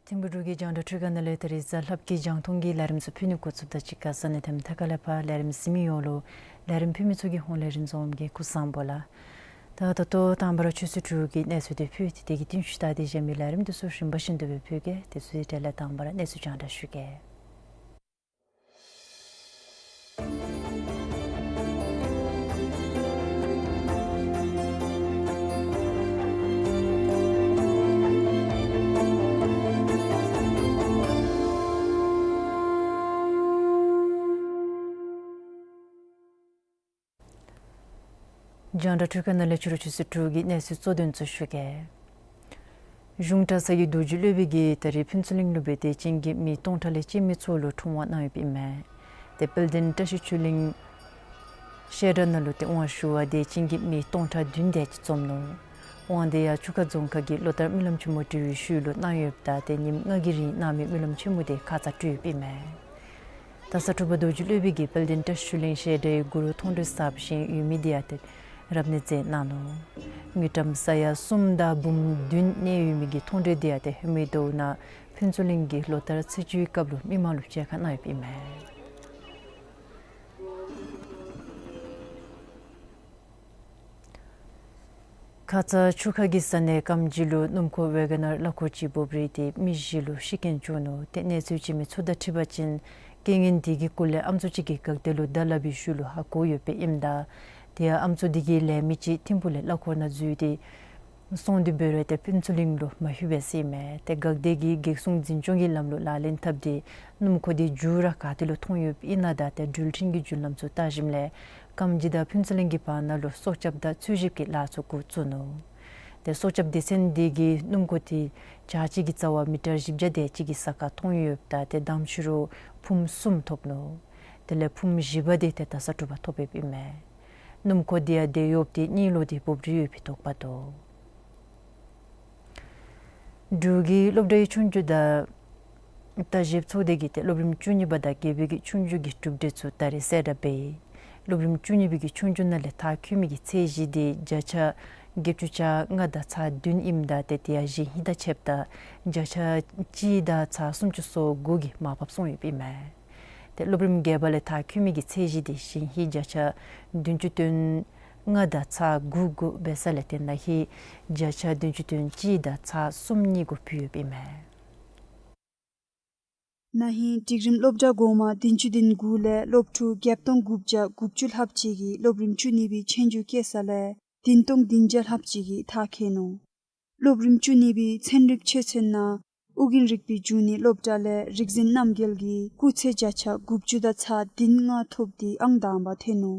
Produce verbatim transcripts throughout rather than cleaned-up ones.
ཐིམ་ཕུག་འབྲུག་གི་རྒྱང་བསྒྲགས་འཕྲུལ་ཁང་ནང་ལས་ད་རིས་གཟའ་ལྷག་པའི་རྒྱང་མཐོང་གི་ལས་རིམ་ཚུ་ཕུལ་ནི་འགོ་བཙུགསཔ་ད་གཅིག་ཁར་ས་གནས་དེ་མཐའ་ཁ་ལས་ཕར་ལས་རིམ་གཟིགས་མི་ཡོངས་ལུ་ལས་རིམ་ཕུལ་མི་ཚུ་གི་ཧོངས་ལས་རིན་འཛོམས་ཀྱིས་སྐུ་གཟུགས་བཟང་པོ་ལགས། ད་ད་ལྟོ་དང་པ་ར་ཆུ་ཚོད་དྲུག་གི་གནས་ཚུལ་དེ་ཕུལ་ཏེ་དེ་གི་རྟིང་ཤུལ་ད་དེ་གཞན་མི་ལས་རིམ་དེ་ཚུ་རིམ་པ་བཞིན་དུ་སྦེ་ཕུལ་གེ། དེ་ཚུ་གི་གྲས་ལས་དང་པ་ར་གནས་ཚུལ་རྒྱང་བསྒྲགས་ཞུ་གེ། རྒྱང་བསྒྲགས་འཕྲུལ་ཁང་ནང་ལས་ཕྱི་རུ་ཆུ་ཚོད་དྲུག་གི་གནས་ཚུལ་གཙོ་དོན་ཚུ་ཞུ་གེ། གཞུང་གྲྭ་ཚང་གི་རྡོ་རྗེ་སློབ་དཔོན་གྱིས་ད་རིས་ཕུན་ཚོགས་གླིང་ལུ་སྦེ་དད་ཅན་གྱི་མི་སྟོང་ཕྲག་ལས་བཅད་མི་ཚུ་ལུ་འཁྲུངས་པ་གནང་ཡོདཔ་ཨིན་མས། ཏེ་དཔལ་ལྡན་བཀྲ་ཤིས་ཆོས་གླིང་བཤད་གྲྭ་ནང་ལུ་ཏེ་དབང་ཞུ་བར་དད་ཅན་གྱི་མི་སྟོང་ཕྲག་བདུན་དེ་ཅིག་འཛོམས་ནུག། དབང་དེ་ཡང་ཆུ་ཁ་རྫོང་ཁག་གི་ལོ་ལྟར་སྨོན་ལམ་ཆེན་མོ་གྲོལ་བའི་ཤུལ་ལུ་གནང་ཡོདཔ་ད་ཏེ་ཉིནམ་ལྔ་གི་རིང་གནང་མི་སྨོན་ལམ་ཆེན་མོ་དེ་ཁ་ཙ་གྲོལ་ཡོདཔ་ཨིན་མས། ད་ས་སྤྲུལ་པ་རྡོ་རྗེ་སློབ་དཔོན་གྱིས་དཔལ་ལྡན་བཀྲ་ཤིས་ཆོས་གླིང་བཤད་གྲྭའི་གུ་རུ་མཐོང་གྲོལ་ཟབ་ཞིང་ཡོད་མི་དེ་ཡང་ཏེ་རབ་གནས་མཛད་གནང་ནུག། དངུལ་ཀྲམ་ས་ཡ་གསུམ་དང་འབུམ་བདུན་གནས་ཡོད་མི་གི་མཐོང་གྲོལ་དེ་ཡང་ཏེ་ཧེ་མའི་ཟླཝ་ནང་ཕུན་ཚོགས་གླིང་གི་ལོ་ལྟར་ཚེས་བཅུའི་སྐབས་ལུ་མི་མང་ལུ་མཇལ་ཁ་གནང་ཡོདཔ་ཨིན་མས། ཁ་ཙ་ཆུ་ཁ་གི་ས་གནས་ཀམ་རྗེ་ལུ་སྣུམ་འཁོར་ཝེ་ག་ནར་གླ་འཁོར་ཅིག་འབོབ་རིལ་ཏེ་མི་བཞི་ལུ་ཤི་རྐྱེན་བྱུང་ནུག། ཏེ་གནས་ཚུལ་བྱིན་མི་ཚུ་དང་འཁྲིལ་བ་ཅིན་རྐྱེན་ངན་དེ་གི་སྐོར་ལས་ཨམ་སྲུ་ཅིག་གིས་འགག་སྡེ་ལུ་བརྡ་སླབ་པའི་ཤུལ་ལུ་ཧ་གོ་ཡོདཔ་ཨིནམ་ད་དེ་ཡང་ཨམ་སྲུ་དེ་གི་ལས་མི་ཅིག་ཐིམ་ཕུག་ལས་གླ་འཁོར་ནང་འཛུལ་ཏེ་སོང་སྟེ་འབད་རུང་ཏེ་ཕུན་ཚོགས་གླིང་ལུ་མ་ལྷོད་པས་ཟེར་ཨིན་མས། ཏེ་འགག་སྡེ་གིས་འགག་སྲུང་འཛིན་སྐྱོང་གི་ལམ་ལུགས་ལག་ལེན་འཐབ་སྟེ་སྣུམ་འཁོར་དེ་མཇུག་ར་ག་ཏེ་ལུ་མཐོང་ཡོདཔ་ཨིན་ན་ད་ཏེ་འགྲུལ་འཕྲིན་གྱི་བརྒྱུད་ལམ་ཚུ་བལྟ་ཞིནམ་ལས་ཀམ་རྗེ་དང་ཕུན་ཚོགས་གླིང་གི་བར་ན་ལུ་སྲོག་སྐྱབས་དང་འཚོལ་ཞིབ་ཀྱི་ལཱ་ཚུ་འགོ་བཙུགས་ནུག། ཏེ་སྲོག་སྐྱབས་སྡེ་ཚན་དེ་གིས་སྣུམ་འཁོར་དེ་བྱག་ཅིག་གི་རྩ་བར་མི་ཊར་བཞི་བརྒྱ་དེ་ཅིག་གི་ས་ཁར་མཐོང་ཡོདཔ་ད་ཏེ་བསྡམས་ཞུ་རུང་ཕུངམ་གསུམ་ཐོབ་ནུག། དེ་ལས་ཕུངམ་བཞི་པ་དེ་ཏེ་ད་ས་སྤྲུལ་པ་ཐོབ་ཡོདཔ་ཨིན་མས། སྣུམ་འཁོར་དེ་ཡང་དེད་གཡོགཔ་དེ་གཉིད་ལོག་སྟེ་འབོབ་རིལ་ཡོད་པའི་དོགས་པ་འདུག། འབྲུག་གི་སློབ་གྲྭའི་ཆོས་རྒྱུགས་དང་ལྟ་བཤལཔ་ཚོགས་སྡེ་གིས་ཏེ་སློབ་རིམ་བཅུ་གཉིས་པ་དང་བརྒྱད་པའི་གི་ཆོས་རྒྱུགས་ཀྱི་གྲུབ་འབྲས་ཚུ་ད་རིས་གསལ་བསྒྲགས་འབད་ཡི། སློབ་རིམ་བཅུ་གཉིས་པའི་གི་ཆོས་རྒྱུགས་ནང་ལས་མཐར་འཁྱོལ་མི་གི་ཚད་གཞི་དེ་བརྒྱ་ཆ་བརྒྱད་ཅུ་གྱ་ལྔ་དང་ཚག་བདུན་ཨིནམ་ད་ཏེ་དེ་ཡང་གཞེས་ཧིང་དང་ཕྱདཔ་ད་བརྒྱ་ཆ་གཅིག་དང་ཚག་སུམ་ཅུ་སོ་དགུ་གིས་མར་ཕབ་སོང་ཡོདཔ་ཨིན་མས། ཏེ་སློབ་རིམ་བརྒྱད་པ་ལས་མཐར་འཁྱོལ་མི་གི་ཚད་གཞི་དེ་གཞེས་ཧིང་བརྒྱ་ཆ་བདུན་ཅུ་དོན་ལྔ་དང་ཚག་དགུ་དགུ་འབད་ས་ལས་ཏེ་ན་ཧིང་བརྒྱ་ཆ་བདུན་ཅུ་དོན་གཅིག་དང་ཚག་སུམ་གཉིས་གུ་ཕུལ་ཡོདཔ་ཨིན་མས། ན་ཧིང་སྒྲིག་རིམ་སློབ་གྲྭ་གོང་མ་བདུན་ཅུ་དོན་དགུ་ལས་སློབ་ཕྲུག་བརྒྱད་སྟོང་དགུ་བརྒྱ་དགུ་བཅུ་ལྷགཔ་ཅིག་གིས་སློབ་རིམ་བཅུ་གཉིས་པའི་ཆོས་རྒྱུགས་བཀལ་ས་ལས་བདུན་སྟོང་བདུན་བརྒྱ་ལྷགཔ་ཅིག་གིས་མཐར་འཁྱོལ་ནུག། སློབ་རིམ་བཅུ་གཉིས་པའི་ཚན་རིག་ཆོས་ཚན་ནང་ཨོ་རྒྱན་རིག་པའི་འབྱུང་གནས་སློབ་གྲྭ་ལས་རིག་འཛིན་རྣམ་རྒྱལ་གྱིས་སྐུགས་ཚད་བརྒྱ་ཆ་དགུ་བཅུ་དང་ཚག་བདུན་ལྔ་ཐོབ་སྟེ་ཨང་དང་པ་ཐོན་ནུག།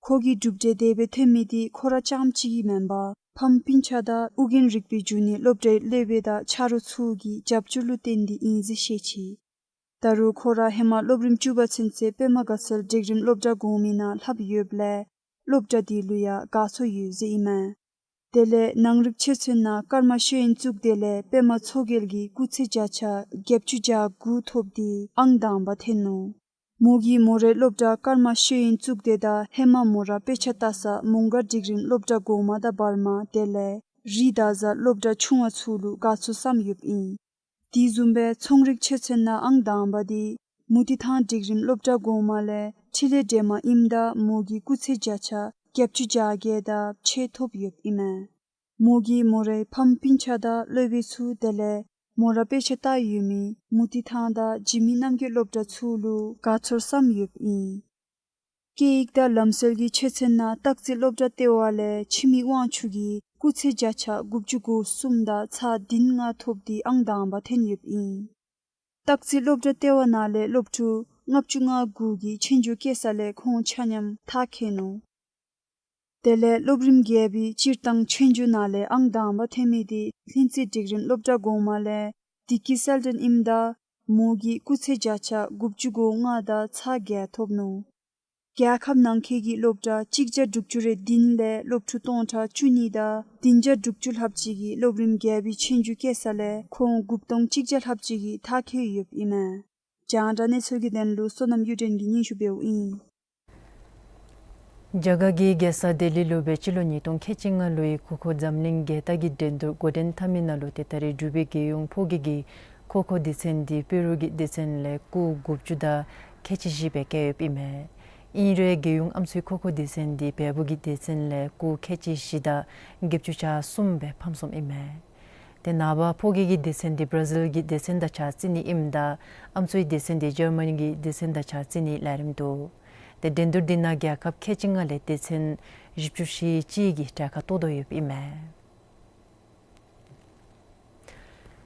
ཁོ་གི་གྲུབ་འབྲས་དེ་སྦེ་ཐོན་མི་དེ་ཁོ་ར་རྐྱངམ་གཅིག་གིས་མེན་པར་ཕམ་སྤུན་ཆ་དང་ཨོ་རྒྱན་རིག་པའི་འབྱུང་གནས་སློབ་གྲྭའི་སློབ་དཔོན་དང་ཆ་རོགས་ཚུ་གི་རྒྱབ་སྐྱོར་ལུ་བརྟེན་ཏེ་ཨིན་ཟེར་བཤད་ཅི། ད་རུང་ཁོ་ར་ཧེ་མ་སློབ་རིམ་བཅུ་པ་ཚུན་ཚོད་པདྨ་དགའ་ཚལ་སྒྲིག་རིམ་སློབ་གྲྭ་གོང་མའི་ནང་ལྷབ་ཡོདཔ་ལས་ སློབ་གྲྭ་འདི་ལུ་ཡང་དགའ་ཚོར་ཡོད་ཟེར་ཨིན་མས། དེ་ལས་ནང་རིག་ཆོས་ཚན་ནང་ཀརྨ་ཤེས་ཡོན་བཙུགས་ཏེ་ལས་པདྨ་མཚོ་རྒྱལ་གྱི་སྐུ་ཚེ་བརྒྱ་ཆ་བརྒྱད་ཅུ་གྱ་དགུ་ཐོབ་སྟེ་ཨང་དང་པ་ཐོན་ནུག། མོ་གིས་མོ་རའི་སློབ་གྲྭ་ཀརྨ་ཤེས་ཡོན་བཙུགས་ཏེ་དང་ཧེ་མ་མོ་ར་དཔེ་ཆ་ལྟ་ས་མོང་སྒར་སྒྲིག་རིམ་སློབ་གྲྭ་གོང་མ་དང་བར་མ་དེ་ལས་རི་དྭགས་གཟར་སློབ་གྲྭ་ཆུང་བ་ཚུ་ལུ་དགའ་ཚོར་སམ་ཡོདཔ་ཨིན། དེ་བཟུམ་སྦེ་ཚོང་རིག་ཆོས་ཚན་ནང་ཨང་དང་པ་འདི་མུ་ཏིག་ཐང་སྒྲིག་རིམ་སློབ་གྲྭ་གོང་མ་ལས་འཕྲིན་ལས་སྒྲོལ་མ་ཨིནམ་ད་མོ་གིས་སྐུ་ཚེ་བརྒྱ་ཆ་བརྒྱད་ཅུ་གྱ་བརྒྱད་དང་ཕྱེད་ཐོབ་ཡོདཔ་ཨིན་མས། མོ་གིས་མོ་རའི་ཕམ་སྤུན་ཆ་དང་སློབ་དཔོན་ཚུ་དེ་ལས་མོ་ར་དཔེ་ཆ་ལྟ་ཡོད་མི་མུ་ཏིག་ཐང་དང་འཇིགས་མེད་རྣམ་རྒྱལ་སློབ་གྲྭ་ཚུ་ལུ་དགའ་ཚོར་སམ་ཡོདཔ་ཨིན། སྐད་ཡིག་དང་ལམ་སྲོལ་གྱི་ཆོས་ཚན་ནང་སྟག་རྩེ་སློབ་གྲྭ་ལྟེ་བ་ལས་འཆི་མེད་དབང་ཕྱུག་གིས་སྐུ་ཚེ་བརྒྱ་ཆ་དགུ་བཅུ་གོ་གསུམ་དང་ཚག་བདུན་ལྔ་ཐོབ་སྟེ་ཨང་དང་པ་ཐོན་ཡོདཔ་ཨིན། སྟག་རྩེ་སློབ་གྲྭ་ལྟེ་བ་ནང་ལས་སློབ་ཕྲུག་ལྔ་བཅུ་ང་དགུ་གིས་ཆོས་རྒྱུགས་རྐྱབ་ས་ལས་ཁོང་ཆ་མཉམ་མཐར་འཁྱོལ་ནུག། དེ་ལས་སློབ་རིམ་བརྒྱད་པའི་སྤྱིར་བཏང་ཆོས་རྒྱུགས་ནང་ལས་ཨང་དང་པ་ཐོན་མི་འདི་ལྷུན་རྩེ་སྒྲིག་རིམ་སློབ་གྲྭ་གོང་མ་ལས་བདེ་སྐྱིད་གསལ་སྒྲོན་ཨིནམ་ད་མོ་གིས་སྐུ་ཚེ་བརྒྱ་ཆ་དགུ་བཅུ་གོ་ལྔ་དང་ཚག་བརྒྱད་ཐོབ་ནུག། རྒྱལ་ཁབ་ནང་འཁོད་ཀྱི་སློབ་གྲྭ་གཅིག་བརྒྱ་དྲུག་ཅུ་རེ་བདུན་ལས་སློབ་ཕྲུག་སྟོང་ཕྲག་བཅུ་གཉིས་དང་བདུན་བརྒྱ་དྲུག་ཅུ་ལྷགཔ་ཅིག་གིས་སློབ་རིམ་བརྒྱད་པའི་ཆོས་རྒྱུགས་རྐྱབ་ས་ལས་ཁོང་དགུ་སྟོང་གཅིག་བརྒྱ་ལྷགཔ་ཅིག་གིས་མཐར་འཁྱོལ་ཡོདཔ་ཨིན་མས། རྒྱང་བསྒྲགས་གནས་ཚུལ་གྱི་དོན་ལུ་བསོད་ནམས་གཡུ་སྒྲོན་གྱིས་སྙན་ཞུ་འབདཝ་ཨིན། རྒྱ་གར་གྱི་རྒྱལ་ས་ལྡི་ལི་ལུ་སྦེ་སྤྱི་ལོ་ཉིས་སྟོང་ཁལ་གཅིག་ལྔ་ལོའི་གུར་ཁོ་འཛམ་གླིང་རྒྱལ་རྟགས་ཀྱི་འགྲན་བསྡུར་འགོ་འདྲེན་འཐབ་མི་ནང་ལུ་ཏེ་ད་རེས་འབྲུག་པའི་རྒྱལ་ཡོངས་ཕོ་སྐྱེས་ཀྱི་ཁོ་ཁོ་སྡེ་ཚན་འདི་བོད་རིགས་ཀྱི་སྡེ་ཚན་ལས་སྐུགས་དགུ་བཅུ་དང་ཁལ་གཅིག་བཞི་སྦེ་བཀལ་ཡོདཔ་ཨིན་མས། ཨིན་རུང་རྒྱལ་ཡོངས་ཨམ་སྲུའི་ཁོ་ཁོ་སྡེ་ཚན་འདི་བལ་པོ་གི་སྡེ་ཚན་ལས་སྐུགས་ཁལ་གཅིག་བཞི་དང་བརྒྱད་ཅུ་གྱ་གསུམ་སྦེ་ཕམ་སོངམ་ཨིན་མས། ཏེ་ནངས་པ་ཕོ་སྐྱེས་ཀྱི་སྡེ་ཚན་འདི་བར་ཛིལ་གྱི་སྡེ་ཚན་དང་ཕྱག་རྩི་ནི་ཨིནམ་ད་ཨམ་སྲུའི་སྡེ་ཚན་འདི་ཇར་མ་ནི་གི་སྡེ་ཚན་དང་ཕྱག་རྩི་ནི་ལས་རིམ་འདུག། ཏེ་འགྲན་བསྡུར་འདི་ནང་རྒྱལ་ཁབ་ཁལ་གཅིག་ལྔ་ལས་སྡེ་ཚན་བཞི་བཅུ་ཞེ་གཅིག་གིས་གྲལ་ཁར་གཏོགས་དོ་ཡོདཔ་ཨིན་མས།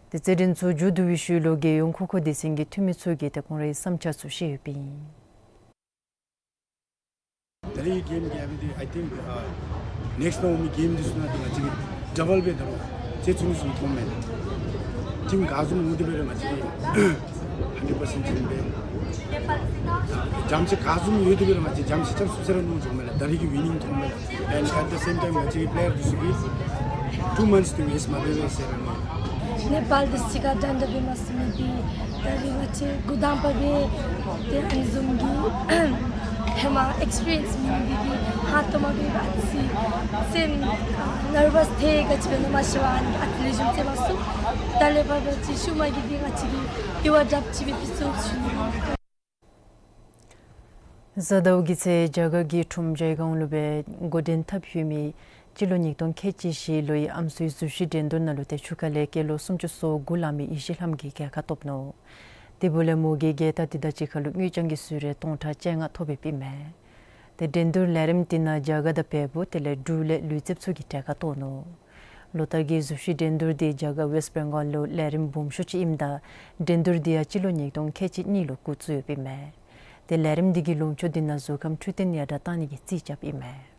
ཏེ་རྩེད་འགྲན་ཚུ་མཇུག་བསྡུ་བའི་ཤུལ་ལུ་རྒྱལ་ཡོངས་ཁོ་ཁོ་སྡེ་ཚན་གྱི་འཐུས་མི་ཚུ་གིས་ཏེ་ཁོང་རའི་བསམ་འཆར་ཚུ་བཤད་ཡོདཔ་ཨིན། ད་རེས་གེམ་རྒྱལ་བའི་འདི་I think, uh, next ནང་འོང་མི་གེམ་འདི་ཚུ་ནང་འདི་ང་བཅས་ཀྱིས་ཌ་བཱལ་སྦེ་ད་རུང་རྩེད་ཚུགས་ནི་བཟུམ་མཐོངམ་མས། ཊིམ་ག་བཟུམ་འོང་དེ་སྦེ་ར་ང་བཅས་ཀྱིས་ཧན་ཌེཌ་པར་སེནཊ་ཅིག་སྦེ། རྒྱ་མཚོ་ག་བཟུམ་ཡོད་དེ་སྦེ་ར་ང་བཅས་རྒྱ་མཚོ་རྐྱངམ་ཚུད་ས་ར་ནོར་འགྱོཝ་མས་ལགས། ད་རེས་ཀྱི་ཝི་ནིང་མཐོངམ་མས་ལགས། And at the same time ང་བཅས་ཀྱི་པི་ལེ་ཡར་འདི་ཚུ་གིས་two months དེ་ཝེསཊ་མ་འབད་བར་ཟེར་ར་ནོར། ནེ་པཱལ་འདི་ཚུ་གཅིག་ཁར་འདྲན་འདྲ་འབད་མ་ཚུགས་མི་འདི་ད་རེས་ང་བཅས་འགོ་དང་པ་སྦེ་ཏེ་ཨ་ནི་བཟུམ་གྱི་ཧེ་མ་ཨེགསི་པི་རི་ཡེནསི་མེད་མི་འདི་གིས་ཧང་སྟོང་མ་འབད་བར་ཨ་ཙི་སེམས་ནར་བཱསི་ཐལ་ག་ཅི་འབད་ནི་མ་ཤེས་པར་ཨ་ནི་ཨ་ཙི་ལེགས་ཤོམ་རྩེད་མ་ཚུགས། ད་ལས་ཕར་འབད་ཅིག་ཤུལ་མ་གི་འདི་ང་བཅས་ཀྱིས་དེ་བ་དྲགཔ་ཅིག་སྦེ་འབད་ཚུགས་ཞུ་ནི། གཟའ་ཟླཝ་གི་ཚེ་རྒྱ་གར་གྱི་ཁྲོམ་ཇའི་གོང་ལུ་སྦེ་འགོ་འདྲེན་འཐབ་ཡོད་མི་སྤྱི་ལོ་ཉིས་སྟོང་ཁལ་གཅིག་བཞི་ལོའི་ཨམ་སྲུའི་གཟུགས་གཞི་འགྲན་བསྡུར་ནང་ལུ་ཏེ་ཆུ་ཁ་ལས་སྐྱེས་ལོ་སུམ་ཅུ་སོ་དགུ་ལང་མི་ཡེ་ཤེས་ལྷམ་གྱིས་རྒྱལ་ཁ་ཐོབ་ནུག། དེ་འབདཝ་ལས་མོ་གིས་རྒྱལ་རྟགས་འདི་དང་གཅིག་ཁར་ལུ་དངུལ་རྐྱང་གི་གསོལ་རས་སྟོང་ཕྲག་བཅོ་ལྔ་ཐོབ་ཡོདཔ་ཨིན་མས། ཏེ་འགྲན་བསྡུར་ལས་རིམ་འདི་ནང་རྒྱ་གར་དང་བལ་པོ་དེ་ལས་འབྲུག་ལས་ལུས་རྩལཔ་ཚུ་གིས་གྲལ་ཁར་གཏོགས་ནུག། ལོ་ལྟར་གྱི་གཟུགས་གཞི་འགྲན་བསྡུར་འདི་རྒྱ་གར་ཝེསཊ་བེང་གཱལ་ལུ་ལས་རིམ་སྦོམ་ཤོས་ཅིག་ཨིནམ་ད་འགྲན་བསྡུར་འདི་ཡང་སྤྱི་ལོ་ཉིས་སྟོང་ཁལ་གཅིག་གཉིས་ལུ་འགོ་བཙུགས་ཡོདཔ་ཨིན་མས། ཏེ་ལས་རིམ་འདི་གི་ལུང་ཕྱོགས་འདི་ནང་གཟུགས་ཁམས་འཕྲོད་བསྟེན་ཡར་དྲག་གཏང་ནི་གི་རྩིས་རྐྱབ་ཨིན་མས།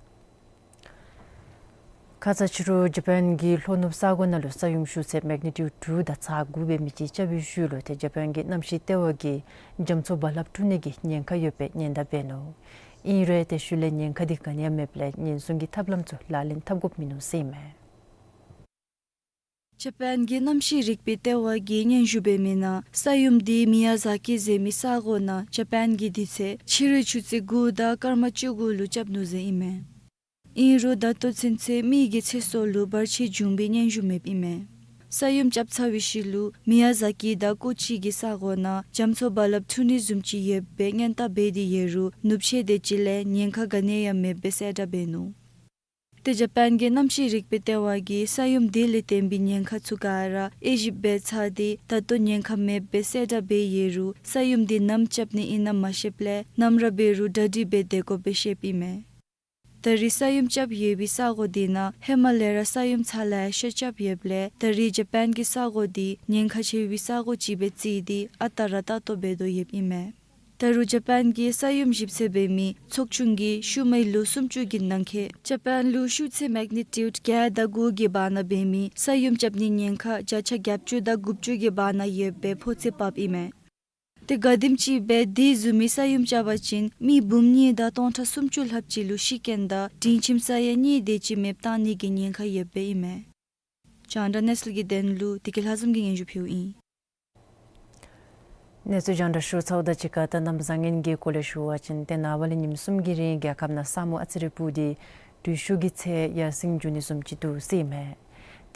ཁ་ཙ་ཕྱི་རུ་ཇ་པཱན་གྱི་ལྷོ་ནུབ་ས་གོ་ནང་ལུ་ས་ཡོམ་ཤུགས་ཚད་མེག་ནི་ཊིའུཌ་དྲུག་དང་ཚག་དགུ་འབད་མི་ཅིག་རྐྱབ་པའི་ཤུལ་ལུ་ཏེ་ཇ་པཱན་གྱི་གནམ་གཤིས་ལྟེ་བ་གིས་རྒྱ་མཚོ་རྦ་རླབས་འཁྲུག་ནི་གི་ཉེན་ཁ་ཡོད་པའི་སྙན་དར་འབད་ནུག། ཨིན་རུང་ཏེ་ཤུལ་ལས་ཉེན་ཁ་འདི་ག་ནི་ཡང་མེདཔ་ལས་ཉེན་སྲུང་གི་ཐབས་ལམ་ཚུ་ལག་ལེན་འཐབ་དགོཔ་མིན་ནུག་ཟེར་ཨིན་མས། ཇ་པཱན་གྱི་གནམ་གཤིས་རིག་པའི་ལྟེ་བ་གིས་སྙན་ཞུ་འབད་མི་ནང་ས་ཡོམ་འདི་མི་ཡ་ཛ་ཀི་ཟེར་མི་ས་གོ་ནང་ཇ་པཱན་གྱི་དུས་ཚོད་ཕྱི་རུའི་ཆུ་ཚོད་དགུ་དང་སྐར་མ་བཅུ་དགུ་ལུ་རྐྱབ་ནུག་ཟེར་ཨིན་མས། ཨིན་རུང་ད་ལྟོ་ཚུན་ཚོད་མི་གི་ཚེ་སྲོག་ལུ་བར་ཆད་བྱུང་བའི་སྙན་ཞུ་མེདཔ་ཨིན་མས། ས་ཡོམ་རྐྱབ་ཚར་བའི་ཤུལ་ལུ་མི་ཡ་ཛ་ཀི་དང་ཀོ་ཅི་གི་ས་གོ་ནང་རྒྱ་མཚོ་རྦ་རླབས་འཁྲུག་ནི་བཟུམ་ཅིག་ཡོད་པའི་སྙན་དར་འབད་དེ་ཡོད་རུང་ནུབ་ཕྱེད་དེ་ཅིག་ལས་ཉེན་ཁ་ག་ནི་ཡང་མེདཔ་སྦེ་གསལ་བསྒྲགས་འབད་ནུག། ཏེ་ཇ་པཱན་གྱི་གནམ་གཤིས་རིག་པའི་ལྟེ་བ་གིས་ས་ཡོམ་འདི་ལས་བརྟེན་པའི་ཉེན་ཁ་ཚུ་ག་ར་དབྱེ་ཞིབ་འབད་ཚར་ཏེ་ད་ལྟོ་ཉེན་ཁ་མེདཔ་སྦེ་གསལ་བསྒྲགས་འབད་ཡོད་རུང་ས་ཡོམ་འདི་ནམ་རྐྱབ་ནི་ཨིན་ན་མ་ཤེསཔ་ལས་ནམ་ར་འབད་རུང་གྲ་སྒྲིག་འབད་སྡོད་དགོཔ་སྦེ་བཤདཔ་ཨིན་མས། ད་རེས་ས་ཡོམ་རྐྱབ་ཡོད་པའི་ས་གོ་འདི་ནང་ཧེ་མ་ལས་ར་ས་ཡོམ་ཚ་ལ་ཤ་རྐྱབ་ཡོདཔ་ལས་ད་རེས་ཇ་པཱན་གྱི་ས་གོ་འདི་ཉེན་ཁ་ཆེ་བའི་ས་གོ་ཅིག་སྦེ་བརྩིས་ཏེ་ཨ་རྟག་ར་ལྟ་རྟོག་འབད་དོ་ཡོདཔ་ཨིན་མས། ད་རུང་ཇ་པཱན་གྱི་ས་ཡོམ་ཞིབ་འཚོལ་འབད་མི་ཚོགས་ཆུང་གིས་ཤུལ་མའི་ལོ་སུམ་ཅུ་གི་ནང་འཁོད་ཇ་པཱན་ལུ་ཤུགས་ཚད་མེག་ནི་ཊིའུཌ་བརྒྱད་དང་དགུ་གི་བར་ན་འབད་མི་ས་ཡོམ་རྐྱབ་ནི་ཉེན་ཁ་བརྒྱ་ཆ་བརྒྱད་ཅུ་དང་དགུ་བཅུ་གི་བར་ན་ཡོད་པའི་ཕོ་ཚོད་ཕབ་ཨིན་མས། ཏེ་ག་དེམ་ཅིག་སྦེ་དེ་བཟུམ་མའི་ས་ཡོམ་རྐྱབ་པ་ཅིན་མི་འབུམ་གཉིས་དང་སྟོང་ཕྲག་སུམ་ཅུ་ལྷགཔ་ཅིག་ལུ་ཤི་རྐྱེན་དང་དྲིན་ཁྱིམ་ས་ཡ་གཉིས་དེ་ཅིག་མེདཔ་བཏང་ནི་གི་ཉེན་ཁ་ཡོདཔ་ཨིན་མས། རྒྱང་བསྒྲགས་གནས་ཚུལ་གྱི་དོན་ལུ་བདེ་སྐྱིད་ལྷ་འཛོམས་ཀྱིས་སྙན་ཞུ་ཕུལཝ་ཨིན། གནས་ཚུལ་རྒྱང་བསྒྲགས་ཞུ་ཚརཝ་དང་གཅིག་ཁར་ད་གནམ་བཟང་ངན་གྱི་སྐོར་ལས་ཞུ་བ་ཅིན་ཏེ་ནངས་པ་ལས་ཉིནམ་གསུམ་གྱི་རིང་རྒྱལ་ཁབ་ནང་ས་སྨུག་ཨ་ཙི་རེ་སྤུབས་ཏེ་དྲོད་ཤུགས་ཀྱི་ཚད་ཡར་སེང་འགྱོ་ནི་བཟུམ་ཅིག་འདུག་ཟེར་ཨིན་མས།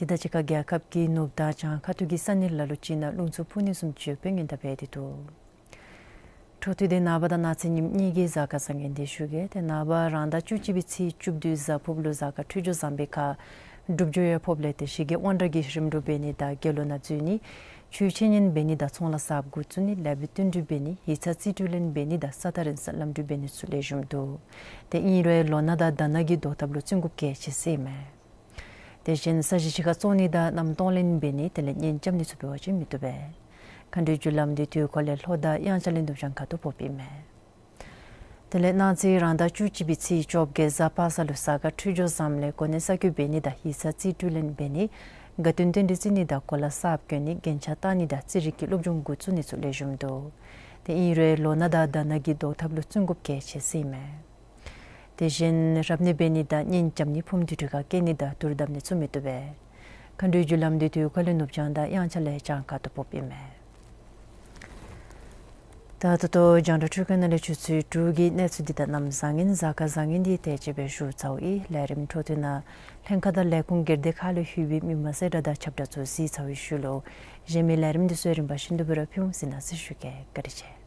དེ་དང་གཅིག་ཁར་རྒྱལ་ཁབ་ཀྱི་ནུབ་དང་བྱང་ཁ་ཐུག་གི་ས་གནས་ལ་ལུ་ཅིག་ནང་རླུང་འཚུབ་འཕུ་ནི་བཟུམ་ཅིག་ཡོདཔ་སྦེ་སྔོན་བརྡ་འབད་དེ་འདུག། འཕྲོ་མཐུད་དེ་ནངས་པ་དང་གནངས་ཚེ་ཉིནམ་གཉིས་ཀྱི་གཟའ་སྐར་བཟང་ངན་དེ་ཞུ་གེ། ཏེ་ནངས་པ་རང་ཟླ་བཅུ་གཅིག་པའི་ཚེས་བཅུ་བདུན་གཟའ་ཕུརཔ་ལུ་གཟའ་སྐར་འཕྲོད་སྦྱོར་བཟང་པའི་ཁར་འབྲུབ་འགྱོ་ཡང་ཕོགཔ་ལས་ཏེ་ཞི་རྒྱས་དབང་དྲག་གི་རིམ་གྲོ་འབད་ནི་དང་དགེ་སློང་ནང་འཛུལ་ནི། ཆོས་འཆད་ཉན་འབད་ནི་དང་ཚོང་ལཱ་གསརཔ་འགོ་བཙུགས་ནི། ལེགས་པའི་བསྟུན་གྲོས་འབད་ནི། ཡིག་ཚང་རྩིས་སྤྲོད་ལེན་འབད་ནི་དང་ས་ཐག་རིང་ས་ལམ་འགྲུལ་འབད་ནི་ཚུ་ལེགས་ཤོམ་འདུག། ཏེ་ཨིན་རུང་ལོ་ན་དང་ཟླ་ན་གི་བཟློག་ཐབས་ལུ་བརྩོན་དགོཔ་གལ་ཆེ་ཟེར་ཨིན་མས། དེ་བཞིན་ས་གཞི་ཕྱི་ཁར་བཙོང་ནི་དང་གནམ་གཏོང་ལེན་འབད་ནི་དེ་ལས་གཉེན་རྐྱབ་ནི་ཚུ་འབད་བ་ཅིན་མི་བཏུབ་པས། མཁའ་འགྲོའི་རྒྱུ་ལམ་འདི་དུས་འཁོར་ལས་ལྷོ་དང་དབྱངས་འཆར་ལས་ནུབ་བྱང་ཁ་ཐུག་ཕོགཔ་ཨིན་མས། དེ་ལས་གནངས་ཚེ་རང་ཟླ་བཅུ་གཅིག་པའི་ཚེས་བཅོ་བརྒྱད་གཟའ་པ་སངས་ལུ་གཟའ་སྐར་འཕྲོད་སྦྱོར་བཟངམ་ལས་གོ་གནས་གསར་བསྐོ་འབད་ནི་དང་ཡིག་ཚང་རྩིས་སྤྲོད་ལེན་འབད་ནི། དགའ་སྟོན་རྟེན་འབྲེལ་བརྩི་ནི་དང་གོ་ལ་གསརཔ་གྱོན་ནི། རྒྱན་ཆ་བཏགས་ནི་དང་རྩིས་རིག་གི་སློབ་སྦྱོང་འགོ་བཙུགས་ནི་ཚུ་ལེགས་ཤོམ་འདུག། ཏེ་ཨིན་རུང་ལོ་ན་དང་ཟླ་ན་གི་བཟློག་ཐབས་ལུ་བརྩོན་དགོཔ་གལ་ཆེ་ཟེར་ཨིན་མས། དེ་བཞིན་རབ་གནས་འབད་ནི་དང་གཉེན་རྐྱབ་ནི། ཕུངམ་དུས་དྲུག་ཁར་སྐྱེ་ནི་དང་དུར་བརྡབ་ནི་ཚུ་མི་བཏུབ་པས། མཁའ་འགྲོའི་རྒྱུ་ལམ་འདི་དུས་འཁོར་ལས་ནུབ་བྱང་དང་དབྱངས་འཆར་ལས་བྱང་ཁ་ཐུག་ཕོགཔ་ཨིན་མས། ད་ད་ལྟོ་རྒྱང་བསྒྲགས་འཕྲུལ་ཁང་ནང་ལས་ཆུ་ཚོད་དྲུག་གི་གནས་ཚུལ་འདི་དང་གནམ་བཟང་ངན་གཟའ་སྐར་བཟང་ངན་འདི་དེ་ཅིག་སྦེ་ཞུ་ཚརཝ་ཨིན། ལས་རིམ་འཕྲོ་མཐུད་ནང་ལྷན་ཁག་དང་ལས་ཁུངས་སྒེར་སྡེ་ཁག་ལས་ལྷོད་པའི་མི་མང་གསལ་བསྒྲགས་དང་ཁྱབ་བསྒྲགས་ཚུ་གཟིགས་ཚར་བའི་ཤུལ་ལུ་གཞན་མི་ལས་རིམ་འདི་ཚུ་རིམ་པ་བཞིན་དུ་སྦེ་ར་ཕུལ་འོང་ཟེར་གནང་ཟེར་ཞུ་གེ། བཀའ་དྲིན་ཆེ།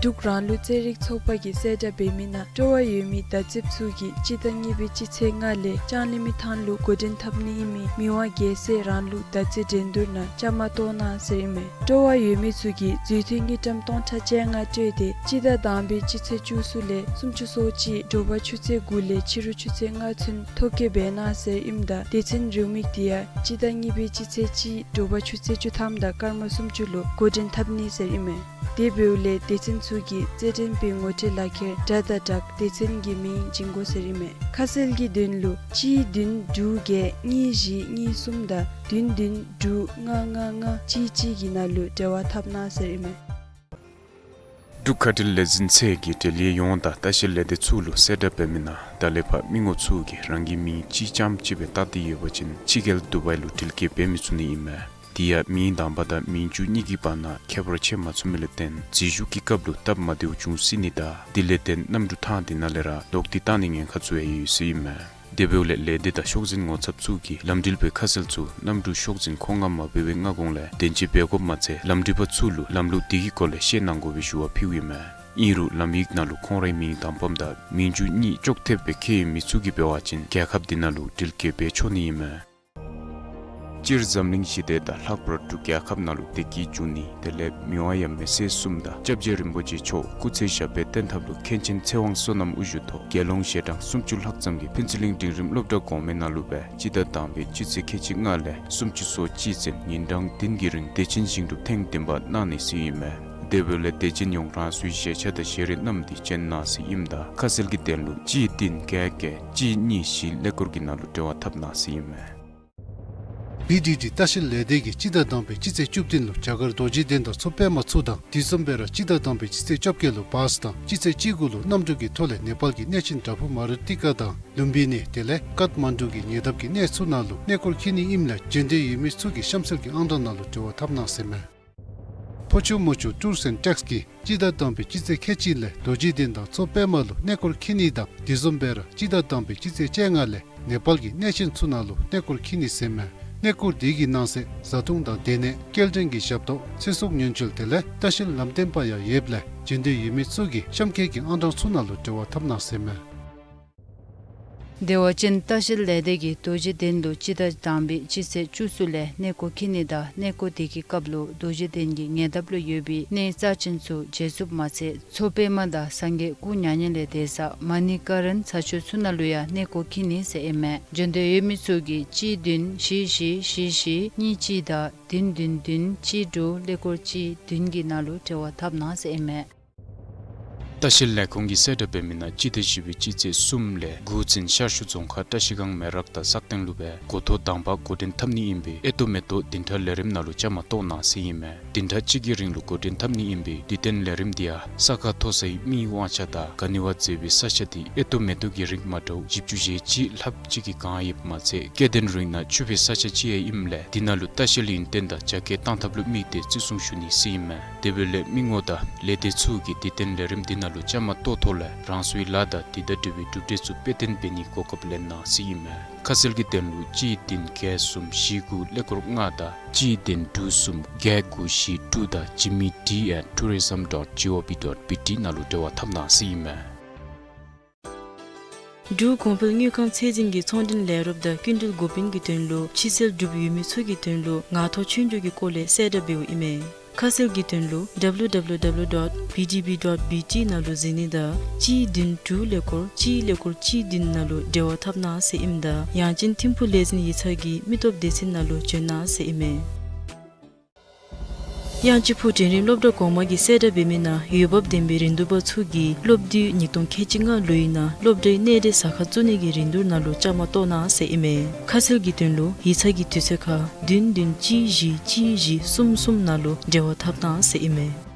འབྲུག་རང་ལུགས་རྩེད་རིགས་ཚོགས་པ་གིས་གསལ་བསྒྲགས་འབད་མི་ནང་སྤྲོ་བ་ཡོད་མི་མདའ་རྩེདཔ་ཚུ་གིས་སྤྱི་ཟླ་གཉིས་པའི་སྤྱི་ཚེས་ལྔ་ལས་ལྕང་གླིང་མི་ཐང་ལུ་འགོ་འདྲེན་འཐབ་ནི་ཨིན་མི་མི་དབང་རྒྱལ་སྲས་རང་ལུགས་མདའ་རྩེད་འགྲན་བསྡུར་ནང་བཅའ་མར་གཏོགས་གནང་ཟེར་ཨིན་མས། སྤྲོ་བ་ཡོད་མི་ཚུ་གིས་རྫུས་མཐུད་དངུལ་ཀྲམ་སྟོང་ཕྲག་བཅོ་ལྔ་སྤྲོད་དེ་སྤྱི་ཟླ་དང་པའི་སྤྱི་ཚེས་བཅུ་གསུམ་ལས་སུམ་ཅུ་སོ་གཅིག་དྲོ་པ་ཆུ་ཚོད་དགུ་ལས་ཕྱི་རུ་ཆུ་ཚོད་ལྔ་ཚུན་ཐོ་བཀོད་འབད་གནང་ཟེར་ཨིནམ་ད་སྡེ་ཚན་རེའུ་མིག་འདི་ཡང་སྤྱི་ཟླ་གཉིས་པའི་སྤྱི་ཚེས་གཅིག་དྲོ་པ་ཆུ་ཚོད་བཅུ་ཐམ་དང་སྐར་མ་སུམ་ཅུ་ལུ་འགོ་འདྲེན་འཐབ་ནི་ཟེར་ཨིན་མས། དེ་འབདཝ་ལས་སྡེ་ཚན་ཚུ་གིས་རྩེད་འགྲན་པའི་ངོ་སྤྲོད་ལག་ཁྱེར་དྲ་དང་སྦྲགས་སྡེ་ཚན་གྱི་མིང་བྱིན་དགོ་ཟེར་ཨིན་མས། ཁ་གསལ་གྱི་དོན་ལུ་གཅིག་བདུན་དྲུག་བརྒྱད་གཉིས་བཞི་གཉིས་གསུམ་དང་བདུན་བདུན་དྲུག་ལྔ་ལྔ་ལྔ་གཅིག་གཅིག་གི་ནང་ལུ་འབྲེལ་བ་འཐབ་གནང་ཟེར་ཨིན་མས། འབྲུག་མཁའ་འགྲུལ་ལས་འཛིན་ཚད་ཀྱིས་འབྲེལ་ཡོད་ཡོངས་དང་ལྟ་བཤལ་ལས་སྡེ་ཚུ་ལུ་གསལ་བསྒྲགས་འབད་མི་ནང་ད་ལས་ཕར་མི་ངོམ་ཚུ་གིས་རང་གི་མིང་གཅིག་རྐྱངམ་ཅིག་སྦེ་བཏགས་ཏེ་ཡོད་པ་ཅིན་ཕྱི་རྒྱལ་དུ་བའི་ལུ་འགྲུལ་སྐྱེལ་འབད་མི་ཚུགས་ནི་ཨིན་མས། དེ་ཡང་མིང་དང་པ་དང་མིང་བརྒྱུད་གཉིས་ཀྱི་བར་ན་ཁྱད་པར་ཕྱེ་མ་ཚུགས་མི་ལུ་བརྟེན་འཛུལ་ཞུགས་ཀྱི་སྐབས་ལུ་སྟབས་མ་བདེཝ་འབྱུང་སྲིད་ནི་དང་དེ་ལས་བརྟེན་གནམ་གྲུ་ཐང་འདི་ནང་ལས་ར་ལོག་སྟེ་བཏང་ནིའི་ཉེན་ཁ་ཚུ་ཡང་ཡོད་ཟེར་ཨིན་མས། དེ་འབདཝ་ལས་ལས་སྡེ་དང་ཤོག་འཛིན་ངོ་ཚབ་ཚུ་གིས་ལམ་འགྲུལ་པའི་ཁ་གསལ་ཚུ་གནམ་གྲུ་ཤོག་འཛིན་མཁོ་མངགས་མ་འབད་བའི་སྔ་གོང་ལས་བདེན་དཔྱད་འབད་དགོཔ་མ་ཚད་ལམ་འགྲུལ་པ་ཚུ་ལུ་ལམ་ལུགས་དེ་གི་སྐོར་ལས་ཤེས་གནང་དགོ་པའི་ཞུ་བ་ཕུལཝ་ཨིན་མས། ཨིན་རུང་ལམ་ཡིག་ནང་ལུ་ཁོང་རའི་མིང་དང་པམ་དང་མིང་བརྒྱུད་གཉིས་ཅོག་འཐདཔ་སྦེ་འཁོད་ཡོད་མི་ཚུ་གིས་འབད་བ་ཅིན་རྒྱལ་ཁབ་འདི་ནང་ལུ་འགྲུལ་སྐྱེལ་འབད་ཆོག་ནི་ཨིན་མས། སྤྱིར་འཛམ་གླིང་ཞི་བདེ་དང་ལྷག་པར་འབྲུག་རྒྱལ་ཁབ་ནང་ལུ་བདེ་སྐྱིད་འབྱུང་ནི་དེ་ལས་མི་དབང་ཡབ་མེས་སྲས་གསུམ་དང་སྐྱབས་རྗེ་རིན་པོ་ཆེ་མཆོག་སྐུ་ཚེ་ཞབས་པད་བརྟན་ཐབས་ལུ་མཁན་ཆེན་ཚེ་དབང་བསོད་ནམས་དབུ་བཞུགས་ཐོག་དགེ་སློང་ཞལ་གྲངས་སུམ་ཅུ་ལྷག་ཙམ་གྱིས་ཕུན་ཚོགས་གླིང་འབྲིང་རིམ་སློབ་གྲྭ་གོང་མའི་ནང་ལུ་སྦེ་སྤྱི་ཟླ་དང་པའི་སྤྱི་ཚེས་ཁལ་གཅིག་ལྔ་ལས་སུམ་ཅུ་སོ་གཅིག་ཚུན་ཉིན་གྲངས་བདུན་གྱི་རིང་བདེ་ཆེན་ཞིང་སྒྲུབ་ཐེངས་བདུན་པ་གནང་ནི་ཟེར་ཨིན་མས། དེ་འབདཝ་ལས་དད་ཅན་ཡོངས་རང་སོའི་བཞེས་ཆས་དང་བཞེས་རས་རྣམས་འདི་བྱོན་གནང་ཟེར་ཨིནམ་ད་ཁ་གསལ་གྱི་དོན་ལུ་གཅིག་བདུན་བརྒྱད་བརྒྱད་གཅིག་གཉིས་བཞི་ཀླད་ཀོར་གྱི་ནང་ལུ་འབྲེལ་བ་འཐབ་གནང་ཟེར་ཨིན་མས། བི་ཌི་ཌི་ལྟ་བཤལ་ལས་སྡེ་གིས་སྤྱི་ཟླ་དང་པའི་སྤྱི་ཚེས་བཅུ་བདུན་ལུ་རྒྱ་གར་རྡོ་རྗེ་གདན་དང་མཚོ་པདྨ་ཚུ་དང་དེ་བཟུམ་སྦེ་ར་སྤྱི་ཟླ་དང་པའི་སྤྱི་ཚེས་བཅོ་བརྒྱད་ལུ་བཱས་དང་སྤྱི་ཚེས་བཅུ་དགུ་ལུ་གནམ་གྲུ་གི་ཐོག་ལས་ནེ་པཱལ་གྱི་གནས་ཆེན་བྲག་ཕུག་མ་རུ་ཏི་ཀ་དང་ལུམ་བི་ནི་དེ་ལས་ཀཏ་མན་ཌུ་གི་ཉེ་འདབས་ཀྱི་གནས་ཚུ་ནང་ལུ་གནས་སྐོར་འཁྱིད་ནི་ཨིནམ་ལས་འབྱོན་འདོད་ཡོད་མི་ཚུ་གིས་གཤམ་གསལ་གྱི་ཨང་གྲངས་ནང་ལུ་འབྲེལ་བ་འཐབ་གནང་ཟེར་མས། ཕོ་ཆུ་མོ་ཆུ་ཊུརསི་ཨེནཌ་ཊེགསི་གིས་སྤྱི་ཟླ་དང་པའི་སྤྱི་ཚེས་ཁལ་གཅིག་ལས་རྡོ་རྗེ་གདན་དང་མཚོ་པདྨ་ལུ་གནས་སྐོར་འཁྱིད་ནི་དང་དེ་བཟུམ་སྦེ་ར་སྤྱི་ཟླ་དང་པའི་སྤྱི་ཚེས་བཅོ་ལྔ་ལས་ནེ་པཱལ་གྱི་གནས་ཆེན་ཚུ་ནང་ལུ་གནས་སྐོར་འཁྱིད་ནི་ཟེར་མས། གནས་སྐོར་དེ་གི་ནང་གསེས་བཟའ་འཐུང་དང་སྡོད་གནས་སྐྱེལ་འདྲེན་གྱི་ཞབས་ཏོག་ཚེ་སྲོག་ཉེན་བཅོལ་དེ་ལས་ལྟ་བཤལ་ལམ་སྟོན་པ་ཡང་ཡོདཔ་ལས་འབྱོན་འདོད་ཡོད་མི་ཚུ་གིས་གཤམ་འཁོད་ཀྱི་ཨང་གྲངས་ཚུ་ནང་ལུ་འབྲེལ་བ་འཐབ་གནང་ཟེར་མས། བདེ་བ་ཅན་ལྟ་བཤལ་ལས་སྡེ་གིས་རྡོ་རྗེ་གདན་ལུ་སྤྱི་ཟླ་དང་པའི་སྤྱི་ཚེས་བཅུ་གསུམ་ལས་གནས་སྐོར་འཁྱིད་ནི་དང་གནས་སྐོར་དེ་གི་སྐབས་ལུ་རྡོ་རྗེ་གདན་གྱི་ཉེ་འདབས་ལུ་ཡོད་པའི་གནས་རྩ་ཆེན་ཚུ་མཇལ་ཚུགསཔ་མ་ཚད་མཚོ་པདྨ་དང་སངས་རྒྱས་སྐུ་མྱ་ངན་ལས་འདས་ས་མ་ཎི་ཀ་རན་ཚ་ཆུ་ཚུ་ནང་ལུ་ཡང་གནས་སྐོར་འཁྱིད་ནི་ཟེར་ཨིན་མས། འབྱོན་འདོད་ཡོད་མི་ཚུ་གིས་གཅིག་བདུན་བཞི་བཞི་བཞི་བཞི་གཉིས་གཅིག་དང་བདུན་བདུན་བདུན་གཅིག་དྲུག་ཀླད་ཀོར་གཅིག་བདུན་གྱི་ནང་ལུ་འབྲེལ་བ་འཐབ་གནང་ཟེར་ཨིན་མས། ལྟ་བཤལ་ལས་ཁུངས་ཀྱིས་གསལ་བསྒྲགས་འབད་མི་ནང་སྤྱི་ཟླ་བཞི་པའི་སྤྱི་ཚེས་གསུམ་ལས་དགུ་ཚུན་ཤར་ཕྱོགས་རྫོང་ཁག་བཀྲིས་སྒང་མེ་རག་དང་སག་སྟེང་ལུ་སྦེ་འགོ་ཐོག་དང་པ་འགོ་འདྲེན་འཐབ་ནི་ཨིན་པས། ཨེ་ཏོ་མེ་ཏོག་བདུན་ཕྲག་ལས་རིམ་ནང་ལུ་བཅའ་མར་གཏོགས་གནང་ཟེར་ཨིན་མས། བདུན་ཕྲག་གཅིག་གི་རིང་ལུ་འགོ་འདྲེན་འཐབ་ནི་ཨིན་པས། དུས་སྟོན་ལས་རིམ་འདི་ཡང་ས་ཁ་མཐོ་སའི་མིའི་དབང་ཆ་དང་ག་ནི་བ་མཛེས་པའི་ས་ཆ་འདི་ཨེ་ཏོ་མེ་ཏོག་གི་རིགས་མ་འདྲཝ་བཞི་བཅུ་ཞེ་གཅིག་ལྷགཔ་ཅིག་གིས་གང་ཡོདཔ་མ་ཚད་སྐྱེ་ལྡན་རིགས་ནང་ཕྱུག་པའི་ས་ཆ་ཅིག་ཡང་ཨིནམ་ལས་འདི་ནང་ལུ་ལྟ་བཤལ་ཡོན་ཏན་དང་རྒྱ་སྐྱེད་བཏང་ཐབས་ལུ་དམིགས་ཏེ་བརྩི་སྲུང་ཞུ་ནི་ཟེར་ཨིན་མས། དེ་འབདཝ་ལས་མི་ངོམ་དང་ལས་སྡེ་ཚུ་གིས་དུས་སྟོན་ལས་རིམ་འདི་ནང་ལུ་བཅའ་མར་གཏོགས་ཐོག་ལས་རང་སོའི་ལཱ་དང་དེ་དང་འབྲེལ་བའི་གྲུབ་འབྲས་ཚུ་དཔེ་སྟོན་འབད་ནིའི་གོ་སྐབས་ལེན་གནང་ཟེར་ཨིན་མས། ཁ་གསལ་གྱི་དོན་ལུ་གཅིག་བདུན་བརྒྱད་གསུམ་བཞི་དགུ་ཀླད་ཀོར་ལྔ་དང་གཅིག་བདུན་དྲུག་གསུམ་བརྒྱད་དགུ་བཞི་དྲུག་དང་Jimmy D at tourism dot gov dot B T ནང་ལུ་འབྲེལ་བ་འཐབ་གནང་ཟེར་ཨིན་མས། འབྲུག་གོང་འཕེལ་དངུལ་ཁང་ཚད་འཛིན་གྱི་ཚོང་འབྲེལ་ལས་རོགསཔ་དང་སྐྱིན་འགྲུལ་འགོ་དཔོན་གྱི་དོན་ལུ་ཕྱི་སེལ་གྲུབ་ཡོད་མི་ཚུ་གི་དོན་ལུ་ངང་ཐོག་ཆོས་རྒྱུགས་ཀྱི་སྐོར་ལས་གསལ་བསྒྲགས་འབདཝ་ཨིན་མས། ཁ་གསལ་གྱི་དོན་ལུ་W W W dot B D B dot B T ནང་ལུ་གཟིགས་ནི་དང་གཅིག་བདུན་དྲུག་ཀླད་ཀོར་གཅིག་ཀླད་ཀོར་གཅིག་བདུན་ནང་ལུ་འབྲེལ་བ་འཐབ་གནང་ཟེར་ཨིནམ་ད་ཡང་ཅིན་ཐིམ་ཕུག་ལས་འཛིན་ཡིག་ཚང་གི་མི་སྟོབས་སྡེ་ཚན་ནང་ལུ་བྱོན་གནང་ཟེར་ཨིན་མས། གཡང་སྐྱིད་ཕུག་འབྲིང་རིམ་སློབ་གྲྭ་གོང་མ་གིས་གསལ་བསྒྲགས་འབད་མི་ནང་འོས་འབབ་ལྡན་པའི་རིན་བསྡུར་པ་ཚུ་གིས་སློབ་དུས་ཉིས་སྟོང་ཁལ་གཅིག་ལྔ་ལོའི་ནང་སློབ་གྲྭའི་གནས་རིམ་ཟ་ཁང་བཙུགས་ནི་གི་རིན་བསྡུར་ནང་ལུ་བཅའ་མར་གཏོགས་གནང་ཟེར་ཨིན་མས། ཁ་གསལ་གྱི་དོན་ལུ་ཡིག་ཚང་གི་དུས་ཚོད་ཁར་བདུན་བདུན་གཅིག་བཞི་གཅིག་བཞི་གསུམ་གསུམ་ནང་ལུ་འབྲེལ་བ་འཐབ་གནང་ཟེར་ཨིན་མས།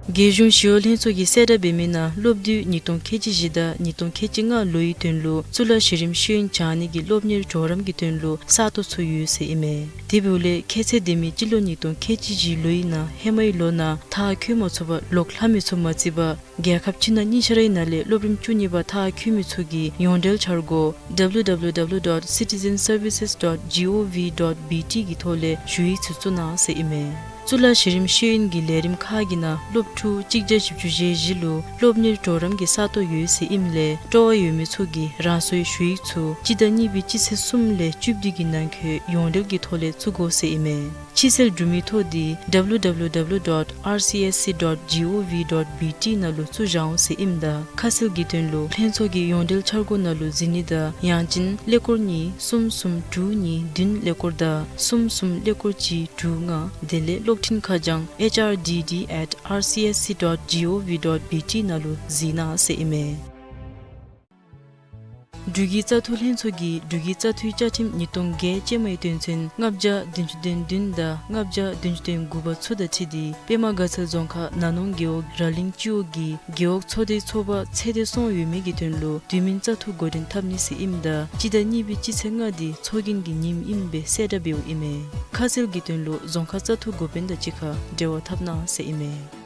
རྒྱལ་གཞུང་ཞི་གཡོག་ལྷན་ཚོགས་ཀྱིས་གསལ་བསྒྲགས་འབད་མི་ནང་སློབ་དུས་ཉིས་སྟོང་ཁལ་གཅིག་བཞི་དང་ཉིས་སྟོང་ཁལ་གཅིག་ལྔ་ལོའི་དོན་ལུ་གཙུག་ལག་གཞི་རིམ་ཤེས་ཡོན་སྦྱང་ནི་གི་སློབ་གཉེར་གྲོགས་རམ་གྱི་དོན་ལུ་ས་སྟོང་ཚུ་ཡོད་ཟེར་ཨིན་མས། དེ་འབདཝ་ལས་ཁྱད་ཚད་ལྡན་མི་སྤྱི་ལོ་ཉིས་སྟོང་ཁལ་གཅིག་བཞི་ལོའི་ནང་ཧེ་མའི་ལོ་ནང་མཐར་འཁྱོལ་མ་ཚུགས་པར་ལོག་ལྷག་མི་ཚུ་མ་བརྩི་བར་རྒྱལ་ཁབ་ཕྱི་ནང་གཉིས་ཆ་རའི་ནང་ལས་སློབ་རིམ་བཅུ་གཉིས་པ་མཐར་འཁྱོལ་མི་ཚུ་གིས་ཡོངས་འབྲེལ་འཆར་སྒོ་W W W dot citizen services dot gov dot B T གི་ཐོག་ལས་ཞུ་ཡིག་ཚུ་བཙུགས་གནང་ཟེར་ཨིན་མས། གཙུག་ལག་གཞི་རིམ་ཤེས་ཡོན་གྱི་ལས་རིམ་ཁག་གི་ནང་སློབ་ཕྲུག་གཅིག་བརྒྱ་བཞི་བཅུ་ཞེ་བཞི་ལུ་སློབ་གཉེར་གྲོགས་རམ་གྱི་ས་སྟོང་ཡོད་ཟེར་ཨིནམ་ལས་སྤྲོ་བ་ཡོད་མི་ཚུ་གིས་རང་སོའི་ཞུ་ཡིག་ཚུ་སྤྱི་ཟླ་གཉིས་པའི་སྤྱི་ཚེས་གསུམ་ལས་བཅུ་བདུན་གྱི་ནང་འཁོད་ཡོངས་འབྲེལ་གྱི་ཐོག་ལས་བཙུགས་དགོ་ཟེར་ཨིན་མས། ཕྱི་སེལ་གྲུབ་མིའི་ཐོ་འདི་W W W dot R C S C dot gov dot B T ནང་ལུ་བཙུགས་བཞག་འོང་ཟེར་ཨིནམ་ད་ཁ་གསལ་གྱི་དོན་ལུ་ལྷན་ཚོགས་ཀྱི་ཡོངས་འབྲེལ་འཆར་སྒོ་ནང་ལུ་གཟིགས་ནི་དང་ཡང་ཅིན་ཀླད་ཀོར་གཉིས་གསུམ་གསུམ་དྲུག་གཉིས་བདུན་ཀླད་ཀོར་དང་གསུམ་གསུམ་ཀླད་ཀོར་གཅིག་དྲུག་ལྔ་དེ་ལས་གློག་འཕྲིན་ཁ་བྱང་H R D D at R C S C dot gov dot B T ནང་ལུ་གཟིགས་གནང་ཟེར་ཨིན་མས། འབྲུག་གི་བཙག་འཐུ་ལྷན་ཚོགས་ཀྱིས་འབྲུག་གི་བཙག་འཐུའི་བཅའ་ཁྲིམས་ཉིས་སྟོང་བརྒྱད་ཅན་མའི་དོན་ཚན་ལྔ་བརྒྱ་བདུན་ཅུ་དོན་བདུན་དང་ལྔ་བརྒྱ་བདུན་ཅུ་དོན་དགུ་པ་ཚུ་དང་འཁྲིལ་ཏེ་པདྨ་དགའ་ཚལ་རྫོང་ཁག་ན་ནོང་རྒེད་འོག་ར་གླིང་སྤྱི་འོག་གི་རྒེད་འོག་ཚོགས་སྡེའི་ཚོགས་པ་ཚད་ལྡན་སོང་ཡོད་མི་གི་དོན་ལུ་དུས་མིན་བཙག་འཐུ་འགོ་འདྲེན་འཐབ་ནི་ཟེར་ཨིནམ་ད་སྤྱི་ཟླ་གཉིས་པའི་སྤྱི་ཚེས་ལྔ་འདི་ཚོགས་རྒྱན་གྱི་ཉིནམ་ཨིན་པའི་གསལ་བསྒྲགས་འབདཝ་ཨིན་མས། ཁ་གསལ་གྱི་དོན་ལུ་རྫོང་ཁག་བཙག་འཐུ་འགོ་དཔོན་དང་གཅིག་ཁར་འབྲེལ་བ་འཐབ་གནང་ཟེར་ཨིན་མས།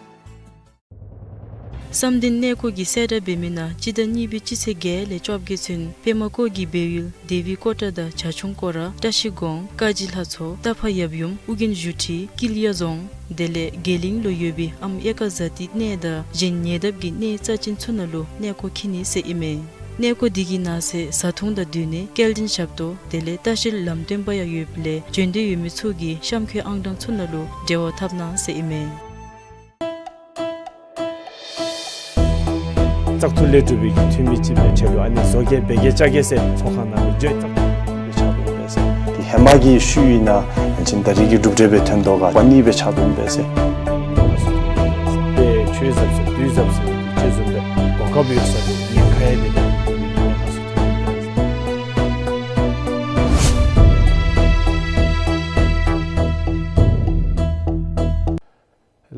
བསམ་གཏན་གནས་སྐོར་གྱིས་གསལ་བསྒྲགས་འབད་མི་ནང་སྤྱི་ཟླ་གཉིས་པའི་སྤྱི་ཚེས་བརྒྱད་ལས་བཅོ་བརྒྱད་ཚུན་པདྨ་སྐོར་གྱི་སྦས་ཡུལ་དེ་བི་ཀོ་ཊ་དང་བྱ་ཁྱུང་སྐོར་ར་བཀྲ་ཤིས་སྒང་ཀ་གཅིག་ལྷ་མཚོ་རྟ་ཕག་ཡབ་ཡུམ་ཨོ་རྒྱན་བཞུགས་ཁྲི་ཀིལ་ཡ་རྫོང་དེ་ལས་དགེ་གླིང་ལུ་ཡོད་པའི་ཨམ་ཨེ་ཀ་ཛ་ཏིའི་གནས་དང་གཞན་ཉེ་འདབས་ཀྱི་གནས་རྩ་ཅན་ཚུ་ནང་ལུ་གནས་སྐོར་འཁྱིད་ནི་ཟེར་ཨིན་མས། གནས་སྐོར་འདི་གི་ནང་གསེས་བཟའ་འཐུང་དང་སྡོད་གནས་སྐྱེལ་འདྲེན་ཞབས་ཏོག་དེ་ལས་ལྟ་བཤལ་ལམ་སྟོན་པ་ཡང་ཡོདཔ་ལས་བྱོན་འདོད་ཡོད་མི་ཚུ་གིས་གཤམ་འཁོད་ཨང་གྲངས་ཚུ་ནང་ལུ་འབྲེལ་བ་འཐབ་གནང་ཟེར་ཨིན་མས། བཙག་འཐུ་ལས་གྲུབ་པའི་གི་འཐུས་མི་ཅིག་སྦེ་ཁྲལ་ལུ་ཨ་ནི་བཟོ་གེ་འབད་གེ་བཅའ་གེ་ཟེར་ཚོགས་ཁང་ནང་ལུ་འགྱོ་བཙག་འཐུ་ལས་ཆགས་འདུག་པས་ཟེར། ཏེ་ཧེ་མ་གི་ཤུལ་ཨིན་ན་ཡང་ཅིན་ད་རིས་ཀྱི་གྲུབ་འབྲས་སྦེ་ཐོན་དོ་ག་པ་ནི་སྦེ་ཆགས་འདུག་པས་ཟེར། ཏེ་ཆོས་ཟབ་ཟེར་དུས་ཟབ་ཟེར་ཅིག་བཟུམ་སྦེ་གོ་སྐབས་ཡོད་ས་ལུ་ཉེན་ཁ་ཡང་མེད་པའི་གི་གནས་ཁག་ཚུ་ཐོན་པས་ཟེར།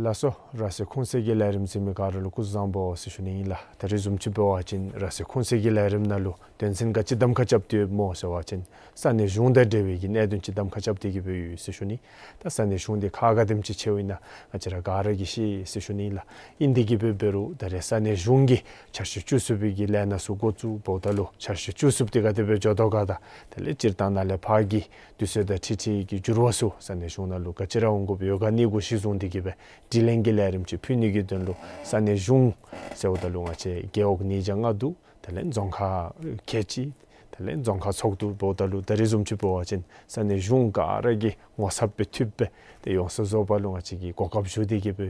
ལགས་སོ། ར་སེ་ཁུང་སེ་གི་ལས་རིམ་གཟིགས་མི་ག་ར་ལུ་སྐུ་གཟུགས་བཟང་པོ་ཟེར་ཞུ་ནི་ཨིན་ལགས། ད་རིས་བཟུམ་ཅིག་འབད་བ་ཅིན་ར་སེ་ཁུང་སེ་གི་ལས་རིམ་ནང་ལུ་དོན་ཚན་ག་ཅི་གདམ་ཁ་རྐྱབ་སྟེ་ཡོདཔ་སྨོ་ཟེར་བ་ཅིན་ས་གནས་གཞུང་དང་འབྲེལ་བའི་གི་གནད་དོན་ཅིག་གདམ་ཁ་རྐྱབ་སྟེ་གི་སྦེ་ཡོད་ཟེར་ཞུ་ནི། ད་ས་གནས་གཞུང་འདི་ཁག་ག་དེམ་ཅིག་ཆེཝ་ཨིན་ན་ང་བཅས་ར་ག་ར་གིས་ཤེས་ཟེར་ཞུ་ནི་ཨིན་ལགས། ཨིན་ཏེ་གི་སྦེ་འབད་རུང་ད་རེས་ས་གནས་གཞུང་གིས་འཆར་གཞི་བཅུ་གསུམ་པའི་གི་ལས་སྣ་ཚུ་འགོ་བཙུགས་འབདཝ་ད་ལུ་འཆར་གཞི་བཅུ་གསུམ་འདི་ག་དེ་སྦེ་འགྱོ་དོ་ག་དང་དེ་ལས་སྤྱིར་བཏང་ནང་ལས་ཕར་གྱི་དུས་ཚོད་དང་འཁྲིལ་འཁྲིལ་གྱི་འགྱུར་བ་ཚུ་ས་གནས་གཞུང་ནང་ལུ་ག་ཅི་ར་འོང་དགོཔ་ཡོད་ག་ནི་གུ་གཞི་བཟུང་སྟེ་གི་སྦེ་དྲི་ལན་གྱི་ལས་རིམ་ཅིག་ཕུལ་ནི་གི་དོན་ལུ་ས་གནས་གཞུང་ཟེརཝ་ད་ལུ་ང་བཅས་རྒེད་འོག་ཉིས་བརྒྱ་ལྔ་བཅུ་དེ་ལས་རྫོང་ཁག་ཁལ་གཅིག་དེ་ལས་རྫོང་ཁག་ཚོགས་འདུ་འབདཝ་ད་ལུ་ད་རིས་བཟུམ་ཅིག་འབད་བ་ཅིན་ས་གནས་གཞུང་ག་ར་གིས་ངོ་ཚབ་སྦེ་འཐུས་སྦེ་ཏེ་ཡོངས་སུ་རྫོགས་པ་ལུ་ང་བཅས་ཀྱིས་གོ་སྐབས་ཞུ་སྟེ་གི་སྦེ་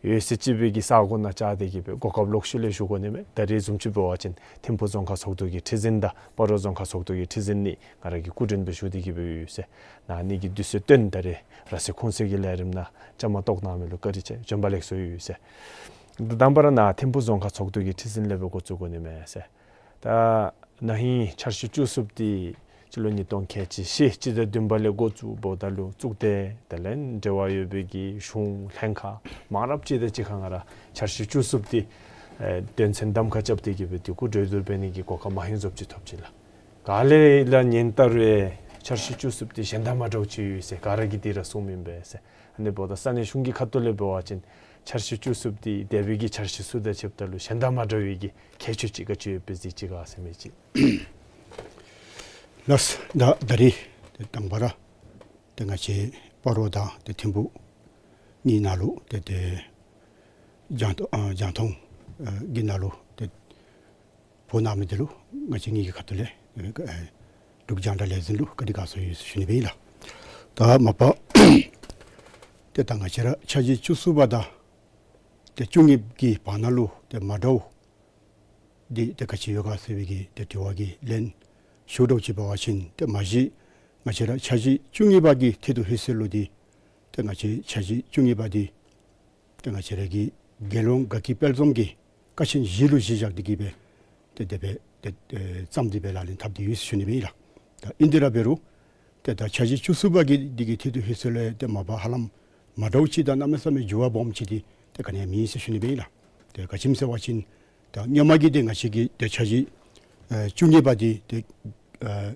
ཡོད་ཟེར་ཅིག་སྦེ་གི་ས་གོ་ནང་བཅར་ཏེ་གི་སྦེ་གོ་སྐབས་ལོག་ཤུལ་ལས་ཞུ་དགོ་ནི་མས། ད་རིས་བཟུམ་ཅིག་འབད་བ་ཅིན་ཐིམ་ཕུག་རྫོང་ཁག་ཚོགས་འདུ་གི་ཁྲི་འཛིན་དང་སྤ་རོ་རྫོང་ཁག་ཚོགས་འདུ་གི་ཁྲི་འཛིན་ནི་ང་ར་གིས་སྐུ་མགྲོན་སྦེ་ཞུ་སྟེ་གི་སྦེ་ཡོད་ཟེར། ན་ནི་གི་དུས་ཚོད་བཏོན་ད་རེས་ར་སེ་ཁུང་སེ་གི་ལས་རིམ་ནང་བཅའ་མར་གཏོགས་གནང་མི་ལུ་བཀའ་དྲིན་ཆེ། བྱོན་པ་ལེགས་སོ་ཡོད་ཟེར། དང་པ་ར་ནཱ་ཐིམ་ཕུ་རྫོང་ཁག་ཚོགས་འདུ་གི་ཁྲི་འཛིན་ལས་འབད་འགོ་བཙུགས་དགོ་ནི་མས་ཟེར། ད་ན་ཧིང་འཆར་གཞི་བཅུ་གསུམ་འདི་སྤྱི་ལོ་ཉིས་སྟོང་ཁལ་གཅིག་བཞི་སྤྱི་ཟླ་བདུན་པ་ལས་འགོ་བཙུགས་འབདཝ་ད་ལུ་གཙུག་སྡེ་དེ་ལས་འབྲེལ་བ་ཡོད་པའི་གི་གཞུང་ལྷན་ཁག་མང་རབས་ཅིག་དང་གཅིག་ཁར་ང་ར་འཆར་གཞི་བཅུ་གསུམ་འདི་ཨེ་དོན་ཚན་གདམ་ཁ་རྐྱབ་སྟེ་གི་སྦེ་འདི་གུ་གྲོས་བསྡུར་འབད་ནི་གི་གོ་སྐབས་མ་ཧེང་བཟུམ་ཅིག་ཐོབ་ཅི་ལགས། ག་ལས་ལགས་ཉིན་ལྟར་རེ་འཆར་གཞི་བཅུ་གསུམ་འདི་གཞན་དང་མ་འདྲཝ་ཅིག་ཡོད་ཟེར་ག་ར་གིས་འདི་ར་གསུངམ་ཨིན་པས་ཟེར། ཨ་ནི་འབདཝ་ད་ས་གནས་གཞུང་གི་ཁ་ཐུག་ལས་འབད་བ་ཅིན་འཆར་གཞི་བཅུ་གསུམ་འདི་འདས་པའི་གི་འཆར་གཞི་ཚུ་དང་ཕྱདཔ་ད་ལུ་གཞན་དང་མ་འདྲ་བའི་གི་ཁྱད་ཆོས་ཅིག་ག་ཅི་ཡོདཔ་སྦེ་གཟིགས་ཅི་ག་ཟེར་མི་ཅིག། ལགས། ད་ད་རིས་ཏེ་དང་པ་ར་ཏེ་ང་བཅས་སྤ་རོ་དང་ཏེ་ཐིམ་ཕུ་གཉིས་ནང་ལུ་ཏེ་ཏེ་རྒྱང་ཨ་རྒྱང་མཐོང་ཨ་གི་ནང་ལུ་ཏེ་འབོ་གནང་མི་འདི་ལུ་ང་བཅས་གཉིས་ཀྱི་ཁ་ཐུག་ལས་ཨེ་འབྲུག་རྒྱང་བསྒྲགས་ལས་འཛིན་ལུ་བཀའ་དྲིན་དགའ་ཚོར་ཡོད་ཟེར་ཞུ་ནི་སྦེ་ཨིན་ལགས། ད་མ་པ་ཏེ་ད་ང་བཅས་ར་འཆར་གཞི་བཅུ་གསུམ་པ་དང་ཏེ་བཅུ་གཉིས་ཀྱི་བར་ན་ལུ་ཏེ་མ་འདྲཝ་འདི་ཏེ་ག་ཅི་ཡོད་ག་ཟེར་བའི་གི་ཏེ་དྲི་བ་གི་ལན་ཞུ་འདྲཝ་ཅིག་འབད་བ་ཅིན་ཏེ་མ་གཞི་ང་བཅས་ར་འཆར་གཞི་བཅུ་གཉིས་པ་གི་ཐད་དུ་ལྷོད་ས་ལུ་འདི་ཏེ་ང་བཅས་འཆར་གཞི་བཅུ་གཉིས་པ་འདི་ཏེ་ང་བཅས་ར་གི་རྒྱལ་ཡོངས་དགའ་སྐྱིད་དཔལ་འཛོམས་ཀྱི་ཀ་ཆེན་བཞི་ལུ་གཞི་བཞག་སྟེ་གི་སྦེ་ཏེ་དེ་སྦེ་ཏེ་ཨེ་བརྩམས་ཏེ་སྦེ་ལག་ལེན་འཐབ་སྟེ་ཡོད་ཟེར་ཞུ་ནི་སྦེ་ཨིན་ལགས། ད་ཨིན་དེ་ར་འབད་རུང་ཏེ་ད་འཆར་གཞི་བཅུ་གསུམ་པ་གི་འདི་གི་ཐད་དུ་ལྷོད་ས་ལུ་ཡང་ཏེ་མ་པ་ཧ་ལམ་མ་འདྲཝ་ཅིག་དང་གནམ་མེད་ས་མེད་འགྱུར་བ་སྦོམ་ཅིག་འདི་ཏེ་ག་ནི་ཡང་མེད་ཟེར་ཞུ་ནི་སྦེ་ཨིན་ལགས། ཏེ་ག་ཅི་སྨོ་ཟེར་བ་ཅིན་ད་སྔོན་མ་གི་འདི་ང་བཅས་ཀྱི་ཏེ་འཆར་གཞི་ཨེ་བཅུ་གཉིས་པ་འདི་ཏེ་ཨེ་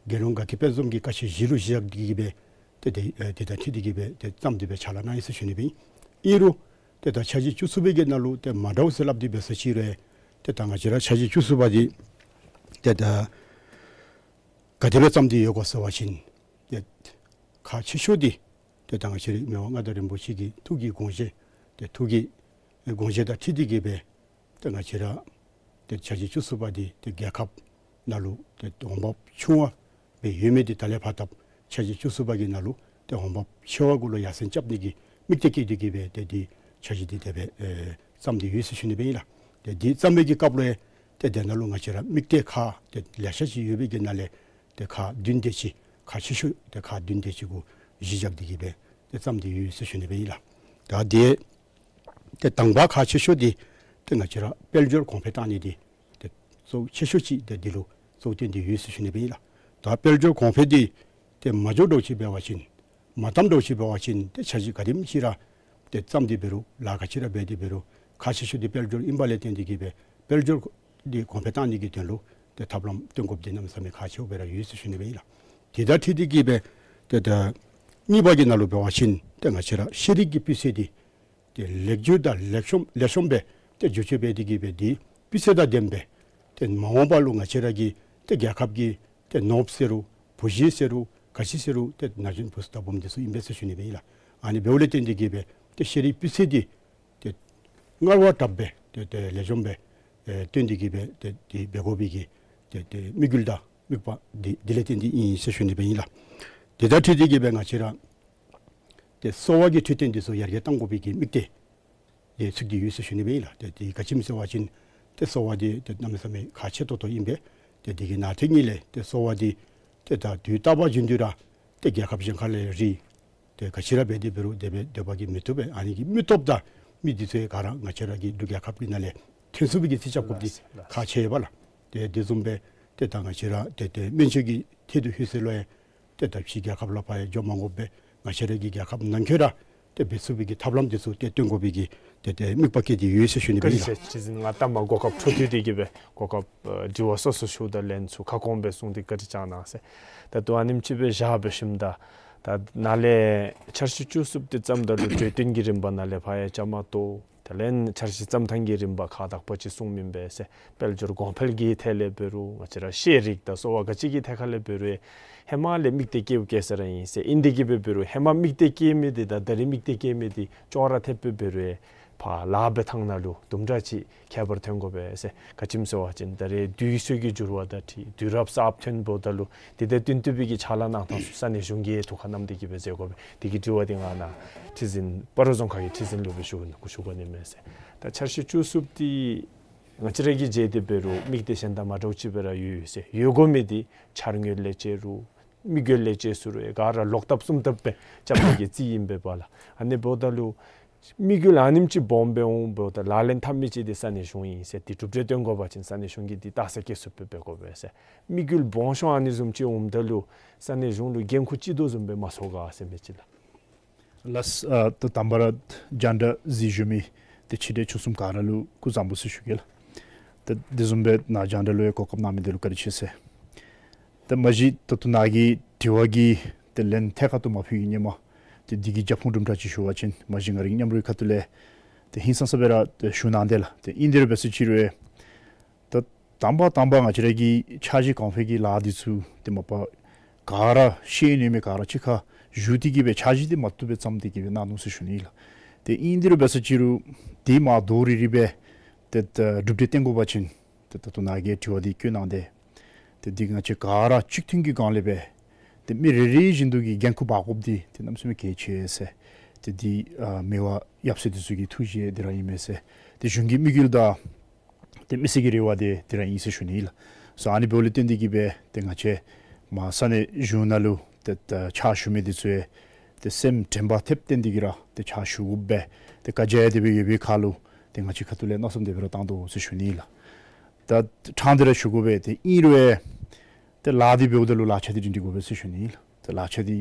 རྒྱལ་ཡོངས་དགའ་སྐྱིད་དཔལ་འཛོམས་ཀྱི་ཀ་ཆེན་བཞི་ལུ་གཞི་བཞག་སྟེ་གི་སྦེ་ཏེ་ཏེ་ཨེ་དེ་དང་འཁྲིལ་ཏེ་གི་སྦེ་ཏེ་བརྩམས་ཏེ་སྦེ་ཕྱག་ལཱ་གནང་ཡི་ཟེར་ཞུ་ནི་སྦེ་ཨིན། ཨིན་རུང་ཏེ་ད་འཆར་གཞི་བཅུ་གསུམ་པའི་གི་ནང་ལུ་ཏེ་མ་འདྲཝ་ཟེར་སླབ་སྟེ་འབད་ས་ཅིག་རུང་ཏེ་ད་ང་བཅས་ར་འཆར་གཞི་བཅུ་གསུམ་པ་འདི་ཏེ་ད་ག་དེ་སྦེ་བརྩམས་ཏེ་ཡོད་ག་ཟེར་བ་ཅིན་ཏེ་ཁག་ཆེ་ཤོས་འདི་ཏེ་ད་ང་བཅས་རའི་མི་དབང་མངའ་བདག་རིན་པོ་ཆེ་གི་ཐུགས་ཀྱི་དགོངས་བཞེད་ཏེ་ཐུགས་ཀྱི་དགོངས་བཞེད་དང་འཁྲིལ་ཏེ་གི་སྦེ་ཏེ་ང་བཅས་ར་ཏེ་འཆར་གཞི་བཅུ་གསུམ་པ་འདི་ཏེ་རྒྱལ་ཁབ་ནང་ལུ་ཏེ་འོང་འབབ་ཆུང་བ་སྦེ་ཡོད་མི་འདི་ད་ལས་ཕར་ད་འཆར་གཞི་བཅུ་གསུམ་པ་གི་ནང་ལུ་ཏེ་འོང་འབབ་ཆེ་བ་གུ་ལུ་ཡར་སེང་རྐྱབ་ནི་གི་དམིགས་གཏད་བསྐྱེད་དེ་གི་སྦེ་ཏེ་འདི་འཆར་གཞི་འདི་དེ་སྦེ་ཨེ་བརྩམས་ཏེ་ཡོད་ཟེར་ཞུ་ནི་སྦེ་ཨིན་ལགས། ཏེ་འདི་བརྩམས་པའི་གི་སྐབས་ལུ་ཡང་ཏེ་དེ་ནང་ལུ་ང་བཅས་ར་དམིགས་གཏད་ཁག་ཏེ་ལེ་ཤ་ཅིག་ཡོད་པའི་གི་ནང་ལས་ཏེ་ཁག་བདུན་དེ་ཅིག་ཁག་ཆེ་ཤོས་ཏེ་ཁག་བདུན་དེ་ཅིག་གུ་གཞི་བཞག་སྟེ་གི་སྦེ་ཏེ་བརྩམས་ཏེ་ཡོད་ཟེར་ཞུ་ནི་སྦེ་ཨིན་ལགས། ད་འདི་ཏེ་དང་པ་ཁག་ཆེ་ཤོས་འདི་ཏེ་ང་བཅས་ར་དཔལ་འབྱོར་གོང་འཕེལ་བཏང་ནི་འདི་ཏེ་གཙོ་ཆེ་ཤོས་ཅིག་ཏེ་འདི་ལུ་གཙོ་བོ་བཏོན་ཏེ་ཡོད་ཟེར་ཞུ་ནི་སྦེ་ཨིན་ལགས། ད་དཔལ་འབྱོར་གོང་འཕེལ་འདི་ཏེ་མ་འགྱོ་འདྲཝ་ཅིག་འབད་བ་ཅིན་མ་བརྩམ་འདྲཝ་ཅིག་འབད་བ་ཅིན་ཏེ་འཆར་གཞི་ག་དེམ་ཅིག་ར་ཏེ་བརྩམས་ཏེ་འབད་རུང་ལཱ་ག་ཅི་ར་འབད་དེ་འབད་རུང་ཁག་ཆེ་ཤོས་འདི་དཔལ་འབྱོར་ཨིན་པ་ལས་བརྟེན་ཏེ་གི་སྦེ་དཔལ་འབྱོར་འདི་གོང་འཕེལ་བཏང་ནི་གི་དོན་ལུ་ཏེ་ཐབས་ལམ་སྟོན་དགོཔ་འདི་གནམ་མེད་ས་མེད་ཁག་ཆེཝ་སྦེ་ར་ཡོད་ཟེར་ཞུ་ནི་སྦེ་ཨིན་ལགས། དེ་དང་འཁྲིལ་ཏེ་གི་སྦེ་ཏེ་ད་གཉིས་པ་གི་ནང་ལུ་འབད་བ་ཅིན་ཏེ་ང་བཅས་ར་ཤེས་རིག་གི་སྤུས་ཚད་འདི་ཏེ་ལེགས་བཅོས་དང་ལེགས་ཤོམ་ལེགས་ཤོམ་སྦེ་ཏེ་བསྒྱུར་བཅོས་འབད་དེ་གི་སྦེ་འདི་སྤུས་ཚད་དང་ལྡནམ་སྦེ་ཏེ་མ་འོངས་པ་ལུ་ང་བཅས་ར་གི་ཏེ་རྒྱལ་ཁབ་ཀྱི་ཏེ་ནོར་བུ་ཟེར་རུང་བུ་གཞི་ཟེར་རུང་ག་ཅི་ཟེར་རུང་ཏེ་ན་གཞོན་བུ་ཚུ་དང་བུམོ་འདི་ཚུ་ཨིན་པས་ཟེར་ཞུ་ནི་སྦེ་ཨིན་ལགས། ཨ་ནི་འབདཝ་ལས་བརྟེན་ཏེ་གི་སྦེ་ཏེ་ཤེས་རིག་སྤུས་ཚད་འདི་ཏེ་སྔར་བ་དྲགཔ་སྦེ་ཏེ་ཏེ་ལེགས་ཤོམ་སྦེ་ཨེ་བཏོན་ཏེ་གི་སྦེ་ཏེ་ཏེ་འབད་དགོ་པའི་གི་ཏེ་ཏེ་དམིགས་ཡུལ་དང་དམིགས་པ་འདི་འདི་ལས་བརྟེན་ཏེ་ཨིན་ཟེར་ཞུ་ནི་སྦེ་ཨིན་ལགས། དེ་དང་འཁྲིལ་ཏེ་གི་སྦེ་ང་བཅས་ར་ཏེ་གསོ་བ་གི་འཕྲོད་བསྟེན་འདི་ཚུ་ཡར་རྒྱས་གཏང་དགོ་པའི་གི་དམིགས་གཏད་ཏེ་ཚུད་དེ་ཡོད་ཟེར་ཞུ་ནི་སྦེ་ཨིན་ལགས། ཏེ་འདི་ག་ཅི་སྨོ་ཟེར་བ་ཅིན་ཏེ་གསོ་བ་འདི་ཏེ་གནམ་མེད་ས་མེད་ཁག་ཆེ་ཏོག་ཏོ་ཨིན་པས། ཏེ་འདི་གི་ནང་དེ་ཉིད་ལས་ཏེ་གསོ་བ་འདི་ཏེ་ད་དུས་རྟག་པ་བཞིན་དུ་ར་ཏེ་རྒྱལ་ཁབ་གཞན་ཁ་ལས་རིགས་ཏེ་ག་ཅི་ར་འབད་དེ་འབད་རུང་དེ་སྦེ་སྡོད་པ་གིས་མི་བཏུབ་པས། ཨ་ནི་གི་མི་སྟོབས་དང་མི་འདི་ཚུ་ག་ར་ང་བཅས་ར་གི་འབྲུག་རྒྱལ་ཁབ་ཀྱི་ནང་ལས་ཐོན་ཚུགས་པའི་གི་རྩིས་རྐྱབ་དགོཔ་འདི་ཁག་ཆེ་བས་ལགས། ཏེ་དེ་བཟུམ་སྦེ་ཏེ་ད་ང་བཅས་ར་ཏེ་ཏེ་སྨན་བཅོས་ཀྱི་ཐད་དུ་ལྷོད་ས་ལུ་ཡང་ཏེ་ད་ཕྱི་རྒྱལ་ཁབ་ལུ་ཕར་ཡང་འགྱོ་མ་དགོ་པར་ང་བཅས་ར་གི་རྒྱལ་ཁབ་ནང་འཁོད་ར་ཏེ་འབད་ཚུགས་པའི་གི་ཐབས་ལམ་འདི་ཚུ་ཏེ་སྟོན་དགོ་པའི་གི་ཏེ་ཏེ་དམིགས་པ་བསྐྱེད་དེ་ཡོད་ཟེར་ཞུ་ནི་སྦེ་ཨིན་ལགས། བཀའ་དྲིན་ཆེ། ཁྲི་འཛིན་ང་ལྟ་མ་གོ་སྐབས་འཕྲོ་མཐུད་དེ་གི་སྦེ་གོ་སྐབས་ཨ་དྲི་བ་སོ་སོ་ཞུཝ་ད་ལན་ཚུ་ཁ་སྐོང་སྦེ་གསུངས་ཏེ་བཀའ་དྲིན་བསྐྱང་གནང་ཟེར། ད་ལྟོ་ཨ་ནེམ་ཅིག་སྦེ་བཞག་འབད་ཞིནམ་ད་ད་ནཱ་ལས་འཆར་གཞི་བཅུ་གསུམ་འདི་བརྩམ་ད་ལུ་གྲོས་བསྟུན་གྱི་རིམ་པ་ནཱ་ལས་ཕར་ཡང་བཅའ་མར་གཏོགས། དེ་ལས་འཆར་གཞི་བརྩམ་ཐངས་ཀྱི་རིམ་པ་ཁག་དག་པ་ཅིག་གསུངམ་ཨིན་པས་ཟེར། དཔལ་འབྱོར་གོང་འཕེལ་གྱི་ཐད་ལས་འབད་རུང་ང་བཅས་ར་ཤེས་རིག་དང་གསོ་བ་ག་ཅི་གི་ཐད་ཁ་ལས་འབད་རུང་ཧེ་མ་ལས་དམིགས་གཏད་བསྐྱེདཔ་བསྐྱེད་ས་ར་ཨིན་ཟེར། ཨིན་དེ་གི་སྦེ་འབད་རུང་ཧེ་མ་དམིགས་གཏད་བསྐྱེད་མི་འདི་དང་ད་རིས་དམིགས་གཏད་བསྐྱེད་མི་འདི་ཅོག་ར་འཐདཔ་སྦེ་འབད་རུང་ཕར་ལཱ་འབད་ཐངས་ནང་ལུ་དུམ་གྲ་ཅིག་ཁྱད་པར་ཐོན་དགོ་པས་ཟེར། ག་ཅི་སྨོ་ཟེར་བ་ཅིན་ད་རེས་དུས་ཚོད་ཀྱི་འགྱུར་བ་དང་འཁྲིལ་དུས་རབས་གསརཔ་ཐོན་འབདཝ་ད་ལུ་དེ་དང་བསྟུན་ཏེ་སྦེ་གི་ཕྱག་ལཱ་གནང་ཐངས་ཚུ་ས་གནས་གཞུང་གིས་ཐུགས་ཁར་བསྣམས་ཏེ་གི་སྦེ་མཛད་དགོ་པས། དེ་གི་དྲི་བ་འདི་ང་ནཱ་ཁྲི་འཛིན་སྤ་རོ་རྫོང་ཁག་གི་ཁྲི་འཛིན་ལུ་སྦེ་ཞུ་ཞུ་དགོ་ནི་མས་ཟེར། ད་འཆར་གཞི་བཅུ་གསུམ་འདི་ང་བཅས་ར་གིས་མཇལ་ཏེ་འབད་རུང་དམིགས་གཏད་གཞན་དང་མ་འདྲཝ་ཅིག་སྦེ་ར་ཡོད་ཟེར། ཡོད་དགོ་མི་འདི་འཆར་དངོས་ལས་བཅད་རུང་དམིགས་ཡུལ་ལས་བཅད་ཟེར་རུང་ག་ར་ལོག་ལྟབ་གསུམ་ལྟབ་སྦེ་རྐྱབ་ནི་གི་རྩིས་ཨིན་པས་པ་ལགས། ཨ་ནི་འབདཝ་ད་ལུ་ དམིགས་ཡུལ་ཨ་ནེམ་ཅིག་སྦོམ་སྦེ་འོང་འབདཝ་ད་ལག་ལེན་འཐབ་མི་ཅིག་འདི་ས་གནས་གཞུང་ཨིན་ཟེར། འདི་གྲུབ་འབྲས་སྟོན་དགོ་པ་ཅིན་ས་གནས་གཞུང་གིས་འདི་རྟགས་གསལ་སྐྱེ་ཚུགསཔ་སྦེ་འབད་དགོ་པས་ཟེར། དམིགས་ཡུལ་སྦོམ་ཤོས་ཨ་ནི་བཟུམ་ཅིག་འོངམ་ད་ལུ་ས་གནས་གཞུང་ལུ་འགན་ཁུར་ཅིག་དོ་བཟུམ་སྦེ་མ་སོང་ག་ཟེར་མི་ཅིག་ལགས། ལགས། ཨ་ད་དང་པ་ར་རྒྱང་བསྒྲགས་གཟིགས་བཞུགས་མི་ཏེ་ཆེ་འབྲིང་ཆུང་གསུམ་ག་ར་ལུ་སྐུ་གཟུགས་བཟང་པོ་ཟེར་ཞུ་གེ་ལགས། ཏེ་དེ་བཟུམ་སྦེ་ནཱ་རྒྱང་བསྒྲགས་ལུ་ཡང་གོ་སྐབས་གནང་མི་འདི་ལུ་བཀའ་དྲིན་ཆེ་ཟེར། ཏེ་མ་གཞི་ད་ལྟོ་ནཱ་གི་དྲི་བ་གི་ཏེ་ལན་ཐད་ཀར་དུ་མ་ཕུལ་གྱི་སྔོན་མ་ཏེ་འདི་གི་རྒྱབ་ཁུངས་དུམ་གྲ་ཅིག་ཞུ་བ་ཅིན་མ་གཞི་ང་རའི་མཉམ་རོགས་ཁ་ཐུག་ལས་ཏེ་ཧིང་སངས་ས་སྦེ་ར་ཏེ་ཞུ་གནང་དེས་ལགས། ཏེ་ཨིན་དེ་རུང་འབད་ཟེར་ཅི་རུང་ད་དང་པ་དང་པ་ང་བཅས་ར་གི་འཆར་གཞི་གོང་འཕེལ་གྱི་ལཱ་འདི་ཚུ་ཏེ་མ་པ་ག་ར་ཤེས་ནི་མི་ག་ར་གཅིག་ཁར་བཞུགས་ཏེ་གི་སྦེ་འཆར་གཞི་འདི་མ་བཏུབ་སྦེ་བརྩམས་ཏེ་གི་སྦེ་གནང་ནུག་ཟེར་ཞུ་ནི་ལགས། ཏེ་ཨིན་དེ་རུང་འབད་ཟེར་ཅི་རུང་འདི་མ་དོ་རི་རི་སྦེ་ཏེ་ད་གྲུབ་འབྲས་བསྟན་དགོ་པ་ཅིན་ཏེ་ད་ལྟོ་ནཱ་གིས་དྲི་བ་འདི་བཀོད་གནང་དེས། ཏེ་འདི་ང་བཅས་ག་ར་གཅིག་མཐུན་གྱི་སྒང་ལས་སྦེ་ཏེ་མི་རེ་རེ་བཞིན་དུ་གི་འགན་ཁུར་འབག་དགོཔ་འདི་ཏེ་གནམ་མེད་ས་མེད་གལ་ཆེ་ཟེར། ཏེ་འདི་ཨ་མི་དབང་ཡབ་སྲས་འདི་ཚུ་གི་ཐུགས་བཞེད་འདི་ར་ཨིན་མས་ཟེར། ཏེ་གཞུང་གི་དམིགས་ཡུལ་དང་ཏེ་མི་སེར་གྱི་རེ་བ་འདི་འདི་ར་ཨིན་ཟེར་ཞུ་ནི་ལགས། སོ་ཨ་ནི་འབདཝ་ལས་བརྟེན་ཏེ་གི་སྦེ་ཏེ་ང་བཅས་མར་ས་གནས་གཞུང་ནང་ལུ་ཏེ་ད་ཕྱག་ཞུ་མི་འདི་ཚུ་ཡང་ཏེ་སེམས་དྲན་པ་ཐེབས་བརྟན་ཏེ་གི་ར་ཏེ་ཕྱག་ཞུ་དགོ་པས། ཏེ་བཀའ་རྒྱ་ཡང་དེ་སྦེ་ཡོད་པའི་ཁར་ལུ་ཏེ་ང་བཅས་ཁ་ཐུག་ལས་མནོ་བསམ་དེ་སྦེ་ར་བཏང་དོ་ཟེར་ཞུ་ནི་ལགས། ད་ཕྲང་སྟེ་ར་ཞུ་དགོ་པས། ཏེ་ཨིན་རུང་ཡང་ཏེ་ལཱ་འདི་འབདཝ་ད་ལུ་ལག་ཆ་འདི་སྒྲིང་སྒྲི་དགོ་པས་ཟེར་ཞུ་ནི་ལགས། ཏེ་ལག་ཆ་འདི་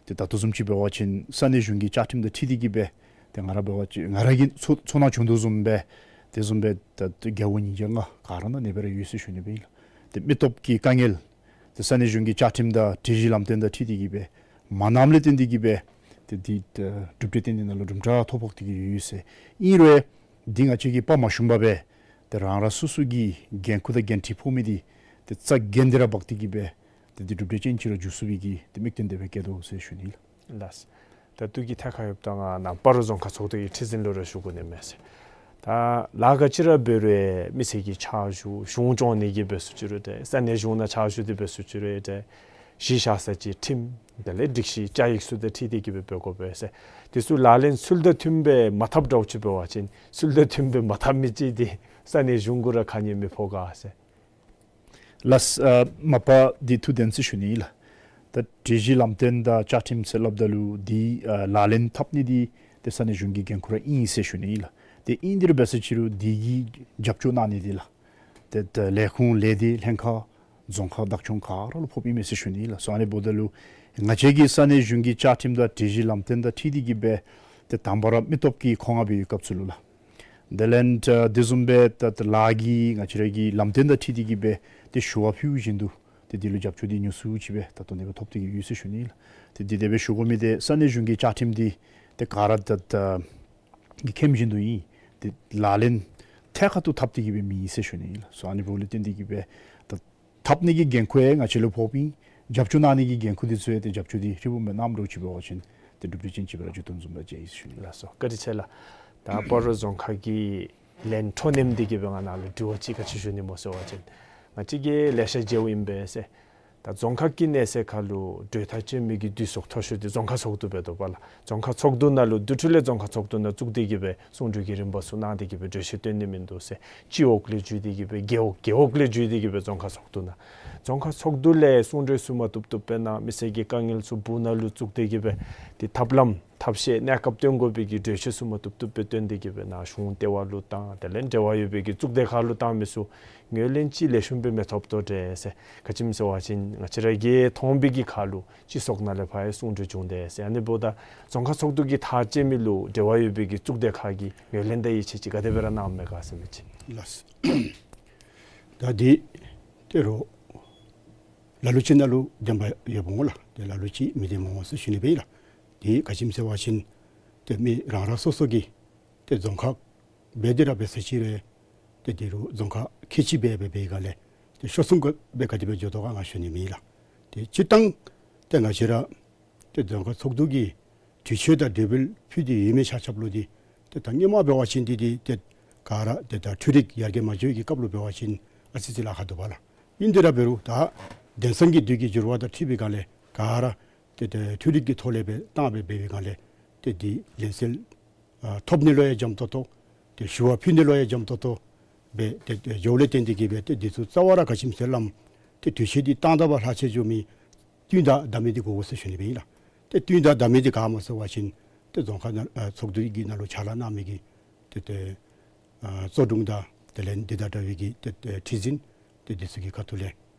ཏེ་ད་ལྟོ་བཟུམ་ཅིག་འབད་བ་ཅིན་ས་གནས་གཞུང་གི་བཅའ་ཁྲིམས་དང་འཁྲིལ་ཏེ་གི་སྦེ་ཏེ་ང་ར་འབད་བ་ཅིན་ང་ར་གིས་ཚོར་ཚོར་སྣང་བྱུང་དོ་བཟུམ་སྦེ་དེ་བཟུམ་སྦེ་ད་ཏེ་རྒྱལ་པོ་ཉིས་བརྒྱ་ལྔ་ག་ར་ནང་ཨ་ནི་སྦེ་ར་ཡོད་ཟེར་ཞུ་ནི་སྦེ་ཨིན་ལགས། ཏེ་མི་སྟོབས་ཀྱི་དཀའ་ངལ་ཏེ་ས་གནས་གཞུང་གི་བཅའ་ཁྲིམས་དང་སྒྲིག་གཞི་ལམ་སྟོན་དང་འཁྲིལ་ཏེ་གི་སྦེ་མ་གནངམ་ལས་བརྟེན་ཏེ་གི་སྦེ་ཏེ་འདི་ཏེ་གྲུབ་འབྲས་བསྟན་ནི་ནང་ལུ་གྲུབ་འབྲས་ཐོ་ཕོག་སྟེ་གི་ཡོད་ཟེར། ཨིན་རུང་འདི་ང་བཅས་ཀྱིས་དཔའ་མ་ཞུམ་པར་སྦེ་ཏེ་རང་རང་སོ་སོ་གི་འགན་ཁུར་དང་འགན་འཁྲི་ཕོག་མི་འདི་ཏེ་རྩ་འགེངས་ཏེ་ར་འབག་སྟེ་གི་སྦེ་ཏེ་འདི་གྲུབ་འབྲས་ཅན་ཅིག་ར་འགྱུར་ཚུགས་པའི་གི་ཏེ་དམིགས་དོན་དེ་སྦེ་བསྐྱེད་དོ་ཟེར་ཞུ་ནི་ལགས། ལགས། ད་ལྟོ་གི་ཐད་ཁར་ཡོདཔ་ད་ང་ནཱ་སྤ་རོ་རྫོང་ཁག་ཚོགས་འདུ་གི་ཁྲི་འཛིན་ལུ་ར་ཞུ་དགོ་ནི་མས་ཟེར། ད་ལཱ་ག་ཅི་ར་འབད་རུང་མི་སེར་གྱི་ཕྱག་ཞུ་གཞུང་སྐྱོང་ནི་གི་འབད་ཟེར་ཅི་རུང་ཏེ་ས་གནས་གཞུང་ནང་ཕྱག་ཞུ་སྟེ་འབད་ཟེར་ཅི་རུང་ཏེ་གཞི་བཞག་ས་ཅིག་ཁྲིམས་དེ་ལས་སྒྲིག་གཞི་བཅའ་ཡིག་ཚུ་དང་འཁྲིལ་ཏེ་གི་སྦེ་འབད་དགོ་པས་ཟེར། དེ་ཚུ་ལག་ལེན་ཚུལ་དང་མཐུནམ་སྦེ་མ་འཐབ་འདྲཝ་ཅིག་འབད་བ་ཅིན་ཚུལ་དང་མཐུནམ་སྦེ་མ་འཐབ་མི་ཅིག་འདི་ས་གནས་གཞུང་གུ་ར་ཁ་ཉེས་མི་ཕོག་ག་ཟེར། ལགས། ཨ་མ་པ་འདི་ཐུགས་བདེན་ཟེར་ཞུ་ནི་ལགས། ད་སྒྲིག་གཞི་ལམ་སྟོན་དང་བཅའ་ཁྲིམས་ཟེར་སླབ་ད་ལུ་འདི་ཨ་ལག་ལེན་འཐབ་ནི་འདི་ཏེ་ས་གནས་གཞུང་གི་འགན་ཁུར་ར་ཨིན་ཟེར་ཞུ་ནི་ལགས། ཏེ་ཨིན་དེ་རུང་འབད་ཟེར་ཅི་རུང་འདི་གི་རྒྱབ་སྐྱོར་གནང་ནི་འདི་ལགས། ཏེ་ད་ལས་ཁུངས་ལས་སྡེ་ལྷན་ཁག་རྫོང་ཁག་བདག་སྐྱོང་ག་ར་ལུ་ཕོགཔ་ཨིན་མས་ཟེར་ཞུ་ནི་ལགས། སོ་ཨ་ནི་འབདཝ་ད་ལུ་ང་བཅས་ཀྱིས་ས་གནས་གཞུང་གི་བཅའ་ཁྲིམས་དང་སྒྲིག་གཞི་ལམ་སྟོན་དང་འཁྲིལ་ཏེ་གི་སྦེ་ཏེ་དང་པ་ར་མི་སྟོབས་ཀྱི་མཁོ་མངགས་སྦེ་ཡོད་སྐབས་སུ་ལུ་ལགས། དེ་ལས་ད་དེ་བཟུམ་སྦེ་ད་ད་ལཱ་གི་ང་བཅས་ར་གི་ལམ་སྟོན་དང་འཁྲིལ་ཏེ་གི་སྦེ་ཏེ་ཞུ་བ་ཕུལཝ་བཞིན་དུ་ཏེ་འདི་ལུ་རྒྱབ་སྐྱོར་འདི་ཉུང་སུ་ཅིག་སྦེ་ད་ལྟོ་ནི་སྦེ་ཐོབ་སྟེ་གི་ཡོད་ཟེར་ཞུ་ནི་ལགས། ཏེ་འདི་དེ་སྦེ་ཞུ་དགོ་མི་འདི་ས་གནས་གཞུང་གི་བཅའ་ཁྲིམས་འདི་ཏེ་ག་ར་ད་ད་གི་ཁྲིམས་བཞིན་དུ་ཨིན། ཏེ་ལག་ལེན་ཐད་ཀར་དུ་འཐབ་སྟེ་གི་སྦེ་མེད་ཟེར་ཞུ་ནི་ལགས། སོ་ཨ་ནི་འབདཝ་ལས་བརྟེན་ཏེ་གི་སྦེ་ད་འཐབ་ནི་གི་འགན་ཁུར་ཡང་ང་བཅས་ལུ་ཕོགཔ་ཨིན། རྒྱབ་སྐྱོར་གནང་ནི་གི་འགན་ཁུར་འདི་ཚུ་ཡང་ཏེ་རྒྱབ་སྐྱོར་འདི་ཧྲིལ་བུམ་སྦེ་གནངམ་འདྲཝ་ཅིག་འབད་བ་ཅིན་ཏེ་གྲུབ་འབྲས་ཅན་ཅིག་སྦེ་ར་འགྱུར་དོ་བཟུམ་ར་ཅིག་ཨིན་ཟེར་ཞུ་ནི་ལགས། སོ་བཀའ་དྲིན་ཆེ་ལགས། ད་སྤ་རོ་རྫོང་ཁག་གི་ལན་འཕྲོ་མཉམ་འདི་གི་སྦེ་ང་ནཱ་ལུ་དྲི་བ་ཅིག་ག་ཅི་ཞུ་ནི་སྨོ་ཟེར་བ་ཅིན་ང་བཅས་ཀྱིས་ལེ་ཤ་མཇལཝ་ཨིན་པས་ཟེར། ད་རྫོང་ཁག་གི་གནས་ཚད་ཁར་ལུ་གྲོས་ཐག་བཅད་མི་གི་འདུས་ཚོགས་མཐོ་ཤོས་འདི་རྫོང་ཁག་ཚོགས་འདུ་འབད་དོ་བ་ལགས། རྫོང་ཁག་ཚོགས་འདུ་ནང་ལུ་དེ་འཕྲོ་ལས་རྫོང་ཁག་ཚོགས་འདུ་ནང་བཙུགས་ཏེ་གི་སྦེ་གསུང་གྲོས་ཀྱི་རིམ་པ་ཚུ་གནང་སྟེ་གི་སྦེ་གྲོས་ཆོད་བཏོན་ནི་མིན་འདུག་ཟེར། སྤྱི་འོག་ལས་བརྒྱུད་དེ་གི་སྦེ་རྒེད་འོག་རྒེད་འོག་ལས་བརྒྱུད་དེ་གི་སྦེ་རྫོང་ཁག་ཚོགས་འདུ་ནང་རྫོང་ཁག་ཚོགས་འདུ་ལས་གསུང་གྲོས་ཚུ་མ་བཏུབ་བཏུབ་སྦེ་གནང་། མི་སེར་གྱི་དཀའ་ངལ་ཚུ་སྦུག་ནང་ལུ་བཙུགས་ཏེ་གི་སྦེ་ཏེ་ཐབས་ལམ་ཐབས་ཤེས་གནས་སྐབས་སྟོན་དགོ་པའི་གི་གྲོས་ཆོད་ཚུ་མ་བཏུབ་བཏུབ་སྦེ་བཏོན་ཏེ་གི་སྦེ་ནཱ་གཞུང་ལྟེ་བ་ལུ་དང་དེ་ལས་འབྲེལ་བ་ཡོད་པའི་གི་གཙུག་སྡེ་ཁག་ལུ་དང་མི་ཚུ་ངོས་ལེན་ཅིག་ལེགས་ཤོམ་སྦེ་མི་ཐོབ་དོ་འདྲས་ཟེར། ག་ཅི་སྨོ་ཟེར་བ་ཅིན་ང་བཅས་ར་གིས་མཐོང་བའི་གི་ཁར་ལུ་སྤྱི་ཚོགས་ནང་ལས་ཕར་ཡང་གསུང་གྲོས་བྱུང་དེས་ཟེར། ཨ་ནི་འབདཝ་ད་རྫོང་ཁག་ཚོགས་འདུ་གི་ཐག་བཅད་མི་ལུ་འབྲེལ་བ་ཡོད་པའི་གི་གཙུག་སྡེ་ཁག་གིས་ངོས་ལེན་དང་ཡིད་ཆེས་ཅིག་ག་དེ་སྦེ་ར་གནངམ་མས་ག་ཟེར་མི་ཅིག། ལགས། ད་འདི་ཏེ་རོགས་ལ་ལུ་ཅིག་ནང་ལུ་བདེན་པ་ཡོདཔ་འོང་ལགས། ཏེ་ལ་ལུ་ཅིག་མི་བདེནམ་འོང་ཟེར་ཞུ་ནི་སྦེ་ཨིན་ལགས། འདི་ག་ཅི་སྨོ་ཟེར་བ་ཅིན་ཏེ་མི་རང་རང་སོ་སོ་གི་ཏེ་རྫོང་ཁག་འབད་དེ་ར་འབད་ཟེར་ཅི་རུང་ཏེ་འདི་རུ་རྫོང་ཁག་ཁལ་གཅིག་སྦེ་འབད་བའི་སྒང་ལས་ཏེ་ཤོར་སོང་ག་སྦེ་ག་དེ་སྦེ་འགྱོ་དོ་ག་ང་ཞུ་ནི་མེད་ལགས། ཏེ་སྤྱིར་བཏང་ཏེ་ང་བཅས་ར་ཏེ་རྫོང་ཁག་ཚོགས་འདུ་གི་དུས་ཆེན་དང་དུས་བབ་ཕུལ་ཏེ་ཡོད་མི་ཆ་ཁྱབ་ལུ་འདི་ཏེ་ད་སྔོན་མ་འབད་བ་ཅིན་འདི་འདི་ཏེ་ག་ར་ཏེ་ད་འཕྲུལ་རིག་ཡར་རྒྱས་མ་འགྱོ་བའི་གི་སྐབས་ལུ་འབད་བ་ཅིན་ཨ་ཙི་ཅིག་ལཱ་ཁག་འདུག་པ་ལགས། ཨིན་དེ་ར་འབད་རུང་ད་དེང་སང་གི་དུས་ཀྱི་འགྱུར་བ་དང་འཁྲིལ་བའི་སྒང་ལས་ག་ར་ཏེ་ཏེ་འཕྲུལ་རིག་གི་ཐོག་ལས་སྦེ་བཏང་སྦེ་འབད་བའི་སྒང་ལས་ཏེ་འདི་ལན་གསལ་ཨ་ཐོབ་ནི་ལུ་ཡང་འཇམ་ཏོག་ཏོ། ཏེ་ཞུ་བ་ཕུལ་ནི་ལུ་ཡང་འཇམ་ཏོག་ཏོ་སྦེ་ཏེ་ཏེ་འགྱོཝ་ལས་བརྟེན་ཏེ་གི་སྦེ་ཏེ་འདི་ཚུ་རྩ་བ་ར་ག་ཅི་སྨོ་ཟེར་བ་ཅིན་ཏེ་དུས་ཆེན་འདི་བཏང་ད་པ་ལྷག་ཆད་འགྱོ་མི་བསྟུན་ཟླ་བདའ་མི་འདི་དགོ་དགོ་ཟེར་ཞུ་ནི་སྦེ་ཨིན་ལགས། ཏེ་བསྟུན་ཟླ་བདའ་མི་འདི་ག་སྨོ་ཟེར་བ་ཅིན་ ཏེ་རྫོང་ཁག་ནང་ཨ་ཚོགས་འདུ་གི་ནང་ལུ་ཕྱག་ལཱ་གནང་མི་གི་ཏེ་ཏེ་ཨ་གཙོ་དྲུང་དང་དེ་ལས་འདི་དང་འདྲ་བའི་གི་ཏེ་ཏེ་ཁྲི་འཛིན་ཏེ་འདི་ཚུ་གི་ཁ་ཐུག་ལས་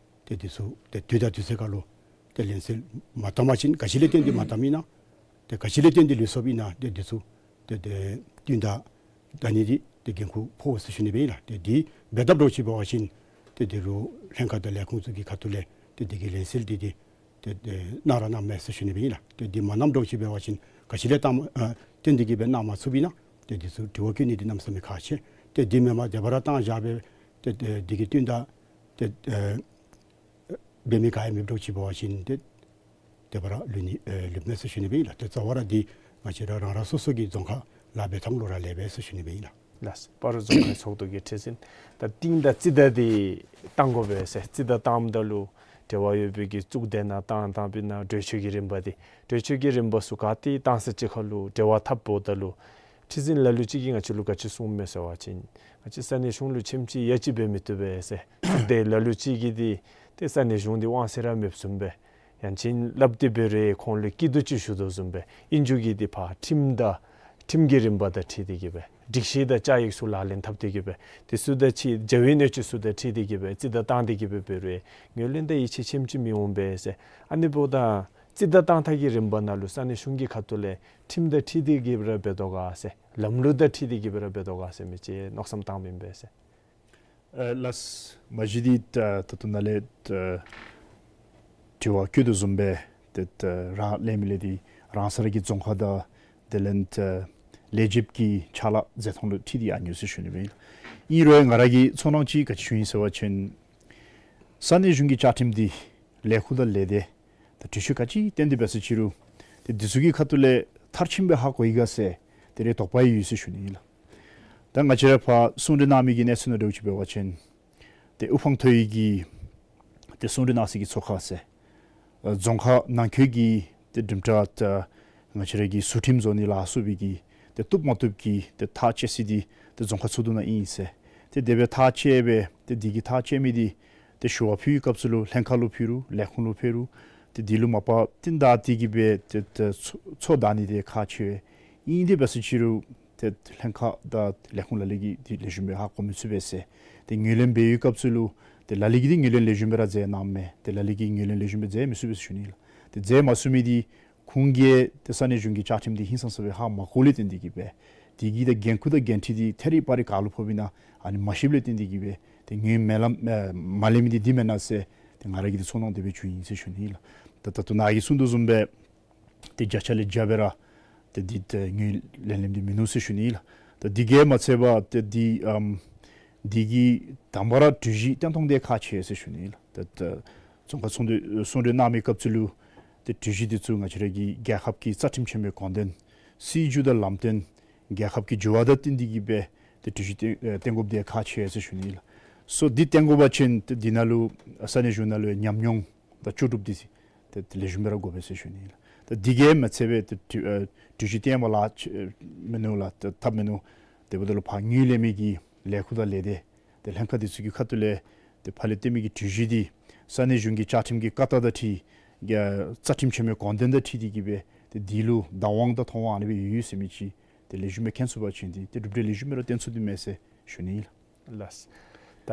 ཏེ་འདི་ཚུ་ཏེ་དུས་དང་དུས་ཚོད་ཁར་ལུ་ཏེ་ལན་གསལ་མ་བཏབ་པ་ཅིན་ག་ཅི་ལས་བརྟེན་ཏེ་མ་བཏབ་ཨིན་ན་ཏེ་ག་ཅི་ལས་བརྟེན་ཏེ་ལུས་སོཔ་ཨིན་ན་ཏེ་འདི་ཚུ་ཏེ་ཏེ་བསྟུན་ད་ད་ནི་འདི་ཏེ་འགན་ཁུར་ཕོག་ཟེར་ཞུ་ནི་སྦེ་ཨིན་ལགས། ཏེ་འདི་འབད་དཔ་འདྲཝ་ཅིག་འབད་བ་ཅིན་ཏེ་འདི་རུ་ལྷན་ཁག་དང་ལས་ཁུངས་ཚུ་གི་ཁ་ཐུག་ལས་ཏེ་འདི་གི་ལན་གསལ་འདི་འདི་ཏེ་ཏེ་གནང་ར་གནངམ་མས་ཟེར་ཞུ་ནི་སྦེ་ཨིན་ལགས། ཏེ་འདི་མ་གནངམ་འདྲཝ་ཅིག་འབད་བ་ཅིན་ག་ཅི་ལས་བརྟེན་ཨ་བརྟེན་ཏེ་གིས་སྦེ་གནངམ་མ་ཚུགས་པ་ཨིན་ན་ཏེ་འདི་ཚུ་དྲི་བ་བཀོད་ནི་འདི་གནམ་མེད་ས་མེད་ཁག་ཆེ། ཏེ་འདི་མེན་པར་དེ་སྦེ་ར་བཏང་བཞག་སྦེ་ཏེ་ཏེ་འདི་གི་བསྟུན་ད་ཏེ་ཨེ་འབད་མི་ག་ཡང་མེདཔ་འདྲཝ་ཅིག་འབད་བ་ཅིན་ཏེ་དེ་སྦེ་ར་ལུས་ནི་ཨེ་ལུསཔ་མས་ཟེར་ཞུ་ནི་སྦེ་ཨིན་ལགས། ཏེ་རྩ་བ་ར་འདི་ང་བཅས་ར་རང་རང་སོ་སོ་གི་རྫོང་ཁག་ལཱ་འབད་ཐངས་ལུ་ར་ལས་པས་ཟེར་ཞུ་ནི་སྦེ་ཨིན་ལགས། ལགས། སྤ་རོ་རྫོང་ཁག་ཚོགས་འདུ་གི་ཁྲི་འཛིན། ད་རྟིང་བདའ་རྩིས་བདའ་འདི་བཏང་དགོ་པས་ཟེར། རྩིས་བདའ་བཏངམ་ད་ལུ་འབྲེལ་བ་ཡོད་པའི་གི་གཙུག་སྡེ་ནང་བཏང་བཏངམ་ཨིན་ན་གྲོས་ཆོད་ཀྱི་རིམ་པ་འདི་གྲོས་ཆོད་ཀྱི་རིམ་པ་ཚུ་ག་ཏེ་བཏང་ས་ཅིག་ཁར་ལུ་འབྲེལ་བ་འཐབ་འོངམ་ད་ལུ་ཁྲི་འཛིན་ལ་ལུ་ཅིག་གིས་ང་བཅས་ལུ་ག་ཅི་གསུངམ་མས་ཟེར་བ་ཅིན་ང་བཅས་ས་གནས་གཞུང་ལུ་ཆེམ་ཅིག་ཡ་ཅིག་འབད་མི་བཏུབ་པས་ཟེར། གཙུག་སྡེ་ལ་ལུ་ཅིག་གིས་འདི་ཏེ་ས་གནས་གཞུང་འདི་དབང་ཚད་ར་མེདཔ་བཟུམ་སྦེ་ཡང་ཅིན་སླབ་སྟེ་འབད་རུང་ཁོང་ལུ་སྐྱིད་སྡུག་ཅིག་ཞུ་དོ་བཟུམ་སྦེ་ཨིན་རྒྱུ་གི་འདི་ཕར་ཁྲིམས་དང་ཁྲིམས་ཀྱི་རིམ་པ་དང་འཁྲིལ་ཏེ་གིས་སྦེ་སྒྲིག་གཞི་དང་བཅའ་ཡིག་ཚུ་ལག་ལེན་འཐབ་སྟེ་གིས་སྦེ་དེ་ཚུ་དང་འཁྲིལ་འཇའ་བའི་སྣོད་བཅུད་ཚུ་དང་འཁྲིལ་ཏེ་གིས་སྦེ་རྩིས་བདའ་བཏང་སྟེ་གིས་སྦེ་འབད་རུང་ངོས་ལེན་དང་ཡིད་ཆེས་ཆེམ་ཅིག་མི་འོང་པས་ཟེར། ཨ་ནི་འབདཝ་ད་རྩིས་བདའ་བཏང་ཐངས་ཀྱི་རིམ་པ་ནང་ལུ་ས་གནས་གཞུང་གི་ཁ་ཐུག་ལས་ཁྲིམས་དང་འཁྲིལ་ཏེ་གིས་སྦེ་ར་འབད་དོ་ག་ཟེར་ལམ་ལུགས་དང་འཁྲིལ་ཏེ་གིས་སྦེ་ར་འབད་དོ་ག་ཟེར་མི་ཅིག་མནོ་བསམ་བཏངམ་ཨིན་པས་ཟེར། ཨ་ལགས། མ་གཞི་འདི་ད་ད་ལྟོ་ནཱ་ལས་ད་དྲི་བ་བཀོད་དོ་བཟུམ་སྦེ་ཏེ་ད་རང་ལས་མི་ལས་འདི་རང་ས་ར་གི་རྫོང་ཁག་དང་དེ་ལས་ད་ལས་བྱེདཔ་གི་ཕྱག་ལཱ་མཛད་ཐངས་ལུ་འཁྲིལ་ཏེ་ཨ་ནི་ཡོད་ཟེར་ཞུ་ནི་སྦེ་ཨིན། ཨིན་རུང་ང་ར་གི་ཚོར་སྣང་ཅིག་ག་ཅི་ཞུ་ཡི་ཟེར་བ་ཅིན་ས་གནས་གཞུང་གི་བཅའ་ཁྲིམས་འདི་ལས་ཁུངས་དང་ལས་སྡེ་ད་གྲོས་ཆོད་ག་ཅི་བཏོན་ཏེ་འབད་ས་ཅིག་རུང་ཏེ་འདི་ཚུ་གི་ཁ་ཐུག་ལས་མཐར་ཕྱིནམ་སྦེ་ཧ་གོ་ཡི་ག་ཟེར་ཏེ་རེ་དོགས་པ་ཡོད་ཟེར་ཞུ་ནི་ཨིན་ལགས། ད་ང་བཅས་ར་ཕར་གསུང་གྲོས་གནང་མི་གི་གནས་ཚུལ་ནང་འདྲཝ་ཅིག་འབད་བ་ཅིན་ཏེ་དབུ་འཕང་མཐོ་ཡི་གི་ཏེ་གསུང་གྲོས་གནང་སའི་གི་ཚོགས་ཁང་ཟེར་ཨ་རྫོང་ཁག་ནང་འཁོད་ཀྱི་ཏེ་གྲུབ་མཐའ་ད་ང་བཅས་ར་གི་ཟུར་ཁྲིམས་བཟོ་ནི་ལ་སོགས་པའི་གི་ཏེ་བཏུབ་མ་བཏུབ་ཀྱི་ཏེ་ཐག་བཅད་ས་འདི་ཏེ་རྫོང་ཁག་ཚོགས་འདུ་ནང་ཨིན་ཟེར། ཏེ་དེ་སྦེ་ཐག་བཅད་སྦེ་ཏེ་འདི་གི་ཐག་བཅད་མི་འདི་ཏེ་ཞུ་བ་ཕུལ་བའི་སྐབས་སུ་ལུ་ལྷན་ཁག་ལུ་ཕུལ་རུང་ལས་ཁུངས་ལུ་ཕུལ་རུང་ཏེ་འདི་ལུ་མ་པ་ཏེ་ད་འདི་གིས་སྦེ་ཏེ་ཏེ་ཚོགས་ཚོགས་བསྡམ་ནི་འདི་ཁག་ཆེ་བས། ཨིན་ཏེ་འབད་ས་ཅིག་རུང་ཏེ་ལྷན་ཁག་དང་ལས་ཁུངས་ལ་ལུ་གིས་འདི་ལེགས་ཤོམ་སྦེ་ཧ་གོ་མི་ཚུགས་པས་ཟེར། ཏེ་ངོས་ལེན་འབད་བའི་སྐབས་སུ་ལུ་ཏེ་ལ་ལུ་གིས་འདི་ངོས་ལེན་ལེགས་ཤོམ་སྦེ་ར་མཛད་གནངམ་མས། ཏེ་ལ་ལུ་གིས་ངོས་ལེན་ལེགས་ཤོམ་སྦེ་མཛད་མི་ཚུགས་པས་ཟེར་ཞུ་ནི་ལགས། ཏེ་མཛད་མ་ཚུགས་མི་འདི་ཁོང་གིས་ཏེ་ས་གནས་གཞུང་གི་བཅའ་ཁྲིམས་འདི་ཧིང་སངས་ས་སྦེ་ཧ་མ་གོཝ་ལས་བརྟེན་ཏེ་གིས་སྦེ་འདི་གི་ད་འགན་ཁུར་དང་འགན་འཁྲི་འདི་ཐད་རི་བ་རི་ག་ལུ་ཕོགཔ་ཨིན་ན་ཨ་ནི་མ་ཤེསཔ་ལས་བརྟེན་ཏེ་གིས་སྦེ་ཏེ་ངོས་མེད་ལམ་ཨེ་མ་ལེན་མི་འདི་འདི་མེན་ན་ཟེར་ཏེ་ང་ར་གི་འདི་ཚོར་སྣང་དེ་སྦེ་བྱུང་ཡི་ཟེར་ཞུ་ནི་ལགས། ད་ད་ལྟོ་ནཱ་གིས་གསུང་དོ་བཟུམ་སྦེ་ཏེ་བརྒྱ་ཆ་ལས་བརྒྱ་སྦེ་ར་ཏེ་འདི་ཏེ་ངོས་ལེན་ལེནམ་འདི་མིན་ནུག་ཟེར་ཞུ་ནི་ལགས། ད་འདི་གིས་མ་ཚད་པར་ཏེ་འདི་ཨམ་འདི་གི་དང་པ་ར་གྲོས་གཞི་བཏོན་ཐངས་འདི་ཁག་ཆེ་ཟེར་ཞུ་ནི་ལགས། ད་ད་རྫོང་ཁག་ཚོགས་འདུ་གསུང་གྲོས་གནང་མི་སྐབས་སུ་ལུ་ཏེ་གྲོས་གཞི་འདི་ཚུ་ང་བཅས་ར་གི་རྒྱལ་ཁབ་ཀྱི་རྩ་ཁྲིམས་ཆེན་མོའི་དགོངས་དོན་སྲིད་བྱུས་དང་ལམ་སྟོན་རྒྱལ་ཁབ་ཀྱི་འགྱུར་བ་དང་བསྟུན་ཏེ་གིས་སྦེ་ཏེ་གྲོས་གཞི་བཏོན་ཨེ་བཏོན་དགོཔ་འདི་ཁག་ཆེ་ཟེར་ཞུ་ནི་ལགས། སོ་འདི་བཏོན་དགོ་པ་ཅིན་ཏེ་འདི་ནང་ལུ་ས་གནས་གཞུང་ནང་ལུ་ཉམས་མྱོང་དང་ལྕོགས་གྲུབ་འདི་ཏེ་ལེགས་ཤོམ་སྦེ་ར་དགོ་པས་ཟེར་ཞུ་ནི་ལགས། ད་འདི་གིས་མ་ཚད་པར་ཏེ་གྲོས་ཨེ་གྲོས་གཞི་བཏོན་པ་ལཱ་ཨེ་མིན་ནུག་ལགས། ད་ཐབས་མིན་ནུག། དེ་འབདཝ་ད་ལུ་ཕར་ངོས་ལེན་མི་གི་ལས་ཁུངས་དང་ལས་སྡེ་ཏེ་ལྷན་ཁག་འདི་ཚུ་གི་ཁ་ཐུག་ལས་ཏེ་ཕར་ལས་བཏོན་མི་གི་གྲོས་གཞི་འདི་ས་གནས་གཞུང་གི་བཅའ་ཁྲིམས་ཀྱི་བཀའ་རྟགས་དང་འཁྲིལ་རྒྱ་རྩ་ཁྲིམས་ཆེན་མོའི་དགོངས་དོན་དང་འཁྲིལ་ཏེ་གིས་སྦེ་ཏེ་འདི་ལུ་བདག་དབང་དང་ཐོབ་དབང་ཨ་ནི་སྦེ་ཡོད་ཡོད་ཟེར་མི་ཅིག་ཏེ་ལེགས་ཤོམ་སྦེ་མཁྱེན་ཚུགས་པ་ཅིན་ཏེ་ཏེ་གྲུབ་འབྲས་ལེགས་ཤོམ་སྦེ་ར་བཏོན་ཚུགས་ནི་མས་ཟེར་ཞུ་ནི་ལགས། ལགས། ད་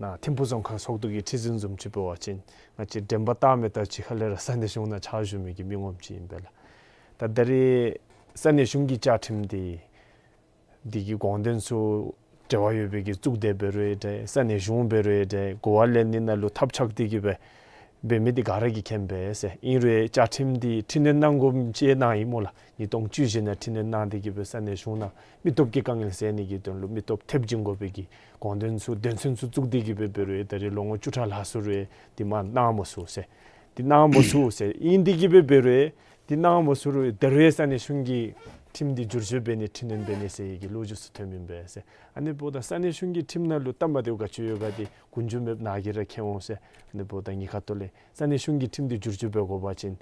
ནཱ་ཐིམ་ཕུག་རྫོང་ཁག་ཚོགས་འདུ་གི་ཁྲི་འཛིན་བཟུམ་ཅིག་འབད་བ་ཅིན་ང་བཅས་དྲན་པ་བཏང་མི་ད་ཅི་ཁ་ལས་ར་ས་གནས་གཞུང་ནང་ཕྱག་ཞུ་མི་གི་མི་ངོམ་ཅིག་ཨིན་པས་ལགས། ད་ད་རེས་ས་གནས་གཞུང་གི་བཅའ་ཁྲིམས་འདི་འདི་གི་དགོངས་དོན་ཚུ་འབྲེལ་བ་ཡོད་པའི་གི་གཙུག་སྡེ་འབད་རུང་འདྲ་ས་གནས་གཞུང་འབད་རུང་འདྲ་གོ་བ་ལེན་ནི་ནང་ལུ་ཐབས་ཆག་སྟེ་གིས་སྦེ་འབད་མི་འདི་ག་ར་གིས་མཁྱེན་པས་ཟེར། ཨིན་རུང་བཅའ་ཁྲིམས་འདི་འཕྲི་སྣོན་གནང་དགོཔ་ཅིག་གནང་ཡི་སྨོ་ལགས། ཉིས་སྟོང་བཅུ་བཞི་ནང་འཕྲི་སྣོན་གནང་སྟེ་གིས་སྦེ་ས་གནས་གཞུང་ནང་མི་སྟོབས་ཀྱི་དཀའ་ངལ་སེལ་ནི་གི་དོན་ལུ་མི་སྟོབས་ཐེབས་སྦྱིན་དགོ་པའི་གི་དགོངས་དོན་ཚུ་དོན་ཚན་ཚུ་བཙུགས་ཏེ་གིས་སྦེ་འབད་རུང་ད་རིས་ལོ་ངོ་བཅུ་ཕྲག་ལྷག་སོང་རུང་འདི་མ་གནང་མ་ཚུགས་ཟེར། འདི་གནང་མ་ཚུགས་ཟེར། ཨིན་ཏེ་གིས་སྦེ་འབད་རུང་འདི་གནང་མ་ཚུགས་རུང་ད་རུང་ས་གནས་གཞུང་གི་ཁྲིམས་འདི་བསྒྱུར་བཅོས་འབད་ནི་འཕྲི་སྣོན་འབད་ནི་ཟེར་བའི་གི་ལོ་རྒྱུས་ཚུ་ཐོནམ་ཨིན་པས་ཟེར། ཨ་ནི་འབདཝ་ད་ས་གནས་གཞུང་གི་ཁྲིམས་ནང་ལུ་སྟབས་མ་བདེཝ་ག་ཅི་ཡོད་ག་འདི་ཀུན་འབྱུང་མེདཔ་ནཱ་གིས་ར་མཁྱེན་འོང་ཟེར། ཨ་ནི་འབདཝ་ད་ངེའི་ཁ་ཐུག་ལས་ས་གནས་གཞུང་གི་ཁྲིམས་འདི་བསྒྱུར་བཅོས་འབད་དགོ་པ་ཅིན་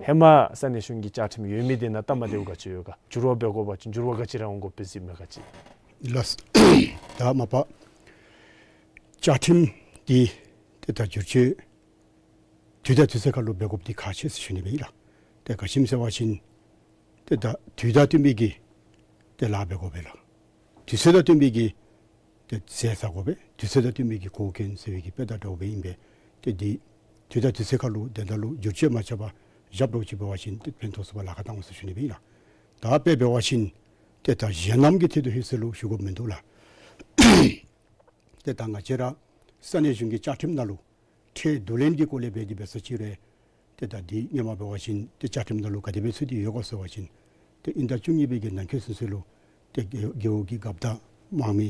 ཧེ་མ་ས་གནས་གཞུང་གི་བཅའ་ཁྲིམས་ཡོད་མི་འདི་ནང་སྟབས་མ་བདེཝ་ག་ཅི་ཡོད་ག་འགྱུར་བ་འབད་དགོ་པ་ཅིན་འགྱུར་བ་ག་ཅི་ར་འོང་དགོཔ་སྦེ་གཟིགས་མི་ག་ཅི། ལགས། ད་མ་པ་བཅའ་ཁྲིམས་འདི་ཏེ་ད་བསྒྱུར་བཅོས་དུས་དང་དུས་ཚོད་ཁར་ལུ་འབད་དགོཔ་འདི་ཁག་ཆེ་ཟེར་ཞུ་ནི་སྦེ་ཨིན་ལགས། ཏེ་ག་ཅི་སྨོ་ཟེར་བ་ཅིན་ ཏེ་ད་དུས་དང་བསྟུན་པའི་གི་ཏེ་ལཱ་འབད་དགོ་པས་ལགས། དུས་ཚོད་དང་བསྟུན་པའི་གི་ཏེ་ཟས་ཟ་དགོ་པས། དུས་ཚོད་དང་བསྟུན་པའི་གི་གོ་གྱོན་ཟེར་བའི་གི་དཔེ་དང་འདྲཝ་སྦེ་ཨིན་པས། ཏེ་འདི་དུས་དང་དུས་ཚོད་ཁར་ལུ་དེ་འདྲ་ལུ་བསྒྱུར་བཅོས་མ་རྐྱབ་པར་བཞག་དོ་ཅིག་འབད་བ་ཅིན་ཏེ་ཕན་ཐོགས་ཚུགས་པར་ལཱ་ཁག་བཏང་འོང་ཟེར་ཞུ་ནི་སྦེ་ཨིན་ལགས། ད་དཔེ་འབད་བ་ཅིན་ཏེ་ད་གཞན་རྣམས་ཀྱི་ཐད་དུ་ཧེ་ཟེར་ལུ་ཞུ་དགོཔ་མིན་འདུག་ལགས། ཏེ་ད་ང་བཅས་ར་ས་གནས་གཞུང་གི་བཅའ་ཁྲིམས་ནང་ལུ་ཁྲལ་བསྡུ་ལེན་གྱི་སྐོར་ལས་འབད་དེ་འབད་ས་ཅིག་རུང་ཏེ་ད་འདི་སྔོན་མ་འབད་བ་ཅིན་ཏེ་བཅའ་ཁྲིམས་ནང་ལུ་ག་དེ་སྦེ་ཚུད་དེ་ཡོད་ག་ཟེར་བ་ཅིན་ཏེ་དབྱིན་ཟླ་བཅུ་གཉིས་པའི་གི་ནང་འཁོད་ཚུན་ཚོད་ལུ་ཏེ་རྒེད་རྒེད་འོག་གི་རྒཔོ་དང་དམངས་མི་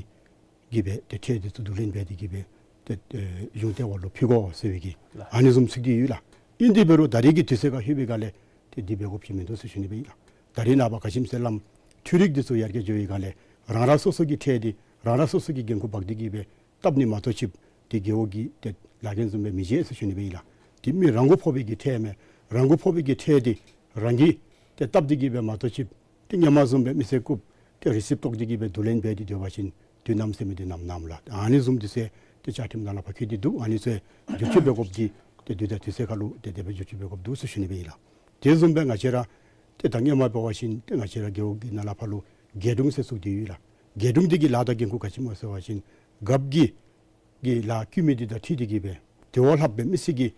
གིས་སྦེ་ཏེ་ཁྲལ་འདི་ཚུ་བསྡུ་ལེན་འབད་དེ་གིས་སྦེ་ཏེ་ཨེ་གཞུང་ལྟེ་བ་ལུ་ཕུལ་དགོ་ཟེར་བའི་གི་ལགས། ཨ་ནི་བཟུམ་ཚུད་དེ་ཡོད་ལགས། ཨིན་དེ་འབད་རུང་ད་རེས་ཀྱི་དུས་ཚོད་ཁར་ལྷོད་པའི་སྒང་ལས་ཏེ་འདི་འབད་དགོཔ་ཅིག་མིན་འདུག་ཟེར་ཞུ་ནི་སྦེ་ཨིན་ལགས། ད་རེས་ནངས་པ་ག་ཅི་སྨོ་ཟེར་སླབ་མཐོ་རིས་འདི་ཚུ་ཡར་རྒྱས་འགྱོ་བའི་སྒང་ལས་རང་རང་སོ་སོ་གི་ཁྲལ་འདི་རང་རང་སོ་སོ་གི་འགན་ཁུར་འབག་སྟེ་གིས་སྦེ་བཏབ་ནི་མ་གཏོགས་ཅིག་ཏེ་རྒེད་འོག་གི་ཏེ་ལཱ་འགན་བཟུམ་སྦེ་མི་བྱེད་ཟེར་ཞུ་ནི་སྦེ་ཨིན་ལགས། ཏེ་མི་རང་མགོ་ཕོག་པའི་གི་ཁྲལ་མས། རང་མགོ་ཕོག་པའི་གི་ཁྲལ་འདི་རང་གིས་ཏེ་བཏབ་སྟེ་གིས་སྦེ་མ་གཏོགས་ཅིག་ཏེ་སྔོན་མ་བཟུམ་སྦེ་མི་སེར་རྐུབ་ཏེ་རི་སིབ་བཏོག་སྟེ་གིས་སྦེ་བསྡུ་ལེན་འབད་དེ་སྡོད་པ་ཅིན་དུས་ནམ་ཟེར་མི་འདི་ནམ་ནམ་ལགས། ཨ་ནི་བཟུམ་འདི་ཚུ་ཏེ་བཅའ་ཁྲིམས་ནང་ལུ་ཕར་བཀོད་དེ་འདུག། ཨ་ནི་ཚུ་བསྒྱུར་བཅོས་འབད་དགོཔ་འདི་ཏེ་དུས་དང་དུས་ཚོད་ཁར་ལུ་ཏེ་དེ་སྦེ་བསྒྱུར་བཅོས་འབད་དགོཔ་འདུག་ཟེར་ཞུ་ནི་སྦེ་ཨིན་ལགས། དེ་བཟུམ་སྦེ་ང་བཅས་ར་ཏེ་ད་སྔོན་མ་འབད་བ་ཅིན་ཏེ་ང་བཅས་ར་རྒེད་འོག་གི་ནང་ལས་ཕར་ལུ་རྒེད་དྲུང་ཟེར་ཚུགས་ཏེ་ཡོད་ལགས། རྒེད་དྲུང་འདི་གི་ལཱ་དང་འགན་ཁུར་ག་ཅི་སྨོ་ཟེར་བ་ཅིན་རྒཔོ་གི་གི་ལཱ་བཀོད་མི་འདི་དང་འཁྲིལ་ཏེ་གིས་སྦེ་དེ་བ་ལྷགཔ་སྦེ་མི་སེར་གྱི་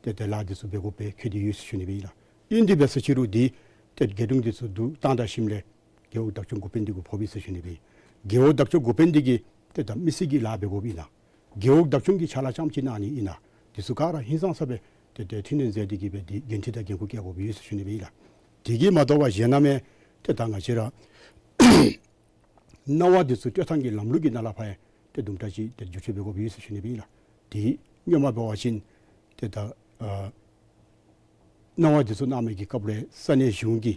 ཏེ་ཏེ་ལཱ་འདི་ཚུ་འབད་དགོཔ་སྦེ་བཀོད་དེ་ཡོད་ཟེར་ཞུ་ནི་སྦེ་ཨིན་ལགས། ཨིན་དེ་འབད་ས་ཅིག་རུང་འདི་ཏེ་རྒེད་དྲུང་འདི་ཚུ་བསྡུ་བཏང་ད་ཞིནམ་ལས་རྒེད་འོག་བདག་སྐྱོང་འགོ་དཔོན་འདི་གུ་ཕོག་པས་ཟེར་ཞུ་ནི་སྦེ་ཨིན། རྒེད་འོག་བདག་སྐྱོང་འགོ་དཔོན་འདི་གིས་ཏེ་ད་མི་སེར་གྱི་ལཱ་འབད་དགོཔ་ཨིན་ན། རྒེད་འོག་བདག་སྐྱོང་གི་ཕྱག་ལཱ་རྐྱངམ་ཅིག་གནང་ནི་ཨིན་ན། འདི་ཚུ་ག་ར་ཧིང་སངས་ས་སྦེ་ཏེ་ཏེ་འཕྲི་སྣོན་མཛད་དེ་གིས་སྦེ་འདི་འགན་འཁྲི་དང་འགན་ཁུར་བཀལ་དགོཔ་ཡོད་ཟེར་ཞུ་ནི་སྦེ་ཨིན་ལགས། དེ་གིས་མ་དོ་བར་གཞན་ནང་མེད་ཏེ་ད་ང་བཅས་ར་གནང་བ་འདི་ཚུ་སྤྲོད་ཐངས་ཀྱི་ལམ་ལུགས་ཀྱི་ནང་ལས་ཕར་ཡང་ཏེ་དུམ་གྲ་ཅིག་ཏེ་བསྒྱུར་བཅོས་འབད་དགོཔ་ཡོད་ཟེར་ཞུ་ནི་སྦེ་ཨིན་ལགས། ཏེ་སྔོན་མ་འབད་བ་ཅིན་ཏེ་ད་ཨ་གནང་བ་འདི་ཚུ་གནང་མི་གི་སྐབས་ལས་ས་གནས་གཞུང་གི་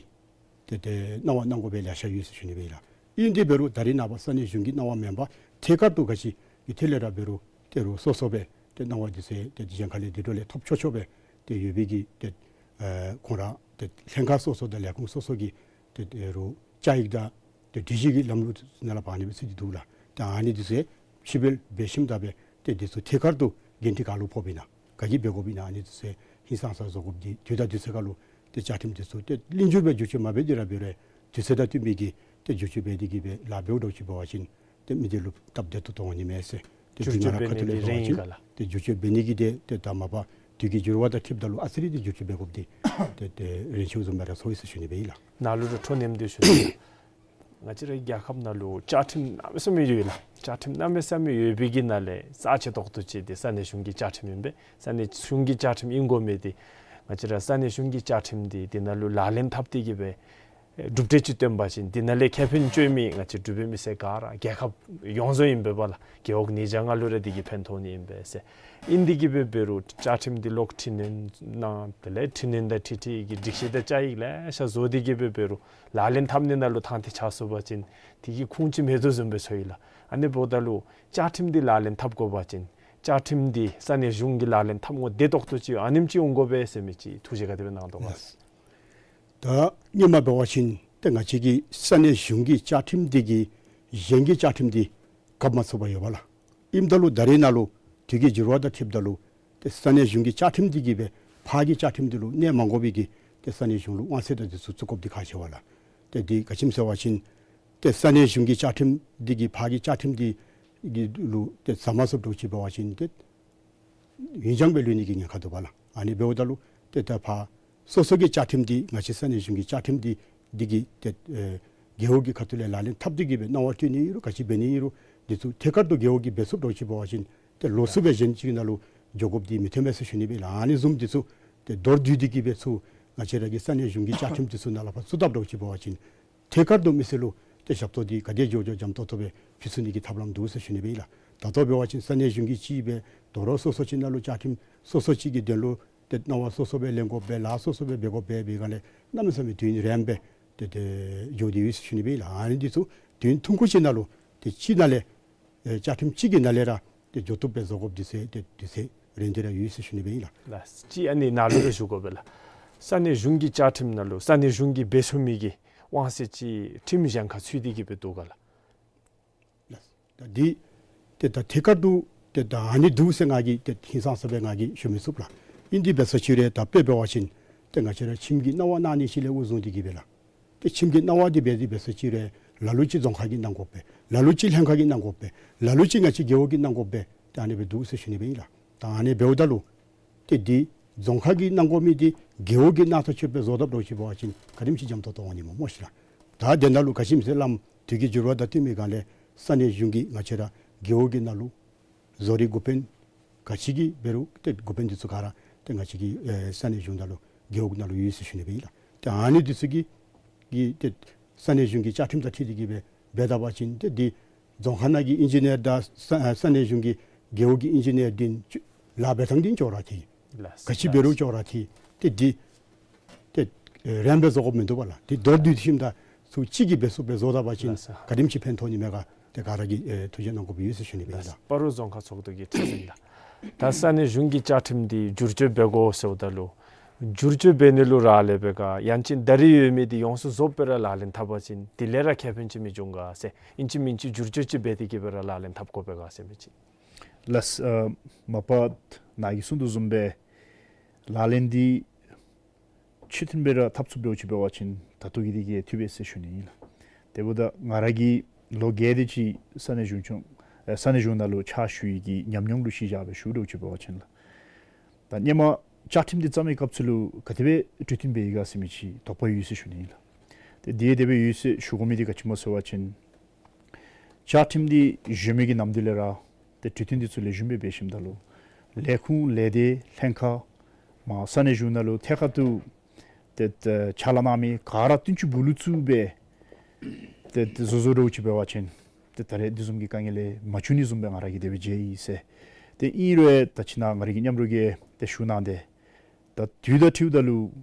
ཏེ་ཏེ་གནང་བ་གནང་དགོ་པའི་ལེ་ཤ་ཡོད་ཟེར་ཞུ་ནི་སྦེ་ཨིན་ལགས། ཨིན་དེ་འབད་རུང་ད་རེས་ནངས་པ་ས་གནས་གཞུང་གི་གནང་བ་མེན་པར་ཐད་ཀར་དུ་ག་ཅི་གི་ཐད་ལས་ར་འབད་རུང་ཏེ་རུང་སོ་སོ་སྦེ་ཏེ་གནང་བ་འདི་ཚུ་ཏེ་གཞན་ཁ་ལས་དེ་འདྲ་ལས་ཐོབ་ཆོག་ཆོག་སྦེ་ཏེ་ཡོད་པའི་གི་ཏེ་ཨེ་ཁོང་ར་ཏེ་ལྷན་ཁག་སོ་སོ་དང་ལས་ཁུངས་སོ་སོ་གི་ཏེ་ཏེ་རུང་བཅའ་ཡིག་དང་ཏེ་སྒྲིག་གཞི་གི་ལམ་ལུགས་ནང་ལས་ཕར་ཨ་ནི་སྦེ་ཚུད་དེ་འདུག་ལགས། ཏེ་ཨ་ནི་འདི་ཚུ་ཕྱིར་བལ་འབད་ཞིནམ་ད་སྦེ་ཏེ་འདི་ཚུ་ཐད་ཀར་དུ་འགན་འཁྲི་ག་ལུ་ཕོགཔ་ཨིན་ན་ག་གིས་འབད་དགོཔ་ཨིན་ན་ཨ་ནི་འདི་ཚུ་ཧིང་སངས་ས་བཟོ་དགོཔ་འདི་དུས་དང་དུས་ཚོད་ཁར་ལུ་ཏེ་བཅའ་ཁྲིམས་འདི་ཚུ་ཏེ་ལེགས་ཤོམ་སྦེ་བསྒྱུར་བཅོས་མ་འབད་དེ་ར་འབད་རུང་དུས་ཚོད་དང་བསྟུན་པའི་གི་ཏེ་བསྒྱུར་བཅོས་འབད་དེ་གིས་སྦེ་ལཱ་འབདཝ་འདྲཝ་ཅིག་འབད་བ་ཅིན་ཏེ་མི་སྡེ་ལུ་སྟབས་བདེ་ཏོག་ཏོ་འོང་ནི་མས་ཟེར། ཏེ་བསྒྱུར་བཅོས་འབད་ནི་འདི་རན་ཡི་ག་ལགས། ཏེ་བསྒྱུར་བཅོས་འབད་ནི་གི་ཏེ་ཏེ་ད་མ་པ་དུས་ཀྱི་འགྱུར་བ་དང་འཁྲིལཝ་ད་ལུ་ཨ་ཙི་རེ་ཏེ་བསྒྱུར་བཅོས་འབད་དགོཔ་འདི་ཏེ་ཏེ་རན་ཆི་བཟུམ་སྦེ་ར་ཚོར་ཡི་ཟེར་ཞུ་ནི་སྦེ་ཨིན་ལགས། ནཱ་ལུ་ར་འཕྲོ་མཉམ་འདི་ཞུ་ནི། ང་བཅས་རའི་རྒྱལ་ཁབ་ནང་ལུ་བཅའ་ཁྲིམས་གནམ་མེད་ས་མེད་ཡོད་ལགས། བཅའ་ཁྲིམས་གནམ་མེད་ས་མེད་ཡོད་པའི་གི་ནང་ལས་རྩ་ཆེ་ཏོག་ཏོ་ཅིག་འདི་ས་གནས་གཞུང་གི་བཅའ་ཁྲིམས་ཨིན་པས། ས་གནས་གཞུང་གི་བཅའ་ཁྲིམས་ཨིན་དགོ་མི་འདི་ང་བཅས་ར་ས་གནས་གཞུང་གི་བཅའ་ཁྲིམས་འདི་འདི་ནང་ལུ་ལག་ལེན་འཐབ་སྟེ་གིས་སྦེ་གྲུབ་འབྲས་ཅིག་སྟོན་པ་ཅིན་འདི་ནང་ལས་ཁེ་ཕན་ལྕོགས་མི་ང་བཅས་འབྲུག་པའི་མི་སེར་ག་ར་རྒྱལ་ཁབ་ཡོངས་རྫོགས་ཨིན་པས་ལགས། རྒེད་འོག་ཉིས་བརྒྱ་ལྔ་ལུ་ར་འདི་གིས་ཕན་ཐོགས་ནི་ཨིན་པས་ཟེར། ཨིན་དེ་གིས་སྦེ་འབད་རུང་བཅའ་ཁྲིམས་འདི་ལོག་འཕྲི་སྣོན་གནང་། དེ་ལས་འཕྲི་སྣོན་དང་འཁྲིལ་འཁྲིལ་གྱི་སྒྲིག་གཞི་དང་བཅའ་ཡིག་ལེ་ཤ་བཟོ་སྟེ་གིས་སྦེ་འབད་རུང་ལག་ལེན་འཐབ་ནི་ནང་ལུ་ཐང་ཐིག་ཆགས་སོང་པ་ཅིན་དེ་གི་ཁུངས་ཅིག་མེད་དོ་བཟུམ་སྦེ་ཚོར་ཡི་ལགས། ཨ་ནི་འབདཝ་ད་ལུ་བཅའ་ཁྲིམས་འདི་ལག་ལེན་འཐབ་དགོ་པ་ཅིན་བཅའ་ཁྲིམས་འདི་ས་གནས་གཞུང་གིས་ལག་ལེན་འཐབ་དགོཔ་བདེ་ཏོག་ཏོ་ཅིག་ཨ་ནེམ་ཅིག་འོང་དགོ་པས་ཟེར་མི་ཅིག་ཐུགས་བཞེད་ག་དེ་སྦེ་གནང་དོ་ག། ལགས། ད་སྔོན་མ་འབད་བ་ཅིན་ཏེ་ང་བཅས་ཀྱི་ས་གནས་གཞུང་གི་བཅའ་ཁྲིམས་འདི་གིས་གཞན་གྱི་བཅའ་ཁྲིམས་འདི་གབ་མ་ཚུགས་པར་ཡོདཔ་ལགས། ཨིནམ་ད་ལུ་ད་རེས་ནང་ལུ་དུས་ཀྱི་འགྱུར་བ་དང་འཁྲིལཝ་ད་ལུ་ཏེ་ས་གནས་གཞུང་གི་བཅའ་ཁྲིམས་འདི་གིས་སྦེ་ཕར་གྱི་བཅའ་ཁྲིམས་འདི་ལུ་གནོད་མ་དགོ་པའི་གི་ཏེ་ས་གནས་གཞུང་ལུ་དབང་ཚད་དང་འདི་ཚུ་བཙུགས་དགོཔ་འདི་ཁག་ཆེ་བས་ལགས། ཏེ་འདི་ག་ཅི་སྨོ་ཟེར་བ་ཅིན་ཏེ་ས་གནས་གཞུང་གི་བཅའ་ཁྲིམས་འདི་གིས་ཕར་གྱི་བཅའ་ཁྲིམས་འདི་གི་ལུ་ཏེ་ཟ་མ་ཚུགསཔ་འདྲཝ་ཅིག་འབད་བ་ཅིན་ཏེ་ཡུན་འགྱངས་སྦེ་ལུས་ནི་གི་ཉེན་ཁ་འདུག་པ་ལགས། ཨ་ནི་འབདཝ་ད་ལུ་ཏེ་ད་ཕར་སོ་སོ་གི་བཅའ་ཁྲིམས་འདི་ང་བཅས་ས་གནས་གཞུང་གི་བཅའ་ཁྲིམས་འདི་འདི་གིས་ཏེ་ཨེ་རྒེད་འོག་གི་ཁ་ཐུག་ལས་ལག་ལེན་འཐབ་སྟེ་གིས་སྦེ་གནང་བ་སྤྲོད་ནི་ཨིན་རུང་ག་ཅི་འབད་ནི་ཨིན་རུང་འདི་ཚུ་ཐད་ཀར་དུ་རྒེད་འོག་གིས་འབད་ཚུགསཔ་འདྲཝ་ཅིག་འབད་བ་ཅིན་ཏེ་ལོགས་སུ་སྦེ་གཞན་ཅིག་ནང་ལུ་འགྱོ་དགོཔ་འདི་མི་ཐོན་པས་ཟེར་ཞུ་ནི་སྦེ་ཨིན་ལགས། ཨ་ནི་བཟུམ་འདི་ཚུ་ཏེ་མདོར་བསྡུས་ཏེ་གིས་སྦེ་ཚུར་ང་བཅས་ར་གི་ས་གནས་གཞུང་གི་བཅའ་ཁྲིམས་འདི་ཚུ་ནང་ལས་ཕར་བཙུགས་དཔ་འདྲཝ་ཅིག་འབད་བ་ཅིན་ཐད་ཀར་དུ་མི་སེར་ལུ་ཏེ་ཞབས་ཏོག་འདི་ག་དེ་མགྱོགས་མགྱོགས་འཇམ་ཏོག་ཏོ་སྦེ་ཕུལ་ཚུགས་ནི་གི་ཐབས་ལམ་འདུག་ཟེར་ཞུ་ནི་སྦེ་ཨིན་ལགས། ད་ལྟོ་འབད་བ་ཅིན་ས་གནས་གཞུང་གིས་ཅིག་སྦེ་དོ་རུང་སོ་སོ་ཅིག་ནང་ལུ་བཅའ་ཁྲིམས་སོ་སོ་ཅིག་གི་དོན་ལུ་ཏེ་གནང་བ་སོ་སོ་སྦེ་ལེན་དགོཔ་སྦེ་ལཱ་སོ་སོ་སྦེ་འབད་དགོཔ་སྦེ་འབད་བའི་སྒང་ལས་གནམ་མེད་ས་མེད་དུས་ཡུན་རིངམོ་སྦེ་ཏེ་ཏེ་འགྱོ་སྟེ་ཡོད་ཟེར་ཞུ་ནི་སྦེ་ཨིན་ལགས། ཨ་ནི་འདི་ཚུ་དུས་ཡུན་ཐུང་ཀུ་ཅིག་ནང་ལུ་ཏེ་ཅིག་ནང་ལས་ཨེ་བཅའ་ཁྲིམས་ཅིག་གི་ནང་ལས་ར་ཏེ་འགྱོ་བཏུབ་སྦེ་བཟོ་དགོཔ་འདི་ཚུ་ཏེ་འདི་ཚུ་རན་ཏེ་ར་ཡོད་ཟེར་ཞུ་ནི་སྦེ་ཨིན་ལགས། ལགས། ཅིག་ཨ་ནི་ནཱ་ལུ་ར་ཞུ་དགོ་པས་ལགས། ས་གནས་གཞུང་གི་བཅའ་ཁྲིམས་ནང་ལུ་ས་གནས་གཞུང་གིས་འབད་ཚུགས་མི་གི་དབང་ཚད་ཅིག་ཁྲིམས་གཞན་ཁར་ཚུད་དེ་གིས་སྦེ་འདུག་ག་ལགས། ལགས། ད་འདི་ཏེ་ད་ཐད་ཀར་དུ་ཏེ་ད་ཨ་ནི་འདུག་ཟེར་ང་གིས་ཏེ་ཧིང་སངས་ས་སྦེ་ང་གིས་ཞུ་མི་ཚུགས་ལགས། ཨིན་དེ་འབད་ས་ཅིག་རུང་ད་དཔེ་འབད་བ་ཅིན་ཏེ་ང་བཅས་ར་ཁྱིམ་གྱི་གནང་བ་གནང་ནི་ཅིག་ལས་འགོ་བཟུང་སྟེ་གིས་སྦེ་ལགས། ཏེ་ཁྱིམ་གྱི་གནང་བ་འདི་འབད་དེ་འབད་ས་ཅིག་རུང་ལ་ལུ་ཅིག་རྫོང་ཁག་གིས་གནང་དགོ་པས། ལ་ལུ་ཅིག་ལྷན་ཁག་གིས་གནང་དགོ་པས། ལ་ལུ་ཅིག་ང་བཅས་རྒེད་འོག་གིས་གནང་དགོ་པས། ཏེ་ཨ་ནི་སྦེ་འདུག་ཟེར་ཞུ་ནི་སྦེ་ཨིན་ལགས། ད་ཨ་ནི་འབདཝ་ད་ལུ་ཏེ་འདི་རྫོང་ཁག་གིས་གནང་དགོ་མི་འདི་རྒེད་འོག་གིས་གནང་ཐག་ཆོད་སྦེ་བཟོ་དཔ་འདྲཝ་ཅིག་འབད་བ་ཅིན་ག་དེམ་ཅིག་འཇམ་ཏོང་ཏོ་འོང་ནི་སྨོ་མོ་ཤིག་ལགས། ད་དེ་ནང་ལུ་ག་ཅི་སྨོ་ཟེར་བླམ་དུས་ཀྱི་འགྱུར་བ་དང་བསྟུན་མི་སྒང་ལས་ས་གནས་གཞུང་གིས་ང་བཅས་ར་རྒེད་འོག་གི་ནང་ལུ་བཟོ་རིག་འགོ་དཔོན་ག་ཅི་གི་འབད་རུང་ཏེ་འགོ་དཔོན་འདི་ཚུ་ག་ར་ཏེ་ང་བཅས་ཀྱི་ཨེ་ས་གནས་གཞུང་ནང་ལུ་རྒེད་འོག་ནང་ལུ་ཡོད་ཟེར་ཞུ་ནི་སྦེ་ཨིན་ལགས། ཏེ་ཨ་ནི་འདི་ཚུ་གི་གི་ཏེ་ས་གནས་གཞུང་གི་བཅའ་ཁྲིམས་དང་འཁྲིལ་ཏེ་གི་སྦེ་འབད་ད་པ་ཅིན་ཏེ་འདི་རྫོང་ཁག་ནང་གི་ཨིན་ཇི་ནིར་དང་ས་ས་གནས་གཞུང་གི་རྒེད་འོག་གི་ཨིན་ཇི་ནིར་འདི་ལཱ་འབད་ཐངས་འདི་ཅོག་ར་འཐད། ལགས། ག་ཅི་འབད་རུང་ཅོག་ར་འཐད། ཏེ་འདི་ཏེ་ཨེ་རན་སྦེ་བཟོ་དགོཔ་མིན་འདུག་པ་ལགས། ཏེ་མདོར་བསྡུས་ཞིནམ་ད་ཚུ་གཅིག་གིས་འབད་ཚུགསཔ་སྦེ་བཟོ་ད་པ་ཅིན་ལགས་སོ། ག་དེམ་ཅིག་ཕན་ཐོགས་ནི་མས་ག་ཏེ་ག་ར་གིས་ཨེ་ཐུགས་རྗེ་གནང་དགོཔ་ཡོད་ཟེར་ཞུ་ནི་སྦེ་ཨིན་ལགས། སྤ་རོ་རྫོང་ཁག་ཚོགས་འདུ་གི་ཁྲི་འཛིན་ལགས། ད་ས་གནས་གཞུང་གི་བཅའ་ཁྲིམས་འདི་བསྒྱུར་བཅོས་འབད་དགོ་ཟེརཝ་ད་ལུ་བསྒྱུར་བཅོས་འབད་ནི་ལུ་རག་ལས་པས་ག་ཡང་ཅིན་ད་རེས་ཡོད་མི་འདི་ཡོངས་སུ་རྫོགསཔ་སྦེ་ར་ལག་ལེན་འཐབ་པ་ཅིན་དེ་ལས་ར་ཁེ་ཕན་ཅིག་མི་འབྱུང་ག་ཟེར། ཨིན་ཅི་མིན་ཅི་བསྒྱུར་བཅོས་ཅིག་འབད་དེ་གི་སྦེ་ར་ལག་ལེན་འཐབ་དགོ་པས་ག་ཟེར་མི་ཅིག། ལགས། ཨ་མ་པ་ནཱ་གིས་གསུངས་དོ་བཟུམ་སྦེ་ལག་ལེན་འདི་ཆོས་མཐུན་སྦེ་ར་འཐབ་ཚུགསཔ་འདྲཝ་ཅིག་འབད་བ་ཅིན་ད་ལྟོ་གི་འདི་གིས་འཐུས་པས་ཟེར་ཞུ་ནི་ཨིན་ལགས། དེ་འབདཝ་ད་ང་ར་གིས་ལོ་བརྒྱད་དེ་ཅིག་ས་གནས་གཞུང་ཆུང་ཨེ་ས་གནས་གཞུང་ནང་ལུ་ཕྱག་ཞུ་ཡི་གི་ཉམས་མྱོང་ལུ་གཞི་བཞག་སྦེ་ཞུཝ་འདྲཝ་ཅིག་འབད་བ་ཅིན་ལགས། ད་སྔོན་མ་བཅའ་ཁྲིམས་འདི་བརྩམ་མི་སྐབས་སུ་ལུ་ག་དེ་སྦེ་གྲོས་བསྟུན་འབད་ཡི་ག་ཟེར་མི་ཅིག་དོགས་པ་ཡོད་ཟེར་ཞུ་ནི་ཨིན་ལགས། ཏེ་དེ་དེ་སྦེ་ཡོད་ཟེར་ཞུ་དགོ་མི་འདི་ག་ཅི་སྨོ་ཟེར་བ་ཅིན་བཅའ་ཁྲིམས་འདི་བཟོ་མི་གི་ནམ་དུས་ལས་ར་ཏེ་གྲོས་བསྟུན་འདི་ཚུ་ལེགས་ཤོམ་སྦེ་འབད་ཞིནམ་ད་ལུ་ལས་ཁུངས་ལས་སྡེ་ལྷན་ཁག་མ་ས་གནས་གཞུང་ནང་ལུ་ཐད་ཀར་དུ་ཏེ་ཏེ་ཕྱག་ལཱ་གནང་མི་ག་ར་བསྟུན་ཅིག་སྦུག་ལུ་བཙུགས་སྦེ་ཏེ་ཏེ་བཟོ་བཟོཝ་འདྲཝ་ཅིག་འབད་བ་ཅིན་ཏེ་ད་རེས་འདི་བཟུམ་གྱི་དཀའ་ངལ་ལས་མ་བྱུང་ནི་བཟུམ་སྦེ་ང་ར་གིས་དེ་སྦེ་མཇལ་ཡི་ཟེར། ཏེ་ཨིན་རུང་ད་ཅི་ནཱ་ང་ར་གི་མཉམ་རོགས་ཀྱིས་ཏེ་ཞུ་གནང་སྟེ་ད་དུས་དང་འཁྲིལཝ་ད་ལུ་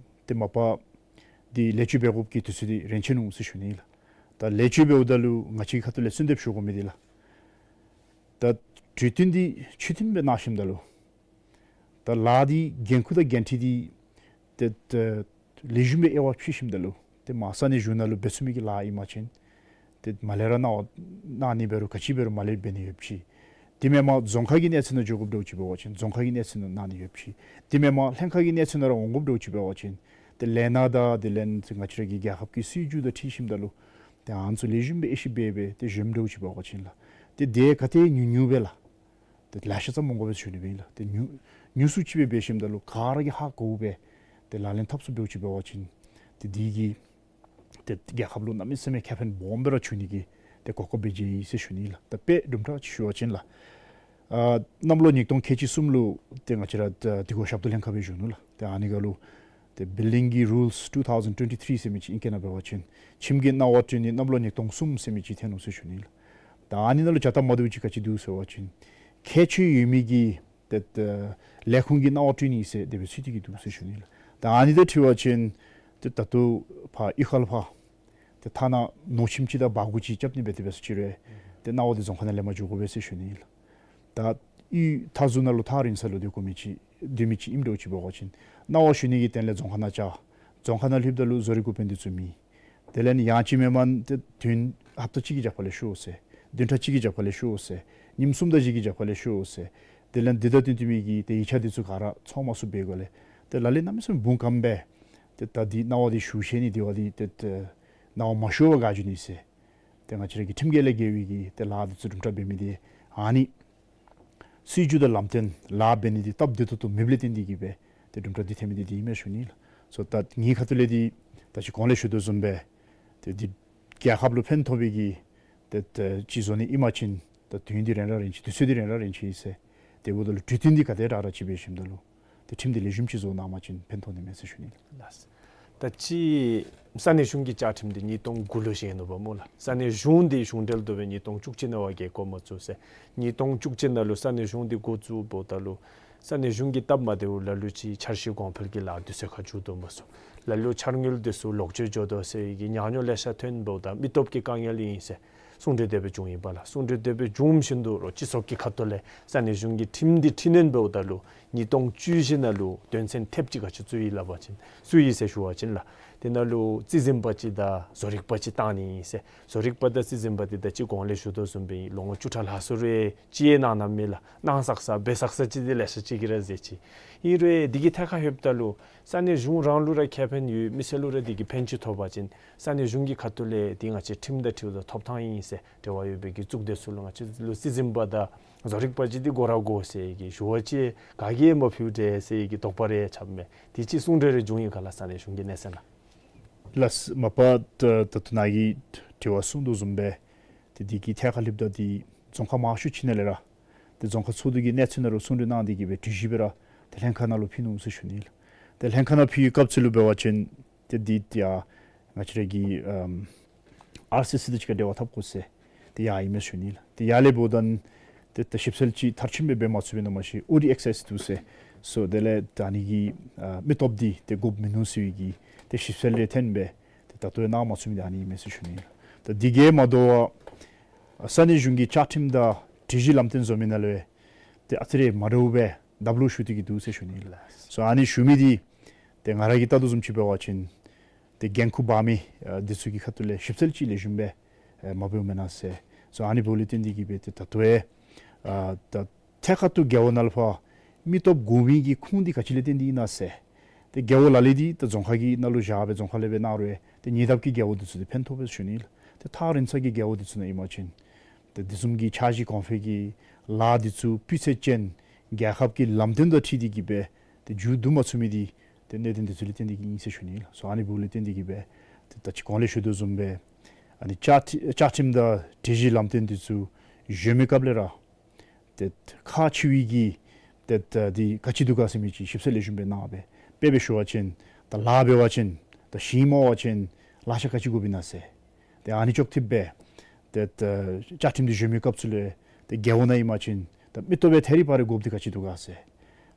ཏེ་མ་པ་འདི་ལེགས་བཅོས་འབད་དགོཔ་གི་དུས་ཚོད་འདི་རན་ཆི་ནུག་ཟེར་ཞུ་ནི་ཨིན་ལགས། ད་ལེགས་བཅོས་འབདཝ་ད་ལུ་ང་བཅས་ཀྱི་ཁ་ཐུག་ལས་གསོལ་འདེབས་ཞུ་དགོ་མི་འདི་ལགས། ད་གྲོས་བསྟུན་འདི་ཆོས་མཐུན་སྦེ་གནང་ཞིནམ་ད་ལུ་ད་ལཱ་འདི་འགན་ཁུར་དང་འགན་འཁྲི་འདི་ཏེ་ཏེ་ལེགས་ཤོམ་སྦེ་དབྱེ་བ་ཕྱེ་ཞིནམ་ད་ལུ་ཏེ་མ་ས་གནས་གཞུང་ནང་ལུ་འབད་ཚུགས་མི་གི་ལཱ་ཨིན་པ་ཅིན་ཏེ་མར་ལས་ར་གནང་བ་གནང་ནི་འབད་རུང་ག་ཅི་འབད་རུང་མར་ལས་འབད་ནི་ཡོདཔ་ཅིག། དེ་མེན་པར་རྫོང་ཁག་གི་གནས་ཚད་ནང་འགྱོ་དགོཔ་འདྲཝ་ཅིག་འབད་བ་ཅིན་རྫོང་ཁག་གི་གནས་ཚད་ནང་གནང་ནི་ཡོདཔ་ཅིག། དེ་མེན་པར་ལྷན་ཁག་གི་གནས་ཚད་ནང་ར་འོང་དགོཔ་འདྲཝ་ཅིག་འབད་བ་ཅིན་ཏེ་ལས་སྣ་དང་དེ་ལས་ང་བཅས་ར་གི་རྒྱལ་ཁབ་ཀྱི་སྲིད་བྱུས་དང་འཁྲིལ་ཞིནམ་ད་ལུ་ཏེ་ཨ་ནི་ཚུ་ལེགས་ཤོམ་སྦེ་དབྱེ་ཞིབ་འབད་སྦེ་ཏེ་བཟོཝ་འདྲཝ་ཅིག་འབད་བ་ཅིན་ལགས། ཏེ་དེ་ག་ཏེ་ཉུང་ཉུང་སྦེ་ལགས། ཏེ་ལེ་ཤ་ཙམ་འོང་དགོ་པས་ཟེར་ཞུ་ནི་སྦེ་ཨིན་ལགས། ཏེ་ཉུང་ཉུང་སུ་ཅིག་སྦེ་འབད་ཞིནམ་ད་ལུ་ག་ར་གིས་ཧ་གོཝ་སྦེ་ཏེ་ལག་ལེན་འཐབ་ཚུགསཔ་འདྲཝ་ཅིག་འབད་བ་ཅིན་ཏེ་དེ་གིས་ཏེ་རྒྱལ་ཁབ་ལུ་གནམ་མེད་ས་མེད་ཁེ་ཕན་སྦོམ་སྦེ་ར་འབྱུང་ནི་གི་ཏེ་གོ་སྐབས་སྦེ་མཇལ་ཡི་ཟེར་ཞུ་ནི་ཨིན་ལགས། ད་དཔེ་དུམ་གྲ་ཅིག་ཞུ་བ་ཅིན་ལགས། ཨ་གནམ་ལོ་ཉིས་སྟོང་ཁལ་གཅིག་གསུམ་ལུ་ཏེ་ང་བཅས་ར་ད་དེ་གུ་ཞབས་ཏོག་ལྷན་ཁག་སྦེ་བཞུགས་ནུག་ལགས། ཏེ་ཨ་ནི་སྒང་ལུ་ཏེ་བིལ་ཌིང་གི་རུལསི་ཊུ་ཐའུ་ཟེན་ཊུ་ཝེན་ཊི་ཐིརི་ཟེར་མི་ཅིག་ཨིང་སྐད་ནང་འབད་བ་ཅིན་ཁྱིམ་གྱི་གནང་བ་སྤྲོད་ནི་གནམ་ལོ་ཉིས་སྟོང་གསུམ་ཟེར་མི་ཅིག་ཐོན་ནུག་ཟེར་ཞུ་ནི་ཨིན་ལགས། ད་ཨ་ནི་ནང་ལུ་བྱ་སྟབས་མ་བདེཝ་ཅིག་ག་ཅི་འདུག་ཟེར་བ་ཅིན་ཁྱད་ཆོས་ཡོད་མི་གི་ཏེ་ཏེ་ལས་ཁུངས་ཀྱི་གནང་བ་སྤྲོད་ནི་ཟེར་དེ་སྦེ་ཚུད་དེ་གི་འདུག་ཟེར་ཞུ་ནི་ཨིན་ལགས། ད་ཨ་ནི་དང་འཁྲིལ་བ་ཅིན་ཏེ་ད་ལྟོ་ཕར་གཡུས་ཁ་ལུ་ཕར་ཏེ་ཐ་ན་ནོར་ཁྱིམ་ཅིག་དང་སྦ་སྒོར་ཅིག་རྐྱབ་ནི་འབད་དེ་འབད་ས་ཅིག་རུང་ཏེ་གནང་བ་འདི་རྫོང་ཁག་ནང་ལེན་པར་འགྱོ་དགོ་པས་ཟེར་ཞུ་ནི་ཨིན་ལགས། ད་གཡུས་མཐའ་ཟུར་ནང་ལུ་ཐག་རིང་ས་ལུ་སྡོད་དགོ་མི་ཅིག་སྡོད་མི་ཅིག་ཨིནམ་འདྲཝ་ཅིག་འབད་བ་ཅིན་གནང་བ་ཞུ་ནི་གི་དོན་ལས་རྫོང་ཁག་ནང་བཅར། རྫོང་ཁག་ནང་ལྷོདཔ་ད་ལུ་བཟོ་རིག་འགོ་དཔོན་འདི་ཚུ་མེད། དེ་ལས་ཡང་ཅིན་མེན་མེན་ཏེ་དུས་ཡུན་ཧབ་ཏ་གཅིག་གི་རྒྱབ་ཁ་ལས་ཤོག་ཟེར། བདུན་ཕྲག་གཅིག་གི་རྒྱབ་ཁ་ལས་ཤོག་ཟེར། ཉིནམ་གསུམ་དང་བཞི་གི་རྒྱབ་ཁ་ལས་ཤོག་ཟེར། དེ་ལས་འདི་དང་བསྟུན་བསྟུན་མི་གི་ཏེ་ཡིག་ཆ་འདི་ཚུ་ག་ར་ཚོགས་མ་ཚུགས་པའི་སྒང་ལས་ཏེ་ལ་ལུ་གནམ་མེད་ས་མེད་འབུངས་སྐམ་སྦེ་ཏེ་ད་འདི་གནང་བ་འདི་ཞུ་ཤེས་ནི་འདི་བ་འདི་ཏེ་ཏེ་གནང་བ་མ་ཞུ་བར་བཀག་འགྱོ་ནི་ཟེར། ཏེ་ང་བཅས་ར་གི་ཁྲིམས་འགལ་ལས་འགལ་བའི་གི་ཏེ་ལཱ་འདི་ཚུ་དུམ་གྲ་འབད་མི་འདི་ཨ་ནི་སྲིད་བྱུས་དང་ལམ་སྟོན་ལཱ་འབད་ནི་འདི་སྟབས་བདེ་ཏོག་ཏོ་མེདཔ་ལས་བརྟེན་ཏེ་གིས་སྦེ་ཏེ་དུམ་གྲ་འདི་ཐོན་མི་འདི་འདི་ཨིན་མས་ཞུ་ནི་ལགས། སོ་ད་ངེའི་ཁ་ཐུག་ལས་འདི་ད་ཅི་གོང་ལས་ཞུ་དོ་བཟུམ་སྦེ་ཏེ་འདི་རྒྱལ་ཁབ་ལུ་ཕན་ཐོགས་པའི་གི་ཏེ་ཏེ་ཅིག་བཟོ་ནི་ཨིན་པ་ཅིན་ད་དུས་ཡུན་འདི་རན་ར་རན་ཅི་དུས་ཚོད་འདི་རན་ར་རན་ཅི་ཟེར། དེ་འབདཝ་ད་ལུ་གྲོས་བསྟུན་འདི་ག་དེ་དྲག་དྲག་ཅིག་འབད་ཞིནམ་ད་ལུ་ཏེ་ཁྲིམས་འདི་ལེགས་ཤོམ་ཅིག་བཟོ་གནང་པ་ཅིན་ཕན་ཐོགས་ནི་མས་ཟེར་ཞུ་ནི་ལགས། ད་ཅི་ས་གནས་གཞུང་གི་བཅའ་ཁྲིམས་འདི་ཉིས་སྟོང་དགུ་ལུ་བཞེངས་ནུག་པ་སྨོ་ལགས། ས་གནས་གཞུང་འདི་གཞུང་འབྲེལ་དུ་སྦེ་ཉིས་སྟོང་བཅུ་གཅིག་ནང་བ་གི་བསྐོ་མ་ཚུགས་ཟེར། ཉིས་སྟོང་བཅུ་གཅིག་ནང་ལུ་ས་གནས་གཞུང་འདི་འགོ་བཙུགསཔ་ད་ལུ་ས་གནས་གཞུང་གི་སྟབས་མ་བདེཝ་ལ་ལུ་ཅིག་འཆར་གཞི་གོང་འཕེལ་གྱི་ལཱ་དུས་ཚོད་ཁར་མཇུག་བསྡུ་མ་ཚུགས། ལ་ལུ་འཆར་དངུལ་འདི་ཚུ་ལོག་སྤྱོད་འགྱོ་དོ་ཟེར་བའི་གི་ཉག་ཉོག་ལེ་ཤ་ཐོན་འབདཝ་ད་མི་སྟོབས་ཀྱི་དཀའ་ངལ་ཨིན་ཟེར་གསུང་གྲོས་དེ་སྦེ་བྱུང་ཡི་པ་ལགས། གསུང་གྲོས་དེ་སྦེ་བྱུང་བཞིན་དུ་རོགས་སྤྱི་ཚོགས་ཀྱི་ཁ་ཐུག་ལས་ས་གནས་གཞུང་གི་ཁྲིམས་འདི་འཕྲི་སྣོན་འབདཝ་ད་ལུ་ཉིས་སྟོང་བཅུ་བཞི་ནང་ལུ་དོན་ཚན་ཐེབས་གཅིག་ག་ཅི་བཙུགས་ཡི་སླབ་པ་ཅིན་བཙུགས་ཡི་ཟེར་ཞུ་བ་ཅིན་ལགས། དེ་ནང་ལུ་རྩིས་འཛིན་པ་ཅིག་དང་བཟོ་རིག་པ་ཅིག་བཏང་ནི་ཨིན་ཟེར། བཟོ་རིག་པ་དང་རྩིས་འཛིན་པ་འདི་ད་ཅི་གོང་ལས་ཞུ་དོ་བཟུམ་སྦེ་ལོ་ངོ་བཅུ་ཕྲག་ལྷག་སོང་རུང་ཅི་ཡང་གནང་གནངམ་མེད་ལགས། གནང་བསགས་ས་འབད་བསགས་ས་ཅིག་འདི་ལེ་ཤ་ཅིག་གིས་ར་མཛད་ཅི། ཨིན་རུང་འདི་གི་ཐད་ཁར་ལྷོདཔ་ད་ལུ་ས་གནས་གཞུང་རང་ལུ་ར་ཁེ་ཕན་ཡོད། མི་སེར་ལུ་ར་འདི་གིས་ཕན་ཅིག་ཐོགས་པ་ཅིན་ས་གནས་གཞུང་གི་ཁ་ཐུག་ལས་འདི་ང་བཅས་ཁྲིམས་དང་འཁྲིལཝ་ད་ཐོབ་ཐང་ཨིན་ཟེར་འབྲེལ་བ་ཡོད་པའི་གི་གཙུག་སྡེ་ཚུ་ལུ་ང་བཅས་ལུ་རྩིས་འཛིན་པ་དང་བཟོ་རིག་པ་ཅིག་འདི་དགོ་ར་དགོ་ཟེར་གྱི་ཞུ་བ་ཅིན་ག་གིས་ཡང་མ་ཕུལ་དེས་ཟེར་གྱི་དོགས་པ་རེ་ཡང་རྐྱབ་མས། དེ་ཅིག་གསུང་གྲོས་རེ་བྱུང་ཡི་ག་ལགས། ས་གནས་གཞུང་གི་གནས་ཚད་ནང་། ལགས། མ་པ་ད་ད་ལྟོ་ནཱ་གིས་དྲི་བ་གསུངས་དོ་བཟུམ་སྦེ་ཏེ་འདི་གི་ཐད་ཁར་ལྷོདཔ་ད་འདི་རྫོང་ཁག་མང་ཤོས་ཅིག་ནང་ལས་ར་ཏེ་རྫོང་ཁག་ཚོགས་འདུ་གི་གནས་ཚུལ་ནང་ལུ་གསུང་གྲོས་གནང་སྟེ་གི་སྦེ་གྲོས་གཞི་སྦེ་ར་ཏེ་ལྷན་ཁག་ནང་ལུ་ཕུལ་ནུག་ཟེར་ཞུ་ནི་ལགས། ཏེ་ལྷན་ཁག་ནང་ཕུལ་བའི་སྐབས་སུ་ལུ་འབད་བ་ཅིན་ཏེ་འདི་ཏེ་ཡ་ང་བཅས་ར་གི་ཨམ་ཨར་སི་སི་དང་གཅིག་ཁར་འབྲེལ་བ་འཐབ་དགོ་ཟེར་ཏེ་ཡ་ཨིན་མས་ཞུ་ནི་ལགས། ཏེ་ཡར་ལས་འབདཝ་ད་ཏེ་ད་ཞིབ་འཚོལ་ཅིག་མཐར་ཕྱིནམ་སྦེ་འབད་མ་ཚུགས་པས་ན་མ་ཤེས། ཨོ་ཌི་ཨེག་སེས་འདུག་ཟེར་སོ་དེ་ལས་ད་ཨ་ནི་གི་ཨ་མི་སྟོབས་འདི་ཏེ་དགོཔ་མིན་ནུག་ཟེར་བའི་གི་ཏེ་ཞིབ་འཚོལ་ལས་བརྟེན་སྦེ་ཏེ་ད་ལྟོ་ཡང་གནང་མ་ཚུགས་མི་འདི་ཨ་ནི་ཨིན་མས་ཟེར་ཞུ་ནི་ལགས། ད་འདི་གིས་མ་དོ་བར་ས་གནས་གཞུང་གི་བཅའ་ཁྲིམས་དང་སྒྲིག་གཞི་ལམ་སྟོན་བཟོ་མི་ནང་ལུ་ཏེ་ཨ་ཙི་རེ་མ་འདྲཝ་སྦེ་ལྡབ་ལོག་ཞུ་སྟེ་གི་འདུག་ཟེར་ཞུ་ནི་ལགས། སོ་ཨ་ནི་ཞུ་མི་འདི་ཏེ་ང་ར་གིས་བལྟ་དོ་བཟུམ་ཅིག་འབད་བ་ཅིན་ཏེ་འགན་ཁུར་འབག་མི་ཨ་འདི་ཚུ་གི་ཁ་ཐུག་ལས་ཞིབ་འཚོལ་ཅིག་ལེགས་ཤོམ་སྦེ་ཨེ་མ་འབདཝ་མེན་ན་ཟེར། སོ་ཨ་ནི་འབདཝ་ལས་བརྟེན་ཏེ་གི་སྦེ་ཏེ་ད་ལྟོ་ཡང་ཨ་ད་ཐད་ཀར་དུ་རྒེད་འོག་ནང་ལུ་ཕར་མི་སྟོབས་དགོ་མི་གི་ཁུངས་འདི་ག་ཅི་ལས་བརྟེན་ཏེ་ཨིན་ན་ཟེར། ཏེ་རྒེད་འོག་ལ་ལུ་འདི་ད་རྫོང་ཁག་གི་ནང་ལུ་བཞག་སྦེ་རྫོང་ཁག་ལས་སྦེ་གནང་རུང་ཏེ་ཉེ་འདབས་ཀྱི་རྒེད་འོག་འདི་ཚུ་འདི་ཕན་ཐོགས་པས་ཞུ་ནི་ལགས། ཏེ་ཐག་རིང་ས་གི་རྒེད་འོག་འདི་ཚུ་ནང་ཨིན་པ་ཅིན་ཏེ་འདི་བཟུམ་གྱི་འཆར་གཞི་གོང་འཕེལ་གྱི་ལཱ་འདི་ཚུ་སྤུས་ཚད་ཅན་རྒྱལ་ཁབ་ཀྱི་ལམ་སྟོན་དང་འཁྲིལ་ཏེ་གི་སྦེ་ཏེ་མཇུག་བསྡུ་མ་ཚུགས་མི་འདི་ཏེ་གནད་དོན་འདི་ཚུ་ལས་བརྟེན་ཏེ་གི་ཨིན་ཟེར་ཞུ་ནི་ལགས། སོ་ཨ་ནི་འབདཝ་ལས་བརྟེན་ཏེ་གི་སྦེ་ཏེ་ད་ཅི་གོང་ལས་ཞུ་དོ་བཟུམ་སྦེ་ཨ་ནི་བཅའ་ཁྲི་བཅའ་ཁྲིམས་དང་སྒྲིག་གཞི་ལམ་སྟོན་འདི་ཚུ་གཞོན་མི་སྐབས་ལས་ར་ཏེ་ཁག་ཆེ་བའི་གི་ཏེ་ད་འདི་ག་ཅི་འདུག་ག་ཟེར་མི་ཅིག་ཞིབ་འཚོལ་ལེགས་ཤོམ་སྦེ་གནང་སྦེ་དཔེ་སྦེ་ཞུ་བ་ཅིན་ད་ལཱ་འབད་བ་ཅིན་ད་ཞིང་རྨོ་བ་ཅིན་ལག་ཆ་ག་ཅི་དགོཔ་ཨིན་ན་ཟེར། ཏེ་ཨ་ནི་ཅོག་འཐདཔ་སྦེ་ཏེ་ད་བཅའ་ཁྲིམས་འདི་གཞོན་མི་སྐབས་སུ་ལས་ཏེ་རྒེད་འོག་ནང་ཨིན་པ་ཅིན་ད་མི་སྟོབས་སྦེ་ཐད་རི་བ་རི་དགོཔ་འདི་ག་ཅི་འདུག་ག་ཟེར།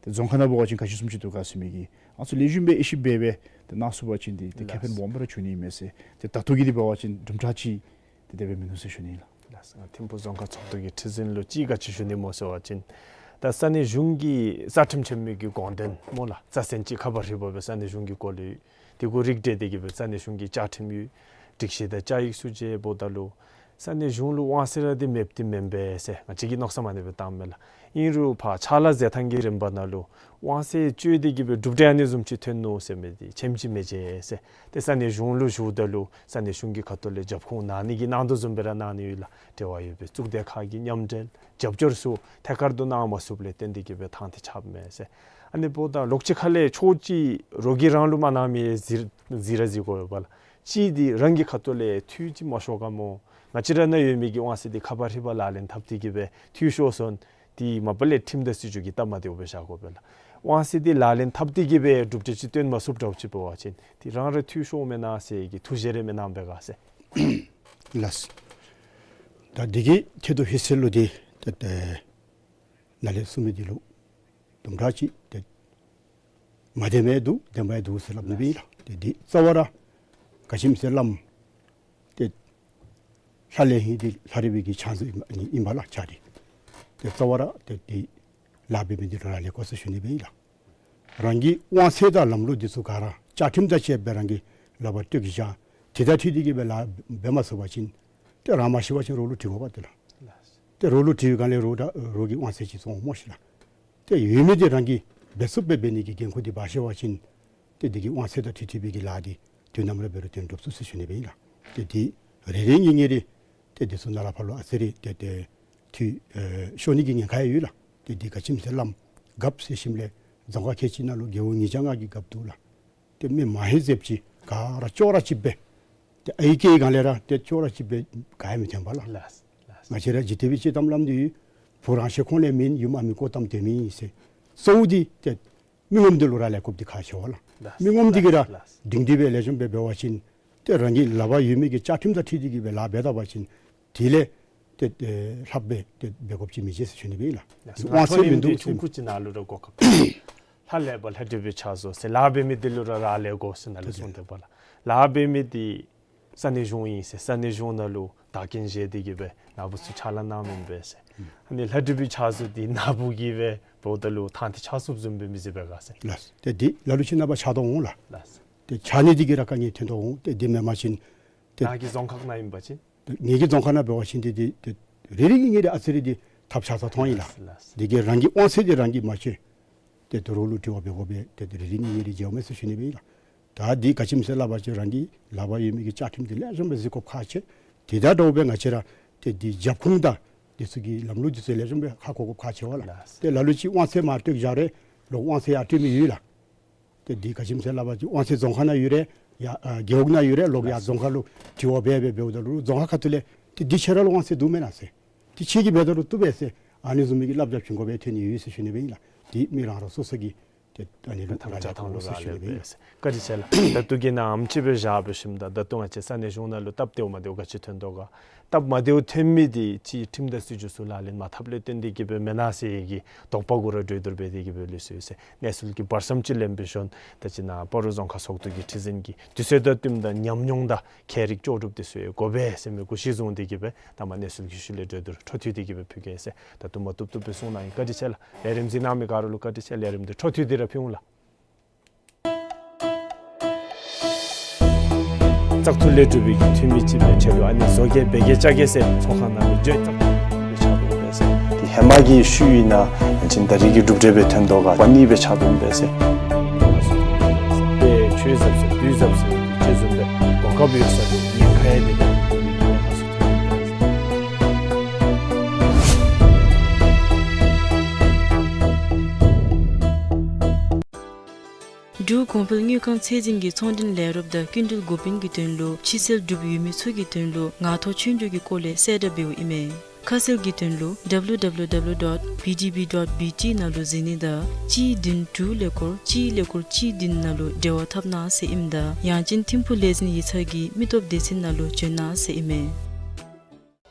ཏེ་རྫོང་ཁག་ནང་འབད་བ་ཅིན་ག་ཅི་བཟུམ་ཅིག་འདུག་ག་ཟེར་མི་གི་ཨ་ནི་ཚུ་ལེགས་ཤོམ་སྦེ་དབྱེ་ཞིབ་འབད་སྦེ་ཏེ་གནང་ཚུགས་པ་ཅིན་འདི་ཏེ་ཁེ་ཕན་ལགས། སྦོམ་སྦེ་ར་འབྱུང་ནི་ཨིན་མས་ཟེར། ཏེ་ད་ལྟོ་གི་འདི་འབད་བ་ཅིན་གྲུབ་འབྲས་ཅིག་ཏེ་དེ་སྦེ་མིན་འདུག་ཟེར་ཞུ་ནི་ལགས། ལགས་སོ། ང་ཐིམ་ཕུག་རྫོང་ཁག་ཚོགས་འདུ་གི་ཁྲི་འཛིན་ལུ་ཅིག་ག་ཅི་ཞུ་ནི་སྨོ་ཟེར་བ་ཅིན་ད་ས་གནས་གཞུང་གི་རྩ་ཁྲིམས་ཆེན་མོའི་གི་དགོངས་དོན་སྨོ་ལགས། རྩ་ཚན་ཅིག་ཁ་པར་ཧྲིལ་པོ་སྦེ་ས་གནས་གཞུང་གི་སྐོར་ལས་དེ་གུ་རིགས་བསྒྲེས་ཏེ་གི་སྦེ་ས་གནས་གཞུང་གི་བཅའ་ཁྲིམས་ཡོད། སྒྲིག་གཞི་དང་བཅའ་ཡིག་ཚུ་མཇལཝ་ད་ལུ་ས་གནས་གཞུང་ལུ་དབང་ཚད་ར་འདི་མེདཔ་འདི་མེན་པས་ཟེར་ང་བཅས་ཀྱིས་མནོ་བསམ་ཨ་ནི་སྦེ་བཏངམ་མས་ལགས། ཨིན་རུང་ཕར་ཕྱག་ལཱ་མཛད་ཐངས་ཀྱི་རིམ་པ་ནང་ལུ་དབང་ཚད་སྤྱོད་དེ་གི་སྦེ་གྲུབ་འབྲས་ཨ་ནི་བཟུམ་ཅིག་ཐོན་ནུག་ཟེར་མི་འདི་ཆེམ་ཅིག་མི་མཇལ་ཟེར། ཏེ་ས་གནས་གཞུང་ལུ་ཞུཝ་ད་ལུ་ས་གནས་གཞུང་གི་ཁ་ཐུག་ལས་རྒྱབ་ཁུངས་གནང་ནི་གི་གནང་དོ་བཟུམ་སྦེ་ར་གནང་ནི་ཡོད་ལགས། འབྲེལ་བ་ཡོད་པའི་གཙུག་སྡེ་ཁག་གི་མཉམ་འབྲེལ་རྒྱབ་སྐྱོར་ཚུ་ཐད་ཀར་དུ་གནང་མ་ཚུགསཔ་ལས་བརྟེན་ཏེ་གི་སྦེ་ཐང་འདི་ཆགསཔ་མས་ཟེར། ཨ་ནི་འབདཝ་ད་ལོགས་ཅིག་ཁ་ལས་ཕྱོགས་གཅིག་རོགས་ཀྱིས་རང་ལུ་མ་གནང་མི་ཟེར་ཟེར་ར་ཟེར་དགོ་པས་ལགས། གཅིག་འདི་རང་གི་ཁ་ཐུག་ལས་འཐུས་ཅིག་མ་ཤོར་ག་སྨོ། ང་བཅས་ར་ནང་ཡོད་མི་གི་དབང་ཚད་འདི་ཁ་པར་ཧྲིལ་པོ་ལག་ལེན་འཐབ་སྟེ་གི་སྦེ་འཐུས་ཤོར་སོང་། འདི་མ་པ་ལས་ཁྲིམས་དང་སྲིད་བྱུས་ཀྱི་སྟབས་མ་བདེཝ་སྦེ་བཞག་དགོ་པས་ལགས། དབང་ཚད་འདི་ལག་ལེན་འཐབ་སྟེ་གི་སྦེ་གྲུབ་འབྲས་ཅིག་སྟོན་མ་ཚུགསཔ་འདྲཝ་ཅིག་འབད་བ་ཅིན་འདི་རང་ར་འཐུས་ཤོརཝ་མེན་ན་ཟེར་གྱི་ཐུགས་བཞེད་རེ་མི་གནང་པས་ག་ཟེར། ལགས། ད་འདི་གི་ཐད་དུ་ཧེ་སེ་ལུ་འདི་ཏེ་ཏེ་ནཱ་ལས་གསུངས་མི་འདི་ལུ་དུམ་གྲ་ཅིག་ཏེ་མ་བདེན་མི་འདུག། བདེན་པ་འདུག་ཟེར་སླབ་ནི་སྦེ་ཨིན་ལགས། ཏེ་འདི་རྩ་བ་ར་ག་ཅི་སྨོ་ཟེར་སླབ་ཏེ་ལྷ་ལས་ཧིང་འདི་ལྷ་རི་བའི་གི་ཕྱག་མཛོད་ཨིན་པས་ལགས། ཕྱག་འདི་ཏེ་རྩ་བ་ར་ཏེ་འདི་ལཱ་འབད་མི་འདི་ར་ལས་དགོ་ཟེར་ཞུ་ནི་སྦེ་ཨིན་ལགས། རང་གི་དབང་ཚད་དང་ལམ་ལུགས་འདི་ཚུ་ག་ར་བཅའ་ཁྲིམས་དང་བཅས་པའི་རང་གི་ལག་པར་སྤྲོད་ཀྱི་བཞག། དེ་དང་འཁྲིལ་ཏེ་གི་སྦེ་ལཱ་འབད་མ་ཚུགས་པ་ཅིན་ཏེ་རང་མ་ཤེས་པ་ཅིན་རོགས་ལུ་དྲི་དགོ་པས་ཏེ་ལགས། ཏེ་རོགས་ལུ་དྲི་བའི་སྒང་ལས་རོགས་དང་རོགས་ཀྱིས་དབང་ཚད་ཅིག་བཙོང་སྨོ་ཤེས་ལགས། ཏེ་ཡོད་མི་འདི་རང་གིས་འབད་ཚུགསཔ་སྦེ་འབད་ནི་གི་འགན་ཁུར་འདི་འབག་ཤེས་པ་ཅིན་ཏེ་འདི་གི་དབང་ཚད་དང་འཁྲིལ་འཁྲིལ་བའི་གི་ལཱ་འདི་དུས་ནམ་ར་འབད་རུང་དོན་འགྲུབ་ཚུགས་ཟེར་ཞུ་ནི་སྦེ་ཨིན་ལགས། ཏེ་འདི་རེ་རེ་གཉིས་གཉིས་རེ་ཏེ་འདི་ཚུ་ནཱ་ལས་ཕར་ལུ་ཨ་ཙི་རེ་ཏེ་ཏེ་འཐུས་ཨེ་ཤོར་ནི་གི་ཉེན་ཁ་ཡང་ཡོད་ལགས། ཏེ་འདི་ག་ཅི་སྨོ་ཟེར་སླབ་རྒཔོ་ཟེར་ཞིནམ་ལས་རྫོང་ཁག་ཁལ་གཅིག་ནང་ལུ་རྒེད་འོག་ཉིས་བརྒྱ་ལྔ་གི་རྒཔོ་འདུག་ལགས། ཏེ་མི་མང་ཧེང་ཟེརཝ་ཅིག་ག་ར་ཅོག་ར་གཅིག་སྦེ་ཏེ་ཨའི་སྐད་སྒང་ལས་ར་ཏེ་ཅོག་ར་གཅིག་སྦེ་ག་ཡང་མི་ཐོན་པས་ལགས། ལགས་ལགས། ང་བཅས་ར་ཅིག་དེ་སྦེ་ཅིག་གཏམ་སླབ་ནི་འདི་བུ་རང་ཤི་ཁོང་ལས་མེན་ཡུམ་ཨ་མི་ཀོ་གཏམ་དེ་མེན་ཟེར། གཙོ་བོ་འདི་ཏེ་མི་ངོམ་འདི་ལུ་རག་ལས་དགོཔ་འདི་ཁག་ཆེ་བས་ལགས། ལགས། མི་ངོམ་འདི་གིས་ར་ལགས་ལགས། སྒྲིང་སྒྲི་སྦེ་ལེགས་ཤོམ་སྦེ་འབད་བ་ཅིན་ཏེ་རང་གི་ལག་པར་ཡོད་མི་གི་བཅའ་ཁྲིམས་དང་འཁྲིལ་ཏེ་གི་སྦེ་ལཱ་འབད་ད་པ་ཅིན་དེ་ལས་ཏེ་ལྷགཔ་སྦེ་ཏེ་འབད་དགོཔ་ཅིག་མི་མཇལ་ཟེར་ཞུ་ནི་སྦེ་ཨིན་ལགས། ལགས། དབང་ཚད་མིན་འདུག་ཐུང་ཀུ་ཅིག་ནཱ་ལུ་ར་གོ་སྐབས། ལྷ་ལས་པ་ལྷ་སྒྲུབ་པའི་ཕྱག་བཟོ་ཟེར་ལཱ་འབད་མི་འདི་ལུ་ར་རག་ལས་དགོ་ཟེར་ནཱ་ལས་གསུངས་ཏེ་འབདཝ་ལགས། ལཱ་འབད་མི་འདི་ས་གནས་གཞུང་ཨིན་ཟེར་ས་གནས་གཞུང་ནང་ལུ་བདག་རྐྱེན་བཞེས་ཏེ་གི་སྦེ་ནཱ་བུ་ཚུ་ཕྱག་ལཱ་གནང་མི་ཨིན་པས་ཟེར། ཨ་ནི་ལྷ་སྒྲུབ་པའི་ཕྱག་བཟོ་འདི་ནཱ་བུ་གིས་སྦེ་འབདཝ་ད་ལུ་ཐང་འདི་ཆགས་ཚུགསཔ་བཟུམ་སྦེ་མི་བཟོ་བས་ག་ཟེར། ལགས། ཏེ་འདི་ལ་ལུ་ཅིག་ནངས་པ་ཆགས་དོ་འོང་ལགས། ལགས། ཏེ་ཕྱགས་སྙིགས་འདི་གིས་ར་དཀའ་ངལ་ཐོན་དོ་འོང་། ཏེ་འདི་མེན་པ་ཅིན་ཏེ་ནཱ་གི་རྫོང་ཁག་ནང་ཨིན་པ་ཅིན། ཏེ་ངེ་གི་རྫོང་ཁག་ནང་འབད་བ་ཅིན་ཏེ་ཏེ་ཏེ་རེ་རེ་གིས་ངེ་རའི་ཨ་ཙི་རེ་འདི་ཐབས་ཆག་ས་མཐོང་ཡི་ལགས། ལགས་སོ། འདི་གིས་རང་གི་དབང་ཚད་འདི་རང་གིས་མ་ཆོད། ཏེ་དོ་རུང་ལུ་དྲི་བ་འབད་དགོ་པས། ཏེ་རེ་རེ་གིས་ངེ་རའི་འཇལཝ་མས་ཟེར་ཞུ་ནི་སྦེ་ཨིན་ལགས། ད་འདི་ག་ཅི་སྨོ་ཟེར་སླབ་པ་ཅིན་རང་གི་ལག་པར་ཡོད་མི་གི་བཅའ་ཁྲིམས་འདི་ལེགས་ཤོམ་སྦེ་གཟིགས་དགོཔ་ཁག་ཆེ། དེ་དང་འདྲཝ་སྦེ་ང་བཅས་ར་ཏེ་འདི་རྒྱབ་ཁུངས་དང་འདི་ཚུ་གི་ལམ་ལུགས་འདི་ཚུ་ལེགས་ཤོམ་སྦེ་ཧ་གོ་དགོཔ་ཁག་ཆེ་བས་ལགས། ལགས། ཏེ་ལ་ལུ་ཅིག་དབང་ཚད་མར་སྤྲོད་བཞག་རུང་ལོག་དབང་ཚད་ཡར་སྤྲོད་མི་ཡོད་ལགས། ཏེ་འདི་ག་ཅི་སྨོ་ཟེར་སླབ་པ་ཅིན་དབང་ཚད་རྫོང་ཁག་ནང་ཡོད་རུང་ཡར་ཨ་རྒེད་འོག་ནང་ཡོད་རུང་ལོག་ཡར་རྫོང་ཁག་ལུ་དྲི་བ་འབད་འབད་འབདཝ་ད་ལུ་རྫོང་ཁག་ཁ་ཐུག་ལས་ཏེ་འདི་ཁྱོད་ར་ལུ་དབང་ཚད་འདུག་མེན་ན་ཟེར། ཏེ་ཁྱོད་ཀྱིས་འབད་ད་རུང་བཏུབ་པས་ཟེར། ཨ་ནི་བཟུམ་མའི་གི་བསླབ་བྱ་བྱིན་དགོ་པའི་ཐོན་ནི་ཡོད་ཟེར་ཞུ་ནི་སྦེ་ཨིན་ལགས། འདི་མི་རང་རང་སོ་སོ་གིས་ཏེ་ཨ་ནི་ལུ་ཐམས་ཅད་ཐང་ལུ་ར་ལེགས་པས་ཟེར་ཞུ་ནི་སྦེ་ཨིན། བཀའ་དྲིན་ཆེ་ལགས། ད་ལྟོ་གི་ནང་ཨམ་ཅིག་སྦེ་བཞག་སྦེ་ཞིནམ་ད་ད་ལྟོ་ང་བཅས་ས་གནས་གཞུང་ནང་ལུ་སྟབས་བདེཝ་མ་བདེཝ་ག་ཅི་ཐོན་དོ་ག། སྟབས་མ་བདེཝ་ཐོན་མི་འདི་ཅིག་ཁྲིམས་དང་སྲིད་བྱུས་ཚུ་ལག་ལེན་མ་འཐབ་ལས་བརྟེན་ཏེ་གིས་སྦེ་མེན་ན་ཟེར་གྱི་དོགས་པ་གུ་ར་གྲོས་བསྡུར་འབད་དེ་གིས་སྦེ་ལུས་སོ་ཡི་ཟེར། གནས་ཚུལ་གྱི་བར་མཚམས་ཅིག་ལེན་སྦེ་ཞིནམ་ད་ཅི་ནཱ་སྤ་རོ་རྫོང་ཁག་ཚོགས་འདུ་གི་ཁྲི་འཛིན་གྱིས་དུས་ཚོད་དང་བསྟུནམ་ད་ཉམས་མྱོང་དང་ཁྱད་རིག་ལྕོགས་གྲུབ་འདི་ཚུ་ཡང་དགོ་པས་ཟེར་མི་གུ་གཞི་བཟུང་སྟེ་གིས་སྦེ་ད་མ་གནས་ཚུལ་གྱི་ཤུལ་ལས་གྲོས་བསྡུར་འཕྲོ་མཐུད་དེ་གིས་སྦེ་ཕུལ་གེ་ཟེར། ད་དུམ་གྲ་དུམ་གྲ་སྦེ་གསུང་གནང་ཡི། བཀའ་དྲིན་ཆེ་ལགས། ལས་རིམ་གཟིགས་གནང་མི་ག་ར་ལུ་བཀའ་དྲིན་ཆེ། ལས་རིམ་འདི་འཕྲོ་མཐུད་དེ་ར་ཕུལ་འོང་ལགས། བཙག་འཐུ་ལས་གྲུབ་པའི་གི་འཐུས་མི་ཅིག་སྦེ་ཁྲལ་ལུ་ཨ་ནི་བཟོ་བཀོད་འབད་གེ་བཅའ་གེ་ཟེར་ཚོགས་ཁང་ནང་ལུ་བརྗོད། བཙག་འཐུ་ལས་ཆགས་འོང་པས་ཟེར། དེ་ཧེ་མ་གི་ཤུལ་ཨིན་ན་ཡང་ཅིན་ད་རིས་ཀྱི་གྲུབ་འབྲས་སྦེ་ཐོན་དོ་ག་པ་ནི་སྦེ་ཆགས་འོང་པས་ཟེར། དཔེ་ཆུ་གཟབ་ཟེར་དུས་གཟབ་ཟེར་ཅིག་བཟུམ་སྦེ་གོ་སྐབས་ཡོད་ས་ལུ་ཉེན་ཁ་ཡང་མེད་པའི་གི་ཉེན་ཁ་ཚུ་ཐོན་པས་ཟེར། འབྲུག་གོང་འཕེལ་དངུལ་ཁང་ཚད་འཛིན་གྱི་ཚོང་འབྲེལ་ལས་རོགསཔ་དང་སྐྱིན་འགྲུལ་འགོ་དཔོན་གྱི་དོན་ལུ་ཕྱི་སེལ་གྲུབ་ཡོད་མི་ཚུ་གི་དོན་ལུ་ངང་ཐོག་ཆོས་རྒྱུགས་ཀྱི་སྐོར་ལས་གསལ་བསྒྲགས་འབདཝ་ཨིན་མས། ཁ་གསལ་གྱི་དོན་ལུ་W W W dot B D B dot B T ནང་ལུ་གཟིགས་ནི་དང་གཅིག་བདུན་དྲུག་ཀླད་ཀོར་གཅིག་ཀླད་ཀོར་གཅིག་བདུན་ནང་ལུ་འབྲེལ་བ་འཐབ་གནང་ཟེར་ཨིནམ་ད་ཡང་ཅིན་ཐིམ་ཕུག་ལས་འཛིན་ཡིག་ཚང་གི་མི་སྟོབས་སྡེ་ཚན་ནང་ལུ་བྱོན་གནང་ཟེར་ཨིན་མས།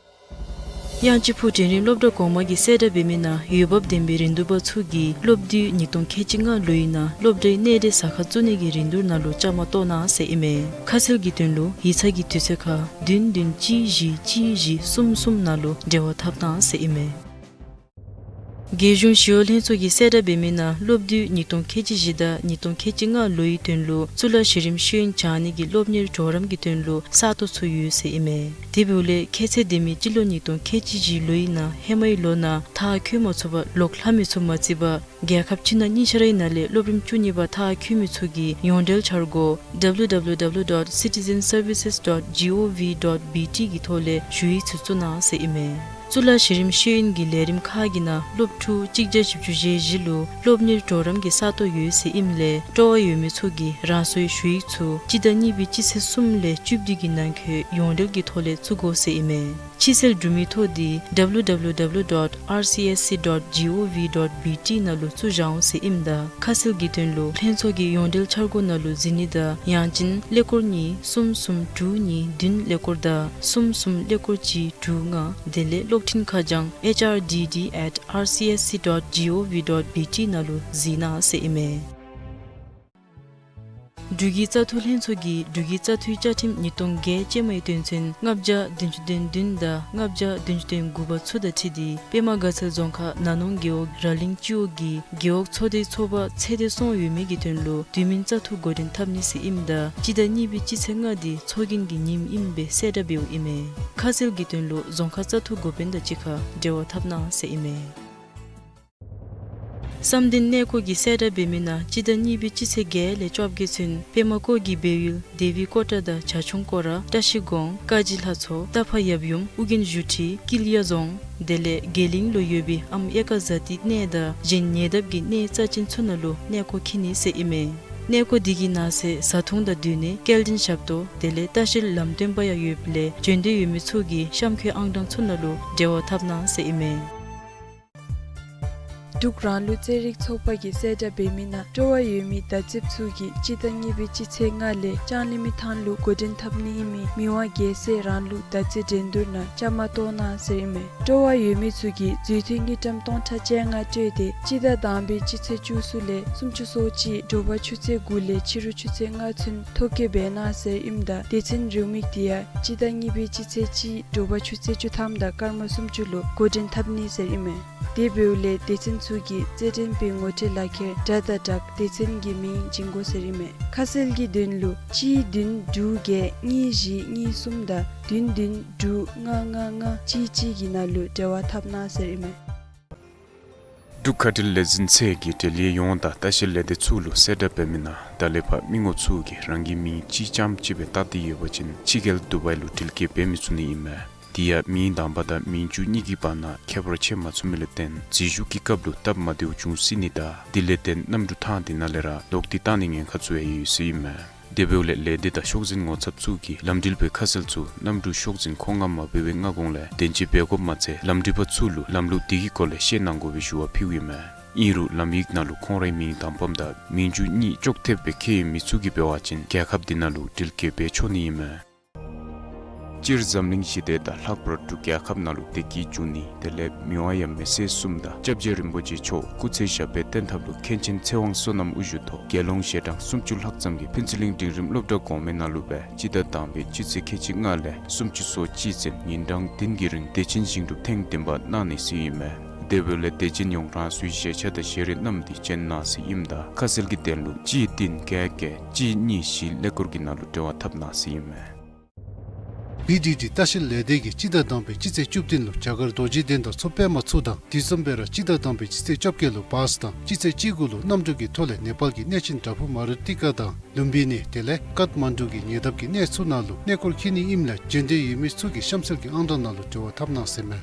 དབྱངས་ཅན་ཕུག་འབྲིང་རིམ་སློབ་གྲྭ་གོང་མ་གིས་གསལ་བསྒྲགས་འབད་མི་ནང་འོས་འབབ་ལྡན་པའི་རིན་བསྡུར་པ་ཚུ་གིས་སློབ་དུས་ཉིས་སྟོང་ཁལ་གཅིག་ལྔ་ལོའི་ནང་སློབ་གྲྭའི་གནས་བདེ་ཟ་ཁང་བཙུགས་ནི་གི་རིན་བསྡུར་ནང་ལུ་བཅའ་མར་གཏོགས་གནང་ཟེར་ཨིན་མས། ཁ་གསལ་གྱི་དོན་ལུ་ཡིག་ཚང་གི་དུས་ཚོད་ཁར་བདུན་བདུན་གཅིག་བཞི་གཅིག་བཞི་གསུམ་གསུམ་ནང་ལུ་འབྲེལ་བ་འཐབ་གནང་ཟེར་ཨིན་མས། རྒྱལ་གཞུང་ཞི་གཡོག་ལྷན་ཚོགས་ཀྱིས་གསལ་བསྒྲགས་འབད་མི་ནང་སློབ་དུས་ཉིས་སྟོང་ཁལ་གཅིག་བཞི་དང་ཉིས་སྟོང་ཁལ་གཅིག་ལྔ་ལོའི་དོན་ལུ་གཙུག་ལག་གཞི་རིམ་ཤེས་ཡོན་སྦྱང་ནི་གི་སློབ་གཉེར་གྲོགས་རམ་གྱི་དོན་ལུ་ས་སྟོང་ཚུ་ཡོད་ཟེར་ཨིན་མས། དེ་འབདཝ་ལས་ཁྱད་ཚད་ལྡན་མི་སྤྱི་ལོ་ཉིས་སྟོང་ཁལ་གཅིག་བཞི་ལོའི་ནང་ཧེ་མའི་ལོ་ནང་མཐར་འཁྱོལ་མ་ཚུགས་པར་ལོག་ལྷག་མི་ཚུ་མ་བརྩི་བར་རྒྱལ་ཁབ་ཕྱི་ནང་གཉིས་ཆ་རའི་ནང་ལས་སློབ་རིམ་བཅུ་གཉིས་པ་མཐར་འཁྱོལ་མི་ཚུ་གིས་ཡོངས་འབྲེལ་འཆར་སྒོ་W W W dot citizen services dot G O V dot B T གི་ཐོག་ལས་ཞུ་ཡིག་ཚུ་བཙུགས་གནང་ཟེར་ཨིན་མས། གཙུག་ལག་གཞི་རིམ་ཤེས་ཡོན་གྱི་ལས་རིམ་ཁག་གི་ནང་སློབ་ཕྲུག་གཅིག་བརྒྱ་བཞི་བཅུ་ཞེ་བཞི་ལུ་སློབ་གཉེར་གྲོགས་རམ་གྱི་ས་སྟོང་ཡོད་ཟེར་ཨིནམ་ལས་སྤྲོ་བ་ཡོད་མི་ཚུ་གིས་རང་སོའི་ཞུ་ཡིག་ཚུ་སྤྱི་ཟླ་གཉིས་པའི་སྤྱི་ཚེས་གསུམ་ལས་བཅུ་བདུན་གྱི་ནང་འཁོད་ཡོངས་འབྲེལ་གྱི་ཐོག་ལས་བཙུགས་དགོ་ཟེར་ཨིན་མས། ཕྱི་སེལ་གྲུབ་མིའི་ཐོ་འདི་W W W dot R C S C dot G O V dot B T ནང་ལུ་བཙུགས་བཞག་འོང་ཟེར་ཨིནམ་ད་ཁ་གསལ་གྱི་དོན་ལུ་ལྷན་ཚོགས་ཀྱི་ཡོངས་འབྲེལ་འཆར་སྒོ་ནང་ལུ་གཟིགས་ནི་དང་ཡང་ཅིན་ཀླད་ཀོར་གཉིས་གསུམ་གསུམ་དྲུག་གཉིས་བདུན་ཀླད་ཀོར་དང་གསུམ་གསུམ་ཀླད་ཀོར་གཅིག་དྲུག་ལྔ་དེ་ལས་གློག་འཕྲིན་ཁ་བྱང་H R D D at R C S C dot G O V dot B T ནང་ལུ་གཟིགས་གནང་ཟེར་ཨིན་མས། འབྲུག་གི་བཙག་འཐུ་ལྷན་ཚོགས་ཀྱིས་འབྲུག་གི་བཙག་འཐུའི་བཅའ་ཁྲིམས་ཉིས་སྟོང་བརྒྱད་ཅན་མའི་དོན་ཚན་ལྔ་བརྒྱ་བདུན་ཅུ་དོན་བདུན་དང་ལྔ་བརྒྱ་བདུན་ཅུ་དོན་དགུ་པ་ཚུ་དང་འཁྲིལ་ཏེ་པདྨ་དགའ་ཚལ་རྫོང་ཁག་ནང་ནོངས་རྒེད་འོག་ར་གླིང་སྤྱི་འོག་གི་རྒེད་འོག་ཚོགས་སྡེའི་ཚོགས་པ་ཚད་ལྡན་སོང་ཡོད་མི་གི་དོན་ལུ་དུས་མིན་བཙག་འཐུ་འགོ་འདྲེན་འཐབ་ནི་ཟེར་ཨིནམ་ད་སྤྱི་ཟླ་གཉིས་པའི་སྤྱི་ཚེས་ལྔ་འདི་ཚོགས་རྒྱན་གྱི་ཉིནམ་ཨིནམ་སྦེ་གསལ་བསྒྲགས་འབདཝ་ཨིན་མས། ཁ་གསལ་གྱི་དོན་ལུ་རྫོང་ཁག་བཙག་འཐུ་འགོ་དཔོན་དང་གཅིག་ཁར་འབྲེལ་བ་འཐབ་གནང་ཟེར་ཨིན་མས། བསམ་གཏན་གནས་སྐོར་གྱིས་གསལ་བསྒྲགས་འབད་མི་ནང་སྤྱི་ཟླ་གཉིས་པའི་སྤྱི་ཚེས་བརྒྱད་ལས་བཅོ་བརྒྱད་ཚུན་པདྨ་སྐོར་གྱི་སྦས་ཡུལ་དེ་བི་ཀོ་ཊ་དང་བྱ་ཁྱུང་སྐོར་ར་བཀྲ་ཤིས་སྒང་ཀ་གཅིག་ལྷ་མཚོ་རྟ་ཕག་ཡབ་ཡུམ་ཨོ་རྒྱན་བཞུགས་ཁྲི་ཀིལ་ཡ་རྫོང་དེ་ལས་དགེ་གླིང་ལུ་ཡོད་པའི་ཨམ་ཨེ་ཀ་ཛ་ཏི་གནས་དང་གཞན་ཉེ་འདབས་ཀྱི་གནས་རྩ་ཅན་ཚུ་ནང་ལུ་གནས་སྐོར་འཁྱིད་ནི་ཟེར་ཨིན་མས། གནས་སྐོར་འདི་གི་ནང་གསེས་བཟའ་འཐུང་དང་སྡོད་གནས་སྐྱེལ་འདྲེན་ཞབས་ཏོག་དེ་ལས་ལྟ་བཤལ་ལམ་སྟོན་པ་ཡང་ཡོདཔ་ལས་བྱོན་འདོད་ཡོད་མི་ཚུ་གིས་གཤམ་འཁོད་ཨང་གྲངས་ཚུ་ནང་ལུ་འབྲེལ་བ་འཐབ་གནང་ཟེར་ཨིན་མས། འབྲུག་རང་ལུགས་རྩེད་རིགས་ཚོགས་པ་གིས་གསལ་བསྒྲགས་འབད་མི་ནང་སྤྲོ་བ་ཡོད་མི་བརྡ་རྩེདཔ་ཚུ་གིས་སྤྱི་ཟླ་གཉིས་པའི་སྤྱི་ཚེས་ལྔ་ལས་ལྕང་གླིང་མི་ཐང་ལུ་འགོ་འདྲེན་འཐབ་ནི་ཨིན་མི་མི་དབང་རྒྱལ་སྲས་རང་ལུགས་བརྡ་རྩེད་འགྲན་བསྡུར་ནང་བཅའ་མར་གཏོགས་གནང་ཟེར་ཨིན་མས། སྤྲོ་བ་ཡོད་མི་ཚུ་གིས་འཛུལ་ཐོན་དངུལ་ཀྲམ་སྟོང་ཕྲག་བཅོ་ལྔ་སྤྲོད་དེ་སྤྱི་ཟླ་དང་པའི་སྤྱི་ཚེས་བཅུ་གསུམ་ལས་སུམ་ཅུ་སོ་གཅིག་དྲོ་པ་ཆུ་ཚོད་དགུ་ལས་ཕྱི་རུ་ཆུ་ཚོད་ལྔ་ཚུན་ཐོ་བཀོད་འབད་གནང་ཟེར་ཨིནམ་ད་སྡེ་ཚན་རེའུ་མིག་དེ་ཡང་སྤྱི་ཟླ་གཉིས་པའི་སྤྱི་ཚེས་གཅིག་དྲོ་པ་ཆུ་ཚོད་བཅུ་ཐམ་དང་སྐར་མ་སུམ་ཅུ་ལུ་འགོ་འདྲེན་འཐབ་ནི་ཟེར་ཨིན་མས། དེ་འབདཝ་ལས་སྡེ་ཚན་ཚུ་གིས་རྩེད་འགྲན་པའི་ངོ་སྤྲོད་ལག་ཁྱེར་དྲ་དང་སྦྲགས་སྡེ་ཚན་གྱི་མིང་བྱིན་དགོ་ཟེར་ཨིན་མས། ཁ་གསལ་གྱི་དོན་ལུ་གཅིག་བདུན་དྲུག་བརྒྱད་གཉིས་བཞི་གཉིས་གསུམ་དང་བདུན་བདུན་དྲུག་ལྔ་ལྔ་ལྔ་གཅིག་གཅིག་གི་ནང་ལུ་འབྲེལ་བ་འཐབ་གནང་ཟེར་ཨིན་མས། འབྲུག་ཁ་བྲལ་ལས་འཛིན་ཚད་ཀྱིས་འབྲེལ་ཡོད་ཡོངས་དང་ལྟ་བཤལ་ལས་སྡེ་ཚུ་ལུ་གསལ་བསྒྲགས་འབད་མི་ནང་ད་ལས་ཕར་མི་ངོམ་ཚུ་གིས་རང་གི་མིང་གཅིག་རྐྱངམ་ཅིག་སྦེ་བཏགས་ཏེ་ཡོད་པ་ཅིན་ཕྱི་རྒྱལ་དུ་བའི་ལུ་འགྲུལ་སྐྱེལ་འབད་མི་ཚུགས་ནི་ཨིན་མས། དེ་ཡང་མིང་དང་པ་དང་མིང་བཅུ་གཉིས་ཀྱི་བར་ན་ཁྱད་པར་ཕྱེ་མ་ཚུགས་མི་ལས་བརྟེན་འཛུལ་ཞུགས་ཀྱི་སྐབས་ལུ་སྟབས་མ་བདེཝ་འབྱུང་སྲིད་ནི་དང་དེ་ལས་བརྟེན་གནམ་གྲུ་ཐང་དེ་ནང་ལས་ར་ལོག་སྟེ་བཏང་ནིའི་ཉེན་ཁ་ཚུ་ཡང་ཡོད་ཟེར་ཨིན་མས། དེ་འབདཝ་ལས་ལས་སྡེ་དང་ཤོག་འཛིན་ངོ་ཚབ་ཚུ་གིས་ལམ་འགྲུལ་པའི་ཁ་གསལ་ཚུ་གནམ་གྲུ་ཤོག་འཛིན་ཁོངས་ལྔ་མ་འབད་བའི་སྔ་གོང་ལས་བདེན་དཔྱད་འབད་དགོཔ་མ་ཚད་ལམ་འགྲུལ་པ་ཚུ་ལུ་ལམ་ལུགས་དེ་གི་སྐོར་ལས་ཤེས་གནང་དགོ་པའི་ཞུ་བ་ཕུལཝ་ཨིན་མས། ཨིན་རུང་ལམ་ཡིག་ནང་ལུ་ཁོང་རའི་མིང་དང་པམ་དང་མིང་བཅུ་གཉིས་ཅོག་འཐདཔ་སྦེ་བཀོད་ཡོད་མི་ཚུ་གིས་འབད་བ་ཅིན་རྒྱལ་ཁབ་དེ་ནང་ལུ་འགྲུལ་སྐྱེལ་འབད་ཆོག་ནི་ཨིན་མས། སྤྱིར་འཛམ་གླིང་ཞི་བདེ་དང་ལྷག་པར་འབྲུག་རྒྱལ་ཁབ་ནང་ལུ་བདེ་སྐྱིད་འབྱུང་ནི་དེ་ལས་མི་དབང་ཡང་མི་སྲིད་གསུམ་དང་སྐྱབས་རྗེ་རིན་པོ་ཆེ་མཆོག་སྐུ་ཚེ་ཞབས་པད་བརྟན་ཐབས་ལུ་མཁན་ཆེན་ཚེ་དབང་བསོད་ནམས་དབུ་བཞུགས་ཐོག་དགེ་སློང་ཞལ་གྲངས་སུམ་ཅུ་ལྷག་ཙམ་གྱིས་ཕུན་ཚོགས་གླིང་འབྲིང་རིམ་སློབ་གྲྭ་གོང་མའི་ནང་ལུ་སྦེ་སྤྱི་ཟླ་དང་པའི་སྤྱི་ཚེས་ཁལ་གཅིག་ལྔ་ལས་སུམ་ཅུ་སོ་གཅིག་ཚུན་ཉིན་གྲངས་བདུན་གྱི་རིང་བདེ་ཆེན་ཞིང་སྒྲུབ་ཐེངས་བདུན་པ་གནང་ནི་ཟེར་ཨིན་མས། དེ་འབདཝ་ལས་དད་ཅན་ཡོངས་རང་སོའི་བཞེས་ཆ་དང་བཞེས་རིགས་བསྣམས་ཏེ་བྱོན་གནང་ཟེར་ཨིནམ་ད་ཁ་གསལ་གྱི་དོན་ལུ་གཅིག་བདུན་བརྒྱད་བརྒྱད་གཅིག་གཉིས་བཞི་ཀླད་ཀོར་གྱི་ནང་ལུ་འབྲེལ་བ་འཐབ་གནང་ཟེར་ཨིན་མས། བི་ཌི་ཌི་ལྟ་བཤལ་ལས་སྡེ་གིས་སྤྱི་ཟླ་དང་པའི་སྤྱི་ཚེས་བཅུ་བདུན་ལུ་རྒྱ་གར་རྡོ་རྗེ་གདན་དང་མཚོ་པདྨ་ཚུ་དང་དེ་བཟུམ་སྦེ་ར་སྤྱི་ཟླ་དང་པའི་སྤྱི་ཚེས་བཅོ་བརྒྱད་ལུ་བཱས་དང་སྤྱི་ཚེས་བཅུ་དགུ་ལུ་གནམ་གྲུ་གི་ཐོག་ལས་ནེ་པཱལ་གྱི་གནས་ཆེན་བྲག་ཕུག་མ་རུ་ཏི་ཀ་དང་ལུམ་བི་ནི་དེ་ལས་ཀཏ་མན་ཌུ་གི་ཉེ་འདབས་ཀྱི་གནས་ཚུ་ནང་ལུ་གནས་སྐོར་འཁྱིད་ནི་ཨིནམ་ལས་འབྱོན་འདོད་ཡོད་མི་ཚུ་གིས་གཤམ་གསལ་གྱི་ཨང་གྲངས་ནང་ལུ་འབྲེལ་བ་འཐབ་གནང་ཟེར་མས།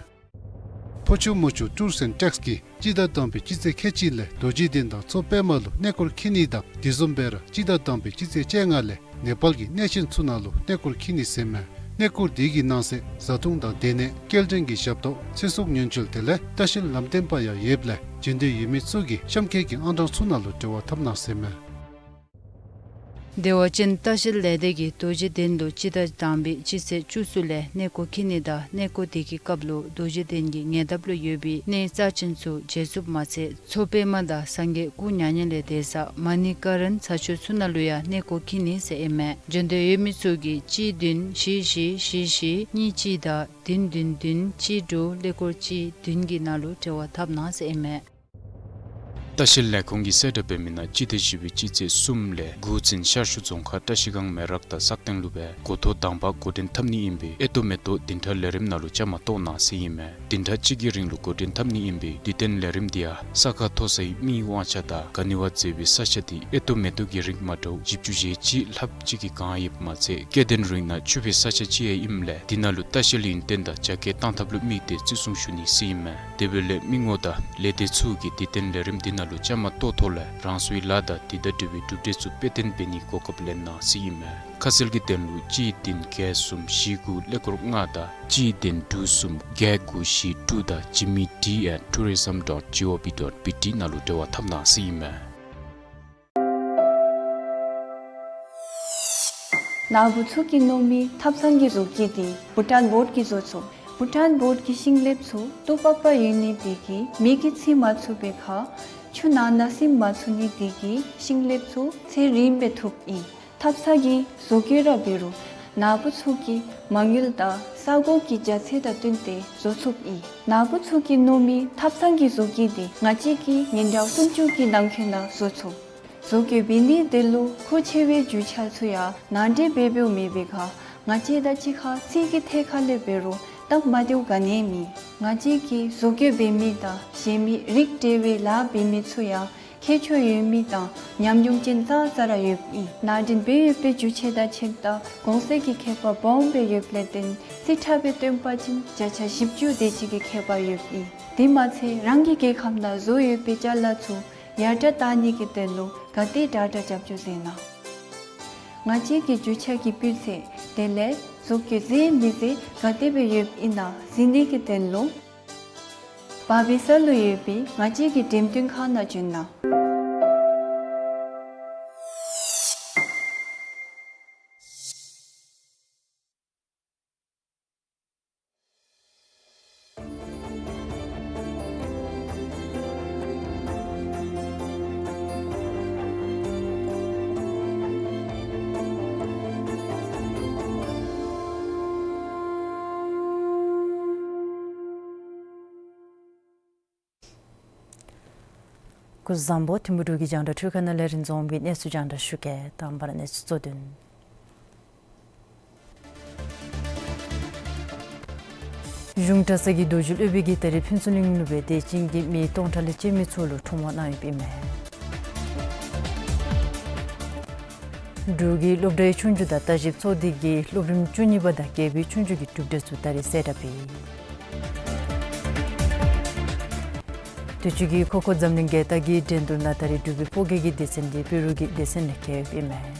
ཕོ་ཆུ་མོ་ཆུ་ཊུརསི་ཨེནཌ་ཊེགསི་གིས་སྤྱི་ཟླ་དང་པའི་སྤྱི་ཚེས་ཁལ་གཅིག་ལས་རྡོ་རྗེ་གདན་དང་མཚོ་པདྨ་ལུ་གནས་སྐོར་འཁྱིད་ནི་དང་དེ་བཟུམ་སྦེ་ར་སྤྱི་ཟླ་དང་པའི་སྤྱི་ཚེས་བཅོ་ལྔ་ལས་ནེ་པཱལ་གྱི་གནས་ཆེན་ཚུ་ནང་ལུ་གནས་སྐོར་འཁྱིད་ནི་ཟེར་མས། གནས་སྐོར་དེ་གི་ནང་གསེས་བཟའ་འཐུང་དང་སྡོད་གནས་སྐྱེལ་འདྲེན་གྱི་ཞབས་ཏོག་ཚེ་སྲོག་ཉེན་བཅོལ་དེ་ལས་ལྟ་བཤལ་ལམ་སྟོན་པ་ཡང་ཡོདཔ་ལས་འབྱོན་འདོད་ཡོད་མི་ཚུ་གིས་གཤམ་འཁོད་ཀྱི་ཨང་གྲངས་ཚུ་ནང་ལུ་འབྲེལ་བ་འཐབ་གནང་ཟེར་མས། བདེ་བ་ཅན་ལྟ་བཤལ་ལས་སྡེ་གིས་རྡོ་རྗེ་གདན་ལུ་སྤྱི་ཟླ་དང་པའི་སྤྱི་ཚེས་བཅུ་གསུམ་ལས་གནས་སྐོར་འཁྱིད་ནི་དང་གནས་སྐོར་དེ་གི་སྐབས་ལུ་རྡོ་རྗེ་གདན་གྱི་ཉེ་འདབས་ལུ་ཡོད་པའི་གནས་རྩ་ཆེན་ཚུ་མཇལ་ཚུགསཔ་མ་ཚད་མཚོ་པདྨ་དང་སངས་རྒྱས་སྐུ་མྱ་ངན་ལས་འདས་ས་མ་ཎི་ཀ་རན་ས་ཆ་ཚུ་ནང་ལུ་ཡང་གནས་སྐོར་འཁྱིད་ནི་ཟེར་ཨིན་མས། འབྱོན་འདོད་ཡོད་མི་ཚུ་གིས་གཅིག་བདུན་བཞི་བཞི་བཞི་བཞི་གཉིས་གཅིག་དང་བདུན་བདུན་བདུན་གཅིག་དྲུག་ཀླད་ཀོར་གཅིག་བདུན་གྱི་ནང་ལུ་འབྲེལ་བ་འཐབ་གནང་ཟེར་ཨིན་མས། ལྟ་བཤལ་ལས་ཁུངས་ཀྱིས་གསལ་བསྒྲགས་འབད་མི་ནང་སྤྱི་ཟླ་བཞི་པའི་སྤྱི་ཚེས་གསུམ་ལས་དགུ་ཚུན་ཤར་ཕྱོགས་རྫོང་ཁག་བཀྲ་ཤིས་སྒང་མེ་རག་དང་སག་སྟེང་ལུ་སྦེ་འགོ་ཐོག་དང་པ་འགོ་འདྲེན་འཐབ་ནི་ཨིན་པས། ཨེ་ཏོ་མེ་ཏོག་བདུན་ཕྲག་ལས་རིམ་ནང་ལུ་བཅའ་མར་གཏོགས་གནང་ཟེར་ཨིན་མས། བདུན་ཕྲག་གཅིག་གི་རིང་ལུ་འགོ་འདྲེན་འཐབ་ནི་ཨིན་པས། དུས་སྟོན་ལས་རིམ་དེ་ཡང་ས་ཁ་མཐོ་སའི་མིའི་དབང་ཆ་དང་ག་ནི་བ་མཛེས་པའི་ས་ཆ་དེ་ཨེ་ཏོ་མེ་ཏོག་གི་རིགས་མ་འདྲཝ་བཞི་བཅུ་ཞེ་གཅིག་ལྷགཔ་ཅིག་གིས་གང་ཡོདཔ་མ་ཚད་སྐྱེ་ལྡན་རིགས་ནང་ཕྱུག་པའི་ས་ཆ་ཅིག་ཡང་ཨིནམ་ལས་དེ་ནང་ལུ་ལྟ་བཤལ་ཡུན་བརྟན་དང་རྒྱ་སྐྱེད་གཏང་ཐབས་ལུ་དམིགས་ཏེ་བརྩི་སྲུང་ཞུ་ནི་ཟེར་ཨིན་མས། དེ་འབདཝ་ལས་མི་ངོམ་དང་ལས་སྡེ་ཚུ་གིས་དུས་སྟོན་ལས་རིམ་དེ་ནང་ལུ་བཅའ་མར་གཏོགས་ཐོག་ལས་རང་སོའི་ལཱ་དང་དེ་དང་འབྲེལ་བའི་གྲུབ་འབྲས་ཚུ་དཔེ་སྟོན་འབད་ནིའི་གོ་སྐབས་ལེན་གནང་ཟེར་ཨིན་མས། ཁ་གསལ་གྱི་དོན་ལུ་གཅིག་བདུན་བརྒྱད་གསུམ་བཞི་དགུ་ཀླད་ཀོར་ལྔ་དང་གཅིག་བདུན་དྲུག་གསུམ་བརྒྱད་དགུ་བཞི་དྲུག་དང་ཇི་མི་ཌི་ཨེཊ་ཊུ་རི་ཛམ་ཌོཊ་ཇི་ཨོ་ཝི་ཌོཊ་བི་ཊི་ནང་ལུ་འབྲེལ་བ་འཐབ་གནང་ཟེར་ཨིན་མས། ནཱ་བུ་ཚུ་གིས་མནོ་མི་ཐབ་ཚང་གི་བཟོ་བཀོད་དེ་བྷུ་ཊཱན་བོཌ་ཀྱིས་བཟོ་ཚུགས། བྷུ་ཊཱན་བོཌ་ཀྱི་ཤིང་ལེབ་ཚུ་ཏོག་པག་པ་ཡོད་ནི་དེ་གིས་མེ་གིས་འཚིག་མ་ཚུགས་པའི་ཁར་ཆུ་ནང་ན་ཟིམ་མ་ཚུགས་ནི་དེ་གིས་ཤིང་ལེབ་ཚུ་ཚེ་རིངམོ་སྦེ་ཐུབ་ཨིན། ཐབ་ཚང་གི་བཟོ་བཀོད་ར་འབད་རུང་ནཱ་བུ་ཚུ་གིས་མ་དངུལ་དང་ས་གོ་གི་རྒྱ་ཚད་དང་བསྟུན་ཏེ་བཟོ་ཚུགས་ཨིན། ནཱ་བུ་ཚུ་གིས་མནོ་མི་ཐབ་ཚང་གི་བཟོ་བཀོད་དེ་ང་བཅས་ཀྱིས་ཉིན་གྲངས་སུམ་ཅུ་གི་ནང་འཁོད་ནང་བཟོ་ཚུགས། བཟོ་བཀོད་འབད་ནི་དེ་ལུ་མཁོ་ཆེ་བའི་རྒྱུ་ཆ་ཚུ་ཡང་ནང་འདྲེན་འབད་འབདཝ་མེད་པའི་ཁར་ང་བཅས་དང་གཅིག་ཁར་རྩིས་ཀྱི་ཐད་ཁར་ལས་འབད་རུང་སྟབས་མ་བདེཝ་ག་ནི་ཡང་མེད། ང་བཅས་ཀྱིས་བཟོ་བཀོད་འབད་མི་དང་བཞེངས་མི་རིགས་འདྲ་བའི་ལཱ་འབད་མི་ཚུ་ཡང་ཁྱད་ཆོས་ཡོད་མི་དང་ཉམས་མྱོང་ཅན་ཙང་ཙ་ར་ཡོདཔ་ཨིན། ནང་འདྲེན་འབད་ཡོད་པའི་རྒྱུ་ཆ་དང་ཕྱེདཔ་ད་གོང་ཚད་ཀྱི་ཁྱད་པར་སྦོམ་སྦེ་ཡོདཔ་ལས་བརྟེན་རྩིས་ཁྲ་སྦེ་སྟོན་པ་ཅིན་བརྒྱ་ཆ་བཞི་བཅུ་དེ་ཅིག་གི་ཁྱད་པར་ཡོདཔ་ཨིན། དེ་མ་ཚད་རང་གི་རྒྱལ་ཁབ་ནང་བཟོ་ཡོད་པའི་ཅ་ལ་ཚུ་ཡར་དྲག་བཏང་ནི་གི་དོན་ལུ་ག་དེ་དྲག་དྲག་རྒྱབ་བཅུག་ཟེར་གནང་། ང་བཅས་ཀྱི་རྒྱུ་ཆ་གི་སྤུས་ཚད་དེ་ལས་བཟོ་བཀོད་མཛེས་མི་མཛེས་ག་དེ་སྦེ་ཡོདཔ་ཨིན་ན་གཟིགས་ནི་གི་དོན་ལུ་བ་བི་ས་ལུ་ཡོད་པའི་ང་བཅས་ཀྱི་འགྲེམས་སྟོན་ཁང་ནང་བྱོན་གནང་། སྐུ་གཟུགས་བཟང་པོ། ཐིམ་ཕུ་འབྲུག་གི་རྒྱང་བསྒྲགས་འཕྲུལ་ཁང་ནང་ལས་རིན་འཛོམས་ཀྱིས་གནས་ཚུལ་རྒྱང་བསྒྲགས་ཞུ་གེ། དང་པ་ར་གནས་ཚུལ་གཙོ་དོན། གཞུང་གྲྭ་ཚང་གི་རྡོ་རྗེ་སློབ་དཔོན་གྱིས་ད་རིས་ཕུན་ཚོགས་གླིང་ལུ་སྦེ་དད་ཅན་གྱི་མི་སྟོང་ཕྲག་ལས་བཅད་མི་ཚུ་ལུ་འཕྲོ་མོ་གནང་ཡོདཔ་ཨིན་མས། འབྲུག་གི་སློབ་གྲྭའི་ཆོས་རྒྱུགས་དང་བརྟག་ཞིབ་ཚོགས་སྡེ་གིས་སློབ་རིམ་བཅུ་གཉིས་པ་དང་བརྒྱད་པའི་ཆོས་རྒྱུགས་ཀྱི་གྲུབ་འབྲས་ཚུ་ད་རིས་གསལ་བསྒྲགས་འབད་ཡི། དུས་ཅི་གི་ཁོ་ཁོ་འཛམ་གླིང་རྒྱལ་དར་གྱི་འགྲན་བསྡུར་ནང་ད་རིས་འབྲུག་པའི་ཕོ་སྐྱེས་ཀྱི་སྡེ་ཚན་འདི་བི་རུ་གི་སྡེ་ཚན་ལས་འཁེལཝ་ཨིན་མས།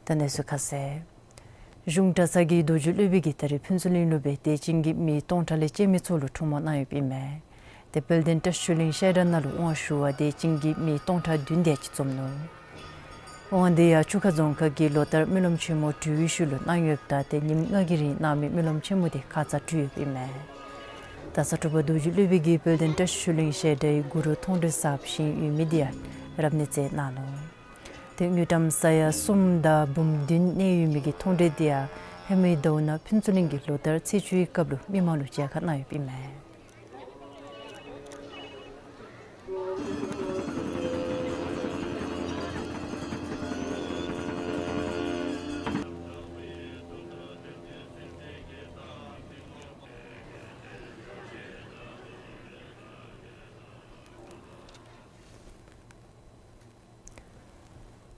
ད་གནས་ཚུལ་ཁ་གསལ། གཞུང་གྲྭ་ཚང་གི་རྡོ་རྗེ་སློབ་དཔོན་གྱིས་ད་རིས་ཕུན་ཚོགས་གླིང་ལུ་སྦེ་དད་ཅན་གྱི་མི་སྟོང་ཕྲག་ལས་བཅད་མི་ཚུ་ལུ་འཕྲོ་མོ་གནང་ཡོདཔ་ཨིན་མས། ཏེ་དཔལ་ལྡན་བཀྲ་ཤིས་གླིང་བཤད་གྲྭ་ནང་ལུ་དབང་ཞུ་བར་དད་ཅན་གྱི་མི་སྟོང་ཕྲག་བདུན་དེ་ཅིག་འཛོམས་ནུག། དབང་འདི་ཡང་ཆུ་ཁ་རྫོང་ཁག་གི་ལོ་ལྟར་སྨོན་ལམ་ཆེན་མོ་གྲོལ་བའི་ཤུལ་ལུ་གནང་ཡོདཔ་ད་ཏེ་ཉིནམ་ལྔ་གི་རིང་གནང་མི་སྨོན་ལམ་ཆེན་མོ་འདི་ཁ་ཙ་གྲོལ་ཡོདཔ་ཨིན་མས། ད་ཚ་དྲོ་པ་རྡོ་རྗེ་སློབ་དཔོན་གྱིས་དཔལ་ལྡན་བཀྲ་ཤིས་གླིང་བཤད་གྲྭའི་གུ་རུ་མཐོང་གྲོལ་ཟབ་ཞིང་ཡོད་མི་འདི་ཡང་རབ་གནས་མཛད་གནང་ནུག། ཏེ་དངུལ་ཀྲམ་ས་ཡ་གསུམ་དང་འབུམ་བདུན་གནས་ཡོད་མི་གི་མཐོང་གྲོལ་འདི་ཡང་ཧེ་མའི་ཟླཝ་ནང་ཕུན་ཚོགས་གླིང་གི་ལོ་ལྟར་ཚེས་བཅུའི་སྐབས་ལུ་མི་མང་ལུ་མཇལ་ཁ་གནང་ཡོདཔ་ཨིན་མས།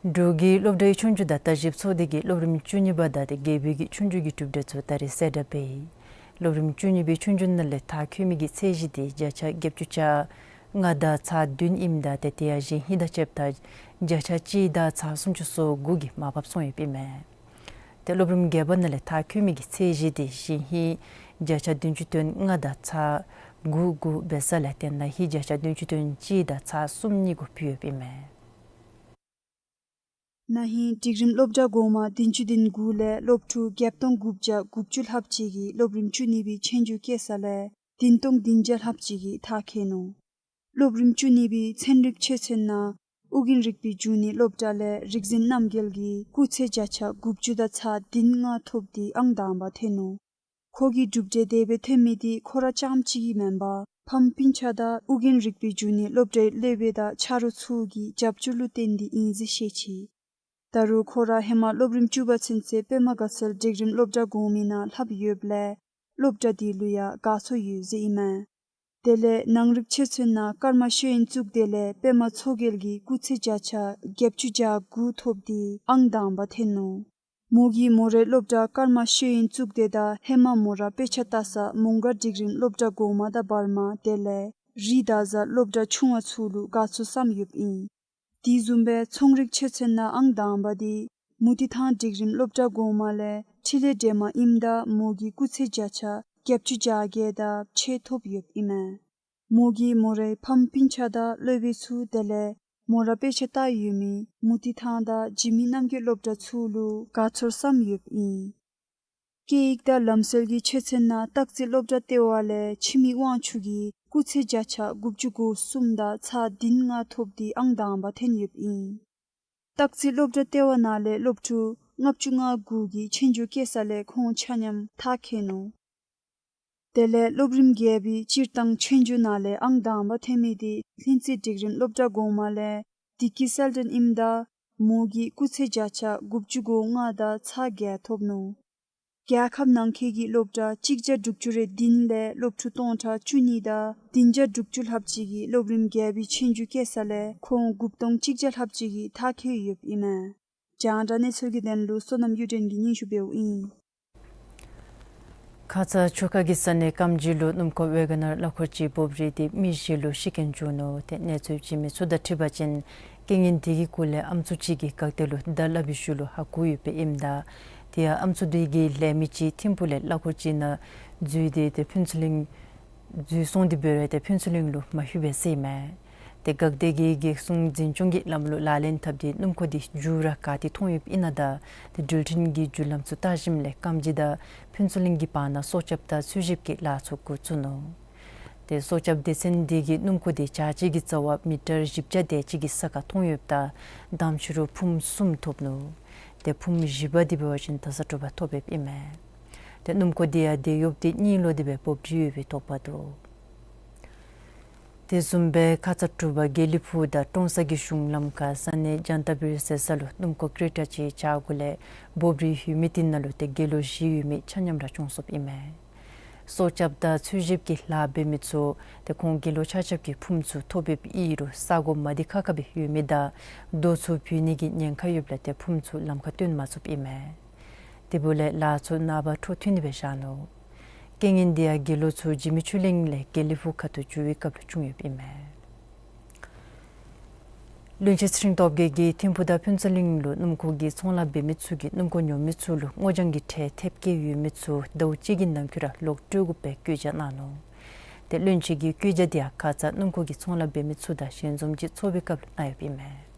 འབྲུག་གི་སློབ་གྲྭའི་ཆོས་རྒྱུགས་དང་བརྟག་ཞིབ་ཚོགས་སྡེ་གིས་སློབ་རིམ་བཅུ་གཉིས་པ་དང་ཏེ་བརྒྱད་པའི་གི་ཆོས་རྒྱུགས་ཀྱི་གྲུབ་འབྲས་ཚུ་ད་རིས་གསལ་བསྒྲགས་འབད་ཡི། སློབ་རིམ་བཅུ་གཉིས་པའི་ཆོས་རྒྱུགས་ནང་ལས་མཐར་འཁྱོལ་མི་གི་ཚད་གཞི་དེ་བརྒྱ་ཆ་བརྒྱད་ཅུ་གྱ་ལྔ་དང་ཚག་བདུན་ཨིནམ་ད་ཏེ་དེ་ཡང་གཞེས་ཧིང་དང་བཅསཔ་ད་བརྒྱ་ཆ་གཅིག་དང་ཚག་སུམ་ཅུ་སོ་དགུ་གིས་མར་ཕབ་སོང་ཡོདཔ་ཨིན་མས། ཏེ་སློབ་རིམ་བརྒྱད་པ་ནང་ལས་མཐར་འཁྱོལ་མི་གི་ཚད་གཞི་དེ་གཞེས་ཧིང་བརྒྱ་ཆ་བདུན་ཅུ་དོན་ལྔ་དང་ཚག་དགུ་དགུ་འབད་ས་ལས་ཏེ་ན་ཧིང་བརྒྱ་ཆ་བདུན་ཅུ་དོན་གཅིག་དང་ཚག་སུམ་གཉིས་གུ་ཕུལ་ཡོདཔ་ཨིན་མས། ན་ཧིང་སྒྲིག་རིམ་སློབ་གྲྭ་གོང་མ་བདུན་ཅུ་དོན་དགུ་ལས་སློབ་ཕྲུག་བརྒྱད་སྟོང་དགུ་བརྒྱ་དགུ་བཅུ་ལྷགཔ་ཅིག་གིས་སློབ་རིམ་བཅུ་གཉིས་པའི་ཆོས་རྒྱུགས་བཀལ་ས་ལས་བདུན་སྟོང་བདུན་བརྒྱ་ལྷགཔ་ཅིག་གིས་མཐར་འཁྱོལ་ནུག། སློབ་རིམ་བཅུ་གཉིས་པའི་ཚན་རིག་ཆོས་ཚན་ནང་ཨོ་རྒྱན་རིག་པའི་འབྱུང་གནས་སློབ་གྲྭ་ལས་རིག་འཛིན་རྣམ་རྒྱལ་གྱིས་སྐུགས་ཚད་བརྒྱ་ཆ་དགུ་བཅུ་དང་ཚག་བདུན་ལྔ་ཐོབ་སྟེ་ཨང་དང་པ་ཐོན་ནུག། ཁོ་གི་གྲུབ་འབྲས་དེ་སྦེ་ཐོན་མི་དེ་ཁོ་ར་རྐྱངམ་གཅིག་གིས་མེན་པར་ཕམ་སྤུན་ཆ་དང་ཨོ་རྒྱན་རིག་པའི་འབྱུང་གནས་སློབ་གྲྭའི་སློབ་དཔོན་དང་ཆ་རོགས་ཚུ་གི་རྒྱབ་སྐྱོར་ལུ་བརྟེན་ཏེ་ཨིན་ཟེར་བཤད་ཅི། ད་རུང་ཁོ་ར་ཧེ་མ་སློབ་རིམ་བཅུ་པ་ཚུན་ཚོད་པདྨ་དགའ་ཚལ་སྒྲིག་རིམ་སློབ་གྲྭ་གོང་མའི་ནང་ལྷབ་ཡོདཔ་ལས་སློབ་གྲྭ་དེ་ལུ་ཡང་དགའ་ཚོར་ཡོད་ཟེར་ཨིན་མས། དེ་ལས་ནང་རིག་ཆོས་ཚན་ནང་ཀརྨ་ཤེས་ཡོན་གཙུག་སྡེ་ལས་པདྨ་མཚོ་རྒྱལ་གྱིས་སྐུགས་ཚད་བརྒྱ་ཆ་བརྒྱད་ཅུ་གྱ་དགུ་ཐོབ་སྟེ་ཨང་དང་པ་ཐོན་ནུག། མོ་གིས་མོ་རའི་སློབ་གྲྭ་ཀརྨ་ཤེས་ཡོན་གཙུག་སྡེ་དང་ཧེ་མ་མོ་ར་དཔེ་ཆ་ལྟ་ས་མོང་སྒར་སྒྲིག་རིམ་སློབ་གྲྭ་གོང་མ་དང་བར་མ་དེ་ལས་རི་དྭགས་གཟར་སློབ་གྲྭ་ཆུང་བ་ཚུ་ལུ་དགའ་ཚོར་བསམ་ཡོདཔ་ཨིན། དེ་བཟུམ་སྦེ་ཚོང་རིག་ཆོས་ཚན་ནང་ཨང་དང་པ་དེ་མུ་ཏིག་ཐང་སྒྲིག་རིམ་སློབ་གྲྭ་གོང་མ་ལས་འཕྲིན་ལས་སྒྲོལ་མ་ཨིནམ་ད་མོ་གིས་སྐུགས་ཚད་བརྒྱ་ཆ་བརྒྱད་ཅུ་གྱ་བརྒྱད་དང་ཕྱེད་ཐོབ་ཡོདཔ་ཨིན་མས། མོ་གིས་མོ་རའི་ཕམ་སྤུན་ཆ་དང་སློབ་དཔོན་ཚུ་དེ་ལས་མོ་ར་དཔེ་ཆ་ལྟ་ཡོད་མི་མུ་ཏིག་ཐང་དང་འཇིགས་མེད་རྣམ་རྒྱལ་སློབ་གྲྭ་ཚུ་ལུ་དགའ་ཚོར་བསམ་ཡོདཔ་ཨིན། སྐད་ཡིག་དང་ལམ་སྲོལ་གྱི་ཆོས་ཚན་ནང་སྟག་རྩེ་སློབ་གྲྭ་ལྟེ་བ་ལས་འཆི་མེད་དབང་ཕྱུག་གིས་སྐུགས་ཚད་བརྒྱ་ཆ་དགུ་བཅུ་གོ་གསུམ་དང་ཚག་བདུན་ལྔ་ཐོབ་སྟེ་ཨང་དང་པ་ཐོན་ཡོདཔ་ཨིན། སྟག་རྩེ་སློབ་གྲྭ་ལྟེ་བ་ནང་ལས་སློབ་ཕྲུག་ལྔ་བཅུ་ང་དགུ་གིས་ཆོས་རྒྱུགས་བཀལ་ས་ལས་ཁོང་ཆ་མཉམ་མཐར་འཁྱོལ་ནུག། དེ་ལས་སློབ་རིམ་བརྒྱད་པའི་སྤྱིར་བཏང་ཆོས་རྒྱུགས་ནང་ལས་ཨང་དང་པ་ཐོན་མི་དེ་ལྷུན་རྩེ་སྒྲིག་རིམ་སློབ་གྲྭ་གོང་མ་ལས་བདེ་སྐྱིད་གསལ་སྒྲོན་ཨིནམ་ད་མོ་གིས་སྐུགས་ཚད་བརྒྱ་ཆ་དགུ་བཅུ་གོ་ལྔ་དང་ཚག་བརྒྱད་ཐོབ་ནུག། རྒྱལ་ཁབ་ནང་འཁོད་ཀྱི་སློབ་གྲྭ་གཅིག་བརྒྱ་དྲུག་ཅུ་རེ་བདུན་ལས་སློབ་ཕྲུག་སྟོང་ཕྲག་བཅུ་གཉིས་དང་བདུན་བརྒྱ་དྲུག་ཅུ་ལྷགཔ་ཅིག་གིས་སློབ་རིམ་བརྒྱད་པའི་ཆོས་རྒྱུགས་བཀལ་ས་ལས་ཁོང་དགུ་སྟོང་གཅིག་བརྒྱ་ལྷགཔ་ཅིག་གིས་མཐར་འཁྱོལ་ཡོདཔ་ཨིན་མས། རྒྱང་བསྒྲགས་གནས་ཚུལ་གྱི་དོན་ལུ་བསོད་ནམས་གཡུ་སྒྲོན་གྱིས་སྙན་ཞུ་འབདཝ་ཨིན། ཁ་ཙ་ཆུ་ཁ་གི་ས་གནས་སྐམ་རྗེས་ལུ་སྣུམ་འཁོར་ཝེ་ག་ནར་གླ་འཁོར་ཅིག་འབོབ་རིལ་ཏེ་མི་བཞི་ལུ་ཤི་རྐྱེན་བྱུང་ནུག། ཏེ་གནས་ཚུལ་བྱིན་མི་ཚུ་དང་འཁྲིལ་བ་ཅིན་རྐྱེན་ངན་དེ་གི་སྐོར་ལས་ཨམ་སྲུ་ཅིག་གིས་འགག་སྡེ་ལུ་བརྡ་སླབ་པའི་ཤུལ་ལུ་ཧ་གོ་ཡོདཔ་ཨིནམ་ད་དེ་ཡང་ཨམ་སྲུ་དེ་གི་ལས་མི་ཅིག་ཐིམ་ཕུག་ལས་གླ་འཁོར་ཅིག་ནང་འཛུལ་ཏེ་ཏེ་ཕུན་ཚོགས་གླིང་འཛུལ་སོང་སྟེ་འབད་རུང་ཏེ་ཕུན་ཚོགས་གླིང་ལུ་མ་ལྷོད་པས་ཟེར་ཨིན་མས། ཏེ་འགག་སྡེ་གིས་འགག་སོང་འཛིན་སྐྱོང་གི་ལམ་ལུགས་ལག་ལེན་འཐབ་སྟེ་སྣུམ་འཁོར་དེ་མཇུག་ར་ག་ཏེ་མཐོང་ཡོདཔ་ཨིན་ན་དང་ཏེ་འགྲུལ་འཕྲིན་གྱི་བརྒྱུད་ལམ་ཚུ་བལྟ་ཞིནམ་ལས་སྐམ་རྗེས་དང་ཕུན་ཚོགས་གླིང་གི་བར་ན་སྲོག་སྐྱབས་དང་འཚོལ་ཞིབ་ཀྱི་ལཱ་ཚུ་འགོ་བཙུགས་ནུག། ཏེ་སྲོག་སྐྱབས་སྡེ་ཚན་དེ་གིས་སྣུམ་འཁོར་དེ་བྱ་བྱེད་ཀྱི་རྩ་བར་མི་ཊར་བཞི་བརྒྱ་དེ་ཅིག་གི་ས་ཁར་མཐོང་ཡོདཔ་ད་དམ་ཕྱི་རུ་ཕུངམ་གསུམ་ཐོབ་ནུག། ཏེ་ཕུངམ་བཞི་པ་དེ་འབད་བ་ཅིན་ད་ས་དྲོ་པ་ཐོབ་ཡོདཔ་ཨིན་མས། ཏེ་སྣུམ་འཁོར་འདི་ཡང་དེད་གཡོགཔ་འདི་གཉིས་ལུ་དེ་སྦེ་འབོ་འདྲིས་ཡོད་པའི་དོགས་པ་འདུག། དེ་བཟུམ་སྦེ་ཁ་ཙ་དྲུག་པ་དགེ་ལེགས་ཕུག་དང་ཀྲོང་གསར་གྱི་གཞུང་ལམ་ཁར་ས་གནས་ཇན་ཏ་བིར་ཟེར་ས་ལུ་སྣུམ་འཁོར་ཀྲེ་ཊ་ཅིག་བཅར་འགོ་ལས་འབོ་འདྲིས་ཡོད་མི་དེ་ནང་ལུ་ཏེ་དགེ་སློང་བཞི་ཡོད་མི་ཆ་མཉམ་ར་གྱོངས་སོཔ་ཨིན་མས། སྲོག་སྐྱབས་དང་འཚོལ་ཞིབ་ཀྱི་ལཱ་འབད་མི་ཚུ་ཏེ་ཁོང་དགེ་སློང་ཆ་ཁྱབ་ཀྱིས་ཕུངམ་ཚུ་ཐོབ་ཡོདཔ་ཨིན་རུང་ས་གོ་མ་བདེ་ཁག་ཁ་སྦེ་ཡོད་མི་དང་རྡོ་ཚུ་བུད་ནི་གི་ཉེན་ཁ་ཡོདཔ་ལས་ཏེ་ཕུངམ་ཚུ་ལམ་ཁར་བཏོན་མ་ཚུགསཔ་ཨིན་མས། དེ་འབདཝ་ལས་ལཱ་ཚུ་ནངས་པ་འཕྲོ་མཐུད་དེ་སྦེ་བཞག་ནུག། རྐྱེན་ངན་འདི་ཡང་དགེ་སློང་ཚུ་འཇིགས་མེད་ཆོས་གླིང་ལས་དགེ་ལེགས་ཕུག་ཁ་ཐུག་འགྱོ་བའི་སྐབས་ལུ་བྱུང་ཡོདཔ་ཨིན་མས། བློན་ཆེན་ཚེ་རིང་སྟོབས་རྒྱས་ཀྱིས་ཐིམ་ཕུག་དང་ཕུན་ཚོགས་གླིང་ལུ་སྣུམ་འཁོར་གྱི་ཚོང་ལཱ་འབད་མི་ཚུ་གིས་སྣུམ་འཁོར་ཉོ་མི་ཚུ་ལུ་སྔོ་ལྗང་གི་ཁྲལ་ཐེབས་བཀལ་ཡོད་མི་ཚུ་ཟླཝ་གཅིག་གི་ནང་འཁོད་ར་ལོག་སྤྲོད་དགོ་པའི་བཀོད་རྒྱ་གནང་ནུག། ཏེ་བློན་ཆེན་གྱི་བཀོད་རྒྱ་འདི་ཡང་ཁ་ཙ་སྣུམ་འཁོར་གྱི་ཚོང་ལཱ་འབད་མི་ཚུ་དང་ཞལ་འཛོམས་ཅིག་ཚོགས་པའི་སྐབས་ལུ་གནང་ཡོདཔ་ཨིན་མས།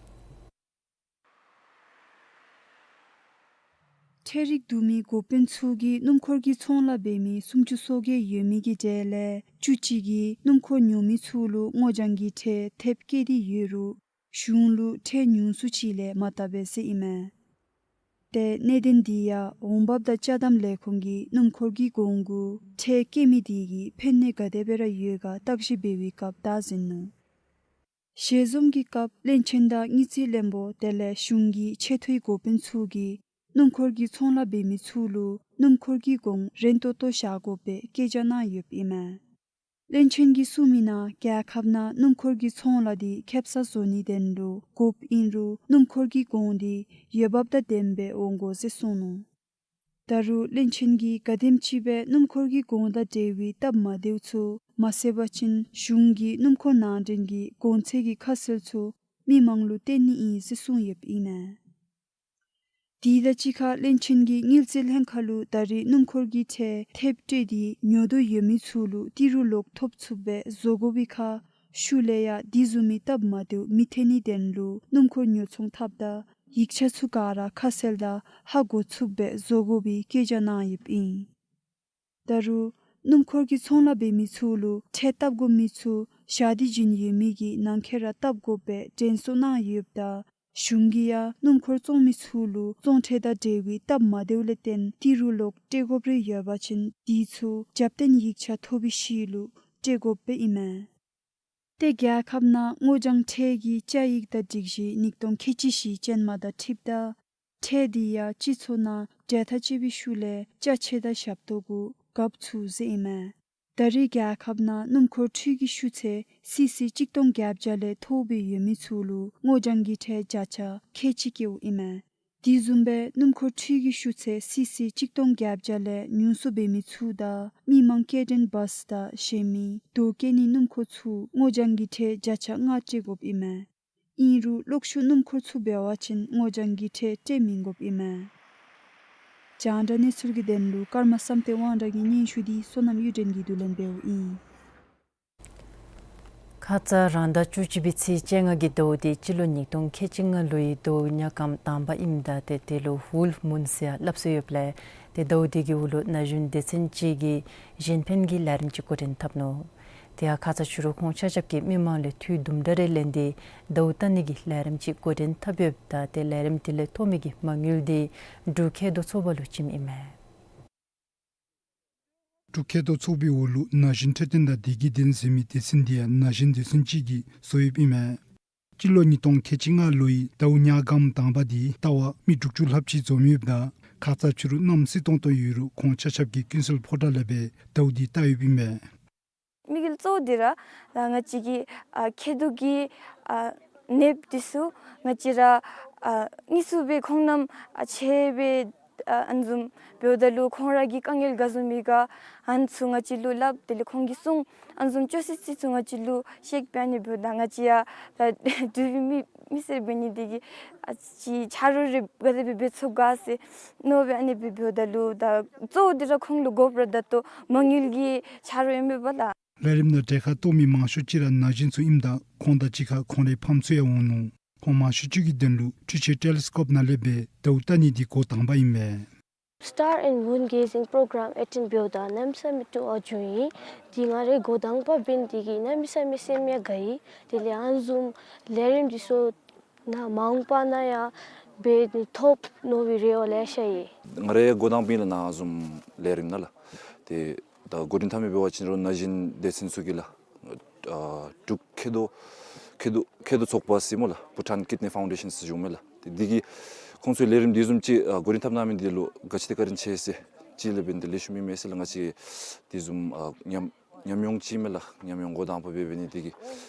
ཁྲལ་རིགས་བསྡུ་མི་འགོ་དཔོན་ཚུ་གིས་སྣུམ་འཁོར་གྱི་ཚོང་ལཱ་འབད་མི་སུམ་ཅུ་སོ་བརྒྱད་ཡོད་མི་གི་གྲས་ལས་བཅུ་གཅིག་གིས་སྣུམ་འཁོར་ཉོ་མི་ཚུ་ལུ་སྔོ་ལྗང་གི་ཁྲལ་ཐེབས་བཀལ་ཏེ་ཡོད་རུང་གཞུང་ལུ་ཁྲལ་ཉུང་སུ་ཅིག་ལས་མ་བཏབ་པས་ཟེར་ཨིན་མས། ཏེ་གནད་དོན་འདི་ཡང་འོང་འབབ་དང་ཅ་དམ་ལས་ཁུངས་ཀྱིས་སྣུམ་འཁོར་གྱི་གོང་གུ་ཁྲལ་བཀལ་མི་དེ་གིས་ཕན་གནོད་ག་དེ་སྦེ་ར་ཡོད་ག་བརྟག་ཞིབ་འབད་བའི་སྐབས་བདའ་ཟུན་ནུག། ཞལ་འཛོམས་ཀྱི་སྐབས་བློན་ཆེན་དང་དངུལ་རྩིས་བློན་པོ་དེ་ལས་གཞུང་གི་ཆེ་མཐོའི་འགོ་དཔོན་ཚུ་གིས་སྣུམ་འཁོར་གྱི་ཚོང་ལཱ་འབད་མི་ཚུ་ལུ་སྣུམ་འཁོར་གྱི་གོང་རན་ཏོག་ཏོ་བཞག་དགོ་པའི་བཀོད་རྒྱ་གནང་ཡོདཔ་ཨིན་མས། བློན་ཆེན་གྱིས་གསུངས་མི་ནང་རྒྱལ་ཁབ་ནང་སྣུམ་འཁོར་གྱི་ཚོང་ལཱ་འདི་ཁེབ་སང་བཟོ་ནི་དོན་ལུ་དགོཔ་ཨིན་རུང་སྣུམ་འཁོར་གྱི་གོང་འདི་འོས་འབབ་དང་ལྡནམ་སྦེ་འོང་དགོ་ཟེར་གསུངས་ནུག། ད་རུང་བློན་ཆེན་གྱིས་ག་དེམ་ཅིག་སྦེ་སྣུམ་འཁོར་གྱི་གོང་དང་འབྲེལ་བའི་སྟབས་མ་བདེཝ་ཚུ་མ་བསལ་བ་ཅིན་གཞུང་གིས་སྣུམ་འཁོར་ནང་འདྲེན་གྱི་གོང་ཚད་ཀྱི་ཁ་གསལ་ཚུ་མི་མང་ལུ་སྟོན་ནི་ཨིན་ཟེར་གསུངས་ཡོདཔ་ཨིན་མས། དེ་དང་གཅིག་ཁར་བློན་ཆེན་གྱིས་དངུལ་རྩིས་ལྷན་ཁག་ལུ་ད་རེས་སྣུམ་འཁོར་གྱི་ཁྲལ་ཐེབས་སྤྲོད་དེ་ཉོ་འདོད་ཡོད་མི་ཚུ་ལུ་ཏི་རུ་ལོག་ཐོབ་ཚུགསཔ་སྦེ་བཟོ་དགོ་པའི་ཁར་ཤུལ་ལས་ཡང་དེ་བཟུམ་མའི་སྟབས་མ་བདེཝ་མི་ཐོན་ནི་དོན་ལུ་སྣུམ་འཁོར་ཉོ་ཚོང་འཐབ་ད་ཡིག་ཆ་ཚུ་ག་ར་ཁ་གསལ་དང་ཧ་གོ་ཚུགསཔ་སྦེ་བཟོ་དགོ་པའི་བཀོད་རྒྱ་གནང་ཡོདཔ་ཨིན། ད་རུང་སྣུམ་འཁོར་གྱི་ཚོང་ལཱ་འབད་མི་ཚུ་ལུ་ཁྲལ་བཏབ་དགོ་མི་ཚུ་བཞག་སྟེ་བྱིན་ཡོད་མི་གི་ནང་འཁོད་ར་བཏབ་དགོ་པའི་དྲན་གསོ་གནང་ཡོདཔ་ད་གཞུང་གིས་ཡང་སྣུམ་འཁོར་བཙོང་མི་ཚུ་ལུ་བཙོང་ཁྲལ་དང་འབྲེལ་བའི་སྟབས་མ་བདེཝ་ལས་བརྟེན་ཏི་རུ་ལོག་སྤྲོད་དགོཔ་རེ་ཡོད་པ་ཅིན་དེ་ཚུ་རྒྱབ་རྟེན་ཡིག་ཆ་ཐོབ་པའི་ཤུལ་ལུ་སྤྲོད་དགོཔ་ཨིན་མས། ཏེ་རྒྱལ་ཁབ་ནང་སྔོ་ལྗང་ཁྲལ་གྱི་བཅའ་ཡིག་དང་སྒྲིག་གཞི་ཉིས་སྟོང་ཁལ་གཅིག་བཞི་ཅན་མ་དང་འཁྲིལཝ་ད་ཁྲལ་འདི་ཡང་སྤྱི་ཚོགས་ནང་འབྲེལ་ཐག་བཅད་པའི་ཤུལ་ལས་ཅ་ཆས་དང་ཞབས་ཏོག་གུ་བཀབ་ཚུགས་ཟེར་ཨིན་མས། ད་རེས་རྒྱལ་ཁབ་ནང་སྣུམ་འཁོར་འཕྲུལ་གྱི་ཤུགས་ཚད་སི་སི་གཅིག་སྟོང་བརྒྱད་བརྒྱ་ལས་མཐོ་སྦེ་ཡོད་མི་ཚུ་ལུ་སྔོ་ལྗང་གི་ཁྲལ་བརྒྱ་ཆ་ཁལ་གཅིག་བཀལཝ་ཨིན་མས། དེ་བཟུམ་སྦེ་སྣུམ་འཁོར་འཕྲུལ་གྱི་ཤུགས་ཚད་སི་སི་གཅིག་སྟོང་བརྒྱད་བརྒྱ་ལས་ཉུང་སུ་འབད་མི་ཚུ་དང་མི་མང་སྐྱེལ་འདྲེན་བཱས་དང་གཞན་མི་རྡོ་བཀལ་ནི་སྣུམ་འཁོར་ཚུ་སྔོ་ལྗང་གི་ཁྲལ་བརྒྱ་ཆ་ལྔ་སྤྲོད་དགོཔ་ཨིན་མས། ཨིན་རུང་གློག་ཤུགས་སྣུམ་འཁོར་ཚུ་འབད་བ་ཅིན་སྔོ་ལྗང་གི་ཁྲལ་སྤྲོད་མི་དགོཔ་ཨིན་མས། རྒྱང་བསྒྲགས་གནས་ཚུལ་གྱི་དོན་ལུ་ཀརྨ་བསམ་གཏན་དབང་གྲགས་ཀྱི་སྙན་ཞུ་འདི་བསོད་ནམས་གཡུ་སྒྲོན་གྱིས་བསྡུ་ལེན་འབདཝ་ཨིན། ཁ་ཙ་རང་ཟླ་བཅུ་གཅིག་པའི་ཚེས་བཅོ་ལྔ་གི་ཟླཝ་འདི་སྤྱི་ལོ་ཉིས་སྟོང་ཁལ་གཅིག་ལྔ་ལོའི་ཟླཝ་ཉ་གམ་དང་པ་ཨིནམ་ད་ཏེ་དེ་ལུ་ཧུལ་མུན་ཟེར་སླབ་སྲོལ་ཡོདཔ་ལས་ཏེ་ཟླཝ་འདི་གི་འོག་ལུ་ན་གཞོན་སྡེ་ཚན་ཅིག་གིས་གཞན་ཕན་གྱི་ལས་རིམ་ཅིག་འགོ་འདྲེན་འཐབ་ནུག། དེ་ཡང་ཁ་ཙ་ཕྱི་རུ་ཁོང་ཆ་ཁྱབ་ཀྱིས་མི་མང་ལས་འཐུས་དུམ་གྲ་རེ་ལེན་ཏེ་ཟླཝ་བལྟ་ནི་གི་ལས་རིམ་ཅིག་འགོ་འདྲེན་འཐབ་ཡོདཔ་ད་ཏེ་ལས་རིམ་དེ་ལས་ཐོབ་མི་གི་མ་དངུལ་འདི་འབྲུག་མཁལ་རྡོག་ཚོགས་པ་ལུ་བྱིནམ་ཨིན་མས། འབྲུག་མཁལ་རྡོག་ཚོགས་པའི་འོག་ལུ་ན་གཞོན་འཕྲོད་བསྟེན་དང་བདེ་སྐྱིད་ལྡན་ཟེར་མི་སྡེ་ཚན་འདི་ཡང་ན་གཞོན་སྡེ་ཚན་ཅིག་གིས་བཟོ་ཡོདཔ་ཨིན་མས། སྤྱི་ལོ་ཉིས་སྟོང་ཁལ་གཅིག་ལྔ་ལོའི་ཟླཝ་ཉ་གམ་དང་པ་འདི་ལྟ་བར་མི་དྲུག་ཅུ་ལྷགཔ་ཅིག་འཛོམས་ཡོདཔ་ད་ཁ་ཙ་ཕྱི་རུ་གནམ་སྲིད་ཏོང་ཏོ་ཡོད་རུང་ཁོང་ཆ་ཁྱབ་ཀྱིས་ཀུན་གསལ་ཕོ་བྲང་ལས་སྦེ་ཟླཝ་འདི་བལྟ་ཡོདཔ་ཨིན་མས། དམིགས་ཡུལ་གཙོ་བོ་འདི་ར་ད་ང་བཅས་ཀྱི་ཨ་མཁལ་རྡོག་གི་ཨ་ནདཔ་འདི་ཚུ་ང་བཅས་ར་ཨ་དངོས་སུ་སྦེ་ཁོང་རྣམས་ཨ་མཇལ་སྦེ་ཨ་ཨ་ནི་བཟུམ་འབདཝ་ད་ལུ་ཁོང་ར་གི་དཀའ་ངལ་ག་བཟུམ་ཡོད་ག་ཨ་ནི་ཚུ་ང་བཅས་ལུ་སླབ། དེ་ལས་ཁོང་གིས་གསུང་ཨ་ནི་བཟུམ་ཅོག་སི་ཅིག་ཚུ་ང་བཅས་ལུ་བཤད་སྦེ་ཨ་ནི་འབདཝ་ད་ང་བཅས་ཡང་ད་འབྲུག་པའི་མི་མི་སེར་འབད་ནི་འདི་གིས་ཨ་ཅིག་ཆ་རོགས་རེ་ག་དེ་སྦེ་འབད་ཚུགས་ག་ཟེར་མནོ་སྦེ་ཨ་ནི་སྦེ་འབདཝ་ད་ལུ་ད་གཙོ་བོ་འདི་ར་ཁོང་ལུ་དགོཔ་ར་ད་ལྟོ་མ་དངུལ་གྱི་ཆ་རོགས་ཨིན་མས་པ་ལགས། ལས་རིམ་ནང་གྲལ་ཁར་གཏོགས་མི་མང་ཤོས་ཅིག་ར་ན་གཞོན་ཚུ་ཨིནམ་ད་ཁོང་དང་གཅིག་ཁར་ཁོང་རའི་ཕམ་ཚུ་ཡང་འོང་ནུག། ཁོང་མང་ཤོས་ཅིག་གི་དོན་ལུ་འཕྲུལ་ཆས་ཊེ་ལི་སི་ཀོབ་ནང་ལས་སྦེ་ཟླཝ་བལྟ་ནི་འདི་འགོ་དང་པ་ཨིན་མས། Star and Moon Gazing Program ཨེ་ཊེནཌ་འབདཝ་ད་གནམ་མེད་ས་མེད་སྤྲོ་བ་བྱུང་ཡི། འདི་ང་རའི་འགོ་དང་པ་འབད་ནི་འདི་གིས་གནམ་མེད་ས་མེད་སེམས་ཡང་དགའ་ཡི། དེ་ལས་ཨ་ནི་བཟུམ་ལས་རིམ་འདི་ཚུ་ནང་མ་འོངས་པ་ནང་ཡང་ འབད་ནི་ཐོབ་མནོ་བའི་རེ་བ་ལེ་ཤ་ཡོད། ང་ར་འགོ་དང་པ་ཨིན་ལགས་ན་བཟུམ་ལས་རིམ་ནང་ལགས། ཏེ་ད་འགོ་འདྲེན་འཐབ་མི་འབད་བ་ཅིན་རུང་ན་གཞོན་སྡེ་ཚན་ཚུ་གིས་ལགས། ཨ་འབྲུག་མཁལ་རྡོག་མཁལ་རྡོག་མཁལ་རྡོག་ཚོགས་པ་ཟེར་སྨོ་ལགས། Bhutan Kidney Foundation ཟེར་ཞུཝ་མས་ལགས། ཏེ་འདི་གིས་ཁོང་ཚུ་ལས་རིམ་འདི་བཟུམ་ཅིག་ཨ་འགོ་འདྲེན་འཐབ་གནང་མི་འདི་ལུ་ག་ཅི་དེ་བཀའ་དྲིན་ཆེ་ཟེར་ཅིག་ལས་འབད་ནི་ལེགས་ཤོམ་ཨིན་མས་ཟེར་ལགས། ང་བཅས་འདི་བཟུམ་ཨ་ཉམས་ཉམས་མྱོང་ཅིག་མས་ལགས། ཉམས་མྱོང་འགོ་དང་པ་འབད་འབད་ནི་འདི་གིས།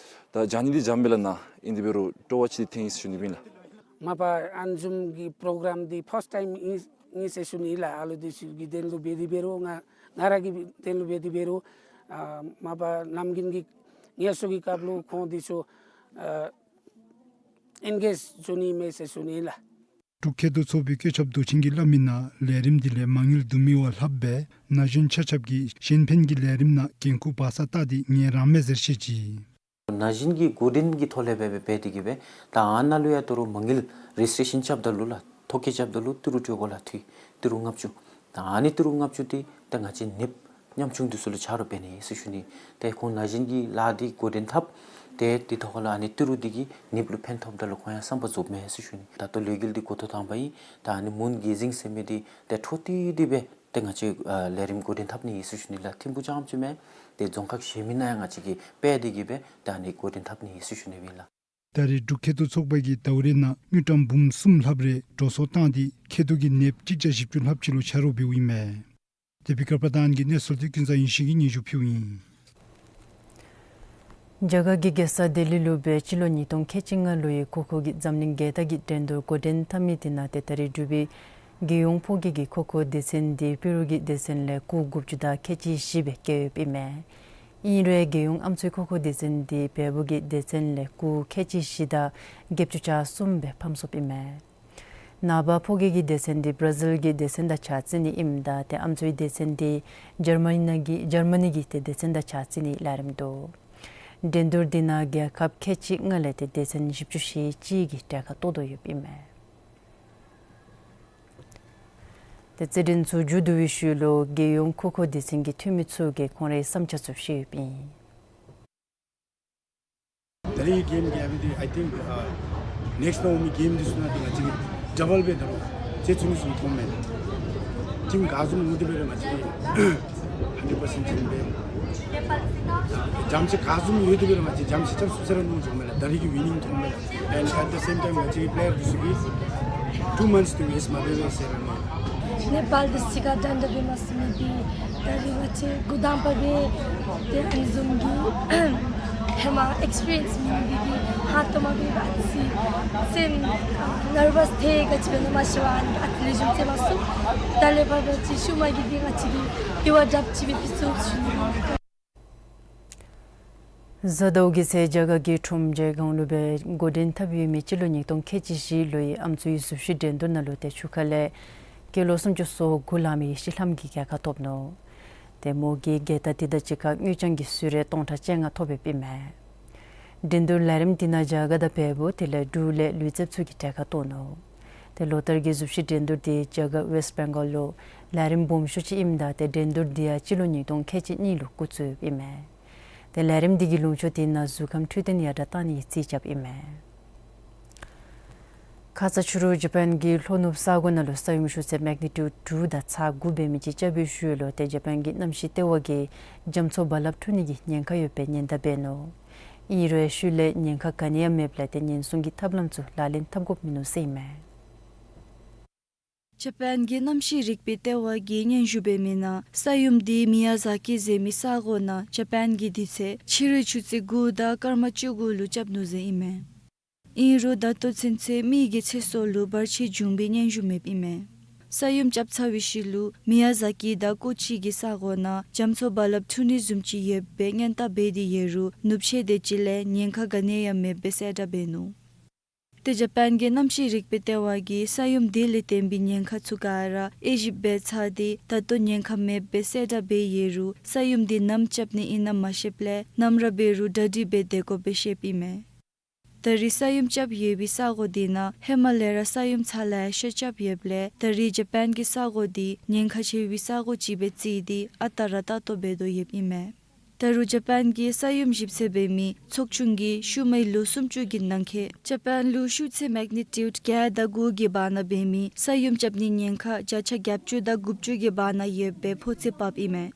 ད་འཇམ་ནི་འདི་འཇམ་མས་ལགས་ན། ཨིན་དེ་འབད་རུང་སྤྲོ་བ་ཅིག་ཐོན་ཡི་ཟེར་ཞུ་ནི་ཨིན་ལགས། མ་པ་ཨ་ནི་བཟུམ་གྱི་པོརོ་གརམ་འདི་ཕརསཊ་ཊའིམ་ཨིན་ཨིན་ཟེར་ཞུ་ནི་ཨིན་ལགས། ཨ་ལུ་འདི་ཚུ་གི་དོན་ལུ་འབད་དེ་འབད་རུང་ང་ང་ར་གི་དོན་ལུ་འབད་དེ་འབད་རུང་ཨ་མ་པ་ནམ་རྒྱུན་གྱི་ངལ་གསོ་གི་སྐབས་ལུ་ཁོང་འདི་ཚུ་ཨ་ཨེན་གེཇ་འགྱོ་ནི་མས་ཟེར་ཞུ་ནི་ཨིན་ལགས། འབྲུག་མཁལ་རྡོག་ཚོགས་པའི་བཀོད་ཁྱབ་མདོ་ཆེན་གྱིས་སླབ་མིའི་ནང་ལས་རིམ་འདི་ལས་མ་དངུལ་བསྡུ་མི་བ་ལྷགཔ་སྦེ་ན་གཞོན་ཆ་ཁྱབ་ཀྱིས་གཞན་ཕན་གྱི་ལས་རིམ་ནང་འགན་ཁུར་འབག་ས་བལྟ་སྟེ་ངལ་རངས་མས་ཟེར་བཤད་ཅི། ན་གཞོན་གྱི་འགོ་འདྲེན་གྱི་ཐོག་ལས་འབད་འབད་འབད་དེ་གིས་སྦེ་ད་ཨ་ནཱ་ལུ་ཡང་ད་རུང་མ་དངུལ་རེ་ཇིས་ཊེ་རེ་ཤཱན་རྐྱབ་ད་ལུ་ལགས། ཐོ་བཀོད་རྐྱབ་ད་ལུ་ཏི་རུ་དྲོད་འཁོར་ལགས་འཐུས་ཏི་རུ་ལྔ་བཅུ། ད་ཨ་ནི་ཏི་རུ་ལྔ་བཅུ་འདི་ད་ང་བཅས་ནདཔ་ཉམ་ཆུང་འདི་ཚུ་ལུ་ཆ་རོགས་འབད་ནི་ཨིན་ཟེར་ཞུ་ནི། ཏེ་ཁོང་ན་གཞོན་གྱི་ལཱ་འདི་འགོ་འདྲེན་འཐབ། ཏེ་དེ་ཐོག་ལུ་ཨ་ནི་ཏི་རུ་འདི་གིས་ནདཔ་ལུ་ཕན་ཐོགས་ད་ལུ་ཁོང་ཡང་བསམ་པ་རྫོགསཔ་མས་ཟེར་ཞུ་ནི། ད་ལྟོ་ལས་འགུལ་འདི་འགོ་ཐོག་དང་པ་ཨིན། ད་ཨ་ནི་མུན་གེ་ཟིང་ཟེར་མི་འདི་ཏེ་འཕྲོ་མཐུད་དེ་སྦེ་ཏེ་ང་བཅས་ཨ་ལས་རིམ་འགོ་འདྲེན་འཐབ་ནི་ཨིན་ཟེར་ཞུ་ནི་ལགས། ཐིམ་ཕུག་རྐྱངམ་ཅིག་མེན། ཏེ་རྫོང་ཁག་གཞན་མི་ནང་ཡང་ང་བཅས་ཀྱིས་འབད་དེ་གིས་སྦེ་ད་ཨ་ནི་འགོ་འདྲེན་འཐབ་ནི་ཨིན་ཟེར་ཞུ་ནི་ཨིན་ལགས། ད་རེས་འབྲུག་མཁལ་རྡོག་ཚོགས་པ་གིས་ཟླཝ་རེ་ནང་དངུལ་ཀྲམ་འབུམ་གསུམ་ལྷགཔ་རེ་འགྲོ་སོང་བཏང་སྟེ་མཁལ་རྡོག་གི་ནདཔ་གཅིག་བརྒྱ་བཞི་བཅུ་ལྷགཔ་ཅིག་ལུ་ཆ་རོགས་འབདཝ་ཨིན་མས། དེ་བཀའ་པ་དང་གི་གནས་ཚུལ་འདི་ཀུན་བཟང་ཡེ་ཤེས་ཀྱིས་སྙན་ཞུ་ཕུལཝ་ཨིན། རྒྱ་གར་གྱི་རྒྱལ་ས་ལྡི་ལི་ལུ་སྦེ་སྤྱི་ལོ་ཉིས་སྟོང་ཁལ་གཅིག་ལྔ་ལོའི་ཁོ་ཁོ་གི་འཛམ་གླིང་རྒྱལ་དར་གྱི་འགྲན་བསྡུར་འགོ་འདྲེན་འཐབ་མི་དེ་ནང་ཏེ་ད་རེས་འབྲུག་པའི་རྒྱལ་ཡོངས་ཕོ་སྐྱེས་ཀྱི་ཁོ་ཁོ་སྡེ་ཚན་འདི་པི་རུ་གི་སྡེ་ཚན་ལས་སྐུ་དགུ་བཅུ་དང་ཁལ་གཅིག་བཞི་སྦེ་བཀལ་ཡོདཔ་ཨིན་མས། ཨིན་རུང་རྒྱལ་ཡོངས་ཨམ་སྲུའི་ཁོ་ཁོ་སྡེ་ཚན་འདི་བལ་པོ་གི་སྡེ་ཚན་ལས་སྐུ་ཁལ་གཅིག་བཞི་དང་བརྒྱད་ཅུ་གྱ་གསུམ་སྦེ་ཕམ་སོཔ་ཨིན་མས། ནངས་པ་ཕོ་སྐྱེས་ཀྱི་སྡེ་ཚན་འདི་བར་ཛིལ་གྱི་སྡེ་ཚན་དང་ཕྱག་རྩི་ནི་ཨིནམ་ད་ཏེ་ཨམ་སྲུའི་སྡེ་ཚན་འདི་འཇར་མ་ནི་གི་འཇར་མ་ནི་གི་ཏེ་སྡེ་ཚན་དང་ཕྱག་རྩི་ནིའི་ལས་རིམ་འདུག། འགྲན་བསྡུར་འདི་ནང་རྒྱལ་ཁབ་ཁལ་གཅིག་ལྔ་ལས་ཏེ་སྡེ་ཚན་བཞི་བཅུ་ཞེ་གཅིག་གིས་གྲལ་ཁར་གཏོགས་དོ་ཡོདཔ་ཨིན་མས། ཏེ་རྩེད་འགྲན་ཚུ་མཇུག་བསྡུ་བའི་ཤུལ་ལུ་རྒྱལ་ཡོངས་ཁོ་ཁོ་སྡེ་ཚན་གྱི་འཐུས་མི་ཚུ་གིས་ཁོང་རའི་བསམ་འཆར་ཚུ་བཤད་ཡོདཔ་ཨིན། ད་རེས་ཀྱི་གེམ་གྱི་ཨ་བི་དེ་I think uh next ནང་འོང་མི་གེམ་འདི་ཚུ་ནང་ཏེ་ང་བཅས་ཀྱིས་ཌ་བཱལ་སྦེ་ད་རུང་རྩེད་ཚུགས་ནི་བཟུམ་མཐོངམ་མས། ཊིམ་ག་བཟུམ་འོང་དེ་འབད་རུང་ང་བཅས་ཀྱིས་ཧན་ཌེཌ་པར་སེནཊ་བྱིན་སྦེ་རྒྱམ་ཚད་ག་བཟུམ་ཡོད་དེ་འབད་རུང་ང་བཅས་རྒྱམ་ཚད་ཙམ་སུ་ཟེར་ར་མནོ་འགྱོཝ་མས་ལགས། ད་རེས་ཀྱི་ཝི་ནིང་མཐོངམ་མས་ལགས། And at the same time ང་བཅས་ཀྱི་པི་ལེ་ཡར་འདི་ཚུ་གིས་ཊུ་མནཐས་འདི་ཝེསཊ་མ་འབད་བས་ཟེར་ར་མནོ། ནེ་པཱལ་འདི་ཚུ་ག་དྲན་དྲ་འབད་མ་ཚུགས་མི་འདི་ད་རེས་ང་བཅས་འགོ་དང་པ་སྦེ་ཏེ་ཨ་ནི་བཟུམ་གྱི་ཧེ་མ་ཨེགསི་པི་རི་ཡེནསི་མེད་མི་འདི་གིས་ཧང་སྟོང་མ་སྦེ་ཨ་ཙི་སེམས་ནར་བཱསི་ཐལ་ག་ཅི་སྦེ་ཨིན་ན་མ་ཤེས་པར་ཨ་ནི་ཨ་ཙི་ལེགས་ཤོམ་རྩེད་མ་ཚུགས། ད་ལས་ཕར་ང་བཅས་ཤུལ་མ་གི་འདི་ང་བཅས་ཀྱིས་དེ་བ་དྲགཔ་ཅིག་སྦེ་ཕུལ་ཚུགས་ཞུ་ནི་ཨིན། གཟའ་ཟླཝ་གི་ཚེ་རྒྱ་གར་གྱི་ཁྲོམ་རྗེས་སྒང་ལུ་སྦེ་འགོ་འདྲེན་འཐབ་ཡོད་མི་སྤྱི་ལོ་ཉིས་སྟོང་ཁལ་གཅིག་བཞི་ལོའི་ཨམ་སྲུའི་གཟུགས་གཞི་འགྲན་བསྡུར་ནང་ལུ་ཏེ་ཆུ་ཁ་ལས་སྐྱེས་ལོ་སུམ་ཅུ་སོ་དགུ་ལང་མི་ཡེ་ཤེས་ལྷམ་གྱིས་རྒྱལ་ཁ་ཐོབ་ནུག། ཏེ་མོ་གིས་རྒྱལ་དར་འདི་དང་གཅིག་ཁར་དངུལ་རྐྱང་གི་གསོལ་རས་སྟོང་ཕྲག་བཅོ་ལྔ་ཐོབ་ཡོདཔ་ཨིན་མས། འགྲན་བསྡུར་ལས་རིམ་འདི་ནང་རྒྱ་གར་དང་བལ་པོ་དེ་ལས་འབྲུག་ལས་ལུས་རྩལཔ་ཚུ་གིས་གྲལ་ཁར་གཏོགས་ནུག། ཏེ་ལོ་ལྟར་གྱི་གཟུགས་གཞི་འགྲན་བསྡུར་འདི་རྒྱ་གར་ཝེསཊ་བེང་གཱལ་ལུ་ལས་རིམ་སྦོམ་ཤོས་ཅིག་ཨིནམ་ད་ཏེ་འགྲན་བསྡུར་འདི་ཡང་སྤྱི་ལོ་ཉིས་སྟོང་ཁལ་གཅིག་གཉིས་ལུ་འགོ་བཙུགས་ཡོདཔ་ཨིན་མས། ཏེ་ལས་རིམ་འདི་གི་ལུང་ཕྱོགས་དེ་ནང་གཟུགས་ཁམས་འཕྲོད་བསྟེན་ཡར་དྲག་གཏང་ནིའི་རྩིས་རྐྱབ་ཨིན་མས། ཁ་ཙ་ཕྱི་རུ་ཇ་པཱན་གྱི་ལྷོ་ནུབ་ས་གོ་ནང་ལུ་ས་ཡོམ་ཤུགས་ཚད་མེག་ནི་ཊིའུཌ་དྲུག་དང་ཚག་དགུ་འབད་མི་ཅིག་རྐྱབ་པའི་ཤུལ་ལུ་ཏེ་ཇ་པཱན་གྱི་གནམ་གཤིས་ལྟེ་བ་གིས་རྒྱ་མཚོ་རྦ་རླབས་འཁྲུག་ནི་གི་ཉེན་ཁ་ཡོད་པའི་ཉེན་བརྡ་འབད་ནུག། ཨིན་རུང་ཤུལ་ལས་ཉེན་ཁ་ག་ནི་ཡང་མེདཔ་ལས་ཏེ་ཉེན་སྲུང་གི་ཐབས་ལམ་ཚུ་ལག་ལེན་འཐབ་དགོཔ་མིན་ནུག་ཟེར་ཨིན་མས། ཇ་པཱན་གྱི་གནམ་གཤིས་རིག་པའི་ལྟེ་བ་གིས་སྙན་ཞུ་འབད་མི་ནང་ས་ཡོམ་འདི་མི་ཡ་ཛ་ཀི་ཟེར་མི་ས་གོ་ནང་ཇ་པཱན་གྱི་དུས་ཚོད་ཕྱི་རུ་ཆུ་ཚོད་དགུ་དང་སྐར་མ་བཅུ་དགུ་ལུ་རྐྱབ་ནུག་ཟེར་ཨིན་མས། ཨིན་རུང་ད་ལྟོ་ཚུན་ཚོད་མི་གི་ཚེ་སྲོག་ལུ་བར་ཆད་བྱུང་བའི་སྙན་ཞུ་མེདཔ་ཨིན་མས། ས་ཡོམ་རྐྱབ་ཚར་བའི་ཤུལ་ལུ་མི་ཡ་ཛ་ཀི་དང་ཀོ་ཅི་གི་ས་གོ་ནང་རྒྱ་མཚོ་རྦ་རླབས་འཁྲུག་ནི་བཟུམ་ཅིག་ཡོད་པའི་སྔོན་བརྡ་འབད་དེ་ཡོད་རུང་ནུབ་ཕྱེད་དེ་ཅིག་ལས་ཉེན་ཁ་ག་ནི་ཡང་མེདཔ་སྦེ་གསལ་བསྒྲགས་འབད་ནུག། ཏེ་ཇ་པཱན་གྱི་གནམ་གཤིས་རིག་པའི་ལྟེ་བ་གིས་ས་ཡོམ་དེ་ལས་བརྟེན་པའི་ཉེན་ཁ་ཚུ་ག་ར་དབྱེ་ཞིབ་འབད་ཚར་ཏེ་ད་ལྟོ་ཉེན་ཁ་མེདཔ་སྦེ་གསལ་བསྒྲགས་འབད་ཡོད་རུང་ས་ཡོམ་འདི་ནམ་རྐྱབ་ནི་ཨིན་ན་མ་ཤེསཔ་ལས་ནམ་ར་འབད་རུང་གྲ་སྒྲིག་འབད་སྡོད་དགོཔ་སྦེ་བཤདཔ་ཨིན་མས། ད་རེས་ས་ཡོམ་རྐྱབ་ཡོད་པའི་ས་གོ་དེ་ནང་ཧེ་མ་ལས་ར་ས་ཡོམ་ཚ་ལ་ཤ་རྐྱབ་ཡོདཔ་ལས་ད་རེས་ཇ་པཱན་གྱི་ས་གོ་འདི་ཉེན་ཁ་ཆེ་བའི་ས་གོ་ཅིག་སྦེ་བརྩིས་ཏེ་ཨ་རྟག་ར་ལྟ་རྟོག་འབད་དོ་ཡོདཔ་ཨིན་མས། ད་རུང་ཇ་པཱན་གྱི་ས་ཡོམ་ཞིབ་འཚོལ་འབད་མི་ཚོགས་ཆུང་གིས་ཤུལ་མའི་ལོ་སུམ་ཅུ་གི་ནང་འཁོད་ཇ་པཱན་ལུ་ཤུགས་ཚད་མེག་ནི་ཊིའུཌ་བརྒྱ་དང་དགུ་གི་བར་ན་འབད་མི་ས་ཡོམ་རྐྱབ་ནིའི་ཉེན་ཁ་བརྒྱ་ཆ་བརྒྱད་ཅུ་དང་དགུ་བཅུ་གི་བར་ན་ཡོདཔ་སྦེ་ཕོ་ཚོད་ཕབ་ཨིན་མས།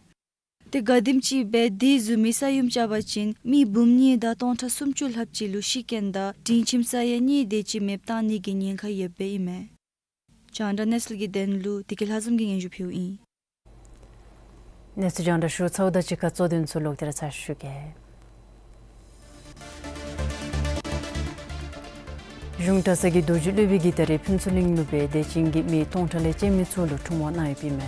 ཏེ་ག་དེམ་ཅིག་སྦེ་དེ་བཟུམ་མའི་ས་ཡོམ་རྐྱབ་པ་ཅིན་མི་འབུམ་གཉིས་དང་སྟོང་ཕྲག་སུམ་ཅུ་ལྷགཔ་ཅིག་ལུ་ཤི་རྐྱེན་དང་དྲིན་ཁྱིམ་ས་ཡ་གཉིས་དེ་ཅིག་མེདཔ་བཏང་ནིའི་ཉེན་ཁ་ཡོདཔ་ཨིན་མས། རྒྱང་བསྒྲགས་གནས་ཚུལ་གྱི་དོན་ལུ་བདེ་སྐྱིད་ལྷ་འཛོམས་ཀྱིས་སྙན་ཞུ་ཕུལཝ་ཨིན། གནས་ཚུལ་རྒྱང་བསྒྲགས་ཞུ་ཚརཝ་དང་གཅིག་ཁར་གཙོ་དོན་ཚུ་ལོག་སྟེ་ར་ཚར་ཞུ་གེ། གཞུང་གྲྭ་ཚང་གི་རྡོ་རྗེ་སློབ་དཔོན་གྱིས་ད་རེས་ཕུན་ཚོགས་གླིང་ལུ་སྦེ་དད་ཅན་གྱི་མི་སྟོང་ཕྲག་ལས་བཅད་མི་ཚུ་ལུ་འཁྲུངས་སྐར་གནང་ཡོདཔ་ཨིན་མས།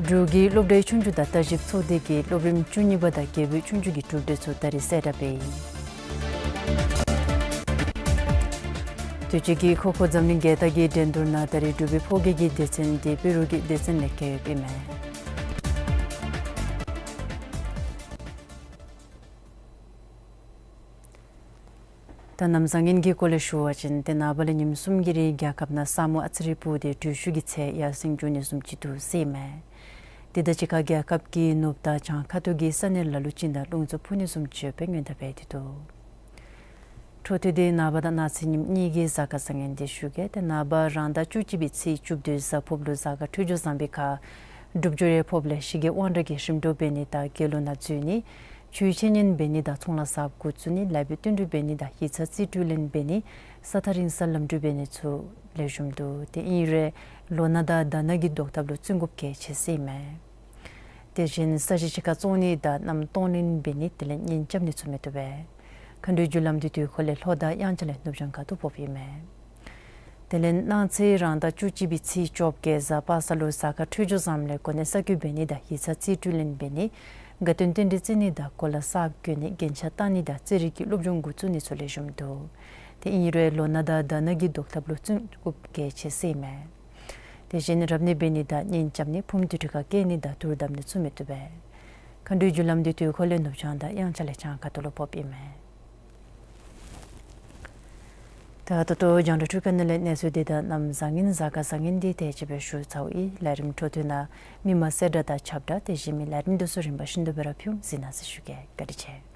འབྲུག་གི་སློབ་གྲྭའི་ཆོས་རྒྱུགས་དང་བརྟག་ཞིབ་ཚོགས་སྡེ་གིས་སློབ་རིམ་བཅུ་གཉིས་པ་དང་རྒྱལ་པོའི་ཆོས་རྒྱུགས་ཀྱི་གྲུབ་འབྲས་ཚུ་ད་རེས་གསལ་བསྒྲགས་འབད་ཡི། དུས་ཅི་གི་ཁོ་ཁོ་འཛམ་གླིང་རྒྱལ་དར་གྱི་འགྲན་བསྡུར་ནང་ད་རེས་འབྲུག་པའི་ཕོ་སྐྱེས་ཀྱི་སྡེ་ཚན་འདི་བཻ་རོ་གི་སྡེ་ཚན་ལས་བརྒལ་ཡོདཔ་ཨིན་མས། ད་གནམ་བཟང་ངན་གྱི་སྐོར་ལས་ཞུ་བ་ཅིན་ཏེ་ནངས་པ་ལས་ཉིནམ་གསུམ་གྱི་རིང་རྒྱལ་ཁབ་ནང་ས་སྨུག་ཨ་ཙི་རེ་སྤུབས་ཏེ་དྲོད་ཤུགས་ཀྱི་ཚད་ཡར་སེང་འགྱོ་ནི་བཟུམ་ཅིག་འདུག་ཟེར་ཨིན་མས། དེ་དང་གཅིག་ཁར་རྒྱལ་ཁབ་ཀྱི་ནུབ་དང་བྱང་ཁ་ཐུག་གི་ས་གནས་ལ་ལུ་གཅིན་དང་རླུང་འཚུབ་འཕུ་ནི་བཟུམ་ཅིག་ཡོདཔ་སྦེ་སྔོན་བརྡ་འབད་དེ་འདུག། འཕྲོ་མཐུད་དེ་ནངས་པ་དང་གནངས་ཚེ་ཉིནམ་གཉིས་ཀྱི་གཟའ་སྐར་བཟང་ངན་འདི་ཞུ་གེ། ཏེ་ནངས་པ་རང་ཟླ་བཅུ་གཅིག་པའི་ཚེས་བཅུ་བདུན་གཟའ་ཕུརཔ་ལུ་གཟའ་སྐར་འཕྲོད་སྦྱོར་བཟང་པའི་ཁར་འབྲུག་རྒྱུད་རེ་ཕོགཔ་ལས་ཞི་རྒོལ་དབང་གྲགས་ཀྱིས་ཧྲིམ་འགྲོ་འབད་ནི་དང་དགེ་སློང་ནང་འཛུལ་ནི། ཆོས་འཆད་ཉན་འབད་ནི་དང་ཚོང་ལཱ་གསརཔ་འགོ་བཙུགས་ནི། ལཱ་འབད་བསྟུན་གྲོས་འབད་ནི་དང་ཡིག་ཚང་རྩིས་སྤྲོད་ལེན་འབད་ནི། ས་ཐག་རིང་སར་ལམ་འགྲུལ་འབད་ནི་ཚུ་ལེགས་ཤོམ་འདུག། དེ་ཨིན་རུང་ལོ་ན་དང་ཟླ་ན་གི་བཟློག་ཐབས་ལུ་བརྩི་འགུམ་གལ་ཆེ་ཟེར་ཨིན་མས། དེ་བཞིན་ས་གཞི་གཅིག་ཁར་བཙོང་ནི་དང་གནམ་གཏོང་ལེན་འབད་ནི་དེ་ལས་གཉེན་རྐྱབ་ནི་ཚུ་མི་བཏུབ་པས། མཁའ་འགྲོའི་རྒྱུ་ལམ་འདི་དུས་འཁོར་ལས་ལྷོ་དང་དབྱངས་འཆར་ལས་ནུབ་བྱང་ཁ་ཐུག་ཕོགཔ་ཨིན་མས། དེ་ལས་གནངས་ཚེ་རང་ཟླ་བཅུ་གཅིག་པའི་ཚེས་བཅོ་བརྒྱད་གཟའ་པ་སངས་ལུ་གཟའ་སྐར་འཕྲོད་སྦྱོར་བཟངམ་ལས་གོ་གནས་གསར་བསྐོ་འབད་ནི་དང་ཡིག་ཚང་རྩིས་སྤྲོད་ལེན་འབད་ནི། དགའ་སྟོན་རྟེན་འབྲེལ་བརྩི་ནི་དང་གོ་ལ་གསརཔ་གྱོན་ནི། རྒྱན་ཆ་བཏགས་ནི་དང་རྩེད་རིགས་ཀྱི་སློབ་སྦྱོང་འགོ་བཙུགས་ནི་ཚུ་ལེགས་ཤོམ་འདུག། དེ་ཨིན་རུང་ལོ་ན་དང་ཟླ་ན་གི་བཟློག་ཐབས་ལུ་བརྩི་འགུམ་གལ་ཆེ་ཟེར་ཨིན་མས། དེ་བཞིན་རབ་གནས་འབད་ནི་དང་གཉེན་རྐྱབ་ནི། ཕུངམ་དུར་ཁྲོད་ཁར་བསྐྱལ་ནི་དང་དུར་བསྡམ་ནི་ཚུ་མི་བཏུབ་པས། མཁའ་འགྲོའི་རྒྱུ་ལམ་འདི་དུས་འཁོར་ལས་ནུབ་བྱང་དང་དབྱངས་འཆར་ལས་བྱང་ཁ་ཐུག་ལུ་ཕོགཔ་ཨིན་མས། ད་ད་ལྟོ་རྒྱང་བསྒྲགས་འཕྲུལ་ཁང་ནང་ལས་གནས་ཚུལ་འདི་དང་གནམ་བཟང་ངན་གཟའ་སྐར་བཟང་ངན་འདི་དེ་ཅིག་སྦེ་ཞུ་ཚརཝ་ཨིན། ལས་རིམ་འཕྲོ་མཐུད་ནང་མི་མང་གསལ་བསྒྲགས་དང་ཁྱབ་བསྒྲགས་དེ་བཞིན་མི་ལས་རིམ་འདི་ཚུ་རིམ་པ་བཞིན་དུ་སྦེ་ར་ཕུལ་གཟིགས་གནང་ཟེར་ཞུ་གེ། བཀའ་དྲིན་ཆེ།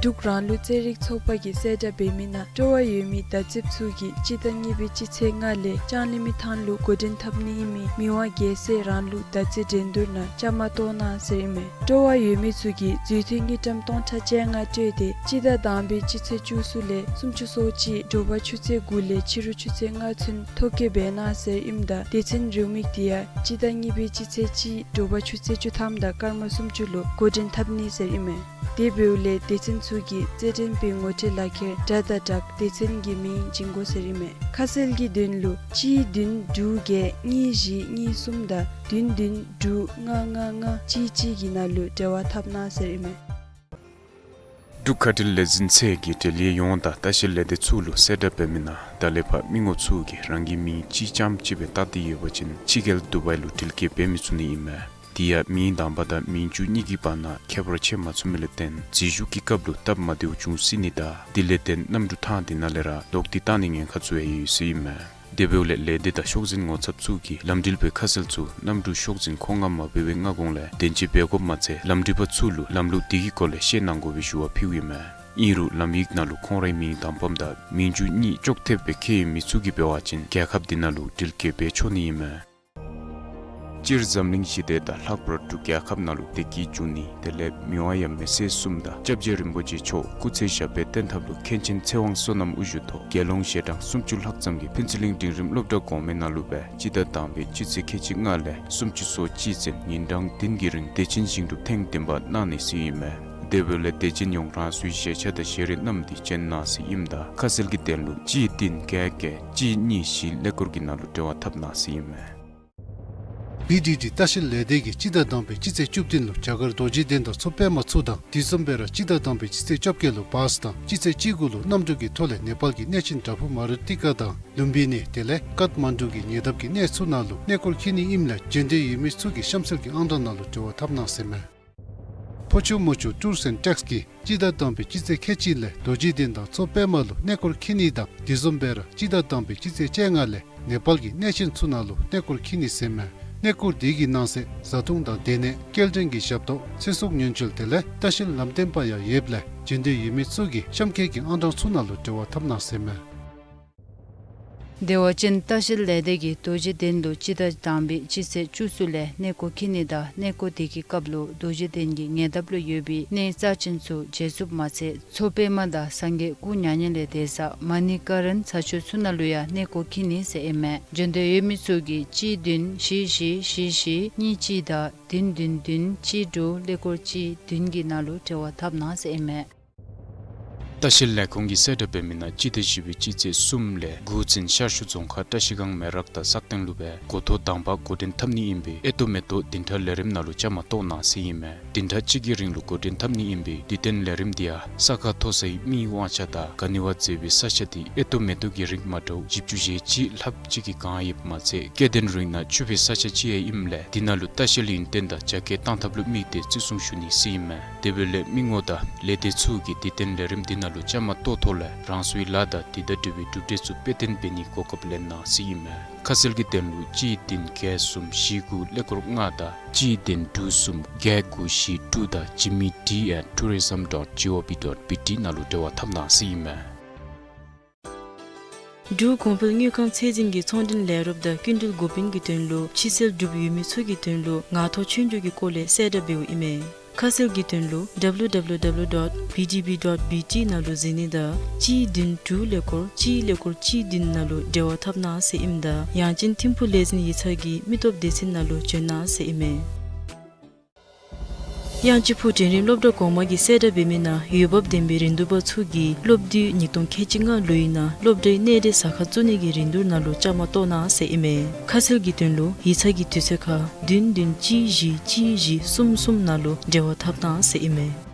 འབྲུག་རང་ལུགས་རྩེད་རིགས་ཚོགས་པ་གིས་གསལ་བསྒྲགས་འབད་མི་ནང་སྤྲོ་བ་ཡོད་མི་དར་ཚདཔ་ཚུ་གིས་སྤྱི་ཟླ་གཉིས་པའི་སྤྱི་ཚེས་ལྔ་ལས་ལྕང་གླིང་མི་ཐང་ལུ་འགོ་འདྲེན་འཐབ་ནི་ཨིན་མི་མི་དབང་རྒྱལ་སྲས་རང་ལུགས་དར་རྩེད་འགྲན་བསྡུར་ནང་བཅའ་མར་གཏོགས་གནང་ཟེར་ཨིན་མས། སྤྲོ་བ་ཡོད་མི་ཚུ་གིས་འཛུལ་ཐོན་དངུལ་ཀྲམ་སྟོང་ཕྲག་བཅོ་ལྔ་སྤྲོད་དེ་སྤྱི་ཟླ་དང་པའི་སྤྱི་ཚེས་བཅུ་གསུམ་ལས་སུམ་ཅུ་སོ་གཅིག་དྲོ་པ་ཆུ་ཚོད་དགུ་ལས་ཕྱི་རུ་ཆུ་ཚོད་ལྔ་ཚུན་ཐོ་བཀོད་འབད་གནང་ཟེར་ཨིནམ་ད་སྡེ་ཚན་རེའུ་མིག་འདི་ཡང་སྤྱི་ཟླ་གཉིས་པའི་སྤྱི་ཚེས་གཅིག་དྲོ་པ་ཆུ་ཚོད་བཅུ་ཐམ་དང་སྐར་མ་སུམ་ཅུ་ལུ་འགོ་འདྲེན་འཐབ་ནི་ཟེར་ཨིན་མས། དེ་འབདཝ་ལས་སྡེ་ཚན་ཚུ་གིས་རྩེད་འགྲན་པའི་ངོ་སྤྲོད་ལག་ཁྱེར་འདྲ་དང་སྦྲགས་སྡེ་ཚན་གྱི་མིང་བྱིན་དགོ་ཟེར་ཨིན་མས། ཁ་གསལ་གྱི་དོན་ལུ་གཅིག་བདུན་དྲུག་བརྒྱད་གཉིས་བཞི་གཉིས་གསུམ་དང་བདུན་བདུན་དྲུག་ལྔ་ལྔ་ལྔ་གཅིག་གཅིག་གི་ནང་ལུ་འབྲེལ་བ་འཐབ་གནང་ཟེར་ཨིན་མས། འབྲུག་ཁ་བྲལ་ལས་འཛིན་ཚད་ཀྱིས་འབྲེལ་ཡོད་ཡོངས་དང་ལྟ་བཤལ་ལས་སྡེ་ཚུ་ལུ་གསལ་བསྒྲགས་འབད་མི་ནང་ད་ལས་ཕར་མི་ངོམ་ཚུ་གིས་རང་གི་མིང་གཅིག་རྐྱངམ་ཅིག་སྦེ་བཏགས་ཏེ་ཡོད་པ་ཅིན་ཕྱི་རྒྱལ་དུ་བའི་ལུ་འགྲུལ་སྐྱོད་འབད་མི་ཚུགས་ནི་ཨིན་མས། དེ་ཡང་མིང་དང་པ་དང་མིང་བཅུ་གཉིས་ཀྱི་བར་ན་ཁྱད་པར་ཕྱེ་མ་ཚུགས་མི་ལས་བརྟེན་འཛུལ་ཞུགས་ཀྱི་སྐབས་ལུ་སྟབས་མ་བདེཝ་འབྱུང་སྲིད་ནི་དང་དེ་ལས་བརྟེན་གནམ་གྲུ་ཐང་དེ་ནང་ལས་ར་ལོག་སྟེ་བཏང་ནིའི་ཉེན་ཁ་ཚུ་ཡང་ཡོད་ཟེར་ཨིན་མས། དེ་འབདཝ་ལས་ལས་སྡེ་དང་ཤོག་འཛིན་ངོ་ཚབ་ཚུ་གིས་ལམ་འགྲུལ་པའི་ཁ་གསལ་ཚུ་གནམ་གྲུ་ཤོག་འཛིན་མཁོ་མངགས་མ་འབད་བའི་སྔ་གོང་ལས་བདེན་དཔྱད་འབད་དགོཔ་མ་ཚད་ལམ་འགྲུལ་པ་ཚུ་ལུ་ལམ་ལུགས་དེ་གི་སྐོར་ལས་བཤད་གནང་དགོ་པའི་ཞུ་བ་ཕུལཝ་ཨིན་མས། ཨིན་རུང་ལམ་ཡིག་ནང་ལུ་ཁོང་རའི་མིང་དང་པམ་དང་མིང་བཅུ་གཉིས་ཅོག་འཐདཔ་སྦེ་ཁྱད་ཡོད་མི་ཚུ་གིས་འབད་བ་ཅིན་རྒྱལ་ཁབ་དེ་ནང་ལུ་འགྲུལ་སྐྱོད་འབད་ཆོག་ནི་ཨིན་མས། སྤྱིར་འཛམ་གླིང་ཞི་བདེ་དང་ལྷག་པར་འབྲུག་རྒྱལ་ཁབ་ནང་ལུ་བདེ་སྐྱིད་འབྱུང་ནི་དེ་ལས་མི་དབང་ཡབ་མེས་སྲས་གསུམ་དང་སྐྱབས་རྗེ་རིན་པོ་ཆེ་མཆོག་སྐུ་ཚེ་ཞབས་པད་བརྟན་ཐབས་ལུ་མཁན་ཆེན་ཚེ་དབང་བསོད་ནམས་དབུ་བཞུགས་ཐོག་རྒྱལ་ཡོངས་ཞལ་གྲངས་སུམ་ཅུ་ལྷག་ཙམ་གྱིས་ཕུན་ཚོགས་གླིང་འབྲིང་རིམ་སློབ་གྲྭ་གོང་མའི་ནང་ལུ་སྦེ་སྤྱི་ཟླ་དང་པའི་སྤྱི་ཚེས་ཁལ་གཅིག་ལྔ་ལས་སུམ་ཅུ་སོ་གཅིག་ཚུན་ཉིན་གྲངས་བདུན་གྱི་རིང་བདེ་ཆེན་ཞིང་སྒྲུབ་ཐེངས་བདུན་པ་གནང་ནི་ཟེར་ཨིན་མས། དེ་འབདཝ་ལས་དད་ཅན་ཡོངས་རང་སོའི་ཞལ་ཆས་དང་ཞལ་རས་བསྣམས་ཏེ་བྱོན་གནང་ཟེར་ཨིནམ་ད་ཁ་གསལ་གྱི་དོན་ལུ་གཅིག་བདུན་བརྒྱད་བརྒྱད་གཅིག་གཉིས་བཞི་ཀླད་ཀོར་གྱི་ནང་ལུ་འབྲེལ་བ་འཐབ་གནང་ཟེར་ཨིན་མས། བི་ཌི་ཌི་ལྟ་བཤལ་ལས་སྡེ་གིས་སྤྱི་ཟླ་དང་པའི་སྤྱི་ཚེས་བཅུ་བདུན་ལུ་རྒྱ་གར་རྡོ་རྗེ་གདན་དང་མཚོ་པདྨ་ཚུ་དང་དེ་བཟུམ་སྦེ་ར་སྤྱི་ཟླ་དང་པའི་སྤྱི་ཚེས་བཅོ་བརྒྱད་ལུ་བཱས་དང་སྤྱི་ཚེས་བཅུ་དགུ་ལུ་གནམ་གྲུ་གི་ཐོག་ལས་ནེ་པཱལ་གྱི་གནས་ཆེན་བྲག་ཕུག་མ་རུ་ཏི་ཀ་དང་ལུམ་བི་ནི་དེ་ལས་ཀཏ་མན་ཌུ་གི་ཉེ་འདབས་ཀྱི་གནས་ཚུ་ནང་ལུ་གནས་སྐོར་འཁྱིད་ནི་ཨིནམ་ལས་བྱོན་འདོད་ཡོད་མི་ཚུ་གིས་གཤམ་གསལ་གྱི་ཨང་གྲངས་ནང་ལུ་འབྲེལ་བ་འཐབ་གནང་ཟེར་ཨིན་མས། ཕོ་ཆུ་མོ་ཆུ་ཊུརསི་ཨེནཌ་ཊེགསི་གིས་སྤྱི་ཟླ་དང་པའི་སྤྱི་ཚེས་ཁལ་གཅིག་ལས་རྡོ་རྗེ་གདན་དང་མཚོ་པདྨ་ལུ་གནས་སྐོར་འཁྱིད་ནི་དང་དེ་བཟུམ་སྦེ་ར་སྤྱི་ཟླ་དང་པའི་སྤྱི་ཚེས་བཅོ་ལྔ་ལས་ནེ་པཱལ་གྱི་གནས་ཆེན་ཚུ་ནང་ལུ་གནས་སྐོར་འཁྱིད་ནི་ཟེར་ཨིན་མས། གནས་སྐོར་དེ་གི་ནང་གསེས་བཟའ་འཐུང་དང་སྡོད་གནས་སྐྱེལ་འདྲེན་གྱི་ཞབས་ཏོག་ཚེ་སྲོག་ཉེན་བཅོལ་དེ་ལས་ལྟ་བཤལ་ལམ་སྟོན་པ་ཡང་ཡོདཔ་ལས་བྱོན་འདོད་ཡོད་མི་ཚུ་གིས་གཤམ་འཁོད་ཀྱི་ཨང་གྲངས་ཚུ་ནང་ལུ་འབྲེལ་བ་འཐབ་གནང་ཟེར་ཨིན་མས། བདེ་བ་ཅན་ལྟ་བཤལ་ལས་སྡེ་གིས་རྡོ་རྗེ་གདན་ལུ་སྤྱི་ཟླ་དང་པའི་སྤྱི་ཚེས་བཅུ་གསུམ་ལས་གནས་སྐོར་འཁྱིད་ནི་དང་གནས་སྐོར་དེ་གི་སྐབས་ལུ་རྡོ་རྗེ་གདན་གྱི་ཉེ་འདབས་ལུ་ཡོད་པའི་གནས་རྩ་ཆེན་ཚུ་མཇལ་ཚུགསཔ་མ་ཚད་མཚོ་པདྨ་དང་སངས་རྒྱས་སྐུ་མྱ་ངན་ལས་འདས་ས་མ་ཎི་ཀ་རན་ས་ཆ་ཚུ་ནང་ལུ་ཡང་གནས་སྐོར་འཁྱིད་ནི་ཟེར་ཨིན་མས། བྱོན་འདོད་ཡོད་མི་ཚུ་གིས་གཅིག་བདུན་བཞི་བཞི་བཞི་བཞི་གཉིས་གཅིག་དང་བདུན་བདུན་བདུན་གཅིག་དྲུག་ཀླད་ཀོར་གཅིག་བདུན་གྱི་ནང་ལུ་འབྲེལ་བ་འཐབ་གནང་ཟེར་ཨིན་མས། ལྟ་བཤལ་ལས་ཁུངས་ཀྱིས་གསལ་བསྒྲགས་འབད་མི་ནང་སྤྱི་ཟླ་བཞི་པའི་སྤྱི་ཚེས་གསུམ་ལས་དགུ་ཚུན་ཤར་ཕྱོགས་རྫོང་ཁག་བཀྲ་ཤིས་སྒང་མེ་རག་དང་སག་སྟེང་ལུ་སྦེ་འགོ་ཐོག་དང་པ་འགོ་འདྲེན་འཐབ་ནི་ཨིན་པས། ཨེ་ཏོ་མེ་ཏོག་བདུན་ཕྲག་ལས་རིམ་ནང་ལུ་བཅའ་མར་གཏོགས་གནང་ཟེར་ཨིན་མས། བདུན་ཕྲག་གཅིག་གི་རིང་ལུ་འགོ་འདྲེན་འཐབ་ནི་ཨིན་པས། དུས་སྟོན་ལས་རིམ་འདི་ཡང་ས་ཁ་མཐོ་སའི་མིའི་དབང་ཆ་དང་ག་ནི་བ་མཛེས་པའི་ས་ཆ་འདི་ཨེ་ཏོ་མེ་ཏོག་གི་རིགས་མ་འདྲཝ་བཞི་བཅུ་ཞེ་གཅིག་ལྷགཔ་ཅིག་གིས་གང་ཡོདཔ་མ་ཚད་སྐྱེ་ལྡན་རིགས་ནང་ཕྱུག་པའི་ས་ཆ་ཅིག་ཡང་ཨིནམ་ལས་འདི་ནང་ལུ་ལྟ་བཤལ་ཡུན་བརྟན་དང་རྒྱ་སྐྱེད་གཏང་ཐབས་ལུ་དམིགས་ཏེ་བརྩི་སྲུང་ཞུ་ནི་ཟེར་ཨིན་མས། དེ་འབདཝ་ལས་མི་ངོམ་དང་ལས་སྡེ་ཚུ་གིས་དུས་སྟོན་ལས་རིམ་འདི་ནང་ལུ་བཅའ་མར་གཏོགས་ཐོག་ལས་རང་སོའི་ལཱ་དང་འདི་དང་འབྲེལ་བའི་གྲུབ་འབྲས་ཚུ་དཔེ་སྟོན་འབད་ནིའི་གོ་སྐབས་ལེན་གནང་ཟེར་ཨིན་མས། ཁ་གསལ་གྱི་དོན་ལུ་གཅིག་བདུན་བརྒྱད་གསུམ་བཞི་དགུ་ཀླད་ཀོར་ལྔ་དང་གཅིག་བདུན་དྲུག་གསུམ་བརྒྱད་དགུ་བཞི་དྲུག་དང་ཇི་མི་ཌི་ཨེཊ་ཊུ་རི་ཛམ་ཌོཊ་ཇི་ཨོ་ཝི་ཌོཊ་བི་ཊི་ནང་ལུ་འབྲེལ་བ་འཐབ་གནང་ཟེར་ཨིན་མས། འབྲུག་གོང་འཕེལ་དངུལ་ཁང་ཚད་འཛིན་གྱི་ཚོང་འབྲེལ་ལས་རོགསཔ་དང་སྐྱིན་འགྲུལ་འགོ་དཔོན་གྱི་དོན་ལུ་ཕྱི་སེལ་གྲུབ་ཡོད་མི་ཚུ་གི་དོན་ལུ་ངང་ཐོག་ཆོས་རྒྱུགས་ཀྱི་སྐོར་ལས་གསལ་བསྒྲགས་འབདཝ་ཨིན་མས། ཁ་གསལ་གྱི་དོན་ལུ་W W W dot B D B dot B T ནང་ལུ་གཟིགས་ནི་དང་གཅིག་བདུན་དྲུག་ཀླད་ཀོར་གཅིག་ཀླད་ཀོར་གཅིག་བདུན་ནང་ལུ་འབྲེལ་བ་འཐབ་གནང་ཟེར་ཨིནམ་ད་ཡང་ཅིན་ཐིམ་ཕུག་ལས་འཛིན་ཡིག་ཚང་གི་མི་སྟོབས་སྡེ་ཚན་ནང་ལུ་བྱོན་གནང་ཟེར་ཨིན་མས། གཡང་སྐྱིད་ཕུག་འབྲིང་རིམ་སློབ་གྲྭ་གོང་མ་གིས་གསལ་བསྒྲགས་འབད་མི་ནང་འོས་འབབ་ལྡན་པའི་རིན་བསྡུར་པ་ཚུ་གིས་སློབ་དུས་ཉིས་སྟོང་ཁལ་གཅིག་ལྔ་ལོའི་ནང་སློབ་གྲྭའི་གནས་སྡོད་ས་ཁར་བཙུགས་ནི་གི་རིན་བསྡུར་ནང་ལུ་བཅའ་མར་གཏོགས་གནང་ཟེར་ཨིན་མས། ཁ་གསལ་གྱི་དོན་ལུ་ཡིག་ཚང་གི་དུས་ཚོད་ཁར་བདུན་བདུན་གཅིག་བཞི་གཅིག་བཞི་གསུམ་གསུམ་ནང་ལུ་འབྲེལ་བ་འཐབ་གནང་ཟེར་ཨིན་མས།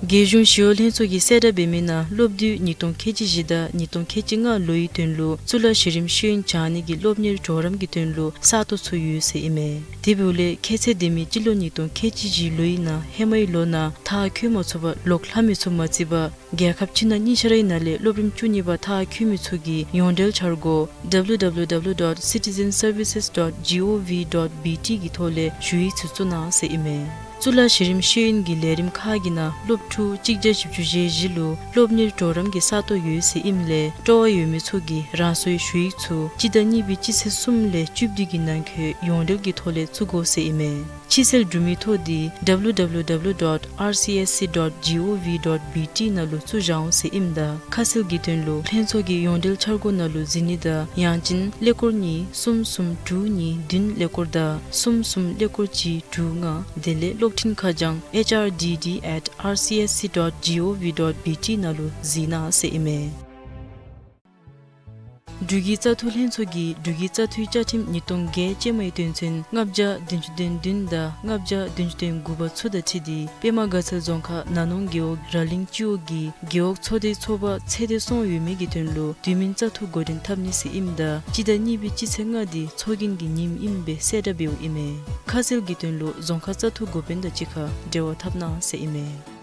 རྒྱལ་གཞུང་ཞི་གཡོག་ལྷན་ཚོགས་ཀྱིས་གསལ་བསྒྲགས་འབད་མི་ནང་སློབ་དུས་ཉིས་སྟོང་ཁལ་གཅིག་བཞི་དང་ཉིས་སྟོང་ཁལ་གཅིག་ལྔ་ལོའི་དོན་ལུ་གཙུག་ལག་གཞི་རིམ་ཤེས་ཡོན་སྦྱང་ནི་གི་སློབ་གཉེར་གྲོགས་རམ་གྱི་དོན་ལུ་ས་སྟོང་ཚུ་ཡོད་ཟེར་ཨིན་མས། དེ་འབདཝ་ལས་ཁྱད་ཚད་ལྡན་མི་སྤྱི་ལོ་ཉིས་སྟོང་ཁལ་གཅིག་བཞི་ལོའི་ནང་ཧེ་མའི་ལོ་ནང་མཐར་འཁྱོལ་མ་ཚུགས་པར་ལོག་ལྷག་མི་ཚུ་མ་ཚད་པར་རྒྱལ་ཁབ་ཕྱི་ནང་གཉིས་ཆ་རའི་ནང་ལས་སློབ་རིམ་བཅུ་གཉིས་པ་མཐར་འཁྱོལ་མི་ཚུ་གིས་ཡོངས་འབྲེལ་འཆར་སྒོ་W W W dot citizen services dot G O V dot B T གི་ཐོག་ལས་ཞུ་ཡིག་ཚུ་བཙུགས་གནང་ཟེར་ཨིན་མས། གཙུག་ལག་གཞི་རིམ་ཤེས་ཡོན་གྱི་ལས་རིམ་ཁག་གི་ནང་སློབ་ཕྲུག་གཅིག་བརྒྱ་བཞི་བཅུ་ཞེ་བཞི་ལུ་སློབ་གཉེར་གྲོགས་རམ་གྱི་ས་སྟོང་ཡོད་ཟེར་ཨིནམ་ལས་སྤྲོ་བ་ཡོད་མི་ཚུ་གིས་རང་སོའི་ཞུ་ཡིག་ཚུ་སྤྱི་ཟླ་གཉིས་པའི་སྤྱི་ཚེས་གསུམ་ལས་བཅུ་བདུན་གྱི་ནང་འཁོད་ཡོངས་འབྲེལ་གྱི་ཐོག་ལས་བཙུགས་དགོ་ཟེར་ཨིན་མས། ཕྱི་སེལ་གྲུབ་མིའི་ཐོ་འདི་W W W dot R C S C dot G O V dot B T ནང་ལུ་བཙུགས་བཞག་འོང་ཟེར་ཨིནམ་ད་ཁ་གསལ་གྱི་དོན་ལུ་ལྷན་ཚོགས་ཀྱི་ཡོངས་འབྲེལ་འཆར་སྒོ་ནང་ལུ་གཟིགས་ནི་དང་ཡང་ཅིན་ཀླད་ཀོར་གཉིས་གསུམ་གསུམ་དྲུག་གཉིས་བདུན་ཀླད་ཀོར་དང་གསུམ་གསུམ་ཀླད་ཀོར་གཅིག་དྲུག་ལྔ། དེ་ལས་གློག་འཕྲིན་ཁ་བྱང་H R D D at R C S C dot G O V dot B T ནང་ལུ་གཟིགས་གནང་ཟེར་ཨིན་མས། འབྲུག་གི་བཙག་འཐུ་ལྷན་ཚོགས་ཀྱིས་འབྲུག་གི་བཙག་འཐུའི་བཅའ་ཁྲིམས་ཉིས་སྟོང་བརྒྱད་ཅན་མའི་དོན་ཚན་ལྔ་བརྒྱ་བདུན་ཅུ་དོན་བདུན་དང་ལྔ་བརྒྱ་བདུན་ཅུ་དོན་དགུ་པ་ཚུ་དང་འཁྲིལ་ཏེ་པདྨ་དགའ་ཚལ་རྫོང་ཁག་ན་ནོང་རྒེད་འོག་ར་གླིང་སྤྱི་འོག་གི་རྒེད་འོག་ཚོགས་སྡེའི་ཚོགས་པ་ཚད་ལྡན་སོང་ཡོད་མི་གི་དོན་ལུ་དུས་མིན་བཙག་འཐུ་འགོ་འདྲེན་འཐབ་ནི་ཟེར་ཨིནམ་ད་སྤྱི་ཟླ་གཉིས་པའི་སྤྱི་ཚེས་ལྔ་འདི་ཚོགས་རྒྱན་གྱི་ཉིནམ་ཨིནམ་སྦེ་གསལ་བསྒྲགས་འབདཝ་ཨིན་མས། ཁ་གསལ་གྱི་དོན་ལུ་རྫོང་ཁག་བཙག་འཐུ་འགོ་དཔོན་དང་གཅིག་ཁར་འབྲེལ་བ་འཐབ་གནང་ཟེར་ཨིན་མས།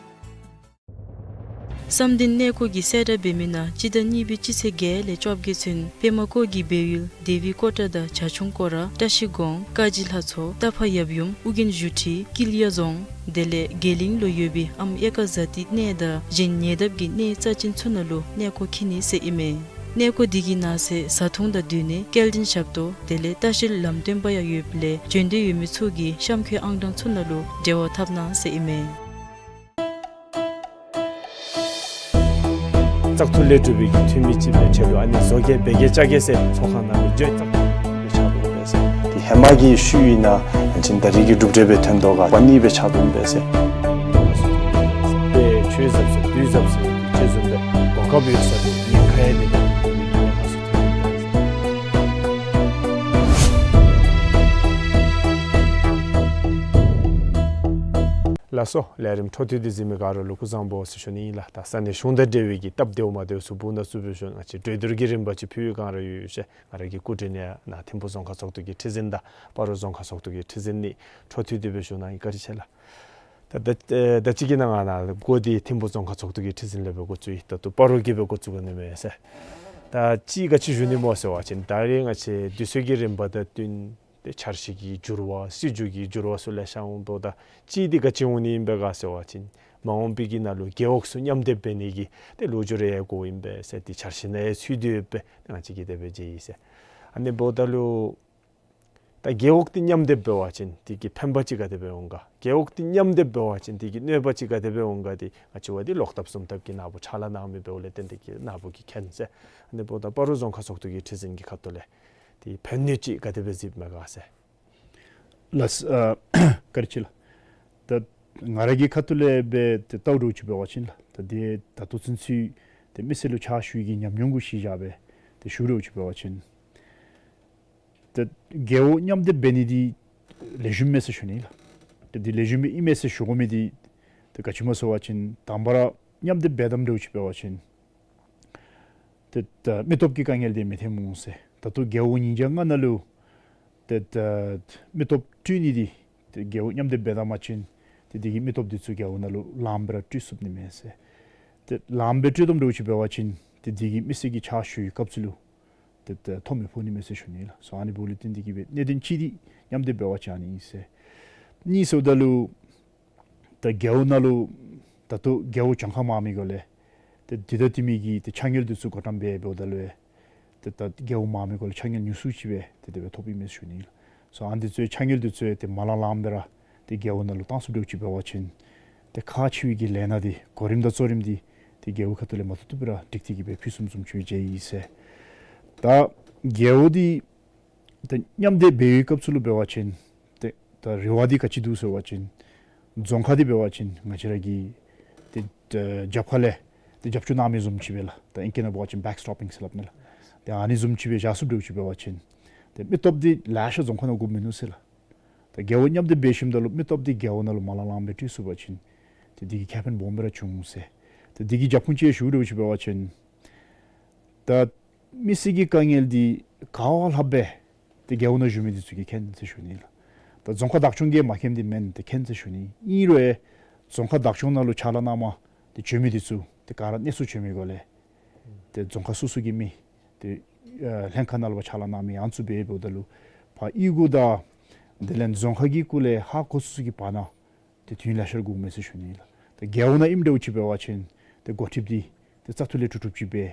བསམ་གཏན་གནས་སྐོར་གྱིས་གསལ་བསྒྲགས་འབད་མི་ནང་སྤྱི་ཟླ་གཉིས་པའི་སྤྱི་ཚེས་བརྒྱད་ལས་བཅོ་བརྒྱད་ཚུན་པདྨ་སྐོར་གྱི་སྦས་ཡུལ་དེ་བི་ཀོ་ཊ་དང་བྱ་ཁྱུང་སྐོར་ར་བཀྲ་ཤིས་སྒང་ཀ་གཅིག་ལྷ་མཚོ་རྟ་ཕག་ཡབ་ཡུམ་ཨོ་རྒྱན་བཞུགས་ཁྲི་ཀི་ལི་ཡ་རྫོང་དེ་ལས་དགེ་གླིང་ལུ་ཡོད་པའི་ཨམ་ཨེ་ཀ་ཛ་ཏི་གནས་དང་གཞན་ཉེ་འདབས་ཀྱི་གནས་རྩ་ཅན་ཚུ་ནང་ལུ་གནས་སྐོར་འཁྱིད་ནི་ཟེར་ཨིན་མས། གནས་སྒོ་འདི་གི་ནང་གསེས་བཟའ་འཐུང་དང་བསྟུན་ནས་སྐྱེལ་འདྲེན་ཞབས་ཏོག་དེ་ལས་ལྟ་བཤལ་ལམ་སྟོན་པ་ཡང་ཡོདཔ་ལས་འབྱོན་འདོད་ཡོད་མི་ཚུ་གིས་གཤམ་འཁོད་ཨང་གྲངས་ཚུ་ནང་ལུ་འབྲེལ་བ་འཐབ་གནང་ཟེར་ཨིན་མས། བཙག་འཐུ་ལས་གྲུབ་པའི་གི་འཐུས་མི་ཅིག་སྦེ་ཆ་རུ་ཨ་ནི་བཟོ་གེ་འབད་གེ་བཅའ་གེ་ཟེར་ཚོགས་ཁང་ནང་ལུ་འགྱོ་བཙག་འཐུ་ལས་ཆ་རུ་འབད་ཟེར། དེ་ཧེ་མ་གི་ཤུལ་ཨིན་ན་ཅིན་ད་རིས་ཀྱི་གྲུབ་འབྲས་སྦེ་ཐོན་དོ་ག་པ་ནི་སྦེ་ཆ་རུ་འབད་ཟེར། དེ་ཆོས་ཟབ་ཟེར་དུས་ཟབ་ཟེར་ཅིག་བཟུམ་སྦེ་གོ་སྐབས་ཡོད་ས་དེ་ཉེན་ཁ་ཡང་མེད་པའི་གི་ཉེན་ཁ་ཚུ་ཐོན་ཡི་ཟེར། ལགས་སོ། ལས་རིམ་འཕྲོ་མཐུད་དེ་གཟིགས་མི་ག་ར་ལུ་སྐུ་གཟུགས་བཟང་པོ་ཟེར་ཞུ་ནི་ཨིན་ལགས། ད་ས་གནས་གཞུང་དང་འབྲེལ་བའི་གི་སྟབས་བདེཝ་མ་བདེཝ་ཚུ་བུ་ན་ཚུ་བུ་ཞུ་ང་བཅས་གྲོས་བསྡུར་གྱི་རིམ་པ་ཅིག་ཕུལ་བའི་སྒང་ར་ཡོད་ཡོད་ཤེས། ང་ར་གི་སྐུ་མགྲོན་ཡང་ནཱ་ཐིམ་ཕུ་རྫོང་ཁག་ཚོགས་འདུ་གི་ཁྲི་འཛིན་དང་སྤ་རོ་རྫོང་ཁག་ཚོགས་འདུ་གི་ཁྲི་འཛིན་ནི་འཕྲོ་མཐུད་དེ་སྦེ་ཞུ་ནི་ཨིན། བཀའ་དྲིན་ཆེ་ལགས། ད་ད་ད་ཅི་གི་ནང་ང་ནཱ་འགོ་འདི་ཐིམ་ཕུ་རྫོང་ཁག་ཚོགས་འདུ་གི་ཁྲི་འཛིན་ལས་སྦེ་འགོ་བཙུགས་ཡི། ད་ལྟོ་སྤ་རོ་གི་སྦེ་འགོ་བཙུགས་དགོ་ནི་མས་ཟེར། ད་ཅི་ག་ཅི་ཞུ་ནི་སྨོ་ཟེར་བ་ཅིན་ད་རེས་ང་བཅས་དུས་ཚོད་ཀྱི་རིམ་པ་དང་བསྟུན་ཏེ་འཆར་གཞི་གི་འགྱུར་བ་སྲིད་བྱུས་ཀྱི་འགྱུར་བ་ཚུ་ལེ་ཤ་འོང་དོ། ད་ཅི་འདི་ག་ཅི་འོང་ནི་ཨིན་པས་ག་ཟེར་བ་ཅིན་མ་འོངས་པའི་གི་ནང་ལུ་རྒེད་འོག་ཚུ་མཉམ་སྡེབ་འབད་ནི་གི་ཏེ་ལོ་རྒྱུས་རེ་ཡང་གོཝ་ཨིན་པས་ཟེར་ཏེ་འཆར་གཞི་ནང་ཡང་ཚུད་དེ་ཡོདཔ་སྦེ་ང་བཅས་ཀྱིས་དེ་སྦེ་མཇལ་ཡི་ཟེར། ཨ་ནི་འབདཝ་ད་ལུ་ད་རྒེད་འོག་འདི་མཉམ་སྡེབ་འབད་བ་ཅིན་དེ་གི་ཕན་པ་ཅིག་ག་དེ་སྦེ་འོང་ག། རྒེད་འོག་འདི་མཉམ་སྡེབ་འབད་བ་ཅིན་དེ་གི་གནོད་པ་ཅིག་ག་དེ་སྦེ་འོང་ག། དེ་ང་བཅས་འབདཝ་ད་ལོག་ལྟབ་གསུམ་ལྟབ་ཀྱི་ནཱ་བུ་ཕྱག་ལཱ་གནང་མི་འབདཝ་ལས་བརྟེན་ཏེ་གི་ནཱ་བུ་གིས་མཁྱེན་ཟེར། ཨ་ནི་འབདཝ་ད་སྤ་རོ་རྫོང་ཁག་ཚོགས་འདུ་གི་ཁྲི་འཛིན་གྱི་ཁ་ཐུག་ལས་དེ་ཕན་གནོད་ཅིག་ག་དེ་སྦེ་གཟིགསཔ་མས་ག་ཟེར། ལགས་སོ། ཨ་བཀའ་དྲིན་ཆེ་ལགས། ད་ང་ར་གི་ཁ་ཐུག་ལས་སྦེ་ཏེ་བལྟཝ་འདྲཝ་ཅིག་འབད་བ་ཅིན་ལགས། ད་དེ་ད་ལྟོ་ཚུན་ཚོད་ཏེ་མི་སེར་ལུ་ཕྱག་ཞུ་བའི་གི་ཉམས་མྱོང་གུ་གཞི་བཞག་སྦེ་ཏེ་ཞུཝ་འདྲཝ་ཅིག་འབད་བ་ཅིན་ཏེ་རྒེད་འོག་མཉམ་སྡེབ་འབད་ནི་འདི་ལེགས་ཤོམ་མས་ཟེར་ཞུ་ནི་ལགས། ཏེ་འདི་ལེགས་ཤོམ་ཨིན་མས་ཟེར་ཞུ་དགོ་མི་འདི་ཏེ་ག་ཅི་སྨོ་ཟེར་བ་ཅིན་དང་པ་ར་མཉམ་སྡེབ་འབད་དམ་འདྲཝ་ཅིག་འབད་བ་ཅིན་ཏེ་ད་མི་སྟོབས་ཀྱི་དཀའ་ངལ་འདི་མི་ཐོན་འོང་ཟེར། ད་ལྟོ་རྒེད་འོག་ཉིས་བརྒྱ་ལྔ་ནང་ལུ་ཏེ་ད་མི་སྟོབས་བསྐྲུན་ནི་འདི་ཏེ་རྒེད་འོག་མཉམ་སྡེབ་འབད་ད་པ་ཅིན་ཏེ་དེ་གི་མི་སྟོབས་འདི་ཚུ་རྒེད་འོག་ནང་ལུ་ལངམ་སྦེ་ར་སྤྲོད་ཚུགས་ནི་མས་ཟེར། ཏེ་ལངམ་སྦེ་སྤྲོད་དམ་འདྲཝ་ཅིག་འབད་བ་ཅིན་ཏེ་དེ་གིས་མི་སེར་གྱི་ཕྱག་ཞུ་བའི་སྐབས་སུ་ལུ་ཏེ་ད་ཐོ་མི་ཕོག་ནི་མས་ཟེར་ཞུ་ནི་ལགས། སོ་ཨ་ནི་འབདཝ་ལས་བརྟེན་ཏེ་གི་སྦེ་གནད་དོན་གཅིག་འདི་མཉམ་སྡེབ་འབད་བ་ཅིན་ཨ་ནི་ཨིན་ཟེར། གཉིས་ཟེརཝ་ད་ལུ་ད་རྒེད་འོག་ནང་ལུ་ད་ལྟོ་རྒེད་འོག་གྱངས་ཁ་མང་མི་གུ་ལས་ཏེ་དེ་དང་བསྟུན་མི་གི་ཏེ་ཕྱག་དངུལ་འདི་ཚུ་བགོ་བཀྲམ་འབད་འབདཝ་ད་ལུ་ཏེ་ད་རྒེད་འོག་མང་མི་གུ་ལུ་ཕྱག་དངུལ་ཉུང་སུ་ཅིག་སྦེ་ཏེ་དེ་སྦེ་ཐོབ་ཨིན་མས་ཟེར་ཞུ་ནི་ལགས། སོ་ཨ་ནི་འདི་ཚུ་ཕྱག་དངུལ་འདི་ཚུ་ཏེ་མ་ལང་ལངམ་སྦེ་ར་ཏེ་རྒེད་འོག་ནང་ལུ་བཏང་ཚུགསཔ་འདྲཝ་ཅིག་འབད་བ་ཅིན་ཏེ་ཁག་ཆེ་བའི་གི་ལས་སྣ་འདི་གོ་རིམ་དང་གཙོ་རིམ་འདི་ཏེ་རྒེད་འོག་ཁ་ཐུག་ལས་མ་བཏུབ་བཏུབ་སྦེ་ར་སྒྲིག་སྟེ་གི་སྦེ་ཕུལ་ཚུགསཔ་བཟུམ་ཅིག་མཇལ་ཡི་ཟེར། ད་རྒེད་འོག་འདི་ད་མཉམ་སྡེབ་འབད་བའི་སྐབས་སུ་ལུ་འབད་བ་ཅིན་ཏེ་ད་རེ་བ་འདི་ག་ཅི་འདུག་ཟེར་བ་ཅིན་རྫོང་ཁག་འདི་འབད་བ་ཅིན་ང་བཅས་ར་གི་ཏེ་ཨེ་རྒྱབ་ཁ་ལས་ཏེ་རྒྱབ་སྐྱོར་གནང་མི་བཟུམ་ཅིག་སྦེ་ལགས། ད་ཨིང་སྐད་ནང་འབད་བ་ཅིན་བེག་སི་ཊོ་པིང་ཟེར་སླབ་ནི་ལགས། ཏེ་ཨ་ནི་བཟུམ་ཅིག་སྦེ་བཞག་ཚུགསཔ་འདྲཝ་ཅིག་འབད་བ་ཅིན་ཏེ་མི་སྟོབས་འདི་ལེ་ཤ་རྫོང་ཁག་ནང་དགོཔ་མིན་ནུག་ཟེར་ལགས། ད་རྒེད་འོག་མཉམ་སྡེབ་འབད་ཞིནམ་ད་ལུ་མི་སྟོབས་འདི་རྒེད་འོག་ནང་ལུ་མ་ལང་ལངམ་སྦེ་སྤྲོད་ཚུགས་པ་ཅིན་ཏེ་འདི་གིས་ཁེ་ཕན་སྦོམ་སྦེ་ར་འབྱུང་ཟེར། ཏེ་འདི་གི་རྒྱབ་ཁུངས་ཅིག་ཞུཝ་འདྲཝ་ཅིག་འབད་བ་ཅིན་ད་མི་སེར་གྱི་དཀའ་ངལ་འདི་ག་བ་ལྷགཔ་སྦེ་ཏེ་རྒེད་འོག་ནང་བཞུགས་མི་འདི་ཚུ་གིས་མཁྱེན་ཟེར་ཞུ་ནི་ལགས། ད་རྫོང་ཁག་བདག་སྐྱོང་གིས་མ་མཁྱེནམ་འདི་མེན། ཏེ་མཁྱེན་ཟེར་ཞུ་ནི། ཨིན་རུང་རྫོང་ཁག་བདག་སྐྱོང་ནང་ལུ་ཕྱག་ལཱ་གནངམ་ཏེ་བྱོན་མི་འདི་ཚུ་ཏེ་ག་ར་གནས་ཚུལ་བྱོན་མི་གུ་ལས་ཏེ་རྫོང་ཁག་སོ་སོ་གི་མི་ཏེ་ཨ་ལྷན་ཁག་ནང་ལུ་ཕར་ཕྱག་ལཱ་གནང་མི་ཨ་ནི་ཚུ་འབད་འབདཝ་ད་ལུ་ཕར་གཡུས་ཁ་དང་དེ་ལས་རྫོང་ཁག་གི་སྐོར་ལས་ཧ་གོ་ཚུགས་ཚུགས་ཀྱི་བར་ན་ཏེ་དུས་ཡུན་ལེ་ཤ་ར་འགོརཝ་མས་ཟེར་ཞུ་ནི་ལགས། ཏེ་རྒེད་འོག་ནང་ཨིནམ་འདྲཝ་ཅིག་འབད་བ་ཅིན་ཏེ་འགོ་ཁྲིདཔ་འདི་ཏེ་བཙག་འཐུ་ལས་གྲུབ་གྲུབ་ཅིག་སྦེ་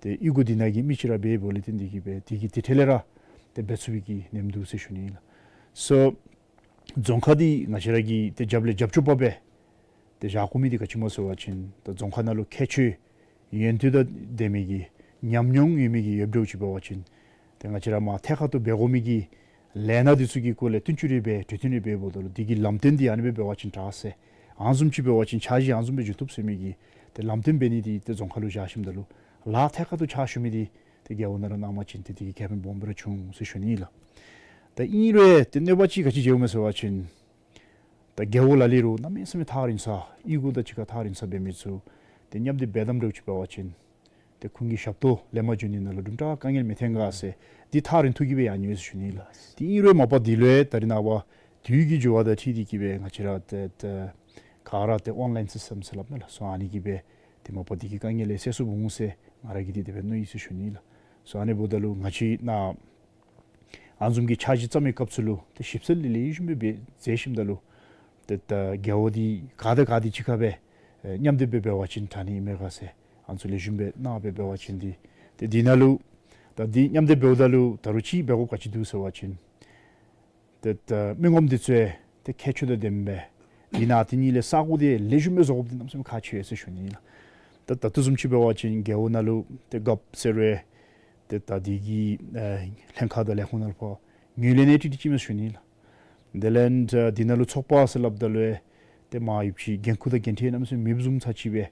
ཏེ་གཡུས་ཁ་འདི་ནང་གི་མི་ཅིག་ར་འབད་འབདཝ་ལས་བརྟེན་ཏེ་གི་སྦེ་དེ་གིས་དེ་འཕྲལ་ལས་ར་ཏེ་འབད་ཚུགས་པའི་གི་ནེམ་འདུག་ཟེར་ཞུ་ནི་ལགས། སོ་རྫོང་ཁག་འདི་ང་བཅས་ར་གིས་ཏེ་རྒྱབ་ལས་རྒྱབ་སྐྱོར་པ་སྦེ་ཏེ་བཞག་དགོ་མི་འདི་ག་ཅི་སྨོ་ཟེར་བ་ཅིན་ད་རྫོང་ཁག་ནང་ལུ་ཁྱད་ཆོས་ཡོན་ཏན་དང་ལྡན་མི་གི་ཉམས་མྱོང་ཡོད་མི་གི་ཡོདཔ་འདྲཝ་ཅིག་འབད་བ་ཅིན་ཏེ་ང་བཅས་ར་མར་ཐད་ཀར་དུ་འབད་དགོ་མི་གི་ལས་སྣ་འདི་ཚུ་གི་སྐོར་ལས་བསྟུན་ཚུ་རེ་འབད་གྲོས་བསྟུན་རེ་འབད་འབདཝ་ད་ལུ་འདི་གི་ལམ་སྟོན་འདི་ཨ་ནི་སྦེ་འབད་བ་ཅིན་དྲག་ཟེར། ཨ་ནི་བཟུམ་ཅིག་འབད་བ་ཅིན་འཆར་གཞི་ཨ་ནི་བཟུམ་སྦེ་འགྱོ་བཏུབ་ཟེར་མི་གི་ཏེ་ལམ་སྟོན་འབད་ནི་འདི་ཏེ་རྫོང་ཁག་ལུ་བཞག་ཞིནམ་ད་ལུ་ལཱ་ཐད་ཀར་དུ་ཕྱག་ཞུ་མི་འདི་ཏེ་རྒེད་འོག་ནང་ལུ་གནང་པ་ཅིན་ཏེ་འདི་གིས་ཁེ་ཕན་སྦོམ་སྦེ་ར་འབྱུང་ཟེར་ཞུ་ནི་ལགས། ད་ཨིན་རུང་ཏེ་གནོད་པ་ཅིག་ག་ཅི་འབྱུངམ་མས་ཟེར་བ་ཅིན་ད་རྒེད་འོག་ལ་ལུ་རུང་གནམ་མེད་ས་མེད་ཐག་རིང་ས་གཡུས་ཁ་དང་གཅིག་ཁར་ཐག་རིང་ས་འབད་མི་ཚུ་ཏེ་མཉམ་སྡེབ་འབད་དམ་འདྲཝ་ཅིག་འབད་བ་ཅིན་ཏེ་ཁོང་གི་ཞབས་ཏོག་ལེན་པར་འགྱོ་ནི་ནང་ལུ་དུམ་གྲ་དཀའ་ངལ་མི་ཐོན་ག་ཟེར་འདི་ཐག་རིང་ཐུང་གིས་སྦེ་ཡང་ཡོད་ཟེར་ཞུ་ནི་ལགས། ཏེ་ཨིན་རུང་མ་པ་འདི་ལུ་ཡང་ད་རེས་ནངས་པ་དུས་ཀྱི་འགྱུར་བ་དང་འཁྲིལ་ཏེ་གི་སྦེ་ང་བཅས་ར་ཏེ་ཏེ་ག་ར་ཏེ་ཨོན་ལཱའིན་སིསི་ཊམ་ཟེར་སླབ་ནི་ལགས། སོ་ཨ་ནི་གིས་སྦེ་ཏེ་མ་པ་འདི་གི་དཀའ་ངལ་ཡང་སེལ་ཚུགསཔ་འོང་ཟེར་ང་ར་གིས་འདི་དེ་སྦེ་མནོ་ཡི་ཟེར་ཞུ་ནི་ལགས། སོ་ཨ་ནི་འབདཝ་ད་ལུ་ང་བཅས་ནཱ་ཨ་ནི་བཟུམ་གྱི་འཆར་གཞི་བརྩམ་པའི་སྐབས་སུ་ལུ་ཏེ་ཞིབ་འཚོལ་ལེགས་ཤོམ་སྦེ་འབད་མཛད་ཞིནམ་ད་ལུ་ཏེ་ད་རྒེད་འོག་འདི་ག་དང་ག་འདི་གཅིག་ཁར་སྦེ་ཨེ་མཉམ་སྡེབ་སྦེ་འབད་བ་ཅིན་དྲག་ནི་ཨིན་མས་ག་ཟེར་ཨ་ནི་ཚུ་ལེགས་ཤོམ་སྦེ་གནང་སྦེ་འབད་བ་ཅིན་འདི་ ཏེ་འདི་ནང་ལུ་ད་འདི་མཉམ་འདེགས་འབདཝ་ད་ལུ་ད་རུང་ཅིག་འབད་དགོཔ་ག་ཅི་འདུག་ཟེར་བ་ཅིན་ཏེ་ད་མི་ངོམ་འདི་ཚུ་ཡང་ཏེ་ཁྱད་ཆོས་དང་ལྡནམ་སྦེ་འདི་ནང་འདི་ནང་ལས་ས་གོ་འདི་ལེགས་ཤོམ་སྦེ་བཟོ་དགོཔ་འདི་གནམ་མེད་ས་མེད་ཁག་ཆེ་ཟེར་ཞུ་ནི་ལགས། ད་ད་ལྟོ་བཟུམ་ཅིག་འབད་བ་ཅིན་རྒེད་འོག་ནང་ལུ་ཏེ་རྒཔོ་ཟེར་རུང་ཏེ་ད་འདི་གི་ཨེ་ལྷན་ཁག་དང་ལས་ཁུངས་ནང་ལུ་ཕར་ངོས་ལེན་ནི་ཏིག་ཏིག་ཅིག་མས་ཟེར་ཞུ་ནི་ལགས། དེ་ལས་ད་འདི་ནང་ལུ་ཚོགས་པ་ཟེར་སླབ་ད་ལུ་ཡང་ཏེ་མར་ཡོད་པའི་འགན་ཁུར་དང་འགན་འཁྲི་གནམ་མེད་ས་མེད་མེདཔ་བཟུམ་ཚར་ཅིག་སྦེ་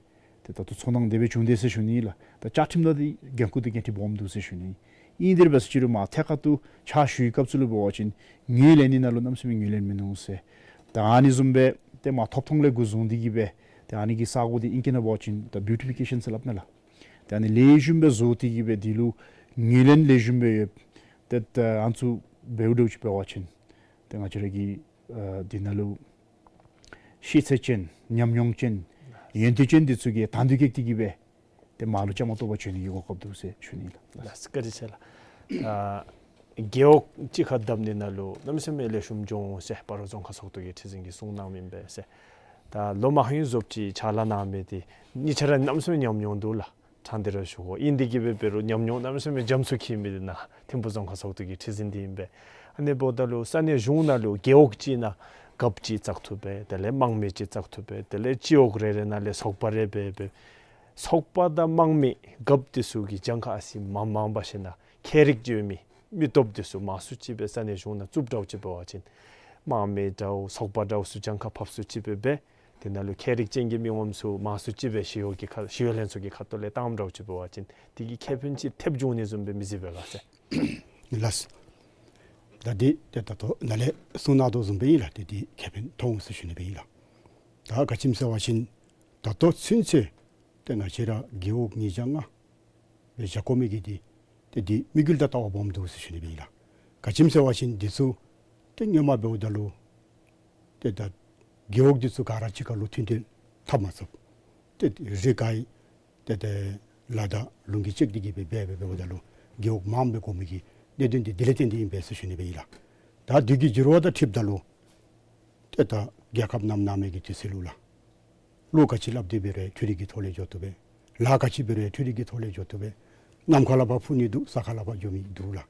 ཏེ་ད་ལྟོ་ཚོར་སྣང་དེ་སྦེ་བྱུང་དེས་ཟེར་ཞུ་ནི་ལགས། ད་བཅའ་ཁྲིམས་ནང་འདི་འགན་ཁུར་དང་འགན་འཁྲི་སྦོམ་འདུག་ཟེར་ཞུ་ནི། ཨིན་དེ་འབད་ས་ཅིག་རུང་མར་ཐད་ཀར་དུ་ཕྱག་ཞུ་བའི་སྐབས་སུ་ལུ་འབད་བ་ཅིན་ངོས་ལེན་ནི་ནང་ལུ་གནམ་མེད་ས་མེད་ངོས་ལེན་མིན་ནུག་ཟེར། ད་ཨ་ནི་བཟུམ་སྦེ་ཏེ་མར་ཐོབ་ཐངས་ལས་འགོ་བཟུང་སྟེ་གིས་སྦེ་ཏེ་ཨ་ནི་གི་ས་གོ་འདི་ཨིང་སྐད་ནང་འབད་བ་ཅིན་ད་བིའུ་ཊི་ཕི་ཀེ་ཤཱན་ཟེར་སླབ་ནི་ལགས། ཏེ་ཨ་ནི་ལེགས་ཤོམ་སྦེ་བཟོ་སྟེ་གིས་སྦེ་འདི་ལུ་ངོས་ལེན་ལེགས་ཤོམ་སྦེ་ཡོད། ཏེ་ད་ཨ་ནི་ཚུ་འབདཝ་འདྲཝ་ཅིག་འབད་བ་ཅིན་ཏེ་ང་བཅས་ར་གི་ཨ་འདི་ནང་ལུ་ཤེས་ཚད་ཅན་ཉམས་མྱོང་ཅན་ཡོན་ཏན་ཅན་འདི་ཚུ་གིས་དང་འདོད་བསྐྱེད་དེ་གིས་སྦེ་ཏེ་མར་ལུ་བཅའ་མར་གཏོགས་པར་བྱོན་ནི་གི་གོ་སྐབས་འདུག་ཟེར་ཞུ་ནི་ལགས། ལགས་སོ། བཀའ་དྲིན་ཆེ་ལགས། ཨ་རྒེད་འོག་གཅིག་ཁར་བསྡབ་ནི་ནང་ལུ་གནམ་མེད་ས་མེད་ལེགས་ཤོམ་འགྱོ་འོང་ཟེར་སྤ་རོ་རྫོང་ཁག་ཚོགས་འདུ་གི་ཁྲི་འཛིན་གྱིས་གསུངས་གནང་མི་ཨིན་པས་ཟེར། ད་ལོ་མང་རིང་བཟོ་ཅིག་ཕྱག་ལཱ་གནང་མི་འདི་གཉིས་ཆ་ར་གནམ་མེད་ས་མེད་ཉམས་མྱོང་འདུག་ལགས། ཕྲང་སྟེ་ར་ཞུ་དགོ། ཨིན་དེ་གིས་སྦེ་འབད་རུང་ཉམས་མྱོང་གནམ་མེད་ས་མེད་འཇམ་སུ་འཁྱིལ་མི་འདི་ནཱ་ཐིམ་ཕུ་རྫོང་ཁག་ཚོགས་འདུ་གི་ཁྲི་འཛིན་འདི་ཨིན་པས། ཨ་ནི་འབདཝ་ད་ལུ་ས་གནས་གཞུང་ནང་ལུ་རྒེད་འོག་གཅིག་ནང་རྒཔོ་གཅིག་བཙག་འཐུ་འབད། དེ་ལས་དམངས་མི་གཅིག་བཙག་འཐུ་འབད། དེ་ལས་སྤྱི་འོག་རེ་རེ་ནང་ལས་ཚོགས་པ་རེ་འབད་འབད། ཚོགས་པ་དང་དམངས་མི་རྒཔོ་འདི་ཚུ་གིས་གྱངས་ཁ་ཨ་ཙི་མངམ་མངམ་འབད་ཞིནམ་ལས་ཁྱད་རིག་ཡོད་མི་མི་སྟོབས་འདི་ཚུ་མང་སུ་ཅིག་སྦེ་ས་གནས་གཞུང་ནང་བཙུགསཔ་འདྲཝ་ཅིག་འབད་བ་ཅིན་དམངས་མི་འདྲཝ་ཚོགས་པ་འདྲཝ་ཚུ་གྱངས་ཁ་ཕབ་སུ་ཅིག་སྦེ་འབད། དེ་ནང་ལུ་ཁྱད་རིག་ཅན་གྱི་མི་ངོམ་ཚུ་མང་སུ་ཅིག་སྦེ་ཞི་གཡོག་གི་ཁ་ཞི་གཡོག་ལྷན་ཚོགས་ཀྱི་ཁ་ཐུག་ལས་བཏངམ་འདྲཝ་ཅིག་འབད་བ་ཅིན་དེ་གིས་ཁེ་ཕན་ཅིག་ཐེབས་འགྱོ་ནི་བཟུམ་སྦེ་མི་གཟིགས་པས་ག་ཟེར། ལགས། ད་འདི་ཏེ་ད་ལྟོ་ནཱ་ལས་གསུངས་གནང་དོ་བཟུམ་སྦེ་ཨིན་ལགས། ཏེ་འདི་ཁེ་ཕན་ཐོབ་འོང་ཟེར་ཞུ་ནི་སྦེ་ཨིན་ལགས། ད་ག་ཅི་སྨོ་ཟེར་བ་ཅིན་ད་ལྟོ་ཚུན་ཚོད་ཏེ་ང་བཅས་ར་རྒེད་འོག་ཉིས་བརྒྱ་ལྔ་སྦེ་བཞག་དགོ་མི་གི་འདི་ཏེ་འདི་དམིགས་ཡུལ་དང་ལྟ་བ་སྦོམ་འདུག་ཟེར་ཞུ་ནི་སྦེ་ཨིན་ལགས། ག་ཅི་སྨོ་ཟེར་བ་ཅིན་འདི་ཚུ་ཏེ་སྔོན་མ་འབདཝ་ད་ལུ་ཏེ་ད་རྒེད་འོག་འདི་ཚུ་ག་ར་གཅིག་ཁར་ལུ་མཐུན་སྒྲིལ་འཐབ་མ་ཚུགས། ཏེ་རི་གི་ཏེ་ཏེ་ལ་དང་ལུང་གིས་བཅད་དེ་གིས་སྦེ་འབད་འབད་འབདཝ་ད་ལུ་རྒེད་འོག་མངམ་སྦེ་དགོ་མི་གི་གནད་དོན་འདི་དེ་ལས་བརྟེན་ཏེ་ཨིན་པས་ཟེར་ཞུ་ནི་སྦེ་ཨིན་ལགས། ད་དུས་ཀྱི་འགྱུར་བ་དང་འཁྲིལཝ་ད་ལུ་ཏེ་ད་རྒྱལ་ཁབ་རྣམ་གནང་མི་གི་དུས་ཚོད་ལུ་ལགས། བློ་ག་ཅི་སླབ་སྟེ་འབད་རུང་འཕྲུལ་རིག་གི་ཐོག་ལས་འགྱོ་བཏུབ་པས། ལཱ་ག་ཅི་འབད་རུང་འཕྲུལ་རིག་གི་ཐོག་ལས་འགྱོ་བཏུབ་པས། གནམ་ཁ་ལས་ཕར་འཕུར་ནི་འདུག། ས་ཁ་ལས་ཕར་འགྱོ་མི་འདུག་ལགས།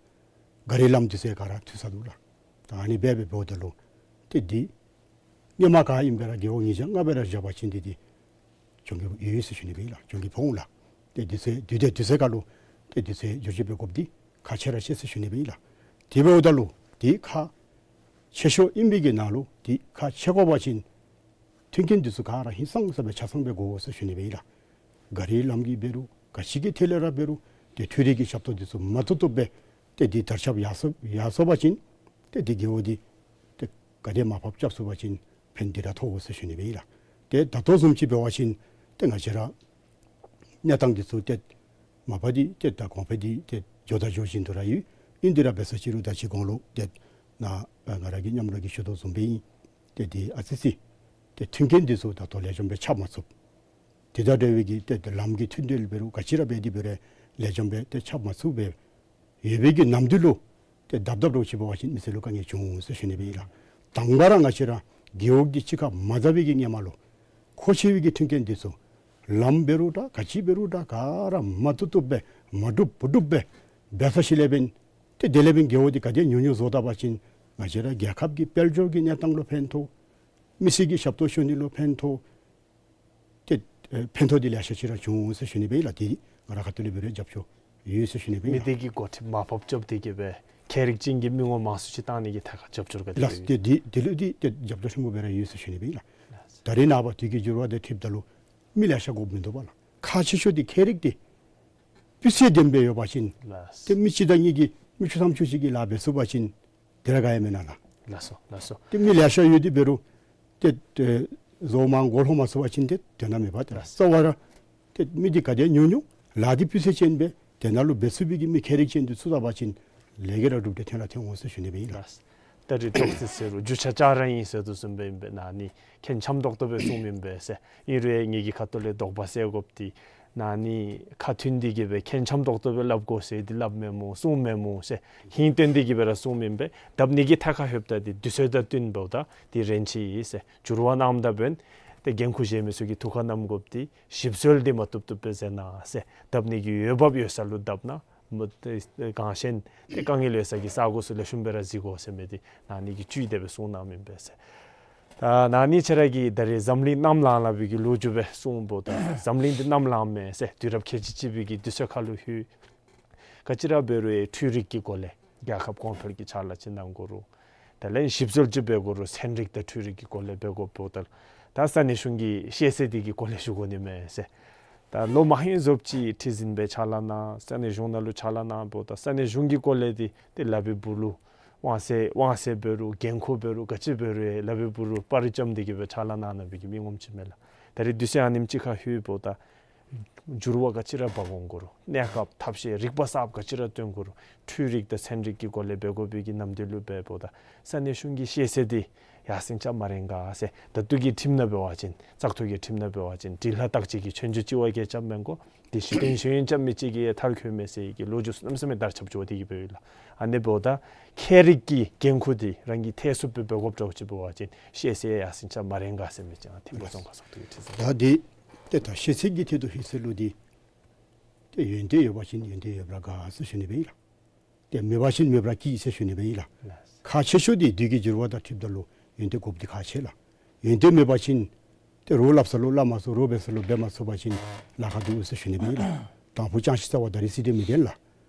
ག་རི་ལམ་འདི་ཚུ་ག་ར་འཐུས་ས་འདུག་ལགས། ད་ཨ་ནི་སྦེ་འབད་འབདཝ་ད་ལུ་ཏེ་འདི་སྔོན་མ་ག་ཨིནམ་སྦེ་ར་རྒེད་འོག་ཉིས་བརྒྱ་ལྔ་སྦེ་ར་བཞག་པ་ཅིན་འདི་འདི་གྱོང་གུད་ཡོད་ཟེར་ཞུ་ནི་སྦེ་ཨིན་ལགས། གྱོང་གུད་ཕོག་འོང་ལགས། ཏེ་འདི་ཚུ་དུས་དེ་དུས་ཚོད་ཁར་ལུ་ཏེ་འདི་ཚུ་བསྒྱུར་བཅོས་འབད་དགོཔ་འདི་ཁག་ཆེ་ར་ཆེ་ཟེར་ཞུ་ནི་སྦེ་ཨིན་ལགས། དེ་འབདཝ་ད་ལུ་འདི་ཁག་ཆེ་ཤོས་ཨིན་པའི་གི་ནང་ལུ་འདི་ཁག་ཆེ་དགོ་པ་ཅིན་མཐུན་རྐྱེན་འདི་ཚུ་ག་ར་ཧིང་སངས་ས་སྦེ་ཆ་ཚང་སྦེ་དགོ་ཟེར་ཞུ་ནི་སྦེ་ཨིན་ལགས། ག་རི་ལམ་གྱི་འབད་རུང་ག་ཅི་གི་ཐད་ལས་ར་འབད་རུང་ཏེ་འཕྲུལ་རིག་གི་ཞབས་ཏོག་འདི་ཚུ་མ་ཐུབ་ཐུབ་སྦེ་ཏེ་འདི་དར་ཁྱབ་ཡར་སོ་ཡར་སོ་བ་ཅིན་ཏེ་འདི་རྒེད་འོག་འདི་ཏེ་ག་དེ་མར་ཕབ་རྐྱབ་ཚུགས་པ་ཅིན་ཕན་འདི་ར་ཐོགས་འོང་ཟེར་ཞུ་ནི་སྦེ་ཨིན་ལགས། ཏེ་ད་ལྟོ་བཟུམ་ཅིག་འབད་བ་ཅིན་ཏེ་ང་བཅས་ར་གནས་སྟངས་འདི་ཚུ་ཏེ་མ་པ་འདི་ཏེ་ད་གོང་འཕེལ་འདི་ཏེ་འགྱོ་དང་འགྱོ་བཞིན་དུ་ར་ཡོད། ཨིན་དེ་ར་འབད་ས་ཅིག་རུང་ད་ཅི་གོང་ལུ་ཏེ་ནཱ་ང་ར་གི་མཉམ་རོགས་ཀྱིས་ཞུ་དོ་བཟུམ་སྦེ་ཨིན། ཏེ་འདི་ཨ་ཙི་ཅིག་ཏེ་མཐུན་རྐྱེན་འདི་ཚུ་ད་ལྟོ་ལེགས་ཤོམ་སྦེ་ཁྱབ་མ་ཚུགས། དེ་དང་འབྲེལ་བའི་གི་ཏེ་ཏེ་ལམ་གྱི་མཐུད་འབྲེལ་འབད་རུང་ག་ཅི་ར་འབད་དེ་འབད་རུང་ལེགས་ཤོམ་སྦེ་ཏེ་ཁྱབ་མ་ཚུགས་པས། ཡོད་པའི་གི་ནམ་དུས་ལུ་ཏེ་དག་དག་རོགས་ཅིག་འབད་བ་ཅིན་མི་སེར་ལུ་དཀའ་ངལ་བྱུང་འོང་ཟེར་ཞུ་ནི་སྦེ་ཨིན་ལགས། དང་པ་ར་ང་བཅས་ར་རྒེད་འོག་འདི་གཅིག་ཁར་མ་སྡབ་པའི་གི་སྔོན་མ་ལུ་མཁོ་ཆེ་བའི་གི་མཐུན་རྐྱེན་འདི་ཚུ་ལམ་འབད་རུང་འདྲ་ག་ཅི་འབད་རུང་འདྲ་ག་ར་མ་བཏུབ་བཏུབ་སྦེ་མ་འགྲུབ་བུ་འགྲུབ་སྦེ་འབད་ས་ཅིག་ལས་འབདན་ཏེ་དེ་ལས་འབདན་རྒེད་འོག་འདི་ག་དེ་ཉུང་ཉུང་བཟོ་ད་པ་ཅིན་ང་བཅས་ར་རྒྱལ་ཁབ་ཀྱི་དཔལ་འབྱོར་གྱི་གནས་སྟངས་ལུ་ཕན་ཐོགས། མི་སེར་གྱི་ཞབས་ཏོག་ཞུ་ནི་ལུ་ཕན་ཐོགས། ཏེ་ཨེ་ཕན་ཐོགས་འདི་ལེ་ཤ་ཅིག་ར་བྱུང་འོང་ཟེར་ཞུ་ནི་སྦེ་ཨིན་ལགས། ཏེ་ང་ར་ཁ་ཐུག་ལས་འབད་རུང་རྒྱབ་སྐྱོར་ཡོད་ཟེར་ཞུ་ནི་སྦེ་ཨིན་མི་ལགས། སྡེ་གི་འགོ་ཁྲིདཔ་མར་ཕབ་རྐྱབ་སྟེ་གིས་སྦེ་ཁྱད་རིག་ཅན་གྱི་མི་ངོམ་མང་སུ་ཅིག་བཏང་ནི་གི་ཐད་ཁར་རྒྱབ་སྐྱོར་ག་དེ་ལགས། སྦེ་ཏེ་འདི་འདི་ལུ་འདི་ཏེ་རྒྱབ་སྐྱོར་ཆེན་པོ་སྦེ་ར་ཡོད་ཟེར་ཞུ་ནི་སྦེ་ཨིན་ལགས། ད་རེས་ནངས་པ་དུས་ཀྱི་འགྱུར་བ་དང་འཁྲིལཝ་ད་ལུ་མི་ལེ་ཤ་དགོཔ་མིན་འདུག་པ་ལགས། ཁག་ཆེ་ཤོས་འདི་ཁྱད་རིག་འདི་སྤུས་ཚད་ལྡནམ་སྦེ་ཡོད་པ་ཅིན་ལགས། ཏེ་མི་གཅིག་དང་གཉིས་ཀྱིས་མི་བཅུ་ཐམ་བཅུ་གཅིག་གིས་ལཱ་འབད་ཚུགས་པ་ཅིན་དེ་ར་ག་ཡང་མེན་ན་ལགས། ལགས་སོ་ལགས་སོ། ཏེ་མི་ལེ་ཤ་ཡོད་དེ་འབད་རུང་ཏེ་ཏེ་བཟོ་མ་མགུ་ལྷོད་མ་ཚུགས་པ་ཅིན་ཏེ་དོན་དག་མེད་པ་ཏེ་ལགས། རྩ་བ་ར་ཏེ་མི་འདི་ག་དེ་ཉུང་ཉུང་ལཱ་འདི་སྤུས་ཚད་ཅན་སྦེ་དེ་ནང་ལུ་འབད་ཚུགས་པའི་གི་མི་ཁྱད་རིག་ཅན་འདི་ཚུད་ད་པ་ཅིན་ལས་ཀ་ར་གྲུབ་སྟེ་ཐོན་ར་ཐོན་འོང་ཟེར་ཞུ་ནི་སྦེ་ཨིན་ལགས། ལགས། ད་རེས་ཏོག་ཙེ་ཟེར་རུང་རྒྱུ་ཆ་ལྕགས་ར་ཨིན་ཟེར་དོ་བཟུམ་སྦེ་ཨིན་པས། ནཱ་ནི་ཁྱད་འཆམ་ཏོག་ཏོ་སྦེ་གསུངམ་ཨིན་པས་ཟེར། ཨིན་རུང་ངེ་གི་ཁ་ཐུག་ལས་དོགས་པ་སེལ་དགོཔ་འདི་ནཱ་ནི་ཁ་མཐུན་ཏེ་གིས་སྦེ་ཁྱད་འཆམ་ཏོག་ཏོ་སྦེ་སླབ་དགོ་ཟེར་འདི་སླབ་མེན་སྨོ་གསུངམ་མེན་སྨོ་ཟེར་ཧིང་སྟོན་ཏེ་གིས་སྦེ་ར་གསུངམ་ཨིན་པས། སྡབ་ནི་གི་ཐད་ཁར་ལྷོདཔ་ད་འདི་དུས་ཚོད་དང་བསྟུན་འབདཝ་ད་འདི་རན་ཆི་ཡི་ཟེར་འགྱུར་བ་གནངམ་ད་འབདན་ ཏེ་འགན་ཁུར་བཞེས་མི་ཚུ་གིས་ཐུགས་ཁར་བསྣམ་དགོཔ་འདི་ཞིབ་འཚོལ་འདི་མ་བཏུབ་བཏུབ་སྦེ་མཛད་གནང་ཟེར། བཏབ་ནི་གི་འོས་འབབ་ཡོད་ས་ལུ་བཏབ་གནང་། མ་ཏེ་གང་ཤེས་ཏེ་དཀའ་ངལ་ཡོད་ས་གི་ས་གོ་ཚུ་ལེགས་ཤོམ་སྦེ་ར་གཟིགས་དགོ་ཟེར་མི་འདི་ནཱ་ནི་གི་བཅུད་དེ་སྦེ་གསུངས་གནངམ་ཨིན་པས་ཟེར། ད་ནཱ་ནི་ཁྱེད་ར་གིས་ད་རེས་འཛམ་གླིང་གནམ་ལངས་ལངས་པའི་གི་ལོ་རྒྱུས་སྦེ་གསུངས་འབདཝ་ད་འཛམ་གླིང་འདི་གནམ་ལངས་མས་ཟེར་དུས་རབས་ཁལ་གཅིག་གཅིག་པའི་གི་དུས་ཚོད་ཁར་ལུ་ལྷོད། ག་ཅི་ར་འབད་རུང་འཕྲུལ་རིག་གི་སྒོ་ལས་རྒྱལ་ཁབ་གོང་འཕེལ་གྱི་ཕྱག་ལཱ་ཅིག་གནང་དགོ་རུང་དེ་ལས་ཞིབ་འཚོལ་ཅིག་འབད་དགོ་རུང་ཚན་རིག་དང་འཕྲུལ་རིག་གི་སྒོ་ལས་འབད་དགོཔ་འབདཝ་ད་ད་ས་གནས་གཞུང་གི་ཤེས་ཚད་འདི་གི་སྒོ་ལས་ཞུ་དགོ་ནི་མས་ཟེར། ད་ལོ་མ་ཧེ་རྫོགསཔ་ཅིག་ཁྲི་འཛིན་སྦེ་ཕྱག་ལཱ་གནང་ས་གནས་གཞུང་ནང་ལུ་ཕྱག་ལཱ་གནངམ་ད་ས་གནས་གཞུང་གི་སྐོར་ལས་འདི་ཏེ་ལག་པའི་སྦུག་ལུ་དབང་ཚད་དབང་ཚད་འབད་རུང་འགན་ཁུར་འབད་རུང་ག་ཅི་འབད་རུང་ལག་པའི་སྦུག་ལུ་པར་རིས་བཅམ་སྟེ་གི་སྦེ་ཕྱག་ལཱ་གནང་གནང་བའི་གི་མི་ངོམ་ཅིག་མས་ལགས། ད་རེས་དུས་ཚོད་ཨ་ནེམ་ཅིག་ཁར་ལྷོདཔ་ད་འགྱུར་བ་ག་ཅི་ར་འབག་འོང་དགོ་རུང་གནས་སྐབས་ཐབས་ཤེས་རིག་པ་གསརཔ་ག་ཅི་ར་སྟོན་དགོ་རུང་འཕྲུལ་རིག་དང་ཚན་རིག་གི་སྒོ་ལས་འབད་དགོ་པའི་གི་ནམ་དུས་ལུ་འབདཝ་ད་ས་གནས་གཞུང་གི་ཤེས་ཚད་འདི་ཡར་སེང་རྐྱབ་མ་རན་ག་ཟེར། ད་ལྟོ་གི་ཁྲིམས་ནང་འབད་བ་ཅིན་བཙག་འཐུ་གི་ཁྲིམས་ནང་འབད་བ་ཅིན་དྲི་ལྷག་བརྟག་དཔྱད་ཀྱི་ཆོས་རྒྱུགས་ཅིག་བ་གིས་རྐྱབ་མི་དགོ། ཏེ་ཞུ་དོན་ཞུ་ཡིག་རྐྱབ་མི་ཅིག་གིས་མཐར་འཁྱོལ་མས་ཟེར་གྱི་ལོ་རྒྱུས་ཚུ་གནམ་མེད་ས་མེད་དར་ཁྱབ་འགྱོ་སྟེ་གི་འབདཝ་ཨིན་ལགས། ཨ་ནི་འབདཝ་ད་མཁས་རིག་གི་འགན་ཁུར་འདི་རང་གིས་ཐེག་ཚུགསཔ་སྦེ་འབད་དགོཔ་འདྲཝ་ཅིག་འབད་བ་ཅིན་ཤེས་ཚད་ཡར་སེང་རྐྱབ་མ་རན་ག་ཟེར་མི་ཅིག་ཨ་ཐིམ་ཕུག་རྫོང་ཁག་ཚོགས་འདུ་གི་ཁྲི་འཛིན། ད་འདི་ཏེ་ད་ཤེས་ཚད་ཀྱི་ཐད་དུ་ལྷོད་ཚར་ལུ་འདི་ཏེ་ཡོན་ཏན་ཡོད་པ་ཅིན་ཡོན་ཏན་ཡོདཔ་ར་དགའ་ཟེར་ཞུ་ནི་སྦེ་ཨིན་ལགས། ཏེ་མེད་པ་ཅིན་མེདཔ་ར་སྐྱིད་ཟེར་ཞུ་ནི་སྦེ་ཨིན་ལགས། ཁག་ཆེ་ཤོས་འདི་དུས་ཀྱི་འགྱུར་བ་དང་འཁྲིལཝ་ད་ལུ་ཡོན་ཏན་དགོཔ་འདི་ཁག་ཆེ་ལགས། ཡོན་ཏན་མེད་པ་ཅིན་ཏེ་རོགས་སླབ་ས་ལུ་སླབ་མ་ཚུགས། རོགས་འབད་ས་ལུ་འབད་མ་ཚུགས་པ་ཅིན་ལཱ་ཁག་འདུག་ཟེར་ཞུ་ནི་སྦེ་ཨིན་ལགས། དང་ཕུ་ཅང་ཤེས་རྩ་བ་ད་རིས་སྲིད་དེ་མི་བདེན་ལགས།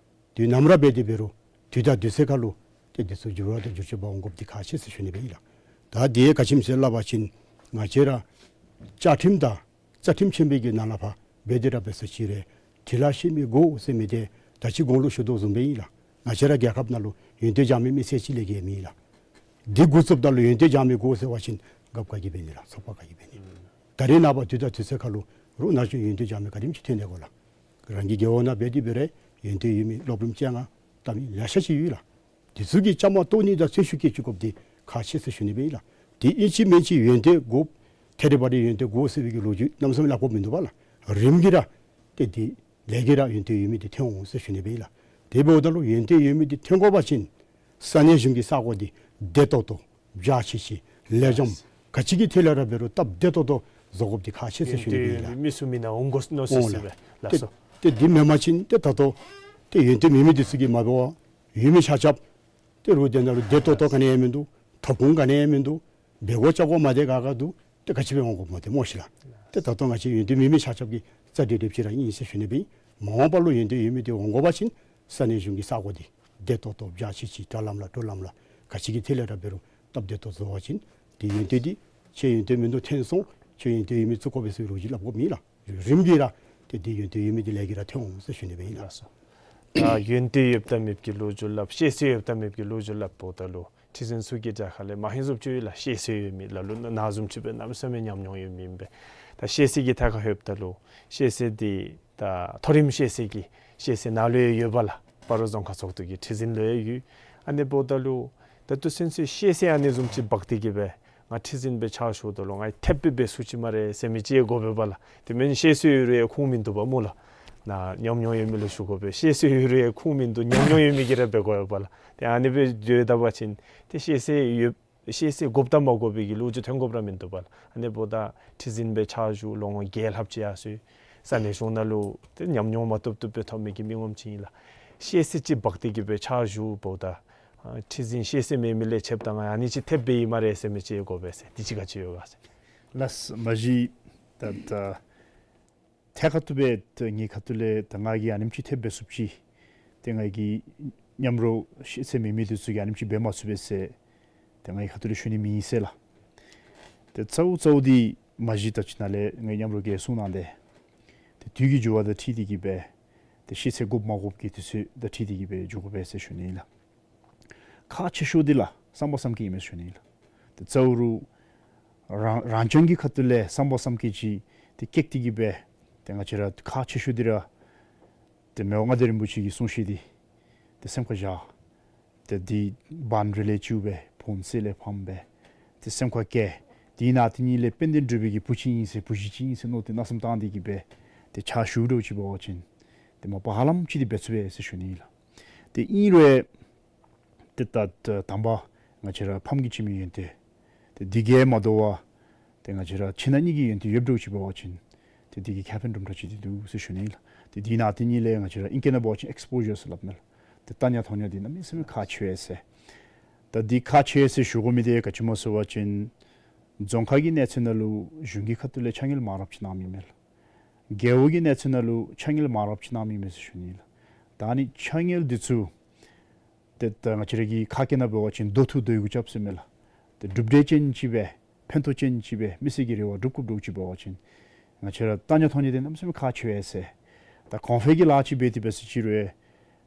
དུས་ནམ་ར་འབད་དེ་འབད་རུང་དུས་དང་དུས་ཚོད་ཁར་ལུ་ཏེ་འདི་ཚུ་འགྱུར་བ་དང་བསྒྱུར་བཅོས་འབག་འོང་དགོཔ་འདི་ཁག་ཆེ་ཟེར་ཞུ་ནི་སྦེ་ཨིན་ལགས། ད་འདི་ག་ཅི་སྨོ་ཟེར་སླབ་པ་ཅིན་ང་བཅས་ར་བཅའ་ཁྲིམས་དང་རྩ་ཁྲིམས་ཆེན་པོའི་གི་ནང་ལས་ཕར་འབད་དེ་ར་འབད་ས་ཅིག་རུང་འབྲི་ལྷག་ཤེས་མི་དགོ་ཟེར་མི་འདི་ད་ཅི་གོང་ལུ་ཞུ་དོ་བཟུམ་སྦེ་ཨིན་ལགས། ང་བཅས་ར་རྒྱལ་ཁབ་ནང་ལུ་ཡོན་ཏན་སྦྱང་མི་མི་སེར་གཅིག་ལས་བརྒལ་མེད་ལགས། འདི་འགོ་བཙུགསཔ་ད་ལུ་ཡོན་ཏན་སྦྱང་མི་དགོ་ཟེར་བ་ཅིན་རྒཔོ་ག་གིས་འབད་ནི་ལགས། ཚོགས་པ་ག་གིས་འབད་ནི། ད་རེས་ནངས་པ་དུས་དང་དུས་ཚོད་ཁར་ལུ་རོགས་ནཱ་ཅིག་ཡོན་ཏན་སྦྱང་མི་ག་དེམ་ཅིག་ཐོན་ནི་གོ་ལགས། རང་གི་རྒེད་འོག་ནང་འབད་དེ་འབད་རུང་ཡོན་ཏན་ཡོད་མི་སློབ་རིམ་བཅོ་ལྔ་བལྟ་མི་ལེ་ཤ་ཅིག་ཡོད་ལགས། དེ་ཚུ་གི་བཅའ་མར་གཏོགས་ནི་དང་ཚོན་ཤུགས་བསྐྱེད་བཅུག་དགོཔ་འདི་ཁག་ཆེ་ཟེར་ཞུ་ནི་སྦེ་ཨིན་ལགས། དེ་ཨིན་ཅི་མིན་ཅི་ཡོན་ཏན་དགོ། ཐད་རི་བ་རི་ཡོན་ཏན་དགོ་ཟེར་བའི་གི་ལོ་རྒྱུས་གནམ་མེད་ས་མེད་སླབ་དགོཔ་མིན་འདུག་པ་ལགས། རིམ་གྱིས་ར་ཏེ་དེ་ལས་ཀྱིས་ར་ཡོན་ཏན་ཡོད་མི་འདི་ཐོན་འོང་ཟེར་ཞུ་ནི་སྦེ་ཨིན་ལགས། དེ་འབདཝ་ད་ལུ་ཡོན་ཏན་ཡོད་མི་འདི་ཐོན་དགོ་པ་ཅིན་ས་གནས་གཞུང་གི་ས་གོ་འདི་བདེ་ཏོག་ཏོ་འཇའ་ཆི་ཆི་ལེགས་ཤོམ་ག་ཅི་གི་ཐད་ལས་ར་འབད་རུང་སྟབས་བདེ་ཏོག་ཏོ་བཟོ་དགོཔ་འདི་ཁག་ཆེ་ཟེར་ཞུ་ནི་སྦེ་ཨིན་ལགས། མི་ཚུ་མི་ནང་འོང་དགོ་མནོ་སི་ཨོ་ཟེར་ལགས། སྦེ་ལགས་སོ། ཏེ་འདི་མེན་པ་ཅིན་ཏེ་ད་ལྟོ་ཏེ་ཡོན་ཏན་མེད་མི་འདི་ཚུ་གིས་མ་འབད་བར་ཡོད་མི་ཆ་ཁྱབ་ཏེ་རོགས་དེ་ནང་ལུ་བདེ་ཏོག་ཏོ་ག་ནི་ཡང་མིན་འདུག། ཐོབ་ཁུངས་ག་ནི་ཡང་མིན་འདུག། འབད་དགོ་བཅའ་དགོ་མ་བདེ་ག་ག་འདུག། ཏེ་ག་ཅི་འབད་འོང་དགོཔ་མ་བདེ་སྨོ་ཤི་ལགས། ཏེ་ད་ལྟོ་ང་བཅས་ཡོན་ཏན་མེད་མི་ཆ་ཁྱབ་ཀྱི་རྩ་འགྲན་འགྲུབ་ཅིག་ར་ཨིན་ཟེར་ཞུ་ནི་སྦེ་ཨིན། མ་འོངས་པ་ལུ་ཡོན་ཏན་ཡོད་མི་འདི་འོང་དགོ་པ་ཅིན་ས་གནས་གཞུང་གི་ས་གོ་འདི་བདེ་ཏོག་ཏོ་འཇའ་ཆི་ཆི་དྲ་ལམ་ལ་གྲུ་ལམ་ལ་ག་ཅི་གི་ཐད་ལས་ར་འབད་རུང་སྟབས་བདེ་ཏོག་བཟོ་བ་ཅིན་འདི་ཡོན་ཏན་འདི་ཁྱོད་ཡོན་ཏན་མིན་འདུག་ཐོན་སོང་། ཁྱོད་ཡོན་ཏན་ཡོད་མི་བཙུགས་དགོ་པས་ཟེར་བའི་ལོ་རྒྱུས་སླབ་དགོཔ་མེད་ལགས། རིམ་གྱིས་ར་ཏེ་འདི་ཡོན་ཏན་ཡོད་མི་འདི་ལས་ཀྱིས་ར་ཐོན་འོང་ཟེར་ཞུ་ནི་སྦེ་ཨིན་ལགས། ལགས་སོ། ད་ཡོན་ཏན་ཡོདཔ་དང་མེདཔ་ཀྱི་ལོ་རྒྱུས་སླབ། ཤེས་ཚད་ཡོདཔ་དང་མེདཔ་ཀྱི་ལོ་རྒྱུས་སླབ་འབདཝ་ད་ལུ་ཁྲི་འཛིན་ཚུ་གི་གྲལ་ཁ་ལས་མ་ཧེ་རྫོགསཔ་ཅིག་ཡོད་ལགས། ཤེས་ཚད་ཡོད་མི་ལ་ལུ་ནཱ་བཟུམ་ཅིག་སྦེ་གནམ་མེད་ས་མེད་ཉམས་མྱོང་ཡོད་མི་ཨིན་པས། ད་ཤེས་ཚད་ཀྱི་ཐད་ཁར་ལྷོདཔ་ད་ལུ་ཤེས་ཚད་འདི་ད་མཐོ་རིམ་ཤེས་ཚད་ཀྱི་ཤེས་ཚད་ནཱ་ལུ་ཡང་ཡོད་པས་ལགས། སྤ་རོ་རྫོང་ཁག་ཚོགས་འདུ་གི་ཁྲི་འཛིན་ལུ་ཡང་ཡོད། ཨ་ནི་འབདཝ་ད་ལུ་ད་ལྟོ་ཚུན་ཚོད་ཤེས་ཚད་ཨ་ནི་བཟུམ་ཅིག་འབག་སྟེ་གི་སྦེ་ང་ཁྲི་འཛིན་སྦེ་ཕྱག་ཞུཝ་ད་ལུ་ང་ཐེབས་སྦེ་འབད་ཚུགས་ཅི་སྨ་རེ་ཟེར་མི་ཅིག་ཡང་དགོ་པས་པ་ལགས། དེ་མེན་ཤེས་ཚད་ཡོད་རུང་ཡང་ཁུངས་མིན་འདུག་པ་སྨོ་ལགས། ནཱ་ཉམས་མྱོང་ཡོད་མི་ལུ་ཞུ་དགོ་པས། ཤེས་ཚད་ཡོད་རུང་ཡང་ཁུངས་མིན་འདུག། ཉམས་མྱོང་ཡོད་མི་གིས་ར་འབད་དགོ་པས་པ་ལགས། ཏེ་ཨ་ནི་སྦེ་འགྱོ་ད་པ་ཅིན་ཏེ་ཤེས་ཚད་ཡོད་ཤེས་ཚད་དགོཔ་དང་མ་དགོ་པའི་གི་ལོ་རྒྱུས་ཐོན་དགོཔ་ར་མིན་འདུག་པ་ལགས། ཨ་ནི་འབདཝ་ད་ཁྲི་འཛིན་སྦེ་ཕྱག་ཞུ་ལོ་ངོ་བརྒྱད་ལྷགཔ་ཅིག་ཡར་སོ་ཡི། ས་གནས་གཞུང་ནང་ལུ་ཏེ་ཉམས་མྱོང་མ་བཏུབ་བཏུབ་སྦེ་ཐོབ་མི་གི་མི་ངོམ་ཅིག་ཨིན་ལགས། ཤེས་ཚད་ཅིག་འབག་སྟེ་གི་སྦེ་ཕྱག་ཞུཝ་ད་ཨ་ཁྲི་འཛིན་ཤེས་ཚད་མེད་མི་ལས་ཕྱདཔ་ད་ང་ཨ་ནི་ཅིག་ཐེབས་སྦེ་ཨིན་སྨ་རེ་ཟེར་མི་ཅིག་ཡང་དགོ་པས་ཟེར། འདི་ཅིག་ག་ཅི་ཡོད་ག་ཟེར། ལགས་མ་གཞི་ད་ད་ཐད་ཁ་ཐུག་སྦེ་ད་ངེའི་ཁ་ཐུག་ལས་ད་ང་གིས་ཨ་ནེམ་ཅིག་ཐེབས་འབད་ཚུགསཔ་ཅིག། ཏེ་ང་གི་མཉམ་རོགས་ཤེས་ཚད་མེད་མི་འདི་ཚུ་གིས་ཨ་ནེམ་ཅིག་འབད་མ་ཚུགས་པས་ཟེར་ཏེ་ངེའི་ཁ་ཐུག་ལས་ཞུ་ནི་མེད་ཟེར་ལགས། ཏེ་གཙོ་བོ་གཙོ་བོ་འདི་མ་གཞི་ད་ཅི་ནཱ་ལས་ངེའི་མཉམ་རོགས་ཀྱིས་གསུངས་གནང་སྟེ་ཏེ་དུས་ཀྱི་འགྱུར་བ་དང་འཁྲིལ་ཏེ་གི་སྦེ་ཏེ་ཤེས་ཚད་དགོཔ་མ་དགོཔ་ཀྱི་དུས་ཚོད་དང་འཁྲིལ་ཏེ་གི་སྦེ་འགྱོ་དགོ་པས་ཟེར་ཞུ་ནི་ཨིན་ལགས། ཁག་ཆེ་ཤོས་འདི་ལགས་བསམ་པ་བསམ་སྐྱེད་ཨིན་མས་ཟེར་ཞུ་ནི་ཨིན་ལགས། ཏེ་གཙོ་བོ་རང་རང་རྐྱང་གི་ཁ་ཐུག་ལས་བསམ་པ་བསམ་སྐྱེད་ཅིག་ཏེ་སྐྱེས་ཏེ་གི་སྦེ་ཏེ་ང་བཅས་ར་ཁག་ཆེ་ཤོས་འདི་ར་ཏེ་མི་དབང་མངའ་བདག་རིན་པོ་ཆེ་གི་གསུང་བཤད་འདི་ཏེ་སེམས་ཁར་བཞག། ཏེ་འདི་བར་འགྲོ་ལས་བཅུག་སྦེ་བོན་གསེར་ལས་ཕམ་སྦེ་ཏེ་སེམས་ཁར་བཀལ། དེ་ནང་དེ་ཉིད་ལས་དཔལ་ལྡན་འབྲུག་པའི་གི་བུ་ཅིག་ཨིན་ཟེར་བུ་གཞི་ཅིག་ཨིན་ཟེར་མནོ་སྟེ་མནོ་བསམ་བཏང་སྟེ་གི་སྦེ་ཏེ་ཕྱག་ཞུ་འགྱོ་ཅི་འབད་བ་ཅིན་ཏེ་མ་པ་ཧ་ལམ་ཅིག་འདི་འབད་ཚུགས་པས་ཟེར་ཞུ་ནི་ཨིན་ལགས། ཏེ་ཨིན་རུང་ཏེ་ད་ད་དང་པ་ང་བཅས་ར་ཕམ་གྱིས་བྱིན་མི་ཡོན་ཏན་ཏེ་འདི་གིས་མ་དོ་བར་ ཏེ་ང་བཅས་ར་ཕྱི་ནང་གཉིས་ཀྱི་ཡོན་ཏན་ཡོདཔ་འདྲཝ་ཅིག་འབད་བ་ཅིན་ཏེ་འདི་གིས་ཁེ་ཕན་དུམ་གྲ་ཅིག་འདི་འདུག་ཟེར་ཞུ་ནི་ལགས། ཏེ་འདི་ནང་དེ་གཉིས་ལས་ང་བཅས་ར་ཨིང་སྐད་ནང་འབད་བ་ཅིན་ཨེགསི་པོ་ཞར་ཟེར་སླབ་མས་ལགས། ཏེ་ལྟ་ཉན་མཐོང་ཉན་འདི་གནམ་མེད་ས་མེད་ཁག་ཆེ་བས་ཟེར། ད་འདི་ཁག་ཆེ་བས་ཟེར་ཞུ་དགོ་མི་འདི་ག་ཅི་སྨོ་ཟེར་བ་ཅིན་རྫོང་ཁག་གི་གནས་ཚད་ནང་ལུ་གཞུང་གི་ཁ་ཐུག་ལས་ཕྱགས་སྙིགས་མང་རབས་ཅིག་གནང་མི་མས་ལགས། རྒེད་འོག་གི་གནས་ཚད་ནང་ལུ་ཕྱགས་སྙིགས་མང་རབས་ཅིག་གནང་མི་མས་ཟེར་ཞུ་ནི་ལགས། ད་ནི་ཕྱགས་སྙིགས་འདི་ཚུ་ཏེ་ད་ང་བཅས་ར་གི་ཁ་སྐད་ནང་འབད་བ་ཅིན་མདོ་ཐུག་མདོ་ཡི་གུ་རྐྱབ་ཟེར་མས་ལགས། ཏེ་གྲུབ་འབྲས་ཅན་ཅིག་སྦེ་ཕན་ཐོགས་ཅན་ཅིག་སྦེ་མི་སེར་གྱི་རེ་བ་སྒྲུབ་དགོཔ་འདྲཝ་ཅིག་འབད་བ་ཅིན་ང་བཅས་ར་ལྟ་ཉན་མཐོང་ཉན་འདི་གནམ་མེད་ས་མེད་ཁག་ཆེ་བས་ཟེར། ད་གོང་འཕེལ་གྱི་ལཱ་ཅིག་འབད་དེ་འབད་ཟེར་ཅི་རུང་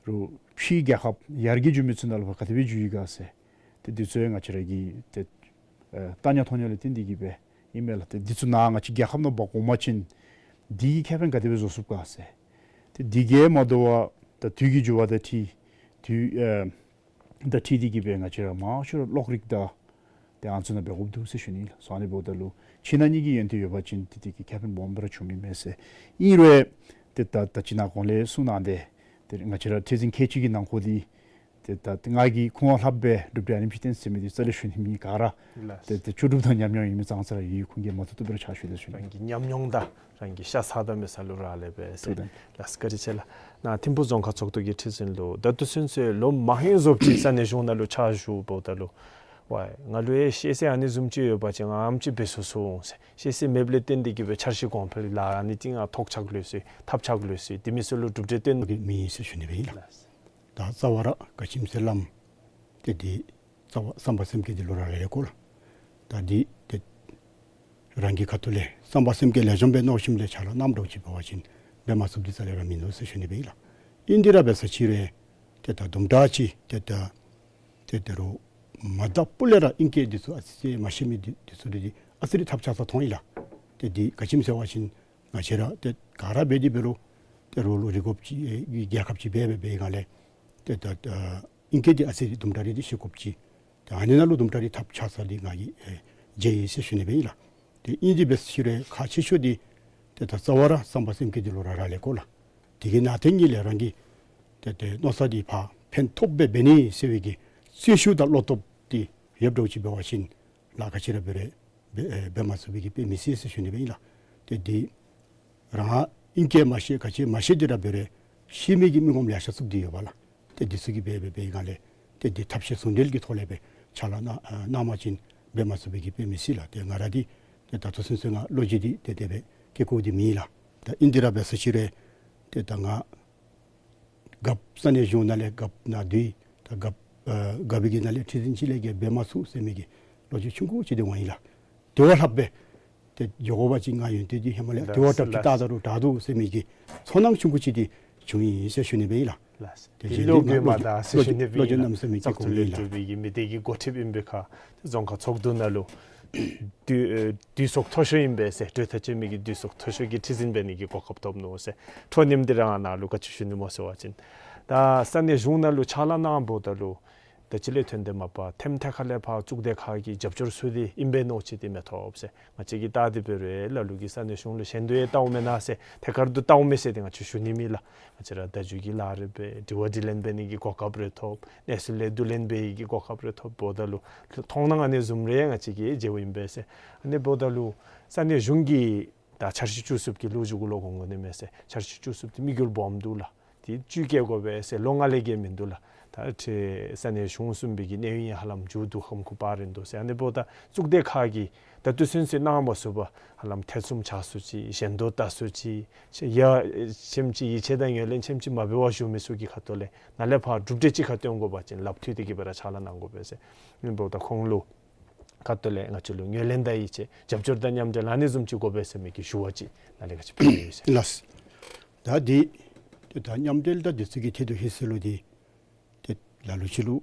རུང་ཕྱིའི་རྒྱལ་ཁབ་ཡར་རྒྱས་འགྱོ་མི་ཚུ་ནང་ལུ་ཕར་ག་དེ་སྦེ་འགྱོ་ཡི་ག་ཟེར། ཏེ་འདི་ཚུ་ཡང་ང་བཅས་ར་གི་ཏེ་ཨེ་ལྟ་ཉན་མཐོང་ཉན་ལས་བརྟེན་ཏེ་གིས་སྦེ་ཨིན་མས་ལགས། ཏེ་འདི་ཚུ་ནཱ་ང་བཅས་རྒྱལ་ཁབ་ནང་འབག་འོང་པ་ཅིན་འདི་གིས་ཁེ་ཕན་ག་དེ་སྦེ་བཟོ་ཚུགས་ག་ཟེར། ཏེ་འདི་གིས་མ་དོ་བར་ད་དུས་ཀྱི་འགྱུར་བ་དང་འཁྲིལ་དུས་ཨེ་དང་འཁྲིལ་ཏེ་གིས་སྦེ་ང་བཅས་ར་མང་ཤོས་ར་གློག་རིག་དང་ཏེ་ཨ་ནི་ཚུ་ནང་འབད་དགོཔ་འདུག་ཟེར་ཞུ་ནི་ལགས། སོ་ཨ་ནི་འབདཝ་ད་ལུ་ཕྱི་ནང་གཉིས་ཀྱི་ཡོན་ཏན་ཡོད་པ་ཅིན་ཏེ་འདི་གིས་ཁེ་ཕན་སྦོམ་སྦེ་ར་འབྱུང་མི་མས་ཟེར། ཨིན་རུང་ཏེ་ད་ད་ཅི་ནཱ་གོང་ལས་གསུངས་གནང་སྟེ་ཏེ་ང་བཅས་ར་ཁྲི་འཛིན་ཁལ་གཅིག་གི་ནང་འཁོད་འདི་ཏེ་ད་ཏེ་ང་གིས་ཁོང་ལྷགཔ་སྦེ་གྲུབ་འབྲས་ཨ་ནེམ་ཅིག་བཏོན་ཟེར་མི་འདི་རྩ་ལས་ཞུ་ནི་མེད། ག་ར་ལགས། ཏེ་ཏེ་ལྕོགས་གྲུབ་དང་ཉམས་མྱོང་ཡོད་མི་ཙང་ཙ་ར་ཡོད། ཁོང་གིས་མ་བཏུབ་བཏུབ་སྦེ་ར་ཕྱག་ཞུ་དོ་ཟེར་ཞུ་ནི། རང་གི་ཉམས་མྱོང་དང་རང་གི་ཤ་ཚ་དང་མི་ཚ་ལུ་རག་ལས་པས་ཟེར། ཐུགས་དམ། ལགས་སོ། བཀའ་དྲིན་ཆེ་ལགས། ནཱ་ཐིམ་ཕུག་རྫོང་ཁག་ཚོགས་འདུ་གི་ཁྲི་འཛིན་ལུ་ད་ལྟོ་ཚུན་ཚོད་ལོ་མང་ཧེང་བཟུམ་ཅིག་ས་གནས་གཞུང་ནང་ལུ་ཕྱག་ཞུཝ་ད་ལུ་ཝའི་ང་ལུ་ཡང་ཤེས་ཚད་ཨ་ནི་བཟུམ་ཅིག་ཡོད་པ་ཅིན་ང་ཨ་ནེམ་ཅིག་འབད་ཚུགས་ཚུགས་འོང་ཟེར། ཤེས་ཚད་མེདཔ་ལས་བརྟེན་ཏེ་གིས་སྦེ་འཆར་གཞི་གོང་འཕེལ་ལཱ་ཨ་ནི་ཅིག་ང་ཐོགས་ཆགས་ལུས་སོ་ཡི་ཐབས་ཆགས་ལུས་སོ་ཡི། དེ་མི་ཚུ་ལུ་གྲུབ་འབྲས་བཏོན་གི་མེད་ཟེར་ཞུ་ནི་སྦེ་ཨིན་ལགས། ད་རྩ་བ་ར་ག་ཅི་སྨོ་ཟེར་སླབ་ཏེ་འདི་རྩ་བ་བསམ་པ་སེམས་བསྐྱེད་འདི་ལུ་རག་ལས་ལས་དགོ་ལགས། ད་འདི་ཏེ་རང་གི་ཁ་ཐུག་ལས་བསམ་པ་སེམས་བསྐྱེད་ལེགས་ཤོམ་སྦེ་མནོ་ཞིནམ་ལས་ཕྱག་ལཱ་གནངམ་འདྲཝ་ཅིག་འབད་བ་ཅིན་འབད་མ་ཚུགསཔ་འདི་རྩ་ལས་ར་མིན་འདུག་ཟེར་ཞུ་ནི་སྦེ་ཨིན་ལགས། ཨིན་དེ་ར་འབད་ཟེར་ཅི་རུང་ཏེ་ད་དུམ་གྲ་ཅིག་ཏེ་ད་ཏེ་ད་རུང་མ་དག་པོ་ལས་ར་ཨིང་སྐད་འདི་ཚུ་ཨ་ཙི་ཅིག་མ་ཤེས་མི་འདི་འདི་ཚུ་འདི་འདི་ཨ་ཙི་རེ་ཐབས་ཆག་ས་མཐོང་ཡི་ལགས། ཏེ་འདི་ག་ཅི་སྨོ་ཟེར་བ་ཅིན་ང་བཅས་ར་ཏེ་ག་ར་འབད་དེ་འབད་རུང་ཏེ་རོགས་ལུ་རིག་དགོཔ་ཅིག་ཨེ་རྒྱལ་ཁབ་ཅིག་འབད་འབད་འབད་སྒང་ལས་ཏེ་ད་ཨ་ཨིང་སྐད་འདི་ཨ་ཙི་རེ་དུམ་གྲ་རེ་འདི་ཤེས་དགོཔ་ཅིག། ཏེ་ཨ་ནི་ནང་ལུ་དུམ་གྲ་རེ་ཐབས་ཆག་ས་འདི་ང་གིས་ཨེ་མཇལ་ཡི་ཟེར་ཞུ་ནི་སྦེ་ཨིན་ལགས། ཏེ་ཨིན་དེ་འབད་ཟེར་ཅི་རུང་ཁག་ཆེ་ཤོས་འདི་ཏེ་ད་རྩ་བ་ར་བསམ་པ་སེམས་བསྐྱེད་འདི་ལུ་རག་རག་ལས་དགོ་ལགས། དེ་གི་ནང་དེ་གཉིས་ལས་རང་གི་ཏེ་ཏེ་མནོ་ས་འདི་ཕར་ཕན་ཐོགས་སྦེ་འབད་ནི་ཟེར་བའི་གི་བརྩོན་ཤུགས་དང་བློ་སྟོབས་འདི་ཡོདཔ་འདྲཝ་ཅིག་འབད་བ་ཅིན་ལཱ་ག་ཅི་ར་འབད་རུང་འབད་ཨེ་འབད་མ་ཚུགས་པའི་གི་དཔེ་མི་སྲིད་ཟེར་ཞུ་ནི་སྦེ་ཨིན་ལགས། ཏེ་འདི་རང་ཨིང་སྐད་མ་ཤེས་ག་ཅི་མ་ཤེས་དེ་ར་འབད་རུང་ཤེས་མི་གི་མི་ངོམ་ལེ་ཤ་ཚུད་དེ་ཡོད་པ་ལགས། ཏེ་འདི་ཚུ་གིས་འབད་འབད་འབད་སྒང་ལས་ཏེ་འདི་ཐབས་ཤེས་ཟུང་འབྲེལ་གྱི་ཐོག་ལས་སྦེ་ཕྱག་ལཱ་གནང་ཨ་གནང་པ་ཅིན་འབད་མ་ཚུགས་པའི་གི་དཔེ་མི་སྲིད་ལགས། ཏེ་ང་ར་འདི་ཏེ་ད་ལྟོ་ཚུན་ཚོད་ང་བློ་འགྱོད་འདི་ཏེ་དེ་སྦེ་སྐྱེ་དགོཔ་འདི་མེད་ལགས། ད་ཨིན་དེ་ར་འབད་ཟེར་ཅི་རུང་ཏེ་ད་ང་རྒཔོ་ས་གནས་གཞུང་ནང་ལས་རྒཔོ་ནང་འདི་ད་རྒཔོ་ཨ་རྒཔོ་གི་ནང་ལས་ཁྲི་འཛིན་ཅིག་ལས་བརྒལ་འབད་མ་ཚུགས་ཟེར་མི་གི་བློ་འགྱོད་ཆུང་ཀུ་ཅིག་འདི་འོང་ཡི་ལགས། དེ་བ་ལྷགཔ་སྦེ་ཏེ་འགྱོ་དགོ་པ་ཅིན་ང་ཡོན་ཏན་འདི་ཧེ་མ་ལས་ལགས་དེ་བ་དྲག་ལགས་ཅིག་ལྟ་ད་རུང་དྲག་འདུག་ཟེར་མི་གི་ཚོར་སྣང་ཆུང་ཀུ་ཅིག་འདི་བྱུང་ཡི་ཟེར་ཞུ་ནི་སྦེ་ཨིན་ལགས། ལགས། ཏེ་ཏེ་གཞན་བློ་འདི་འགྱོད་མ་ང་དགའ་ཟེར་བློ་ཞུ་ནི་སྦེ་བློ་ཨིན་འགྱོད་ལགས། གནམ་མེད་ས་མེད་སྐྱེ་དགོཔ་མེད་ལགས། བཙག་འཐུ་ལས་གྲུབ་པའི་གི་མི་སྡེ་གི་འགོ་ཁྲིདཔ་ཨིན་པའི་ཁར་ཏེ་རྫོང་ཁག་ཚོགས་འདུ་ནང་ལུ་དུས་ཨེ་དུས་ཚོད་མཐོ་ཤོས་ཨིན་པས་ཟེར། གྲོས་ཐག་བཅད་མི་གི་དུས་ཚོད་མཐོ་ཤོས་ཀྱི་ཁྲི་འཛིན་འབད་ནི་གི་གོ་སྐབས་ཐོབ་ནུག་ཟེར། འཕྲོ་མཉམ་འདི་ར་ང་ནཱ་ལུ་ག་ཅི་ཞུ་ནི་སྨོ་ཟེར་བ་ཅིན་ད་ས་གནས་གཞུང་ནང་ལུ་ཕྱག་ལཱ་གནངམ་ད་ལུ་ད་ཅི་ལས་ཐོན་ཏེ་མ་པ་ཐེམ་ཐེ་ཁ་ལས་ཕར་གཙུག་སྡེ་ཁག་གི་རྒྱབ་སྐྱོར་ཚུ་འདི་ཨིན་པས་མནོ་ཅི་འདི་མི་ཐོབ་ཟེར། ང་བཅས་ཀྱིས་བལྟ་སྟེ་འབད་རུང་ལ་ལུ་གིས་ས་གནས་གཞུང་ལུ་ཞེན་དུ་ཡང་བལྟཝ་མེན་ན་ཟེར་ཐད་ཀར་དུ་བལྟཝ་མས་ཟེར་ཏེ་ང་བཅས་ཞུ་ནི་མེད་ལགས། ང་བཅས་ར་བརྡ་བརྒྱུད་ཀྱི་ལཱ་རེ་འབད་དྲི་བ་དྲིས་ལན་འབད་ནི་གི་གོ་སྐབས་རེ་ཐོབ། གནས་ཚུལ་ལས་བསྡུ་ལེན་འབད་ནི་གི་གོ་སྐབས་རེ་ཐོབ་འབདཝ་ད་ལུ་མཐོང་སྣང་ཨ་ནི་བཟུམ་རེ་ང་བཅས་ཀྱིས་མཇལཝ་ཨིན་པས་ཟེར། ཨ་ནི་འབདཝ་ད་ལུ་ས་གནས་གཞུང་གི་ད་འཆར་གཞི་བཅུ་གསུམ་གྱི་ལོ་མཇུག་ལུ་འོང་དགོ་ནི་མས་ཟེར། འཆར་གཞི་བཅུ་གསུམ་འདི་དམིགས་ཡུལ་སྦོམ་འདུག་ལགས། ཏེ་བཅུད་བསྐྱེད་དགོ་པས་ཟེར་ལོ་ལྔ་ལས་བརྒལ་མིན་འདུག་ལགས། ད་ཁྲི་ས་གནས་གཞུང་གསུམ་པའི་གི་གནས་ཡུན་ཧ་ལམ་མཇུག་བསྡུ་ཁམས་ཁུ་པ་རེ་འདུག་ཟེར། ཨ་ནི་འབདཝ་ད་གཙུག་སྡེ་ཁག་གིས་ད་ལྟོ་ཚུན་ཚོད་གནང་མ་ཚུགས་པར་ཧ་ལམ་ཐེ་ཚོམ་ཆགས་སུ་ཅིག་ཞེན་དོ་ལྟ་སུ་ཅིག་ཡ་ཆེམ་ཅིག་ཡིད་ཆེས་དང་ངོས་ལེན་ཆེམ་ཅིག་མ་འབད་བར་བཞུགས་མི་ཚུ་གི་ཁ་ཐུག་ལས་ནཱ་ལས་ཕར་གྲུབ་འབྲས་ཅིག་ཁར་བཏོན་དགོ་པ་ཅིན་ལགཔ་མཐུད་དེ་གིས་སྦེ་ར་ཕྱག་ལཱ་གནང་དགོ་པས་ཟེར། ཨ་ནི་འབདཝ་ད་ཁོང་ལུ་ཁ་ཐུག་ལས་ང་བཅས་ལུ་ངོས་ལེན་དང་ཡིད་ཆེས་རྒྱབ་སྐྱོར་དང་མཉམ་འབྲེལ་ཨ་ནི་བཟུམ་ཅིག་དགོ་པས་ཟེར་མི་གི་ཞུ་བ་ཅིག་ནཱ་ལས་ག་ཅི་ཕུལ་ཡི་ཟེར། ལགས། ད་འདི་ཏེ་ད་མཉམ་འབྲེལ་དང་འདི་ཚུ་གི་ཐད་དུ་ཧིང་སྲིད་ལུ་འདི་ཏེ་ལ་ལུ་ཅིག་ལུ་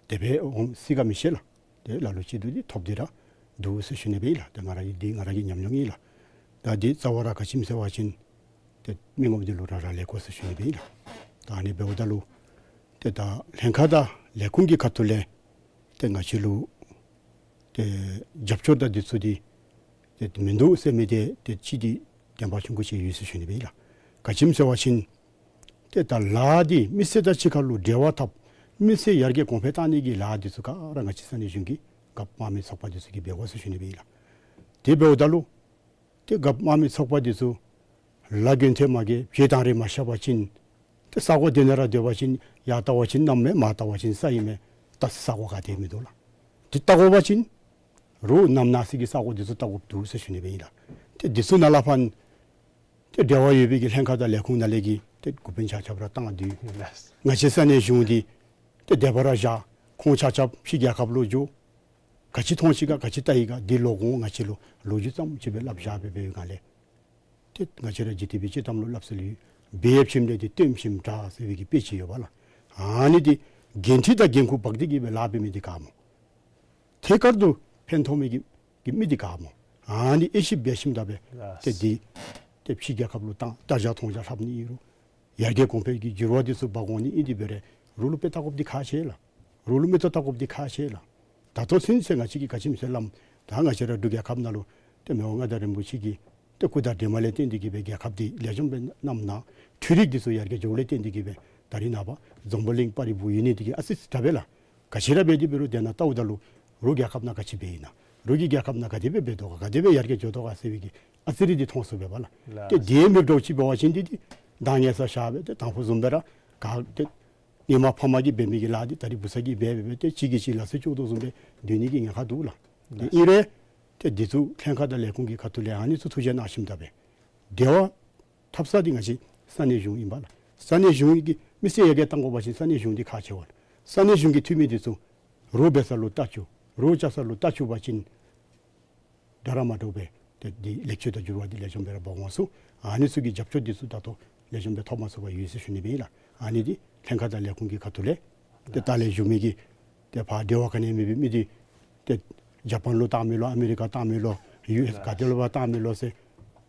དེ་སྦེ་འོང་སྲིད་ག་མི་ཤེས་ལགས། ཏེ་ལ་ལུ་ཅིག་ལུ་འདི་ཐོབ་སྟེ་ར་འདུག་ཟེར་ཞུ་ནི་སྦེ་ཨིན་ལགས། ཏེ་ང་ར་གི་འདི་ང་ར་གི་ཉམས་མྱོང་ཨིན་ལགས། ད་འདི་རྩ་བ་ར་ག་ཅི་སྨོ་ཟེར་བ་ཅིན་ཏེ་མི་ངོམ་འདི་ལུ་རག་རག་ལས་དགོ་ཟེར་ཞུ་ནི་སྦེ་ཨིན་ལགས། ད་ཨ་ནི་འབདཝ་ད་ལུ་ཏེ་ད་ལྷན་ཁག་དང་ལས་ཁུངས་ཀྱི་ཁ་ཐུག་ལས་ཏེ་ང་བཅས་ལུ་ཏེ་རྒྱབ་སྐྱོར་དང་འདི་ཚུ་འདི་ཏེ་མིན་འདུག་ཟེར་མི་འདི་ཏེ་ཅིག་འདི་བདེན་པ་ཆུང་ཀུ་ཅིག་ཡོད་ཟེར་ཞུ་ནི་སྦེ་ཨིན་ལགས། ག་ཅི་སྨོ་ཟེར་བ་ཅིན་ཏེ་ད་ལཱ་འདི་མི་སེར་དང་གཅིག་ཁར་ལུ་འབྲེལ་བ་འཐབ་མི་སེར་ཡར་རྒྱས་གོང་འཕེལ་གཏང་ནི་གི་ལཱ་འདི་ཚུ་ག་ར་ང་བཅས་ས་གནས་གཞུང་གི་རྒཔོ་དམངས་མི་ཚོགས་པ་འདི་ཚུ་གིས་འབད་དགོ་ཟེར་ཞུ་ནི་སྦེ་ཨིན་ལགས། དེ་འབདཝ་ད་ལུ་ཏེ་རྒཔོ་དམག་མི་ཚོགས་པ་འདི་ཚུ་ལ་གྱོན་ཐེབས་མ་གྱོན་བྱེ་ཐང་རེ་མ་ཤར་བ་ཅིན་ཏེ་ས་གོ་དེ་ནང་ར་སྡོད་པ་ཅིན་ཡར་བལྟ་བ་ཅིན་གནམ་མེད་མར་བལྟ་བ་ཅིན་ས་ཨིན་མས། ད་ས་གོ་ག་ཏེ་མིན་འདུག་ལགས། དེ་བལྟ་དགོ་པ་ཅིན་རོགས་ནམ་ནང་ས་གི་ས་གོ་འདི་ཚུ་བལྟ་དགོཔ་འདུག་ཟེར་ཞུ་ནི་སྦེ་ཨིན་ལགས། ཏེ་འདི་ཚུ་ནང་ལས་ཕར་ཏེ་འབྲེལ་བ་ཡོད་པའི་གི་ལྷན་ཁག་དང་ལས་ཁུངས་ནང་ལས་ཀྱི་ཏེ་འགོ་དཔོན་ཆ་ཁྱབ་ར་བཏང་སྟེ་ལགས། ང་བཅས་ས་གནས་གཞུང་འདི་ཏེ་དེ་སྦེ་ར་བཞག། ཁོང་ཆ་ཁྱབ་ཕྱི་རྒྱལ་ཁབ་ལུ་འགྱོ། ག་ཅི་མཐོང་ཅི་ག་ག་ཅི་བལྟ་ཡི་ག་འདི་ལོག་འོང་། ང་བཅས་ལུ་ལོ་རྒྱུས་ཙམ་ཅིག་སྦེ་སླབ་བཞག་སྦེ་འབད་བའི་སྒང་ལས་ཏེ་ང་བཅས་ར་ཇི་སྟེ་སྦེ་ཅིག་གཏམ་ལུ་སླབ་ས་ལུ་འབད་ཡོདཔ་ཅིག་ལས་ཏེ་སྟོནམ་ཅིག་དྲག་ཟེར་བའི་གི་དཔེ་ཅིག་ཡོད་པ་ལགས། ཨ་ནི་འདི་འགན་འཁྲི་དང་འགན་ཁུར་འབག་སྟེ་གི་སྦེ་ལཱ་འབད་མི་འདི་ག་སྨོ། ཐད་ཀར་དུ་ཕན་ཐོགས་མི་གི་གི་མི་འདི་ག་སྨོ། ཨ་ནི་དབྱེ་ཞིབ་འབད་ཞིནམ་ད་སྦེ་ཏེ་འདི་ཏེ་ཕྱི་རྒྱལ་ཁབ་ལུ་བཏང་ལྟ་བཞག་མཐོང་བཞག་ལྷབ་ནི་ཨིན་རུང་ཡར་རྒྱས་གོང་འཕེལ་གྱི་འགྱུར་བ་འདི་ཚུ་འབག་འོང་ནི་ཨིན། དེ་འབད་རུང་རོགས་ལུ་དཔེ་བལྟ་དགོཔ་འདི་ཁག་ཆེ་ལགས། རོགས་ལུ་མིག་ཏོ་བལྟ་དགོཔ་འདི་ཁག་ཆེ་ལགས། ད་ལྟོ་ཚུན་ཚོད་ང་བཅས་ཀྱིས་ག་ཅི་མི་ཟེར་སླབ། ད་ང་བཅས་ར་འབྲུག་རྒྱལ་ཁབ་ནང་ལུ་ཏེ་མི་དབང་མངའ་བདག་རིན་པོ་ཆེ་གི་ཏེ་སྐུ་དང་འབྲེལ་མ་ལས་བརྟེན་ཏེ་གི་སྦེ་རྒྱལ་ཁབ་འདི་ལེགས་ཤོམ་སྦེ་གནངམ་ད་འཕྲུལ་རིག་འདི་ཚུ་ཡར་རྒྱས་འགྱོཝ་ལས་བརྟེན་ཏེ་གི་སྦེ་ད་རིས་ནངས་པ་འཛམ་བུ་གླིང་པར་རི་བུ་ཡོད་ནི་འདི་གིས་ཨ་ཙི་ཙི་དྲག་པས་ལགས། ག་ཅི་ར་འབད་དེ་འབད་རུང་དེ་ནང་བལྟཝ་ད་ལུ་རོགས་རྒྱལ་ཁབ་ནང་ག་ཅི་འབད་ཡི་ན། རོགས་ཀྱི་རྒྱལ་ཁབ་ནང་ག་དེ་སྦེ་འབད་དོ་ག་ག་དེ་སྦེ་ཡར་རྒྱས་འགྱོ་དོ་ག་ཟེར་བའི་གི་ཨ་ཙི་རེ་འདི་མཐོང་ཚུགས་པས་ལགས། ཏེ་དེ་མེདཔ་འདྲཝ་ཅིག་འབད་བ་ཅིན་འདི་འདི་ད་ངན་ས་བཞག་སྦེ་ཏེ་དང་ཕུ་བཟུམ་སྦེ་ར་ག་ཏེ་ཨེ་མ་ཕ་མ་གིས་འབད་མི་གི་ལཱ་འདི་ད་རིས་བུ་ཚ་གིས་འབད་འབད་སྦེ་ཏེ་གཅིག་གིས་གཅིག་ལ་སོགས་ཅོག་དོ་བཟུམ་སྦེ་སྡོད་ནི་གི་ཉེན་ཁ་འདུག་ལགས། ཏེ་ཨིན་རུང་ཏེ་འདི་ཚུ་ལྷན་ཁག་དང་ལས་ཁུངས་ཀྱི་ཁ་ཐུག་ལས་ཨ་ནི་ཚུ་ཐུགས་རྗེ་གནང་ཞིནམ་ད་སྦེ་འབྲེལ་བ་འཐབ་ས་འདི་ང་བཅས་ས་གནས་གཞུང་ཨིན་པས་ལགས། ས་གནས་གཞུང་གིས་མི་སེར་ཡར་རྒྱས་གཏང་དགོ་པ་ཅིན་ས་གནས་གཞུང་འདི་ཁག་ཆེ་བས་ལགས། ས་གནས་གཞུང་གི་འཐུས་མི་འདི་ཚུ་རོགས་འབད་ས་ལུ་ལྟ་བཅུག། རོགས་རྐྱབ་ས་ལུ་ལྟ་བཅུག་པ་ཅིན་དྲག་ར་མ་དྲག་པར་ཏེ་འདི་ལེགས་བཅོས་དང་འགྱུར་བ་འདི་ལེགས་ཤོམ་སྦེ་ར་འབག་འོང་ཚུགས། ཨ་ནི་ཚུ་གི་རྒྱབ་སྐྱོར་འདི་ཚུ་ད་ལྟོ་ལེགས་ཤོམ་སྦེ་ཐོབ་མ་ཚུགས་པར་ཡོད་ཟེར་ཞུ་ནི་སྦེ་ཨིན་ལགས། ཨ་ནི་འདི་ལྷན་ཁག་དང་ལས་ཁུངས་ཀྱི་ཁ་ཐུག་ལས་ཏེ་ལྟག་ལས་བཞུགས་མི་གི་ཏེ་ཕར་འབྲེལ་བ་ག་ནི་མེད་པའི་མི་འདི་ཏེ་ཇ་པཱན་ལུ་བཏང་མི་ལོ་ཨ་མི་རི་ཀ་བཏང་མི་ལོ་ཡུ་ཨེསི་ག་ཏེ་ལུ་ཕར་བཏང་མི་ལོ་ཟེར་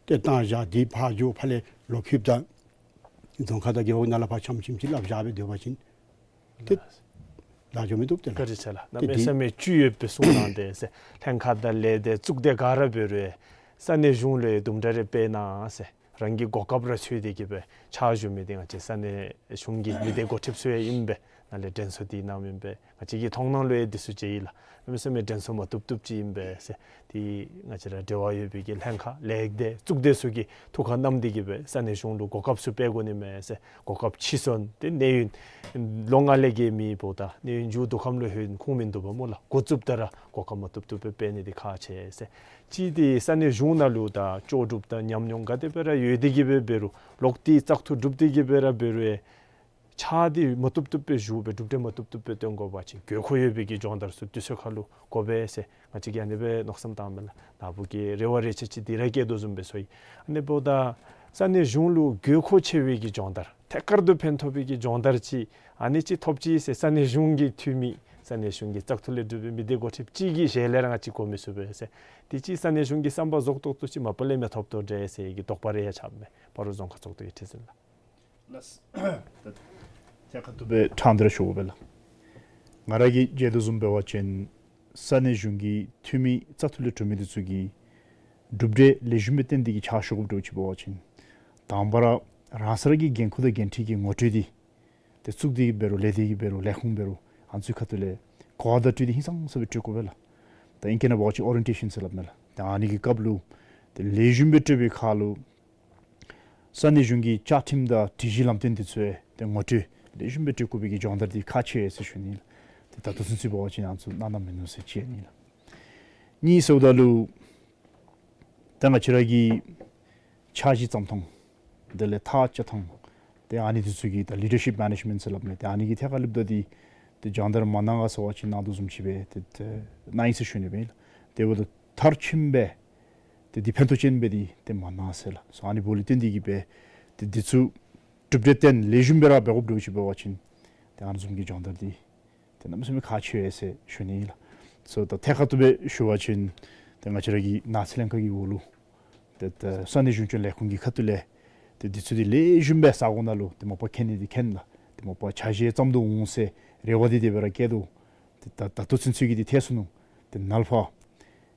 ཏེ་བཏང་བཞག། འདི་ཕར་འགྱོ་ཕར་ལས་ལོག་འཁྱིད་ད་རྫོང་ཁ་དང་རྒེད་འོག་ནང་ལས་ཕར་འཆམ་འཆམ་ཅིག་སླབ་བཞག་སྦེ་སྡོད་པ་ཅིན་ཏེ་ལཱ་འགྱོ་མི་བཏུབ་སྟེ་ལགས། བཀའ་དྲིན་ཆེ་ལགས། ཏེ་གནམ་མེད་འདི་ས་མེད་བཅུད་ཡོད་པའི་གསུང་གནང་སྟེ་ཟེར་ལྷན་ཁག་དང་ལས་སྡེ་གཙུག་སྡེ་ག་ར་འབད་རུང་ས་གནས་གཞུང་ལུ་དུམ་གྲ་རེ་སྤེལ་གནང་ཟེར་རང་གི་གོ་སྐབས་ར་འཚོལ་ཏེ་གི་སྦེ་ཕྱག་ཞུ་མི་འདི་ང་བཅས་ས་གནས་གཞུང་གི་མི་སྡེ་འགོ་ཁྲིདཔ་ཚུ་ཡང་ཨིན་པས། ནཱ་ལས་དྲན་གསོ་འདི་གནངམ་ཨིན་པས། ང་བཅས་ཀྱི་མཐོང་སྣང་ལུ་ཡང་འདི་ཚུ་མཇལ་ཡི་ལགས། གནམ་མེད་ས་མེད་དྲན་གསོ་མ་བཏུབ་བཏུབ་ཅིག་ཨིན་པས་ཟེར། ཏེ་ང་བཅས་ར་འབྲེལ་བ་ཡོད་པའི་གི་ལྷན་ཁག་ལས་སྡེ་གཙུག་སྡེ་ཚུ་གིས་ཐུགས་ཁར་བསྣམས་ཏེ་གི་སྦེ་ས་གནས་གཞུང་ལུ་གོ་སྐབས་ཚུ་སྤེལ་དགོ་ནི་མས་ཟེར། གོ་སྐབས་ཕྱིས་སོང་སྟེ་གནས་ཡུན་ལོ་ལྔ་ལས་བརྒལ་མེད་པ་ད་གནས་ཡུན་མཇུག་བསྡུ་ཁམས་ལུ་ལྷོད་ཁུངས་མིན་འདུག་པ་སྨོ་ལགས། འགོ་བཙུགསཔ་ད་ར་གོ་སྐབས་མ་བཏུབ་བཏུབ་སྦེ་སྤེལ་ནི་འདི་ཁག་ཆེ་ཟེར། གཅིག་འདི་ས་གནས་གཞུང་ནང་ལུ་ད་ལྕོགས་གྲུབ་དང་ཉམས་མྱོང་ག་དེ་སྦེ་ར་ཡོད་དེ་གི་སྦེ་འབད་རུང་ལོག་སྟེ་བཙག་འཐུ་གྲུབ་སྟེ་གི་སྦེ་ར་འབད་རུང་ཕྱག་འདི་མ་བཏུབ་བཏུབ་སྦེ་ཞུ་སྦེ་གྲུབ་འབྲས་མ་བཏུབ་བཏུབ་སྦེ་སྟོན་དགོ་པ་ཅིན་དགོས་མཁོ་ཡོད་པའི་གི་སྦྱོང་བརྡར་ཚུ་དུས་ཚོད་ཁར་ལུ་དགོ་པས་ཟེར་ང་བཅས་ཀྱིས་ཨ་ནི་སྦེ་མནོ་བསམ་བཏངམ་མས་ལགས། ནཱ་བུ་གིས་རེ་བ་རེ་ཆེ་ཅིག་འདི་ར་བསྐྱེད་དོ་བཟུམ་སྦེ་ཚོར་ཡི། ཨ་ནི་འབདཝ་ད་ས་གནས་གཞུང་ལུ་དགོས་མཁོ་ཆེ་བའི་གི་སྦྱོང་བརྡར་ཐད་ཀར་དུ་ཕན་ཐོགས་པའི་གི་སྦྱོང་བརྡར་ཅིག་ཨ་ནི་ཅིག་ཐོབ་ཅི་ཟེར་ས་གནས་གཞུང་གི་འཐུས་མི་ས་གནས་གཞུང་གི་བཙག་འཐུ་ལས་གྲུབ་པའི་མི་སྡེ་འགོ་ཁྲིདཔ་ཅིག་གི་ཞལ་ལས་ར་ང་བཅས་གོ་མི་ཚུགས་པས་ཟེར། དེ་ཅིག་ས་གནས་གཞུང་གི་བསམ་པ་རྫོགས་ཏོག་ཏོ་ཅིག་མ་པ་ལས་མི་ཐོབ་དོ་འདྲས་ཟེར་གྱི་དོགས་པ་རེ་ཡང་ཆགསཔ་མས། སྤ་རོ་རྫོང་ཁག་ཚོགས་འདུ་གི་ཁྲི་འཛིན་ལགས། ལགས། ད་ཐད་ཀར་དུ་སྦེ་ཕྲང་སྟེ་ར་ཞུ་དགོ་པས་ལགས། ང་ར་གིས་མཇལ་དོ་བཟུམ་འབད་བ་ཅིན་ས་གནས་གཞུང་གི་འཐུས་མི་བཙག་འཐུ་ལས་གྲུབ་མི་འདི་ཚུ་གིས་གྲུབ་འབྲས་ལེགས་ཤོམ་སྦེ་བཏོན་ཏེ་གི་ཕྱག་ཞུ་དགོཔ་འདྲཝ་ཅིག་འབད་བ་ཅིན་དང་པ་ར་རང་སོ་ར་གི་འགན་ཁུར་དང་འགན་འཁྲི་གི་ངོ་སྤྲོད་འདི་ཏེ་གཙུག་སྡེ་གིས་འབད་རུང་ལས་སྡེ་གིས་འབད་རུང་ལས་ཁུངས་འབད་རུང་ཨ་ནི་ཚུ་ཁ་ཐུག་ལས་གོ་བ་བརྡ་སྤྲོད་འདི་ཧིང་སངས་ས་སྦེ་སྤྲོད་དགོ་པས་ལགས། ད་ཨིང་སྐད་ནང་འབད་བ་ཅིན་ཨོ་རི་ཡེན་ཊེ་ཤཱན་ཟེར་སླབ་མས་ལགས། ད་ཨ་ནི་གི་སྐབས་ལུ་ཏེ་ལེགས་ཤོམ་སྦེ་སྤྲོད་པའི་ཁར་ལུ་ས་གནས་གཞུང་གི་བཅའ་ཁྲིམས་དང་སྒྲིག་གཞི་ལམ་སྟོན་འདི་ཚུ་ཏེ་ངོ་སྤྲོད་ལེགས་ཤོམ་སྦེ་སྤྲོད་དགོ་པའི་གི་སྦྱོང་བརྡར་འདི་ཁག་ཆེ་ཟེར་ཞུ་ནི་ལགས། ཏེ་ད་ལྟོ་ཚུན་ཚོད་འབད་བ་ཅིན་ཨ་ནི་ཚུ་གནང་གནངམ་མིན་ནུག་ཟེར་ཅིག་ཨ་ནི་ལགས། གཉིས་ཟེརཝ་ད་ལུ་ད་ང་བཅས་ར་གི་འཆར་གཞི་བརྩམ་ཐངས་དེ་ལས་ཐག་བཅད་ཐངས་ཏེ་ཨ་ནི་འདི་ཚུ་གི་ད་ལི་ཌར་ཤིཔ་མེ་ནེཇ་མེནཊ་ཟེར་སླབ་མས། ཏེ་ཨ་ནི་གི་ཐད་ཁར་ལུ་ད་འདི་ཏེ་སྦྱོང་བརྡར་མ་གནང་ག་ཟེར་བ་ཅིན་གནང་དོ་བཟུམ་ཅིག་སྦེ་ཏེ་ཏེ་གནང་ཡི་ཟེར་ཞུ་ནི་སྦེ་ཨིན་ལགས། དེ་འབདཝ་ད་མཐར་ཕྱིནམ་སྦེ་ཏེ་འདི་ཕན་ཐོགས་ཅན་སྦེ་འདི་ཏེ་མ་གནང་ཟེར་ལགས། སོ་ཨ་ནི་འབདཝ་ལས་བརྟེན་ཏེ་གི་སྦེ་ཏེ་འདི་ཚུ་གྲུབ་འབྲས་བཏོན་ལེགས་ཤོམ་སྦེ་ར་འབད་དགོཔ་འདྲཝ་ཅིག་འབད་བ་ཅིན་ཏེ་ཨ་ནི་བཟུམ་གྱི་སྦྱོང་བརྡར་འདི་ཏེ་གནམ་མེད་ས་མེད་ཁག་ཆེ་བས་ཟེར་ཞུ་ནི་ཨིན་ལགས། སོ་ད་ཐད་ཀར་དུ་སྦེ་ཞུ་བ་ཅིན་ཏེ་ང་བཅས་ར་གི་ནགས་ཚལ་ལྷན་ཁག་གི་འོག་ལུ་ཏེ་ད་ས་གནས་གཞུང་སྐྱོང་ལས་ཁུངས་ཀྱི་ཁ་ཐུག་ལས་ཏེ་འདི་ཚུ་འདི་ལེགས་ཤོམ་སྦེ་ས་གོ་ནང་ལུ་ཏེ་མ་པ་མཁྱེན་ནི་འདི་མཁྱེན་ལགས། ཏེ་མ་པ་ཆ་ཤས་བརྩམ་དོ་འོང་ཟེར་རེ་བ་འདི་དེ་སྦེ་ར་བསྐྱེད་དོ། ཏེ་ད་ད་ལྟོ་ཚུན་ཚོད་ཀྱི་འདི་ཐལ་སོ་ནུག། ཏེ་ནཱ་ལས་ཕར་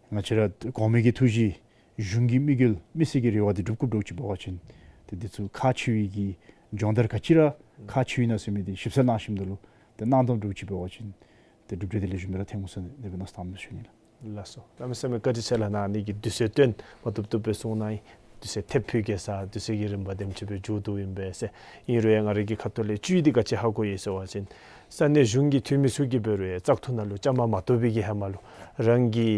ང་བཅས་ར་གོང་མའི་གི་ཐུགས་བཞེད་གཞུང་གི་དམིགས་ཡུལ་མི་སེར་གྱི་རེ་བ་འདི་འགྲུབ་དགོཔ་འདྲཝ་ཅིག་འབད་བ་ཅིན་ཏེ་འདི་ཚུ་ཁག་ཆེ་བའི་གི་སྦྱོང་བརྡར་ག་ཅི་ར་ཁག་ཆེ་ཡོད་ན་ཟེར་མི་འདི་ཞིབ་གསལ་གནང་ཞིནམ་ད་ལུ་ཏེ་གནང་དོ་འདྲཝ་ཅིག་འབད་བ་ཅིན་ཏེ་གྲུབ་འབྲས་འདི་ལེགས་ཤོམ་སྦེ་ར་ཐོན་འོང་ཟེར་དེ་སྦེ་མནོ་བསམ་བཏངམ་ཨིན་ཞུ་ནི་ལགས། ལགས་སོ། གནམ་མེད་ས་མེད་བཀའ་དྲིན་ཆེ་ལགས། ནཱ་ཨ་ནི་གི་དུས་ཚོད་བཏོན་མ་བཏུབ་བཏུབ་སྦེ་གསུང་གནང་ཡི། དུས་ཚོད་ཐེབས་ཕུལ་གེ་ཟེར་དུས་ཚོད་ཀྱི་རིམ་པ་དེམ་ཅིག་སྦེ་མཇུག་བསྡུཝ་ཨིན་པས་ཟེར། ཨིན་རུང་ཡང་ང་རའི་གི་ཁ་ཐུག་ལས་བཅུད་འདི་ག་ཅི་ཧ་གོ་ཡི་ཟེར་བ་ཅིན་ས་གནས་གཞུང་གི་འཐུས་མི་ཚུ་གིས་འབད་རུང་ཡང་བཙག་འཐུ་ནང་ལུ་བཅའ་མར་མ་གཏོགས་པའི་གི་ཧེ་མ་ལུ་རང་གི་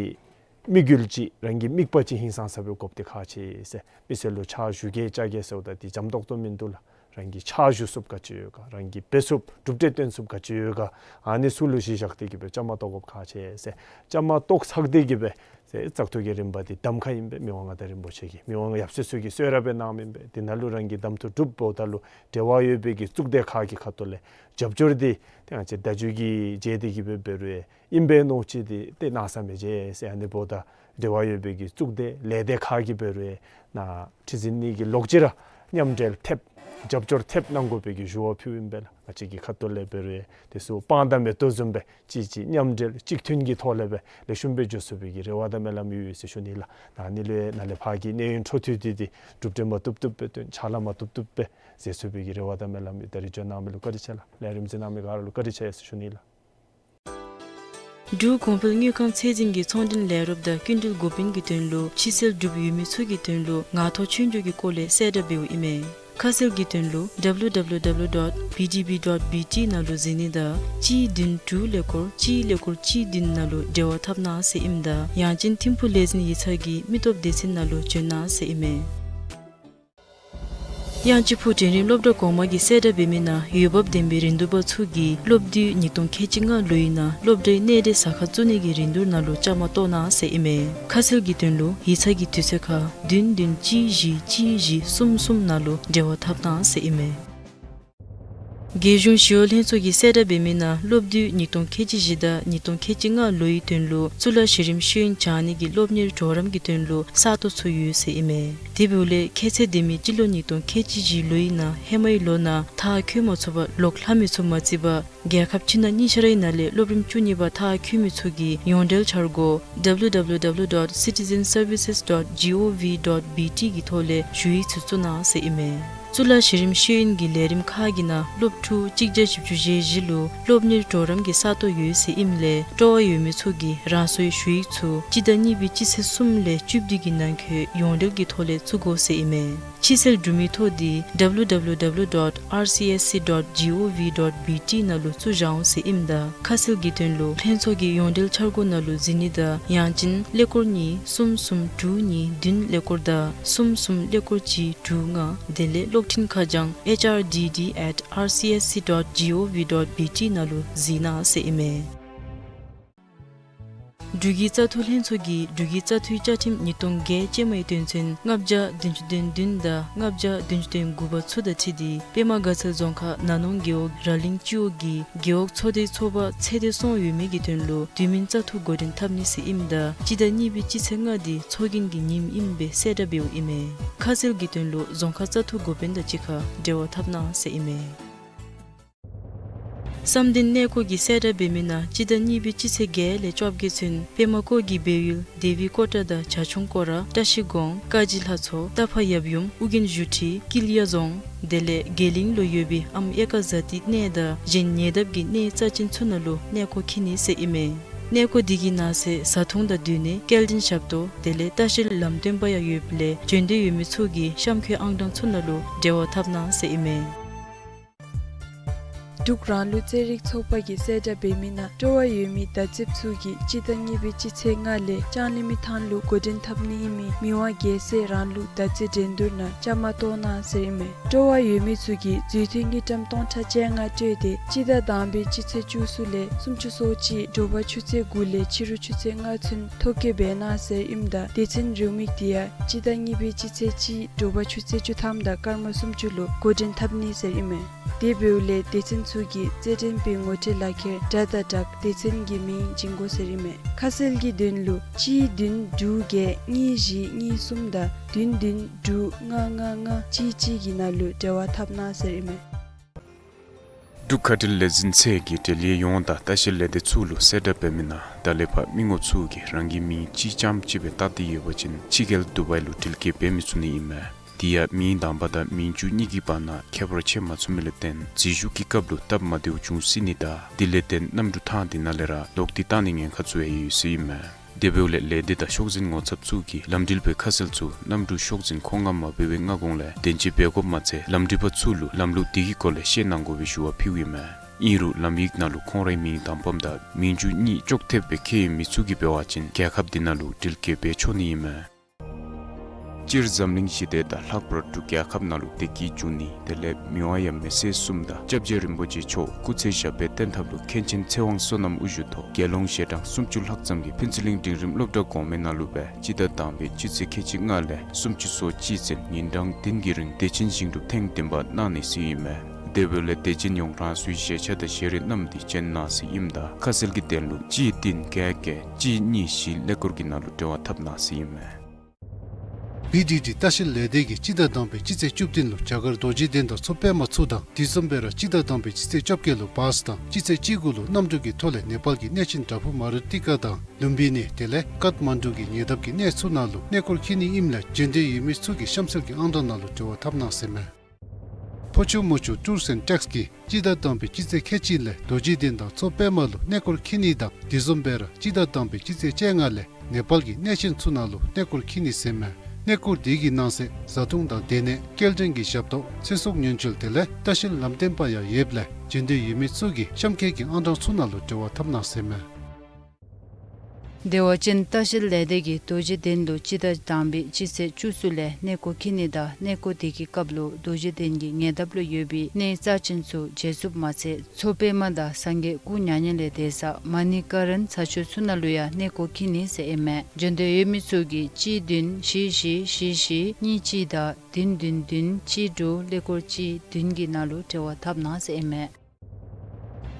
དམིགས་ཡུལ་ཅིག་རང་གི་དམིགས་པ་ཅིག་ཧིང་སངས་ས་སྦེ་དགོཔ་འདི་ཁག་ཆེ་ཟེར། མི་སེར་ལུ་ཕྱག་ཞུ་གེ་བཅར་གེ་ཟེརཝ་ད་འདི་འཇམ་ཏོག་ཏོ་མིན་འདུག་ལགས། རང་གིས་ཕྱག་ཞུ་ཚུགསཔ་ག་ཅི་ཡོད་ག། རང་གིས་འབད་ཚུགསཔ་གྲུབ་འབྲས་སྟོན་ཚུགསཔ་ག་ཅི་ཡོད་ག། ཨ་ནི་ཚུ་ལུ་གཞི་བཞག་སྟེ་གི་སྦེ་བཅའ་མར་གཏོགས་དགོཔ་ཁག་ཆེ་ཟེར། བཅའ་མར་གཏོགས་ཚར་ཏེ་གི་སྦེ་ཟེར་བཙག་འཐུ་གི་རིམ་པ་འདི་གདམ་ཁ་ཨིན་པས། མི་དབང་མངའ་བདག་རིན་པོ་ཆེ་གིས་མི་དབང་ཡབ་སྲས་ཚུ་གིས་གསོལ་རས་སྦེ་གནངམ་ཨིན་པས། འདི་ནང་ལུ་རང་གི་གདམ་འཐུ་གྲུབ་འོངམ་ད་ལུ་འབྲེལ་བ་ཡོད་པའི་གི་གཙུག་སྡེ་ཁག་གི་ཁ་ཐུག་ལས་རྒྱབ་སྐྱོར་འདི་ཏེ་ང་བཅས་བརྡ་བརྒྱུད་ཀྱི་བརྒྱུད་དེ་གི་སྦེ་འབད་རུང་ཨིན་པས་མནོ་ཅི། འདི་ཏེ་གནང་ས་མི་བྱུང་ཟེར། ཨ་ནི་འབདཝ་ད་འབྲེལ་བ་ཡོད་པའི་གི་གཙུག་སྡེ་ལས་སྡེ་ཁག་གིས་འབད་རུང་ནཱ་ཁྲི་འཛིན་གཉིས་ཀྱི་ལོགས་ཅིག་ར་མཉམ་འབྲེལ་ཐེབས་རྒྱབ་སྐྱོར་ཐེབས་གནང་དགོ་པའི་གི་ཞུ་བ་ཕུལཝ་ཨིན་པས་ལགས། ང་བཅས་ཀྱི་ཁ་ཐུག་ལས་འབད་རུང་དེ་ཚུ་སྤང་དང་མེ་ཏོག་བཟུམ་སྦེ་གཅིག་གཅིག་མཉམ་འབྲེལ་གཅིག་མཐུན་གྱི་ཐོག་ལས་སྦེ་ལེགས་ཤོམ་སྦེ་འགྱོ་ཚུགས་པའི་གི་རེ་བ་དང་སྨོན་ལམ་ཡོད་ཟེར་ཞུ་ནི་ལགས། ཨ་ནི་ལུ་ནཱ་ལས་ཕར་གྱི་གནས་ཡུན་འཕྲོ་མཐུད་དེ་འདི་གྲུབ་འབྲས་མ་བཏུབ་བཏུབ་སྦེ་སྟོན་ཕྱག་ལཱ་མ་བཏུབ་བཏུབ་སྦེ་མཛད་ཚུགས་པའི་གི་རེ་བ་དང་སྨོན་ལམ་ཡོད། ད་རིས་འབྱོན་གནང་མི་ལུ་བཀའ་དྲིན་ཆེ་ལགས། ལས་རིམ་གཟིགས་གནང་མི་ག་ར་ལུ་བཀའ་དྲིན་ཆེ་ཟེར་ཞུ་ནི་ལགས། འབྲུག་གོང་འཕེལ་དངུལ་ཁང་ཚད་འཛིན་གྱི་ཚོང་འབྲེལ་ལས་རོགསཔ་དང་སྐྱིན་འགྲུལ་འགོ་དཔོན་གྱི་དོན་ལུ་ཕྱི་སེལ་གྲུབ་ཡོད་མི་ཚུ་གི་དོན་ལུ་ངང་ཐོག་ཆོས་རྒྱུགས་ཀྱི་སྐོར་ལས་གསལ་བསྒྲགས་འབདཝ་ཨིན་མས། ཁ་གསལ་གྱི་དོན་ལུ་W W W dot B D B dot B T ནང་ལུ་གཟིགས་ནི་དང་གཅིག་བདུན་དྲུག་ཀླད་ཀོར་གཅིག་ཀླད་ཀོར་གཅིག་བདུན་ནང་ལུ་འབྲེལ་བ་འཐབ་གནང་ཟེར་ཨིནམ་ད་ཡང་ཅིན་ཐིམ་ཕུག་ལས་འཛིན་ཡིག་ཚང་གི་མི་སྟོབས་སྡེ་ཚན་ནང་ལུ་བྱོན་གནང་ཟེར་ཨིན་མས། དབྱངས་ཅན་ཕུག་འབྲིང་རིམ་སློབ་གྲྭ་གོང་མ་གི་གསལ་བསྒྲགས་འབད་མི་ནང་འོས་འབབ་ལྡན་པའི་རིན་བསྡུར་པ་ཚུ་གིས་སློབ་དུས་ཉིས་སྟོང་ཁལ་གཅིག་ལྔ་ལོའི་ནང་སློབ་གྲྭའི་གནས་སྡོད་ས་ཁར་བཙུགས་ནི་གི་རིན་བསྡུར་ནང་ལུ་བཅའ་མར་གཏོགས་གནང་ཟེར་ཨིན་མས། ཁ་གསལ་གྱི་དོན་ལུ་ཡིག་ཚང་གི་དུས་ཚོད་ཁར་བདུན་བདུན་གཅིག་བཞི་གཅིག་བཞི་གསུམ་གསུམ་ནང་ལུ་འབྲེལ་བ་འཐབ་གནང་ཟེར་ཨིན་མས། རྒྱལ་གཞུང་ཞི་གཡོག་ལྷན་ཚོགས་ཀྱི་གསལ་བསྒྲགས་འབད་མི་ནང་སློབ་དུས་ཉིས་སྟོང་ཁལ་གཅིག་བཞི་དང་ཉིས་སྟོང་ཁལ་གཅིག་ལྔ་ལོའི་དོན་ལུ་གཙུག་ལག་གཞི་རིམ་ཤེས་ཡོན་སྦྱང་ནི་གི་སློབ་གཉེར་གྲོགས་རམ་གྱི་དོན་ལུ་ས་སྟོང་ཚུ་ཡོད་ཟེར་ཨིན་མས། དེ་འབདཝ་ལས་ཁྱད་ཚད་ལྡན་མི་སྤྱི་ལོ་ཉིས་སྟོང་ཁལ་གཅིག་བཞི་ལོའི་ནང་ཧེ་མའི་ལོ་ནང་མཐར་འཁྱོལ་མ་ཚུགས་པར་ལོག་ལྷབ་མི་ཚུ་མ་བརྩི་བར་རྒྱལ་ཁབ་ཕྱི་ནང་གཉིས་ཆ་རའི་ནང་ལས་སློབ་རིམ་བཅུ་གཉིས་པ་མཐར་འཁྱོལ་མི་ཚུ་གིས་ཡོངས་འབྲེལ་འཆར་སྒོ་W W W dot citizen services dot G O V dot B T གི་ཐོག་ལས་ཞུ་ཡིག་ཚུ་བཙུགས་གནང་ཟེར་ཨིན་མས། གཙུག་ལག་གཞི་རིམ་ཤེས་ཡོན་གྱི་ལས་རིམ་ཁག་གི་ནང་སློབ་ཕྲུག་གཅིག་བརྒྱ་བཞི་བཅུ་ཞེ་བཞི་ལུ་སློབ་གཉེར་གྲོགས་རམ་གྱི་ས་སྟོང་ཡོད་ཟེར་ཨིནམ་ལས་སྤྲོ་བ་ཡོད་མི་ཚུ་གིས་རང་སོའི་ཞུ་ཡིག་ཚུ་སྤྱི་ཟླ་གཉིས་པའི་སྤྱི་ཚེས་གསུམ་ལས་བཅུ་བདུན་གྱི་ནང་འཁོད་ཡོངས་འབྲེལ་གྱི་ཐོག་ལས་བཙུགས་དགོ་ཟེར་ཨིན་མས། ཕྱི་སེལ་གྲུབ་མིའི་ཐོ་འདི་W W W dot R C S C dot G O V dot B T ནང་ལུ་བཙུགས་བཞག་འོང་ཟེར་ཨིནམ་ད་ཁ་གསལ་གྱི་དོན་ལུ་ལྷན་ཚོགས་ཀྱི་ཡོངས་འབྲེལ་འཆར་སྒོ་ནང་ལུ་གཟིགས་ནི་དང་ཡང་ཅིན་ཀླད་ཀོར་གཉིས་གསུམ་གསུམ་དྲུག་གཉིས་བདུན་ཀླད་ཀོར་དང་གསུམ་གསུམ་ཀླད་ཀོར་གཅིག་དྲུག་ལྔ། དེ་ལས་གློག་འཕྲིན་ཁ་བྱང་H R D D at R C S C dot G O V dot B T ནང་ལུ་གཟིགས་གནང་ཟེར་ཨིན་མས། འབྲུག་གི་བཙག་འཐུ་ལྷན་ཚོགས་ཀྱིས་འབྲུག་གི་བཙག་འཐུའི་བཅའ་ཁྲིམས་ཉིས་སྟོང་བརྒྱད་ཅན་མའི་དོན་ཚན་ལྔ་བརྒྱ་བདུན་ཅུ་དོན་བདུན་དང་ལྔ་བརྒྱ་བདུན་ཅུ་དོན་དགུ་པ་ཚུ་དང་འཁྲིལ་ཏེ་པདྨ་དགའ་ཚལ་རྫོང་ཁག་ནང་ནོངས་རྒེད་འོག་ར་གླིང་སྤྱི་འོག་གི་རྒེད་འོག་ཚོགས་སྡེའི་ཚོགས་པ་ཚད་ལྡན་སོང་ཡོད་མི་གི་དོན་ལུ་དུས་མིན་བཙག་འཐུ་འགོ་འདྲེན་འཐབ་ནི་ཟེར་ཨིནམ་ད་སྤྱི་ཟླ་གཉིས་པའི་སྤྱི་ཚེས་ལྔ་འདི་ཚོགས་རྒྱན་གྱི་ཉིནམ་ཨིནམ་སྦེ་གསལ་བསྒྲགས་འབདཝ་ཨིན་མས། ཁ་གསལ་གྱི་དོན་ལུ་རྫོང་ཁག་བཙག་འཐུ་འགོ་དཔོན་དང་གཅིག་ཁར་འབྲེལ་བ་འཐབ་གནང་ཟེར་ཨིན་མས། བསམ་གཏན་གནས་སྐོར་གྱི་གསལ་བསྒྲགས་འབད་མི་ནང་སྤྱི་ཟླ་གཉིས་པའི་སྤྱི་ཚེས་བརྒྱད་ལས་བཅོ་བརྒྱད་ཚུན་པདྨ་སྐོར་གྱི་སྦས་ཡུལ་དེ་བི་ཀོ་ཊ་དང་བྱ་ཁྱུང་སྐོར་ར་བཀྲ་ཤིས་སྒང་ཀ་གཅིག་ལྷ་མཚོ་རྟ་ཕག་ཡབ་ཡུམ་ཨོ་རྒྱན་བཞུགས་ཁྲི་ཀི་ལི་ཡ་རྫོང་དེ་ལས་དགེ་གླིང་ལུ་ཡོད་པའི་ཨམ་ཨེ་ཀ་ཛ་ཏི་གནས་དང་གཞན་ཉེ་འདབས་ཀྱི་གནས་རྩ་ཅན་ཚུ་ནང་ལུ་གནས་སྐོར་འཁྱིད་ནི་ཟེར་ཨིན་མས། གནས་སྐོར་འདི་གི་ནང་གསེས་བཟའ་འཐུང་དང་སྡོད་གནས་སྐྱེལ་འདྲེན་ཞབས་ཏོག་དེ་ལས་ལྟ་བཤལ་ལམ་སྟོན་པ་ཡང་ཡོདཔ་ལས་བྱོན་འདོད་ཡོད་མི་ཚུ་གིས་གཤམ་འཁོད་ཨང་གྲངས་ཚུ་ནང་ལུ་འབྲེལ་བ་འཐབ་གནང་ཟེར་ཨིན་མས། འབྲུག་རང་ལུགས་རྩེད་རིགས་ཚོགས་པ་གི་གསལ་བསྒྲགས་འབད་མི་ནང་སྤྲོ་བ་ཡོད་མི་བརྡ་རྩེདཔ་ཚུ་གིས་སྤྱི་ཟླ་གཉིས་པའི་སྤྱི་ཚེས་ལྔ་ལས་ལྕང་གླིང་མི་ཐང་ལུ་འགོ་འདྲེན་འཐབ་ནི་ཨིན་མི་མི་དབང་རྒྱལ་སྲས་རང་ལུགས་བརྡ་རྩེད་འགྲན་བསྡུར་ནང་བཅའ་མར་གཏོགས་གནང་ཟེར་ཨིན་མས། སྤྲོ་བ་ཡོད་མི་ཚུ་གིས་རྫུས་མཐུད་དངུལ་ཀྲམ་སྟོང་ཕྲག་བཅོ་ལྔ་སྤྲོད་དེ་སྤྱི་ཟླ་དང་པའི་སྤྱི་ཚེས་བཅུ་གསུམ་ལས་སུམ་ཅུ་སོ་གཅིག་དྲོ་པ་ཆུ་ཚོད་དགུ་ལས་ཕྱི་རུ་ཆུ་ཚོད་ལྔ་ཚུན་ཐོ་བཀོད་འབད་གནང་ཟེར་ཨིནམ་ད་སྡེ་ཚན་རེའུ་མིག་དེ་ཡང་སྤྱི་ཟླ་གཉིས་པའི་སྤྱི་ཚེས་གཅིག་དྲོ་པ་ཆུ་ཚོད་བཅུ་ཐམ་དང་སྐར་མ་སུམ་ཅུ་ལུ་འགོ་འདྲེན་འཐབ་ནི་ཟེར་ཨིན་མས། དེ་འབདཝ་ལས་སྡེ་ཚན་ཚུ་གིས་རྩེད་འགྲན་པའི་ངོ་སྤྲོད་ལག་ཁྱེར་དྲ་དང་སྦྲགས་སྡེ་ཚན་གྱི་མིང་བྱིན་དགོ་ཟེར་ཨིན་མས། ཁ་གསལ་གྱི་དོན་ལུ་གཅིག་བདུན་དྲུག་བརྒྱད་གཉིས་བཞི་གཉིས་གསུམ་དང་བདུན་བདུན་དྲུག་ལྔ་ལྔ་ལྔ་གཅིག་གཅིག་གི་ནང་ལུ་འབྲེལ་བ་འཐབ་གནང་ཟེར་ཨིན་མས། འབྲུག་མཁའ་འགྲུལ་ལས་འཛིན་ཚད་ཀྱིས་འབྲེལ་ཡོད་ཡོངས་དང་ལྟ་བཤལ་ལས་སྡེ་ཚུ་ལུ་གསལ་བསྒྲགས་འབད་མི་ནང་ད་ལས་ཕར་མི་ངོམ་ཚུ་གིས་རང་གི་མིང་གཅིག་རྐྱངམ་ཅིག་སྦེ་བཏགས་ཏེ་ཡོད་པ་ཅིན་ཕྱི་རྒྱལ་དུ་བའི་ལུ་འགྲུལ་སྐྱེལ་འབད་མི་ཚུགས་ནི་ཨིན་མས། དེ་ཡང་མིང་དང་པ་དང་མིང་བཅུད་གཉིས་ཀྱི་བར་ན་ཁྱད་པར་ཕྱེ་མ་ཚུགས་མི་ལས་བརྟེན་འཛུལ་ཞུགས་ཀྱི་སྐབས་ལུ་སྟབས་མ་བདེཝ་འབྱུང་སྲིད་ནི་དང་དེ་ལས་བརྟེན་གནམ་གྲུ་ཐང་དེ་ནང་ལས་ར་ལོག་སྟེ་བཏང་ནིའི་ཉེན་ཁ་ཚུ་ཡང་ཡོད་ཟེར་ཨིན་མས། དེ་འབདཝ་ལས་ལས་སྡེ་དང་ཤོག་འཛིན་ངོ་ཚབ་ཚུ་གིས་ལམ་འགྲུལ་པའི་ཁ་གསལ་ཚུ་གནམ་གྲུ་ཤོག་འཛིན་ཁོངས་ལྔ་མ་འབད་བའི་སྔ་གོང་ལས་བདེན་དཔྱད་འབད་དགོཔ་མ་ཚད་ལམ་འགྲུལ་པ་ཚུ་ལུ་ལམ་ལུགས་དེ་གི་སྐོར་ལས་ཤེས་གནང་དགོ་པའི་ཞུ་བ་ཕུལཝ་ཨིན་མས། ཨིན་རུང་ལམ་ཡིག་ནང་ལུ་ཁོང་རའི་མིང་དང་པམ་དང་མིང་རྒྱུད་གཉིས་ཅོག་འཐདཔ་སྦེ་ཁྱད་ཡོད་མི་ཚུ་གིས་འབད་བ་ཅིན་རྒྱལ་ཁབ་འདི་ནང་ལུ་འགྲུལ་སྐྱེལ་འབད་ཆོག་ནི་ཨིན་མས། སྤྱིར་འཛམ་གླིང་ཞི་བདེ་དང་ལྷག་པར་དུ་རྒྱལ་ཁབ་ནང་ལུ་བདེ་སྐྱིད་འབྱུང་ནི་དེ་ལས་མི་དབང་ཡབ་མེས་སྲས་གསུམ་དང་སྐྱབས་རྗེ་རིན་པོ་ཆེ་མཆོག་སྐུ་ཚེ་ཞབས་པད་བརྟན་ཐབས་ལུ་མཁན་ཆེན་ཚེ་དབང་བསོད་ནམས་དབུ་བཞུགས་ཐོག་དགེ་སློང་ཞལ་གྲངས་སུམ་ཅུ་ལྷག་ཙམ་གྱིས་ཕུན་ཚོགས་གླིང་འབྲིང་རིམ་སློབ་གྲྭ་གོང་མའི་ནང་ལུ་སྦེ་སྤྱི་ཟླ་དང་པའི་སྤྱི་ཚེས་ཁལ་གཅིག་ལྔ་ལས་སུམ་ཅུ་སོ་གཅིག་ཚུན་ཉིན་གྲངས་བདུན་གྱི་རིང་བདེ་ཆེན་ཞིང་སྒྲུབ་ཐེངས་བདུན་པ་གནང་ནི་ཟེར་ཨིན་མས། དེ་འབདཝ་ལས་བདེ་ཆེན་ཡང་རང་སོའི་བཞེས་ཆ་དང་བཞེས་རིམ་བསྣམས་ཏེ་བྱོན་གནང་ཟེར་ཨིནམ་ད་ཁ་གསལ་གྱི་དོན་ལུ་གཅིག་བདུན་བརྒྱད་བརྒྱད་གཅིག་གཉིས་བཞི་ཀླད་ཀོར་གྱི་ནང་ལུ་འབྲེལ་བ་འཐབ་གནང་ཟེར་ཨིན་མས། བི་ཌི་ཌི་ལྟ་བཤལ་ལས་སྡེ་གིས་སྤྱི་ཟླ་དང་པའི་སྤྱི་ཚེས་བཅུ་བདུན་ལུ་རྒྱ་གར་རྡོ་རྗེ་གདན་དང་མཚོ་པདྨ་ཚུ་དང་དེ་བཟུམ་སྦེ་ར་སྤྱི་ཟླ་དང་པའི་སྤྱི་ཚེས་བཅོ་བརྒྱད་ལུ་བཱས་དང་སྤྱི་ཚེས་གཅིག་དགུ་ལུ་གནམ་གྲུ་གི་ཐོག་ལས་ནེ་པཱལ་གྱི་གནས་ཆེན་བྲག་ཕུག་མ་རུ་ཏི་ཀ་དང་ལུམ་བི་ནི་དེ་ལས་ཀཏ་མན་ཌུ་གི་ཉེ་འདབས་ཀྱི་གནས་ཚུ་ནང་ལུ་གནས་སྐོར་འཁྱིད་ནི་ཨིནམ་ལས་འབྱོན་འདོད་ཡོད་མི་ཚུ་གིས་གཤམ་གསལ་གྱི་ཨང་གྲངས་ནང་ལུ་འབྲེལ་བ་འཐབ་གནང་ཟེར་མས། ཕོ་ཆུ་མོ་ཆུ་ཊུརསི་ཨེནཌ་ཊེགསི་གིས་སྤྱི་ཟླ་དང་པའི་སྤྱི་ཚེས་ཁལ་གཅིག་ལས་རྡོ་རྗེ་གདན་དང་མཚོ་པདྨ་ལུ་གནས་སྐོར་འཁྱིད་ནི་དང་དེ་བཟུམ་སྦེ་ར་སྤྱི་ཟླ་དང་པའི་སྤྱི་ཚེས་བཅོ་ལྔ་ལས་ནེ་པཱལ་གྱི་གནས་ཆེན་ཚུ་ནང་ལུ་གནས་སྐོར་འཁྱིད་ནི་ཟེར་མས། གནས་སྐོར་དེ་གི་ནང་གསེས་བཟའ་འཐུང་དང་སྡོད་གནས་སྐྱེལ་འདྲེན་གྱི་ཞབས་ཏོག་ཚེ་སྲོག་ཉེན་བཅོལ་དེ་ལས་ལྟ་བཤལ་ལམ་སྟོན་པ་ཡང་ཡོདཔ་ལས་འབྱོན་འདོད་ཡོད་མི་ཚུ་གིས་གཤམ་འཁོད་ཀྱི་ཨང་གྲངས་ཚུ་ནང་ལུ་འབྲེལ་བ་འཐབ་གནང་ཟེར་མས། བདེ་བ་ཅན་ལྟ་བཤལ་ལས་སྡེ་གིས་རྡོ་རྗེ་གདན་ལུ་སྤྱི་ཟླ་དང་པའི་སྤྱི་ཚེས་བཅུ་གསུམ་ལས་གནས་སྐོར་འཁྱིད་ནི་དང་གནས་སྐོར་དེ་གི་སྐབས་ལུ་རྡོ་རྗེ་གདན་གྱི་ཉེ་འདབས་ལུ་ཡོད་པའི་གནས་རྩ་ཆེན་ཚུ་མཇལ་ཚུགསཔ་མ་ཚད་མཚོ་པདྨ་དང་སངས་རྒྱས་སྐུ་མྱ་ངན་ལས་འདས་ས་མ་ཎི་ཀ་རན་ས་ཆ་ཚུ་ནང་ལུ་ཡང་གནས་སྐོར་འཁྱིད་ནི་ཟེར་ཨིན་མས། འབྱོན་འདོད་ཡོད་མི་ཚུ་གིས་གཅིག་བདུན་བཞི་བཞི་བཞི་བཞི་གཉིས་གཅིག་དང་བདུན་བདུན་བདུན་གཅིག་དྲུག་ཀླད་ཀོར་གཅིག་བདུན་གྱི་ནང་ལུ་འབྲེལ་བ་འཐབ་གནང་ཟེར་ཨིན་མས།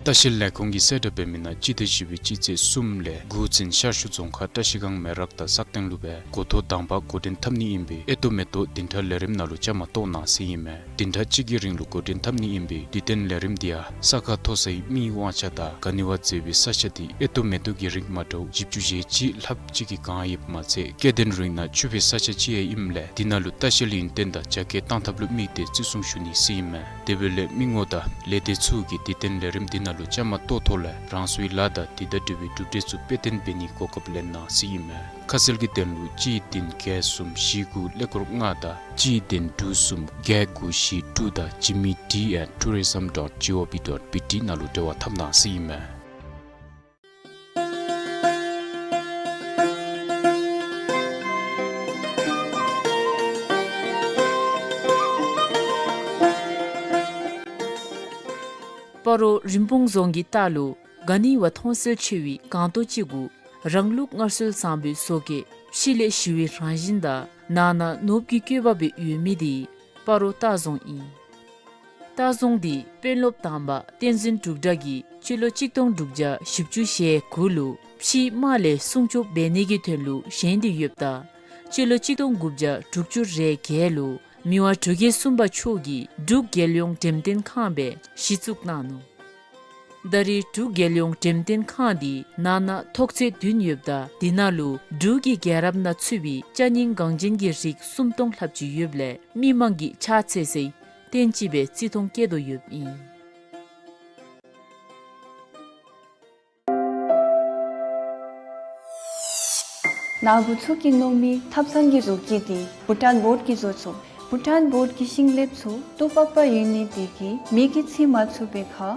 ལྟ་བཤལ་ལས་ཁུངས་ཀྱིས་གསལ་བསྒྲགས་འབད་མི་ནང་སྤྱི་ཟླ་བཞི་པའི་སྤྱི་ཚེས་གསུམ་ལས་དགུ་ཚུན་ཤར་ཕྱོགས་རྫོང་ཁག་བཀྲ་ཤིས་སྒང་མེ་རག་དང་སག་སྟེང་ལུ་སྦེ་འགོ་ཐོག་དང་པ་འགོ་འདྲེན་འཐབ་ནི་ཨིན་པས་ཨེ་ལྟོ་མེ་ལྟོ་བདུན་ཕྲག་ལས་རིམ་ནང་ལུ་བཅའ་མར་གཏོགས་གནང་ཟེར་ཨིན་མས། བདུན་ཕྲག་གཅིག་གི་རིང་ལུ་འགོ་འདྲེན་འཐབ་ནི་ཨིན་པས་དུས་སྟོན་ལས་རིམ་འདི་ཡང་ས་ཁ་མཐོ་སའི་མིའི་དབང་ཆ་དང་ག་ནི་བ་མཛེས་པའི་ས་ཆ་འདི་ཨེ་ལྟོ་མེ་ལྟོ་གི་རིགས་མ་འདྲཝ་བཞི་བཅུ་ཞེ་གཅིག་ལྷགཔ་ཅིག་གིས་གང་ཡོདཔ་མ་ཚད་སྐྱེ་ལྡན་རིགས་ནང་ཕྱུག་པའི་ས་ཆ་ཅིག་ཡང་ཨིནམ་ལས་འདི་ནང་ལུ་ལྟ་བཤལ་ཡུན་བརྟན་དང་རྒྱ་སྐྱེད་གཏང་ཐབས་ལུ་དམིགས་ཏེ་བརྩི་སྲུང་ཞུ་ནི་ཟེར་ཨིན་མས། དེ་འབདཝ་ལས་མི་ངོམ་དང་ལས་སྡེ་ཚུ་གིས་དུས་སྟོན་ལས་རིམ་འདི་ནང་ལུ་བཅའ་མར་གཏོགས་ཐོག་ལས་རང་སོའི་ལཱ་དང་དེ་དང་འབྲེལ་བའི་གྲུབ་འབྲས་ཚུ་དཔེ་སྟོན་འབད་ནིའི་གོ་སྐབས་ལེན་གནང་ཟེར་ཨིན་མས། ཁ་གསལ་གྱི་དོན་ལུ་གཅིག་བདུན་བརྒྱད་གསུམ་བཞི་དགུ་ཀླད་ཀོར་ལྔ་དང་གཅིག་བདུན་དྲུག་གསུམ་བརྒྱད་དགུ་བཞི་དྲུག་དང་ཇི་མི་ཊི་ཨེཊ་ཊུ་རི་ཛམ་ཌོཊ་ཇི་ཨོ་ཝི་ཌོཊ་བི་ཊི་ནང་ལུ་འབྲེལ་བ་འཐབ་གནང་ཟེར་ཨིན་མས། སྤ་རོ་རིན་སྤུངས་རྫོང་གི་ལྟག་ལུ་ག་ནི་བ་མཐོང་གསལ་ཆེ་བའི་སྒང་ཏོག་ཅིག་གུ་རང་ལུགས་སྔར་སྲོལ་བཟང་པོའི་བཟོ་བཀོད་ཕྱི་ལས་ཞི་བའི་རང་བཞིན་དང་ནང་ན་ནོར་བུ་གི་བཀོད་པ་སྦེ་ཡོད་མི་འདི་སྤ་རོ་ལྟ་རྫོང་ཨིན། ལྟ་རྫོང་འདི་དཔོན་སློབ་དང་པ་བསྟན་འཛིན་འབྲུག་སྒྲ་གིས་སྤྱི་ལོ་གཅིག་སྟོང་དྲུག་བརྒྱ་བཞི་བཅུ་ཞེ་དགུ་ལུ་ཕྱིའི་དམག་ལས་སྲུང་སྐྱོབ་འབད་ནི་གི་དོན་ལུ་བཞེངས་ཏེ་ཡོདཔ་ད་སྤྱི་ལོ་གཅིག་སྟོང་དགུ་བརྒྱ་དྲུག་ཅུ་རེ་བརྒྱད་ལུ་མི་དབང་འབྲུག་རྒྱལ་གསུམ་པ་མཆོག་གིས་འབྲུག་རྒྱལ་ཡོངས་འགྲེམས་སྟོན་ཁང་སྦེ་གཞི་བཙུགས་གནང་ནུག། ད་རེས་འབྲུག་རྒྱལ་ཡོངས་འགྲེམས་སྟོན་ཁང་འདི་ནང་ན་ཐོག་ཚད་བདུན་ཡོདཔ་ད་འདི་ནང་ལུ་འབྲུག་གི་རྒྱལ་རབས་ནང་ཚུད་པའི་ཅ་རྙིང་འགངས་ཅན་གྱི་རིགས་སུམ་སྟོང་ལྷགཔ་ཅིག་ཡོདཔ་ལས་མི་མང་གིས་ཕྱག་འཚལ་སའི་རྟེན་ཅིག་སྦེ་བརྩི་མཐོང་བསྐྱེད་དོ་ཡོདཔ་ཨིན། ནཱ་བུ་ཚུ་གིས་མནོ་མི་ཐབ་ཚང་གི་བཟོ་བཀོད་འདི་བྷུ་ཊཱན་བོརཌ་ཀྱིས་བཟོ་ཚུགས། བྷུ་ཊཱན་བོརཌ་ཀྱི་ཤིང་ལེབ་ཚུ་ཏོག་པག་པ་ཡོད་ནི་དེ་གིས་མེ་གིས་འཚིག་མ་ཚུགས་པའི་ཁར་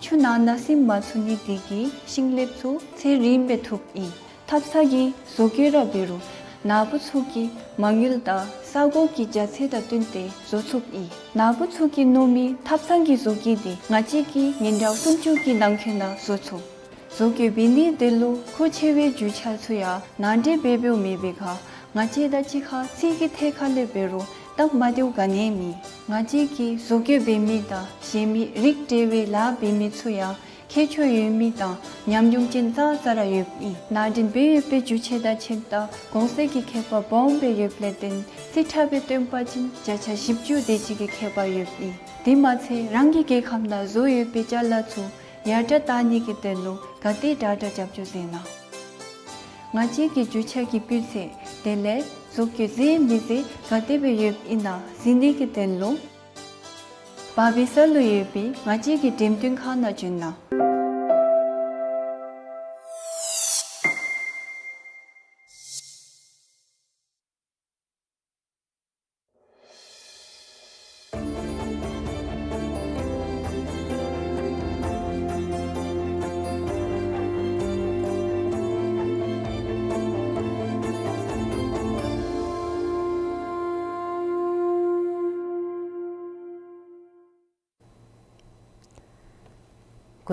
ཆུ་ནང་ན་སིམ་མ་ཚུགས་ནི་དེ་གིས་ཤིང་ལེབ་ཚུ་ཚེ་རིངམོ་སྦེ་ཐུགཔ་ཨིན། ཐབ་ཚང་གི་བཟོ་བཀོད་ར་འབད་རུང་ནཱ་བུ་ཚུ་གིས་མ་དངུལ་དང་ས་གོ་གི་རྒྱ་ཚད་དང་བསྟུན་ཏེ་བཟོ་ཚུགསཔ་ཨིན། ནཱ་བུ་ཚུ་གིས་མནོ་མི་ཐབ་ཚང་གི་བཟོ་བཀོད་འདི་ང་བཅས་ཀྱིས་ཉིན་གྲངས་སུམ་ཅུ་གི་ནང་འཁོད་ནང་བཟོ་ཚུགས། བཟོ་བཀོད་འབད་ནི་དེ་ལུ་མཁོ་ཆེ་བའི་རྒྱུ་ཆ་ཚུ་ཡང་ནང་འདྲེན་འབད་འབདཝ་མེད་པའི་ཁར་ང་བཅས་དང་གཅིག་ཁར་ཚིག་གི་ཐད་ཁར་ལས་འབད་རུང་སྟབས་མ་བདེཝ་ག་ནི་ཡང་མེད། ང་བཅས་ཀྱིས་བཟོ་བཀོད་འབད་མི་དང་གཞན་མི་རིགས་འདྲ་བའི་ལཱ་འབད་མི་ཚུ་ཡང་ཁྱད་ཆོས་ཡོད་མི་དང་ཉམས་མྱོང་ཅན་ཙང་ཙ་ར་ཡོདཔ་ཨིན། ནང་འདྲེན་འབད་ཡོད་པའི་རྒྱུ་ཆ་དང་ཆས་དང་གོང་ཚད་ཀྱི་ཁྱད་པར་སྦོམ་སྦེ་ཡོདཔ་ལས་བརྟེན་རྩིས་ཁྲ་སྦེ་སྟོན་པ་ཅིན་བརྒྱ་ཆ་བཞི་བཅུ་དེ་ཅིག་གི་ཁྱད་པར་ཡོདཔ་ཨིན། དེ་མ་ཚད་རང་གི་རྒྱལ་ཁབ་ནང་བཟོ་ཡོད་པའི་ཅ་ལ་ཚུ་ཡར་དྲག་བཏང་ནི་གི་དོན་ལུ་ག་དེ་དྲག་དྲག་རྒྱབ་སྐྱོར་མཛད་གནང་། ང་བཅས་ཀྱི་རྒྱུ་ཆ་གི་སྤུས་ཚད་དེ་ལས་བཟོ་བཀོད་མཛེས་མི་མཛེས་ག་དེ་སྦེ་ཡོདཔ་ཨིན་ན་གཟིགས་ནི་གི་དོན་ལུ་བར་བི་ས་ལུ་ཡོད་པའི་ང་བཅས་ཀྱི་འགྲེམས་སྟོན་ཁང་ནང་བྱོན་གནང་།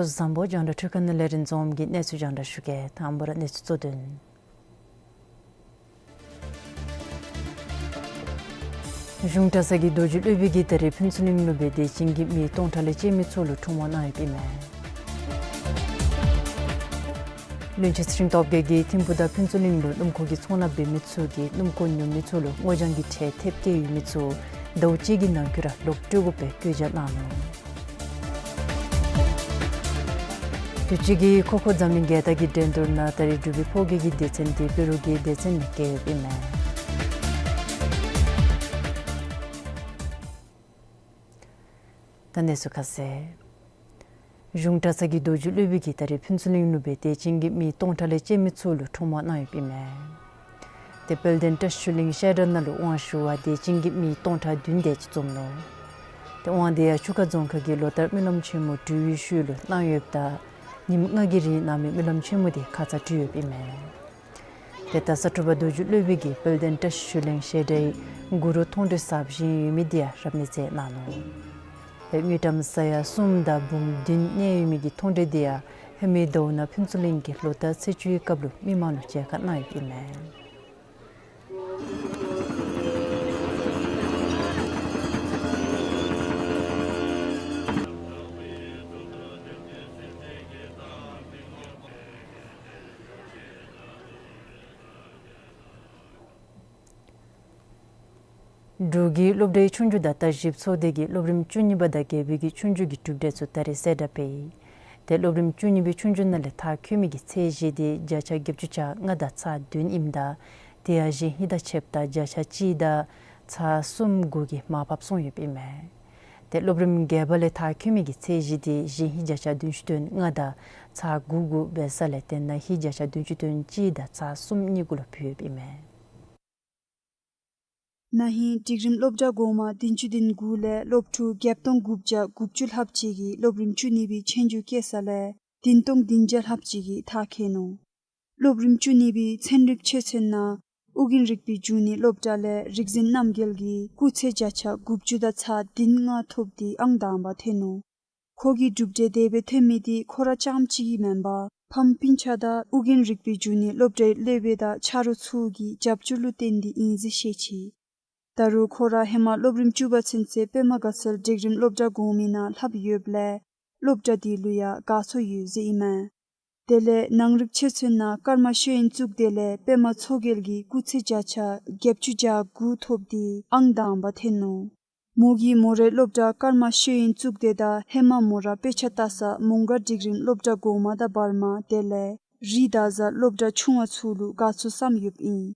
བཟང་པོ། རྒྱང་བསྒྲགས་འཕྲུལ་ཁང་ནང་ལས་རིན་འཛོམས་ཀྱིས་གནས་ཚུལ་རྒྱང་བསྒྲགས་ཞུ་གེ། དང་པ་ར་གནས་ཚུལ་གཙོ་དོན། གཞུང་གྲྭ་ཚང་གི་རྡོ་རྗེ་སློབ་དཔོན་གྱིས་ད་རེས་ཕུན་ཚོགས་གླིང་ལུ་སྦེ་དད་ཅན་གྱི་མི་སྟོང་ཕྲག་ལས་བཅད་མི་ཚུ་ལུ་འཁྲུངས་སྨོག་གནང་ཡོདཔ་ཨིན་མས། བློན་ཆེན་ཚེ་རིང་སྟོབས་རྒྱས་ཀྱིས་ཐིམ་ཕུག་དང་ཕུན་ཚོགས་གླིང་ལུ་སྣུམ་འཁོར་གྱི་ཚོང་ལཱ་འབད་མི་ཚུ་གིས་སྣུམ་འཁོར་ཉོ་མི་ཚུ་ལུ་སྔོ་ལྗང་གི་ཁྲལ་ཐེབས་བཀལ་ཡོད་མི་ཚུ་ཟླཝ་གཅིག་གི་ནང་འཁོད་ར་ལོག་སྤྲོད་དགོ་པའི་བཀོད་རྒྱ་གནང་ནུག། དུས་ཅི་གི་ཁོ་ཁོ་འཛམ་གླིང་རྒྱལ་དར་གྱི་འགྲན་བསྡུར་ནང་ད་རེས་འབྲུག་པའི་ཕོ་རྒྱས་ཀྱི་སྡེ་ཚན་འདི་བོད་རིགས་ཀྱི་སྡེ་ཚན་ནང་བཀལ་ཡོདཔ་ཨིན་མས། ད་གནས་ཚུལ་ཁ་གསལ། གཞུང་གྲྭ་ཚང་གི་རྡོ་རྗེ་སློབ་དཔོན་གྱིས་ད་རེས་ཕུན་ཚོགས་གླིང་ལུ་སྦེ་དད་ཅན་གྱི་མི་སྟོང་ཕྲག་ལས་བཅད་མི་ཚུ་ལུ་འཁྲུངས་སྨོག་གནང་ཡོདཔ་ཨིན་མས། ཏེ་དཔལ་ལྡན་བཀྲ་ཤིས་ཆོས་གླིང་བཤད་གྲྭ་ནང་ལུ་དབང་ཞུ་བར་དད་ཅན་གྱི་མི་སྟོང་ཕྲག་བདུན་དེ་ཅིག་འཛོམས་ནུག། ཏེ་དབང་དེ་ཡང་ཆུ་ཁ་རྫོང་ཁག་གི་ལོ་ལྟར་སྨོན་ལམ་ཆེན་མོ་གྲོལ་བའི་ཤུལ་ལུ་གནང་ཡོདཔ་ད་ཉིནམ་ལྔ་གི་རིང་གནང་མི་སྨོན་ལམ་ཆེན་མོ་དེ་ཁ་ཙ་གྲོལ་ཡོདཔ་ཨིན་མས། ཏེ་ད་ས་གྲུབ་པ་རྡོ་རྗེ་སློབ་དཔོན་གྱིས་དཔལ་ལྡན་བཀྲ་ཤིས་ཆོས་གླིང་བཤད་གྲྭའི་གུ་རུ་མཐོང་གྲོལ་ཟབ་ཞིང་ཡོད་མི་དེ་ཡང་རབ་གནས་མཛད་གནང་ནུག། ཏེ་དངུལ་ཀྲམ་ས་ཡ་གསུམ་དང་འབུམ་བདུན་གནས་ཡོད་མི་གི་མཐོང་གྲོལ་དེ་ཡང་ཧེ་མའི་ཟླཝ་ནང་ཕུན་ཚོགས་གླིང་གི་ལོ་ལྟར་ཚེས་བཅུའི་སྐབས་ལུ་མི་མང་ལུ་མཇལ་ཁ་གནང་ཡོདཔ་ཨིན་མས། འབྲུག་གི་སློབ་གྲྭའི་ཆོས་རྒྱུགས་དང་བརྟག་ཞིབ་ཚོགས་སྡེ་གིས་སློབ་རིམ་བཅུ་གཉིས་པ་དང་བརྒྱད་པའི་གི་ཆོས་རྒྱུགས་ཀྱི་གྲུབ་འབྲས་ཚུ་ད་རེས་གསལ་བསྒྲགས་འབད་ཡི། ཏེ་སློབ་རིམ་བཅུ་གཉིས་པའི་ཆོས་རྒྱུགས་ནང་ལས་མཐར་འཁྱོལ་མི་གི་ཚད་གཞི་དེ་བརྒྱ་ཆ་བརྒྱད་ཅུ་གྱ་ལྔ་དང་ཚག་བདུན་ཨིནམ་ད་དེ་ཡང་གཞེས་ཧིང་དང་ཕྱདཔ་ད་བརྒྱ་ཆ་གཅིག་དང་ཚག་གསུམ་དགུ་གིས་མར་ཕབ་སོང་ཡོདཔ་ཨིན་མས། ཏེ་སློབ་རིམ་བརྒྱད་པ་ལས་མཐར་འཁྱོལ་མི་གི་ཚད་གཞི་དེ་གཞེས་ཧིང་བརྒྱ་ཆ་བདུན་ཅུ་དོན་ལྔ་དང་ཚག་དགུ་དགུ་འབད་ས་ལས་ཏེ་ན་ཧིང་བརྒྱ་ཆ་བདུན་ཅུ་དོན་གཅིག་དང་ཚག་གསུམ་གཉིས་དགུ་ལུ་ཕུལ་ཡོདཔ་ཨིན་མས། ན་ཧིང་སྒྲིག་རིམ་སློབ་གྲྭ་གོང་མ་བདུན་ཅུ་དོན་དགུ་ལས་སློབ་ཕྲུག་བརྒྱད་སྟོང་དགུ་བརྒྱ་དགུ་བཅུ་ལྷགཔ་ཅིག་གིས་སློབ་རིམ་བཅུ་གཉིས་པའི་ཆོས་རྒྱུགས་བཀལ་ས་ལས་བདུན་སྟོང་བདུན་བརྒྱ་ལྷགཔ་ཅིག་གིས་མཐར་འཁྱོལ་ནུག། སློབ་རིམ་བཅུ་གཉིས་པའི་ཚན་རིག་ཆོས་ཚན་ནང་ཨོ་རྒྱན་རིག་པའི་འབྱུང་གནས་སློབ་གྲྭ་ལས་རིག་འཛིན་རྣམ་རྒྱལ་གྱིས་སྐུགས་ཚད་བརྒྱ་ཆ་དགུ་བཅུ་དང་ཚག་བདུན་ལྔ་ཐོབ་སྟེ་ཨང་དང་པ་ཐོན་ནུག། ཁོ་གི་གྲུབ་འབྲས་དེ་སྦེ་ཐོན་མི་དེ་ཁོ་ར་རྐྱངམ་གཅིག་གིས་མེན་པར་ཕམ་སྤུན་ཆ་དང་ཨོ་རྒྱན་རིག་པའི་འབྱུང་གནས་སློབ་གྲྭའི་སློབ་དཔོན་དང་ཆ་རོགས་ཚུ་གི་རྒྱབ་སྐྱོར་ལུ་བརྟེན་ཏེ་ཨིན་ཟེར་བཤད་ཅི། ད་རུང་ཁོ་ར་ཧེ་མ་སློབ་རིམ་བཅུ་པ་ཚུན་ཚོད་པདྨ་དགའ་ཚལ་སྒྲིག་རིམ་སློབ་གྲྭ་གོང་མའི་ནང་ལྷབ་ཡོདཔ་ལས་སློབ་གྲྭ་དེ་ལུ་ཡང་དགའ་ཚོར་ཡོད་ཟེར་ཨིན་མས། དེ་ལས་ནང་རིག་ཆོས་ཚན་ནང་ཀརྨ་ཤེས་ཡོན་གཙུག་སྡེ་ལས་པདྨ་མཚོ་རྒྱལ་གྱིས་སྐུགས་ཚད་བརྒྱ་ཆ་བརྒྱད་ཅུ་གྱ་དགུ་ཐོབ་སྟེ་ཨང་དང་པ་ཐོན་ནུག། མོ་གིས་མོ་རའི་སློབ་གྲྭ་ཀརྨ་ཤེས་ཡོན་གཙུག་སྡེ་དང་ཧེ་མ་མོ་ར་དཔེ་ཆ་ལྟ་ས་མོང་སྒར་སྒྲིག་རིམ་སློབ་གྲྭ་གོང་མ་དང་བར་མ་དེ་ལས་རིགས་དག་ས་སློབ་གྲྭ་ཆུང་བ་ཚུ་ལུ་དགའ་ཚོར་བསམ་ཡོདཔ་ཨིན།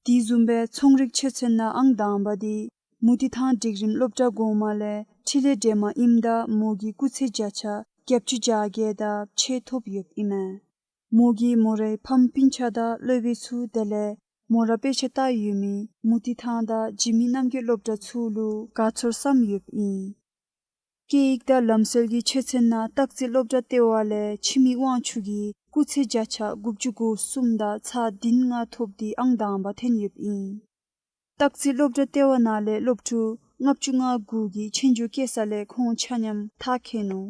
དེ་བཟུམ་སྦེ་ཚོང་རིག་ཆོས་ཚན་ནང་ཨང་དང་པ་དེ་མུ་ཏིག་ཐང་སྒྲིག་རིམ་སློབ་གྲྭ་གོང་མ་ལས་འཕྲིན་ལས་སྒྲོལ་མ་ཨིནམ་ད་མོ་གིས་སྐུགས་ཚད་བརྒྱ་ཆ་བརྒྱད་ཅུ་གྱ་བརྒྱད་དང་ཕྱེད་ཐོབ་ཡོདཔ་ཨིན་མས། མོ་གིས་མོ་རའི་ཕམ་སྤུན་ཆ་དང་སློབ་དཔོན་ཚུ་དེ་ལས་མོ་ར་དཔེ་ཆ་ལྟ་ཡོད་མི་མུ་ཏིག་ཐང་དང་འཇིགས་མེད་རྣམ་རྒྱལ་སློབ་གྲྭ་ཚུ་ལུ་དགའ་ཚོར་བསམ་ཡོདཔ་ཨིན། སྐད་ཡིག་དང་ལམ་སྲོལ་གྱི་ཆོས་ཚན་ནང་སྟག་རྩེ་སློབ་གྲྭ་ལྟེ་བ་ལས་འཆི་མེད་དབང་ཕྱུག་གིས་སྐུགས་ཚད་བརྒྱ་ཆ་དགུ་བཅུ་གོ་གསུམ་དང་ཚག་བདུན་ལྔ་ཐོབ་སྟེ་ཨང་དང་པ་ཐོན་ཡོདཔ་ཨིན། སྟག་རྩེ་སློབ་གྲྭ་ལྟེ་བ་ནང་ལས་སློབ་ཕྲུག་ལྔ་བཅུ་ང་དགུ་གིས་ཆོས་རྒྱུགས་བཀལ་ས་ལས་ཁོང་ཆ་མཉམ་མཐར་འཁྱོལ་ནུག།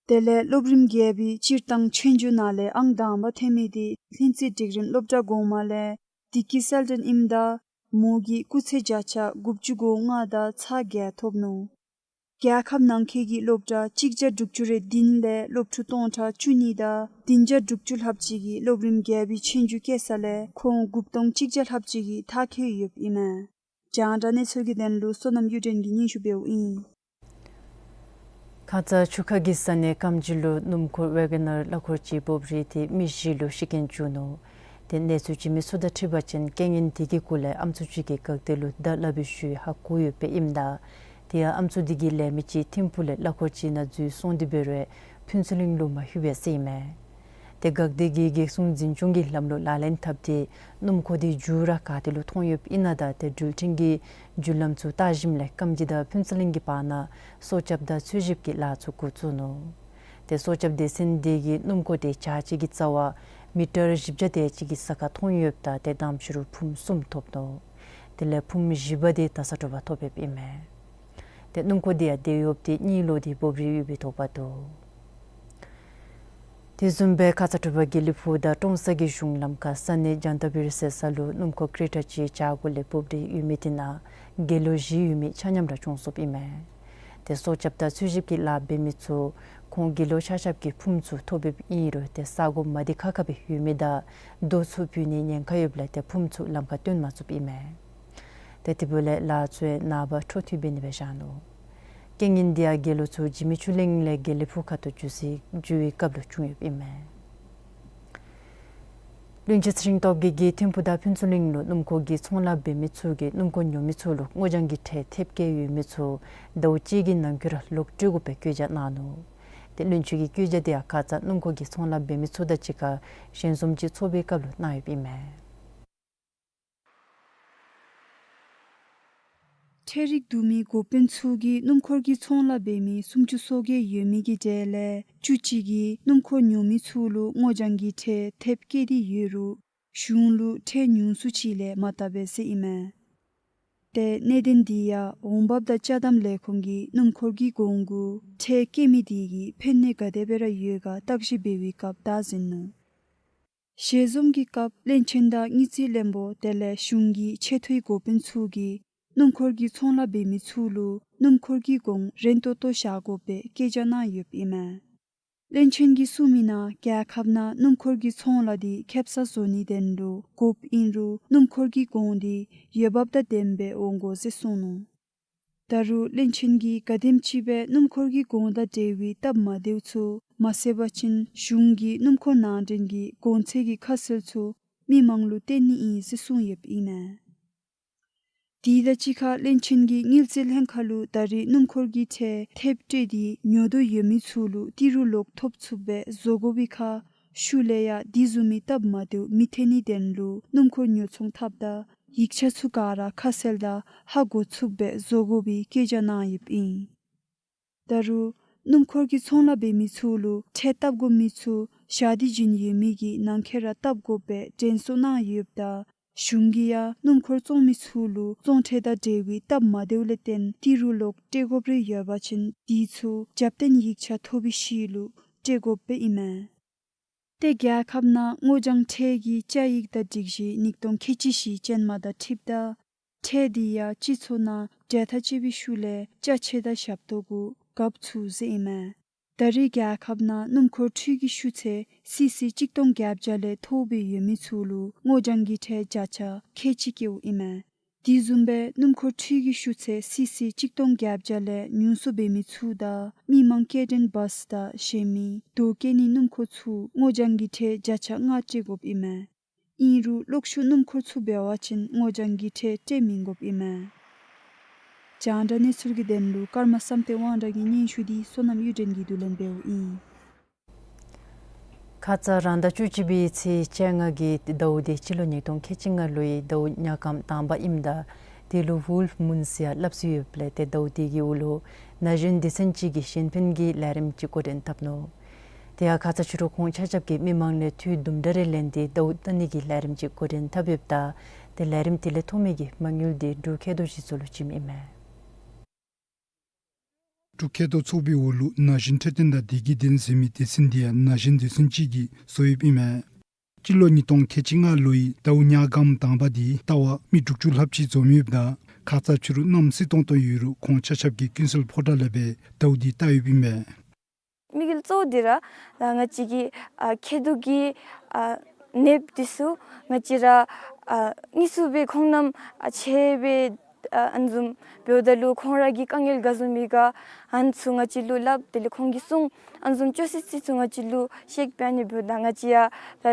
དེ་ལས་སློབ་རིམ་བརྒྱད་པའི་སྤྱིར་བཏང་ཆོས་རྒྱུགས་ནང་ལས་ཨང་དང་པ་ཐོན་མི་དེ་ལྷུན་རྩེ་སྒྲིག་རིམ་སློབ་གྲྭ་གོང་མ་ལས་བདེ་སྐྱིད་གསལ་སྒྲོན་ཨིནམ་ད་མོ་གིས་སྐུགས་ཚད་བརྒྱ་ཆ་དགུ་བཅུ་གོ་ལྔ་དང་ཚག་བརྒྱད་ཐོབ་ནུག། རྒྱལ་ཁབ་ནང་འཁོད་ཀྱི་སློབ་གྲྭ་གཅིག་བརྒྱ་དྲུག་ཅུ་རེ་བདུན་ལས་སློབ་ཕྲུག་སྟོང་ཕྲག་བཅུ་གཉིས་དང་བདུན་བརྒྱ་དྲུག་ཅུ་ལྷགཔ་ཅིག་གིས་སློབ་རིམ་བརྒྱད་པའི་ཆོས་རྒྱུགས་བཀལ་ས་ལས་ཁོང་དགུ་སྟོང་གཅིག་བརྒྱ་ལྷགཔ་ཅིག་གིས་མཐར་འཁྱོལ་ཡོདཔ་ཨིན་མས། རྒྱང་བསྒྲགས་གནས་ཚུལ་གྱི་དོན་ལུ་བསོད་ནམས་གཡུ་སྒྲོན་གྱིས་སྙན་ཞུ་འབདཝ་ཨིན། ཁ་ཙ་ཆུ་ཁ་གི་ས་གནས་ཀམ་ཅི་ལུ་སྣུམ་འཁོར་ཝེ་གོ་ནར་གླ་འཁོར་ཅིག་སྦོབ་རིལ་ཏེ་མི་བཞི་ལུ་ཤི་རྐྱེན་བྱུང་ནུག། ཏེ་གནས་ཚུལ་བྱིན་མི་ཚུ་དང་འཁྲིལ་བ་ཅིན་རྐྱེན་ངན་དེ་གི་སྐོར་ལས་ཨམ་སྲུ་ཅིག་གིས་འགག་སྡེ་ལུ་བརྡ་སླབ་པའི་ཤུལ་ཧ་གོ་ཡོདཔ་ཨིནམ་ད་དེ་ཡང་ཨམ་སྲུ་དེ་གིས་ལས་མི་ཅིག་ཐིམ་ཕུག་ལས་གླ་འཁོར་ཅིག་ནང་འཛུལ་སོང་སྟེ་འབད་རུང་ཕུན་ཚོགས་གླིང་ལུ་མ་ལྷོད་པས་ཟེར་ཨིན་མས། ཏེ་འགག་སྡེ་གིས་འགག་སྲུང་འཛིན་སྐྱོང་གི་ལམ་ལུགས་ལག་ལེན་འཐབ་སྟེ་སྣུམ་འཁོར་དེ་མཇུག་ར་ག་ཏེ་ལུ་མཐོང་ཡོདཔ་ཨིན་ན་དང་ཏེ་འགྲུལ་འཕྲིན་གྱི་བརྒྱུད་ལམ་ཚུ་བལྟ་ཞིནམ་ལས་ཀམ་ཅི་དང་ཕུན་ཚོགས་གླིང་གི་བར་ན་སྲོག་སྐྱབས་དང་འཚོལ་ཞིབ་ཀྱི་ལཱ་ཚུ་འགོ་བཙུགས་ནུག། ཏེ་སྲོག་སྐྱབས་སྡེ་ཚན་དེ་གིས་སྣུམ་འཁོར་དེ་བྱག་ཅིག་གི་རྩ་བར་མི་ཊར་བཞི་བརྒྱ་དེ་ཅིག་གི་ས་ཁར་མཐོང་ཡོདཔ་ད་ཏེ་དམ་ཕྱི་རུ་ཕུངམ་གསུམ་ཐོབ་ནུག། དེ་ལས་ཕུངམ་བཞི་པ་དེ་ད་ས་གྲུབ་པ་ཐོབ་ཡོདཔ་ཨིན་མས། ཏེ་སྣུམ་འཁོར་དེ་ཡང་དེད་གཡོགཔ་དེ་གཉིད་ལོག་སྟེ་སྦོབ་རིལ་ཡོད་པའི་དོགས་པ་འདུག། དེ་བཟུམ་སྦེ་ཁ་ཙ་དྲོ་པ་དགེ་ལེགས་ཕུག་དང་ཀྲོང་གསར་གྱི་གཞུང་ལམ་ཁར་ས་གནས་ཇཱན་ཏ་བིར་ཟེར་ས་ལུ་སྣུམ་འཁོར་ཀྲེ་ཊ་ཅིག་བྱག་གུ་ལས་འབབ་སྟེ་ཡོད་མི་དེ་ནང་དགེ་སློང་བཞི་ཡོད་མི་ཆ་མཉམ་ར་བྱོག་སོཔ་ཨིན་མས། ཏེ་སྲོག་སྐྱབས་དང་འཚོལ་ཞིབ་ཀྱི་ལཱ་འབད་མི་ཚུ་ཁོང་དགེ་སློང་ཆ་ཁྱབ་ཀྱི་ཕུངམ་ཚུ་ཐོབ་ཡོདཔ་ཨིན་རུང་ཏེ་ས་གོ་མ་བདེ་ཁག་ཁ་སྦེ་ཡོད་མི་དང་རྡོ་ཚུ་བུད་ནིའི་ཉེན་ཁ་ཡོདཔ་ལས་ཏེ་ཕུངམ་ཚུ་ལམ་ཁར་བཏོན་མ་ཚུགསཔ་ཨིན་མས། ཏེ་དེ་འབདཝ་ལས་ལཱ་ཚུ་ཡང་ནངས་པ་འཕྲོ་མཐུད་འབད་ནི་སྦེ་བཞག་ནུག། རྐྱེན་ངན་འདི་ཡང་དགེ་སློང་ཚུ་འཇིགས་མེད་ཆོས་གླིང་ལས་དགེ་ལེགས་ཕུག་ཁ་ཐུག་འགྱོ་སའི་འགྱོ་བའི་སྐབས་ལུ་བྱུང་ཡོདཔ་ཨིན་མས། བློན་ཆེན་ཚེ་རིང་སྟོབས་རྒྱས་ཀྱིས་ཐིམ་ཕུག་དང་ཕུན་ཚོགས་གླིང་ལུ་སྣུམ་འཁོར་གྱི་ཚོང་ལཱ་འབད་མི་ཚུ་གིས་སྣུམ་འཁོར་ཉོ་མི་ཚུ་ལུ་སྔོ་ལྗང་གི་ཁྲལ་ཐེབས་བཀལ་ཡོད་མི་ཚུ་ཟླཝ་གཅིག་གི་ནང་འཁོད་ར་ལོག་སྤྲོད་དགོ་པའི་བཀོད་རྒྱ་གནང་ནུག། ཏེ་བློན་ཆེན་གྱི་བཀོད་རྒྱ་དེ་ཡང་ཁ་ཙ་སྣུམ་འཁོར་གྱི་ཚོང་ལཱ་འབད་མི་ཚུ་དང་གཅིག་ཁར་ཞལ་འཛོམས་ཅིག་ཚོགས་པའི་སྐབས་ལུ་གནང་ཡོདཔ་ཨིན་མས། ཁྲལ་རིགས་བསྡུ་མི་འགོ་དཔོན་ཚུ་གིས་སྣུམ་འཁོར་གྱི་ཚོང་ལཱ་འབད་མི་སུམ་ཅུ་སོ་བརྒྱད་ཡོད་མི་གི་གྲས་ལས་བཅུ་གཅིག་གིས་སྣུམ་འཁོར་ཉོ་མི་ཚུ་ལུ་སྔོ་ལྗང་གི་ཁྲལ་ཐེབས་བཀལ་ཏེ་ཡོད་རུང་གཞུང་ལུ་ཁྲལ་ཉུང་སུ་ཅིག་ལས་མ་བཏབ་པས་ཟེར་ཨིན་མས། ཏེ་གནད་དོན་འདི་ཡང་འོང་འབབ་དང་ཅ་དམ་ལས་ཁུངས་ཀྱིས་སྣུམ་འཁོར་གྱི་གོང་གུ་ཁྲལ་བཀལ་མི་དེ་གི་ཕན་ནུས་ག་དེ་སྦེ་ར་ཡོད་ག་བརྟག་ཞིབ་འབད་བའི་སྐབས་བདའ་ཟིན་ནུག། ཞལ་འཛོམས་ཀྱི་སྐབས་བློན་ཆེན་དང་དངུལ་རྩིས་བློན་པོ་དེ་ལས་གཞུང་གི་ཆེ་མཐོའི་འགོ་དཔོན་ཚུ་གིས་སྣུམ་འཁོར་གྱི་ཚོང་ལཱ་འབད་མི་ཚུ་ལུ་སྣུམ་འཁོར་གྱི་གོང་རན་ཏོག་ཏོ་བཞག་དགོ་པའི་བཀོད་རྒྱ་གནང་ཡོདཔ་ཨིན་མས། བློན་ཆེན་གྱིས་གསུངས་མི་ནང་རྒྱལ་ཁབ་ནང་སྣུམ་འཁོར་གྱི་ཚོང་ལཱ་འདི་ཁེབ་ས་བཟོ་ནི་དོན་ལུ་དགོཔ་ཨིན་རུང་སྣུམ་འཁོར་གྱི་གོང་འདི་འོས་འབབ་དང་ལྡནམ་སྦེ་འོང་དགོ་ཟེར་གསུངས་ནུག། ད་རུང་བློན་ཆེན་གྱིས་ག་དེམ་ཅིག་སྦེ་སྣུམ་འཁོར་གྱི་གོང་དང་འབྲེལ་བའི་སྟབས་མ་བདེཝ་ཚུ་མ་བསལ་བ་ཅིན་གཞུང་གིས་སྣུམ་འཁོར་ནང་འདྲེན་གྱི་གོང་ཚད་ཀྱི་ཁ་གསལ་ཚུ་མི་མང་ལུ་སྟོན་ནི་ཨིན་ཟེར་གསུངས་ཡོདཔ་ཨིན་མས། དེ་དང་གཅིག་ཁར་བློན་ཆེན་གྱིས་དངུལ་རྩིས་ལྷན་ཁག་ལུ་ད་རེས་སྣུམ་འཁོར་གྱི་ཁྲལ་ཐེབས་སྤྲོད་དེ་ཉོ་འདོད་ཡོད་མི་ཚུ་ལུ་ཏི་རུ་ལོག་ཐོབ་ཚུགསཔ་སྦེ་བཟོ་དགོ་པའི་ཁར་ཤུལ་ལས་ཡང་དེ་བཟུམ་མའི་སྟབས་མ་བདེཝ་མི་ཐོན་ནི་དོན་ལུ་སྣུམ་འཁོར་ཉོ་ཚོང་འཐབ་ད་ཡིག་ཆ་ཚུ་ག་ར་ཁ་གསལ་དང་ཧ་གོ་ཚུགསཔ་སྦེ་བཟོ་དགོ་པའི་བཀོད་རྒྱ་གནང་ཡོདཔ་ཨིན། ད་རུང་སྣུམ་འཁོར་གྱི་ཚོང་ལཱ་འབད་མི་ཚུ་ལུ་ཁྲལ་བཏབ་དགོ་མི་ཚུ་ཞག་དེ་བཞིན་ཡོད་མི་གི་ནང་འཁོད་ར་བཏབ་དགོ་པའི་དྲན་གསོ་གནང་ཡོདཔ་ད་གཞུང་གིས་ཡང་སྣུམ་འཁོར་བཙོང་མི་ཚུ་ལུ་བཙོང་ཁྲལ་དང་འབྲེལ་བའི་སྟབས་མ་བདེཝ་ལས་བརྟེན་ཏི་རུ་ལོག་སྤྲོད་དགོཔ་རེ་ཡོད་པ་ཅིན་དེ་ཚུ་རྒྱབ་རྟེན་ཡིག་ཆ་ཐོབ་པའི་ཤུལ་ལུ་སྤྲོད་དགོཔ་སྦེ་ཨིན་མས། ཏེ་རྒྱལ་ཁབ་ནང་སྔོ་ལྗང་ཁྲལ་གྱི་བཅའ་ཡིག་དང་སྒྲིག་གཞི་ཉིས་སྟོང་ཁལ་གཅིག་བཞི་ཅན་མ་དང་འཁྲིལཝ་ད་ཁྲལ་འདི་ཡང་སྤྱི་ཚོགས་ནང་འབྲེལ་ཐག་བཅད་པའི་ཤུལ་ལས་ཅ་ཆས་དང་ཞབས་ཏོག་གུ་བཀག་ཚུགས་ཟེར་ཨིན་མས། ད་རེས་རྒྱལ་ཁབ་ནང་སྣུམ་འཁོར་འཕྲུལ་གྱི་ཤུགས་ཚད་སི་སི་གཅིག་སྟོང་བརྒྱད་བརྒྱ་ལས་མཐོ་སྦེ་ཡོད་མི་ཚུ་ལུ་སྔོ་ལྗང་གི་ཁྲལ་བརྒྱ་ཆ་ཁལ་གཅིག་བཀལཝ་ཨིན་མས། དེ་བཟུམ་སྦེ་སྣུམ་འཁོར་འཕྲུལ་གྱི་ཤུགས་ཚད་སི་སི་གཅིག་སྟོང་བརྒྱད་བརྒྱ་ལས་ཉུང་སུ་འབད་མི་ཚུ་དང་མི་མང་སྐྱེལ་འདྲེན་བཱས་དང་གཞན་མི་རྡོ་བཀལ་ནི་སྣུམ་འཁོར་ཚུ་སྔོ་ལྗང་གི་ཁྲལ་བརྒྱ་ཆ་ལྔ་སྤྲོད་དགོཔ་ཨིན་མས། ཨིན་རུང་གློག་ཤུགས་སྣུམ་འཁོར་ཚུ་འབད་བ་ཅིན་སྔོ་ལྗང་གི་ཁྲལ་སྤྲོད་མི་དགོཔ་ཨིན་མས། རྒྱང་བསྒྲགས་གནས་ཚུལ་གྱི་དོན་ལུ་ཀརྨ་བསམ་གཏན་དབང་གྲགས་ཀྱི་སྙན་ཞུ་འདི་བསོད་ནམས་གཡུ་སྒྲོན་གྱིས་བསྡུ་ལེན་འབདཝ་ཨིན། ཁ་ཙ་རང་ཟླ་བཅུ་གཅིག་པའི་ཚེས་བཅོ་ལྔ་གི་ཟླཝ་འདི་སྤྱི་ལོ་ཉིས་སྟོང་ཁལ་གཅིག་ལྔ་ལོའི་ཟླཝ་ཉ་གམ་དང་པ་ཨིནམ་ད་དེ་ལུ་ཝུལཕ་མུན་ཟེར་སླབ་སྲོལ་ཡོདཔ་ལས་ཏེ་ཟླཝ་འདི་གི་འོག་ལུ་ན་གཞོན་སྡེ་ཚན་ཅིག་གིས་གཞན་ཕན་གྱི་ལས་རིམ་ཅིག་འགོ་འདྲེན་འཐབ་ནུག། དེ་ཡང་ཁ་ཙ་ཕྱི་རུ་ཁོང་ཆ་ཁྱབ་ཀྱིས་མི་མང་ལས་འཐུས་དུམ་གྲ་རེ་ལེན་ཏེ་ཟླཝ་བལྟ་ནི་གི་ལས་རིམ་ཅིག་འགོ་འདྲེན་འཐབ་ཡོདཔ་ད་ཏེ་ལས་རིམ་དེ་ལས་ཐོབ་མི་གི་མ་དངུལ་དེ་འབྲུག་མཁལ་རྡོག་གཞི་ཚོགས་ལུ་བྱིནམ་ཨིན་མས། འབྲུག་མཁལ་རྡོག་ཚོགས་པའི་འོག་ལུ་ན་གཞོན་འཕྲོད་བསྟེན་དང་བདེ་སྐྱིད་ལྡན་ཟེར་མི་སྡེ་ཚན་དེ་ཡང་ན་གཞོན་སྡེ་ཚན་ཅིག་གིས་བཟོ་ཡོདཔ་ཨིན་མས། སྤྱི་ལོ་ཉིས་སྟོང་ཁལ་གཅིག་ལྔ་ལོའི་ཟླཝ་ཉ་གམ་དང་པ་འདི་བལྟ་བར་མི་དྲུག་ཅུ་ལྷགཔ་ཅིག་འཛོམས་ཡོདཔ་ད་ཁ་ཙ་ཕྱི་རུ་གནམ་སྲིད་ཏོང་ཏོ་ཡོད་རུང་ཁོང་ཆ་ཁྱབ་ཀྱིས་ཀུན་གསལ་ཕོ་བྲང་ལས་སྦེ་ཟླཝ་འདི་བལྟ་ཡོདཔ་ཨིན་མས། དམིགས་ཡུལ་གཙོ་བོ་འདི་ར་ང་བཅས་ཀྱི་ཨ་མཁལ་རྡོག་གི་ཨ་ནདཔ་འདི་ཚུ་ང་བཅས་ར་ཨ་དངོས་སུ་སྦེ་ཁོང་རྣམས་ཨ་ཕྱད་སྦེ་ཨ་ཨ་ནི་བཟུམ་འབདཝ་ད་ལུ་ཁོང་ར་གི་དཀའ་ངལ་ག་བཟུམ་ཡོད་ག་ཨ་ནི་ཚུ་ང་བཅས་ལུ་སླབ། དེ་ལས་ཁོང་གིས་གསུང་ཨ་ནི་བཟུམ་བཅོས་སའི་ཚིག་ཚུ་ང་བཅས་ལུ་བཤད་སྦེ་ཨ་ནི་འབདཝ་ད་ང་བཅས་ཡང་ད་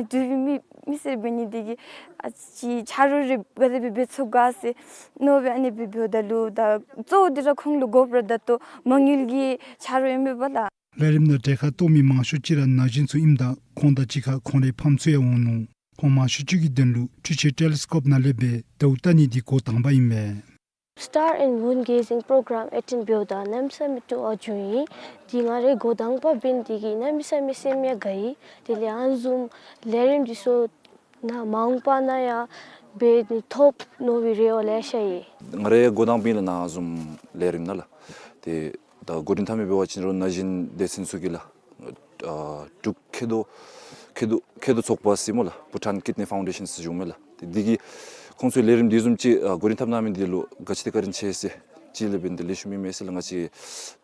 འབྲུག་པའི་མི་མི་སེར་འབད་ནི་འདི་གིས་ཨ་ཅིག་ཆ་རོགས་རེ་ག་དེ་སྦེ་འབད་ཚུགས་ག་ཟེར་མནོ་སྦེ་ཨ་ནི་སྦེ་འབདཝ་ད་ལུ་ད་གཙོ་བོ་འདི་ར་ཁོང་ལུ་དགོཔ་ར་ད་ལྟོ་མ་དངུལ་གྱི་ཆ་རོགས་ཨིན་མས་པ་ལགས། ལས་རིམ་ནང་གྲལ་ཁར་གཏོགས་མི་མང་ཤོས་ཅིག་ར་ན་གཞོན་ཚུ་ཨིནམ་ད་ཁོང་དང་གཅིག་ཁར་ཁོང་རའི་ཕམ་ཚུ་ཡང་འོང་ནུག། ཁོང་མང་ཤོས་ཅིག་གི་དོན་ལུ་འཕྲུལ་ཆས་ཊེ་ལི་སི་ཀོབ་ནང་ལས་སྦེ་ཟླཝ་བལྟ་ནི་འདི་འགོ་དང་པ་ཨིན་མས། Star and Moon Gazing Program ཨེ་ཊིན་འབདཝ་ད་གནམ་མེད་ས་མེད་སྤྲོ་བ་བྱུང་ཡི། འདི་ང་རའི་འགོ་དང་པ་འབད་ནི་འདི་གིས་གནམ་མེད་ས་མེད་སེམས་ཡང་དགའ་ཡི། དེ་ལས་ཨ་ནི་བཟུམ་ལས་རིམ་འདི་ཚུ་ནཱ་མ་འོངས་པ་ནང་ཡང་འབད་ནི་ཐོབ་མནོ་བའི་རེ་བ་ལེ་ཤ་ཡོད། ང་རའི་འགོ་དང་པ་ཨིན་ལགས་ནཱ་བཟུམ་ལས་རིམ་ནང་ལགས། ཏེ་ད་འགོ་འདྲེན་འཐབ་མི་འབད་བ་ཅིན་རུང་ན་གཞོན་སྡེ་ཚན་ཚུ་གིས་ལགས། ཨ་འབྲུག་མཁལ་རྡོག་མཁལ་རྡོག་མཁལ་རྡོག་ཚོགས་པ་ཟེར་སྨོ་ལགས། Bhutan Kidney Foundation ཟེར་ཞུཝ་མས་ལགས། ཏེ་འདི་གིས་ཁོང་ཚུ་ལས་རིམ་འདི་བཟུམ་ཅིག་ཨ་འགོ་འདྲེན་འཐབ་གནང་མི་འདི་ལུ་ག་ཅི་དེ་བཀའ་དྲིན་ཆེ་ཟེར་ཅིག་ལས་འབད་ནི་འདི་ལེགས་ཤོམ་ཨིན་མས་ཟེར་ལགས། ང་བཅས་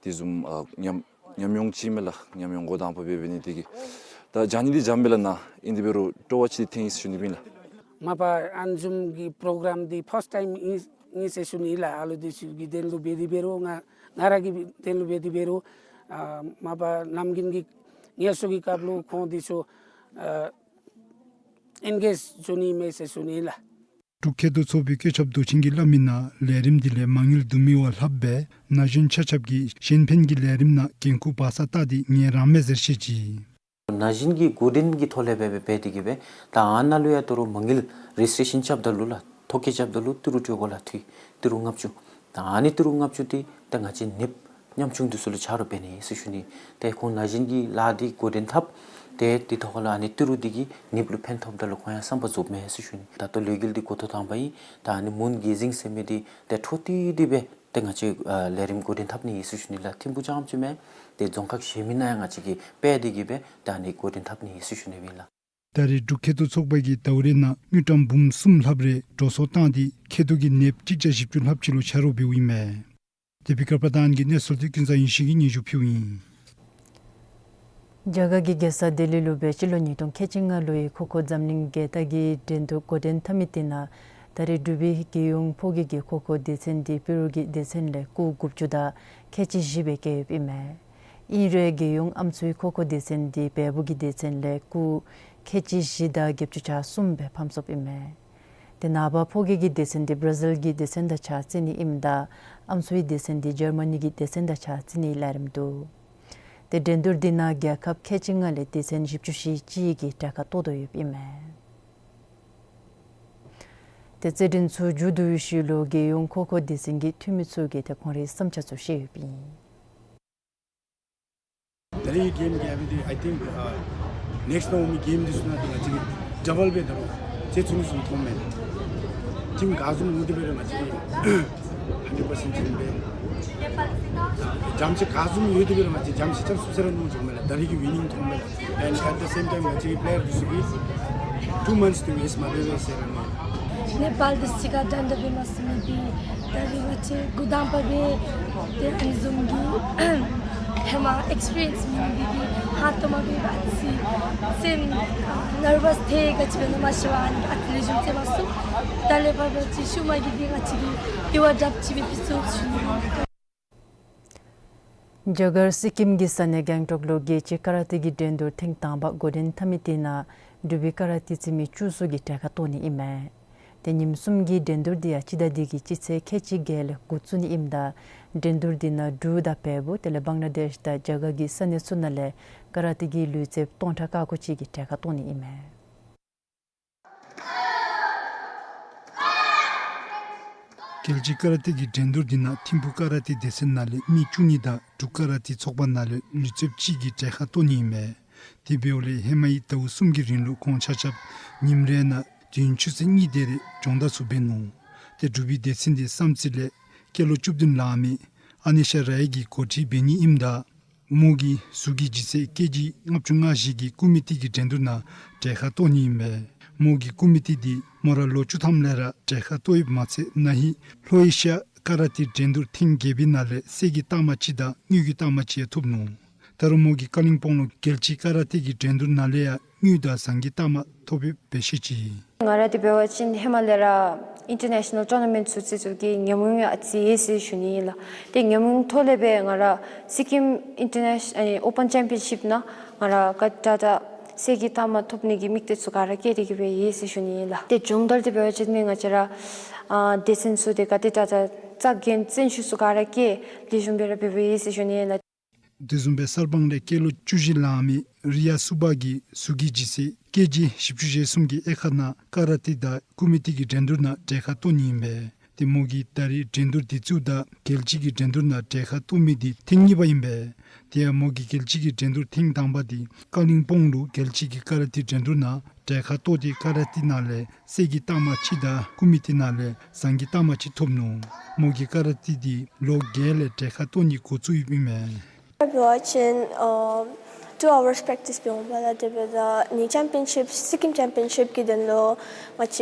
དེ་བཟུམ་ཨ་ཉམས་ཉམས་མྱོང་ཅིག་མས་ལགས། ཉམས་མྱོང་འགོ་དང་པ་འབད་འབད་ནི་འདི་གིས། ད་བྱང་ནི་འདི་འཇམ་པས་ལགས། ནཱ་ཨིན་དེ་འབད་རུང་སྤྲོ་བ་ཅིག་ཐོན་ཡི་ཟེར་ཞུ་ནི་ཨིན་ལགས། མ་པ་ཨ་ནི་བཟུམ་གྱི་པོ་རོ་གྲམ་འདི་ཕཱསཊ་ཊའིམ་ཨིན་ཨིན་ཟེར་ཞུ་ནི་ཨིན་ལགས། ཨ་ལུ་འདི་ཚུ་གི་དོན་ལུ་འབད་དེ་འབད་རུང་ང་ང་ར་གི་དོན་ལུ་འབད་དེ་འབད་རུང་ཨ་མ་པ་ནམ་རྒྱུན་གྱི་ངལ་གསོ་གི་སྐབས་ལུ་ཁོང་འདི་ཚུ་ཨ་ཨེན་གེཇ་འགྱོ་ནི་མས་ཟེར་ཞུ་ནི་ཨིན་ལགས། འབྲུག་མཁལ་རྡོག་ཚོགས་པའི་བཀོད་ཁྱབ་མདོ་ཆེན་གྱིས་སླབ་མིའི་ནང་ལས་རིམ་འདི་ལས་མ་དངུལ་བསྡུ་མི་བ་ལྷགཔ་སྦེ་ན་གཞོན་ཆ་ཁྱབ་ཀྱིས་གཞན་ཕན་གྱི་ལས་རིམ་ནང་འགན་ཁུར་འབག་ས་བལྟ་སྟེ་ངལ་རངས་མས་ཟེར་བཤད་ཅི། ན་གཞོན་གྱི་འགོ་འདྲེན་གྱི་ཐོག་ལས་འབད་འབད་འབད་དེ་གིས་སྦེ་ད་ཨ་ནཱ་ལུ་ཡང་ད་རུང་མ་དངུལ་རེ་ཇིས་ཊེ་ཤཱན་རྐྱབ་ད་ལུ་ལགས། ཐོ་བཀོད་རྐྱབ་ད་ལུ་ཏི་རུ་སྤྲོད་དགོ་ལགས། ཏི་རུ་ཏི་རུ་ལྔ་བཅུ། ད་ཨ་ནི་ཏི་རུ་ལྔ་བཅུ་འདི་ད་ང་བཅས་ནདཔ་ཉམ་ཆུང་འདི་ཚུ་ལུ་ཆ་རོགས་འབད་ནི་ཨིན་ཟེར་ཞུ་ནི། ཏེ་ཁོང་ན་གཞོན་གྱི་ལཱ་འདི་འགོ་འདྲེན་འཐབ་སྟེ་དེ་ཐོག་ལུ་ཨ་ནི་ཏི་རུ་འདི་གིས་ནདཔ་ལུ་ཕན་ཐོགསཔ་ད་ལུ་ཁོང་ཡང་བསམ་པ་རྫོགསཔ་མས་ཟེར་ཞུ་ནི། ད་ལྟོ་ལས་འགུལ་འདི་འགོ་ཐོག་དང་པ་ཨིན། ད་ཨ་ནི་མུན་གེ་ཟིང་ཟེར་མི་འདི་ཏེ་འཕྲོ་མཐུད་དེ་སྦེ་ཏེ་ང་བཅས་ཨ་ལས་རིམ་འགོ་འདྲེན་འཐབ་ནི་ཨིན་ཟེར་ཞུ་ནི་ལགས། ཐིམ་ཕུག་རྐྱངམ་ཅིག་མེན། ཏེ་རྫོང་ཁག་གཞན་མི་ནང་ཡང་ང་བཅས་ཀྱིས་སྤེལ་ཏེ་གིས་སྦེ་ད་ཨ་ནི་འགོ་འདྲེན་འཐབ་ནི་ཨིན་ཟེར་ཞུ་ནི་ཨིན་ལགས། ད་རེས་འབྲུག་མཁལ་རྡོག་ཚོགས་པ་གིས་ཟླཝ་རེ་ནང་དངུལ་ཀྲམ་འབུམ་གསུམ་ལྷགཔ་རེ་འགྲོ་སོང་བཏང་སྟེ་མཁལ་རྡོག་གི་ནདཔ་གཅིག་བརྒྱ་བཞི་བཅུ་ལྷགཔ་ཅིག་ལུ་ཆ་རོགས་འབདཝ་ཨིན་མས། དེ་སྦེ་ཀར་པ་ཐང་གི་གནས་ཚུལ་འདི་ཀུན་བཟང་ཡེ་ཤེས་ཀྱིས་སྙན་ཞུ་ཕུལཝ་ཨིན། རྒྱ་གར་གྱི་རྒྱལ་ས་ལྡི་ལི་ལུ་སྦེ་སྤྱི་ལོ་ཉིས་སྟོང་ཁལ་གཅིག་ལྔ་ལོའི་ཁོ་ཁོ་འཛམ་གླིང་རྒྱལ་རྟགས་ཀྱི་འགྲན་བསྡུར་འགོ་འདྲེན་འཐབ་མི་དེ་ནང་ད་རེས་འབྲུག་པའི་རྒྱལ་ཡོངས་ཕོ་སྐྱེས་ཀྱི་ཁོ་ཁོ་སྡེ་ཚན་འདི་ཕྱི་རུ་གི་སྡེ་ཚན་ལས་སྐུགས་དགུ་བཅུ་དང་ཁལ་གཅིག་བཞི་སྦེ་བཀལ་ཡོདཔ་ཨིན་མས། ཨིན་རུང་རྒྱལ་ཡོངས་ཨམ་སྲུའི་ཁོ་ཁོ་སྡེ་ཚན་འདི་བལ་པོ་གི་སྡེ་ཚན་ལས་སྐུགས་ཁལ་གཅིག་བཞི་དང་བརྒྱད་ཅུ་གྱ་གསུམ་སྦེ་ཕམ་སོཔ་ཨིན་མས། ཏེ་ནངས་པ་ཕོ་སྐྱེས་ཀྱི་སྡེ་ཚན་འདི་བར་ཛིལ་གྱི་སྡེ་ཚན་དང་ཕྱག་རྩི་ནི་ཨིནམ་ད་ཨམ་སྲུའི་སྡེ་ཚན་འདི་འཇར་མ་ནི་གི་སྡེ་ཚན་དང་ཕྱག་རྩི་ནིའི་ལས་རིམ་འདུག། ཏེ་འགྲན་བསྡུར་འདི་ནང་རྒྱལ་ཁབ་ཁལ་གཅིག་ལྔ་ལས་སྡེ་ཚན་བཞི་བཅུ་ཞེ་གཅིག་གིས་གྲལ་ཁར་གཏོགས་དོ་ཡོདཔ་ཨིན་མས། ཏེ་རྩེད་འགྲན་ཚུ་མཇུག་བསྡུ་བའི་ཤུལ་ལུ་རྒྱལ་ཡོངས་ཁོ་ཁོ་སྡེ་ཚན་གྱི་འཐུས་མི་ཚུ་གིས་ཏེ་ཁོང་རའི་བསམ་འཆར་ཚུ་བཤད་ཡོདཔ་ཨིན། ད་རེས་ཀྱི་གེམ་གྱི་ཨ་བི་དེ་I think ཨ་ནེགསཊ་ནང་འོང་མི་གེམ་འདི་ཚུ་ནང་འདི་ང་བཅས་ཀྱིས་ཌ་བཱལ་སྦེ་ད་རུང་རྩེད་ཚུགས་ནི་ཚུ་མཐོངམ་མས། ཊིམ་ག་བཟུམ་འོང་དེ་སྦེ་ར་ང་བཅས་ཀྱིས་ཧན་ཌེཌ་པར་སེནཊ་ཊིམ་སྦེ་འཇམ་ཅིག་ག་བཟུམ་ཡོད་དེ་སྦེ་ར་ང་བཅས་འཇམ་ཅིག་རྐྱབ་ཚུགས་ཟེར་ར་མནོ་བྱུངམ་མས་ལགས། ད་རེས་ཀྱི་ཝི་ནིང་མཐོངམ་མས་ལགས། And at the same time ང་བཅས་ཀྱི་པི་ལེ་ཡར་འདི་ཚུ་གིས་ཊུ་མནཐས་འདི་ཝེསཊ་མ་འབད་བས་ཟེར་ར་མནོ། ནེ་པཱལ་འདི་ཚུ་གཅིག་ཁར་འདྲན་འདྲ་འབད་མ་ཚུགས་མི་འདི་ད་རེས་ང་བཅས་འགོ་དང་པ་སྦེ་ཏེ་ཨ་ནི་བཟུམ་གྱི་ཧེ་མ་ཨེགསི་པི་རི་ཡནསི་མེད་མི་འདི་གིས་ཧང་སྟོང་མ་སྦེ་ཨ་ཙི་སེམས་ནར་བཱསི་ཐལ། ག་ཅི་སྦེ་ཨིན་ན་མ་ཤེས་པར་ཨ་ནི་ཨ་ཙི་ལེགས་ཤོམ་རྩེད་མ་ཚུགས། ད་ལས་ཕར་འབད་བ་ཅིན་ཤུལ་མ་གི་འདི་ང་བཅས་ཀྱིས་དེ་བ་དྲགཔ་ཅིག་སྦེ་འབད་ཚུགས་ཟེར་ཞུ་ནི་ཨིན། རྒྱ་གར་སི་ཀིམ་གྱི་ས་གནས་གེང་ཊོག་ལུ་རྒྱལ་སྤྱིའི་ཀ་ར་ཏེ་གི་འགྲན་བསྡུར་ཐེངས་དང་པ་འགོ་འདྲེན་འཐབ་མི་དེ་ནང་འབྲུག་པའི་ཀ་ར་ཏེ་རྩེད་མི་བཅུ་གསུམ་གྱིས་གྲལ་ཁར་གཏོགས་ནི་ཨིན་མས། ཏེ་ཉིནམ་གསུམ་གྱི་འགྲན་བསྡུར་འདི་ཡང་སྤྱི་ཟླ་འདི་གི་སྤྱི་ཚེས་ཁལ་གཅིག་བརྒྱད་ལས་འགོ་བཙུགས་ནི་ཨིནམ་ད་འགྲན་བསྡུར་འདི་ནང་འབྲུག་དང་བལ་པོ་དེ་ལས་བང་ལ་དེཤ་དང་རྒྱ་གར་གྱི་ས་གནས་ཚུ་ནང་ལས་ཀ་ར་ཏེ་གི་ལུས་རྩལཔ་སྟོང་ཕྲག་ཀ་ཁོ་གཅིག་གིས་གྲལ་ཁར་གཏོགས་ནི་ཨིན་མས། རྒྱལ་སྤྱིའི་ཀ་ར་ཏེ་གི་འགྲན་བསྡུར་འདི་ནང་ཐིམ་ཕུག་ཀ་ར་ཏེ་སྡེ་ཚན་ནང་ལས་མི་བཅུ་གཉིས་དང་འབྲུག་ཀ་ར་ཏེ་ཚོགས་པ་ནང་ལས་ལུས་རྩལཔ་གཅིག་གིས་གྲལ་ཁར་གཏོགས་ནི་ཨིན་མས། དེ་འབདཝ་ལས་ཧེ་མ་ཡི་ཟླཝ་གསུམ་གྱི་རིང་ལུ་ཁོང་ཆ་ཁྱབ་ཉིནམ་རེ་ནང་དུས་ཡུན་ཆུ་ཚོད་གཉིས་དེ་རེ་སྦྱོང་བརྡར་ཚུ་འབད་ནུག། ཏེ་འབྲུག་པའི་སྡེ་ཚན་འདི་བསམ་རྩེ་ལས་སྐྱེས་ལོ་བཅུ་བདུན་ལང་མི་ཨ་ནི་ཤ་ར་ཡེ་གིས་འགོ་ཁྲིད་འབད་ནི་ཨིནམ་ད་མོ་གི་གཟུགས་ཀྱི་ལྗིད་ཚད་ཀེ་ཇི་ལྔ་བཅུ་ང་བཞི་གི་ཀུ་མི་ཏི་གི་འགྲན་བསྡུར་ནང་གྲལ་ཁར་གཏོགས་ནི་ཨིན་པས། མོ་གི་ཀུ་མི་ཏི་འདི་མོ་ར་ལོ་བཅུ་ཐམ་ལས་ར་གྲལ་ཁར་གཏོགས་ཡོདཔ་མ་ཚད་ན་ཧིང་ལྷོ་ཨེ་ཤི་ཡ་ཀ་ར་ཏེ་འགྲན་བསྡུར་ཐེངས་བརྒྱད་པའི་ནང་ལས་གསེར་གྱི་རྟགས་མ་གཅིག་དང་དངུལ་གྱི་རྟགས་མ་གཅིག་ཡང་ཐོབ་ནུག། ད་རུང་མོ་གིས་ཀ་ལིམ་པོང་ལུ་རྒྱལ་སྤྱིའི་ཀ་ར་ཏེ་གི་འགྲན་བསྡུར་ནང་ལས་ཡང་དངུལ་དང་ཟངས་ཀྱི་རྟགས་མ་ཐོབ་ཡོདཔ་སྦེ་བཤད་ཅི། ང་ར་འདི་འབད་བ་ཅིན་ཧེ་མ་ལས་ར་ཨིན་ཊར་ནེ་ཤ་ནཱལ་ཊོར་ན་མེནཊ་ཚུ་རྩེད་རྩེདཔ་གི་ཉམས་མྱོང་ཡང་ཨ་ཙི་ཡོད་ཟེར་ཞུ་ནི་ཨིན་ལགས། ཏེ་ཉམས་མྱོང་ཐོག་ལས་སྦེ་ང་ར་སི་ཀིམ་ཨིན་ཊར་ནེ་ཤ་ཨེ་ཨོ་པཱན་ཅེམ་པི་ཡན་ཤིཔ་ནང་ང་ར་ག་ཏེ་ད་གསེར་གྱི་རྟགས་མ་ཐོབ་ནི་གི་དམིགས་གཏད་ཚུ་ག་ར་བསྐྱེད་དེ་གིས་སྦེ་ཡོད་ཟེར་ཞུ་ནི་ཨིན་ལགས། ཏེ་སྦྱོང་བརྡར་འདི་འབད་བ་ཅིན་ང་བཅས་ར་ཨ་སྡེ་ཚན་ཚུ་ཏེ་ག་ཏེ་ད་ད་རྩ་འགེངས་བརྩོན་ཤུགས་ཚུ་ག་ར་བསྐྱེད་ལེགས་ཤོམ་སྦེ་ར་འབད་འབདཝ་ཡོད་ཟེར་ཞུ་ནི་ཨིན་ལགས། དེ་བཟུམ་སྦེ་གསར་སྤང་ལས་སྐྱེས་ལོ་བཅུ་བཞི་ལང་མི་རི་ཡ་སུ་བྷ་གིས་གཟུགས་ཀྱི་ལྗིད་ཚད་ཀེ་ཇི་བཞི་བཅུ་ཞེ་གསུམ་གྱི་དབྱེ་ཁག་ནང་ཀ་ར་ཏེ་དང་ཀུ་མི་ཏི་གི་འགྲན་བསྡུར་ནང་གྲལ་ཁར་གཏོགས་ནི་ཨིན་པས། ཏེ་མོ་གིས་ད་རེས་འགྲན་བསྡུར་འདི་ཚུ་དང་རྒྱལ་སྤྱི་གི་འགྲན་བསྡུར་ནང་གྲལ་ཁར་གཏོགས་མི་འདི་ཐེངས་གཉིས་པ་ཨིན་པས། དེ་ཡང་མོ་གིས་རྒྱལ་སྤྱི་གི་འགྲན་བསྡུར་ཐེངས་དང་པ་འདི་ཀ་ལིམ་པོང་ལུ་རྒྱལ་སྤྱི་གི་ཀ་ར་ཏེ་འགྲན་བསྡུར་ནང་གྲལ་ཁར་གཏོགས་ཏེ་ཀ་ར་ཏེ་ནང་ལས་གསེར་གྱི་རྟགས་མ་གཅིག་དང་ཀུ་མི་ཏི་ནང་ལས་ཟངས་ཀྱི་རྟགས་མ་གཅིག་ཐོབ་ནུག། མོ་གིས་ཀ་ར་ཏེ་འདི་ལོ་བརྒྱད་ལས་གྲལ་ཁར་གཏོགས་ནི་འགོ་བཙུགས་ཡོདཔ་ཨིན་མས། འབད་བ་ཅིན་ཨ་ Two hours practice འབད་འོང་པ་ལགས། དེ་འབདཝ་ད་ཨ་ནི་ཅམ་པིའོན་ཤིཔ་སི་ཀིམ་ཅམ་པིའོན་ཤིཔ་ཀྱི་དོན་ལུ་ང་བཅས་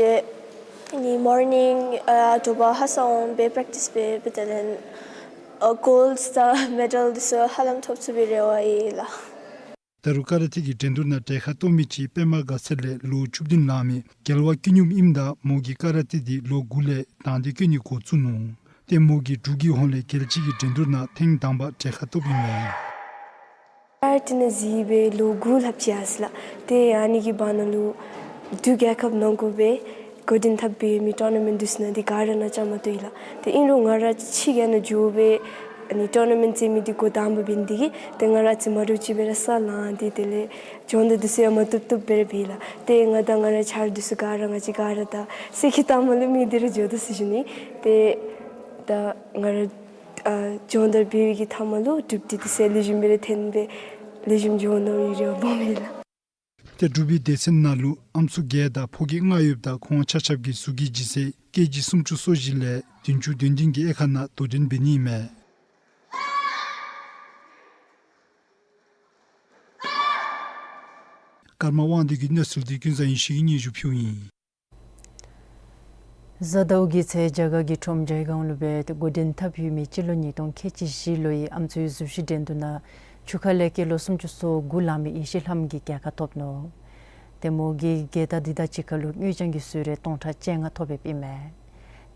ཨ་ནི་མོར་ནིང་ཨ་དྲོ་པ་ཧ་སག་འོང་སྦེ་པེརེཀ་ཊིསི་འབད་འབད་དེ་ལས་ཨ་གོལཌ་དང་མེ་ཌལ་འདི་ཚུ་ཧ་ལམ་ཐོབ་ཚུགས་པའི་རེ་བ་ཡོད་ལགས། ད་རུང་ཀ་ར་ཊེ་གི་འགྲན་བསྡུར་ནང་གྲལ་ཁར་གཏོགས་མི་ཅིག་པདྨ་དགའ་ཚལ་ལས་ལོ་བཅུ་བདུན་ལང་མི་རྒྱལ་བ་ཀུན་སྙོམས་ཨིནམ་ད་མོ་གིས་ཀ་ར་ཊེ་འདི་ལོ་དགུ་ལས་དང་འདོད་བསྐྱེད་ནི་འགོ་བཙུགས་ནུག། ཏེ་མོ་གིས་འབྲུག་གི་ཧོངས་ལས་རྒྱལ་སྤྱི་གི་འགྲན་བསྡུར་ནང་ཐེངས་དང་པ་གྲལ་ཁར་གཏོགསཔ་ཨིན་མས། ཀ་ར་ཊེ་ནང་འཛུལ་སྦེ་ལོ་དགུ་ལྷགཔ་ཅིག་ཡར་སོ་ཡི་ལགས། ཏེ་ཨ་ནི་གི་བར་ན་ལུ་འབྲུག་རྒྱལ་ཁབ་ནང་འགོ་སྦེ་འགོ་འདྲེན་འཐབ་འབད་མི་ཊོར་ན་མེནཊ་འདི་ཚུ་ནང་འདི་ག་ར་ནང་བཅའ་མར་གཏོགས་ཡི་ལགས། ཏེ་ཨིན་རུང་ང་ར་ཕྱི་རྒྱལ་ནང་འགྱོ་སྦེ་ཨ་ནི་ཊོར་ན་མེནཊ་རྩེད་མི་འདི་འགོ་དང་པ་འབད་ནི་འདི་གིས་ཏེ་ང་ར་ཨ་ཙི་མ་འདྲཝ་ཅིག་སྦེ་ར་ས་ལང་སྟེ་དེ་ལས་སྦྱོང་བརྡར་འདི་ཚུ་ཡང་མ་བཏུབ་བཏུབ་སྦེ་ར་འབད་ཡི་ལགས། ཏེ་ང་དང་ང་རའི་ཆ་རོགས་འདི་ཚུ་ག་ར་ང་བཅས་ག་ར་ད་སེམས་ཀྱི་མཐའ་མ་ལུ་མི་བདེ་ར་འགྱོ་དོ་ཟེར་ཞུ་ནི། ཏེ་ད་ང་ར་ཨ་སྦྱོང་བརྡར་འབད་བའི་གི་མཐའ་མ་ལུ་གྲུབ་འབྲས་འདི་ཚུ་ལེགས་ཤོམ་སྦེ་ར་ཐོན་སྦེ་ལེགས་ཤོམ་འགྱོ་འོང་མནོ་བའི་རེ་བ་སྦོམ་ཡོད་ལགས། ཏེ་འབྲུག་པའི་སྡེ་ཚན་ནང་ལུ་ཨམ་སྲུ་བརྒྱད་དང་ཕོ་སྐྱེས་ལྔ་ཡོདཔ་ད་ཁོང་ཆ་ཁྱབ་ཀྱི་གཟུགས་ཀྱི་ལྗིད་ཚད་ཀེ་ཇི་སུམ་ཅུ་སོ་བཞི་ལས་བདུན་ཅུ་དོན་བདུན་གྱི་དབྱེ་ཁག་ནང་དོ་འགྲན་འབད་ནི་ཨིན་མས། ཀརྨ་དབང་འདུས་ཀྱིས་གནས་ཚུལ་འདི་ཀུན་བཟང་ཡེ་ཤེས་ཀྱིས་སྙན་ཞུ་ཕུལཝ་ཨིན། གཟའ་ཟླཝ་གི་ཚེ་རྒྱ་གར་གྱི་ཁྲོམ་ཇའི་གཱོན་ལུ་སྦེ་འགོ་འདྲེན་འཐབ་ཡོད་མི་སྤྱི་ལོ་ཉིས་སྟོང་ཁལ་གཅིག་བཞི་ལོའི་ཨམ་སྲུའི་གཟུགས་གཞི་འགྲན་བསྡུར་ནང་ཆུ་ཁ་ལས་སྐྱེས་ལོ་སུམ་ཅུ་སོ་དགུ་ལང་མི་ཡེ་ཤེས་ལྷམོ་གིས་རྒྱལ་ཁ་ཐོབ་ནུག། ཏེ་མོ་གིས་རྒྱལ་རྟགས་འདི་དང་གཅིག་ཁར་ལུ་དངུལ་རྐྱང་གི་གསོལ་རས་སྟོང་ཕྲག་བཅོ་ལྔ་ཐོབ་ཡོདཔ་ཨིན་མས།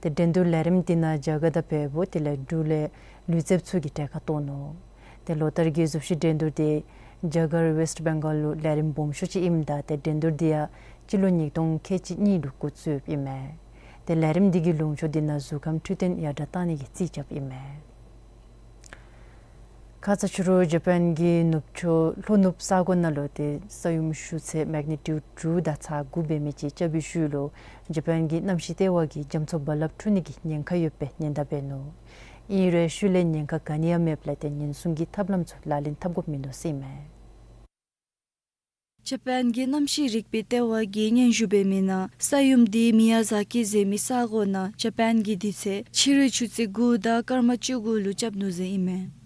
ཏེ་འགྲན་བསྡུར་ལས་རིམ་འདི་ནང་རྒྱ་གར་དང་བལ་པོ་དེ་ལས་འབྲུག་ལས་ལུས་རྩལཔ་ཚུ་གིས་གྲལ་ཁར་གཏོགས་ནུག། ཏེ་ལོ་ལྟར་གྱི་གཟུགས་གཞི་འགྲན་བསྡུར་འདི་རྒྱ་གར་ཝེསཊ་བེང་གཱལ་ལུ་ལས་རིམ་སྦོམ་ཤོས་ཅིག་ཨིནམ་ད་ཏེ་འགྲན་བསྡུར་འདི་ཡང་སྤྱི་ལོ་ཉིས་སྟོང་ཁལ་གཅིག་གཉིས་ལུ་འགོ་བཙུགས་ཡོདཔ་ཨིན་མས། ཏེ་ལས་རིམ་འདི་གི་ལུང་ཕྱོགས་འདི་ནང་གཟུགས་ཁམས་འཕྲོད་བསྟེན་ཡར་དྲག་གཏང་ནི་གི་རྩིས་རྐྱབ་ཨིན་མས། ཁ་ཙ་ཕྱི་རུ་ཇ་པཱན་གྱི་ནུབ་ཕྱོགས་ལྷོ་ནུབ་ས་གོ་ནང་ལུ་ཏེ་ས་ཡོམ་ཤུགས་ཚད་མེག་ནི་ཊིའུཌ་དྲུག་དང་ཚག་དགུ་འབད་མི་ཅིག་རྐྱབ་པའི་ཤུལ་ལུ་ཇ་པཱན་གྱི་གནམ་གཤིས་ལྟེ་བ་གིས་རྒྱ་མཚོ་རྦ་རླབས་འཁྲུག་ནི་གི་ཉེན་ཁ་ཡོད་པའི་ཉེན་བརྡ་འབད་ནུག། ཨིན་རུང་ཤུལ་ལས་ཉེན་ཁ་ག་ནི་ཡང་མེདཔ་ལས་ཏེ་ཉེན་སྲུང་གི་ཐབས་ལམ་ཚུ་ལག་ལེན་འཐབ་དགོཔ་མིན་ནུག་ཟེར་ཨིན་མས། ཇ་པཱན་གྱི་གནམ་གཤིས་རིག་པའི་ལྟེ་བ་གིས་སྙན་ཞུ་འབད་མི་ནང་ས་ཡོམ་འདི་མི་ཡ་ཛ་ཀི་ཟེར་མི་ས་གོ་ནང་ཇ་པཱན་གྱི་དུས་ཚོད་ཕྱི་རུའི་ཆུ་ཚོད་དགུ་དང་སྐར་མ་བཅུ་དགུ་ལུ་རྐྱབ་ནུག་ཟེར་ཨིན་མས།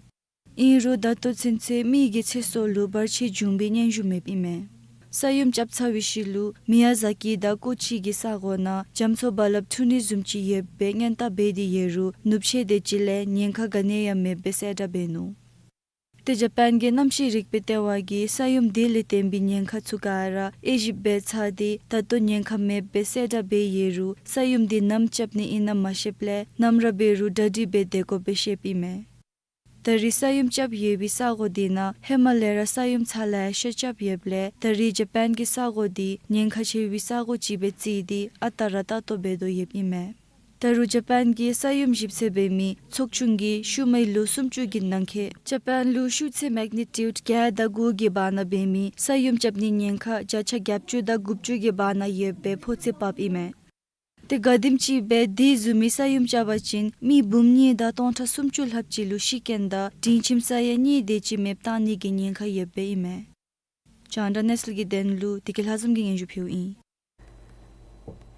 ཨིན་རུང་ད་ལྟོ་ཚུན་ཚོད་མི་གི་ཚེ་སྲོག་ལུ་བར་ཆད་བྱུང་བའི་སྙན་ཞུ་མེདཔ་ཨིན་མས། ས་ཡོམ་རྐྱབ་ཚར་བའི་ཤུལ་ལུ་མི་ཡ་ཛ་ཀི་དང་ཀོ་ཅི་གི་ས་གོ་ནང་རྒྱ་མཚོ་རྦ་རླབས་འཁྲུག་ནི་བཟུམ་ཅིག་ཡོད་པའི་སྔོན་བརྡ་འབད་དེ་ཡོད་རུང་ནུབ་ཕྱོགས་དེ་ཅིག་ལས་ཉེན་ཁ་ག་ནི་ཡང་མེད་པའི་གསལ་བསྒྲགས་འབད་ནུག། ཏེ་ཇ་པཱན་གྱི་གནམ་གཤིས་རིག་པའི་ལྟེ་བ་གིས་ས་ཡོམ་དེ་ལས་བརྟེན་པའི་ཉེན་ཁ་ཚུ་ག་ར་དབྱེ་ཞིབ་འབད་ཚར་ཏེ་ད་ལྟོ་ཉེན་ཁ་མེད་པའི་གསལ་བསྒྲགས་འབད་ཡོད་རུང་ས་ཡོམ་དེ་ནམ་རྐྱབ་ནི་ཨིན་ན་མ་ཤེསཔ་ལས་ནམ་ར་འབད་རུང་གྲ་སྒྲིག་འབད་སྡོད་དགོ་པའི་བཤདཔ་ཨིན་མས། ད་རེས་ས་ཡོམ་རྐྱབ་ཡོད་པའི་ས་གོ་དེ་ནང་ཧེ་མ་ལས་ར་ས་ཡོམ་ཚ་ལ་ཤ་རྐྱབ་ཡོདཔ་ལས་ད་རེས་ཇ་པཱན་གྱི་ས་གོ་དེ་ཉེན་ཁ་ཆེ་བའི་ས་གོ་ཅིག་སྦེ་བརྩིས་ཏེ་ཨ་རྟག་ར་ལྟ་རྟོག་འབད་དོ་ཡོདཔ་ཨིན་མས། ད་རུང་ཇ་པཱན་གྱི་ས་ཡོམ་ཞིབ་འཚོལ་འབད་མི་ཚོགས་ཆུང་གིས་ཤུལ་མའི་ལོ་སུམ་ཅུ་གི་ནང་འཁོད་ཇ་པཱན་ལུ་ཤུགས་ཚད་མེག་ནི་ཊིའུཌ་བརྒྱད་དང་དགུ་གི་བར་ན་འབད་མི་ས་ཡོམ་རྐྱབ་ནིའི་ཉེན་ཁ་བརྒྱ་ཆ་བརྒྱད་ཅུ་དང་དགུ་བཅུ་གི་བར་ན་ཡོད་པའི་ཕོ་ཚོད་ཕབ་ཨིན་མས། ཏེ་ག་དེམ་ཅིག་སྦེ་དེ་བཟུམ་མའི་ས་ཡོམ་རྐྱབ་པ་ཅིན་མི་འབུམ་གཉིས་དང་སྟོང་ཕྲག་སུམ་ཅུ་ལྷགཔ་ཅིག་ལུ་ཤི་རྐྱེན་དང་སྒྲིང་ཁྱིམ་ས་ཡ་གཉིས་དེ་ཅིག་མེདཔ་བཏང་ནི་གི་ཉེན་ཁ་ཡོདཔ་སྦེ་ཨིན་མས། རྒྱང་བསྒྲགས་གནས་ཚུལ་གྱི་དོན་ལུ་བདེ་སྐྱིད་ལྷ་འཛོམས་ཀྱིས་སྙན་ཞུ་ཕུལཝ་ཨིན།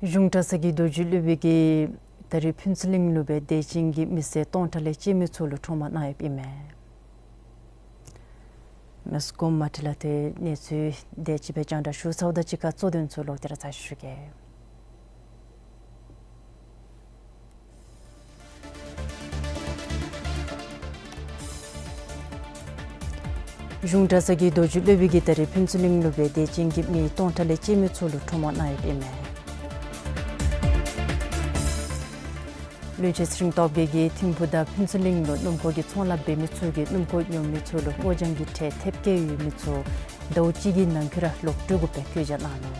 གཞུང་གྲྭ་ཚང་གི་རྡོ་རྗེ་སློབ་དཔོན་གྱིས་ད་རེས་ཕུན་ཚོགས་གླིང་ལུ་སྦེ་དད་ཅན་གྱི་མི་སེར་སྟོང་ཕྲག་ལས་བཅད་མི་ཚུ་ལུ་ཁྲོམ་གནང་ཡོདཔ་ཨིན་མས། མི་སྐོམ་མ་ཁྲི་ལ་ཏེ་གནས་ཚུལ་དེ་ཅིག་སྦེ་རྒྱང་བསྒྲགས་ཞུ་ཚརཝ་དང་གཅིག་ཁར་གཙོ་དོན་ཚུ་ལོག་སྟེ་ར་ཚར་ཞུ་གེ། གཞུང་གྲྭ་ཚང་གི་རྡོ་རྗེ་སློབ་དཔོན་གྱིས་ད་རེས་ཕུན་ཚོགས་གླིང་ལུ་སྦེ་དད་ཅན་གྱི་མི་སྟོང་ཕྲག་ལས་བཅད་མི་ཚུ་ལུ་ཁྲོམ་གནང་ཡོདཔ་ཨིན་མས། བློན་ཆེན་ཚེ་རིང་སྟོབས་རྒྱས་ཀྱིས་ཐིམ་ཕུག་དང་ཕུན་ཚོགས་གླིང་ལུ་སྣུམ་འཁོར་གྱི་ཚོང་ལཱ་འབད་མི་ཚུ་གིས་སྣུམ་འཁོར་ཉོ་མི་ཚུ་ལུ་སྔོ་ལྗང་གི་ཁྲལ་ཐེབས་བཀལ་ཡོད་མི་ཚུ་ཟླཝ་གཅིག་གི་ནང་འཁོད་ར་ལོག་སྤྲོད་དགོ་པའི་བཀོད་རྒྱ་གནང་ནུག།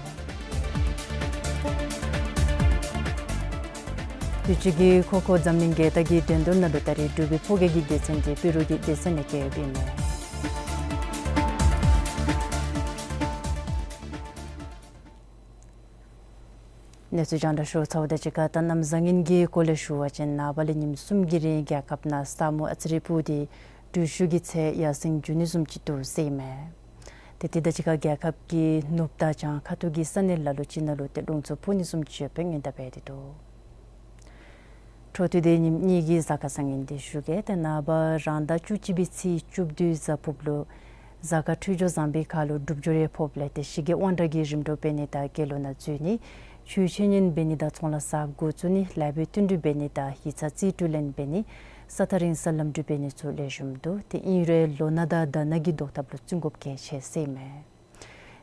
དུས་ཅི་གི་ཁོ་ཁོ་འཛམ་གླིང་རྒྱལ་རྟགས་ཀྱི་འགྲན་བསྡུར་ནང་ལུ་ད་རེས་འབྲུག་པའི་ཕོ་སྐྱེས་ཀྱི་སྡེ་ཚན་འདི་པི་རུ་གི་སྡེ་ཚན་ལས་བཀལ་ཡོདཔ་ཨིན་མས། གནས་ཚུལ་རྒྱང་བསྒྲགས་ཞུ་ཚརཝ་དང་གཅིག་ཁར་ད་གནམ་བཟང་ངན་གྱི་སྐོར་ལས་ཞུ་བ་ཅིན་ནངས་པ་ལས་ཉིནམ་གསུམ་གྱི་རིང་རྒྱལ་ཁབ་ནང་ས་སྨུག་ཨ་ཙི་རེ་སྤུབས་ཏེ་དྲོད་ཤུགས་ཀྱི་ཚད་ཡར་སེང་འགྱོ་ནི་བཟུམ་ཅིག་འདུག་ཟེར་ཨིན་མས། ཏེ་དེ་དང་གཅིག་ཁར་རྒྱལ་ཁབ་ཀྱི་ནུབ་དང་བྱང་ཁ་ཐུག་གི་ས་གནས་ལ་ལུ་ཅིག་ནང་ལུ་ཏེ་རླུང་འཚུབ་འཕུ་ནི་བཟུམ་ཅིག་ཡོད་པའི་སྔོན་བརྡ་འབད་དེ་འདུག། འཕྲོ་མཐུད་དེ་ཉིནམ་གཉིས་ཀྱི་གཟའ་སྐར་བཟང་ངན་འདི་ཞུ་གེ། ཏེ་ནངས་པ་རང་ཟླ་བཅུ་གཅིག་པའི་ཚེས་བཅུ་བདུན་གཟའ་ཕུརཔ་ལུ་ གཟའ་སྐར་འཕྲོད་སྦྱོར་བཟང་པའི་ཁར་ལུ་སྒྲུབ་སྦྱོར་ཡང་ཕོགཔ་ལས་ཏེ་ཞི་རྒྱས་དབང་དྲག་གི་རིམ་གྲོ་འབད་ནི་དང་དགེ་སློང་ནང་འཛུལ་ནི། ཆོས་འཆད་ཉན་འབད་ནི་དང་ཚོང་ལཱ་གསརཔ་འགོ་བཙུགས་ནི། ལཱ་འབད་བསྟུན་གྲོས་འབད་ནི་དང་ཡིག་ཚང་རྩིས་སྤྲོད་ལེན་འབད་ནི། ས་ཐག་རིང་སར་ལམ་འགྲུལ་འབད་ནི་ཚུ་ལེགས་ཤོམ་འདུག། ཏེ་ཨིན་རུང་ལོ་ན་དང་ཟླ་ན་གི་བཟློག་ཐབས་ལུ་བརྩི་དགོཔ་གལ་ཆེ་ཟེར་ཨིན་མས།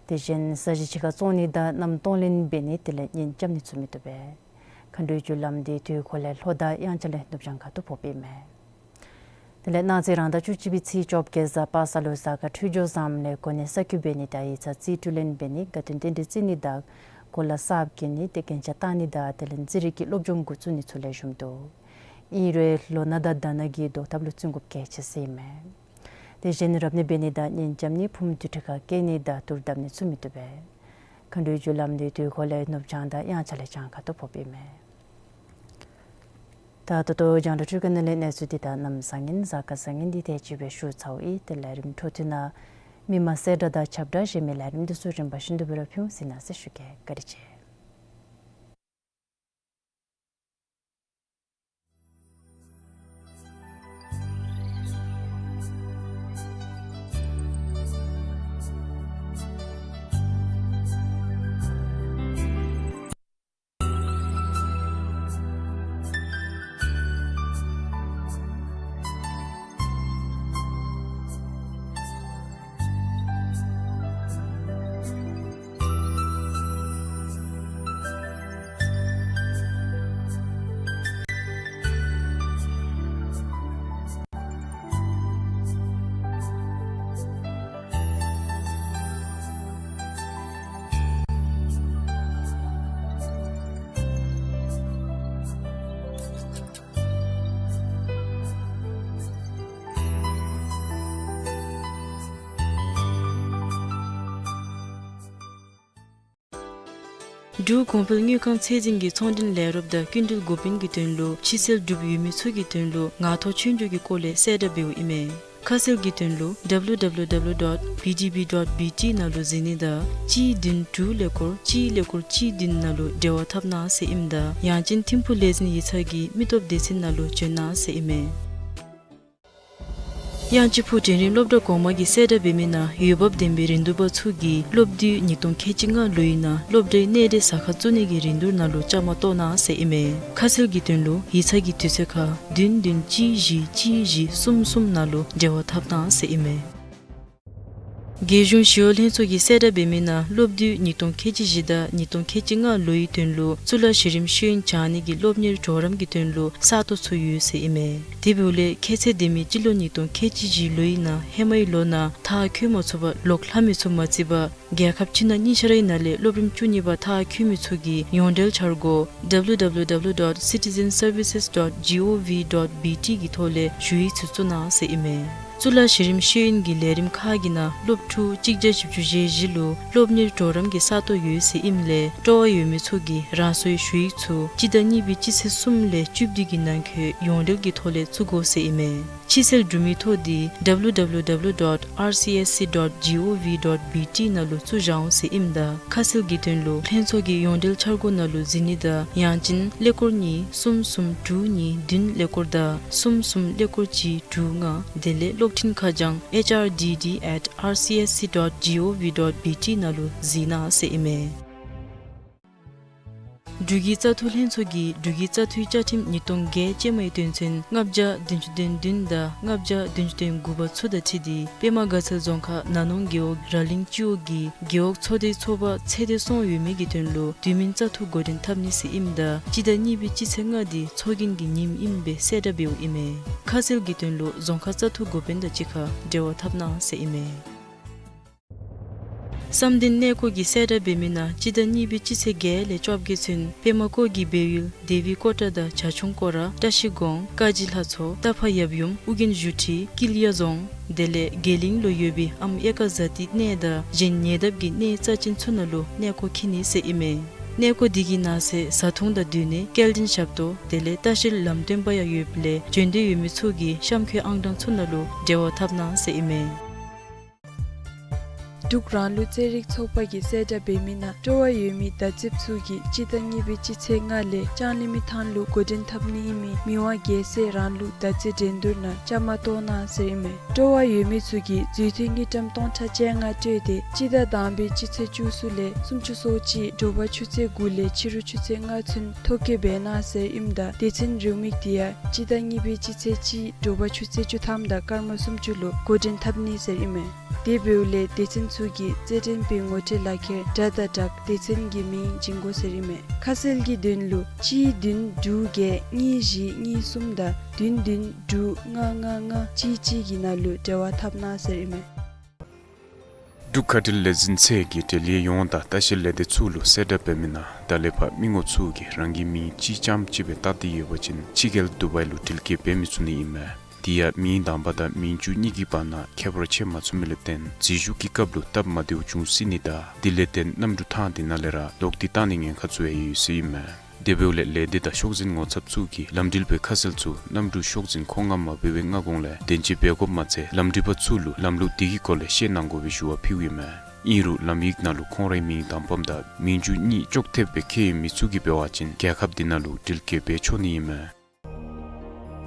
དེ་བཞིན་ས་གཞི་ཕྱི་ཁར་བཙོང་ནི་དང་གནམ་གཏོང་ལེན་འབད་ནི་དེ་ལས་གཉེན་རྐྱབ་ནི་ཚུ་མི་བཏུབ་པས། མཁའ་འགྲོའི་རྒྱུ་ལམ་འདི་དུས་འཁོར་ལས་ལྷོ་དང་དབྱངས་འཆར་ལས་ནུབ་བྱང་ཁ་ཐུག་ཕོགཔ་ཨིན་མས། དེ་ལས་གནངས་ཚེ་རང་ཟླ་བཅུ་གཅིག་པའི་ཚེས་བཅོ་བརྒྱད་གཟའ་པ་སངས་ལུ་གཟའ་སྐར་འཕྲོད་སྦྱོར་བཟངམ་ལས་གོ་གནས་གསར་བསྐོ་འབད་ནི་དང་ཡིག་ཚང་རྩིས་སྤྲོད་ལེན་འབད་ནི། དགའ་སྟོན་རྟེན་འབྲེལ་བརྩི་ནི་དང་གོ་ལ་གསརཔ་གྱོན་ནི། ཏེ་རྒྱན་ཆ་བཏགས་ནི་དང་དེ་ལས་རྩིས་རིག་གི་སློབ་སྦྱོང་འགོ་བཙུགས་ནི་ཚུ་ལེགས་ཤོམ་འདུག། ཨིན་རུང་ལོ་ན་དང་ཟླ་ན་གི་བཟློག་ཐབས་ལུ་བརྩི་དགོཔ་གལ་ཆེ་ཟེར་ཨིན་མས། དེ་བཞིན་རབ་གནས་འབད་ནི་དང་གཉེན་རྐྱབ་ནི། ཕུངམ་དུར་ཁྲོད་ཁར་བསྐྱལ་ནི་དང་དུར་བརྡབ་ནི་ཚུ་མི་བཏུབ་པས། མཁའ་འགྲོའི་རྒྱུ་ལམ་འདི་དུས་འཁོར་ལས་ནུབ་བྱང་དང་དབྱངས་འཆར་ལས་བྱང་ཁ་ཐུག་ཕོགཔ་ཨིན་མས། ད་ད་ལྟོ་རྒྱང་བསྒྲགས་འཕྲུལ་ཁང་ནང་ལས་གནས་ཚུལ་འདི་དང་གནམ་བཟང་ངན་གཟའ་སྐར་བཟང་ངན་འདི་དེ་ཅིག་སྦེ་ཞུ་ཚརཝ་ཨིན། ཏེ་ལས་རིམ་འཕྲོ་མཐུད་ནང་མི་མང་གསལ་བསྒྲགས་དང་ཁྱབ་བསྒྲགས་གཞན་མི་ལས་རིམ་འདི་ཚུ་རིམ་པ་བཞིན་དུ་སྦེ་ར་ཕུལ་འོང་ཟེར་གནང་ཟེར་ཞུ་གེ། བཀའ་དྲིན་ཆེ། འབྲུག་གོང་འཕེལ་དངུལ་ཁང་ཚད་འཛིན་གྱིས་ཚོང་འབྲེལ་ལས་རོགསཔ་དང་སྐྱིན་འགྲུལ་འགོ་དཔོན་གྱི་དོན་ལུ་ཕྱི་སེལ་གྲུབ་ཡོད་མི་ཚུ་གི་དོན་ལུ་ངང་ཐོག་ཆོས་རྒྱུགས་ཀྱི་སྐོར་ལས་གསལ་བསྒྲགས་འབདཝ་ཨིན་མས། ཁ་གསལ་གྱི་དོན་ལུ་W W W dot B D B dot B T ནང་ལུ་གཟིགས་ནི་དང་གཅིག་བདུན་དྲུག་ཀླད་ཀོར་གཅིག་ཀླད་ཀོར་གཅིག་བདུན་ནང་ལུ་འབྲེལ་བ་འཐབ་གནང་ཟེར་ཨིནམ་ད་ཡང་ཅིན་ཐིམ་ཕུག་ལས་འཛིན་ཡིག་ཚང་གི་མི་སྟོབས་སྡེ་ཚན་ནང་ལུ་བྱོན་གནང་ཟེར་ཨིན་མས། དབྱངས་ཅན་ཕུག་འབྲིང་རིམ་སློབ་གྲྭ་གོང་མ་གིས་གསལ་བསྒྲགས་འབད་མི་ནང་འོས་འབབ་ལྡན་པའི་རིན་བསྡུར་པ་ཚུ་གིས་སློབ་དུས་ཉིས་སྟོང་ཁལ་གཅིག་ལྔ་ལོའི་ནང་སློབ་གྲྭའི་གནས་རིམ་ཟ་ཁང་བཙུགས་ནི་གི་རིན་བསྡུར་ནང་ལུ་བཅའ་མར་གཏོགས་གནང་ཟེར་ཨིན་མས། ཁ་གསལ་གྱི་དོན་ལུ་ཡིག་ཚང་གི་དུས་ཚོད་ཁར་བདུན་བདུན་གཅིག་བཞི་གཅིག་བཞི་གསུམ་གསུམ་ནང་ལུ་འབྲེལ་བ་འཐབ་གནང་ཟེར་ཨིན་མས། རྒྱལ་གཞུང་ཞི་གཡོག་ལྷན་ཚོགས་ཀྱིས་གསལ་བསྒྲགས་འབད་མི་ནང་སློབ་དུས་ཉིས་སྟོང་ཁལ་གཅིག་བཞི་དང་ཉིས་སྟོང་ཁལ་གཅིག་ལྔ་ལོའི་དོན་ལུ་གཙུག་ལག་གཞི་རིམ་ཤེས་ཡོན་སྦྱང་ནི་གི་སློབ་གཉེར་གྲོགས་རམ་གྱི་དོན་ལུ་ས་སྟོང་ཚུ་ཡོད་ཟེར་ཨིན་མས། དེ་འབདཝ་ལས་ཁྱད་ཚད་ལྡན་མི་སྤྱི་ལོ་ཉིས་སྟོང་ཁལ་གཅིག་བཞི་ལོའི་ནང་ཧེ་མའི་ལོ་ནང་མཐར་འཁྱོལ་མ་ཚུགས་པར་ལོག་ལྷག་མི་ཚུ་མ་ཚུད་པར་རྒྱལ་ཁབ་ཕྱི་ནང་གཉིས་ཆ་རའི་ནང་ལས་སློབ་རིམ་བཅུ་གཉིས་པ་མཐར་འཁྱོལ་མི་ཚུ་གིས་ཡོངས་འབྲེལ་འཆར་སྒོ་W W W dot citizen services dot G O V dot B T གི་ཐོག་ལས་ཞུ་ཡིག་ཚུ་བཙུགས་གནང་ཟེར་ཨིན་མས། གཙུག་ལག་གཞི་རིམ་ཤེས་ཡོན་གྱི་ལས་རིམ་ཁག་གི་ནང་སློབ་ཕྲུག་གཅིག་བརྒྱ་བཞི་བཅུ་ཞེ་བཞི་ལུ་སློབ་གཉེར་གྲོགས་རམ་གྱི་ས་སྟོང་ཡོད་ཟེར་ཨིནམ་ལས་སྤྲོ་བ་ཡོད་མི་ཚུ་གིས་རང་སོའི་ཞུ་ཡིག་ཚུ་སྤྱི་ཟླ་གཉིས་པའི་སྤྱི་ཚེས་གསུམ་ལས་བཅུ་བདུན་གྱི་ནང་འཁོད་ཡོངས་འབྲེལ་གྱི་ཐོག་ལས་བཙུགས་དགོ་ཟེར་ཨིན་མས། ཕྱི་སེལ་གྲུབ་མི་ཐོ་འདི་W W W dot R C S C dot G O V dot B T ནང་ལུ་བཙུགས་བཞག་འོང་ཟེར་ཨིནམ་ད་ཁ་གསལ་གྱི་དོན་ལུ་ལྷན་ཚོགས་ཀྱི་ཡོངས་འབྲེལ་འཆར་སྒོ་ནང་ལུ་གཟིགས་ནི་དང་ཡང་ཅིན་ཀླད་ཀོར་གཉིས་གསུམ་གསུམ་དྲུག་གཉིས་བདུན་ཀླད་ཀོར་དང་གསུམ་གསུམ་ཀླད་ཀོར་གཅིག་དྲུག་ལྔ། དེ་ལས་གློག་འཕྲིན་ཁ་བྱང་H R D D at R C S C dot G O V dot B T ནང་ལུ་གཟིགས་གནང་ཟེར་ཨིན་མས། འབྲུག་གི་བཙག་འཐུ་ལྷན་ཚོགས་ཀྱིས་འབྲུག་གི་བཙག་འཐུའི་བཅའ་ཁྲིམས་ཉིས་སྟོང་བརྒྱད་ཅན་མའི་དོན་ཚན་ལྔ་བརྒྱ་བདུན་ཅུ་དོན་བདུན་དང་ལྔ་བརྒྱ་བདུན་ཅུ་དོན་དགུ་པ་ཚུ་དང་འཁྲིལ་ཏེ་པདྨ་དགའ་ཚལ་རྫོང་ཁག་ནགས་ནོར་རྒེད་འོག་ར་གླིང་སྤྱི་འོག་གི་རྒེད་འོག་ཚོགས་སྡེའི་ཚོགས་པ་ཚད་ལྡན་སོང་ཡོད་མི་གི་དོན་ལུ་དུས་མིན་བཙག་འཐུ་འགོ་འདྲེན་འཐབ་ནི་ཟེར་ཨིནམ་ད་སྤྱི་ཟླ་གཉིས་པའི་སྤྱི་ཚེས་ལྔ་འདི་ཚོགས་རྒྱན་གྱི་ཉིནམ་ཨིནམ་སྦེ་གསལ་བསྒྲགས་འབདཝ་ཨིན་མས། ཁ་གསལ་གྱི་དོན་ལུ་རྫོང་ཁག་བཙག་འཐུ་འགོ་དཔོན་དང་གཅིག་ཁར་འབྲེལ་བ་འཐབ་གནང་ཟེར་ཨིན་མས། བསམ་གཏན་གནས་སྐོར་གྱིས་གསལ་བསྒྲགས་འབད་མི་ནང་སྤྱི་ཟླ་གཉིས་པའི་སྤྱི་ཚེས་བརྒྱད་ལས་བཅོ་བརྒྱད་ཚུན་པདྨ་བཀོད་ཀྱི་སྦས་ཡུལ་དེ་བི་ཀོ་ཊ་དང་བྱ་ཁྱུང་སྐོར་ར་བཀྲ་ཤིས་སྒང་ཀ་གཞི་ལྷ་མཚོ་རྟ་ཕག་ཡབ་ཡུམ་ཨོ་རྒྱན་བཞུགས་ཁྲི་ཀིལ་ཡ་རྫོང་དེ་ལས་དགེ་གླིང་ལུ་ཡོད་པའི་ཨམ་ཨེ་ཀ་ཛ་ཏིའི་གནས་དང་གཞན་ཉེ་འདབས་ཀྱི་གནས་རྩ་ཅན་ཚུ་ནང་ལུ་གནས་སྐོར་འཁྱིད་ནི་ཟེར་ཨིན་མས། གནས་སྐོར་འདི་གི་ནང་གསེས་བཟའ་འཐུང་དང་སྡོད་གནས་སྐྱེལ་འདྲེན་ཞབས་ཏོག་དེ་ལས་ལྟ་བཤལ་ལམ་སྟོན་པ་ཡང་ཡོདཔ་ལས་འབྱོན་འདོད་ཡོད་མི་ཚུ་གིས་གཤམ་འཁོད་ཨང་གྲངས་ཚུ་ནང་ལུ་འབྲེལ་བ་འཐབ་གནང་ཟེར་ཨིན་མས། འབྲུག་རང་ལུགས་རྩེད་རིགས་ཚོགས་པ་གིས་གསལ་བསྒྲགས་འབད་མི་ནང་སྤྲོ་བ་ཡོད་མི་བདག་སྐྱབས་ཚུ་གིས་སྤྱི་ཟླ་གཉིས་པའི་སྤྱི་ཚེས་ལྔ་ལས་ལྕང་གླིང་མི་ཐང་ལུ་འགོ་འདྲེན་འཐབ་ནི་ཨིན་མི་མི་དབང་རྒྱལ་སྲས་རང་ལུགས་མདའ་རྩེད་འགྲན་བསྡུར་ནང་བཅའ་མར་གཏོགས་གནང་ཟེར་ཨིན་མས། སྤྲོ་བ་ཡོད་མི་ཚུ་གིས་འཛུལ་ཐོན་དངུལ་ཀྲམ་སྟོང་ཕྲག་བཅོ་ལྔ་སྤྲོད་དེ་སྤྱི་ཟླ་དང་པའི་སྤྱི་ཚེས་བཅུ་གསུམ་ལས་སུམ་ཅུ་སོ་གཅིག་དྲོ་པ་ཆུ་ཚོད་དགུ་ལས་ཕྱི་རུ་ཆུ་ཚོད་ལྔ་ཚུན་ཐོ་བཀོད་འབད་གནང་ཟེར་ཨིནམ་ད་སྡེ་ཚན་རེའུ་མིག་དེ་ཡང་སྤྱི་ཟླ་གཉིས་པའི་སྤྱི་ཚེས་གཅིག་དྲོ་པ་ཆུ་ཚོད་བཅུ་ཐམ་དང་སྐར་མ་སུམ་ཅུ་ལུ་འགོ་འདྲེན་འཐབ་ནི་ཟེར་ཨིན་མས། དེ་འབདཝ་ལས་སྡེ་ཚན་ཚུ་གིས་རྩེད་འགྲན་པའི་ངོ་སྤྲོད་ལག་ཁྱེར་དྲ་དང་སྦྲགས་སྡེ་ཚན་གྱི་མིང་བྱིན་དགོ་ཟེར་ཨིན་མས། ཁ་གསལ་གྱི་དོན་ལུ་གཅིག་བདུན་དྲུག་བརྒྱད་གཉིས་བཞི་གཉིས་གསུམ་དང་བདུན་བདུན་དྲུག་ལྔ་ལྔ་ལྔ་གཅིག་གཅིག་གི་ནང་ལུ་འབྲེལ་བ་འཐབ་གནང་ཟེར་ཨིན་མས། འབྲུག་མཁའ་འགྲུལ་ལས་འཛིན་ཚད་ཀྱིས་འབྲེལ་ཡོད་ཡོངས་དང་ལྟ་བཤལ་ལས་སྡེ་ཚུ་ལུ་གསལ་བསྒྲགས་འབད་མི་ནང་ད་ལས་ཕར་མི་ངོམ་ཚུ་གིས་རང་གི་མིང་གཅིག་རྐྱངམ་གཅིག་སྦེ་བཏགས་ཏེ་ཡོད་པ་ཅིན་ཕྱི་རྒྱལ་དུ་བའི་ལུ་འགྲུལ་སྐྱེལ་འབད་མི་ཚུགས་ནི་ཨིན་མས། དེ་ཡང་མིང་དང་པ་དང་མིང་བཅུད་གཉིས་ཀྱི་བར་ན་ཁྱད་པར་ཕྱེ་མ་ཚུགས་མི་ལུ་བརྟེན་འཛུལ་ཞུགས་ཀྱི་སྐབས་ལུ་སྟབས་མ་བདེཝ་འབྱུང་སྲིད་ནི་དང་དེ་ལས་བརྟེན་གནམ་གྲུ་ཐང་དེ་ནང་ལས་ར་ལོག་སྟེ་བཏང་ནིའི་ཉེན་ཁ་ཚུ་ཡང་ཡོད་ཟེར་ཨིན་མས། དེ་འབདཝ་ལས་ལས་སྡེ་དང་ཤོག་འཛིན་ངོ་ཚབ་ཚུ་གིས་ལམ་འགྲུལ་པའི་ཁ་གསལ་ཚུ་གནམ་གྲུ་ཤོག་འཛིན་ཁོངས་ལྔ་མ་འབད་བའི་སྔ་གོང་ལས་བདེན་དཔྱད་འབད་དགོཔ་མ་ཚད་ལམ་འགྲུལ་པ་ཚུ་ལུ་ལམ་ལུགས་དེ་གི་སྐོར་ལས་ཤེས་གནང་དགོ་པའི་ཞུ་བ་ཕུལཝ་ཨིན་མས། ཨིན་རུང་ལམ་ཡིག་ནང་ལུ་ཁོང་རའི་མིང་དང་པམ་དང་མིང་བཅུད་གཉིས་ཅོག་འཐདཔ་སྦེ་བཀོད་ཡོད་མི་ཚུ་གིས་འབད་བ་ཅིན་རྒྱལ་ཁབ་དེ་ནང་ལུ་འགྲུལ་སྐྱེལ་འབད་ཆོག་ནི་ཨིན་མས།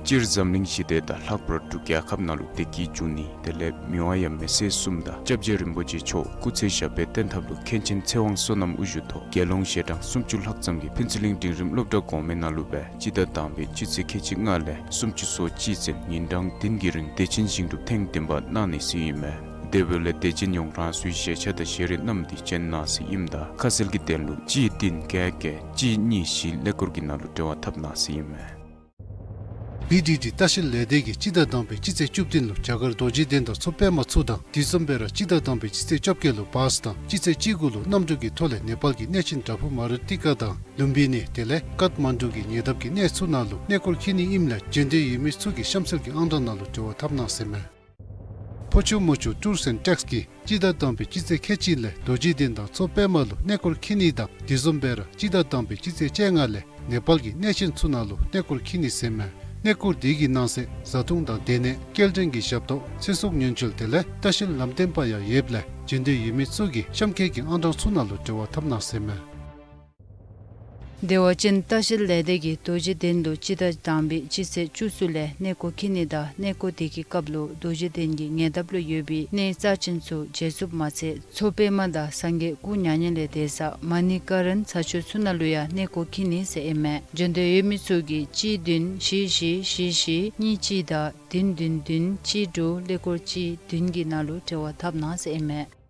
སྤྱིར་འཛམ་གླིང་ཞི་བདེ་དང་ལྷག་པར་འབྲུག་རྒྱལ་ཁབ་ནང་ལུ་བདེ་སྐྱིད་འབྱུང་ནི་དེ་ལས་མི་དབང་ཡབ་མེས་སྲས་གསུམ་དང་སྐྱབས་རྗེ་རིན་པོ་ཆེ་མཆོག་སྐུ་ཚེ་ཞབས་པད་བརྟན་ཐབས་ལུ་མཁན་ཆེན་ཚེ་དབང་བསོད་ནམས་དབུ་བཞུགས་ཐོག་རྒྱལ་ཡོངས་ཞལ་གྲངས་སུམ་ཅུ་ལྷག་ཙམ་གྱིས་ཕུན་ཚོགས་གླིང་འབྲིང་རིམ་སློབ་གྲྭ་གོང་མའི་ནང་ལུ་སྦེ་སྤྱི་ཟླ་དང་པའི་སྤྱི་ཚེས་ཁལ་གཅིག་ལྔ་ལས་སུམ་ཅུ་སོ་གཅིག་ཚུན་ཉིན་གྲངས་བདུན་གྱི་རིང་བདེ་ཆེན་ཞིང་སྒྲུབ་ཐེངས་བདུན་པ་གནང་ནི་ཟེར་ཨིན་མས། དེ་འབདཝ་ལས་དད་ཅན་ཡོངས་རང་སོའི་བཞེས་ཆས་དང་བཞེས་རས་བསྣམས་ཏེ་བྱོན་གནང་ཟེར་ཨིནམ་ད་ཁ་གསལ་གྱི་དོན་ལུ་གཅིག་བདུན་བརྒྱད་བརྒྱད་གཅིག་གཉིས་བཞི་ཀླད་ཀོར་གྱི་ནང་ལུ་འབྲེལ་བ་འཐབ་གནང་ཟེར་ཨིན་མས། བི་ཌི་ཌི་ལྟ་བཤལ་ལས་སྡེ་གིས་སྤྱི་ཟླ་དང་པའི་སྤྱི་ཚེས་བཅུ་བདུན་ལུ་རྒྱ་གར་རྡོ་རྗེ་གདན་དང་མཚོ་པདྨ་ཚུ་དང་དེ་བཟུམ་སྦེ་ར་སྤྱི་ཟླ་དང་པའི་སྤྱི་ཚེས་བཅོ་བརྒྱད་ལུ་བཱས་དང་སྤྱི་ཚེས་བཅུ་དགུ་ལུ་གནམ་གྲུ་གི་ཐོག་ལས་ནེ་པཱལ་གྱི་གནས་ཆེན་བྲག་ཕུག་མ་རུ་ཏི་ཀ་དང་ལུམ་བི་ནི་དེ་ལས་ཀཏ་མན་ཌུ་གི་ཉེ་འདབས་ཀྱི་གནས་ཚུ་ནང་ལུ་གནས་སྐོར་འཁྱིད་ནི་ཨིནམ་ལས་བྱོན་འདོད་ཡོད་མི་ཚུ་གིས་གཤམ་གསལ་གྱི་ཨང་གྲངས་ནང་ལུ་འབྲེལ་བ་འཐབ་གནང་ཟེར་ཨིན་མས། ཕོ་ཆུ་མོ་ཆུ་ཊུརསི་ཨེནཌ་ཊེགསི་གིས་སྤྱི་ཟླ་དང་པའི་སྤྱི་ཚེས་ཁལ་གཅིག་ལས་རྡོ་རྗེ་གདན་དང་མཚོ་པདྨ་ལུ་གནས་སྐོར་འཁྱིད་ནི་དང་དེ་བཟུམ་སྦེ་ར་སྤྱི་ཟླ་དང་པའི་སྤྱི་ཚེས་བཅོ་ལྔ་ལས་ནེ་པཱལ་གྱི་གནས་ཆེན་ཚུ་ནང་ལུ་གནས་སྐོར་འཁྱིད་ནི་ཟེར་ཨིན་མས། གནས་སྐོར་དེ་གི་ནང་གསེས་བཟའ་འཐུང་དང་སྡོད་གནས་སྐྱེལ་འདྲེན་གྱི་ཞབས་ཏོག་ཚེ་སྲོག་ཉེན་བཅོལ་དེ་ལས་ལྟ་བཤལ་ལམ་སྟོན་པ་ཡང་ཡོདཔ་ལས་བྱོན་འདོད་ཡོད་མི་ཚུ་གིས་གཤམ་འཁོད་ཀྱི་ཨང་གྲངས་ཚུ་ནང་ལུ་འབྲེལ་བ་འཐབ་གནང་ཟེར་ཨིན་མས། བདེ་བ་ཅན་ལྟ་བཤལ་ལས་སྡེ་གིས་རྡོ་རྗེ་གདན་ལུ་སྤྱི་ཟླ་དང་པའི་སྤྱི་ཚེས་བཅུ་གསུམ་ལས་གནས་སྐོར་འཁྱིད་ནི་དང་གནས་སྐོར་དེ་གི་སྐབས་ལུ་རྡོ་རྗེ་གདན་གྱི་ཉེ་འདབས་ལུ་ཡོད་པའི་གནས་རྩ་ཆེན་ཚུ་མཇལ་ཚུགསཔ་མ་ཚད་མཚོ་པདྨ་དང་སངས་རྒྱས་སྐུ་མྱ་ངན་ལས་འདས་ས་མ་ཎི་ཀ་རན་ཚ་ཆུ་ཚུ་ནང་ལུ་ཡང་གནས་སྐོར་འཁྱིད་ནི་ཟེར་ཨིན་མས། བྱོན་འདོད་ཡོད་མི་ཚུ་གིས་གཅིག་བདུན་བཞི་བཞི་བཞི་བཞི་གཉིས་གཅིག་དང་བདུན་བདུན་བདུན་གཅིག་དྲུག་ཀླད་ཀོར་གཅིག་བདུན་གྱི་ནང་ལུ་འབྲེལ་བ་འཐབ་གནང་ཟེར་ཨིན་མས།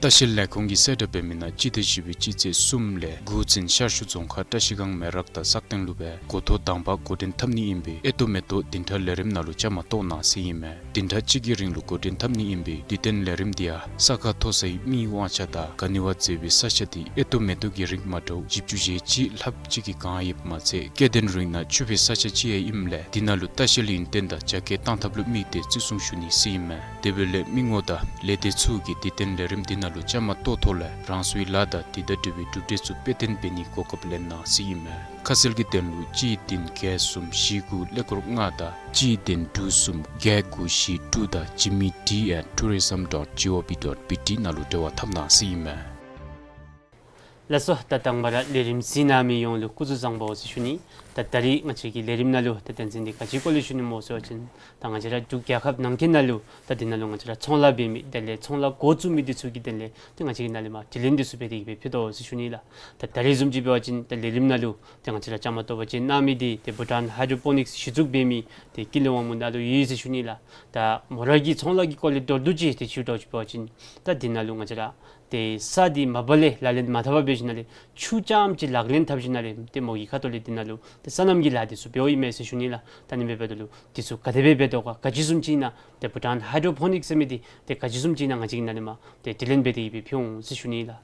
ལྟ་བཤལ་ལས་ཁུངས་ཀྱིས་གསལ་བསྒྲགས་འབད་མི་ནང་སྤྱི་ཟླ་བཞི་པའི་སྤྱི་ཚེས་གསུམ་ལས་དགུ་ཚུན་ཤར་ཕྱོགས་རྫོང་ཁག་བཀྲ་ཤིས་སྒང་མེ་རག་དང་སག་སྟེང་ལུ་སྦེ་འགོ་ཐོག་དང་པ་འགོ་འདྲེན་འཐབ་ནི་ཨིན་པའི་ཨེ་ཏོ་མེ་ཏོ་བདུན་ཕྲག་ལས་རིམ་ནང་ལུ་བཅའ་མར་གཏོགས་གནང་ཟེར་ཨིན་མས། བདུན་ཕྲག་གཅིག་གི་རིང་ལུ་འགོ་འདྲེན་འཐབ་ནི་ཨིན་པའི་དུས་སྟོན་ལས་རིམ་དེ་ཡང་ས་ཁ་མཐོ་སའི་མིའི་དབང་ཆ་དང་ག་ནི་བ་མཛེས་པའི་ས་ཆ་དེ་ཨེ་ཏོ་མེ་ཏོ་གི་རིགས་མ་འདྲཝ་བཞི་བཅུ་ཞེ་གཅིག་ལྷགཔ་ཅིག་གིས་གང་ཡོདཔ་མ་ཚད་སྐྱེ་ལྡན་རིགས་ནང་ཕྱུག་པའི་ས་ཆ་ཅིག་ཡང་ཨིནམ་ལས་དེ་ནང་ལུ་ལྟ་བཤལ་ཡུན་བརྟན་དང་རྒྱ་སྐྱེད་གཏང་ཐབས་ལུ་དམིགས་ཏེ་བརྩི་སྲུང་ཞུ་ནི་ཟེར་ཨིན་མས། དེ་འབདཝ་ལས་མི་ངོམ་དང་ལས་སྡེ་ཚུ་གིས་དུས་སྟོན་ལས་རིམ་དེ་ནང་ལུ་བཅའ་མར་གཏོགས་ཐོག་ལས་རང་སོའི་ལཱ་དང་དེ་དང་འབྲེལ་བའི་གྲུབ་འབྲས་ཚུ་དཔེ་སྟོན་འབད་ནིའི་གོ་སྐབས་ལེན་གནང་ཟེར་ཨིན་མས། ཁ་གསལ་གྱི་དོན་ལུ་གཅིག་བདུན་བརྒྱད་གསུམ་བཞི་དགུ་ཀླད་ཀོར་ལྔ་དང་གཅིག་བདུན་དྲུག་གསུམ་བརྒྱད་དགུ་བཞི་དྲུག་དང་ཇི་མི་ཌི་ཨེཊ་ཊུ་རི་ཛམ་ཌོཊ་ཇི་ཨོ་ཝི་ཌོཊ་བི་ཊི་ནང་ལུ་འབྲེལ་བ་འཐབ་གནང་ཟེར་ཨིན་མས། ལགས་སོ། ད་དང་པ་ར་ལས་རིམ་གཟིགས་གནང་མི་ཡོངས་ལུ་སྐུ་གཟུགས་བཟང་པོ་ཟེར་ཞུ་ནི། ད་ད་རིས་ང་བཅས་ཀྱི་ལས་རིམ་ནང་ལུ་ད་དོན་ཚན་འདི་ག་ཅིའི་སྐོར་ལས་ཞུ་ནི་སྨོ་ཟེར་བ་ཅིན་ད་ང་བཅས་ར་འབྲུག་རྒྱལ་ཁབ་ནང་འཁོད་ནང་ལུ་ད་འདི་ནང་ལུ་ང་བཅས་ར་ཚོང་ལཱ་འབད་མི་དེ་ལས་ཚོང་ལཱ་འགོ་བཙུགས་མི་འདི་ཚུ་གི་དོན་ལས་ཏེ་ང་བཅས་ཀྱིས་ནཱ་ལས་མར་དྲི་ལན་འདི་ཚུ་འབད་དེ་གི་སྦེ་ཕུལ་དོ་ཟེར་ཞུ་ནི་ལགས། ད་ད་རིས་བཟུམ་ཅིག་འབད་བ་ཅིན་ད་ལས་རིམ་ནང་ལུ་ཏེ་ང་བཅས་ར་བཅའ་མར་གཏོགས་པ་ཅིན་གནང་མི་འདི་ཏེ་བྷུ་ཊཱན་ཧའི་ཌྲོ་པོ་ནིགསི་གཞི་བཙུགས་འབད་མི་ཏེ་ཀུན་ལེགས་དབང་མོ་ནཱ་ལུ་ཡོད་ཟེར་ཞུ་ནི་ལགས། ད་མོ་ར་གི་ཚོང་ལཱ་གི་སྐོར་ལས་མདོར་བསྡུས་ཅིག་ཏེ་ཞུ་དོ་ཅིག་འབད་བ་ཅིན་ད་འདི་ནང་ལུ་ང་བཅས་ར་ཏེ་ས་འདི་མ་པ་ལས་ལག་ལེན་མ་འཐབ་པར་འབད་ཞིནམ་ལས་ཆུ་རྐྱངམ་ཅིག་ལག་ལེན་འཐབ་ཞིནམ་ལས་ཏེ་མོ་གི་ཁ་ཐུག་ལས་འདི་ནང་ལུ་ཏེ་སོ་ནམ་གྱི་ལཱ་འདི་ཚུ་འབདཝ་ཨིན་མས་ཟེར་ཞུ་ནི་ལགས། ད་ཨ་ནི་སྦེ་འབདཝ་ད་ལུ་འདི་ཚུ་ག་དེ་སྦེ་འབད་དོ་ག་ག་ཅི་བཟུམ་ཅིག་ཨིན་ན་ཏེ་བྷུ་ཊཱན་ཧའི་ཌྲོ་པོ་ནིགསི་ཟེར་མི་འདི་ཏེ་ག་ཅི་བཟུམ་ཅིག་ཨིན་ན་ང་བཅས་ཀྱིས་ནཱ་ལས་མར་ཏེ་དྲི་ལན་འབད་དེ་གི་སྦེ་ཕུལ་འོང་ཟེར་ཞུ་ནི་ལགས།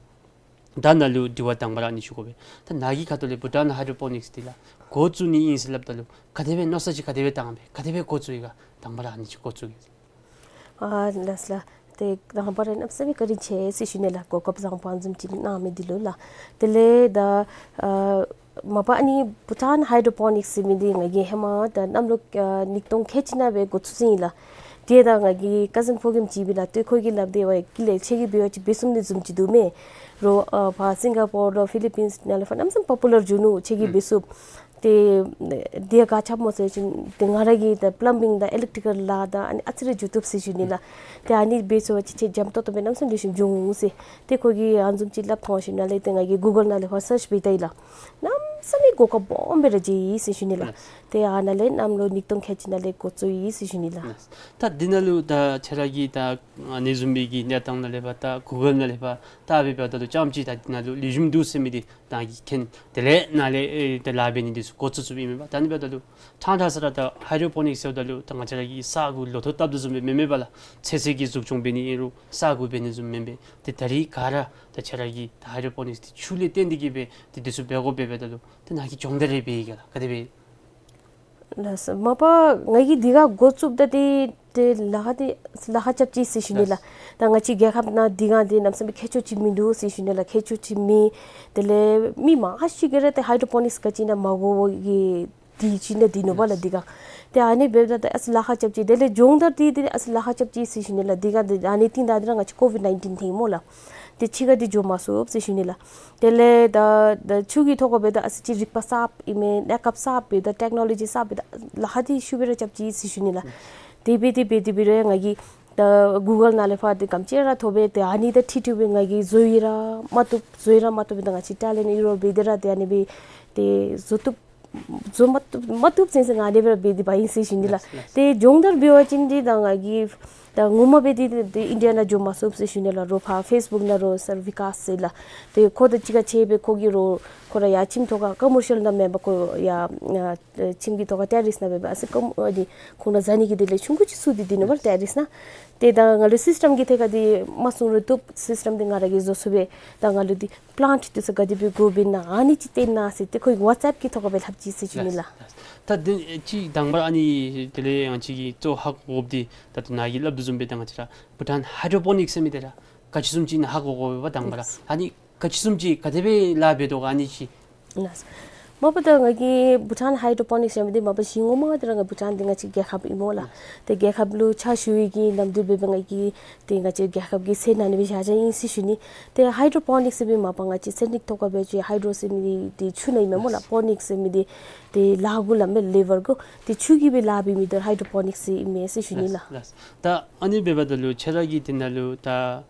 ད་ནཱ་ལུ་དྲི་བ་དང་པ་ར་ཨ་ནི་ཞུ་དགོ་པས། ད་ནཱ་གི་ཁ་ཐུག་ལས་བྷུ་ཊཱན་ཧའི་ཌྲོ་པོ་ནིགསི་འདི་ལགས་འགོ་བཙུགས་ནི་ཨིན་ཟེར་སླབ་ད་ལུ་ག་དེ་སྦེ་མནོ་བསམ་ཅིག་ག་དེ་སྦེ་བཏང་སྦེ་ག་དེ་སྦེ་འགོ་བཙུགས་ཡི་ག་དང་པ་ར་ཨ་ནི་ཅིག་འགོ་བཙུགས་ཡི། ཨ་ལགས་ལགས། ཏེ་དང་པ་ར་གནམ་མེད་ས་མེད་བཀའ་དྲིན་ཆེ་ཟེར་ཞུ་ནི་ལགས། གོ་སྐབས་བཟང་པོ་ཨ་ནི་བཟུམ་ཅིག་གནང་མི་འདི་ལུ་ལགས། དེ་ལས་ད་ཨ་མ་པ་ཨ་ནི་བྷུ་ཊཱན་ཧའི་ཌྲོ་པོ་ནིགསི་ཟེར་མི་འདི་ང་གིས་ཧེ་མ་ད་གནམ་ལོ་ཨ་ཉིས་སྟོང་ཁལ་གཅིག་ནང་སྦེ་འགོ་བཙུགས་ཡི་ལགས། ཏེ་ད་ང་གི་ཀ་ཟིན་ཕོ་རྒནམ་ཅིག་སྦེ་ལགས། ཏེ་ཁོ་གིས་སླབ་སྟེ་ཝའི་ཀི་ལེ་ཁྱོད་ཀྱིས་འབད་བ་ཅིན་འབད་ཚུགས་ནི་བཟུམ་ཅིག་འདུག་མས། རོགས་ཨ་ཕར་སིང་ག་པོར་ལུ་ཕི་ལི་པིནསི་ནང་ལས་ཕར་གནམ་མེད་ས་མེད་པོ་པུ་ལར་འགྱོ་ནུག། ཁྱོད་ཀྱིས་ཨུམ་འབད་ཚུགས། ཏེ་དེ་ག་ཆགས་སྨོ་ཟེར་བ་ཅིན་ཏེ་ང་ར་གིས་ད་པ་ལམ་བིང་དང་ཨི་ལེག་ཊི་ཀལ་ལཱ་དང་ཨ་ནི་ཨ་ཙི་རེ་འགྱོ་བཏུབ་ཟེར་ཞུ་ནི་ལགས། ཏེ་ཨ་ནི་འབད་ཚུགས་པ་ཅིན་ཁྱོད་འཇམ་ཏོང་ཏོ་སྦེ་གནམ་མེད་ས་མེད་ལེགས་ཤོམ་འགྱོ་འོང་ཟེར། ཏེ་ཁོ་གིས་ཨ་ནི་བཟུམ་ཅིག་སླབ་ཐངས་ཞིནམ་ལས་ཏེ་ང་གིས་གུ་གལ་ནང་ལས་ཕར་སརཆ་འབད་བལྟ་ཡི་ལགས། གནམ་མེད་ས་མེད་གོ་སྐབས་སྦོམ་སྦེ་ར་མཇལ་ཡི་ཟེར་ཞུ་ནི་ལགས། ལགས། ཏེ་ཨ་ནཱ་ལས་གནམ་ལོ་ཉིས་སྟོང་ཁལ་གཅིག་ནང་ལས་འགོ་བཙུགས་ཡི་ཟེར་ཞུ་ནི་ལགས། ལགས། ད་འདི་ནང་ལུ་ད་ཁྱོད་ར་གིས་ད་ཨ་ནི་བཟུམ་མའི་གི་གནས་སྟངས་ནང་ལས་ཕར་ད་གུ་གལ་ནང་ལས་ཕར་ལྟ་སྦེ་འབདཝ་ད་ལུ་རྐྱངམ་ཅིག་ད་འདི་ནང་ལུ་ལེགས་ཤོམ་འདུག་ཟེར་མི་འདི་ད་གིས་མཁྱེན། དེ་ལས་ནཱ་ལས་ཨེ་ད་ལཱ་འབད་ནི་འདི་ཚུ་འགོ་བཙུགས་བཙུགསཔ་ཨིན་མས་པ། ད་ཨ་ནི་འབདཝ་ད་ལུ་ཕྲང་ཕྲང་ས་ར་ད་ཧའི་ཌྲོ་པོ་ནིཀསི་ཟེརཝ་ད་ལུ་ད་ང་བཅས་ར་གི་ས་གུ་ལོ་ཐོག་བཏབ་དོ་བཟུམ་སྦེ་མེན་མས་པ་ལགས། ཚོད་བསྲེ་གི་འཛུགས་སྐྱོང་འབད་ནི་ཨིན་རུང་ས་གུ་འབད་ནི་བཟུམ་མེན་པས། ཏེ་ད་རིས་ག་ར་ད་ཁྱོད་ར་གིས་ད་ཧའི་ཌྲོ་པོ་ནིཀསི་འདི་ཆུ་ལས་བརྟེན་ཏེ་གིས་སྦེ་ཏེ་འདི་ཚུ་འབད་དགོཔ་འབདཝ་ད་ལུ་ཏེ་ནཱ་གིས་སྦྱོང་བརྡར་རེ་འབད་ཡི་ག་ལགས། ག་དེ་སྦེ། ལགས་སོ། མ་པ་ང་གིས་འདི་ག་འགོ་བཙུགསཔ་ད་ཏེ་ཏེ་ལཱ་ཁག་འདི་ལཱ་ཁག་རྐྱབ་ཅི་ཟེར་ཞུ་ནི་ལགས། ལགས། ད་ང་བཅས་རྒྱལ་ཁབ་ནང་འདི་ག་འདི་གནམ་མེད་ས་མེད་ཁྱད་ཆོས་ཅིག་མིན་འདུག་ཟེར་ཞུ་ནི་ལགས། ཁྱད་ཆོས་ཅིག་མེད། དེ་ལས་མི་མང་ཤོས་ཀྱིས་ར་ཏེ་ཧའི་ཌྲོ་པོ་ནིཀསི་ག་ཅི་ཨིན་ན་མ་གོ་བའི་གི་འདི་ཅིག་ནང་འདི་ནོ་པ་ལགས། ལགས། འདི་ག་ཏེ་ཨ་ནི་འབདཝ་ད་ཏེ་ཨ་ཙི་ལཱ་ཁག་རྐྱབ་ཅི། དེ་ལས་སྦྱོང་བརྡར་འདི་ཏེ་ཨ་ཙི་ལཱ་ཁག་རྐྱབ་ཅི་ཟེར་ཞུ་ནི་ལགས། འདི་ག་འདི་ཨ་ནི་རྟིང་བདའ་སྟེ་ར་ང་བཅས་ཀོ་ཝིཌ་ནའིན་ཊིན་ཐོན་ཡི་སྨོ་ལགས། ཏེ་ཕྱི་ཁར་འདི་འགྱོ་མ་ཚུགས་ཟེར་ཞུ་ནི་ལགས། དེ་ལས་ད་ད་ཆུ་གི་ཐོག་ཁར་འབདཝ་ད་ཨ་ཙི་ཅིག་རིག་པ་གསརཔ་ཨིན་མས། གནས་སྐབས་གསརཔ་འབདཝ་ད་ཊེཀ་ནོ་ལོ་ཇི་གསརཔ་འབདཝ་ད་ལཱ་ཁག་འདི་ཤུགས་སྦེ་ར་རྐྱབ་ཅི་ཟེར་ཞུ་ནི་ལགས། དེ་སྦེ་དེ་སྦེ་དེ་སྦེ་ར་ང་གིས་ད་གུ་གལ་ནང་ལས་ཕར་ཏེ་ག་ཅི་ར་ཐོབ་སྦེ་ཏེ་ཨ་ནི་དང་འཁྲིལ་འཁྲིལ་སྦེ་ང་གིས་བཟོ་ཡི་ར་མ་བཏུབ་བཟོ་ཡི་ར་མ་བཏུབ་སྦེ་ད་ང་བཅས་ཊེ་ལེནཊ་ཨིན་རུང་འབད་དེ་ར་ཏེ་ཨ་ནི་སྦེ་ཏེ་བཟོ་བཏུབ་བཟོ་མ་བཏུབ་མ་བཏུབ་ཟེར་ཟེར་ང་ཨ་ནི་སྦེ་ར་འབད་དེ་འབག་ཡི་ཟེར་ཞུ་ནི་ལགས། ལགས། ལགས། ཏེ་སྦྱོང་བརྡར་འབད་བ་ཅིན་འདི་ད་ང་གིས་ད་ངོ་མ་སྦེ་འདི་འདི་ཨིན་ཌི་ཡ་ནང་འགྱོ་མ་ཚུགས་ཟེར་ཞུ་ནི་ལགས། རོགས་ཕར་ཕེསི་བུཀ་ནང་རོགས་སར་བི་ཀཱས་ཟེར་ལགས། ཏེ་ཁོ་དང་གཅིག་ཁར་ཕྱད་སྦེ་ཁོ་གིས་རོགས་ཁོ་ར་ཡར་ཁྱིམ་ཐོག་ཁར་ཀོ་མར་ཤལ་ནང་མེན་པར་ཁོ་ཡར་ཨ་ཁྱིམ་གྱི་ཐོག་ཁར་ཊེ་རེསི་ནང་སྦེ་སྦེ་ཨ་ཙི་ཀོ་ཨ་འདི་ཁོང་ར་བཟའ་ནི་གི་དེ་ལས་ཆུང་ཀུ་ཅིག་བཙུགས་ཏེ་འདི་ནོ་པ་ལགས། ཊེ་རེསི་ནང་། ཏེ་ད་ང་ལུ་སིསི་ཊེམ་གྱི་ཐད་ཁར་འདི་མ་གསུང་རུང་བཏུབ། སིསི་ཊེམ་འདི་ང་ར་གིས་བཟོ་ཚུགས་པས། ད་ང་ལུ་འདི་པི་ལེནཊ་འདི་ཚུ་ག་དེ་སྦེ་དགོཔ་ཨིན་ན་ཨ་ནི་ཅིག་སྟོན་གནང་ཟེར་ཏེ་ཁོ་གིས་ཝཊས་ཨེཔ་ཀྱི་ཐོག་ཁར་སྦེ་ལྷབ་ཅི་ཟེར་ཞུ་ནི་ལགས། ལགས། ད་འདི་ཅིག་དང་པ་ར་ཨ་ནི་དེ་ལས་ང་བཅས་ཀྱིས་གཙོ་བོ་ཧ་གོ་དགོཔ་འདི་ད་ལྟོ་ནཱ་གིས་སླབ་དོ་བཟུམ་སྦེ་ད་ང་བཅས་ར་བྷུ་ཊཱན་ཧའི་ཌྲོ་པོ་ནིཀསི་ཟེར་མི་འདི་ར་ག་ཅི་བཟུམ་ཅིག་ཨིན་ན་ཧ་གོ་དགོ་པས་དང་པ་ར། ལགས། ཨ་ནི་ག་ཅི་བཟུམ་ཅིག་ག་དེ་སྦེ་ལཱ་འབད་དོ་ག་ཨ་ནི་ཅིག། ལགས། མ་པ་ད་ང་གིས་བྷུ་ཊཱན་ཧའི་ཌྲོ་པོ་ནིཀསི་ཟེར་མི་འདི་མ་པ་གཞི་ངོ་མ་འདི་ར་ང་བྷུ་ཊཱན་འདི་ང་བཅས་རྒྱལ་ཁབ་ཨིན་སྨོ་ལགས། ལགས། ཏེ་རྒྱལ་ཁབ་ལུ་ཕྱག་ཞུ་བའི་གི་ནམ་དུས་འབད་བ་ང་གིས་ཏེ་ང་བཅས་རྒྱལ་ཁབ་ཀྱི་སེམས་ནང་ནི་སྦེ་བཞག་བཞགཔ་ཨིན་ཟེར་ཞུ་ནི། ཏེ་ཧའི་ཌྲོ་པོ་ནིཀསི་ཟེར་མི་མ་པ་ང་བཅས་ཚན་རིག་ཐོག་ཁར་འབད་བ་ཅིན་ཧའི་ཌྲོ་ཟེར་མི་འདི་ཆུ་ནང་ཨིན་མས་སྨོ་ལགས། ལགས། པོ་ནིཀསི་ཟེར་མི་འདི་ཏེ་ལ་གུ་ལ་མེན་ལེ་བར་གུ་ཏེ་ཆུ་གིས་སྦེ་ལཱ་འབད་མི་འདི་ཧའི་ཌྲོ་པོ་ནིཀསི་ཟེར་ཨིན་མས་ཟེར་ཞུ་ནི་ལགས། ལགས། ལགས། ད་ཨ་ནི་འབདཝ་ད་ལུ་ཁྱོད་ར་གིས་འདི་ནང་ལུ་ད་ཨ་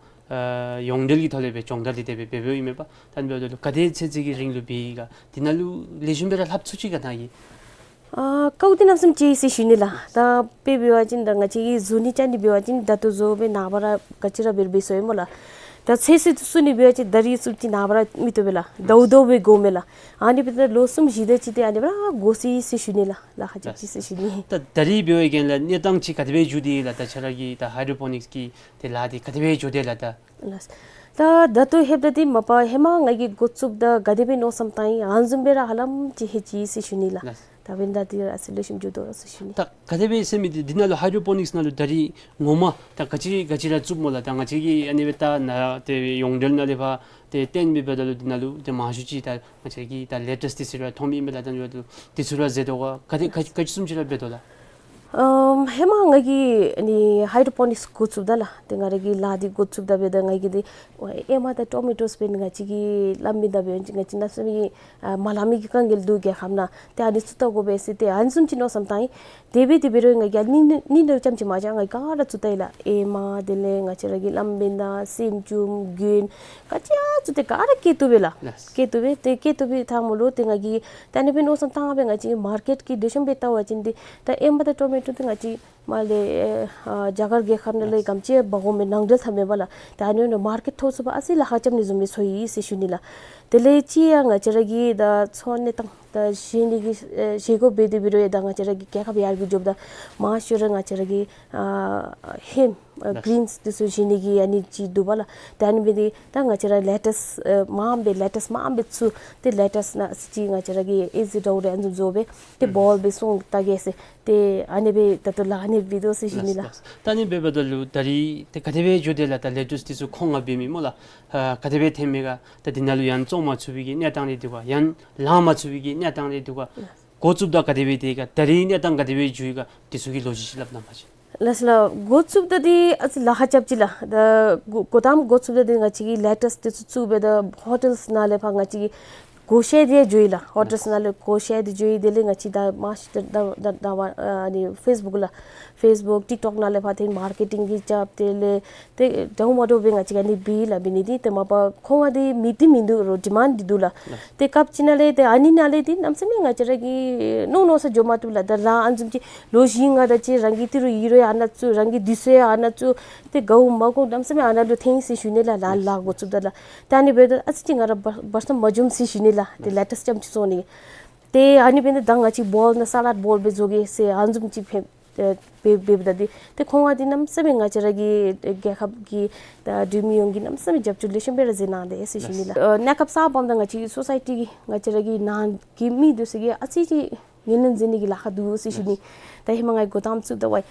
ཡོངས་འབྲེལ་གྱི་ཐོག་ལས་སྦེ་སྦྱོང་བརྡར་འདི་དེ་སྦེ་འབད་འབདཝ་ཨིན་མས་པ། ད་ཨ་ནི་འབདཝ་ད་ལུ་ག་དེ་ཚེ་ཚད་ཀྱི་རིང་ལུ་འབད་ཡི་ག། འདི་ནང་ལུ་ལེགས་ཤོམ་སྦེ་ར་ལྷབ་ཚུགས་ཅི་ག་ནཱ་གིས། ཨ་སྐབས་འདི་གནམ་མེད་ས་མེད་ཅིག་ཟེར་ཞུ་ནི་ལགས། ད་དཔེ་འབད་བ་ཅིན་ད་ང་བཅས་ཀྱིས་བཟོ་ནི་རྐྱབ་ནི་འབད་བ་ཅིན་ད་ལྟོ་བཟོ་སྦེ་ནངས་པ་ར་ག་ཅི་ར་འབད་རུང་འབད་ཚུགས་ཡི་སྨོ་ལགས། ད་ཚོད་བསྲེ་བཙུགས་ནི་འབད་བ་ཅིན་ད་རིས་བཙུགས་ཅི་ནངས་པ་ར་མི་བཏུབ་པས་ལགས། ཟླཝ་ཟླཝ་སྦེ་དགོ་མས་ལགས། ཨ་ནི་འབདཝ་ད་ལོ་གསུམ་བཞི་དེ་ཅིག་ཏེ་ཨ་ནི་སྦེ་ར་དགོ་ཟེར་ཟེར་ཞུ་ནི་ལགས། ལཱ་ཁག་རྐྱབ་ཅི་ཟེར་ཞུ་ནི། ད་ད་རིས་འབད་བའི་གི་ལགས་གནས་སྟངས་ཅིག་ག་དེ་སྦེ་འགྱོ་དེས་ལགས། ད་ཁྱོད་ར་གི་ད་ཧའི་ཌྲོ་པོ་ནིཀསི་གི་ཏེ་ལཱ་འདི་ག་དེ་སྦེ་འགྱོ་དེས་ལགས་ད། ལགས། ད་ད་ལྟོ་ལྷོདཔ་ད་འདི་མ་པ་ཧེ་མ་ང་གིས་འགོ་བཙུགསཔ་ད་ག་དེ་སྦེ་མནོ་བསམ་བཏང་ཡི་ཨ་ནི་བཟུམ་སྦེ་ར་ཧ་ལམ་ཅིག་ལྷོད་ཅི་ཟེར་ཞུ་ནི་ལགས། ལགས། ད་འབདན་ད་འདི་ར་ཨ་ཙི་ལེགས་ཤོམ་འགྱོ་དོ་ཟེར་ཞུ་ནི། ད་ག་དེ་སྦེ་ཟེར་མི་འདི་འདི་ནང་ལུ་ཧའི་ཌྲོ་པོ་ནིཀསི་ནང་ལུ་ད་རིས་ངོ་མ་ད་ག་ཅི་ག་ཅི་ར་བཙུགསཔ་སྨོ་ལགས། ད་ང་བཅས་ཀྱིས་ཨ་ནི་སྦེ་ད་ནཱ་ཏེ་ཡོངས་འབྲེལ་ནང་ལས་ཕར་ཏེ་བཏོན་མི་འབདཝ་ད་ལུ་འདི་ནང་ལུ་ཏེ་མང་ཤོས་ཅིག་ད་ང་བཅས་ཀྱིས་ད་ལེ་ཊུསི་འདི་ཚུ་ར་མཐོང་མི་ཨིན་པས་ལགས། ད་ཨ་ནི་འབདཝ་ད་ལུ་འདི་ཚུ་ར་མཛད་དོ་ག། ག་དེ་ག་ག་ཅི་བཟུམ་ཅིག་ར་འབད་དོ་ལགས། ཨམ་ཧེ་མ་ང་གིས་ཨ་ནི་ཧའི་ཌྲོ་པོ་ནིཀསི་འགོ་བཙུགསཔ་ད་ལགས། ཏེ་ང་ར་གི་ལཱ་འདི་འགོ་བཙུགསཔ་ད་འབདཝ་ད་ང་གིས་འདི་ཨེ་མ་དང་ཊོ་མེ་ཊོསི་འབད་ནི་ང་བཅས་ཀྱིས་སླབ་མི་ད་འབད་ང་བཅས་གནམ་མེད་ས་མེད་ཨ་མ་སླབ་མི་གི་དཀའ་ངལ་འདུག་རྒྱལ་ཁབ་ནང་། ཏེ་ཨ་ནི་ཚུ་བལྟ་དགོ་པས་ཟེར་ཏེ་ཨ་ནི་བཟུམ་ཅིག་མནོ་བསམ་བཏང་ཡི། དེ་སྦེ་དེ་འབད་རུང་ང་གིས་ཨ་ནི་ནི་ནི་ལུ་རྐྱངམ་ཅིག་མ་བྱུང་ང་གིས་ག་ར་བཙུགས་ད་ཡི་ལགས། ཨེ་མ་དེ་ལས་ང་བཅས་ར་གི་གླང་མེན་དང་སེམ་ཅུམ་གྱོན་ག་ཅི་ཡང་བཙུགས་ཏེ་ག་ར་སྐྱེལ་བཏུབ་པས་ལགས། ལགས། སྐྱེལ་བཏུབ་པས། ཏེ་སྐྱེལ་བཏུབ་པའི་ཐ་མ་ལུ་ཏེ་ང་གིས་ད་ཨ་ནི་སྦེ་མནོ་བསམ་བཏང་སྦེ་ང་བཅས་མར་ཀེཊ་ཀྱི་ལེགས་ཤོམ་སྦེ་བལྟ་བ་ཅིན་འདི་ད་ཨེ་མ་དང་ཊོ་མེ་ཊོ་འདི་ང་བཅས་མར་ལས་ཨེ་ཨ་རྒྱ་གར་རྒྱལ་ཁབ་ནང་ལས་ག་དེམ་ཅིག་འབག་འོང་མི་ནང་འབྲེལ་འཐབ་མེན་པ་ལགས། ད་ཨ་ནི་ནང་མར་ཀེཊ་ཐོབ་ཚུགས་པར་ཨ་ཙི་ལཱ་ཁག་རྐྱབ་ནི་བཟུམ་སྦེ་ཚོར་ཡི་ཟེར་ཞུ་ནི་ལགས། དེ་ལས་ཅིག་ཡང་ང་བཅས་ར་གི་ད་འཚོ་གནས་སྟངས་ད་བཞེས་ནི་གི་ཨེ་བཞེས་སྒོ་འབད་དེ་འབད་རུང་ཡང་ད་ང་བཅས་ར་གི་རྒྱལ་ཁབ་ཡར་རྒྱས་འགྱོཝ་ད་མང་ཤོས་ར་ང་བཅས་ར་གི་ཨ་ཧེམ་ཨ་ལགས། གི་རིནསི་འདི་ཚུ་བཞེས་ནི་གི་ཨ་ནི་ཅིག་འདུག་པ་ལགས། ད་ཨ་ནི་འབད་དེ་ད་ང་བཅས་ར་ལེ་ཊུསི་ཨེ་མངམ་སྦེ་ལེ་ཊུསི་མངམ་སྦེ་བཙུགས་ཏེ་ལེ་ཊུསི་ནང་ཅིག་ང་བཅས་ར་གིས་ཨེ་ཟི་འདྲཝ་རེ་ཨ་ནི་བཟུམ་བཟོ་སྦེ་ཏེ་ཨུམ་བཱོལ་སྦེ་སོང་ད་གེ་ཟེར་ཏེ་ཨ་ནི་སྦེ་ད་ལྟོ་ལཱ་ཨ་ནི་འབད་དོ་ཟེར་ཞུ་ནི་ལགས། ལགས། ད་ཨ་ནི་འབདཝ་ད་ལུ་ད་རིས་ཏེ་ག་དེ་སྦེ་འགྱོ་དེས་ལགས། ད་ལེ་ཊུསི་འདི་ཚུ་ཁོང་ང་འབད་མི་སྨོ་ལགས། ཨ་ག་དེ་སྦེ་ཐོན་མི་ག། ད་འདི་ནང་ལུ་ཡང་བཙོང་མ་ཚུགས་པའི་གི་གནས་སྟངས་རེ་འདུག་ག། ཡང་ལང་མ་ཚུགས་པའི་གི་གནས་སྟངས་རེ་འདུག་ག། ལགས། འགོ་བཙུགསཔ་ད་ག་དེ་སྦེ་དེ་ག། ད་རིས་གནས་སྟངས་ག་དེ་སྦེ་འགྱོ་ཡི་ག། འདི་ཚུ་གི་ལོ་རྒྱུས་ཅིག་སླབ་གནང་བ་ཅིན། ལགས་ལགས། འགོ་བཙུགསཔ་ད་འདི་ཨ་ཙི་ལཱ་ཁག་རྐྱབ་ཅི་ལགས། ད་འགོ་འགོ་དང་པ་འགོ་བཙུགསཔ་ད་འདི་ང་བཅས་ཀྱིས་ལེ་ཊརསི་དེ་ཚུ་བཙུགས་སྦེ་ད་ཧོ་ཊེལསི་ནང་ལས་ཕར་ང་བཅས་ཀྱིས་བགོ་བཤའ་འདི་ཡང་འགྱོ་ཡི་ལགས། ཧོ་ཊེལསི་ནང་ལས་བགོ་བཤའ་འདི་འགྱོ་ཡི། དེ་ལས་ང་བཅས་ད་མར་ཤི་ད་ད་ད་ད་བ་ཨ་ནི་ཕེསི་བུཀ་ལགས། ཕེསི་བུཀ་ཊིཀ་ཊོཀ་ནང་ལས་ཕར་ཏེ་མར་ཀེ་ཊིང་གི་རྐྱབ། དེ་ལས་ཏེ་འདྲཝ་མ་འདྲཝ་སྦེ་ང་བཅས་ཀྱིས་ཨ་ནི་འབད་ཡི་ལགས། འབད་ནི་འདི་ཏེ་མ་པ་ཁོང་ང་འདི་མི་འདི་མིན་འདུག་རོགས་ཌི་མཱནཌ་འདི་འདུག་ལགས། ཏེ་སྐབས་ཅིག་ནང་ལས་ཏེ་ཨ་ནི་ནང་ལས་འདི་གནམ་མེད་ས་མེད་ང་བཅས་ར་གིས་མནོ་མནོ་ས་འགྱོ་མ་བཏུབ་ལགས། ད་རང་ཨ་ནི་བཟུམ་ཅིག་ལོ་བཞི་ལྔ་དེ་ཅིག་རང་གིས་ཏི་རུ་ཡི་རུ་ཡང་ཨ་ནཱ་བཙུགས། རང་གིས་དུས་ཚོད་ཡང་ཨ་ནཱ་བཙུགས། ཏེ་དགའཝ་མ་དགའཝ་གནམ་མེད་ས་མེད་ཨ་ནཱ་ལུ་འཐེན་ཡི་ཟེར་ཞུ་ནི་ལགས། ལཱ་ལཱ་འགོ་བཙུགསཔ་ད་ལགས། ད་ཨ་ནི་འབདཝ་ད་ཨ་ཙི་ཅིག་ང་ར་བར་བར་སྟོང་མ་འཇོམས་ཟེར་ཞུ་ནི་ལགས། ཏེ་ལེ་ཊརསི་རྐྱངམ་ཅིག་བཙོང་ནི་གི། ཏེ་ཨ་ནི་འབདཝ་ད་ད་ང་བཅས་བཱོལ་ནང་སཱ་ལཱཌ་བཱོལ་སྦེ་བཟོ་གེ་ཟེར་ཨ་ནི་བཟུམ་ཅིག་ཕེབས་ཨེ་འབད་འབདཝ་ད་འདི་ཏེ་ཁོང་ང་འདི་གནམ་མེད་ས་མེད་ང་བཅས་ར་གི་ཨེ་རྒྱལ་ཁབ་ཀྱི་ད་འབྲུག་མི་ཡོངས་ཀྱིས་གནམ་མེད་ས་མེད་རྒྱབ་སྐྱོར་ལེགས་ཤོམ་སྦེ་ར་མཛད་གནང་དེས་ཟེར་ཞུ་ནི་ལགས། ཨ་གནས་སྐབས་གསརཔ་འབདཝ་ད་ང་བཅས་ཀྱི་སོ་སའི་ཊི་གི་ང་བཅས་ར་གི་ནང་གི་མི་འདི་ཚུ་གིས་ཨ་ཙི་ཅིག་ངོས་ལེན་མཛད་ནི་གི་ལཱ་ཁག་འདུག་ཟེར་ཞུ་ནི། ད་ཧེ་མ་ང་གིས་འགོ་དང་པ་བཙུགསཔ་ད་ཝའི་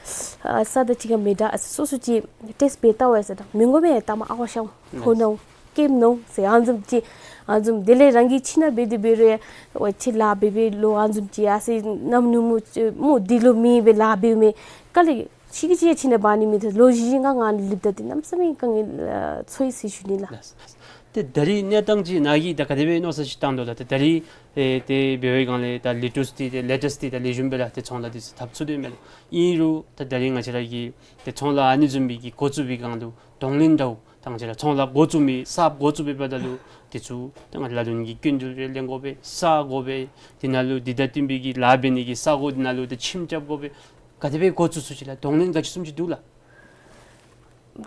ཨ་ས་དང་ཅིག་ཁར་མི་འདྲ་ཨ་ཟེར་སོ་སོ་ཅིག་ཊེསཊི་འབད་བལྟ་ཝའི་ཟེར། ད་མི་ངོ་མས་ད་མ་ཨ་ཝ་ཤམ་ཕོ་ནོ་ཀེམ་ནོ་ཟེར་ཨ་ནི་བཟུམ་ཅིག་ཨ་ནི་བཟུམ། དེ་ལས་རང་གིས་ཁྱིམ་ནང་འབད་དེ་འབད་རུང་ཝའི་ཁྱོད་ལཱ་འབད་འབད་ལོ་ཨ་ནི་བཟུམ་ཅིག་ཨ་ཟེར་གནམ་ནུབ་མོ་མོ་འདི་ལུ་མེད་པའི་ལཱ་འབདཝ་མས། ག་ལས་ཤི་གི་ཅིག་ཡང་ཁྱིམ་ནང་འབག་ནི་མེད། ད་ལོ་བཞི་ལྔ་ང་ལུ་ལུསཔ་ད་འདི་གནམ་མེད་ས་མེད་དཀའ་ངལ་ཨ་ཚོར་ཡི་ཟེར་ཞུ་ནི་ལགས། ལགས་ལགས། ཏེ་ད་རིས་གནས་སྟངས་ཅིག་ནཱ་གིས་ད་ག་དེ་སྦེ་མནོ་བསམ་ཅིག་བཏང་དོ་ལགས། ཏེ་ད་རིས་ཨེ་ཏེ་འབད་བའི་སྒང་ལས་ད་ལེ་ཊརསི་འདི་ཏེ་ལེ་ཊརསི་འདི་ད་ལེགས་ཤོམ་སྦེ་ར་ཏེ་ཚོང་ལཱ་འདི་ཚུ་འཐབ་ཚུགས་དོ་མས་ལགས། ཨིན་རུང་ད་ད་རིས་ང་བཅས་ར་གི་ཏེ་ཚོང་ལཱ་ཨ་ནི་བཟུམ་མའི་གི་འགོ་བཙུགས་པའི་སྒང་ལུ་གདོང་ལེན་འདྲཝ་ད་ང་བཅས་ར་ཚོང་ལཱ་འགོ་བཙུགས་མི་གསརཔ་འགོ་བཙུགས་པའི་བར་ན་ལུ་དེ་ཚུ་ད་ང་ལ་ལུ་ནི་གི་སྐྱིན་འགྲུལ་རེ་ལེན་དགོ་པས། ས་དགོ་པས། དེ་ནང་ལུ་འདི་དང་བསྟུན་པའི་གི་ལཱ་འབད་ནི་གི་ས་གོ་དེ་ནང་ལུ་ད་ཁྱིམ་རྐྱབ་དགོ་པས། ག་དེ་སྦེ་འགོ་བཙུགས་ཚུགས་ཅི་ལགས། གདོང་ལེན་ག་ཅི་བཟུམ་ཅིག་འདུག་ལགས།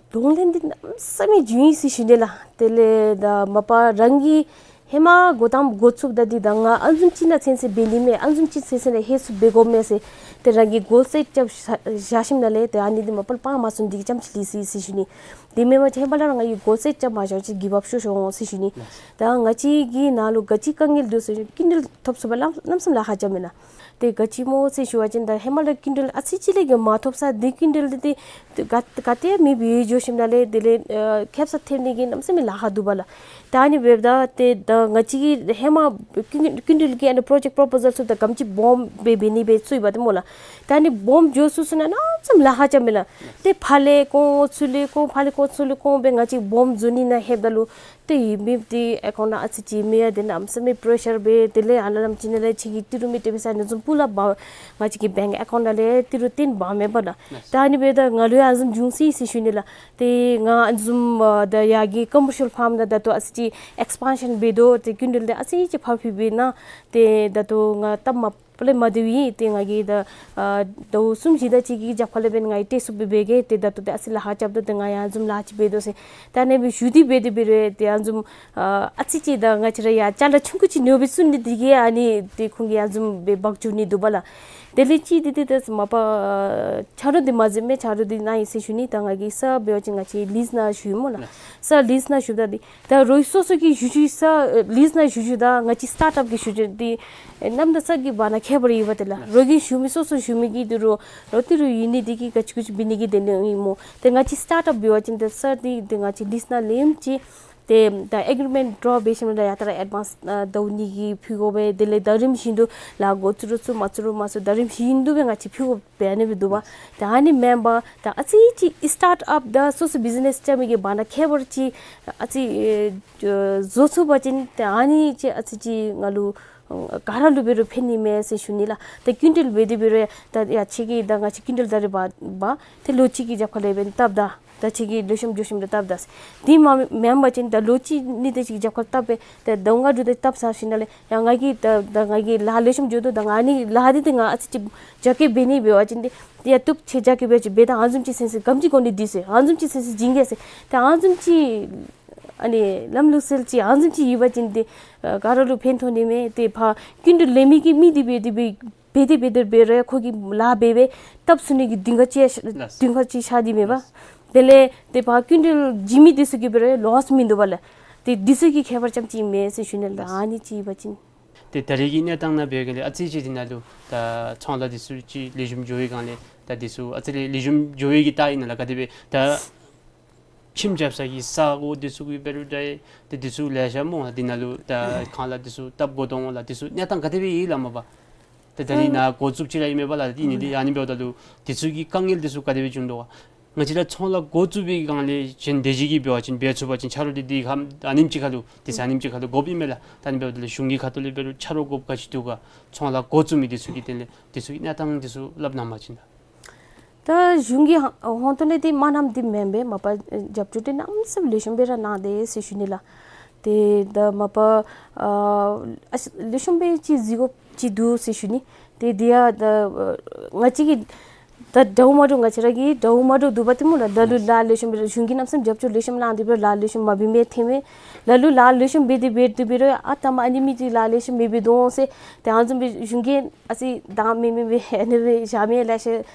གདོང་ལེན་འདི་གནམ་མེད་ས་མེད་བྱུང་ཡི་ཟེར་ཞུ་ནི་ལགས། དེ་ལས་ད་མ་པ་རང་གིས་ཧེ་མ་འགོ་དང་པ་འགོ་བཙུགསཔ་ད་འདི་ད་ང་ཨ་ནི་བཟུམ་ཅིག་ནང་ཚུན་ཚོད་འབད་ནི་མས། ཨ་ནི་བཟུམ་ཅིག་ཚུན་ཚོད་ནང་ཧེ་སུ་འབད་དགོ་མས་ཟེར་ཏེ་རང་གིས་གོལ་སེཊ་རྐྱབ་བཞག་བཞག་ཞིནམ་ལས་ཏེ་ཨ་ནི་འདི་མ་པ་ལས་སྤང་མ་ཚུགས་ནི་འདི་གི་རྐྱངམ་ཅིག་ལུས་སོ་ཡི་ཟེར་ཞུ་ནི། དེ་མེན་པ་ཅིན་ཧེ་མ་ལས་ར་ང་གིས་གོལ་སེཊ་རྐྱབ་མ་བཞག་པ་ཅིན་གིབ་ཨཔ་ཤོར་ཤོར་འོང་ཟེར་ཞུ་ནི། ད་ང་བཅས་ཀྱི་ནང་ལུ་ག་ཅི་དཀའ་ངལ་འདུག་ཟེར་སྐྱིན་འགྲུལ་ཐོབ་ཚུགས་པར་གནམ་མེད་ས་མེད་ལཱ་ཁག་རྐྱབ་མས་ལགས། ཏེ་ག་ཅི་སྨོ་ཟེར་ཞུ་བ་ཅིན་ད་ཧེ་མ་ལས་སྐྱིན་འགྲུལ་ཨ་ཙི་ཅིག་ལས་ཀྱང་མ་ཐོབ་ས་འདི་སྐྱིན་འགྲུལ་འདི་ཏེ་ག་ག་ཏེ་མེདཔ་སྦེ་འགྱོ་ཞིནམ་ལས་དེ་ལས་ཨ་ཁེབ་ས་ཐེབས་ནི་གི་གནམ་མེད་ས་མེད་ལཱ་ཁག་འདུག་པ་ལགས། ད་ཨ་ནི་འབདཝ་ད་ཏེ་ད་ང་བཅས་ཀྱིས་ཧེ་མ་སྐྱིན་སྐྱིན་འགྲུལ་གྱི་ཨ་ནི་པྲོ་ཇེཀཊ་པོརོ་པོ་ཟལ་ཚུ་ད་ག་དེམ་ཅིག་སྦོམ་སྦེ་འབད་ནི་སྦེ་བཙུགས་ཡི་པ་ཏེ་སྨོ་ལགས། ད་ཨ་ནི་སྦོམ་འགྱོ་ཚུན་ཚོད་ནང་གནམ་མེད་ས་མེད་ལཱ་ཁག་རྐྱབ་མས་ལགས། ཏེ་ཕར་ལས་བསྐོར་ཚུར་ལས་བསྐོར་ཕར་ལས་བསྐོར་ཚུར་ལས་བསྐོར་སྦེ་ང་བཅས་སྦོམ་བཟོ་ནི་ནང་ལྷོདཔ་ད་ལུ་ཏེ་ཡོད་མི་འདི་ཨེ་ཀའུནཊ་ནང་ཨ་ཙི་ཅིག་མེད་ཡ། དེ་ནང་གནམ་མེད་ས་མེད་པྲེ་ཤར་འབད། དེ་ལས་ཨ་ནཱ་ལམ་ཅིག་ནང་ལས་ཁྱོད་ཀྱིས་ཏི་རུ་མི་སྤྲོད་པའི་ས་ཨ་ནི་བཟུམ་སྤུ་ལ་འབག་ང་བཅས་ཀྱི་བེངཀ་ཨེ་ཀའུནཊ་ནང་ལས་ཏི་རུ་བཏོན་འབག་མེན་པ་ལགས། ད་ཨ་ནི་འབདཝ་ད་ང་ལུ་ཡང་ཨ་ནི་བཟུམ་བྱུང་སོ་ཡི་ཟེར་ཞུ་ནི་ལགས། ཏེ་ང་ཨ་ནི་བཟུམ་ཨ་ད་ཡར་གྱི་ཀོ་མར་ཤལ་ཕཱརམ་ནང་ད་ལྟོ་ཨ་ཙི་ཅིག་ཨེགསི་པཱན་ཤཱན་འབད་དོ། ཏེ་སྐྱིན་འགྲུལ་འདི་ཨ་ཙི་ཅིག་ཕར་འཕུལ་འབད་གནང་། ཏེ་ད་ལྟོ་ང་སྟབས་མ་པ་ལས་མ་བདེཝ་ཨིན། ཏེ་ང་གིས་ད་ཨ་ཟླཝ་གསུམ་བཞི་དེ་ཅིག་གི་རྒྱབ་ཁ་ལས་འབདན་ང་གིས་ཏེ་སུ་སྦེ་འབད་གེ། ཏེ་ད་ལྟོ་ཏེ་ཨ་ཙི་ལཱ་ཁག་རྐྱབ་དོ། ཏེ་ང་ཡང་ཨ་ནི་བཟུམ་ལཱ་ཅིག་འབད་དོ་ཟེར་ད་ཨ་ནི་སྦེ་ཞུ་སྟེ་འབད་དེ་འབད་རུང་ཏེ་ཨ་ནི་བཟུམ་ཨ་ཨ་ཙི་ཅིག་ད་ང་བཅས་ར་ཡང་ཅ་ལ་ཆུང་ཀུ་ཅིག་ཉོ་སྦེ་བཙུགས་ནི་འདི་གིས་ཨ་ནི་ཏེ་ཁོང་གིས་ཨ་ནི་བཟུམ་སྦེ་འབག་འགྱོ་ནི་འདུག་པ་ལགས། དེ་ལས་ཅིག་འདི་ཏེ་ད་མ་པ་ཆ་རོགས་འདི་མ་ཟེར་མི་ཆ་རོགས་འདི་ནཱ་ཨིན་ཟེར་ཞུ་ནི། ད་ང་གིས་ས་འབད་བ་ཅིན་ང་བཅས་ལིསི་ནང་ཞུ་ཡི་སྨོ་ལགས། ལགས། ས་ལིསི་ནང་ཞུཝ་ད་འདི་ད་རོགས་སོ་སོ་གིས་ཞུ་ཞུཝ་ས་ལིསི་ནང་ཞུ་ཞུཝ་ད་ང་བཅས་སི་ཊཱརཊ་ཨཔ་གིས་ཞུ་ཞུཝ་འདི་ཨེ་གནམ་དང་ས་གི་བར་ན་ཁྱད་པར་ཡོད་པ་ཏེ་ལགས། རོགས་ཀྱིས་ཞུ་མི་སོ་སོ་ཞུ་མི་གི་འདི་རོགས་རོགས་ཏི་རུ་ཡོད་ནི་འདི་གིས་ག་ཅི་གུ་ཅི་འབད་ནི་གི་དོན་ལུ་ཨིན་སྨོ། ཏེ་ང་བཅས་སི་ཊཱརཊ་ཨཔ་འབད་བ་ཅིན་ཏེ་ས་འདི་ཏེ་ང་བཅས་ལིསི་ནང་ལེནམ་ཅིག་ཏེ་ད་ཨེག་རི་མེནཊ་ཌོ་ར་འབད་ཞིནམ་ལས་ཡར་ད་ར་ཨེཌ་ཝཱནསི་ཨ་ཟླཝ་གཉིས་ཀྱི་ཕུལ་དགོ་པས། དེ་ལས་ད་རིམ་བཞིན་དུ་ལཱ་འགོ་བཙུགས་རུང་བཙུགས་མ་བཙུགས་རུང་མ་བཙུགས་ད་རིམ་བཞིན་དུ་སྦེ་ང་བཅས་ཕུལ་དགོ་པས། ཨ་ནི་སྦེ་འདུག་པ། ད་ཨ་ནི་མེན་པར་ད་ཨ་ཙི་ཅིག་སི་ཊཱརཊ་ཨཔ་དང་སོ་སོ་བིཛི་ནེསི་རྐྱབ་མི་གི་བར་ན་ཁྱད་པར་ཅིག་ཨ་ཙི་ཨེ་བཟོ་ཚུགས་པ་ཅིན་ད་ཨ་ནི་ཅིག་ཨ་ཙི་ཅིག་ང་ལུ་ག་ར་ལུ་འབད་རུང་ཕན་ནི་མས་ཟེར་ཞུ་ནི་ལགས། ད་སྐྱིན་འགྲུལ་འབད་དེ་འབད་རུང་ད་ཡ་ཁྱོད་ཀྱིས་ད་ང་བཅས་སྐྱིན་འགྲུལ་ད་རེས་འབག་འབག་ཏེ་ལོ་གཅིག་གི་རྒྱབ་ཁ་ལས་འབདན་བཏབ་ད། ད་ཁྱོད་ཀྱིས་ལེགས་ཤོམ་འགྱོ་ཞིནམ་ད་བཏབ་ད་ཟེར། དེ་མ་མེན་པ་ཅིན་ད་ལོ་གཅིག་གཉིས་དེ་ཅིག་རྒྱབ་ཁར་བཏབ་སྦེ་ད་ཟླཝ་ལྔ་དྲུག་དེ་བཏབ་ཚར་ཞིནམ་ལས་ཡང་ང་གིས་ད་ད་ང་གིས་ལཱ་ལེགས་ཤོམ་འགྱོ་དོ། ད་ང་ཨ་ནི་ལཱ་འདི་ཏེ་ང་ཨ་ཙི་ཅིག་རྒྱ་སྐྱེད་འབད་ནི་འབད་བ་ཅིན་ཏེ་ཡ་བཏུབ། ཁྱོད་རྒྱ་སྐྱེད་འབད་ཅིག་འབད་ད་ཨ་ནི་བཟུམ་ཅིག་ཚུན་ཚོད་ག་དེམ་ཅིག་གོ་ནི་འདི་ཟེར་ཨ་ནི་བཟུམ་ཅིག་ཚུན་ཚོད་བྱིན་གེ་ཟེར། ད་ཨ་ནི་བཟུམ་ཅིག་ཨ་ནི་ལམ་ལུགས་སྲོལ་ཅིག་ཨ་ནི་བཟུམ་ཅིག་ཡོད་པ་ཅིན་ཏེ་ཨ་ག་ར་ལུ་ཕན་ཐོགས་ནི་མས། ཏེ་ཕར་སྐྱིན་འགྲུལ་ལེན་མི་གི་མི་འདི་འབད་དེ་འབད་འབད་དེ་འབད་དེ་འབད་རུང་ཁོ་གིས་ལཱ་འབད་སྦེ་བཏབ་ཚུགས་ནི་གི་གདེང་ཁ་ཅིག་ལགས། གདེང་ཁ་ཅིག་ཤར་ནི་མས་པ། ལགས། དེ་ལས་ཏེ་ཕར་སྐྱིན་འགྲུལ་བྱིན་མི་འདི་ཚུ་གིས་འབད་རུང་ལོསི་མིན་འདུག་པ་ལགས། ཏེ་འདི་ཚུ་གི་ཁྱད་པར་རྐྱངམ་ཅིག་མས་ཟེར་ཞུ་ནི་ལགས། ལགས། ཨ་ནི་ཅིག་ཡོད་པ་ཅིན། ཏེ་ད་རེས་ཀྱི་གནས་སྟངས་ནང་འབད་བའི་སྒང་ལས་ཨ་ཙི་ཅིག་འདི་ནང་ལུ་ད་ཚོང་ལཱ་འདི་ཚུ་ཅིག་ལེགས་ཤོམ་འགྱོ་བའི་སྒང་ལས་ད་འདི་ཚུ་ཨ་ཙི་ལེགས་ལེགས་ཤོམ་འགྱོ་བའི་གི་རྟགས་ཨིན་ན་ལགས། ག་དེ་སྦེ་ད་ཁྱིམ་རྐྱབ་ས་གི་ས་གོ་འདི་ཚུ་གི་འབད་རུང་འདྲ་ཏེ་འདི་ཚུ་ལེ་ཤ་སྨོ། འདི་ནང་ལུ་ད་ཁང་གླ་འདི་ཚུ་བཏབ་དགོ་དོ་སྨོ་ལགས། འདི་ཚུ་གནས་སྟངས་ག་དེ་སྦེ་ཨིན་ལགས་མ་པ། ཏེ་ད་རིས་ནཱ་འགོ་བཙུགས་ཅི་ར་ཨིན་མས་པ་ལགས། ཏེ་ཨིན་ནི་འདི་ཨ་ནི་འབདཝ་ད་ལུ་དེ་ཚུ་གི་དཀའ་ངལ་དེ་ཚུ་ག་དེ་སྦེ་བྱུང་དོ་ག། ང་བཅས་ར་ཚོང་ལཱ་འགོ་བཙུགས་པའི་སྒང་ལས་གཞན་དེ་ཅིག་གིས་འབད་བ་ཅིན་འབད་ཚུགས་པ་ཅིན་ཆ་རོགས་འདི་འདི་ཧ་ཨ་ནེམ་ཅིག་ཁར་ལུ་དེ་ཚུ་ཨ་ནེམ་ཅིག་ཁར་ལུ་དགོཔ་ཨིན་མས་ལགས། ད་ཨ་ནི་འབདཝ་ད་ལུ་གཞུང་གི་ཁ་ཐུག་ལས་འབད་རུང་ཆ་རོགས་དགོཔ་ག་ཅི་འདུག་ག། ཚོང་ལཱ་འགོ་བཙུགས་མི་དེ་ཚུ་གི་དོན་ལས་དེ་ཚུ་གི་གནས་སྟངས་དེ་ཚུ་སླབ་གནང་པ་ཅིན་ད། ད་གཞུང་གི་ཧ་ཧོང་ཏོ་ལས་འདི་མ་གནངམ་འདི་མེན་པས། མ་པ་རྒྱབ་སྐྱོར་འདི་གནམ་མེད་ས་མེད་ལེགས་ཤོམ་སྦེ་ར་གནང་དེས་ཟེར་ཞུ་ནི་ལགས། ཏེ་ད་མ་པ་ཨ་ཨ་ལེགས་ཤོམ་སྦེ་ཅིག་གཟིགས་དགོཔ་ཅིག་འདུག་ཟེར་ཞུ་ནི། ཏེ་འདི་ཡང་ད་ང་བཅས་ཀྱིས་ད་འདྲཝ་མ་འདྲཝ་ང་བཅས་ར་གིས་འདྲཝ་མ་འདྲཝ་འདུག་པ་ཏེ་སྨོ་ལགས། ལ་ལུ་ལཱ་ལེགས་ཤོམ་སྦེ་ར་གཞུང་གིས་གནམ་མེད་ས་མེད་རྒྱབ་སྐྱོར་ལེགས་ཤོམ་གནང་སྟེ་སྦེ་ལཱ་ལེགས་ཤོམ་མ་འབད་མི་ཐོན་མས། ལ་ལུ་ལཱ་ལེགས་ཤོམ་འབད་དེ་འབད་དེ་འབད་རུང་ཨ་ད་མ་ཨ་ནི་མི་འདི་ལཱ་ལེགས་ཤོམ་མི་འབད་དོ་ཟེར། ཏེ་ཨ་ནི་བཟུམ་སྦེ་གཞུང་གིས་ཨ་ཙི་དང་མི་མི་སྦེ་ཨ་ནི་སྦེ་བཞག་མི་ལེ་ཤ་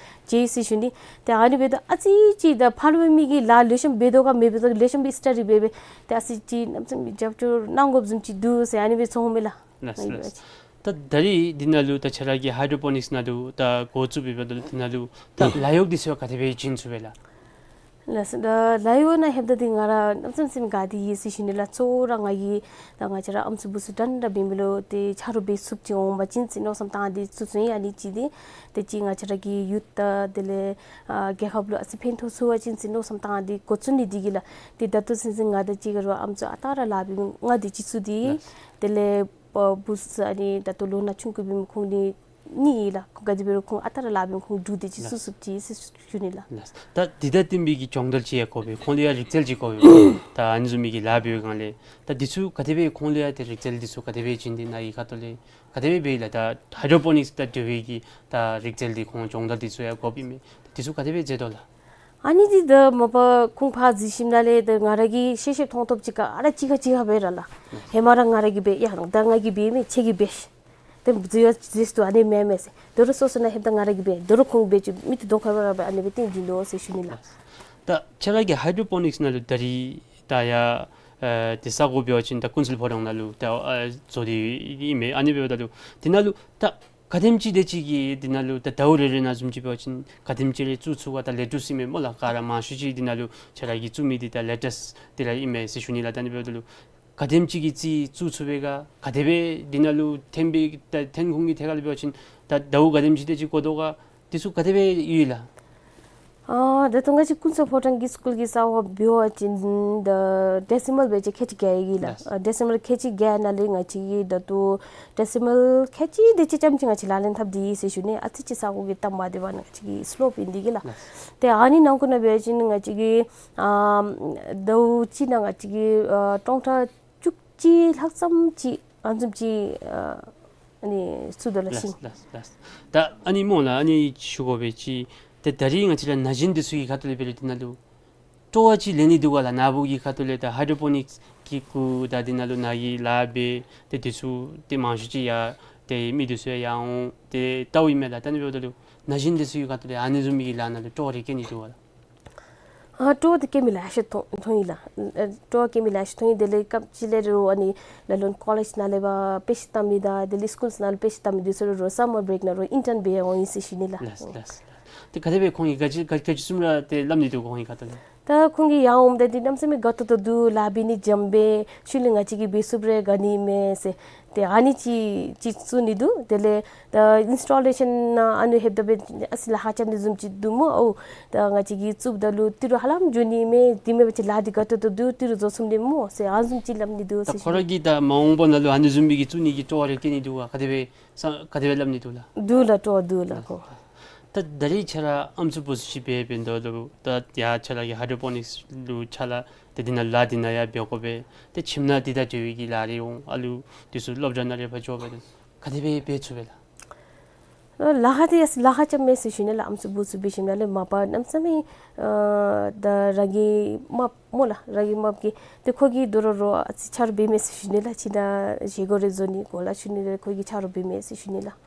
ཅིག་ཟེར་ཞུ་ནི། ཏེ་ཨ་ནི་འབདཝ་ད་ཨ་ཙི་ཅིག་ད་ཕར་འབད་མི་གིས་ལཱ་ལེགས་ཤོམ་འབད་དོ་ག་མི་འབད་དོ་ག་ལེགས་ཤོམ་སྦེ་སི་ཊ་ཌི་འབད་འབད་ཏེ་ཨ་ཙི་ཅིག་གནམ་མེད་ས་མེད་རྒྱབ་སྐྱོར་གནང་དགོཔ་བཟུམ་ཅིག་འདུག་ཟེར་ཨ་ནི་སྦེ་ཚོར་མས་ལགས། ལགས་ལགས། ད་ད་རིས་འདི་ནང་ལུ་ད་ཁྱེད་ར་གིས་ཧའི་ཌོ་པོ་ནིཀསི་ནང་ལུ་ད་འགོ་བཙུགས་འབདཝ་ད་ལུ་འདི་ནང་ལུ་ད་ལཱ་གཡོག་འདི་ཚུ་ག་དེ་སྦེ་བྱིན་ཚུགས་པས་ལགས། ལགས་སོ། ད་ལཱ་གཡོག་ནང་ལྷོདཔ་ད་འདི་ང་ར་གནམ་མེད་ས་མེད་དགའ་སྟེ་ཡོད་ཟེར་ཞུ་ནི་ལགས། གཙོ་བོ་ར་ང་གིས་ད་ང་བཅས་ར་ཨམ་སྲུ་བུ་སྲུ་འདྲན་འདྲ་འབད་མི་ལུ་ཏེ་ཆ་རོགས་འབད་ཚུགསཔ་ཅིག་འོང་པ་ཅིན་ཟེར་མནོ་བསམ་བཏང་སྟེ་བཙུགས་བཙུགསཔ་ཨིན། ཨ་ནི་གཅིག་འདི། ཏེ་གཅིག་ང་བཅས་ར་གི་ཡུཐ་དང་དེ་ལས་ཨ་རྒྱལ་ཁབ་ལུ་ཨ་ཙི་ཕན་ཐོགས་ཚུགས་པ་ཅིན་ཟེར་མནོ་བསམ་བཏང་སྟེ་འགོ་བཙུགས་ནི་འདི་གིས་ལགས། ཏེ་ད་ལྟོ་ཚུན་ཚོད་ང་དང་གཅིག་ཁར་ལུ་ཨམ་སྲུ་ཨ་རྟག་ར་ལཱ་འབད་མི་ལྔ་དེ་ཅིག་ཚུད་དེ། ལགས། དེ་ལས་བུ་སྲུ་ཨ་ནི་ད་ལྟོ་ལོ་ན་ཆུང་ཀུ་འབད་མི་ཁོང་གཉིས་ཨིན་ལགས། ག་དེ་འབད་རུང་ཁོང་ཨ་རྟག་ར་ལཱ་འབད་མི་ཁོང་དྲུག་དེ་ཅིག་ཚུད་ཚུགསཔ་ཅིག་ཟེར་ཞུ་ནི་ལགས། ལགས། ད་འདི་དང་བསྟུན་པའི་གི་སྦྱོང་བརྡར་ཅིག་ཡང་དགོ་པས། ཁོང་ལུ་ཡང་རིག་རྩལ་ཅིག་དགོ་པས། ད་ཨ་ནི་བཟུམ་མའི་གི་ལཱ་འབད་བའི་སྒང་ལས་ད་འདི་ཚུ་ག་དེ་སྦེ་ཁོང་ལུ་ཡང་ཏེ་རིག་རྩལ་འདི་ཚུ་ག་དེ་སྦེ་བྱིན་ཏེ་ནཱ་གི་ཁ་ཐུག་ལས་ག་དེ་སྦེ་འབད་ཡི་ལགས། ད་ཧའི་ཌོ་པོ་ནིཀསི་དང་འབྲེལ་བའི་གི་ད་རིག་རྩལ་འདི་ཁོང་སྦྱོང་བརྡར་འདི་ཚུ་ཡང་དགོཔ་ཨིན་མས། འདི་ཚུ་ག་དེ་སྦེ་མཛད་དོ་ལགས། ཨ་ནི་འདི་ད་མ་པ་ཁོང་ཕར་གཟིགས་ཞིནམ་ལས་ད་ང་ར་གིས་ཤེས་ཤེསཔ་མཐོང་ཐོབ་ཅིག་ཁར་ཨ་ར་གཅིག་ཁར་གཅིག་ཁར་འབད་ར་ལགས། ཧེ་མ་ར་ང་ར་གིས་འབད་ཡ་ད་ང་གིས་འབད་མི་ཁྱེད་ཀྱིས་འབད་ཤིག། ཏེ་འཛོལ་ཡང་འཛོལ་དོ་ཨ་ནི་མེན་མས་ཟེར། དོ་རུང་སོ་སོ་ནང་ལྷོདཔ་ད་ང་ར་གིས་འབད། དོ་རུང་ཁོང་འབད་བཅུག། མི་འདི་དོ་ཁར་འབད་ར་འབད་ཨ་ནི་སྦེ་བསྟན་བྱིན་དོ་ཟེར་ཞུ་ནི་ལགས། ད་ཁྱེད་ར་གི་ཧའི་ཌོ་པོ་ནིཀསི་ནང་ལུ་ད་རིས་ད་ཡར་ཨ་ཏེ་ས་གོ་འབད་བ་ཅིན་ད་ཀུན་གསལ་ཕོ་བྲང་ནང་ལུ་ད་ཨ་བཟོ་སྟེ་ཨིན་མས། ཨ་ནི་འབདཝ་ད་ལུ་འདི་ནང་ལུ་ད་ག་དེམ་ཅིག་དེ་ཅིག་གིས་འདི་ནང་ལུ་ད་ཟླཝ་རེ་རེ་ནང་བཟུམ་ཅིག་འབད་བ་ཅིན་ག་དེམ་ཅིག་རེ་བཙུགས་ཚུགས་པ་ད་ལེ་ཊེསི་ཊི་ཨིན་མས་སྨོ་ལགས། ག་ར་མང་ཤོས་ཅིག་འདི་ནང་ལུ་ཁྱེད་ར་གིས་བཙུགས་མི་འདི་ད་ལེ་ཊེསི་ཊི་འདི་ར་ཨིན་མས་ཟེར་ཞུ་ནི་ལགས། ད་ཨ་ནི་འབདཝ་ད་ལུ་ག་དེམ་ཅིག་གིས་རྩིས་བཙུགས་ཚུགས་པས་ག། ག་དེ་སྦེ་འདི་ནང་ལུ་ཐོན་པའི་ད་ཐོན་ཁུངས་ཀྱི་ཐད་ཁར་ལུ་འབད་བ་ཅིན་ད་ཟླཝ་ག་དེམ་ཅིག་དེ་ཅིག་འགོར་དོ་ག། འདི་ཚུ་ག་དེ་སྦེ་ཡོད་ལགས། ཨ་ད་ལྟོ་ང་བཅས་ཀུན་གསལ་ཕོ་བྲང་གི་སི་ཀུལ་གྱི་ས་གོ་འབད་བ་ཅིན་ད་ཌེ་སི་མཱལ་སྦེ་ཅིག་ཁལ་གཅིག་བརྒྱབ་ཡི་ལགས། ལགས། ཨ་ཌེ་སི་མཱལ་ཁལ་གཅིག་བརྒྱབ་ནང་ལས་ང་བཅས་ཀྱིས་ད་ལྟོ་ཌེ་སི་མཱལ་ཁལ་གཅིག་དེ་ཅིག་ཙམ་ཅིག་ང་བཅས་ལག་ལེན་འཐབ་སྟེ་ཡོད་ཟེར་ཞུ་ནི། ཨ་ཙི་ཅིག་ས་གོ་གི་ལྟབ་མ་བདེ་བ་ནང་ང་བཅས་ཀྱི་སི་ལོབ་ཨིན་འདི་གིས་ལགས། ལགས། ཏེ་ཨ་ནི་ནང་ཁུལ་ནང་འབད་བ་ཅིན་ང་བཅས་ཀྱིས་ཨ་ཟླཝ་གཅིག་ནང་ང་བཅས་ཀྱིས་ཨ་སྟོང་ཕྲག་བཅུ་གཅིག་ལྷག་ཙམ་ཅིག་ཨ་ནི་བཟུམ་ཅིག་ཨ་ཨ་ནི་ཚུད་དོ་ལགས། ལགས་ཤིང་། ལགས་ལགས། ད་ཨ་ནི་སྨོ་ལགས། ཨ་ནི་ཞུ་དགོ་པའི་ཅིག་ཏེ་ད་རིས་ང་བཅས་ར་ན་གཞོན་འདི་ཚུ་གི་ཁ་ཐུག་ལས་འབད་རུང་འདི་ནང་ལུ་སྤྲོ་བ་ཅིག་ལེན་ནི་འདུག་ག་ལགས། ནཱ་བུ་གི་ཁ་ཐུག་ལས་ད་ཧའི་ཌོ་པོ་ནིཀསི་གི་གུ་ད་འདི་ནང་ལུ་ནཱ་གིས་ལཱ་འབད་ཏེ་འདི་ཚུ་ཏེ་མང་ཤོས་ཅིག་ཡར་ཏེ་མི་འདི་ཚུ་ཡར་འོང་ཏེ་ལྟཝ་ཨིན་མས་ལགས། ད་ཨ་ནི་འབདཝ་ད་ལུ་ན་གཞོན་འདི་ཚུ་གི་ཁ་ཐུག་ལས་ཨ་ནི་བཟུམ་མའི་གི་ལཱ་ནང་ལུ་སྤྲོ་བ་རེ་བསྐྱེད་ནི་འདུག་ག་ལགས། ཨ་སྤྲོ་བ་འདི་བསྐྱེད་མི་ལེ་ཤ་མཐོང་མཐོང་ཡི་ལགས། ཨ་སྤྲོ་བ་བསྐྱེད་མི་ལེ་ཤ་མཐོང་ཡི། དེ་ལས་སྐབས་ཅིག་ལས་རོགས་ཨ་ནི་ལ་ལུ་ཀོ་ལེཇ་ནང་ལས་ཕར་དཔེ་ཆ་ལྟ་མི་དང་དེ་ལས་སི་ཀུལ་ནང་ལུ་དཔེ་ཆ་ལྟ་མི་འདི་ཚུ་རོགས་སམ་མར་བི་རེཀ་ནང་རོགས་ཨིན་ཊརན་འབད་འོང་ཡི་ཟེར་ཞུ་ནི་ལགས། ལགས་ལགས། ཏེ་ག་དེ་སྦེ་ཁོང་གིས་ག་ཅི་ག་ག་ཅི་བཟུམ་ར་ཏེ་སླབ་ནི་འདུག་ཁོང་གི་ཁ་ཐུག་ལས། ད་ཁོང་གིས་ཡར་འོངམ་ད་འདི་གནམ་མེད་ས་མེད་དགའ་ཏོག་ཏོ་འདུག། ལཱ་འབད་ནི་འཇམ་པས། ཤུལ་ལས་ང་བཅས་ཀྱིས་འབད་ཚུགསཔ་རེ་དགའ་ནི་མས་ཟེར། ཏེ་ཨ་ནི་ཅིག་ཅིག་གསུང་ནི་འདུག། དེ་ལས་ད་ཨིནསི་ཊོ་ལེ་ཤཱན་ཨ་ནི་ལྷོདཔ་ད་འབད་ཨ་ཙི་ལཱ་ཁག་རྐྱབ་ནི་བཟུམ་ཅིག་འདུག་སྨོ། ཨོ་ད་ང་བཅས་ཀྱིས་བཙུགསཔ་ད་ལུ་ཏི་རུ་ཧ་ལམ་འགྱོ་ནི་མས། དེ་མེན་པ་ཅིན་ལཱ་འདི་དགའ་ཏོག་ཏོ་འདུག། ཏི་རུ་རྫོགས་སོང་ནི་སྨོ་ཟེར་ཨ་ནི་བཟུམ་ཅིག་སླབ་ནི་འདུག་ཟེར་ཞུ་ནི། ད་ཁོ་ར་གིས་ད་མ་འོངས་པ་ནང་ལུ་ཨ་ནི་བཟུམ་མའི་གི་བཙུགས་ནི་གི་སྤྲོ་བ་རེ་བསྐྱེད་ནི་འདུག་ག། ག་དེ་སྦེ་ས་ག་དེ་སྦེ་སླབ་ནི་འདུག་ལགས། འདུག་ལགས། སྤྲོ་བ་འདུག་ལགས་ཁོ། ད་ད་རིས་ཁྱེད་ར་ཨམ་སྲུ་བུ་སྲུ་ཅིག་འབད་འབདཝ་ད་ལུ་ད་ཡར་ཁྱེད་ར་གི་ཧའི་ཌོ་པོ་ནིཀསི་ལུ་ཕྱག་ལཱ་ཏེ་འདི་ནང་ལཱ་འདི་ནང་ཡང་འབད་དགོ་པས། ཏེ་ཁྱིམ་ནང་འདི་དང་འབྲེལ་བའི་གི་ལཱ་རེ་འོང་། ཨ་ལུ་འདི་ཚུ་སློབ་གྲྭ་ནང་རེ་ཕར་འགྱོ་བས། ག་དེ་སྦེ་འབད་ཚུགས་པས་ལགས། ལཱ་ཁག་འདི་ཡང་ལཱ་ཁག་རྐྱབ་མས་ཟེར་ཞུ་ནི་ལགས། ཨམ་སྲུ་བུ་སྲུ་འབད་ཞིནམ་ལས་མ་པ་གནམ་མེད་ས་མེད་ཨ་ད་རང་གི་རྨགཔ་སྨོ་ལགས། རང་གི་རྨགཔ་གིས་ཏེ་ཁོ་གིས་དོ་རུང་རོགས་ཨ་ཙི་ཆ་རོགས་འབད་མས་ཟེར་ཞུ་ནི་ལགས། ཁྱིམ་ནང་བཞེས་སྒོ་རེ་བཟོ་ནི་གོ་ལ་བཤུ་ནི་རེ་ཁོ་གིས་ཆ་རོགས་འབད་མས་ཟེར་ཞུ་ནི་ལགས།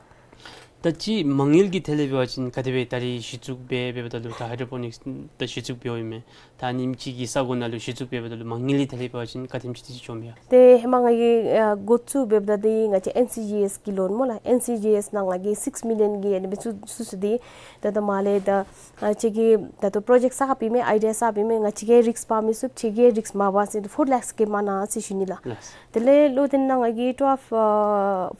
ད་ཅི་མ་དངུལ་གྱི་ཐད་ལས་འབད་བ་ཅིན་ག་དེ་སྦེ་ད་རེས་གཞི་བཙུགས་འབད་འབདཝ་ད་ལུ་ད་ཧའི་ཌྲོ་པོ་ནིཀསི་ད་གཞི་བཙུགས་འབདཝ་ཨིན་མས། ད་ཨ་ནེམ་ཅིག་གི་ས་གོ་ནང་ལུ་གཞི་བཙུགས་འབད་འབདཝ་ད་ལུ་མ་དངུལ་གྱི་ཐད་ལས་འབད་བ་ཅིན་ག་དེམ་ཅིག་འདི་ཅིག་བྱུང་མས། ཏེ་ཧེ་མ་ང་གིས་ཨ་འགོ་བཙུགས་འབདཝ་ད་འདི་ང་བཅས་ཨེན་སི་ཌི་ཨེསི་གི་ལོན་སྨོ་ལགས། ཨེན་སི་ཌི་ཨེསི་ནང་ང་གིས་སིཀསི་མི་ལི་ཡོན་གྱི་ཨ་ནི་སྦེ་བཙུགས་བཙུགས་ཏེ་ད་ད་མ་ལས་ད་ཨ་ཁྱེད་ཀྱིས་ད་ལྟོ་པྲོ་ཇེཀཊ་གསརཔ་ཨིན་མས། ཨའི་ཌི་ཡ་གསརཔ་ཨིན་མས། ང་བཅས་ཀྱིས་རིསཀ་འབག་མི་ཚུགས། ཁྱེད་ཀྱིས་རིསཀ་མ་འབག་ཟེར་ཏེ་ཕོར་ལེཀསི་གིས་མ་གནང་ཟེར་ཞུ་ནི་ལགས། ལགས། དེ་ལས་བློ་ལྡན་ནང་ང་གིས་ཊུ་ཨེལ་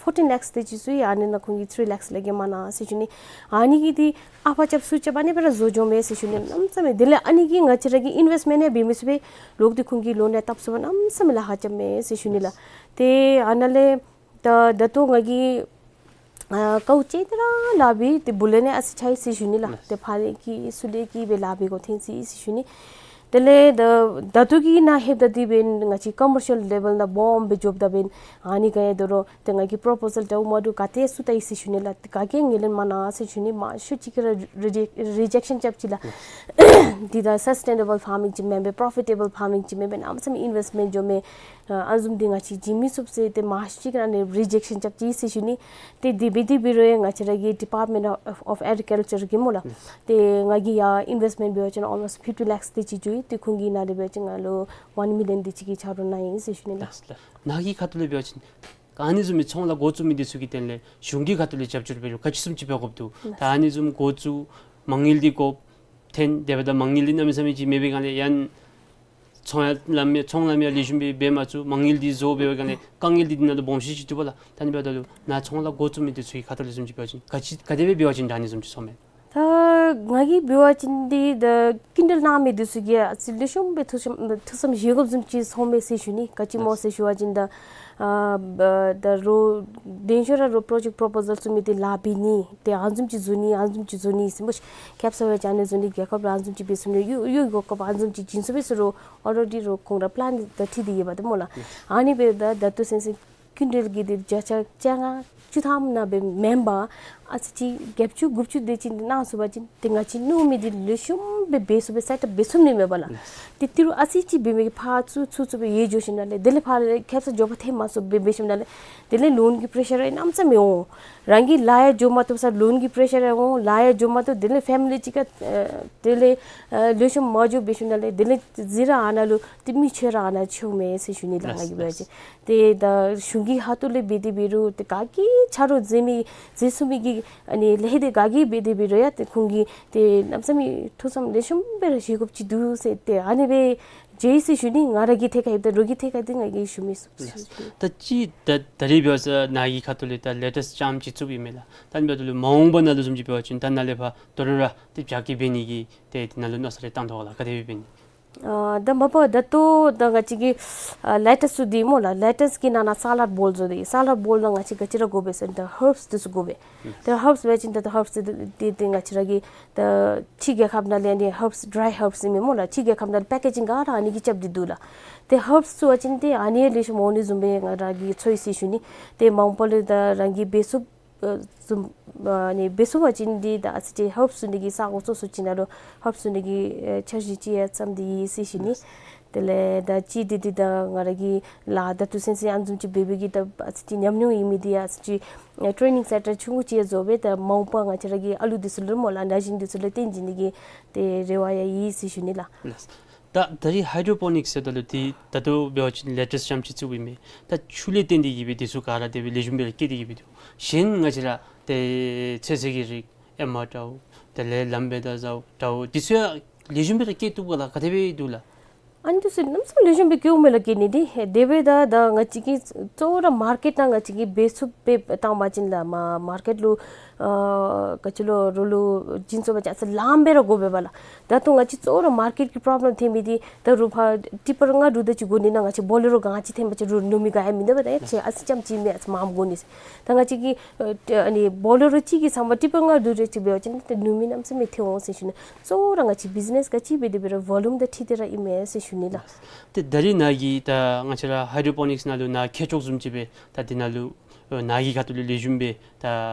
ཕོར་ཊིན་ལེཀསི་དེ་ཅིག་བཙུགས་ཡི། ཨ་ནི་ནང་ཁོང་གིས་ཐིརི་ལེཀསི་ལས་བརྒལ་མ་གནང་ཟེར་ཞུ་ནི། ཨ་ནི་གིས་འདི་ཨ་ཕར་རྐྱབ་ཚུར་རྐྱབ་ཨ་ནི་སྦེ་ར་བཟོ་འགྱོཝ་མས་ཟེར་ཞུ་ནི། གནམ་མེད་ས་མེད། དེ་ལས་ཨ་ནི་གིས་ང་བཅས་ར་གི་ཨིན་ཝེསཊ་མེནཊ་ཡང་འབད་མི་ཚུགས་པས། ལོག་སྟེ་ཁོང་གིས་ལོན་ཡང་བཏབ་ཚུགས་པར་གནམ་མེད་ས་མེད་ལཱ་ཁག་རྐྱབ་མས་ཟེར་ཞུ་ནི་ལགས། ཏེ་ཨ་ནཱ་ལས་ད་ད་ལྟོ་ང་གིས་ཨ་དཀའཝ་སྤྱད་དེ་ར་ལཱ་འབད་དེ་བུ་ལོན་ཡང་ཨ་ཙི་ཆ་ཡི་ཟེར་ཞུ་ནི་ལགས། ཏེ་ཕར་ལས་ཀྱི་ཚུར་ལས་ཀྱི་སྦེ་ལཱ་འབད་དགོཔ་ཐོན་ཅི་ཟེར་ཞུ་ནི། དེ་ལས་ད་ད་ལྟོ་གི་ནང་ལྷོདཔ་ད་འདི་འབདན་ང་བཅས་ཀོ་མར་ཤལ་ལེ་བཱལ་ནང་སྦོམ་སྦེ་འགྱོཝ་ད་འབདན་ཨ་ནི་ག་ཡང་དོ་རུང་ཏེ་ང་གིས་པྲོ་པོ་ཟལ་འདྲཝ་མ་འདྲཝ་ག་ཏེ་བཙུགས་ད་ཡི་ཟེར་ཞུ་ནི་ལགས། ཏེ་ག་གིས་ཡང་ངོས་ལེན་མ་གནང་ཟེར་ཞུ་ནི། མང་ཤོས་ཅིག་གིས་ར་རི་ཇེཀ་རི་ཇེཀ་ཤཱན་རྐྱབ་ཅི་ལགས། འདི་ད་སཱས་ཊེ་ནེ་བཱལ་ཕཱར་མིང་ཅིག་མེན་པས། པྲོ་ཕི་ཊེ་བཱལ་ཕཱར་མིང་ཅིག་མེན་པས། གནམ་མེད་ས་མེད་ཨིན་ཝེསཊ་མེནཊ་འགྱོཝ་མས། ཨ་བཟུམ་འདི་ང་བཅས་བྱིན་མི་ཚུགས་ཟེར་ཏེ་མང་ཤོས་ཅིག་གིས་ཨ་ནི་རི་ཇེཀ་ཤཱན་རྐྱབ་ཅི་ཟེར་ཞུ་ནི། ཏེ་དེ་འབད་དེ་འབད་རུང་ཡང་ང་བཅས་ར་གི་ཌི་པཱརཊ་མེནཊ་ཨོཕ་ཨོཕ་ཨེག་རི་ཀལ་ཅར་གིས་སྨོ་ལགས། ཏེ་ང་གིས་ཡར་ཨིན་ཝེསཊ་མེནཊ་འབད་བ་ཅིན་ཨོལ་མོསཊ་ཕིཕ་ཊི་ལེཀསི་དེ་ཅིག་འགྱོ་ཡི། ཏེ་ཁོང་གིས་ནཱ་ལས་འབད་བ་ཅིན་ང་ལུ་ཝན་མི་ལི་ཡོན་དེ་ཅིག་གི་ཆ་རོགས་གནང་ཡི་ཟེར་ཞུ་ནི་ལགས། ལགས་ལགས། ནཱ་གི་ཁ་ཐུག་ལས་འབད་བ་ཅིན་ཨ་ནི་བཟུམ་མའི་ཚོང་ལཱ་འགོ་བཙུགས་མི་འདི་ཚུ་གི་དོན་ལས་གཞུང་གི་ཁ་ཐུག་ལས་རྒྱབ་སྐྱོར་འབད་རུང་ག་ཅི་བཟུམ་ཅིག་འབད་དགོཔ་འདུག། ད་ཨ་ནི་བཟུམ་འགོ་བཙུགས་མ་དངུལ་འདི་དགོཔ་ཐོན། དེ་འབདཝ་ད་མ་དངུལ་འདི་གནམ་མེད་ས་མེད་ཅིག་མེད་པའི་སྒང་ལས་ཡང་ཚོང་ཡང་ལམ་ཡང་ཚོང་ལམ་ཡང་ལེགས་ཤོམ་སྦེ་འབད་མ་ཚུགས། མ་དངུལ་འདི་བཟོ་འབད་བའི་སྒང་ལས་དཀའ་ངལ་འདི་འདི་ནང་ལུ་སྦོམ་ཤོས་ཅིག་འདུག་པ་ལགས། ད་ཨ་ནི་འབདཝ་ད་ལུ་ནཱ་ཚོང་ལཱ་འགོ་བཙུགས་མི་འདི་ཚུ་གི་ཁ་ཐུག་ལས་བཟུམ་ཅིག་འབད་བ་ཅིན་ག་ཅི་ག་དེ་སྦེ་འབད་བ་ཅིན་དྲག་ནི་བཟུམ་ཅིག་ཚོར་མས། ད་ང་གིས་འབད་བ་ཅིན་འདི་ད་སྐྱིན་འགྲུལ་གནང་མི་འདི་ཚུ་གིས་ཨ་ཙི་ལེགས་ཤོམ་སྦེ་ཐུགས་བསམ་ཐུགས་བསམ་བཞེས་དགོཔ་བཟུམ་ཅིག་ཚོར་མས་ཟེར་ཞུ་ནི། ག་ཅི་སྨོ་ཟེར་ཞུ་བ་ཅིན་ད་ཨ་ད་རོགས་དེ་ཤུལ་ར་རོགས་པྲོ་ཇེཀཊ་པྲོ་པོ་ཟལ་བཙུགས་མི་འདི་ལཱ་འབད་ནི་ཏེ་ཨ་བཟུམ་ཅིག་བཟོ་ནི་ཨ་བཟུམ་ཅིག་བཟོ་ནི་ཟེར་སྨོ་ཤིག། ཁེབ་ས་སྦེ་ཅིག་ཨ་ནི་བཟོ་ནི། རྒྱལ་ཁབ་ལུ་ཨ་བཟུམ་ཅིག་འབད་ཚུགས་ནི། གཡུས་གཡུས་འགོ་ཁབ་ཨ་བཟུམ་ཅིག་བྱིན་ཚུགས་པས་ཟེར་རུང་ཨོ་རེ་ཌི་རོགས་ཁོང་ར་པི་ལཱན་ད་འཁྲིད་དེ་ཡོདཔ་འདི་སྨོ་ལགས། ཨ་ནི་འབདཝ་ད་ད་ལྟོ་ཚུན་ཚོད་སྐྱིན་འགྲུལ་གྱི་འདི་བརྒྱ་ཆ་བཅོ་ལྔ་བཅུ་ཐམ་ནང་སྦེ་མེན་པར་ཨ་ཙི་ཅིག་བརྒྱད་ཅུ་དགུ་བཅུ་དེ་ཅིག་འདི་གནང་ཚུགས་པ་ཅིན་ཏེ་ང་བཅས་ནུས་མི་འདི་ལེགས་ཤོམ་སྦེ་འབད་ཚུགས་པས། སེཊ་ཨཔ་འབད་ཚུགས་ནི་མས་པ་ལགས། ཏེ་ཏི་རུ་ཨ་ཙི་ཅིག་འབད་མི་གིས་ཕར་ཚུར་ཚུར་ཚུར་སྦེ་ཡར་འགྱོ་ཞིནམ་ལས་དེ་ལས་ཕར་ལས་ཁེབ་ས་འགྱོ་བར་ཐེ་མ་སོང་སྦེ་འབད་ཞིནམ་ལས་དེ་ལས་ལོན་གྱི་པེ་རེ་ཤར་ར་གནམ་མེད་ས་མེད་འོང་། རང་གིས་ལཱ་ཡང་འགྱོ་མ་བཏུབ་ས་ལོན་གྱི་པེ་རེ་ཤར་ར་འོང་། ལཱ་ཡང་འགྱོ་མ་བཏུབ། དེ་ལས་ཕེ་མི་ལི་ཅིག་ཁར་ཨ་དེ་ལས་ཨ་ལེགས་ཤོམ་མ་འགྱོ་འབད་ཞིནམ་ལས་དེ་ལས་གཟིགས་ར་ཨ་ནཱ་ལུ་ཏེ་མི་ཆོས་ར་ཨ་ནཱ་ཆོས་མས་ཟེར་ཞུ་ནི་ལགས། ང་གིས་འབད་བ་ཅིན་ཏེ་ད་གཞུང་གི་ཁ་ཐུག་ལས་འབད་དེ་འབད་རུང་ཏེ་ག་གིས་ཆ་རོགས་མཛད་མི་མཛད་ཚུགས་མི་གི་ཨ་ནི་ལས་སྡེ་ག་གིས་འབད་དེ་འབད་རུང་ཡང་ཏེ་ཁོང་གིས་ཏེ་གནམ་མེད་ས་མེད་ཐུགས་བསམ་ལེགས་ཤོམ་སྦེ་ར་བཞེས་དགོཔ་ཅིག་འདུག་ཟེར་ཏེ་ཨ་ནི་སྦེ་མཇལ་ཡི་ཟེར་ཞུ་ནི། ང་ར་གི་ཐད་ཁར་ཡོདཔ་ད་རོགས་ཀྱི་ཐད་ཁར་འདི་ང་གིས་ཞུ་མི་ཚུགས་ཟེར་ཞུ་ནི། ད་ཅི་ད་ད་རེས་འབད་བ་ཅིན་ནཱ་གི་ཁ་ཐུག་ལས་ད་ལེ་ཊེསི་ཊི་ལྕམ་ཅིག་བཙུགས་ཡི་མས་ལགས། ད་ཨ་ནི་འབདཝ་ད་ལུ་མ་འོངས་པ་ནང་ལུ་བཟུམ་ཅིག་འབད་བ་ཅིན་ད་ནཱ་ལས་ཕར་དོ་རུང་ར་ཏེ་རྒྱ་སྐྱེད་འབད་ནི་གི་ཏེ་དེ་ནང་ལུ་མནོ་བསམ་རེ་བཏང་དོ་ག་ལགས། ག་དེ་སྦེ་འབད་ནི། ཨ་ད་མ་པ་ད་ལྟོ་ད་ང་བཅས་ཀྱི་ཨ་ལེ་ཊེསི་ཊི་ཚུ་འདི་སྨོ་ལགས། ལེ་ཊེསི་ཊི་གི་ནང་ན་སཱ་ལཌ་བོལ་བཟོ་སྟེ། སཱ་ལཌ་བོལ་ནང་ང་བཅས་ག་ཅི་ར་དགོ་པས་ཟེར་ན་ད་ཧརབསི་འདི་ཚུ་དགོ་པས། ད་ཧརབསི་འབད་བ་ཅིན་ད་ད་ཧརབསི་འདི་འདི་འདི་ང་བཅས་ར་གི་ད་ཕྱི་རྒྱལ་ཁབ་ནང་ལས་ཨ་ནི་ཧརབསི་ཌ་རའི་ཧརབསི་ཨིན་མས་སྨོ་ལགས། ཕྱི་རྒྱལ་ཁབ་ནང་ལས་པེ་ཀེ་ཇིང་ག་ར་ཨ་ནི་གིས་རྐྱབ་སྟེ་འདུག་ལགས། ཏེ་ཧརབསི་བཙུགས་པ་ཅིན་ཏེ་ཨ་ནི་ལེགས་ཤོམ་འོང་ནི་བཟུམ་སྦེ་ང་ར་གིས་ཚོར་ཡི་ཟེར་ཞུ་ནི། ཏེ་མ་འོངས་པ་ལུ་ད་རང་གི་འབད་ཚུགསཔ་ཨ་བཟུམ་ཨ་ནི་འབད་ཚུགས་པ་ཅིན་འདི་ད་ཨ་ཙི་ཅིག་ཧརབསི་བཙུགས་ནི་གི་ས་གོ་སོ་སོ་ཅིག་ནང་ལུ་ཧརབསི་བཙུགས་ནི་གི་ཨེ་འཆར་གཞི་ཅིག་ཡང་བརྩམས་ཏེ་ཡོད་ཟེར་ཞུ་ནི། དེ་ལས་ད་ཅི་འདི་འདི་ད་ང་ར་གི་ལཱ་ད་ལྟོ་ཚུན་ཚོད་ཨ་བཟུམ་ཅིག་འབད་བའི་གི་ད་ཨ་ཙི་ཅིག་ཉམས་མྱོང་ཡོད་མི་འདི་ཨ་ཙི་ཅིག་ཨེ་ཊེ་ནིང་སེན་ཊར་ཆུང་ཀུ་ཅིག་ཡང་བཟོ་སྦེ་ད་མ་འོངས་པ་ང་བཅས་ར་གི་ཨ་ལུ་འདི་ཚུ་ལུ་སྨོ་ལགས་ན་གཞོན་འདི་ཚུ་ལུ་སྟོན་བྱིན་ནི་གི་ཏེ་རེ་བ་ཡང་ཡོད་ཟེར་ཞུ་ནི་ལགས། ལགས། ད་ད་རེས་ཧའི་ཌྲོ་པོ་ནིཀསི་ཟེརཝ་ད་ལུ་འདི་ད་ལྟོ་འབད་བ་ཅིན་ལེ་ཊེསི་ཊི་ལྕམ་ཅིག་བཙུགས་ཡི་མས། ད་ཆུ་ལས་བརྟེན་ཏེ་གི་སྦེ་འདི་ཚུ་ག་ར་དེ་སྦེ་ལེགས་ཤོམ་སྦེ་ར་སྐྱེ་སྟེ་གི་སྦེ་འདུག། གཞན་ང་བཅས་ར་ཏེ་ཚོད་བསྲེ་གི་རིགས་ཨེ་མ་འདྲཝ་དེ་ལས་ལམ་བེ་ད་ཟཝ་འདྲཝ་འདི་ཚུ་ཡང་ལེགས་ཤོམ་སྦེ་ར་སྐྱེ་བཏུབ་ག་ལགས། ག་དེ་སྦེ་འདུག་ལགས། ཨ་ནི་འདི་ཚུ་གནམ་མེད་ས་མེད་ལེགས་ཤོམ་སྦེ་སྐྱེཝ་མས་ལགས་སྐྱེ་ནི་འདི། དེ་སྦེ་ད་ད་ང་བཅས་ཀྱིས་གཙོ་བོ་ར་མར་ཀེཊ་ནང་ང་བཅས་ཀྱིས་འབད་ཚུགསཔ་སྦེ་བཏང་བ་ཅིན་ལགས་མ་མར་ཀེཊ་ལུ་ཨ་ག་ཅི་ལོ་རོགས་ལུ་བྱིན་ཚུགས་པ་ཅིན་ཨ་ཙི་ལངམ་སྦེ་ར་དགོ་པས་པ་ལགས། ད་ལྟོ་ང་བཅས་གཙོ་བོ་ར་མར་ཀེཊ་ཀྱི་པོརོབ་ལེམ་ཐོན་མི་འདི་ད་རོགས་ཕར་ཊི་པར་ལྔ་དྲུག་དེ་ཅིག་དགོ་ནི་ནང་ང་བཅས་བོ་ལེ་རོ་གང་ཅིག་ཐོན་པ་ཅིན་རོགས་ནུབ་མི་ག་ཡང་མིན་འདུག་པ། ད་ཡ་ཁྱེད་ཨ་ཙི་ཙམ་ཅིག་མེན་ཨ་ཙི་མངམ་དགོ་ནི་ཟེར། ད་ང་བཅས་ཀྱིས་ཨ་ཨ་ནི་བོ་ལེ་རོ་གཅིག་གི་ཚབ་མ་ཊི་པར་ལྔ་དྲུག་དེ་ཅིག་འབད་བ་ཅིན་ད་ནུབ་མི་གནམ་མེད་ས་མེད་ཐོན་འོང་ཟེར་ཞུ་ནི། གཙོ་བོ་ར་ང་བཅས་བིཛི་ནེསི་ག་ཅི་འབད་དེ་འབད་རུང་བོ་ལུམ་དང་འཁྲིལ་ཏེ་ར་ཨིན་མས་ཟེར་ཞུ་ནི་ལགས། ཏེ་ད་རེས་ནཱ་གི་ད་ང་བཅས་ར་ཧའི་ཌྲོ་པོ་ནིཀསི་ནང་ལུ་ནཱ་མཁས་མཆོག་བཟུམ་ཅིག་སྦེ་ད་འདི་ནང་ལུ་ཨ་ནཱ་གི་ཁ་ཐུག་ལས་ལེགས་ཤོམ་སྦེ་ད་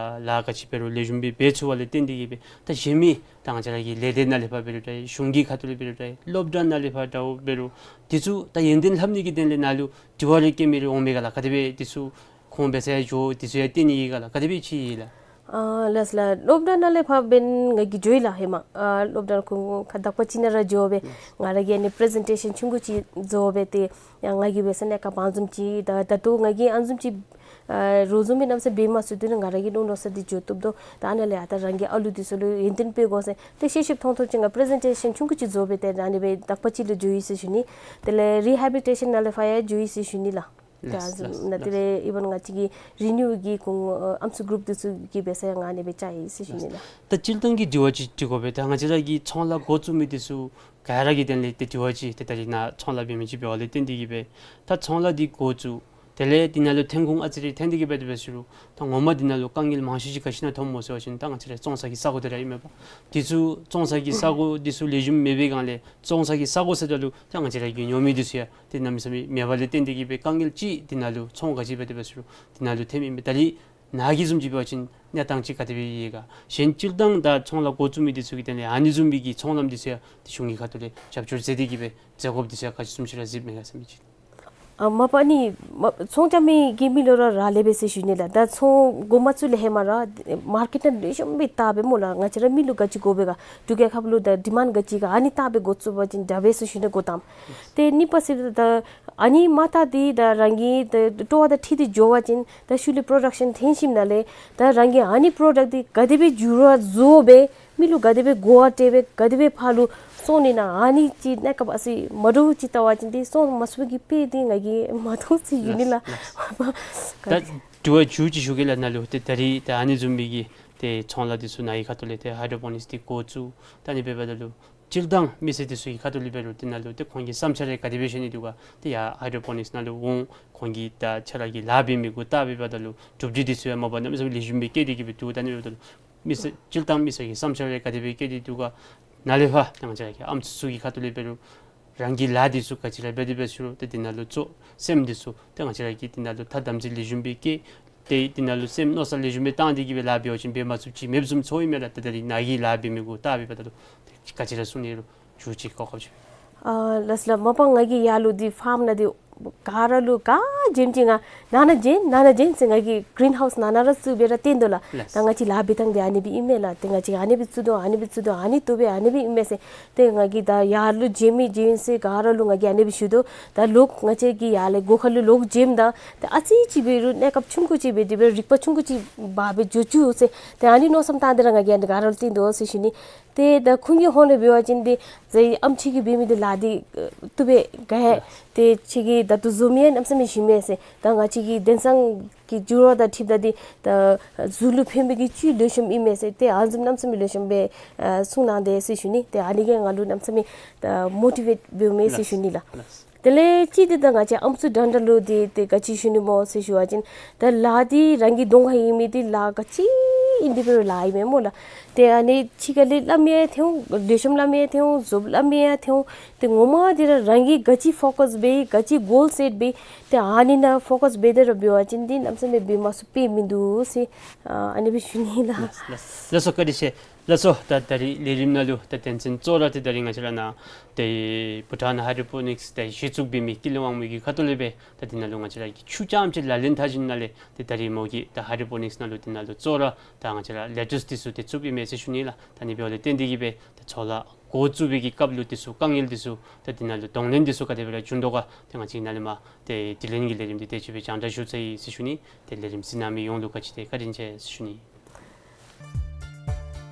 ལཱ་ག་ཅི་འབད་རུང་ལེགས་ཤོམ་སྦེ་འབད་ཚུགས་པ་ལས་བརྟེན་ཏེ་གི་སྦེ་ད་གཞན་མི་ད་ང་བཅས་ར་གི་ལས་སྡེ་ནང་ལས་ཕར་འབད་རུང་འདྲ་གཞུང་གི་ཁ་ཐུག་ལས་འབད་རུང་འདྲ་སློབ་གྲྭ་ནང་ལས་ཕར་འདྲཝ་འབད་རུང་འདི་ཚུ་ད་ཡོན་ཏན་ལྷབ་ནི་གི་དོན་ལས་ནཱ་ལུ་དྲི་བ་རེ་བཀོད་མི་རེ་འོང་མས་ག་ལགས། ག་དེ་སྦེ་འདི་ཚུ་ཁོང་འབད་ས་ཡང་འགྱོ་འདི་ཚུ་ཡང་བརྟེན་ནི་ཨིན་ག་ལགས། ག་དེ་སྦེ་ཅིག་ཨིན་ལགས། ཨ་ལགས་ལགས། སློབ་གྲྭ་ནང་ལས་ཕར་འབདན་ང་གིས་འགྱོ་ཡི་ལགས་ཧེ་མ། ཨ་སློབ་གྲྭ་ཁོང་ཁ་དག་པ་ཅིག་ནང་ར་འགྱོ་སྦེ་ང་ར་གིས་ཨ་ནི་པི་རི་ཟེན་ཊེ་ཤཱན་ཆུང་ཀུ་ཅིག་བཟོ་སྦེ་ཏེ་ཡང་ང་གིས་འབད་ས་གནས་སྐབས་ཨ་ནི་བཟུམ་ཅིག་ད་ད་ལྟོ་ང་གིས་ཨ་ནི་བཟུམ་ཅིག་ཨ་རོགས་བཟུམ་སྦེ་གནམ་མེད་ས་མེད་འབད་མ་ཚུགས། དེ་ནི་ང་ར་གིས་མནོ་མནོ་ས་འདི་འགྱོ་བཏུབ་དོ། ད་ཨ་ནཱ་ལས་ཨ་ད་རང་གི་ཨ་ལུ་འདི་ཚུ་ལུ་ཡོན་ཏན་སྤེལ་དགོ་ཟེར་ཏེ་ཤེས་ཤེསཔ་མཐོང་མཐོངམ་ཅིག་ང་པི་རི་ཟེན་ཊེ་ཤཱན་ཆུང་ཀུ་ཅིག་བཟོ་སྦེ་ཏེ་ཨ་ནི་སྦེ་དག་པ་ཅིག་ལུ་འགྱོ་ཡི་ཟེར་ཞུ་ནི། དེ་ལས་རི་ཧེ་བི་ལི་ཊེ་ཤཱན་ནང་ལས་ཕར་ཡང་འགྱོ་ཡི་ཟེར་ཞུ་ནི་ལགས། ལགས་ལགས་ད་ལགས། དེ་ལས་ཨི་ཝན་ང་བཅས་ཀྱི་རི་ནིའུ་གི་ཁོང་ཨམ་སྲུ་གུ་རུབ་འདི་ཚུ་གིས་འབད་ས་ཡང་ང་ཨ་ནི་སྦེ་བཅར་ཡི་ཟེར་ཞུ་ནི་ལགས། ད་སྤྱིར་བཏང་གི་དྲི་བ་ཅིག་དྲི་དགོ་པས། ད་ང་བཅས་ར་གི་ཚོང་ལཱ་འགོ་བཙུགས་མི་འདི་ཚུ་ག་ར་གི་དོན་ལས་ཏེ་དྲི་བ་ཅིག་ཏེ་ད་རིས་ནཱ་ཚོང་ལཱ་འབད་མི་ཅིག་འབདཝ་ལས་བརྟེན་ཏེ་གིས་སྦེ་ད་ཚོང་ལཱ་འདི་འགོ་བཙུགས། དེ་ལས་འདི་ནང་ལུ་ཐོན་ཁུངས་ཨ་ཙི་རེ་ཐོན་ཏེ་གིས་སྦེ་དེ་སྦེ་ཞུ་རུང་ད་ངོ་མ་འདི་ནང་ལུ་དཀའ་ངལ་མང་ཤོས་ཅིག་ག་ཅི་ནང་ཐོནམ་སྨོ་ཟེར་བ་ཅིན་ད་ང་བཅས་ར་བཙོང་ས་གི་ས་སྒོ་དེ་ར་ཨིན་མས་པ། དེ་ཚུ་བཙོང་ས་གི་ས་སྒོ་འདི་ཚུ་ལེགས་ཤོམ་མེད་པའི་སྒང་ལས་བཙོང་ས་གི་ས་སྒོ་ཟེརཝ་ད་ལུ་ད་ང་བཅས་ར་གི་ཉོ་མི་འདི་ཚུ་ཡང་ཏེ་གནམ་མེད་ས་མེད་མེད་པ་ལས་བརྟེན་ཏེ་གིས་སྦེ་དཀའ་ངལ་ཅིག་འདི་ནང་ལུ་ཚོང་ག་ཅི་སྦེ་དེ་སྦེ་ཞུ་རུང་འདི་ནང་ལུ་ཐོནམ་ཨིན་པས། ད་རིས་ནཱ་གི་བཟུམ་ཅིག་འབད་བ་ཅིན་གནས་སྟངས་ཅིག་ག་དེ་སྦེ་ཡོད་ག། གཞན་སྤྱིར་བཏང་ད་ཚོང་ལཱ་འགོ་བཙུགས་མི་འདི་ཚུ་གི་དོན་ལས་ཨ་ནི་བཟུམ་མའི་གི་ཚོང་ལམ་འདི་ཚུ་ཡང་ཏེ་གཞུང་གི་ཁ་ཐུག་ལས་རྒྱབ་སྐྱོར་མཛད་དེ་གིས་སྦེ་མཛད་དགོཔ་འདི་ཚུ་ཡང་ག་ཅི་བཟུམ་ཅིག་ར་གཟིགསཔ་མས་ག་ཟེར་མི་ཅིག། ཨ་མ་པ་ནི་མ་ཚོང་རྐྱབ་མི་གི་མི་ལུ་ར་རག་ལས་པས་ཟེར་ཞུ་ནི་ལགས། ད་ཚོང་འགོ་མ་བཙུགས་ལས་ཧེ་མ་ར་མར་ཀེཊ་ནང་ལེགས་ཤོམ་སྦེ་བལྟ་སྦེ་སྨོ་ལགས། ང་བཅས་ར་མི་ལུ་ག་ཅི་དགོ་པས་ག། འབྲུག་རྒྱལ་ཁབ་ལུ་ད་ཌི་མཱནཌ་ག་ཅི་ག་ཨ་ནི་བལྟ་སྦེ་འགོ་བཙུགས་པ་ཅིན་དྲག་པས་ཟེར་ཞུ་ནི། འགོ་དང་ཏེ་གཉིས་པ་ཟེར་ད་ཨ་ནི་མ་བལྟ་སྟེ་ད་རང་གི་ད་སྤྲོ་བ་དང་འཁྲིལ་ཏེ་འགྱོ་བ་ཅིན་ད་ཤུལ་ལས་པྲོ་ཌག་ཤཱན་ཐོན་ཞིནམ་ལས་ད་རང་གིས་ཨ་ནི་པྲོ་ཌག་འདི་ག་དེ་སྦེ་འགྱུར་བ་བཟོ་སྦེ་མི་ལུ་ག་དེ་སྦེ་གོ་བ་སྤྲོད་སྦེ་ག་དེ་སྦེ་ཕར་ལུ་སོང་ནི་ན་ཨ་ནི་ཅིག་གནས་སྐབས་ཨ་ཙི་མ་འདྲཝ་ཅིག་བལྟ་བ་ཅིན་ཏེ་སོང་མ་ཚུགས་པའི་གི་དཔེ་འདི་ང་གིས་མ་མཐོང་ཟེར་ཞུ་ནི་ལགས། ལགས་ལགས། ད་དྲི་བ་མཇུག་ཅིག་ཞུ་གེ་ལགས། ནཱ་ལུ་ཏེ་ད་རིས་ད་ཨ་ནི་བཟུམ་མའི་གི་ཏེ་ཚོང་ལཱ་འདི་ཚུ་ནཱ་གི་ཁ་ཐུག་ལས་ཏེ་ཧའི་ཌོ་པོ་ནིགསི་འདི་འགོ་བཙུགས་ད་ནི་འབདཝ་ད་ལུ་སྤྱིར་བཏང་མི་སེར་འདི་ཚུ་གི་ཁ་ཐུག་ལས་འབད་རུང་འདི་ནང་ལུ་ཏེ་ཁོང་གི་བསམ་འཆར་རེ་ག་དེ་སྦེ་བཤད་ནི་འདུག་ག། ཏེ་ཡར་ཧའི་ཌོ་པོ་ནིགསི་ནང་ལུ་འོང་ཁོང་གིས་ད་ཁྱོད་ར་གིས་ལཱ་འབད་མི་གུ་བལྟ་འབདཝ་ད་ལུ་གྲུབ་འབྲས་འདི་ཚུ་ཡང་མ་པ་གནམ་མེད་ས་མེད་ལེགས་ཤོམ་སྦེ་བསྐྱེད་དེ་གིས་སྦེ་འདུག། ད་ནི་འབདཝ་ད་ལུ་མི་སེར་སྤྱིར་བཏང་མི་སེར་གྱི་བསམ་འཆར་རེ་ག་དེ་སྦེ་བསྐྱེད་དེ་འདུག་ག། ནཱ་ལས་ཕར་ད་ང་བཅས་ར་གི་ཨམ་སྲུ་ཚུ་གི་ཁ་ཐུག་ལས་འབད་རུང་རང་གི་ལཱ་འདི་ཚུ་ག་ཅི་ར་འབད་དེ་འབད་ཞུ་རུང་ཏེ་འདི་ནང་ལུ་གཙོ་སེམས་འདི་ཚུ་ཏེ་ང་བཅས་ར་གིས་འདི་ནང་ལུ་ཐ་དམ་ཚིག་ལེགས་ཤོམ་སྦེ་བསྐྱེད་དེ་འདི་ནང་ལུ་སེམས་མནོ་བསམ་ལེགས་ཤོམ་སྦེ་བཏང་སྟེ་གིས་སྦེ་ལཱ་འབད་བ་ཅིན་འབད་མ་ཚུགསཔ་ཅིག་མེདཔ་བཟུམ་ཚོར་ཨིན་མས་ལགས། ད་ད་རིས་ནཱ་གི་ལཱ་འབད་མི་གུ་བལྟ་འབདཝ་ད་ལུ་ཏེ་ག་ཅི་ར་གསུང་ནི་རུང་མཇུག་ཅིག་གོ་སྐབས་ཅིག། ཨ་ལགས་ལགས། མ་པ་ང་གིས་ཡར་ལུ་འདི་ཕཱརམ་ནང་འདི་ག་ར་ལུ་ག་བྱོནམ་ཅིག་ང་ནང་ན་བྱོན་ནང་ན་བྱོན་ཟེར་ང་གིས་གི་རིན་ཧའུསི་ནང་ན་ར་བཙུགས་སྦེ་ར་སྟོན་དོ་ལགས། ལགས། ད་ང་བཅས་ལཱ་འབད་ཐངས་འདི་ཨ་ནི་སྦེ་ཨིན་མས་ལགས། ཏེ་ང་བཅས་ཨ་ནི་སྦེ་བཙུགས་དོ་ཨ་ནི་སྦེ་བཙུགས་དོ་ཨ་ནི་བཏུབ་པས་ཨ་ནི་སྦེ་ཨིན་མས་ཟེར། ཏེ་ང་གིས་ད་ཡར་ལུ་བྱོན་མི་བྱོན་ཟེར་ག་ར་ལུ་ང་གིས་ཨ་ནི་སྦེ་ཞུ་དོ། ད་ལོག་ང་བཅས་ཀྱི་ཡར་ལས་སྒོ་ཁ་ལུ་ལོག་བྱོནམ་ད་ཏེ་ཨ་ཙི་ཅིག་འབད་རུང་གནས་སྐབས་ཆུང་ཀུ་ཅིག་འབད་དེ་སྦེ་རིག་པ་ཆུང་ཀུ་ཅིག་འབག་སྦེ་འགྱོ་བཅུག་ཟེར་ཏེ་ཨ་ནི་མནོ་བསམ་བཏང་སྟེ་ར་ང་གིས་ཨ་ནི་ག་ར་ལུ་སྟོན་དོ་ཟེར་ཞུ་ནི། ཏེ་ད་ཁོང་གི་ཧོངས་ལས་འབད་བ་ཅིན་ཏེ་ཟེར་ཨམ་ཁྱོད་ཀྱིས་འབད་མི་འདི་ལཱ་འདི་བཏུབ་པས་ག། ཏེ་ཁྱོད་ཀྱིས་ད་ལྟོ་བཟོ་མི་ཡང་གནམ་མེད་ས་མེད་ཞིམ་མས་ཟེར། ད་ང་བཅས་ཀྱི་དེང་སང་གི་འགྱུར་བ་དང་འཁྲིལཝ་ད་འདི་ད་གཟུགས་ལུ་ཕན་པའི་གི་བཅུད་ལེགས་ཤོམ་ཨིན་མས་ཟེར་ཏེ་ཨ་ནི་བཟུམ་གནམ་མེད་ས་མེད་ལེགས་ཤོམ་སྦེ་ཨ་གསུངས་གནང་དེས་ཟེར་ཞུ་ནི། ཏེ་ཨ་ནི་གིས་ང་ལུ་གནམ་མེད་ས་མེད་ད་མོ་ཊི་ཝེཊ་འབདཝ་མས་ཟེར་ཞུ་ནི་ལགས། དེ་ལས་གཅིག་འདི་ད་ང་བཅས་ཨམ་སྲུ་འདྲན་འདྲ་ལུ་འདི་ཏེ་ག་ཅི་ཞུ་ནི་སྨོ་ཟེར་ཞུ་བ་ཅིན་ད་ལཱ་འདི་རང་གི་གདོང་ཁར་ཡོད་མི་འདི་ལཱ་ག་ཅི་ཨིན་འདི་འབད་རུང་ལཱ་ཨིན་མས་སྨོ་ལགས། ཏེ་ཨ་ནི་ཕྱི་ཁ་ལས་སླབ་མི་ཡང་ཐོན་འོང་ལེགས་ཤོམ་སླབ་མི་ཡང་ཐོན་འོང་བཟོ་སླབ་མི་ཡང་ཐོན་འོང་། ཏེ་ངོ་མ་འདི་ར་རང་གིས་ག་ཅི་ཕོ་ཀཱས་འབད་ག་ཅི་གོལ་སེཊ་འབད་ཏེ་ཨ་ནི་ནང་ཕོ་ཀཱས་འབད་དེ་ར་འབད་བ་ཅིན་འདི་གནམ་མེད་ས་མེད་འབད་མ་ཚུགས་པའི་མིན་འདུག་ཟེར་ཨ་ནི་སྦེ་ཞུ་ནི་ལགས། ལགས་སོ་བཀའ་དྲིན་ཆེ། ལགས་སོ། ད་ད་རིས་ལས་རིམ་ནང་ལུ་ད་དོན་ཚན་གཙོ་བོ་ར་ཏེ་ད་རིས་ང་བཅས་ར་ནཱ་ཏེ་བྷུ་ཊཱན་ཧའི་ཌོ་པོ་ནིགསི་ཏེ་གཞི་བཙུགས་འབད་མི་ཀུན་ལེགས་དབང་མོ་གི་ཁ་ཐུག་ལས་སྦེ་ད་འདི་ནང་ལུ་ང་བཅས་ར་གིས་ཆུ་རྐྱངམ་ཅིག་ལག་ལེན་འཐབ་ཞིནམ་ལས་ཏེ་ད་རིས་མོ་གིས་ད་ཧའི་ཌོ་པོ་ནིགསི་ནང་ལུ་འདི་ནང་ལུ་གཙོ་བོ་ར་ད་ང་བཅས་ར་ལེ་ཊུསི་འདི་ཚུ་ཏེ་བཙུགསཔ་ཨིན་མས་ཟེར་ཞུ་ནི་ལགས། ད་ཨ་ནི་འབདཝ་ལས་བརྟེན་ཏེ་གིས་སྦེ་ད་ཚོང་ལཱ་འགོ་བཙུགས་པའི་གི་སྐབས་ལུ་འདི་ཚུ་དཀའ་ངལ་འདི་ཚུ་ད་འདི་ནང་ལུ་གདོང་ལེན་འདི་ཚུ་ག་དེ་སྦེ་ར་བྱུང་དོ་ག། ཏེ་ང་བཅས་ནཱ་ལས་མར་ཏེ་དྲི་ལན་གྱི་ལས་རིམ་འདི་དེ་ཅིག་སྦེ་རྒྱང་བསྒྲགས་ཞུ་ཚར་ཡི་ཟེར་ཞུ་ནི། ཏེ་ལས་རིམ་གཟིགས་གནང་མི་ཡོངས་ལུ་བཀའ་དྲིན་ཆེ་བཀའ་དྲིན་ཆེ་ཟེར་ཞུ་ནི།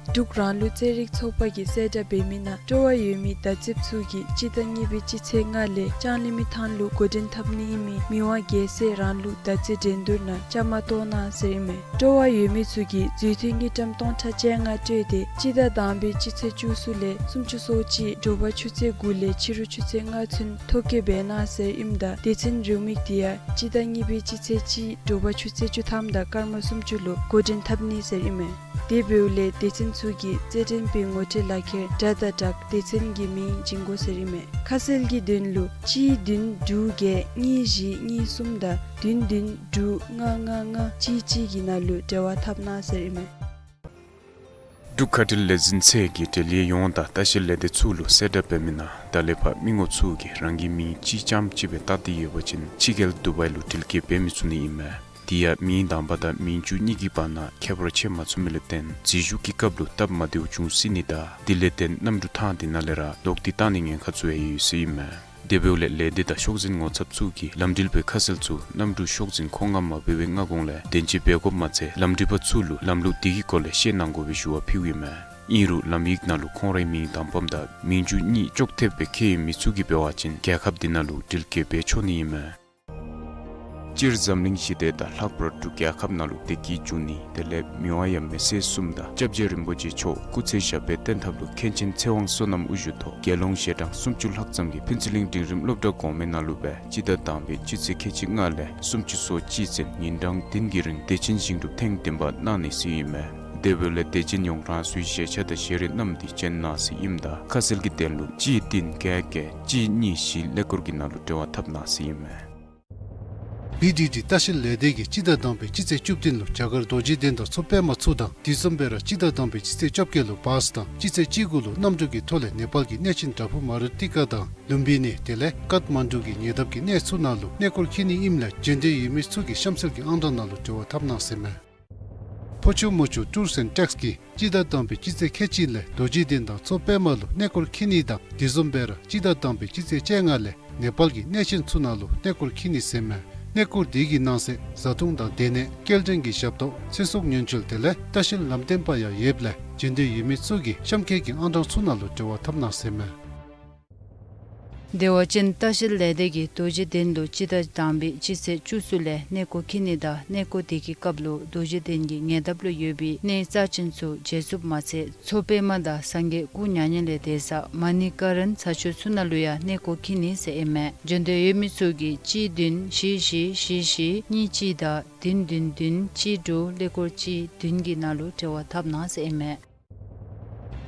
འབྲུག་རང་ལུགས་རྩེད་རིགས་ཚོགས་པ་གིས་གསལ་བསྒྲགས་འབད་མི་ནང་སྤྲོ་བ་ཡོད་མི་བརྡ་རྩིསཔ་ཚུ་གིས་སྤྱི་ཟླ་གཉིས་པའི་སྤྱི་ཚེས་ལྔ་ལས་ལྕང་གླིང་མི་ཐང་ལུ་འགོ་འདྲེན་འཐབ་ནི་ཨིན་མི་མི་དབང་རྒྱལ་སྲས་རང་ལུགས་བརྡ་རྩིས་འགྲན་བསྡུར་ནང་བཅའ་མར་གཏོགས་གནང་ཟེར་ཨིན་མས། སྤྲོ་བ་ཡོད་མི་ཚུ་གིས་མཛུབ་ཐེལ་དངུལ་ཀྲམ་སྟོང་ཕྲག་བཅོ་ལྔ་སྤྲོད་དེ་སྤྱི་ཟླ་དང་པའི་སྤྱི་ཚེས་བཅུ་གསུམ་ལས་སུམ་ཅུ་སོ་གཅིག་དྲོ་པ་ཆུ་ཚོད་དགུ་ལས་ཕྱི་རུ་ཆུ་ཚོད་ལྔ་ཚུན་ཐོ་བཀོད་འབད་གནང་ཟེར་ཨིནམ་ད་སྡེ་ཚན་རེའུ་མིག་འདི་ཡང་སྤྱི་ཟླ་གཉིས་པའི་སྤྱི་ཚེས་གཅིག་དྲོ་པ་ཆུ་ཚོད་བཅུ་ཐམ་དང་སྐར་མ་སུམ་ཅུ་ལུ་འགོ་འདྲེན་འཐབ་ནི་ཟེར་ཨིན་མས། དེ་འབདཝ་ལས་སྡེ་ཚན་ཚུ་གིས་རྩེད་འགྲན་པའི་ངོ་སྤྲོད་ལག་ཁྱེར་དྲ་དང་སྦྲགས་སྡེ་ཚན་གྱི་མིང་བྱིན་དགོ་ཟེར་ཨིན་མས། ཁ་གསལ་གྱི་དོན་ལུ་གཅིག་བདུན་དྲུག་བརྒྱད་གཉིས་བཞི་གཉིས་གསུམ་དང་བདུན་བདུན་དྲུག་ལྔ་ལྔ་ལྔ་གཅིག་གཅིག་གི་ནང་ལུ་འབྲེལ་བ་འཐབ་གནང་ཟེར་ཨིན་མས། འབྲུག་ཁ་བྲལ་ལས་འཛིན་ཚད་ཀྱིས་འབྲེལ་ཡོད་ཡོངས་དང་ལྟ་བཤལ་ལས་སྡེ་ཚུ་ལུ་གསལ་བསྒྲགས་འབད་མི་ནང་ད་ལས་ཕར་མི་ངོམ་ཚུ་གིས་རང་གི་མིང་གཅིག་རྐྱངམ་ཅིག་སྦེ་བཏགས་ཏེ་ཡོད་པ་ཅིན་ཕྱི་རྒྱལ་དུ་བའི་ལུ་འགྲུལ་སྐྱེལ་འབད་མི་ཚུགས་ནི་ཨིན་མས། དེ་ཡང་མིང་དང་པ་དང་མིང་བཅུ་གཉིས་ཀྱི་བར་ན་ཁྱད་པར་ཕྱེ་མ་ཚུགས་མི་ལུ་བརྟེན་རྫས་ཤུགས་ཀྱི་སྐབས་ལུ་སྟབས་མ་བདེཝ་འབྱུང་སྲིད་ནི་དང་དེ་ལས་བརྟེན་གནམ་གྲུ་ཐང་དེ་ནང་ལས་ར་ལོག་སྟེ་བཏང་ནི་ཉེན་ཁ་ཚུ་ཡང་ཡོད་ཟེར་ཨིན་མས། དེ་འབདཝ་ལས་ལས་སྡེ་དང་ཤོག་འཛིན་ངོ་ཚབ་ཚུ་གིས་ལམ་འགྲུལ་པའི་ཁ་གསལ་ཚུ་གནམ་གྲུ་ཤོག་འཛིན་ཁོང་ང་མ་འབོ་བའི་སྔ་གོང་ལས་བདེན་དཔྱད་འབད་དགོཔ་མ་ཚད་ལམ་འགྲུལ་པ་ཚུ་ལུ་ལམ་ལུགས་དེ་གི་སྐོར་ལས་ཤེས་གནང་དགོ་པའི་ཞུ་བ་ཕུལཝ་ཨིན་མས། ཨིན་རུང་ལམ་ཡིག་ནང་ལུ་ཁོང་རའི་མིང་དང་པམ་དང་མིང་བཅུ་གཉིས་ཅོག་འཐདཔ་སྦེ་ཁྱད་ཡོད་མི་ཚུ་གིས་འབད་བ་ཅིན་རྒྱལ་ཁབ་དེ་ནང་ལུ་འགྲུལ་སྐྱེལ་འབད་ཆོག་ནི་ཨིན་མས། སྤྱིར་འཛམ་གླིང་ཞི་བདེ་དང་ལྷག་པར་འབྲུག་རྒྱལ་ཁབ་ནང་ལུ་བདེ་སྐྱིད་འབྱུང་ནི་དེ་ལས་མི་དབང་ཡབ་མེས་སྲས་གསུམ་དང་སྐྱབས་རྗེ་རིན་པོ་ཆེ་མཆོག་སྐུ་ཚེ་ཞབས་པད་བརྟན་ཐབས་ལུ་མཁན་ཆེན་ཚེ་དབང་བསོད་ནམས་དབུ་བཞུགས་ཐོག་དགེ་སློང་ཞལ་གྲངས་སུམ་ཅུ་ལྷག་ཙམ་གྱིས་ཕུན་ཚོགས་གླིང་འབྲིང་རིམ་སློབ་གྲྭ་གོང་མའི་ནང་ལུ་སྦེ་སྤྱི་ཟླ་དང་པའི་སྤྱི་ཚེས་ཁལ་གཅིག་ལྔ་ལས་སུམ་ཅུ་སོ་གཅིག་ཚུན་ཉིན་གྲངས་བདུན་གྱི་རིང་བདེ་ཆེན་ཞིང་སྒྲུབ་ཐེངས་བདུན་པ་གནང་ནི་ཟེར་ཨིན་མས། དེ་འབདཝ་ལས་བདེ་ཆེན་ཡོངས་རང་སོའི་ཞལ་ཆས་དང་ཞལ་རས་བསྣམས་ཏེ་བྱོན་གནང་ཟེར་ཨིནམ་ད་ཁ་གསལ་གྱི་དོན་ལུ་གཅིག་བདུན་བརྒྱད་བརྒྱད་གཅིག་གཉིས་བཞི་ཀླད་ཀོར་གྱི་ནང་ལུ་འབྲེལ་བ་འཐབ་གནང་ཟེར་ཨིན་མས། བི་ཌི་ཌི་ལྟ་བཤལ་ལས་སྡེ་གིས་སྤྱི་ཟླ་དང་པའི་སྤྱི་ཚེས་བཅུ་བདུན་ལུ་རྒྱ་གར་རྡོ་རྗེ་གདན་དང་མཚོ་པདྨ་ཚུ་དང་དེ་བཟུམ་སྦེ་ར་སྤྱི་ཟླ་དང་པའི་སྤྱི་ཚེས་བཅོ་བརྒྱད་ལུ་བཱས་དང་སྤྱི་ཚེས་བཅུ་དགུ་ལུ་གནམ་གྲུ་གི་ཐོག་ལས་ནེ་པཱལ་གྱི་གནས་ཆེན་བྲག་ཕུག་མ་རུ་ཏི་ཀ་དང་ལུམ་བི་ནི་དེ་ལས་ཀཏ་མན་ཌུ་གི་ཉེ་འདབས་ཀྱི་གནས་ཚུ་ནང་ལུ་གནས་སྐོར་འཁྱིད་ནི་ཨིནམ་ལས་བྱོན་འདོད་ཡོད་མི་ཚུ་གིས་གཤམ་གསལ་གྱི་ཨང་གྲངས་ནང་ལུ་འབྲེལ་བ་འཐབ་གནང་ཟེར་མས། ཕོ་ཆུ་མོ་ཆུ་ཊུརསི་ཨེནཌ་ཊེགསི་གིས་སྤྱི་ཟླ་དང་པའི་སྤྱི་ཚེས་ཁལ་གཅིག་ལས་རྡོ་རྗེ་གདན་དང་མཚོ་པདྨ་ལུ་གནས་སྐོར་འཁྱིད་ནི་དང་དེ་བཟུམ་སྦེ་ར་སྤྱི་ཟླ་དང་པའི་སྤྱི་ཚེས་བཅོ་ལྔ་ལས་ནེ་པཱལ་གྱི་གནས་ཆེན་ཚུ་ནང་ལུ་གནས་སྐོར་འཁྱིད་ནི་ཟེར་མས། གནས་སྐོར་དེ་གི་ནང་གསེས་བཟའ་འཐུང་དང་སྡོད་གནས་སྐྱེལ་འདྲེན་གྱི་ཞབས་ཏོག་ཚེ་སྲོག་ཉེན་བཅོལ་དེ་ལས་ལྟ་བཤལ་ལམ་སྟོན་པ་ཡང་ཡོདཔ་ལས་བྱོན་འདོད་ཡོད་མི་ཚུ་གིས་གཤམ་འཁོད་ཀྱི་ཨང་གྲངས་ཚུ་ནང་ལུ་འབྲེལ་བ་འཐབ་གནང་ཟེར་མས། བདེ་བ་ཅན་ལྟ་བཤལ་ལས་སྡེ་གིས་རྡོ་རྗེ་གདན་ལུ་སྤྱི་ཟླ་དང་པའི་སྤྱི་ཚེས་བཅུ་གསུམ་ལས་གནས་སྐོར་འཁྱིད་ནི་དང་གནས་སྐོར་དེ་གི་སྐབས་ལུ་རྡོ་རྗེ་གདན་གྱི་ཉེ་འདབས་ལུ་ཡོད་པའི་གནས་རྩ་ཆེན་ཚུ་མཇལ་ཚུགསཔ་མ་ཚད་མཚོ་པདྨ་དང་སངས་རྒྱས་སྐུ་མྱ་ངན་ལས་འདས་ས་མ་ཎི་ཀ་རན་ས་ཆ་ཚུ་ནང་ལུ་ཡང་གནས་སྐོར་འཁྱིད་ནི་ཟེར་ཨིན་མས། བྱོན་འདོད་ཡོད་མི་ཚུ་གིས་གཅིག་བདུན་བཞི་བཞི་བཞི་བཞི་གཉིས་གཅིག་དང་བདུན་བདུན་བདུན་གཅིག་དྲུག་ཀླད་ཀོར་གཅིག་བདུན་གྱི་ནང་ལུ་འབྲེལ་བ་འཐབ་གནང་ཟེར་ཨིན་མས།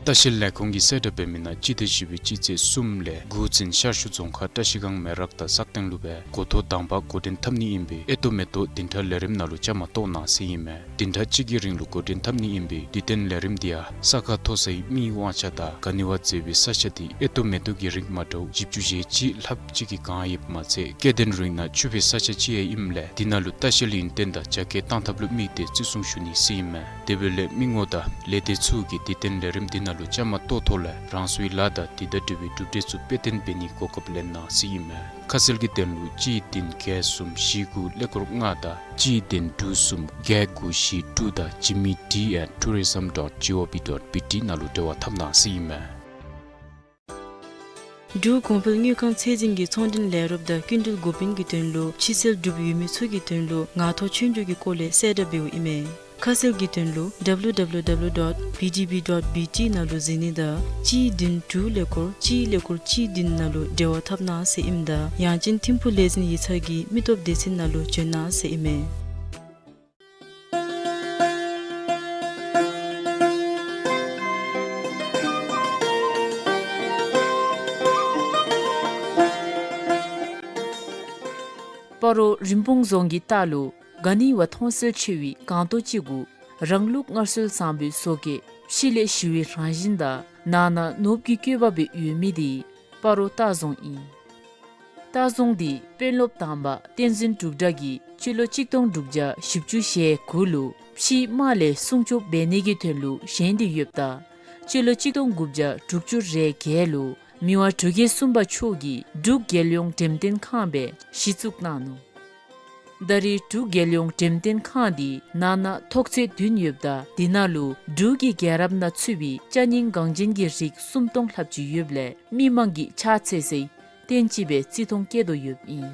ལྟ་བཤལ་ལས་ཁུངས་ཀྱིས་གསལ་བསྒྲགས་འབད་མི་ནང་སྤྱི་ཟླ་བཞི་པའི་སྤྱི་ཚེས་གསུམ་ལས་དགུ་ཚུན་ཤར་ཕྱོགས་རྫོང་ཁག་བཀྲིས་སྒང་མེ་རག་དང་སག་སྟེང་ལུ་སྦེ་འགོ་ཐོག་དང་པ་འགོ་འདྲེན་འཐབ་ནི་ཨིན་པའི་ཨེ་ཏོ་མེ་ཏོག་བདུན་ཕྲག་ལས་རིམ་ནང་ལུ་བཅའ་མར་གཏོགས་གནང་ཟེར་ཨིན་མས། བདུན་ཕྲག་གཅིག་གི་རིང་ལུ་འགོ་འདྲེན་འཐབ་ནི་ཨིན་པའི་དུས་སྟོན་ལས་རིམ་དེ་ཡང་ས་ཁ་མཐོ་སའི་མིའི་དབང་ཆ་དང་ག་ནི་བ་མཛེས་པའི་ས་ཆ་དེ་ཨེ་ཏོ་མེ་ཏོག་གི་རིགས་མ་འདྲཝ་བཞི་བཅུ་ཞེ་གཅིག་ལྷགཔ་ཅིག་གིས་གང་ཡོདཔ་མ་ཚད་སྐྱེ་ལྡན་རིགས་ནང་ཕྱུག་པའི་ས་ཆ་ཅིག་ཡང་ཨིནམ་ལས་དེ་ནང་ལུ་ལྟ་བཤལ་ཡུན་བརྟན་དང་རྒྱ་སྐྱེད་གཏང་ཐབས་ལུ་དམིགས་ཏེ་བརྩི་སྲུང་ཞུ་ནི་ཟེར་ཨིན་མས། དེ་འབདཝ་ལས་མི་ངོམ་དང་ལས་སྡེ་ཚུ་གིས་དུས་སྟོན་ལས་རིམ་དེ་ནང་ལུ་བཅའ་མར་གཏོགས་ཐོག་ལས་རང་སོའི་ལཱ་དང་དེ་དང་འབྲེལ་བའི་གྲུབ་འབྲས་ཚུ་དཔེ་སྟོན་འབད་ནིའི་གོ་སྐབས་ལེན་གནང་ཟེར་ཨིན་མས། ཁ་གསལ་གྱི་དོན་ལུ་གཅིག་བདུན་བརྒྱད་གསུམ་བཞི་དགུ་ཀླད་ཀོར་ལྔ་དང་གཅིག་བདུན་དྲུག་གསུམ་བརྒྱད་དགུ་བཞི་དྲུག་དང་ཇི་མི་ཌི་ཨེཊ་ཊུ་རི་ཛམ་ཌོཊ་ཇི་ཨོ་ཝི་ཌོཊ་བི་ཊི་ནང་ལུ་འབྲེལ་བ་འཐབ་གནང་ཟེར་ཨིན་མས། འབྲུག་གོང་འཕེལ་དངུལ་ཁང་ཚད་འཛིན་གྱིས་ཚོང་འབྲེལ་ལས་རོགསཔ་དང་སྐྱིན་འགྲུལ་འགོ་དཔོན་གྱི་དོན་ལུ་ཕྱི་སེལ་གྲུབ་ཡོད་མི་ཚུ་གི་དོན་ལུ་ངང་ཐོག་ཆོས་རྒྱུགས་ཀྱི་སྐོར་ལས་གསལ་བསྒྲགས་འབདཝ་ཨིན་མས། ཁ་གསལ་གྱི་དོན་ལུ་ཌབ་ལུ་ཌབ་ལུ་ཌབ་ལུ་ཌོཊ་བི་ཌི་བི་ཌོཊ་བི་ཊི་ནང་ལུ་གཟིགས་ནི་དང་གཅིག་བདུན་དྲུག་ཀླད་ཀོར་གཅིག་ཀླད་ཀོར་གཅིག་བདུན་ནང་ལུ་འབྲེལ་བ་འཐབ་གནང་ཟེར་ཨིནམ་ད་ཡང་ཅིན་ཐིམ་ཕུག་ལས་འཛིན་ཡིག་ཚང་གི་མི་སྟོབས་སྡེ་ཚན་ནང་ལུ་བྱོན་གནང་ཟེར་ཨིན་མས། སྤ་རོ་རིན་སྤུངས་རྫོང་གི་ལྟག་ལུ་ག་ནི་བ་མཐོང་གསལ་ཆེ་བའི་སྒང་ཏོག་ཅིག་གུ་རང་ལུགས་སྔར་སྲོལ་བཟང་པོའི་བཟོ་བཀོད་ཕྱི་ལས་ཞི་བའི་རང་བཞིན་དང་ནང་ན་ནོར་བུ་གི་བཀོད་པ་སྦེ་ཡོད་མི་དེ་སྤ་རོ་ལྟ་རྫོང་ཨིན། ལྟ་རྫོང་འདི་དཔོན་སློབ་དང་པ་བསྟན་འཛིན་འབྲུག་གྲགས་ཀྱིས་སྤྱི་ལོ་གཅིག་སྟོང་དྲུག་བརྒྱ་བཞི་བཅུ་ཞེ་དགུ་ལུ་ཕྱིའི་དམག་ལས་སྲུང་སྐྱོབ་འབད་ནི་གི་དོན་ལུ་བཞེངས་ཏེ་ཡོདཔ་ད་སྤྱི་ལོ་གཅིག་སྟོང་དགུ་བརྒྱ་དྲུག་ཅུ་རེ་བརྒྱད་ལུ་མི་དབང་འབྲུག་རྒྱལ་གསུམ་པ་མཆོག་གིས་འབྲུག་རྒྱལ་ཡོངས་འགྲེམས་སྟོན་ཁང་སྦེ་གཞི་བཙུགས་གནང་ནུག། ད་རེས་འབྲུག་རྒྱལ་ཡོངས་འགྲེམས་སྟོན་ཁང་འདི་ནང་ན་ཐོག་ཚད་བདུན་ཡོདཔ་ད་དེ་ནང་ལུ་འབྲུག་གི་རྒྱལ་རབས་ནང་ཚུད་པའི་ཅ་རྙིང་འགངས་ཅན་གྱི་རིགས་སུམ་སྟོང་ལྷགཔ་ཅིག་ཡོདཔ་ལས་མི་མང་གིས་ཕྱག་འཚལ་སའི་རྟེན་ཅིག་སྦེ་བརྩི་མཐོང་བསྐྱེད་དོ་ཡོདཔ་ཨིན།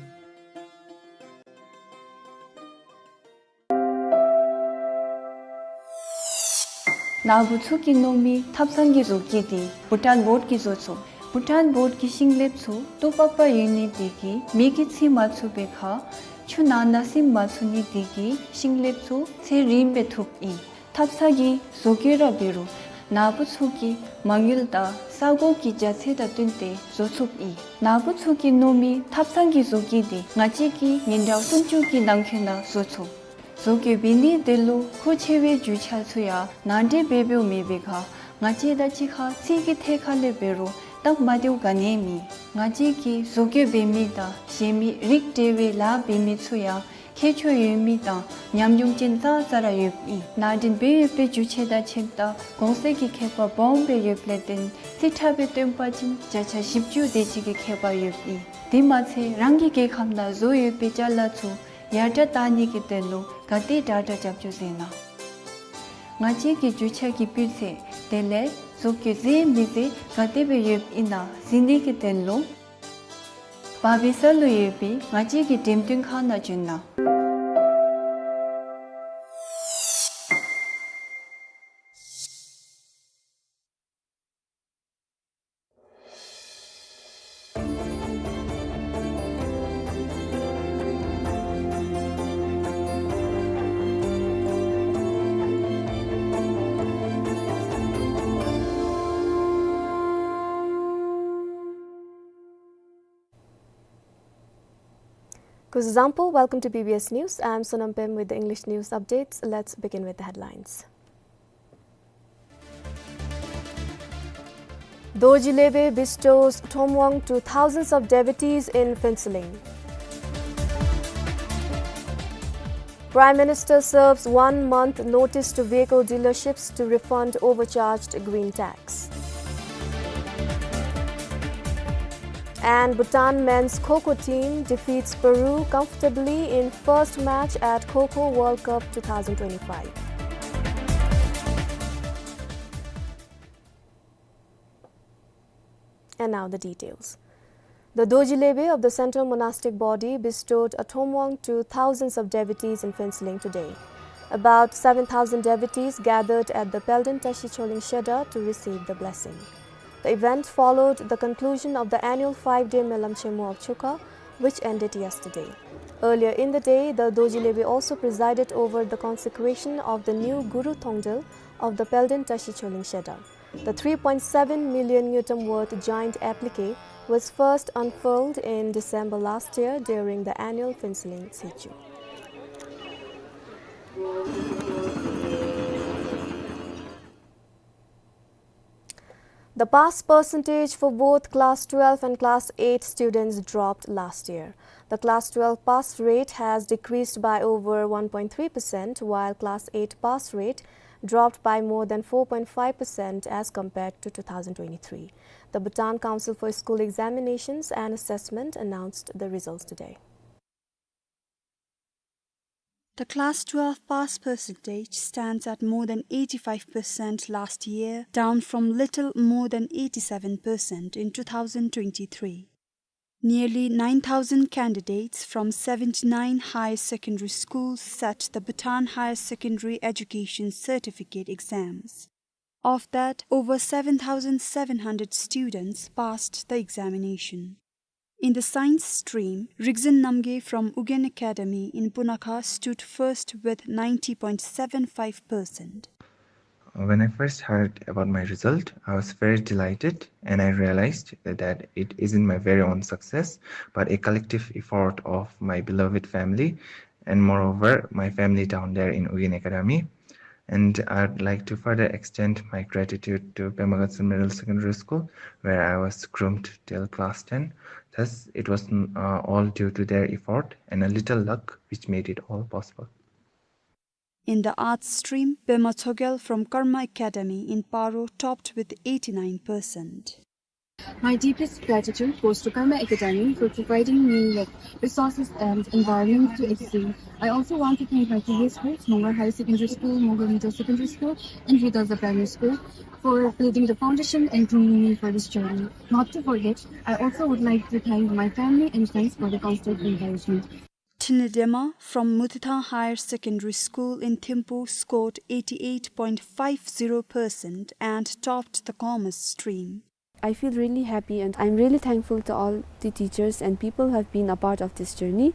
ནཱ་བུ་ཚུ་གིས་མནོ་མི་ཐབ་ཚང་གི་བཟོ་བཀོད་འདི་བྷུ་ཊཱན་བོཌ་ཀྱིས་བཟོ་ཚུགས། བྷུ་ཊཱན་བོཌ་ཀྱི་ཤིང་ལེབ་ཚུ་ཏོག་པག་པ་ཡོད་ནི་དེ་གིས་མེ་གིས་འཚིག་མ་ཚུགས་པའི་ཁར་ཆུ་ནང་ན་སིམ་མ་ཚུགས་ནི་དེ་གིས་ཤིང་ལེབ་ཚུ་ཚད་རིངམོ་སྦེ་ཐུབ་ཨིན། ཐབ་ཚང་གི་བཟོ་བཀོད་ར་འབད་རུང་ནཱ་བུ་ཚུ་གི་མ་དངུལ་དང་ས་གོ་གི་རྒྱ་ཚད་དང་བསྟུན་ཏེ་བཟོ་ཚུགསཔ་ཨིན། ནཱ་བུ་ཚུ་གིས་མནོ་མི་ཐབ་ཚང་གི་བཟོ་བཀོད་འདི་ང་བཅས་ཀྱིས་ཉིན་གྲངས་སུམ་ཅུ་གི་ནང་འཁོད་ནང་བཟོ་ཚུགས། བཟོ་བཀོད་འབད་ནི་དེ་ལུ་མཁོ་ཆེ་བའི་རྒྱུ་ཆ་ཚུ་ཡང་ནང་འདྲེན་འབད་འབདཝ་མེད་པའི་ཁར་ང་བཅས་དང་གཅིག་ཁར་རྩིས་ཀྱི་ཐད་ཁར་ལས་འབད་རུང་སྟབས་མ་བདེཝ་ག་ནི་ཡང་མེད། ང་བཅས་ཀྱིས་བཟོ་བཀོད་འབད་མི་དང་གཞན་མི་རིགས་འབྲེལ་བའི་ལཱ་འབད་མི་ཚུ་ཡང་ ཁྱད་ཆོས་ཡོད་མི་དང་ཉམས་མྱོང་ཅན་ཙང་ཙ་ར་ཡོདཔ་ཨིན། ནང་འདྲེན་འབད་ཡོད་པའི་རྒྱུ་ཆ་དང་ཕྱདཔ་ད་གོང་གསལ་གྱི་ཁྱད་པར་སྦོམ་སྦེ་ཡོདཔ་ལས་བརྟེན་རྩིས་ཁྲ་སྦེ་སྟོན་པ་ཅིན་བརྒྱ་ཆ་བཞི་བཅུ་དེ་ཅིག་གི་ཁྱད་པར་ཡོདཔ་ཨིན། དེ་མ་ཚད་རང་གི་རྒྱལ་ཁམས་ནང་བཟོ་ཡོད་པའི་ཅ་ལ་ཚུ་ཡར་དྲག་གཏང་ནི་གི་དོན་ལུ་ག་དེ་དྲག་དྲག་རྒྱབ་སྐྱོར་མཛད་གནང་། ང་བཅས་ཀྱི་རྒྱུ་ཆ་གི་སྤུས་ཚད་དེ་ལས་བཟོ་བཀོད་མཛེས་མི་མཛེས་ག་དེ་སྦེ་ཡོདཔ་ཨིན་ན་གཟིགས་ནི་གི་དོན་ལུ་བ་བི་ས་ལུ་ཡོད་པའི་ང་བཅས་ཀྱི་འགྲེམས་སྟོན་ཁང་ནང་བྱོན་གནང་། Kuzuzangpo, welcome to B B S News. I am Sonam Pem with the English news updates. Let's begin with the headlines. Dorji Lebe bestows Thomwang to thousands of devotees in Phuentsholing. Prime Minister serves one month notice to vehicle dealerships to refund overcharged green tax. And Bhutan men's Kho Kho team defeats Peru comfortably in first match at Kho Kho World Cup two thousand twenty-five. And now the details. The Dorji Lebe of the Central Monastic Body bestowed a Thomwang to thousands of devotees in Phuentsholing today. About seven thousand devotees gathered at the Pelden Tashi Choling Shedar to receive the blessing. The event followed the conclusion of the annual five-day Melam Chemo of Chokha, which ended yesterday. Earlier in the day, the Dorji Lebe also presided over the consecration of the new Guru Thongdel of the Pelden Tashi Choling Shedar. The three point seven million ngultrum worth giant applique was first unfurled in December last year during the annual Phuentsholing Tshechung. The pass percentage for both class twelve and class eight students dropped last year. The class twelve pass rate has decreased by over one point three percent, while class eight pass rate dropped by more than four point five percent as compared to two thousand twenty-three. The Bhutan Council for School Examinations and Assessment announced the results today. The class twelve pass percentage stands at more than eighty-five percent last year, down from little more than eighty-seven percent in two thousand twenty-three. Nearly nine thousand candidates from seventy-nine higher secondary schools sat the Bhutan Higher Secondary Education Certificate exams. Of that, over seven thousand seven hundred students passed the examination. In the science stream, Rigzin Namgay from Ugyen Academy in Punakha stood first with ninety point seven five percent. When I first heard about my result, I was very delighted, and I realized that it isn't my very own success, but a collective effort of my beloved family and, moreover, my family down there in Ugyen Academy. And I'd like to further extend my gratitude to Pema Gatsen Middle Secondary School, where I was groomed till class ten. Thus, it was, uh, all due to their effort and a little luck which made it all possible. In the arts stream, Pema Tshogel from Karma Academy in Paro topped with eighty-nine percent. My deepest gratitude goes to Karma Academy for providing me with resources and environment to excel. I also want to thank my previous schools, Mongol Higher Secondary School, Mongol Middle Secondary School, and Vidalda Primary School, for building the foundation and grooming me for this journey. Not to forget, I also would like to thank my family and friends for the constant encouragement. Thinley Dema from Muthithang Higher Secondary School in Thimphu scored eighty-eight point five zero percent and topped the commerce stream. I feel really happy, and I'm really thankful to all the teachers and people who have been a part of this journey.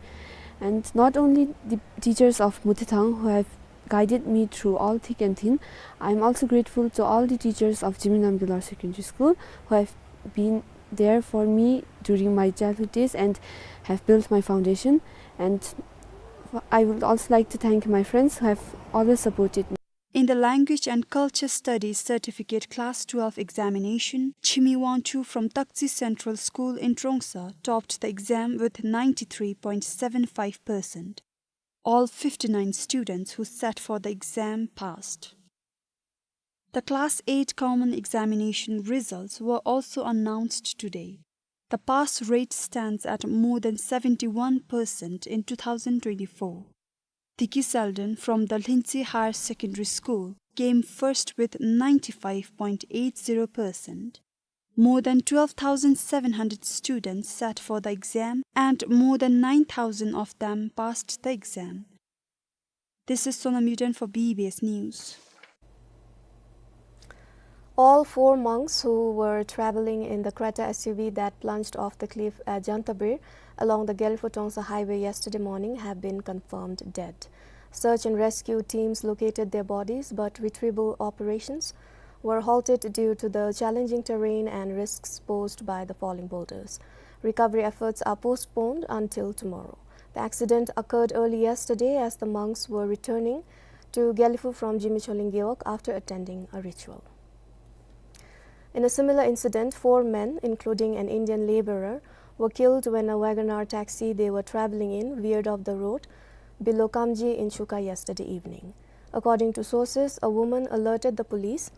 And not only the teachers of Muthithang who have guided me through all thick and thin, I'm also grateful to all the teachers of Jigme Namgyel Lower Secondary School who have been there for me during my childhood days and have built my foundation. And I would also like to thank my friends who have always supported me. In the Language and Culture Studies Certificate Class twelve examination, Chimi Wangchuk from Taktse Central School in Trongsa topped the exam with ninety-three point seven five percent. All fifty-nine students who sat for the exam passed. The Class eight common examination results were also announced today. The pass rate stands at more than seventy-one percent in two thousand twenty-four. Diki Seldon from the Lhinsi Higher Secondary School came first with ninety-five point eight zero percent. More than twelve thousand seven hundred students sat for the exam, and more than nine thousand of them passed the exam. This is Sonam Yuden for B B S News. All four monks who were traveling in the Creta S U V that plunged off the cliff at Jantabir along the Gelephu-Trongsa highway yesterday morning have been confirmed dead. Search and rescue teams located their bodies, but retrieval operations were halted due to the challenging terrain and risks posed by the falling boulders. Recovery efforts are postponed until tomorrow. The accident occurred early yesterday as the monks were returning to Gelephu from Zimichholing Gewog after attending a ritual. In a similar incident, four men, including an Indian laborer, were killed when a WagonR taxi they were traveling in veered off the road below Kamji in Chuka yesterday evening. According to sources, a woman alerted the police,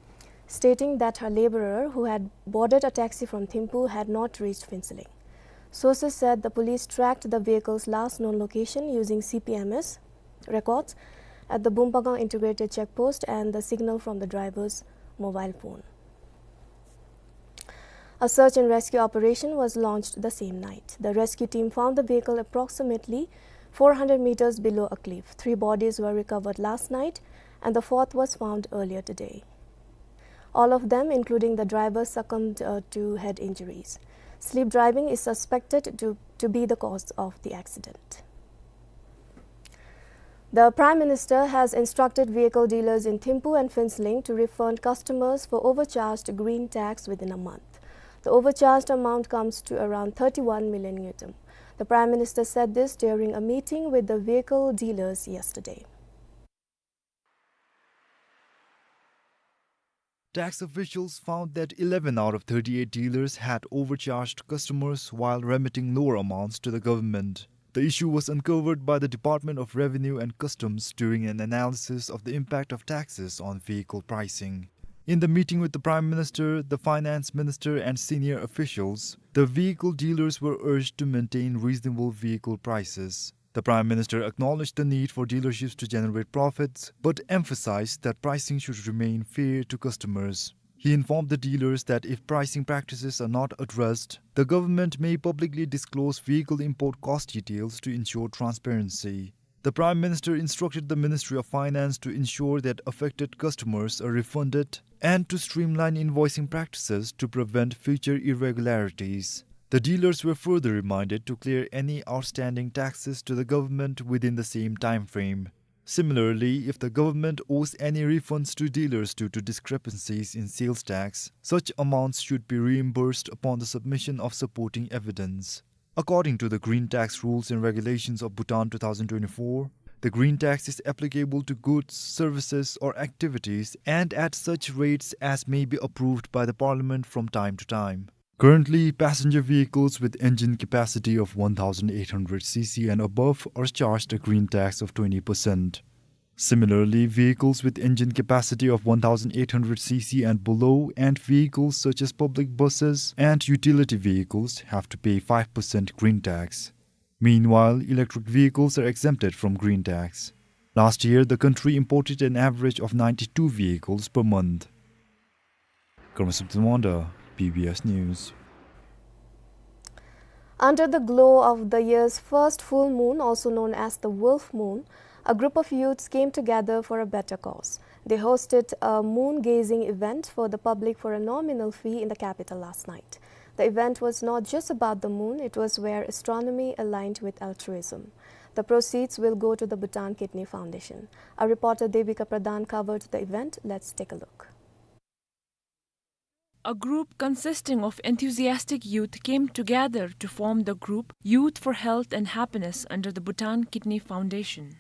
stating that her laborer, who had boarded a taxi from Thimphu, had not reached Phuentsholing. Sources said the police tracked the vehicle's last known location using C P M S records at the Bumpagang Integrated Check Post and the signal from the driver's mobile phone. A search and rescue operation was launched the same night. The rescue team found the vehicle approximately four hundred meters below a cliff. Three bodies were recovered last night, and the fourth was found earlier today. All of them, including the driver, succumbed, uh, to head injuries. Sleep driving is suspected to, to be the cause of the accident. The Prime Minister has instructed vehicle dealers in Thimphu and Phuentsholing to refund customers for overcharged green tax within a month. The overcharged amount comes to around thirty-one million ngultrum. The Prime Minister said this during a meeting with the vehicle dealers yesterday. Tax officials found that eleven out of thirty-eight dealers had overcharged customers while remitting lower amounts to the government. The issue was uncovered by the Department of Revenue and Customs during an analysis of the impact of taxes on vehicle pricing. In the meeting with the Prime Minister, the Finance Minister and senior officials, the vehicle dealers were urged to maintain reasonable vehicle prices. The Prime Minister acknowledged the need for dealerships to generate profits, but emphasized that pricing should remain fair to customers. He informed the dealers that if pricing practices are not addressed, the government may publicly disclose vehicle import cost details to ensure transparency. The Prime Minister instructed the Ministry of Finance to ensure that affected customers are refunded and to streamline invoicing practices to prevent future irregularities. The dealers were further reminded to clear any outstanding taxes to the government within the same time frame. Similarly, if the government owes any refunds to dealers due to discrepancies in sales tax, such amounts should be reimbursed upon the submission of supporting evidence. According to the Green Tax Rules and Regulations of Bhutan two thousand twenty-four, the green tax is applicable to goods, services, or activities and at such rates as may be approved by the Parliament from time to time. Currently, passenger vehicles with engine capacity of one thousand eight hundred C C and above are charged a green tax of twenty percent. Similarly, vehicles with engine capacity of one thousand eight hundred C C and below and vehicles such as public buses and utility vehicles have to pay five percent green tax. Meanwhile, electric vehicles are exempted from green tax. Last year, the country imported an average of ninety-two vehicles per month. Karma Sopten Wangda, B B S News. Under the glow of the year's first full moon, also known as the Wolf Moon, a group of youths came together for a better cause. They hosted a moon gazing event for the public for a nominal fee in the capital last night. The event was not just about the moon, it was where astronomy aligned with altruism. The proceeds will go to the Bhutan Kidney Foundation. Our reporter Devika Pradhan covered the event. Let's take a look. A group consisting of enthusiastic youth came together to form the group Youth for Health and Happiness under the Bhutan Kidney Foundation.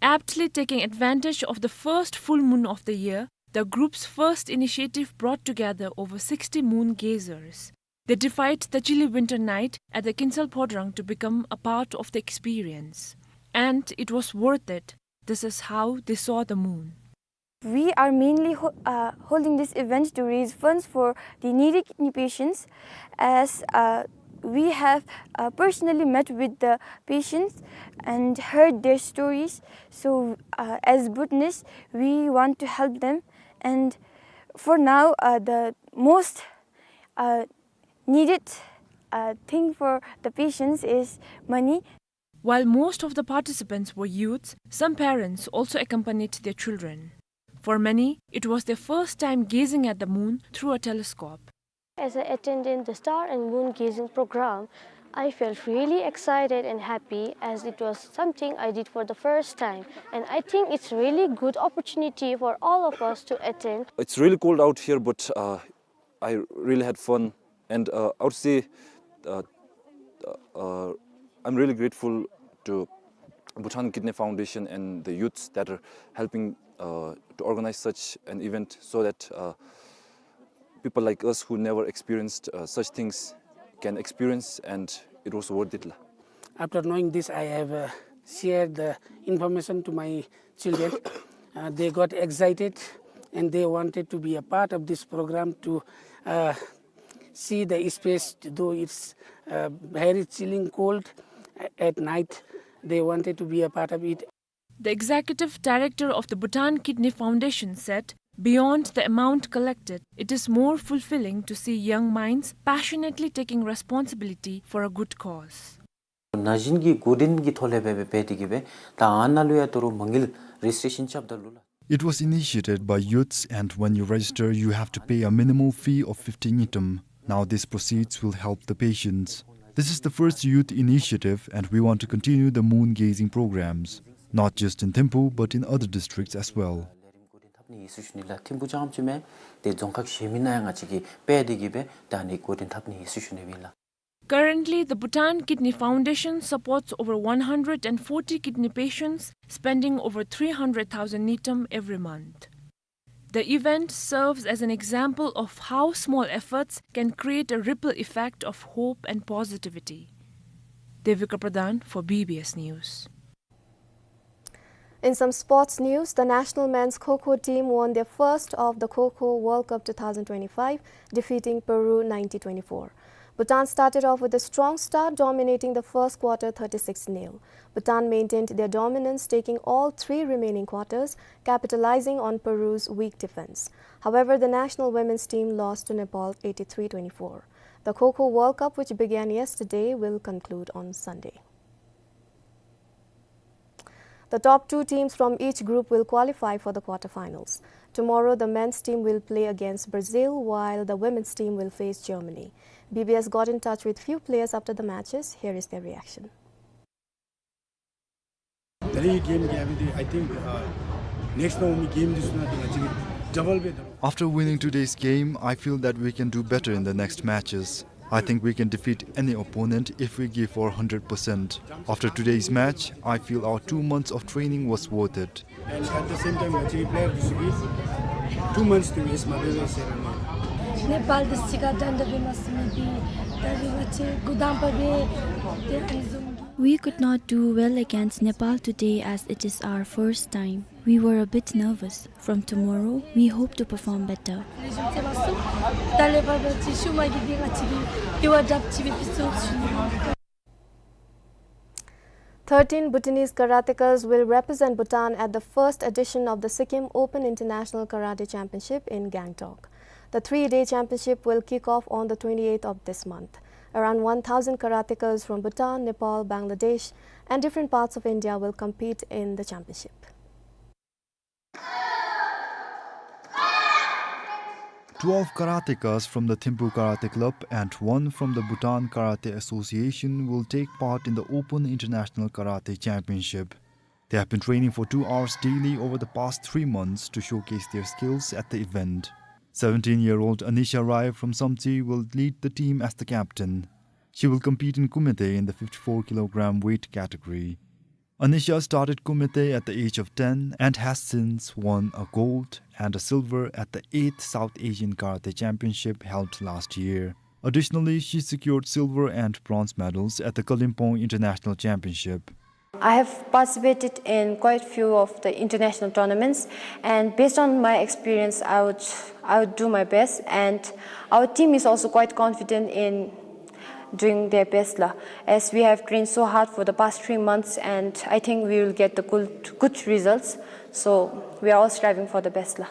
Aptly taking advantage of the first full moon of the year, the group's first initiative brought together over sixty moon gazers. They defied the chilly winter night at the Kinsel Phodrang to become a part of the experience. and it was worth it. This is how they saw the moon. We are mainly ho-, uh, holding this event to raise funds for the needy kidney patients, as, uh, we have, uh, personally met with the patients and heard their stories. So, uh, as Bhutanese, we want to help them. And for now, uh, the most, uh, needed, uh, thing for the patients is money. While most of the participants were youths, some parents also accompanied their children. For many, it was their first time gazing at the moon through a telescope. As I attended the star and moon gazing program, I felt really excited and happy, as it was something I did for the first time. And I think it's really good opportunity for all of us to attend. It's really cold out here, but, uh, I really had fun, and, uh, I would say, uh, uh, I'm really grateful to Bhutan Kidney Foundation and the youths that are helping, uh, to organize such an event, so that, uh, people like us who never experienced, uh, such things can experience, and it was worth it la. After knowing this, I have, uh, shared the information to my children. Uh, they got excited and they wanted to be a part of this program to, uh, see the space, though it's, uh, very chilling cold a-, at night. They wanted to be a part of it. The executive director of the Bhutan Kidney Foundation said, beyond the amount collected, it is more fulfilling to see young minds passionately taking responsibility for a good cause. ན་གཞོན་གྱི་འགོ་འདྲེན་གྱི་ཐོག་ལས་སྦེ་འབད་དེ་གིས་སྦེ་ད་ཨ་ནཱ་ལུ་ཡང་ད་རུང་མ་དངུལ་རེ་ཇིས་ཊེ་ཤཱན་རྐྱབ་ད་ལུ་ལགས། It was initiated by youths, and when you register, you have to pay a minimal fee of fifty ngultrum. Now these proceeds will help the patients. This is the first youth initiative, and we want to continue the moon gazing programs, not just in Thimphu, but in other districts as well. འགོ་འདྲེན་འཐབ་ནི་ཨིན་ཟེར་ཞུ་ནི་ལགས། ཐིམ་ཕུ་རྐྱངམ་ཅིག་མེན། ཏེ་རྫོང་ཁག་གཞན་མི་ནང་ཡང་ང་བཅས་ཀྱིས་འབད་དེ་གིས་སྦེ་ད་ཨ་ནི་འགོ་འདྲེན་འཐབ་ནི་ཨིན་ཟེར་ཞུ་ནི་ཨིན་ལགས། Currently, the Bhutan Kidney Foundation supports over one hundred and forty kidney patients, spending over three hundred thousand ngultrum every month. The event serves as an example of how small efforts can create a ripple effect of hope and positivity. Devika Pradhan for B B S News. In some sports news, the national men's Kho Kho team won their first of the Kho Kho World Cup two thousand twenty-five, defeating Peru ninety twenty-four. Bhutan started off with a strong start, dominating the first quarter thirty-six nil. Bhutan maintained their dominance, taking all three remaining quarters, capitalizing on Peru's weak defense. However, the national women's team lost to Nepal eighty-three twenty-four. The Kho Kho World Cup, which began yesterday, will conclude on Sunday. The top two teams from each group will qualify for the quarterfinals. Tomorrow, the men's team will play against Brazil, while the women's team will face Germany. B B S got in touch with few players after the matches. Here is their reaction. ད་རིས་གེམ་རྐྱབ་སྦེ་ཏེ་I think, uh, next་ནང་འོང་མི་གེམ་འདི་ཚུ་ནང་ཏེ་ང་བཅས་ཀྱིས་ཌབ་བཱལ་སྦེ་ད་རུང་། After winning today's game, I feel that we can do better in the next matches. I think we can defeat any opponent if we give our hundred percent. After today's match, I feel our two months of training was worth it. And at the same time, ང་བཅས་ཀྱི་པི་ལེ་ཡར་འདི་ཚུ་གིས་two months་འདི་ཝེསཊ་མ་འབད་བས་ཟེར་ར་མས། ནེ་པཱལ་འདི་ཚུ་ག་དྲན་དྲན་འབད་མ་ཚུགས་མི་འདི་ད་རིས་ང་བཅས་འགོ་དང་པ་སྦེ་ཏེ་ཨ་ནི་བཟུམ་གྱི། We could not do well against Nepal today as it is our first time. We were a bit nervous. From tomorrow, we hope to perform better. ལེགས་ཤོམ་མཛད་མ་ཚུགས། ད་ལས་ཕར་ང་བཅས་ཤུལ་མ་གི་འདི་ང་བཅས་ཀྱིས་འགྱུར་བ་གྲབས་ཅིག་སྦེ་ཕུལ་ཚུགས་ཞུ་ནི། Thirteen Bhutanese karatekas will represent Bhutan at the first edition of the Sikkim Open International Karate Championship in Gangtok. The three-day championship will kick off on the twenty-eighth of this month. Around one thousand karatekas from Bhutan, Nepal, Bangladesh, and different parts of India will compete in the championship. Twelve karatekas from the Thimphu Karate Club and one from the Bhutan Karate Association will take part in the Open International Karate Championship. They have been training for two hours daily over the past three months to showcase their skills at the event. Seventeen-year-old Anisha Rai from Samtse will lead the team as the captain. She will compete in Kumite in the fifty-four kilogram weight category. Anisha started Kumite at the age of ten and has since won a gold and a silver at the eighth South Asian Karate Championship held last year. Additionally, she secured silver and bronze medals at the Kalimpong International Championship. I have participated in quite few of the international tournaments, and based on my experience, I would, I would do my best, and our team is also quite confident in doing their best la, as we have trained so hard for the past three months, and I think we will get the good, good results. So we are all striving for the best la.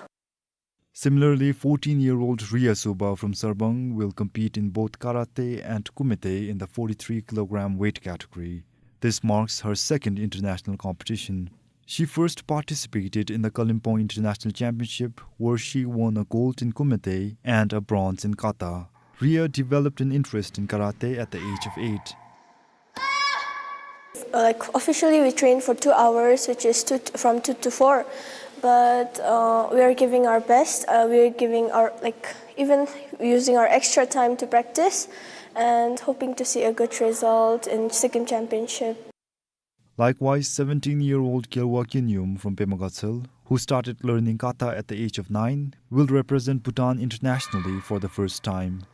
Similarly, fourteen-year-old Ria Suba from Sarbang will compete in both karate and kumite in the forty-three kilogram weight category. This marks her second international competition. She first participated in the Kalimpong International Championship, where she won a gold in kumite and a bronze in kata. Ria developed an interest in karate at the age of eight. Like, officially, we train for two hours, which is two, from two to four. But uh, we are giving our best. Uh, we are giving our, like, even using our extra time to practice and hoping to see a good result in Sikkim Championship. Likewise, seventeen-year-old Gyalwa Kinyum from Pema Gatshel, who started learning kata at the age of nine, will represent Bhutan internationally for the first time.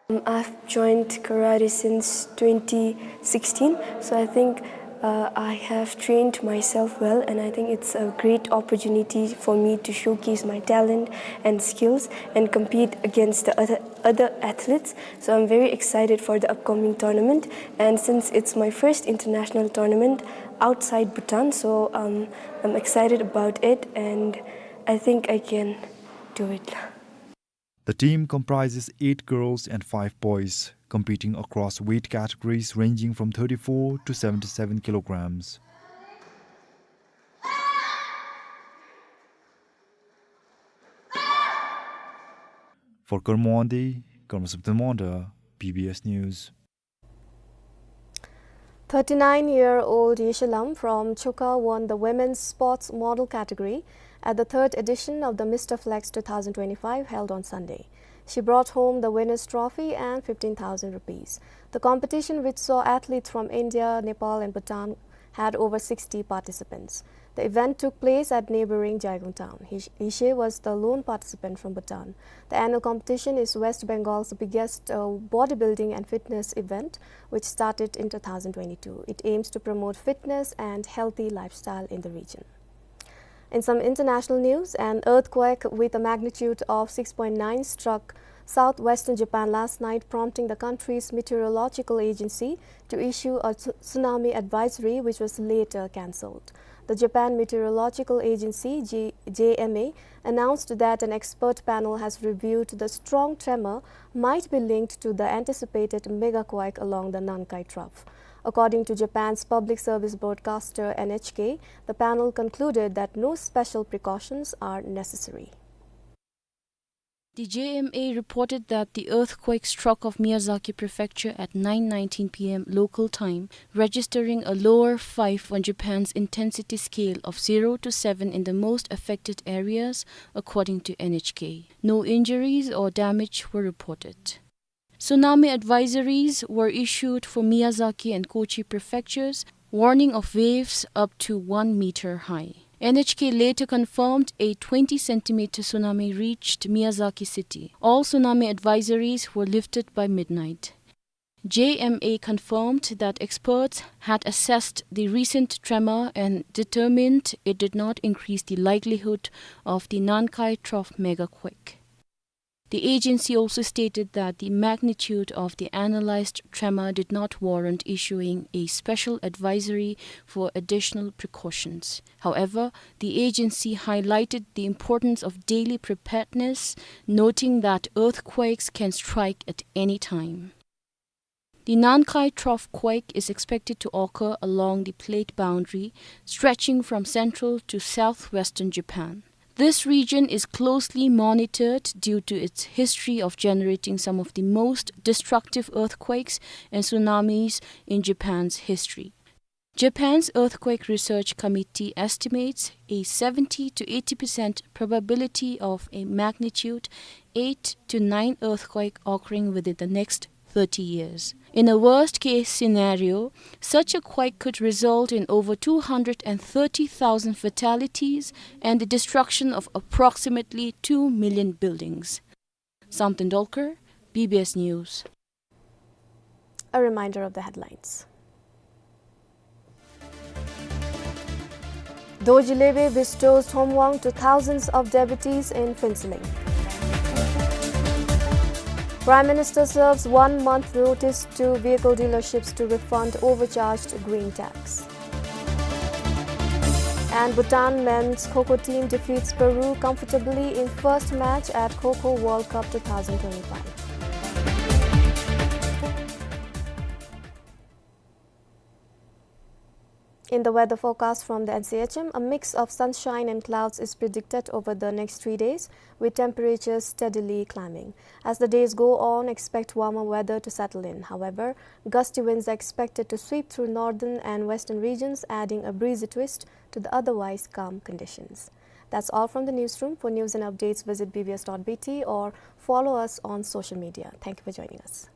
Um, I've joined karate since twenty sixteen, so I think uh, I have trained myself well, and I think it's a great opportunity for me to showcase my talent and skills and compete against the other, other athletes. So I'm very excited for the upcoming tournament, and since it's my first international tournament outside Bhutan, so um, I'm excited about it, and I think I can do it. The team comprises eight girls and five boys, competing across weight categories ranging from thirty-four to seventy-seven kilograms. For Kurmwandi, Karmasupten Monda, B B S News. Thirty-nine-year-old Yeshe Lam from Choka won the women's sports model category at the third edition of the Mister Flex two thousand twenty-five, held on Sunday. She brought home the winner's trophy and fifteen thousand rupees. The competition, which saw athletes from India, Nepal and Bhutan, had over sixty participants. The event took place at neighboring Jaigong town. Yeshe was the lone participant from Bhutan. The annual competition is West Bengal's biggest uh, bodybuilding and fitness event, which started in two thousand twenty-two. It aims to promote fitness and healthy lifestyle in the region. In some international news, an earthquake with a magnitude of six point nine struck southwestern Japan last night, prompting the country's meteorological agency to issue a tsunami advisory, which was later cancelled. The Japan Meteorological Agency, J M A, announced that an expert panel has reviewed the strong tremor might be linked to the anticipated megaquake along the Nankai Trough. According to Japan's public service broadcaster N H K, the panel concluded that no special precautions are necessary. The J M A reported that the earthquake struck of Miyazaki Prefecture at nine nineteen P M local time, registering a lower five on Japan's intensity scale of zero to seven in the most affected areas, according to N H K. No injuries or damage were reported. Tsunami advisories were issued for Miyazaki and Kochi prefectures, warning of waves up to one meter high. N H K later confirmed a twenty centimeter tsunami reached Miyazaki city. All tsunami advisories were lifted by midnight. J M A confirmed that experts had assessed the recent tremor and determined it did not increase the likelihood of the Nankai Trough megaquake. The agency also stated that the magnitude of the analyzed tremor did not warrant issuing a special advisory for additional precautions. However, the agency highlighted the importance of daily preparedness, noting that earthquakes can strike at any time. The Nankai Trough quake is expected to occur along the plate boundary stretching from central to southwestern Japan. This region is closely monitored due to its history of generating some of the most destructive earthquakes and tsunamis in Japan's history. Japan's Earthquake Research Committee estimates a seventy to eighty percent probability of a magnitude eight to nine earthquake occurring within the next thirty years. In a worst-case scenario, such a quake could result in over two hundred and thirty thousand fatalities and the destruction of approximately two million buildings. Samten Dolkar, B B S News. A reminder of the headlines. Dorji Lebe bestows Thomwang to thousands of devotees in Phuentsholing. Prime Minister serves one month notice to vehicle dealerships to refund overcharged green tax. And Bhutan men's Kho Kho team defeats Peru comfortably in first match at Kho Kho World Cup two thousand twenty-five. In the weather forecast from the N C H M, a mix of sunshine and clouds is predicted over the next three days, with temperatures steadily climbing. As the days go on, expect warmer weather to settle in. However, gusty winds are expected to sweep through northern and western regions, adding a breezy twist to the otherwise calm conditions. That's all from the newsroom. For news and updates, visit B B S dot B T or follow us on social media. Thank you for joining us.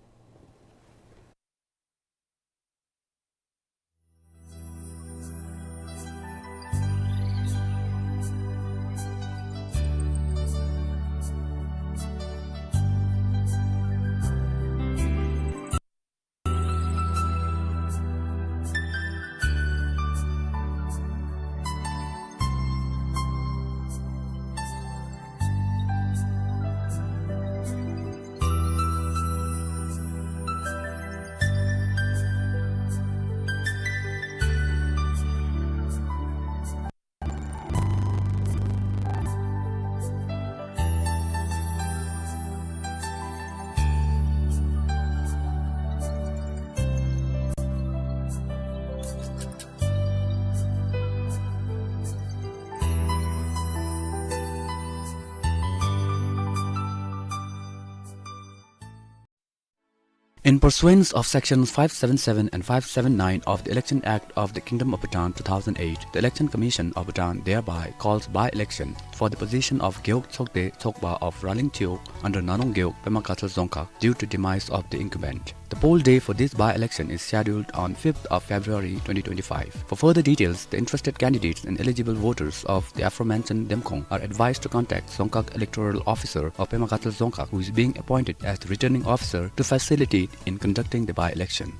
In pursuance of Sections five seven seven and five seven nine of the Election Act of the Kingdom of Bhutan two thousand eight, the Election Commission of Bhutan thereby calls by-election for the position of Gewog Tsokde Tsokba of Raling Tseog under Narong Gewog, Pema Gatshel Dzongkhag, due to demise of the incumbent. The poll day for this by-election is scheduled on fifth of February twenty twenty-five. For further details, the interested candidates and eligible voters of the aforementioned Demkhong are advised to contact Dzongkhag Electoral Officer or Pema Gatshel Dzongkhag, who is being appointed as the returning officer to facilitate in conducting the by-election.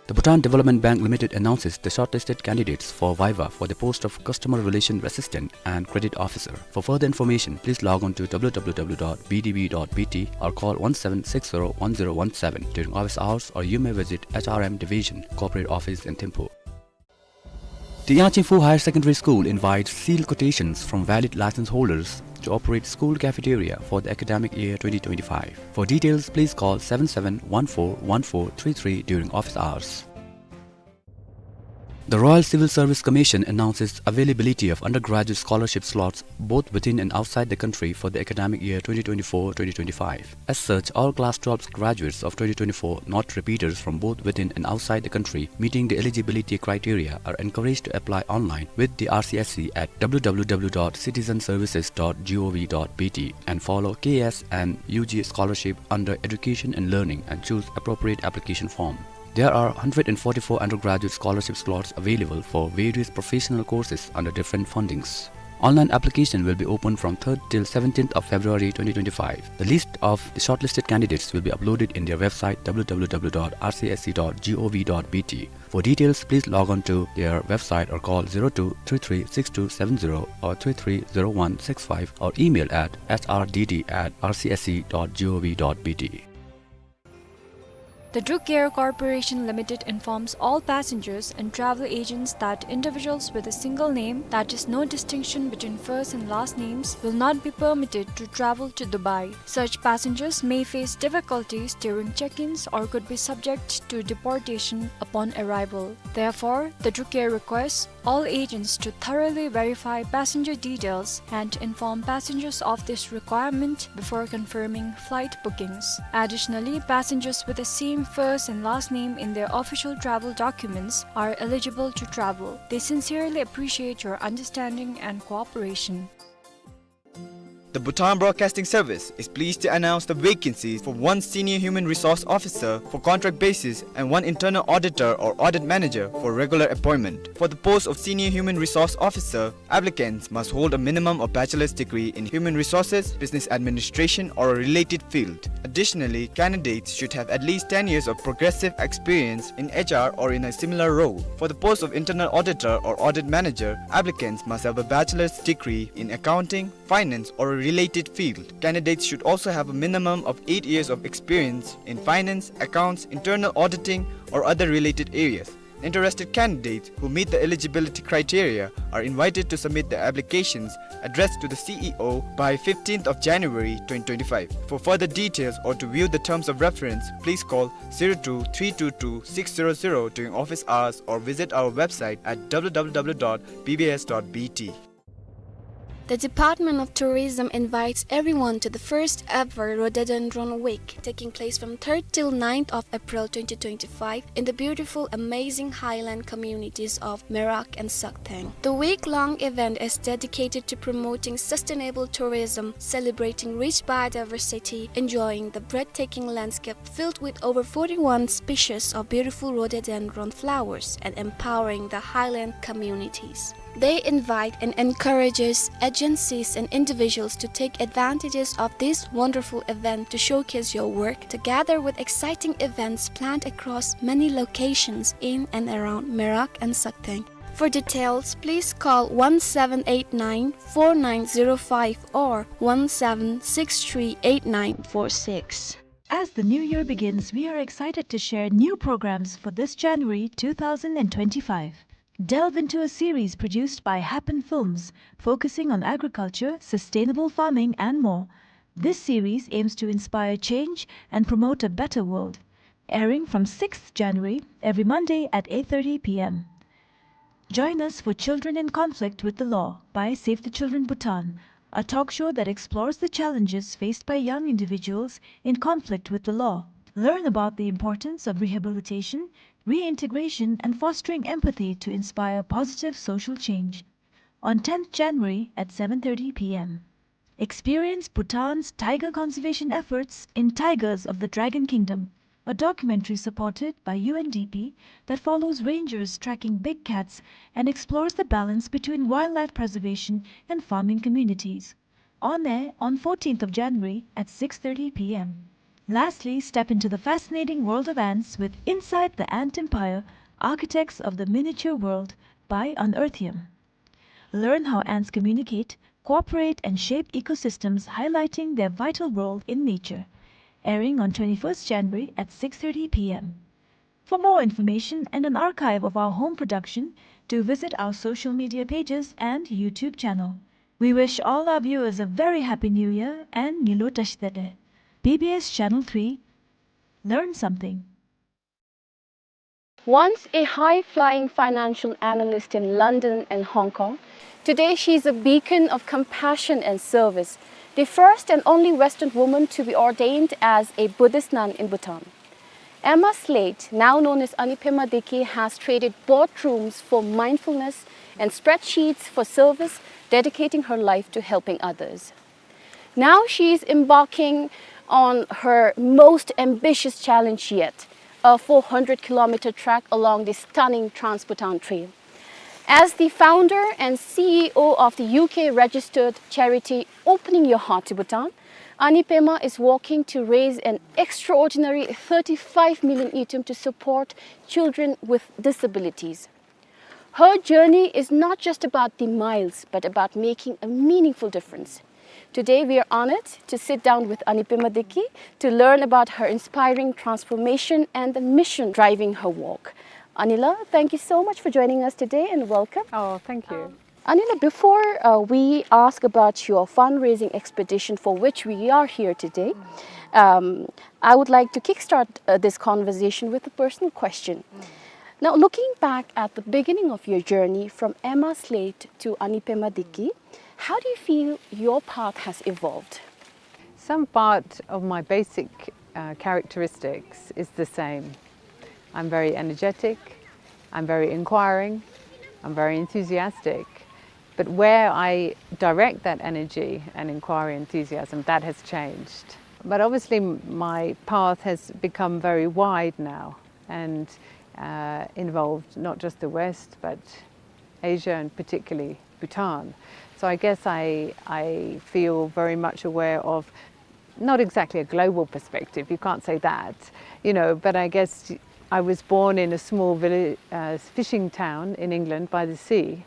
The Bhutan Development Bank Limited announces the shortlisted candidates for viva for the post of Customer Relation Assistant and Credit Officer. For further information, please log on to W W W dot B D B dot B T or call one seven six zero one zero one seven during office hours, or you may visit H R M Division, Corporate Office in Thimphu. The Yangching Phu Higher Secondary School invites sealed quotations from valid license holders to operate school cafeteria for the academic year twenty twenty-five. For details, please call seven seven one four one four three three during office hours. The Royal Civil Service Commission announces availability of undergraduate scholarship slots both within and outside the country for the academic year twenty twenty-four twenty twenty-five. As such, all class twelve graduates of twenty twenty-four, not repeaters, from both within and outside the country meeting the eligibility criteria are encouraged to apply online with the R C S C at W W W dot citizenservices dot gov dot B T and follow K S and U G scholarship under Education and Learning and choose appropriate application form. There are hundred and forty-four undergraduate scholarship slots available for various professional courses under different fundings. Online application will be open from third till seventeenth of February twenty twenty-five. The list of the shortlisted candidates will be uploaded in their website W W W dot R C S C dot gov dot B T. For details, please log on to their website or call zero two three three six two seven zero or three three zero one six five or email at H R D D at R C S C dot gov dot B T. The Druk Air Corporation Limited informs all passengers and travel agents that individuals with a single name, that is, no distinction between first and last names, will not be permitted to travel to Dubai. Such passengers may face difficulties during check-ins or could be subject to deportation upon arrival. Therefore, the Druk Air requests all agents to thoroughly verify passenger details and inform passengers of this requirement before confirming flight bookings. Additionally, passengers with the same first and last name in their official travel documents are eligible to travel. They sincerely appreciate your understanding and cooperation. The Bhutan Broadcasting Service is pleased to announce the vacancies for one Senior Human Resource Officer for contract basis and one Internal Auditor or Audit Manager for regular appointment. For the post of Senior Human Resource Officer, applicants must hold a minimum of bachelor's degree in human resources, business administration, or a related field. Additionally, candidates should have at least ten years of progressive experience in H R or in a similar role. For the post of Internal Auditor or Audit Manager, applicants must have a bachelor's degree in accounting, finance, or a related field. Candidates should also have a minimum of eight years of experience in finance, accounts, internal auditing, or other related areas. Interested candidates who meet the eligibility criteria are invited to submit their applications addressed to the C E O by fifteenth of January twenty twenty-five. For further details or to view the terms of reference, please call zero two three two two six zero zero during office hours or visit our website at W W W dot B B S dot B T. The Department of Tourism invites everyone to the first ever Rhododendron Week, taking place from third till ninth of April twenty twenty-five in the beautiful, amazing highland communities of Merak and Sakhteng. The week-long event is dedicated to promoting sustainable tourism, celebrating rich biodiversity, enjoying the breathtaking landscape filled with over forty-one species of beautiful rhododendron flowers, and empowering the highland communities. They invite and encourages agencies and individuals to take advantages of this wonderful event to showcase your work, together with exciting events planned across many locations in and around Merak and Sakhteng. For details, please call one seven eight nine four nine zero five or one seven six three eight nine four six. As the new year begins, we are excited to share new programs for this January two thousand and twenty-five. Delve into a series produced by Happen Films, focusing on agriculture, sustainable farming, and more. This series aims to inspire change and promote a better world. Airing from sixth January, every Monday at eight thirty p m. Join us for Children in Conflict with the Law by Save the Children Bhutan, a talk show that explores the challenges faced by young individuals in conflict with the law. Learn about the importance of rehabilitation, reintegration, and fostering empathy to inspire positive social change. On tenth January at seven thirty p m. Experience Bhutan's tiger conservation efforts in Tigers of the Dragon Kingdom, a documentary supported by U N D P that follows rangers tracking big cats and explores the balance between wildlife preservation and farming communities. On air on fourteenth of January at six thirty p m. Lastly, step into the fascinating world of ants with Inside the Ant Empire: Architects of the Miniature World by Unearthium. Learn how ants communicate, cooperate, and shape ecosystems, highlighting their vital role in nature. Airing on twenty-first January at six thirty p m. For more information and an archive of our home production, do visit our social media pages and YouTube channel. We wish all our viewers a very happy New Year and Nyilu Tashitele. B B S Channel three, learn something. Once a high-flying financial analyst in London and Hong Kong, today she is a beacon of compassion and service, the first and only Western woman to be ordained as a Buddhist nun in Bhutan. Emma Slate, now known as Anipema Deki, has traded boardrooms for mindfulness and spreadsheets for service, dedicating her life to helping others. Now she is embarking on her most ambitious challenge yet, a four hundred kilometer trek along the stunning Trans-Bhutan Trail. As the founder and C E O of the U K-registered charity Opening Your Heart to Bhutan, Anipema is working to raise an extraordinary thirty-five million ngultrum to support children with disabilities. Her journey is not just about the miles, but about making a meaningful difference. Today, we are honored to sit down with Anipema Deki to learn about her inspiring transformation and the mission driving her work. Anila, thank you so much for joining us today, and welcome. Oh, thank you. Um, Anila, before, uh, we ask about your fundraising expedition for which we are here today, um, I would like to kickstart, uh, this conversation with a personal question. Now, looking back at the beginning of your journey from Emma Slate to Anipema Deki, how do you feel your path has evolved? Some part of my basic, uh, characteristics is the same. I'm very energetic, I'm very inquiring, I'm very enthusiastic. But where I direct that energy and inquiry enthusiasm, that has changed. But obviously, my path has become very wide now and uh, involved not just the West, but Asia and particularly Bhutan. So I guess I, I feel very much aware of not exactly a global perspective, you can't say that, you know, but I guess I was born in a small village, uh, fishing town in England by the sea,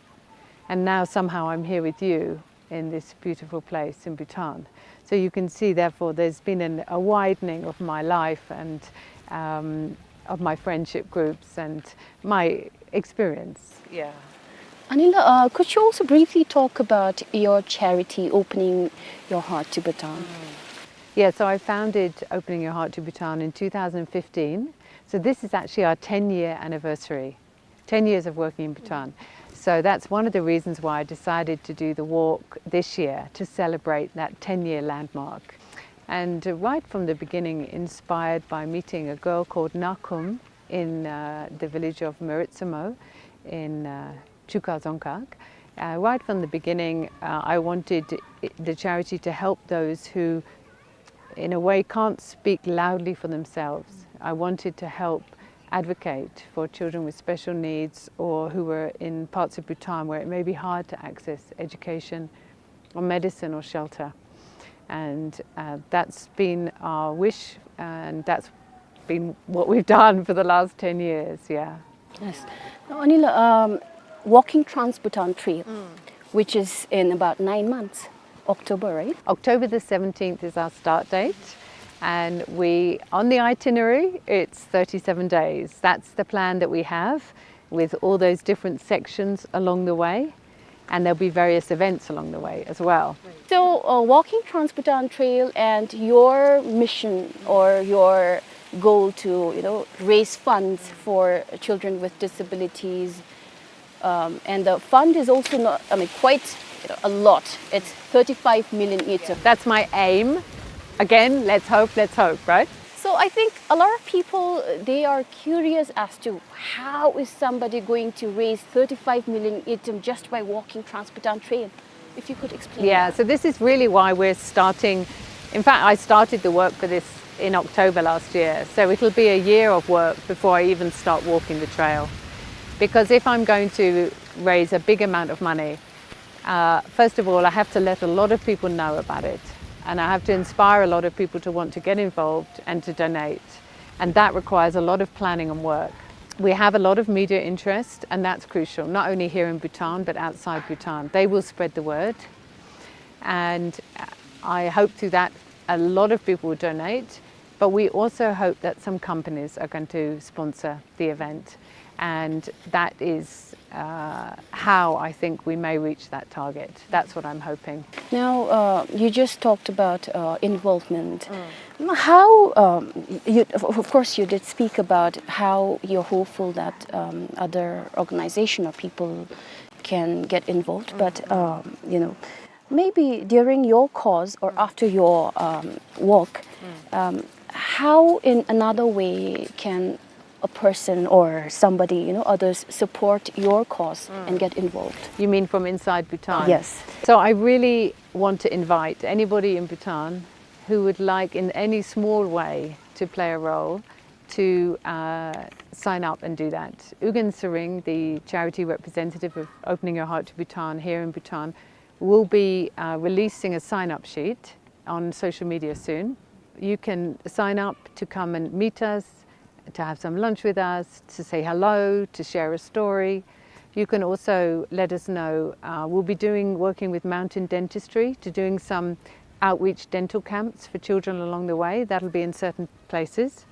and now somehow I'm here with you in this beautiful place in Bhutan. So you can see, therefore, there's been an, a widening of my life and um, of my friendship groups and my experience. Yeah. Anila, uh, could you also briefly talk about your charity, Opening Your Heart to Bhutan? Yeah, so I founded Opening Your Heart to Bhutan in two thousand fifteen. So this is actually our ten year anniversary, ten years of working in Bhutan. So that's one of the reasons why I decided to do the walk this year, to celebrate that ten year landmark. And uh, right from the beginning, inspired by meeting a girl called Nakum in uh, the village of Meritsamo in uh, Chuka Dzongkhag. Uh, right from the beginning, uh, I wanted i- the charity to help those who, in a way, can't speak loudly for themselves. I wanted to help advocate for children with special needs or who were in parts of Bhutan where it may be hard to access education or medicine or shelter. And uh, that's been our wish, and that's been what we've done for the last ten years, yeah. Yes. Now, Anila, um, walking Trans-Bhutan Trail, which is in about nine months, October, right? October the seventeenth is our start date, and we, on the itinerary, it's thirty-seven days. That's the plan that we have, with all those different sections along the way, and there'll be various events along the way as well. So, uh, walking Trans-Bhutan Trail and your mission or your goal to, you know, raise funds for children with disabilities, um, and the fund is also not, I mean, quite, you know, a lot. It's thirty-five million ngultrum. That's my aim. Again, let's hope, let's hope, right? So I think a lot of people, uh, they are curious as to how is somebody going to raise thirty-five million ngultrum just by walking Trans-Bhutan Trail. If you could explain. Yeah, that. So this is really why we're starting. In fact, I started the work for this in October last year. So it'll be a year of work before I even start walking the trail. Because if I'm going to raise a big amount of money, uh, first of all, I have to let a lot of people know about it. And I have to inspire a lot of people to want to get involved and to donate. And that requires a lot of planning and work. We have a lot of media interest, and that's crucial, not only here in Bhutan, but outside Bhutan. They will spread the word. And I hope through that a lot of people will donate. But we also hope that some companies are going to sponsor the event. And that is uh, how I think we may reach that target. That's what I'm hoping. Now, uh, you just talked about uh, involvement. Mm. How, um, you, of, of course, you did speak about how you're hopeful that um, other organization or people can get involved, but um, you know, maybe during your cause or after your um, walk, um, how in another way can a person or somebody, you know, others support your cause and get involved? You mean from inside Bhutan? Yes. So I really want to invite anybody in Bhutan who would like, in any small way, to play a role, to uh, sign up and do that. Ugyen Tshering, the charity representative of Opening Your Heart to Bhutan here in Bhutan, will be uh, releasing a sign-up sheet on social media soon. You can sign up to come and meet us, to have some lunch with us, to say hello, to share a story. You can also let us know. Uh, we'll be doing, working with Mountain Dentistry to doing some outreach dental camps for children along the way. That'll be in certain places.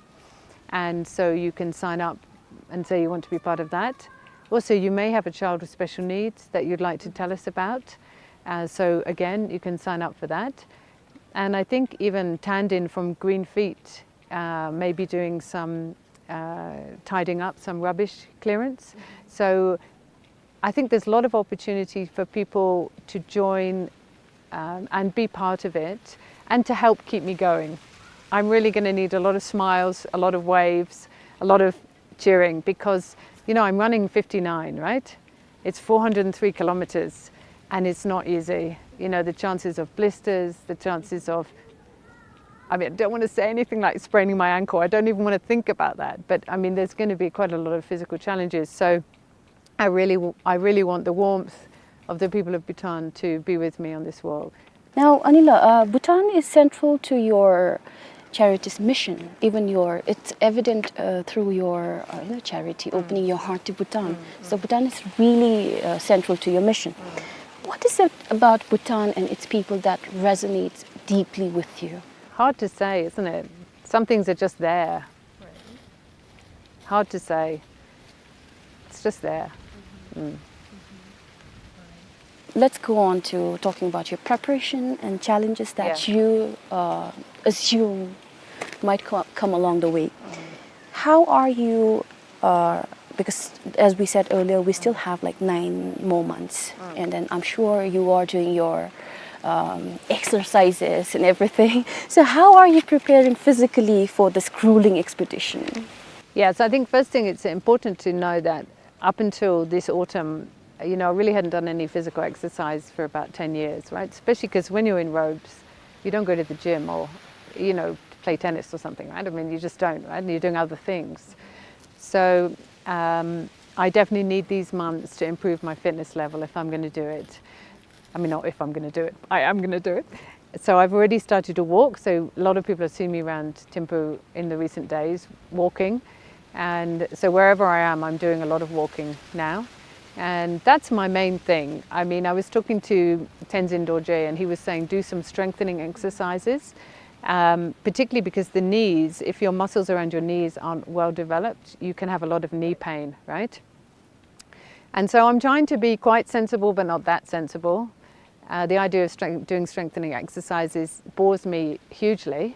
And so you can sign up and say you want to be part of that. Also, you may have a child with special needs that you'd like to tell us about. Uh, so again, you can sign up for that. And I think even Tandin from Green Feet uh, may be doing some uh, tidying up, some rubbish clearance. So I think there's a lot of opportunity for people to join um, and be part of it and to help keep me going. I'm really going to need a lot of smiles, a lot of waves, a lot of cheering because, you know, I'm running fifty-nine, right? It's four hundred three kilometers. And it's not easy. You know, the chances of blisters, the chances of, I mean, I don't want to say anything like spraining my ankle. I don't even want to think about that. But I mean, there's going to be quite a lot of physical challenges. So I really, w- I really want the warmth of the people of Bhutan to be with me on this walk. Now, Anila, uh, Bhutan is central to your charity's mission. Even your, it's evident uh, through your uh, you know, charity, opening your heart to Bhutan. So Bhutan is really uh, central to your mission. What is it about Bhutan and its people that resonates deeply with you? Hard to say, isn't it? Some things are just there. Hard to say. It's just there. Mm. Let's go on to talking about your preparation and challenges that Yeah. you uh, assume might co- come along the way. How are you? Uh, because as we said earlier, we still have like nine more months, and then I'm sure you are doing your um, exercises and everything. So, how are you preparing physically for this grueling expedition? Yeah, so I think first thing, it's important to know that up until this autumn, you know, I really hadn't done any physical exercise for about ten years, right? Especially because when you're in robes, you don't go to the gym or, you know, play tennis or something, right? I mean, you just don't, right? And you're doing other things. So um, I definitely need these months to improve my fitness level if I'm going to do it. I mean, not if I'm going to do it, I am going to do it. So I've already started to walk. So a lot of people have seen me around Thimphu in the recent days walking. And so wherever I am, I'm doing a lot of walking now. And that's my main thing. I mean, I was talking to Tenzin Dorje, and he was saying do some strengthening exercises, um, particularly because the knees, if your muscles around your knees aren't well developed, you can have a lot of knee pain, right? And so I'm trying to be quite sensible, but not that sensible. Uh, the idea of strength, doing strengthening exercises bores me hugely.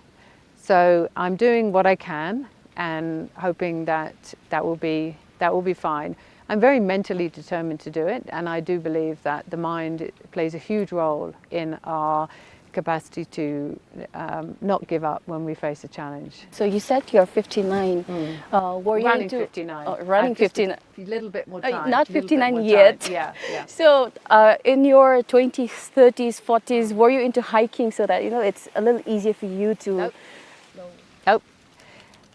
So I'm doing what I can and hoping that that will be that will be fine. I'm very mentally determined to do it, and I do believe that the mind plays a huge role in our capacity to um, not give up when we face a challenge. So you said you're fifty-nine. Uh, were you Running into fifty-nine. Uh, running I've just fifty-nine. A little bit more Uh, time. Not Little bit fifty-nine more yet. Time. Yeah, yeah. So, uh, in your twenties, thirties, forties, were you into hiking so that, you know, it's a little easier for you to Nope. Nope.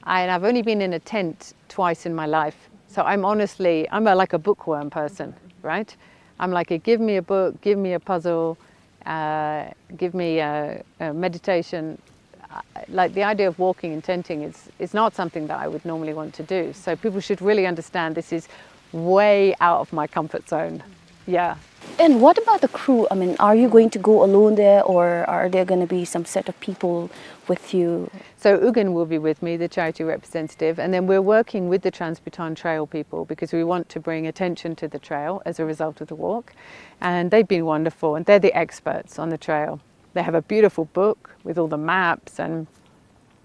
And I've only been in a tent twice in my life. So I'm honestly, I'm a, like a bookworm person, right? I'm like, give me a book, give me a puzzle, uh, give me a, a meditation. I- Like the idea of walking and tenting is, is not something that I would normally want to do. So people should really understand this is way out of my comfort zone. Yeah. And what about the crew? I mean, are you going to go alone there, or are there going to be some set of people with you? So Ugen will be with me, the charity representative, and then we're working with the Trans-Bhutan Trail people because we want to bring attention to the trail as a result of the walk. And they've been wonderful, and they're the experts on the trail. They have a beautiful book with all the maps, and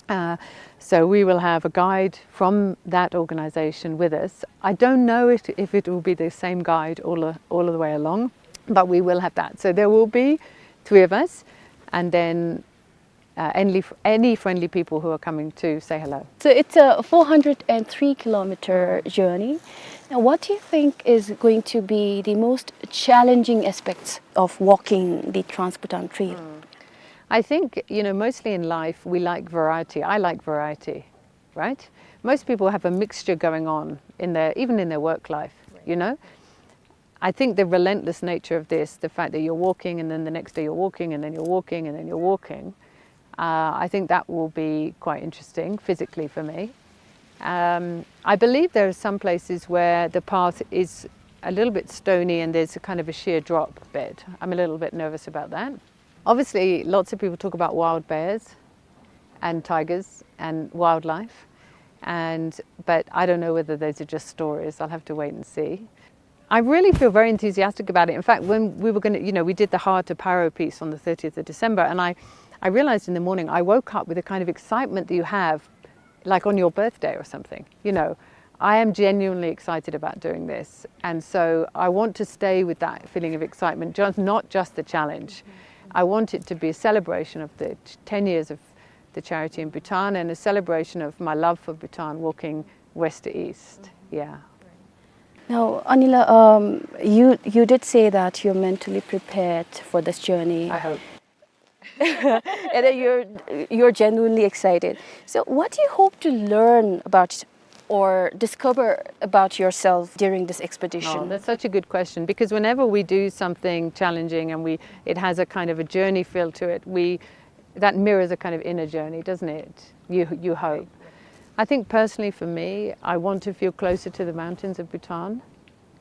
uh, so we will have a guide from that organization with us. I don't know if, if it will be the same guide all, the- all of the way along, but we will have that. So there will be three of us, and then uh, any, any friendly people who are coming to say hello. So it's a four hundred and three kilometer journey. Now, what do you think is going to be the most challenging aspects of walking the Trans-Bhutan Trail? I think, you know, mostly in life, we like variety. I like variety, right? Most people have a mixture going on in their, even in their work life, you know? I think the relentless nature of this, the fact that you're walking and then the next day you're walking and then you're walking and then you're walking, uh, I think that will be quite interesting physically for me. Um, I believe there are some places where the path is a little bit stony and there's a kind of a sheer drop bed. I'm a little bit nervous about that. Obviously, lots of people talk about wild bears and tigers and wildlife, and but I don't know whether those are just stories. I'll have to wait and see. I really feel very enthusiastic about it. In fact, when we were going to, you know, we did the Hato Paro piece on the thirtieth of December, and I, I realized in the morning I woke up with a kind of excitement that you have like on your birthday or something, you know. I am genuinely excited about doing this, and so I want to stay with that feeling of excitement, just not just the challenge. I want it to be a celebration of the t- ten years of the charity in Bhutan and a celebration of my love for Bhutan, walking west to east. Yeah. Now, Anila, um, you, you did say that you're mentally prepared for this journey. I hope. And that you're, you're genuinely excited. So what do you hope to learn about or discover about yourself during this expedition? Oh, that's such a good question, because whenever we do something challenging and we, it has a kind of a journey feel to it, we, that mirrors a kind of inner journey, doesn't it? You, you hope. I think personally for me, I want to feel closer to the mountains of Bhutan,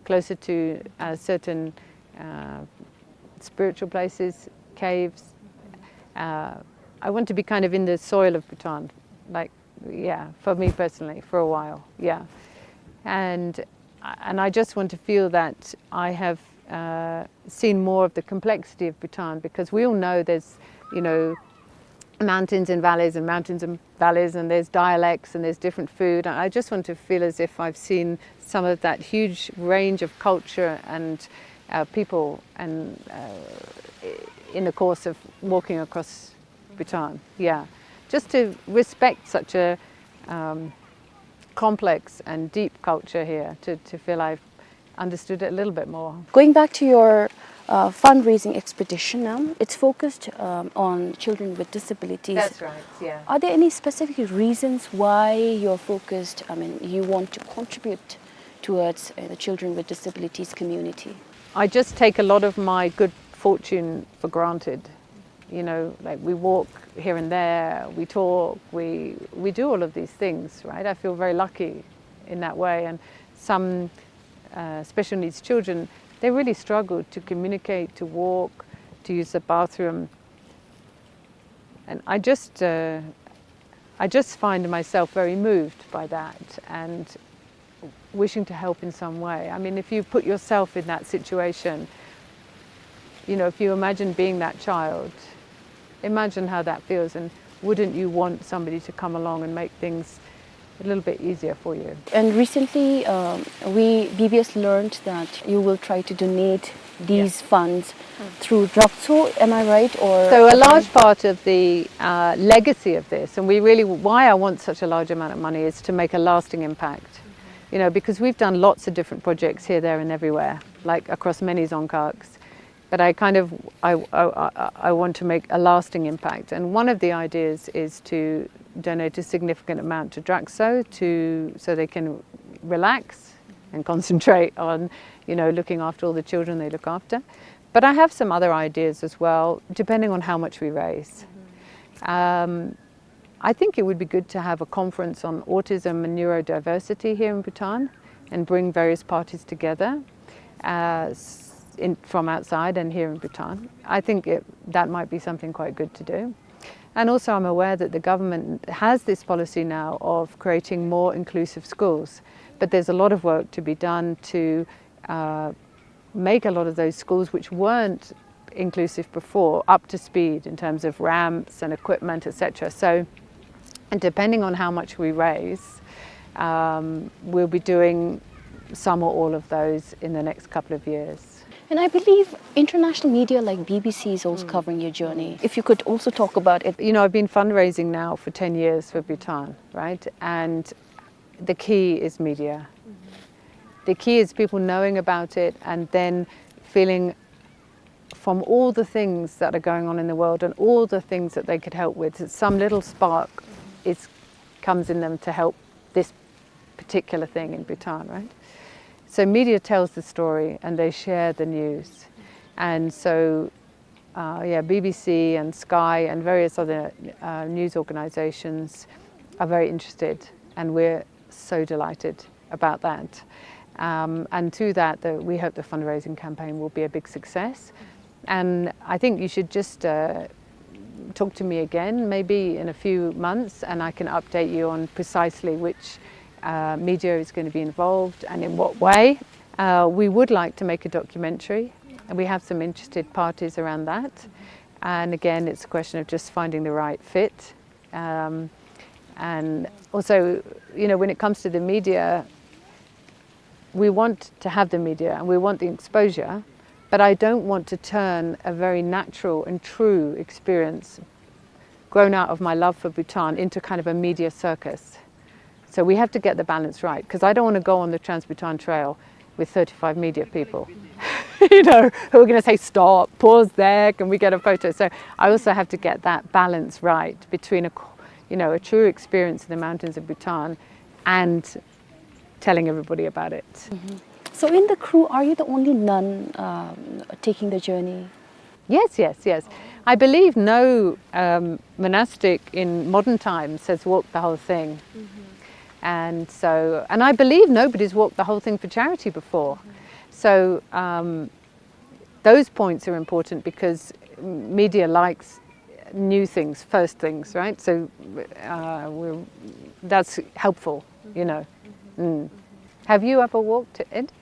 closer to, uh, certain, uh, spiritual places, caves. Uh, I want to be kind of in the soil of Bhutan, like, yeah, for me personally, for a while, yeah. And, and I just want to feel that I have, uh, seen more of the complexity of Bhutan, because we all know there's, you know, mountains and valleys and mountains and valleys, and there's dialects and there's different food. And I just want to feel as if I've seen some of that huge range of culture and, uh, people and, uh, in the course of walking across Bhutan. Yeah, just to respect such a, um, complex and deep culture here, to, to feel I've understood it a little bit more. Going back to your, uh, fundraising expedition now, it's focused, um, on children with disabilities. That's right, yeah. Are there any specific reasons why you're focused, I mean, you want to contribute towards, uh, the children with disabilities community? I just take a lot of my good fortune for granted. You know, like, we walk here and there, we talk, we, we do all of these things, right? I feel very lucky in that way. And some, uh, special needs children, they really struggle to communicate, to walk, to use the bathroom. And I just, uh, I just find myself very moved by that and wishing to help in some way. I mean, if you put yourself in that situation, you know, if you imagine being that child, imagine how that feels, and wouldn't you want somebody to come along and make things a little bit easier for you? And recently, um, we, B B S learned that you will try to donate these funds through Drakso, am I right? Or so a large part of the, uh, legacy of this, and we really, why I want such a large amount of money, is to make a lasting impact. You know, because we've done lots of different projects here, there, and everywhere, like, across many dzongkhags. But I kind of, I, I, I, I want to make a lasting impact. And one of the ideas is to donate a significant amount to Drakso to, so they can relax and concentrate on, you know, looking after all the children they look after. But I have some other ideas as well, depending on how much we raise. Um, I think it would be good to have a conference on autism and neurodiversity here in Bhutan and bring various parties together, uh, s-, in, from outside and here in Bhutan. I think it, that might be something quite good to do. And also, I'm aware that the government has this policy now of creating more inclusive schools, but there's a lot of work to be done to, uh, make a lot of those schools which weren't inclusive before up to speed in terms of ramps and equipment, et cetera. So, and depending on how much we raise, um, we'll be doing some or all of those in the next couple of years. And I believe international media like B B C is also covering your journey. If you could also talk about it. You know, I've been fundraising now for ten years for Bhutan, right? And the key is media. The key is people knowing about it and then feeling, from all the things that are going on in the world and all the things that they could help with, that some little spark is, comes in them to help this particular thing in Bhutan, right? So media tells the story and they share the news. And so, uh, yeah, B B C and Sky and various other, uh, news organizations are very interested, and we're so delighted about that. Um, and through that, the, we hope the fundraising campaign will be a big success. And I think you should just, uh, talk to me again, maybe in a few months, and I can update you on precisely which, uh, media is gonna be involved and in what way. Uh, we would like to make a documentary, and we have some interested parties around that. And again, it's a question of just finding the right fit. Um, and also, you know, when it comes to the media, we want to have the media and we want the exposure, but I don't want to turn a very natural and true experience grown out of my love for Bhutan into kind of a media circus. So we have to get the balance right, 'cause I don't wanna go on the Trans-Bhutan Trail with thirty-five media people, you know, who are gonna say, "Stop, pause there, can we get a photo?" So I also have to get that balance right between a, you know, a true experience in the mountains of Bhutan and telling everybody about it. Mm-hmm. So in the crew, are you the only nun, um, taking the journey? Yes, yes, yes. I believe no, um, monastic in modern times has walked the whole thing. Mm-hmm. And so, and I believe nobody's walked the whole thing for charity before. Mm-hmm. So, um, those points are important because media likes new things, first things, right? So, uh, we're, that's helpful, you know. Mm-hmm. Mm. Have you ever walked it?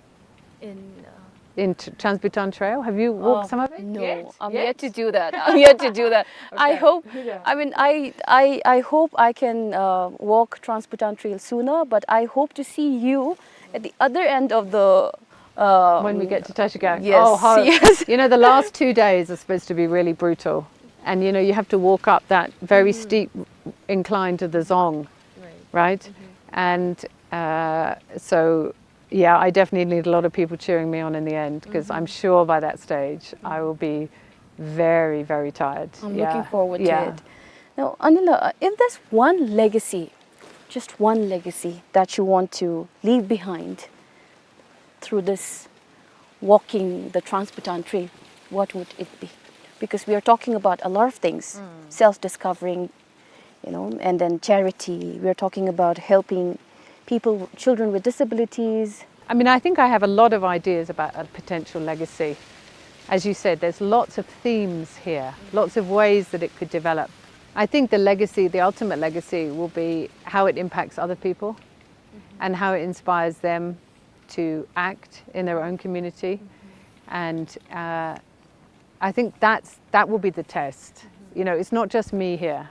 In, uh, in T-, Trans-Bhutan Trail? Have you walked, uh, some of it? No, yet? I'm yet to do that. I'm yet to do that. I hope, I mean, I, I, I hope I can, uh, walk Trans-Bhutan Trail sooner, but I hope to see you at the other end of the, uh, when we get to Trashigang. Yes, oh, how, yes. You know, the last two days are supposed to be really brutal. And, you know, you have to walk up that very steep incline to the Dzong, right? And, uh, so, yeah, I definitely need a lot of people cheering me on in the end, 'cause I'm sure by that stage I will be very, very tired. I'm looking forward to it. Now, Anila, uh, if there's one legacy, just one legacy that you want to leave behind through this walking the Trans-Bhutan Trail, what would it be? Because we are talking about a lot of things, self-discovering, you know, and then charity. We are talking about helping people, children with disabilities. I mean, I think I have a lot of ideas about a potential legacy. As you said, there's lots of themes here, lots of ways that it could develop. I think the legacy, the ultimate legacy, will be how it impacts other people and how it inspires them to act in their own community. And, uh, I think that's, that will be the test. You know, it's not just me here.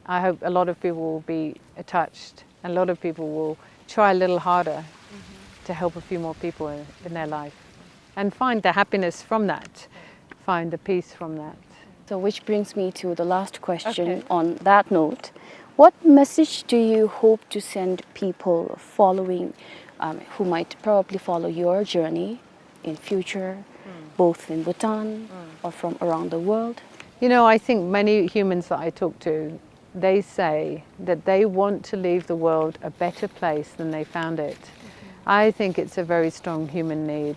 I hope a lot of people will be touched, and a lot of people will try a little harder to help a few more people in, in their life and find the happiness from that, find the peace from that. So, which brings me to the last question on that note. What message do you hope to send people following, um, who might probably follow your journey in future, both in Bhutan or from around the world? You know, I think many humans that I talk to, they say that they want to leave the world a better place than they found it. I think it's a very strong human need.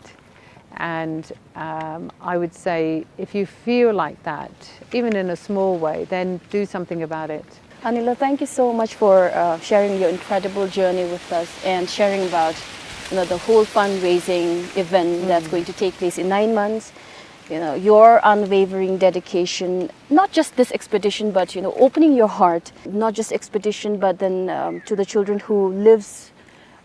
And, um, I would say, if you feel like that, even in a small way, then do something about it. Anila, thank you so much for, uh, sharing your incredible journey with us and sharing about, you know, the whole fundraising event that's going to take place in nine months. You know, your unwavering dedication, not just this expedition, but, you know, opening your heart, not just expedition, but then, um, to the children who lives,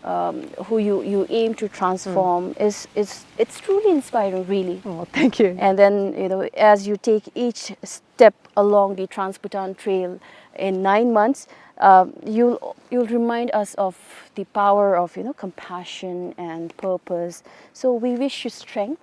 um, who you, you aim to transform is, is, it's truly inspiring, really. Oh, thank you. And then, you know, as you take each step along the Trans-Bhutan Trail in nine months, um, you'll, you'll remind us of the power of, you know, compassion and purpose. So we wish you strength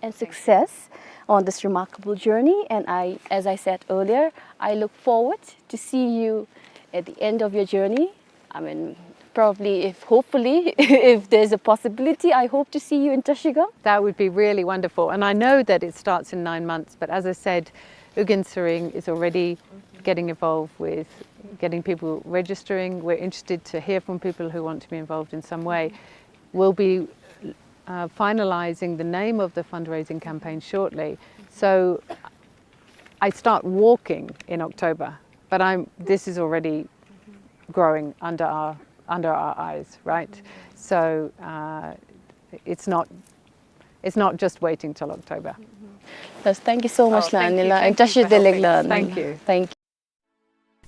and success on this remarkable journey. And I, as I said earlier, I look forward to see you at the end of your journey. I mean, probably, if, hopefully, if there's a possibility, I hope to see you in Trashigang. That would be really wonderful. And I know that it starts in nine months, but as I said, Ugyen Tshering is already getting involved with getting people registering. We're interested to hear from people who want to be involved in some way. We'll be, uh, finalizing the name of the fundraising campaign shortly. So I start walking in October, but I'm, this is already growing under our, under our eyes, right? So, uh, it's not, it's not just waiting till October. Yes, thank you so much, Anila. Thank you. Thank you.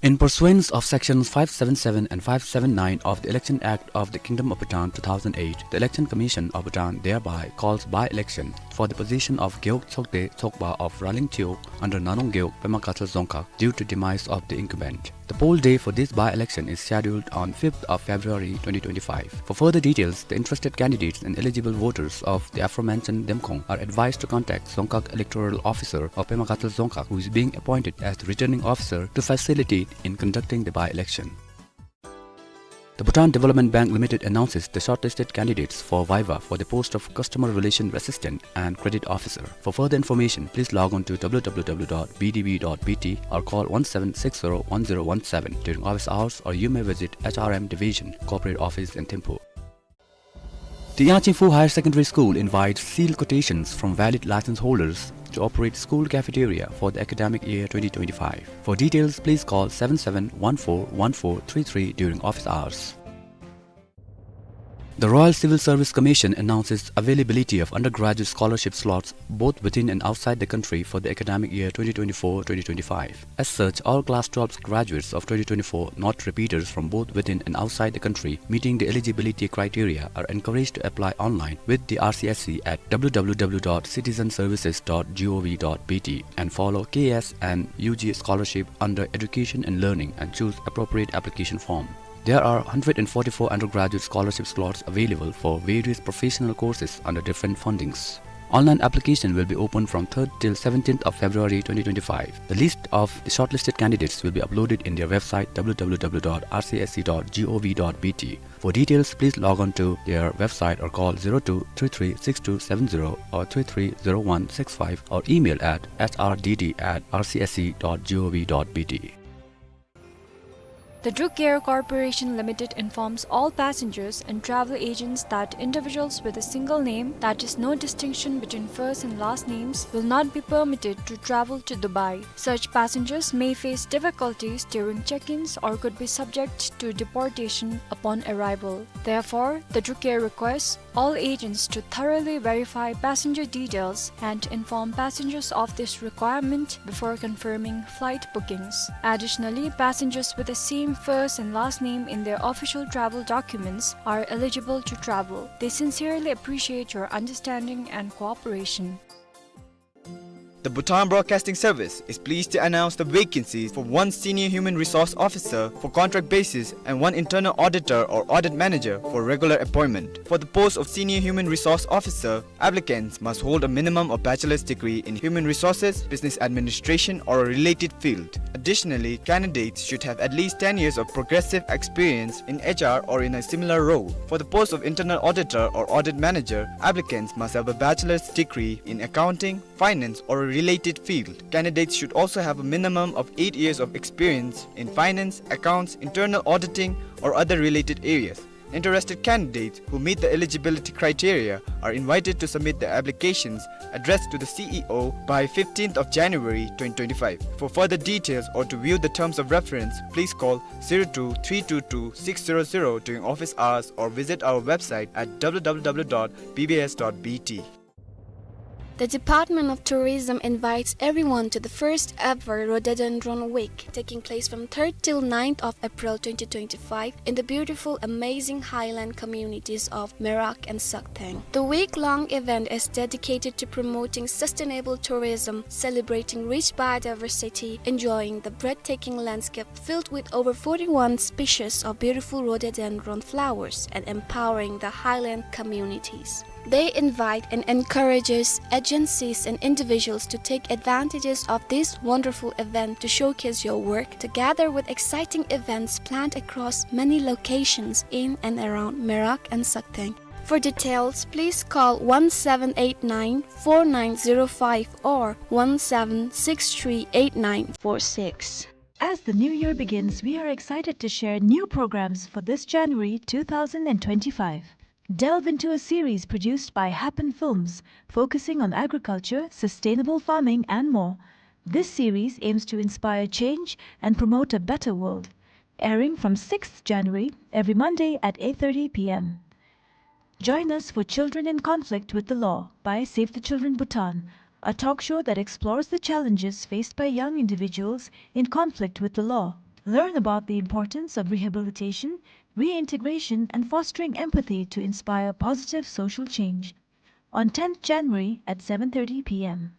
In pursuance of Sections five seven seven and five seven nine of the Election Act of the Kingdom of Bhutan two thousand eight, the Election Commission of Bhutan thereby calls by-election for the position of Gewog Tsokde Tsokpa of Raling Tseok under Nanong Gewog, Pema Gatshel Dzongkhag, due to demise of the incumbent. The poll day for this by-election is scheduled on fifth of February twenty twenty-five. For further details, the interested candidates and eligible voters of the aforementioned Demkhong are advised to contact Dzongkhag Electoral Officer or Pema Gatshel Dzongkhag, who is being appointed as the returning officer to facilitate in conducting the by-election. The Bhutan Development Bank Limited announces the shortlisted candidates for viva for the post of Customer Relation Assistant and Credit Officer. For further information, please log on to w w w dot b d b dot b t or call one seven six zero one zero one seven during office hours, or you may visit H R M Division, Corporate Office in Thimphu. The Yangchingphu Higher Secondary School invites sealed quotations from valid license holders to operate school cafeteria for the academic year twenty twenty-five. For details, please call seven seven one four one four three three during office hours. The Royal Civil Service Commission announces availability of undergraduate scholarship slots both within and outside the country for the academic year twenty twenty-four twenty twenty-five. As such, all class twelve graduates of twenty twenty-four, not repeaters, from both within and outside the country meeting the eligibility criteria are encouraged to apply online with the R C S C at w w w dot citizenservices dot gov dot b t and follow K S and U G scholarship under Education and Learning and choose appropriate application form. There are hundred and forty-four undergraduate scholarship slots available for various professional courses under different fundings. Online application will be open from third till seventeenth of February twenty twenty-five. The list of the shortlisted candidates will be uploaded in their website w w w dot r c s c dot gov dot b t. For details, please log on to their website or call zero two three three six two seven zero or three three zero one six five or email at h r d d at r c s c dot gov dot b t. The Druk Air Corporation Limited informs all passengers and travel agents that individuals with a single name, that is, no distinction between first and last names, will not be permitted to travel to Dubai. Such passengers may face difficulties during check-ins or could be subject to deportation upon arrival. Therefore, the Druk Air requests all agents to thoroughly verify passenger details and inform passengers of this requirement before confirming flight bookings. Additionally, passengers with the same first and last name in their official travel documents are eligible to travel. They sincerely appreciate your understanding and cooperation. The Bhutan Broadcasting Service is pleased to announce the vacancies for one Senior Human Resource Officer for contract basis and one Internal Auditor or Audit Manager for regular appointment. For the post of Senior Human Resource Officer, applicants must hold a minimum of bachelor's degree in human resources, business administration, or a related field. Additionally, candidates should have at least ten years of progressive experience in H R or in a similar role. For the post of Internal Auditor or Audit Manager, applicants must have a bachelor's degree in accounting, finance, or a related field. Candidates should also have a minimum of eight years of experience in finance, accounts, internal auditing, or other related areas. Interested candidates who meet the eligibility criteria are invited to submit their applications addressed to the C E O by fifteenth of January twenty twenty-five. For further details or to view the terms of reference, please call zero two three two two six zero zero during office hours or visit our website at w w w dot b b s dot b t. The Department of Tourism invites everyone to the first ever Rhododendron Week, taking place from third till ninth of April twenty twenty-five in the beautiful, amazing highland communities of Merak and Saktheng. The week-long event is dedicated to promoting sustainable tourism, celebrating rich biodiversity, enjoying the breathtaking landscape filled with over forty-one species of beautiful rhododendron flowers, and empowering the highland communities. They invite and encourages agencies and individuals to take advantages of this wonderful event to showcase your work, together with exciting events planned across many locations in and around Merak and Saktheng. For details, please call one seven eight nine four nine zero five or one seven six three eight nine four six. As the new year begins, we are excited to share new programs for this January two thousand and twenty-five. Delve into a series produced by Happen Films, focusing on agriculture, sustainable farming, and more. This series aims to inspire change and promote a better world. Airing from sixth January, every Monday at eight thirty p m. Join us for Children in Conflict with the Law by Save the Children Bhutan, a talk show that explores the challenges faced by young individuals in conflict with the law. Learn about the importance of rehabilitation, reintegration, and fostering empathy to inspire positive social change. On tenth January at seven thirty p m.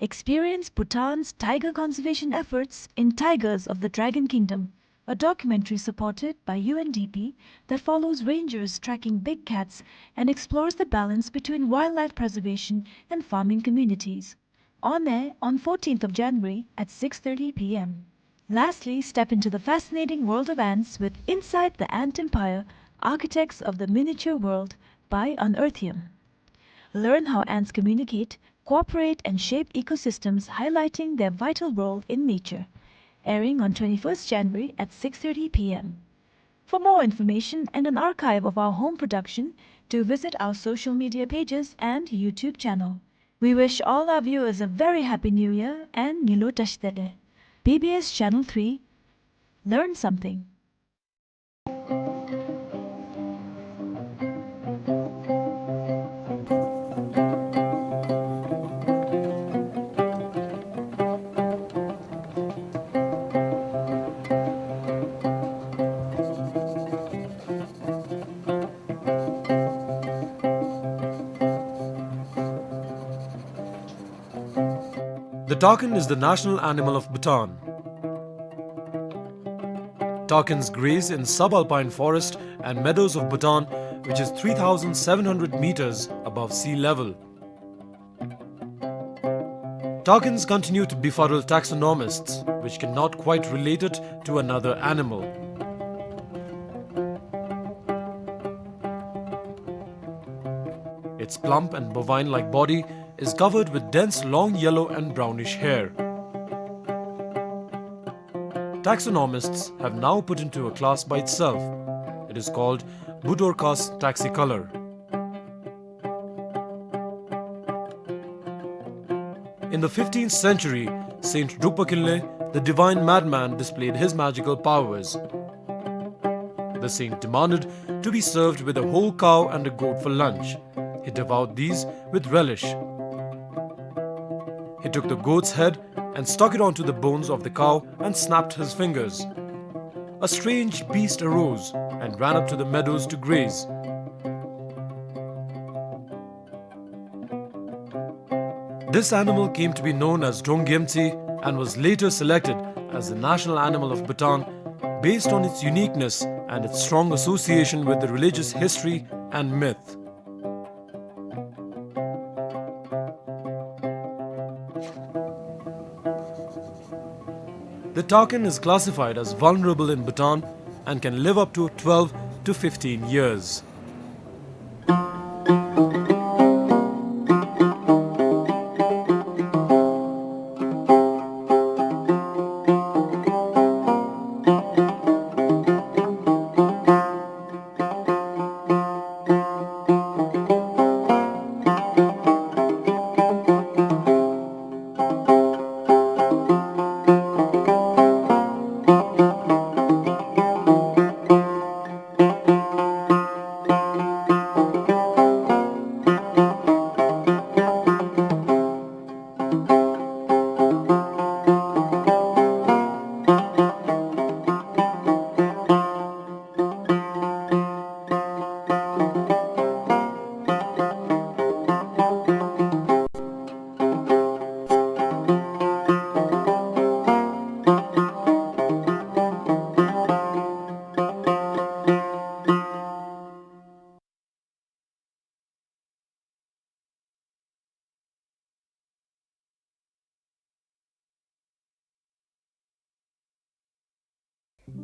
Experience Bhutan's tiger conservation efforts in Tigers of the Dragon Kingdom, a documentary supported by U N D P that follows rangers tracking big cats and explores the balance between wildlife preservation and farming communities. On air on fourteenth of January at six thirty p m. Lastly, step into the fascinating world of ants with Inside the Ant Empire, Architects of the Miniature World by Unearthium. Learn how ants communicate, cooperate, and shape ecosystems, highlighting their vital role in nature. Airing on twenty-first January at six thirty p m. For more information and an archive of our home production, do visit our social media pages and YouTube channel. We wish all our viewers a very happy New Year and Nilo Tashtele. B B S Channel three. Learn something. The takin is the national animal of Bhutan. Takins graze in subalpine forest and meadows of Bhutan, which is three thousand seven hundred meters above sea level. Takins continue to befuddle taxonomists, which cannot quite relate it to another animal. Its plump and bovine-like body is covered with dense long yellow and brownish hair. Taxonomists have now put into a class by itself. It is called Budorcas taxicolor. In the fifteenth century, Saint Drukpa Kinley, the divine madman, displayed his magical powers. The saint demanded to be served with a whole cow and a goat for lunch. He devoured these with relish. He took the goat's head and stuck it onto the bones of the cow and snapped his fingers. A strange beast arose and ran up to the meadows to graze. This animal came to be known as Drongyemtsi and was later selected as the national animal of Bhutan based on its uniqueness and its strong association with the religious history and myth. The takin is classified as vulnerable in Bhutan and can live up to twelve to fifteen years.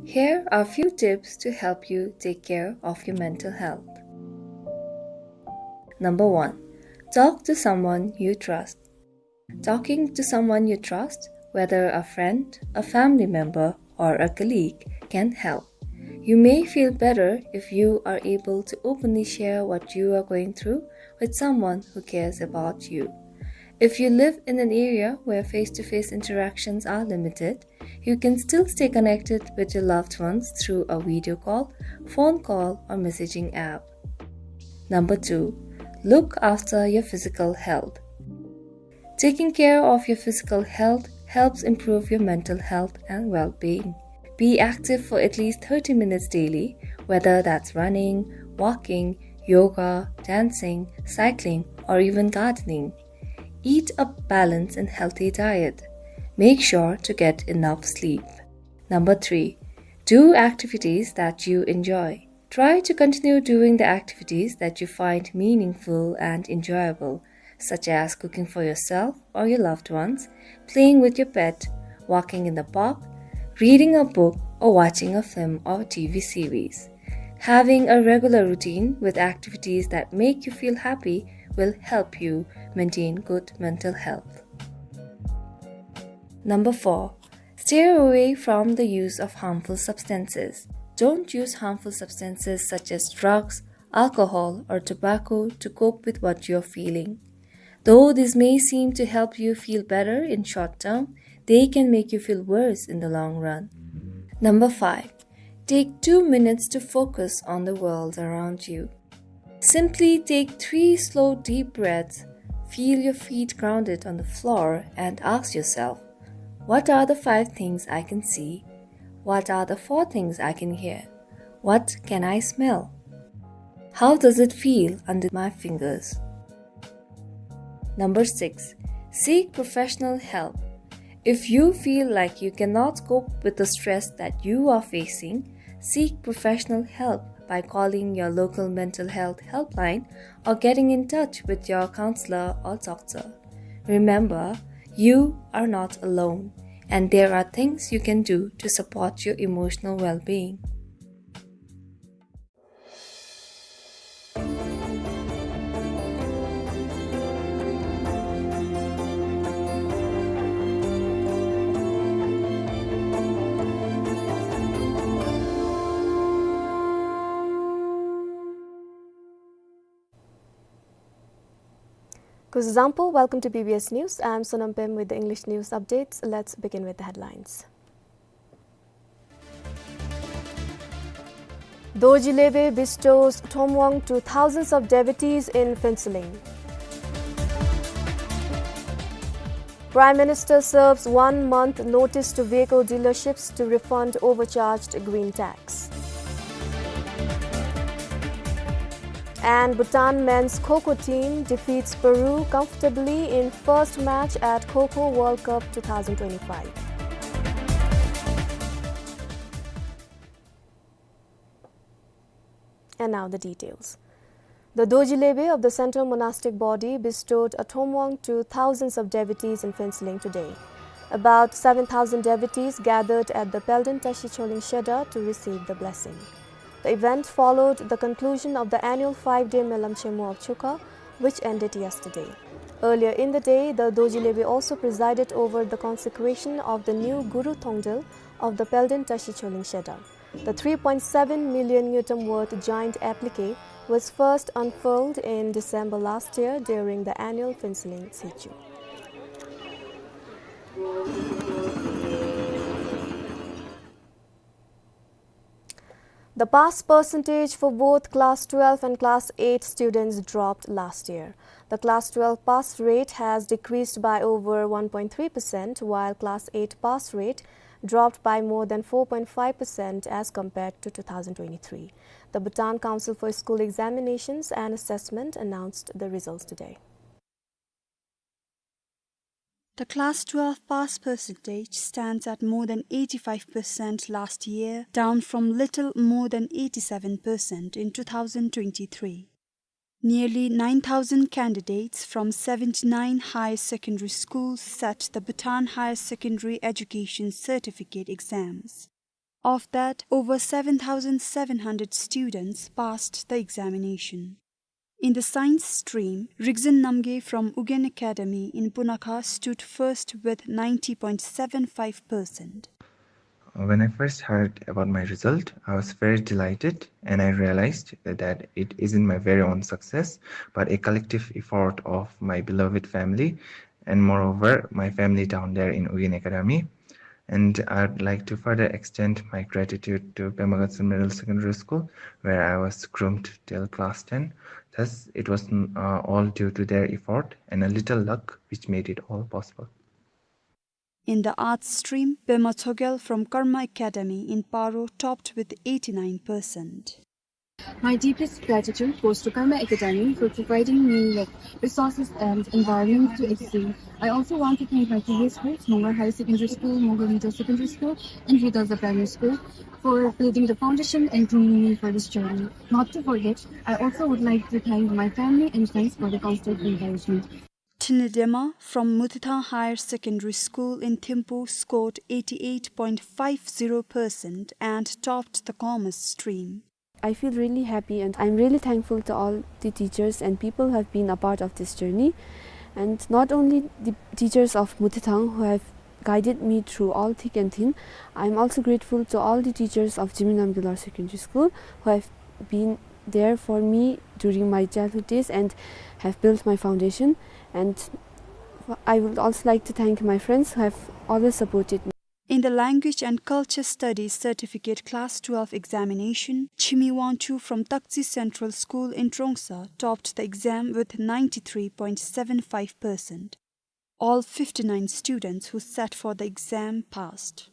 Here are few tips to help you take care of your mental health. Number one, talk to someone you trust. Talking to someone you trust, whether a friend, a family member, or a colleague, can help. You may feel better if you are able to openly share what you are going through with someone who cares about you. If you live in an area where face-to-face interactions are limited, you can still stay connected with your loved ones through a video call, phone call, or messaging app. Number two, look after your physical health. Taking care of your physical health helps improve your mental health and well-being. Be active for at least thirty minutes daily, whether that's running, walking, yoga, dancing, cycling, or even gardening. Eat a balanced and healthy diet. Make sure to get enough sleep. Number three, do activities that you enjoy. Try to continue doing the activities that you find meaningful and enjoyable, such as cooking for yourself or your loved ones, playing with your pet, walking in the park, reading a book, or watching a film or T V series. Having a regular routine with activities that make you feel happy will help you maintain good mental health. Number four, stay away from the use of harmful substances. Don't use harmful substances such as drugs, alcohol, or tobacco to cope with what you're feeling. Though this may seem to help you feel better in short term, they can make you feel worse in the long run. Number five, take two minutes to focus on the world around you. Simply take three slow, deep breaths, feel your feet grounded on the floor, and ask yourself, "What are the five things I can see? What are the four things I can hear? What can I smell? How does it feel under my fingers?" Number six, seek professional help. If you feel like you cannot cope with the stress that you are facing, seek professional help by calling your local mental health helpline or getting in touch with your counselor or doctor. Remember, you are not alone, and there are things you can do to support your emotional well-being. Kuzuzangpo, welcome to B B S News. I'm Sonam Pem with the English news updates. Let's begin with the headlines. Dorji Lebe bestows Thomwang to thousands of devotees in Phuentsholing. Prime Minister serves one month notice to vehicle dealerships to refund overcharged green tax. And Bhutan men's Kho Kho team defeats Peru comfortably in first match at Kho Kho World Cup two thousand twenty-five. And now the details. The Dorji Lebe of the Central Monastic Body bestowed a Thomwang to thousands of devotees in Phuentsholing today. About seven thousand devotees gathered at the Pelden Tashi Choling Shedar to receive the blessing. The event followed the conclusion of the annual five-day Melam Chemu of Chukha, which ended yesterday. Earlier in the day, the Dorji Lebe also presided over the consecration of the new Guru Thongdel of the Pelden Tashi Choling Shedar. The three point seven million ngultrum worth giant applique was first unfurled in December last year during the annual Phuentsholing Tshiju. The pass percentage for both class twelve and class eight students dropped last year. The class twelve pass rate has decreased by over one point three percent, while class eight pass rate dropped by more than four point five percent as compared to two thousand twenty-three. The Bhutan Council for School Examinations and Assessment announced the results today. The class twelve pass percentage stands at more than eighty-five percent last year, down from little more than eighty-seven percent in two thousand twenty-three. Nearly nine thousand candidates from seventy-nine higher secondary schools sat the Bhutan Higher Secondary Education Certificate exams. Of that, over seven thousand seven hundred students passed the examination. In the science stream, Rigzin Namgay from Ugyen Academy in Punakha stood first with ninety point seven five percent. When I first heard about my result, I was very delighted, and I realized that it isn't my very own success, but a collective effort of my beloved family, and moreover, my family down there in Ugyen Academy. And I'd like to further extend my gratitude to Pema Gatsen Middle Secondary School, where I was groomed till class ten. Thus, it was, uh, all due to their effort and a little luck which made it all possible. In the arts stream, Pema Tshogel from Karma Academy in Paro topped with eighty-nine percent. My deepest gratitude goes to Karma Academy for providing me with resources and environment to excel. I also want to thank my previous schools, Mongar Higher Secondary School, Mongar Middle Secondary School, and Ridaza Primary School, for building the foundation and grooming me for this journey. Not to forget, I also would like to thank my family and friends for the constant encouragement. Thinidema from Muthithang Higher Secondary School in Thimphu scored eighty-eight point five zero percent and topped the commerce stream. I feel really happy and I'm really thankful to all the teachers and people who have been a part of this journey. And not only the teachers of Muthithang who have guided me through all thick and thin, I'm also grateful to all the teachers of Jigme Namgyal Lower Secondary School who have been there for me during my childhood days and have built my foundation. And I would also like to thank my friends who have always supported me. In the Language and Culture Studies Certificate Class twelve examination, Chimi Wangchuk from Taktse Central School in Trongsa topped the exam with ninety-three point seven five percent. All fifty-nine students who sat for the exam passed.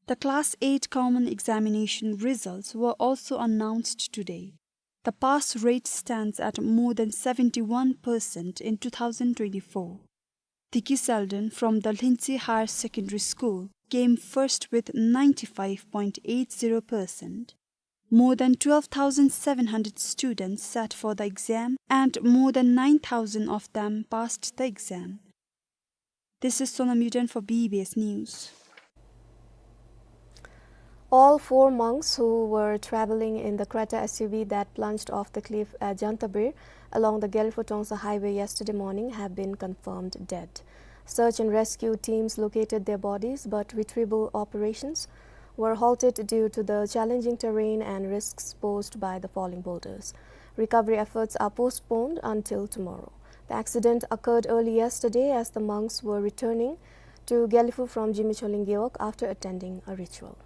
The Class eight Common Examination results were also announced today. The pass rate stands at more than seventy-one percent in two thousand twenty-four. Diki Seldon from the Lhingtse Higher Secondary School came first with ninety-five point eight zero percent. More than twelve thousand seven hundred students sat for the exam, and more than nine thousand of them passed the exam. This is Sonam Yuden for B B S News. All four monks who were traveling in the Creta S U V that plunged off the cliff at Jantabir along the Gelephu-Trongsa highway yesterday morning have been confirmed dead. Search and rescue teams located their bodies, but retrieval operations were halted due to the challenging terrain and risks posed by the falling boulders. Recovery efforts are postponed until tomorrow. The accident occurred early yesterday as the monks were returning to Gelephu from Jigme Choling Gewog after attending a ritual.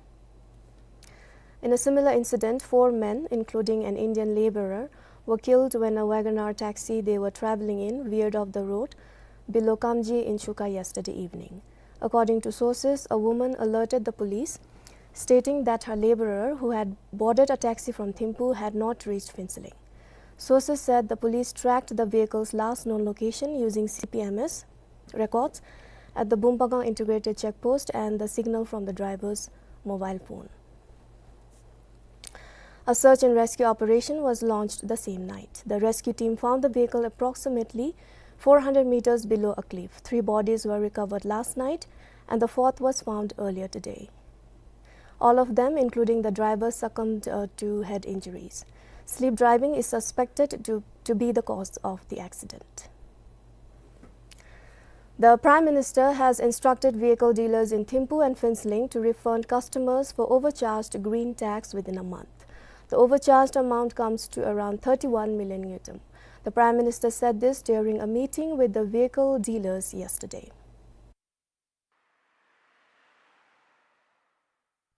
In a similar incident, four men, including an Indian laborer, were killed when a WagonR taxi they were traveling in veered off the road below Kamji in Shuka yesterday evening. According to sources, a woman alerted the police, stating that her laborer, who had boarded a taxi from Thimphu, had not reached Phuentsholing. Sources said the police tracked the vehicle's last known location using C P M S records at the Bumpagang Integrated Check Post and the signal from the driver's mobile phone. A search and rescue operation was launched the same night. The rescue team found the vehicle approximately four hundred meters below a cliff. Three bodies were recovered last night, and the fourth was found earlier today. All of them, including the driver, succumbed, uh, to head injuries. Sleep driving is suspected to, to be the cause of the accident. The Prime Minister has instructed vehicle dealers in Thimphu and Phuentsholing to refund customers for overcharged green tax within a month. The overcharged amount comes to around thirty-one million ngultrum. The Prime Minister said this during a meeting with the vehicle dealers yesterday.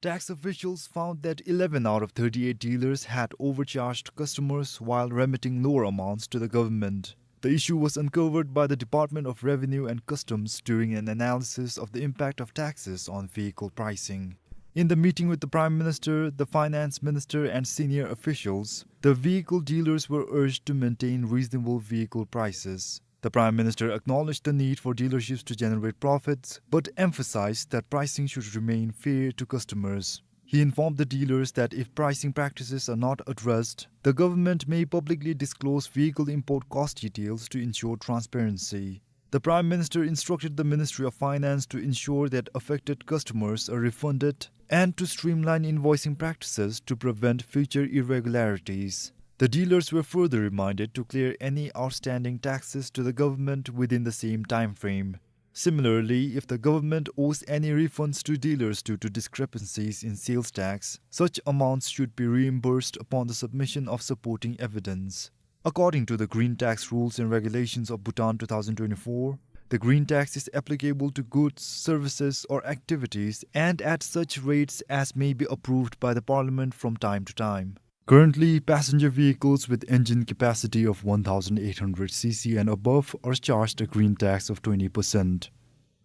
Tax officials found that eleven out of thirty-eight dealers had overcharged customers while remitting lower amounts to the government. The issue was uncovered by the Department of Revenue and Customs during an analysis of the impact of taxes on vehicle pricing. In the meeting with the Prime Minister, the Finance Minister and senior officials, the vehicle dealers were urged to maintain reasonable vehicle prices. The Prime Minister acknowledged the need for dealerships to generate profits, but emphasized that pricing should remain fair to customers. He informed the dealers that if pricing practices are not addressed, the government may publicly disclose vehicle import cost details to ensure transparency. The Prime Minister instructed the Ministry of Finance to ensure that affected customers are refunded and to streamline invoicing practices to prevent future irregularities. The dealers were further reminded to clear any outstanding taxes to the government within the same time frame. Similarly, if the government owes any refunds to dealers due to discrepancies in sales tax, such amounts should be reimbursed upon the submission of supporting evidence. According to the Green Tax Rules and Regulations of Bhutan two thousand twenty-four, the green tax is applicable to goods, services, or activities and at such rates as may be approved by the Parliament from time to time. Currently, passenger vehicles with engine capacity of one thousand eight hundred C C and above are charged a green tax of twenty percent.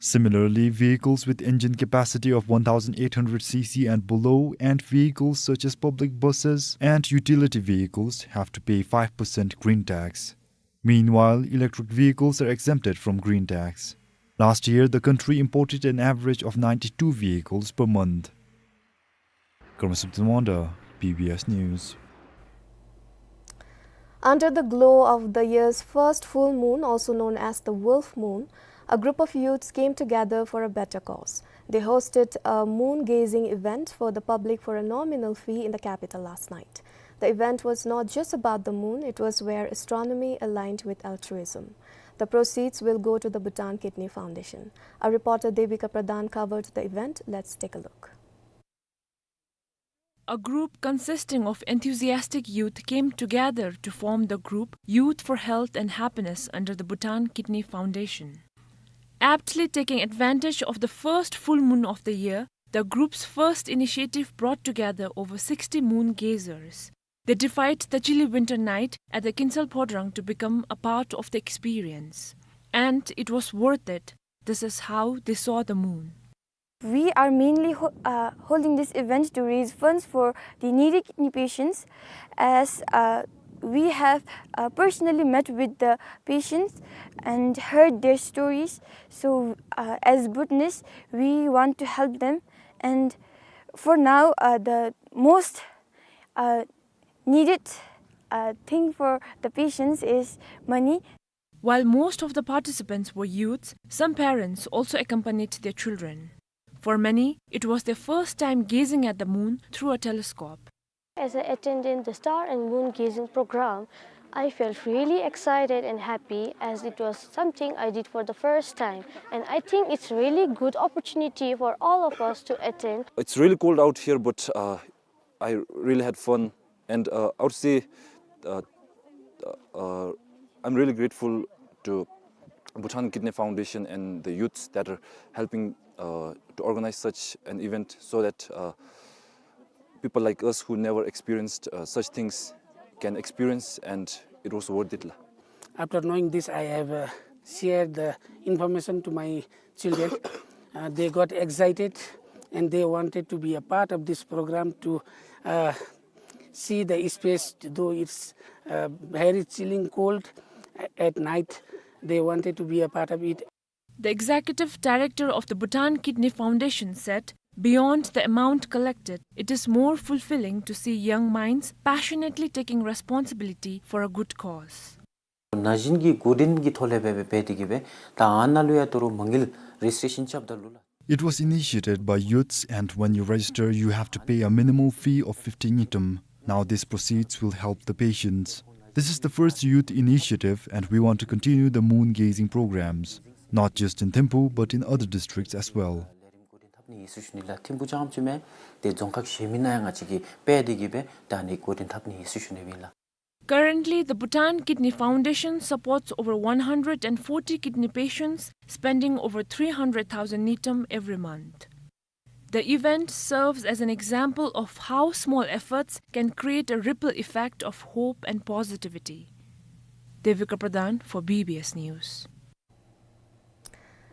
Similarly, vehicles with engine capacity of one thousand eight hundred C C and below, and vehicles such as public buses and utility vehicles, have to pay five percent green tax. Meanwhile, electric vehicles are exempted from green tax. Last year, the country imported an average of ninety-two vehicles per month. Karma Sumtun Wanda, B B S News. Under the glow of the year's first full moon, also known as the wolf moon, a group of youths came together for a better cause. They hosted a moon gazing event for the public for a nominal fee in the capital last night. The event was not just about the moon, it was where astronomy aligned with altruism. The proceeds will go to the Bhutan Kidney Foundation. Our reporter Devika Pradhan covered the event. Let's take a look. A group consisting of enthusiastic youth came together to form the group Youth for Health and Happiness under the Bhutan Kidney Foundation. Aptly taking advantage of the first full moon of the year, the group's first initiative brought together over sixty moon gazers. They defied the chilly winter night at the Kinsel Phodrang to become a part of the experience. And it was worth it. This is how they saw the moon. We are mainly ho-, uh, holding this event to raise funds for the needy kidney patients, as, uh, we have, uh, personally met with the patients and heard their stories. So, uh, as Bhutanese, we want to help them. And for now, uh, the most, uh, needed, uh, thing for the patients is money. While most of the participants were youths, some parents also accompanied their children. For many, it was their first time gazing at the moon through a telescope. As I attended the star and moon gazing program, I felt really excited and happy, as it was something I did for the first time. And I think it's really good opportunity for all of us to attend. It's really cold out here, but, uh, I really had fun, and, uh, I would say, uh, uh, I'm really grateful to Bhutan Kidney Foundation and the youths that are helping, uh, to organize such an event, so that, uh, people like us who never experienced, uh, such things can experience, and it was worth it la. After knowing this, I have, uh, shared the information to my children. Uh, they got excited and they wanted to be a part of this program to, uh, see the space, though it's, uh, very chilling cold a-, at night. They wanted to be a part of it. The executive director of the Bhutan Kidney Foundation said, beyond the amount collected, it is more fulfilling to see young minds passionately taking responsibility for a good cause. ན་གཞོན་གྱི་འགོ་འདྲེན་གྱི་ཐོག་ལས་སྦེ་འབད་དེ་གིས་སྦེ་ད་ཨ་ནཱ་ལུ་ཡང་ད་རུང་མ་དངུལ་རེཇིསི་ཊེ་ཤཱན་རྐྱབ་ད་ལུ་ལགས། It was initiated by youths, and when you register, you have to pay a minimal fee of fifty ngultrum. Now these proceeds will help the patients. This is the first youth initiative, and we want to continue the moon gazing programs, not just in Thimphu, but in other districts as well. ལས་རིམ་འགོ་འདྲེན་འཐབ་ནི་ཨིན་ཟེར་ཞུ་ནི་ལགས། ཐིམ་ཕུ་རྐྱངམ་ཅིག་མེན་ཏེ་རྫོང་ཁག་གཞན་མི་ནང་ཡང་ང་བཅས་ཀྱིས་འབད་དེ་གིས་སྦེ་ད་ཨ་ནི་འགོ་འདྲེན་འཐབ་ནི་ཨིན་ཟེར་ཞུ་ནི་ཨིན་ལགས། Currently, the Bhutan Kidney Foundation supports over one hundred and forty kidney patients, spending over three hundred thousand ngultrum every month. The event serves as an example of how small efforts can create a ripple effect of hope and positivity. Devika Pradhan for B B S News.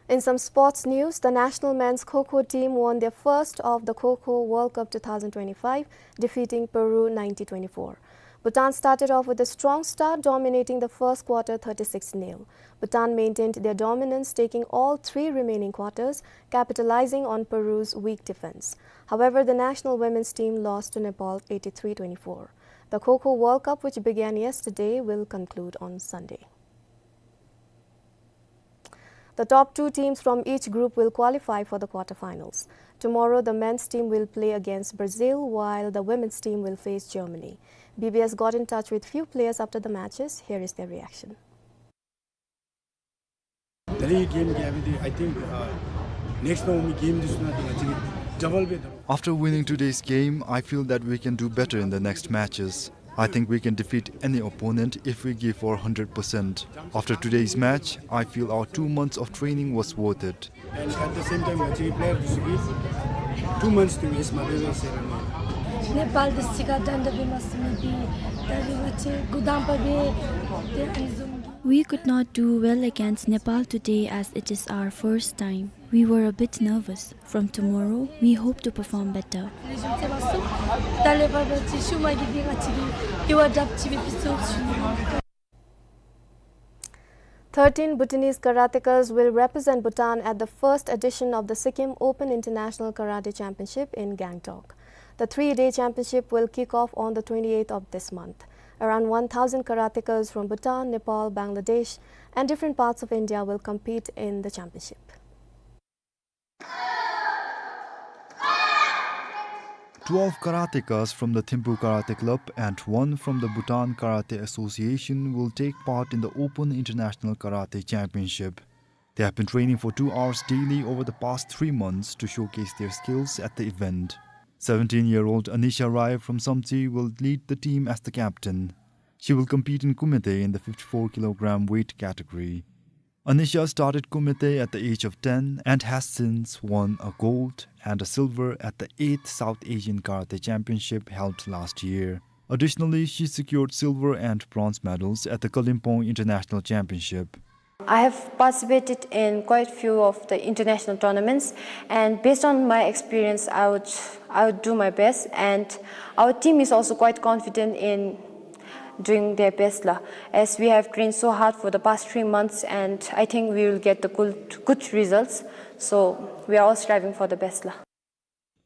In some sports news, the national men's Kho Kho team won their first of the Kho Kho World Cup two thousand twenty-five, defeating Peru ninety twenty-four. Bhutan started off with a strong start, dominating the first quarter thirty-six nil. Bhutan maintained their dominance, taking all three remaining quarters, capitalizing on Peru's weak defense. However, the national women's team lost to Nepal eighty-three twenty-four. The Kho Kho World Cup, which began yesterday, will conclude on Sunday. The top two teams from each group will qualify for the quarterfinals. Tomorrow, the men's team will play against Brazil, while the women's team will face Germany. B B S got in touch with few players after the matches. Here is their reaction. ད་རིས་གེམ་རྐྱབ་སྦེ་འདི་I think, uh, next་ནང་མི་གེམ་འདི་ཚུ་ནང་ཏེ་ང་བཅས་ཀྱིས་ཌབ་བལ་སྦེ་ད། After winning today's game, I feel that we can do better in the next matches. I think we can defeat any opponent if we give our hundred percent. After today's match, I feel our two months of training was worth it. And at the same time, ང་བཅས་པེ་ལེ་ཡར་འདི་ཚུ་གིས་two months་འདི་ཝེསཊ་མ་འབད་བས་ཟེར་ར་མས། ནེ་པཱལ་འདི་ཚུ་ག་དང་འདྲ་འབད་མ་ཚུགས་མི་འདི་ད་རིས་ང་བཅས་འགོ་དང་པ་སྦེ་ཏེ་ཨ་ནི་བཟུམ་གྱི། We could not do well against Nepal today as it is our first time. We were a bit nervous. From tomorrow, we hope to perform better. ལེགས་ཤོམ་མཛད་མ་ཚུགས། ད་ལས་ཕར་འབད་ཅིག་ཤུལ་མ་གི་འདི་ང་བཅས་ཀྱིས་དེ་བ་དྲགཔ་ཅིག་སྦེ་འབད་ཚུགས་ཞུ་ནི་ཨིན། Thirteen Bhutanese karateka's will represent Bhutan at the first edition of the Sikkim Open International Karate Championship in Gangtok. The three-day championship will kick off on the twenty-eighth of this month. Around one thousand karatekas from Bhutan, Nepal, Bangladesh, and different parts of India will compete in the championship. Twelve karatekas from the Thimphu Karate Club and one from the Bhutan Karate Association will take part in the Open International Karate Championship. They have been training for two hours daily over the past three months to showcase their skills at the event. Seventeen-year-old Anisha Rai from Samtse will lead the team as the captain. She will compete in Kumite in the fifty-four kilogram weight category. Anisha started Kumite at the age of ten and has since won a gold and a silver at the eighth South Asian Karate Championship held last year. Additionally, she secured silver and bronze medals at the Kalimpong International Championship. I have participated in quite few of the international tournaments, and based on my experience, I would, I would do my best, and our team is also quite confident in doing their best la, as we have trained so hard for the past three months, and I think we will get the good, good results. So we are all striving for the best la.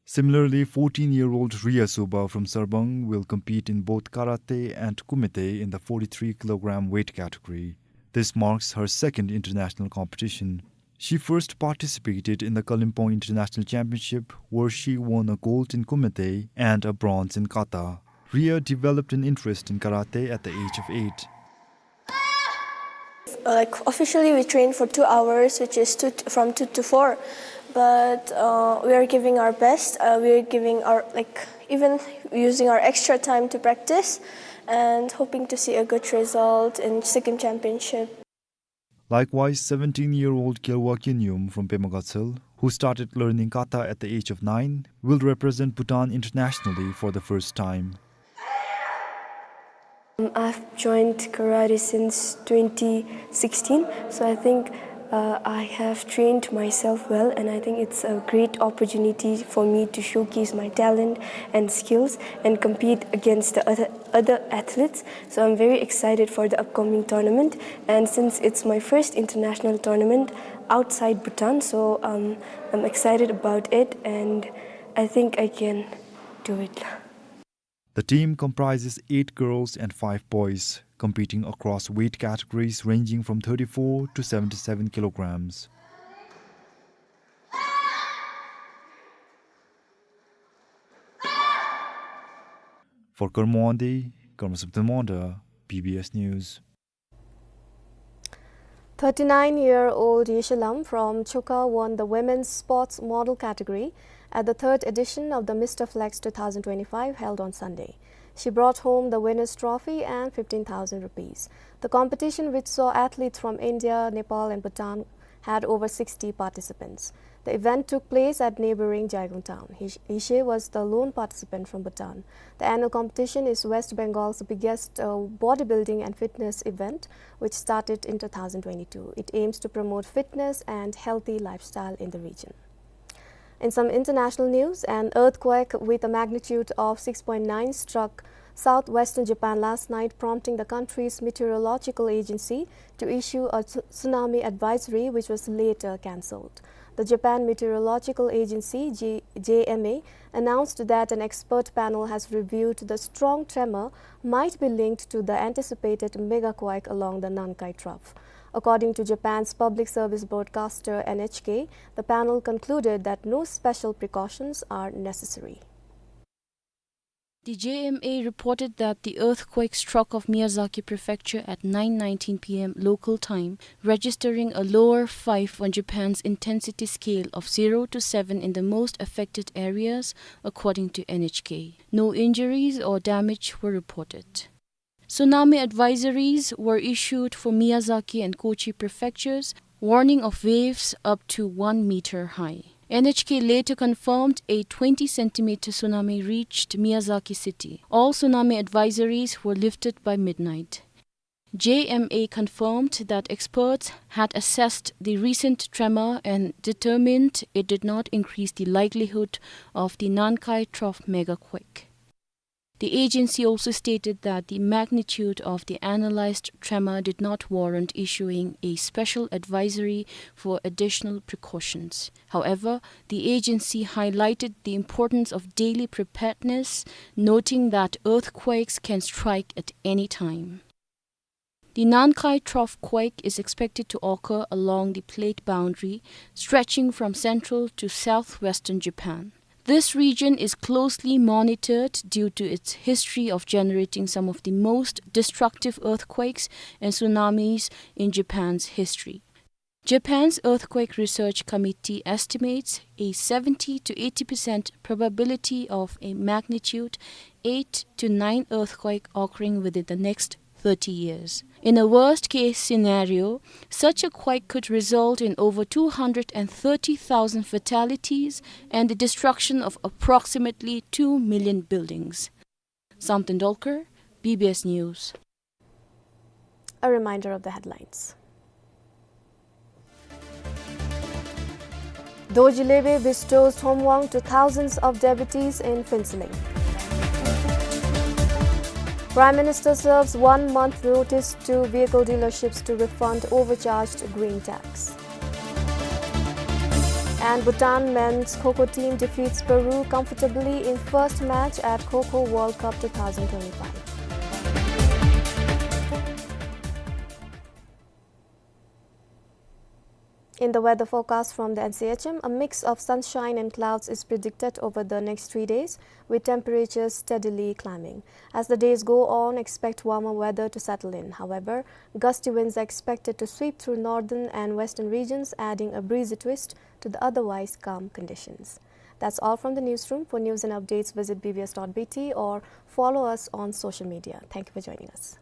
Similarly, fourteen-year-old Ria Suba from Sarbang will compete in both karate and kumite in the forty-three kilogram weight category. This marks her second international competition. She first participated in the Kalimpong International Championship, where she won a gold in kumite and a bronze in kata. Ria developed an interest in karate at the age of eight. Like, officially, we train for two hours, which is two, from two to four. But, uh, we are giving our best. Uh, we are giving our, like, even using our extra time to practice and hoping to see a good result in second championship. Likewise, seventeen-year-old Gyalwa Kyinyum from Pema Gatshel, who started learning kata at the age of nine, will represent Bhutan internationally for the first time. Um, I've joined karate since twenty sixteen, so I think, uh, I have trained myself well, and I think it's a great opportunity for me to showcase my talent and skills and compete against the other, other athletes. So I'm very excited for the upcoming tournament, and since it's my first international tournament outside Bhutan, so, um, I'm excited about it, and I think I can do it. The team comprises eight girls and five boys, competing across weight categories ranging from thirty-four to seventy-seven kilograms. For Karmo Wangdi, Karmo Samten Wangda, B B S News. Thirty-nine-year-old Yeshe Lam from Chukha won the women's sports model category at the third edition of the Mister Flex two thousand twenty-five held on Sunday. She brought home the winner's trophy and fifteen thousand rupees. The competition, which saw athletes from India, Nepal, and Bhutan, had over sixty participants. The event took place at neighboring Jaigaon town. Yeshe, Yeshe was the lone participant from Bhutan. The annual competition is West Bengal's biggest, uh, bodybuilding and fitness event, which started in two thousand twenty-two. It aims to promote fitness and healthy lifestyle in the region. In some international news, an earthquake with a magnitude of six point nine struck southwestern Japan last night, prompting the country's meteorological agency to issue a tsu-, tsunami advisory, which was later cancelled. The Japan Meteorological Agency, G-, J M A, announced that an expert panel has reviewed the strong tremor might be linked to the anticipated megaquake along the Nankai Trough. According to Japan's public service broadcaster N H K, the panel concluded that no special precautions are necessary. The J M A reported that the earthquake struck of Miyazaki Prefecture at nine nineteen P M local time, registering a lower five on Japan's intensity scale of zero to seven in the most affected areas, according to N H K. No injuries or damage were reported. Tsunami advisories were issued for Miyazaki and Kochi prefectures, warning of waves up to one meter high. N H K later confirmed a twenty centimeter tsunami reached Miyazaki city. All tsunami advisories were lifted by midnight. J M A confirmed that experts had assessed the recent tremor and determined it did not increase the likelihood of the Nankai Trough megaquake. The agency also stated that the magnitude of the analyzed tremor did not warrant issuing a special advisory for additional precautions. However, the agency highlighted the importance of daily preparedness, noting that earthquakes can strike at any time. The Nankai Trough quake is expected to occur along the plate boundary stretching from central to southwestern Japan. This region is closely monitored due to its history of generating some of the most destructive earthquakes and tsunamis in Japan's history. Japan's Earthquake Research Committee estimates a seventy to eighty percent probability of a magnitude eight to nine earthquake occurring within the next thirty years. In a worst-case scenario, such a quake could result in over two hundred and thirty thousand fatalities and the destruction of approximately two million buildings. Samten Dolkar, B B S News. A reminder of the headlines. Dorji Lebe bestows Thomwang to thousands of devotees in Phuentsholing. Prime Minister serves one month notice to vehicle dealerships to refund overcharged green tax. And Bhutan men's Kho Kho team defeats Peru comfortably in first match at Kho Kho World Cup two thousand twenty-five. In the weather forecast from the N C H M, a mix of sunshine and clouds is predicted over the next three days, with temperatures steadily climbing. As the days go on, expect warmer weather to settle in. However, gusty winds are expected to sweep through northern and western regions, adding a breezy twist to the otherwise calm conditions. That's all from the newsroom. For news and updates, visit B B S dot B T or follow us on social media. Thank you for joining us.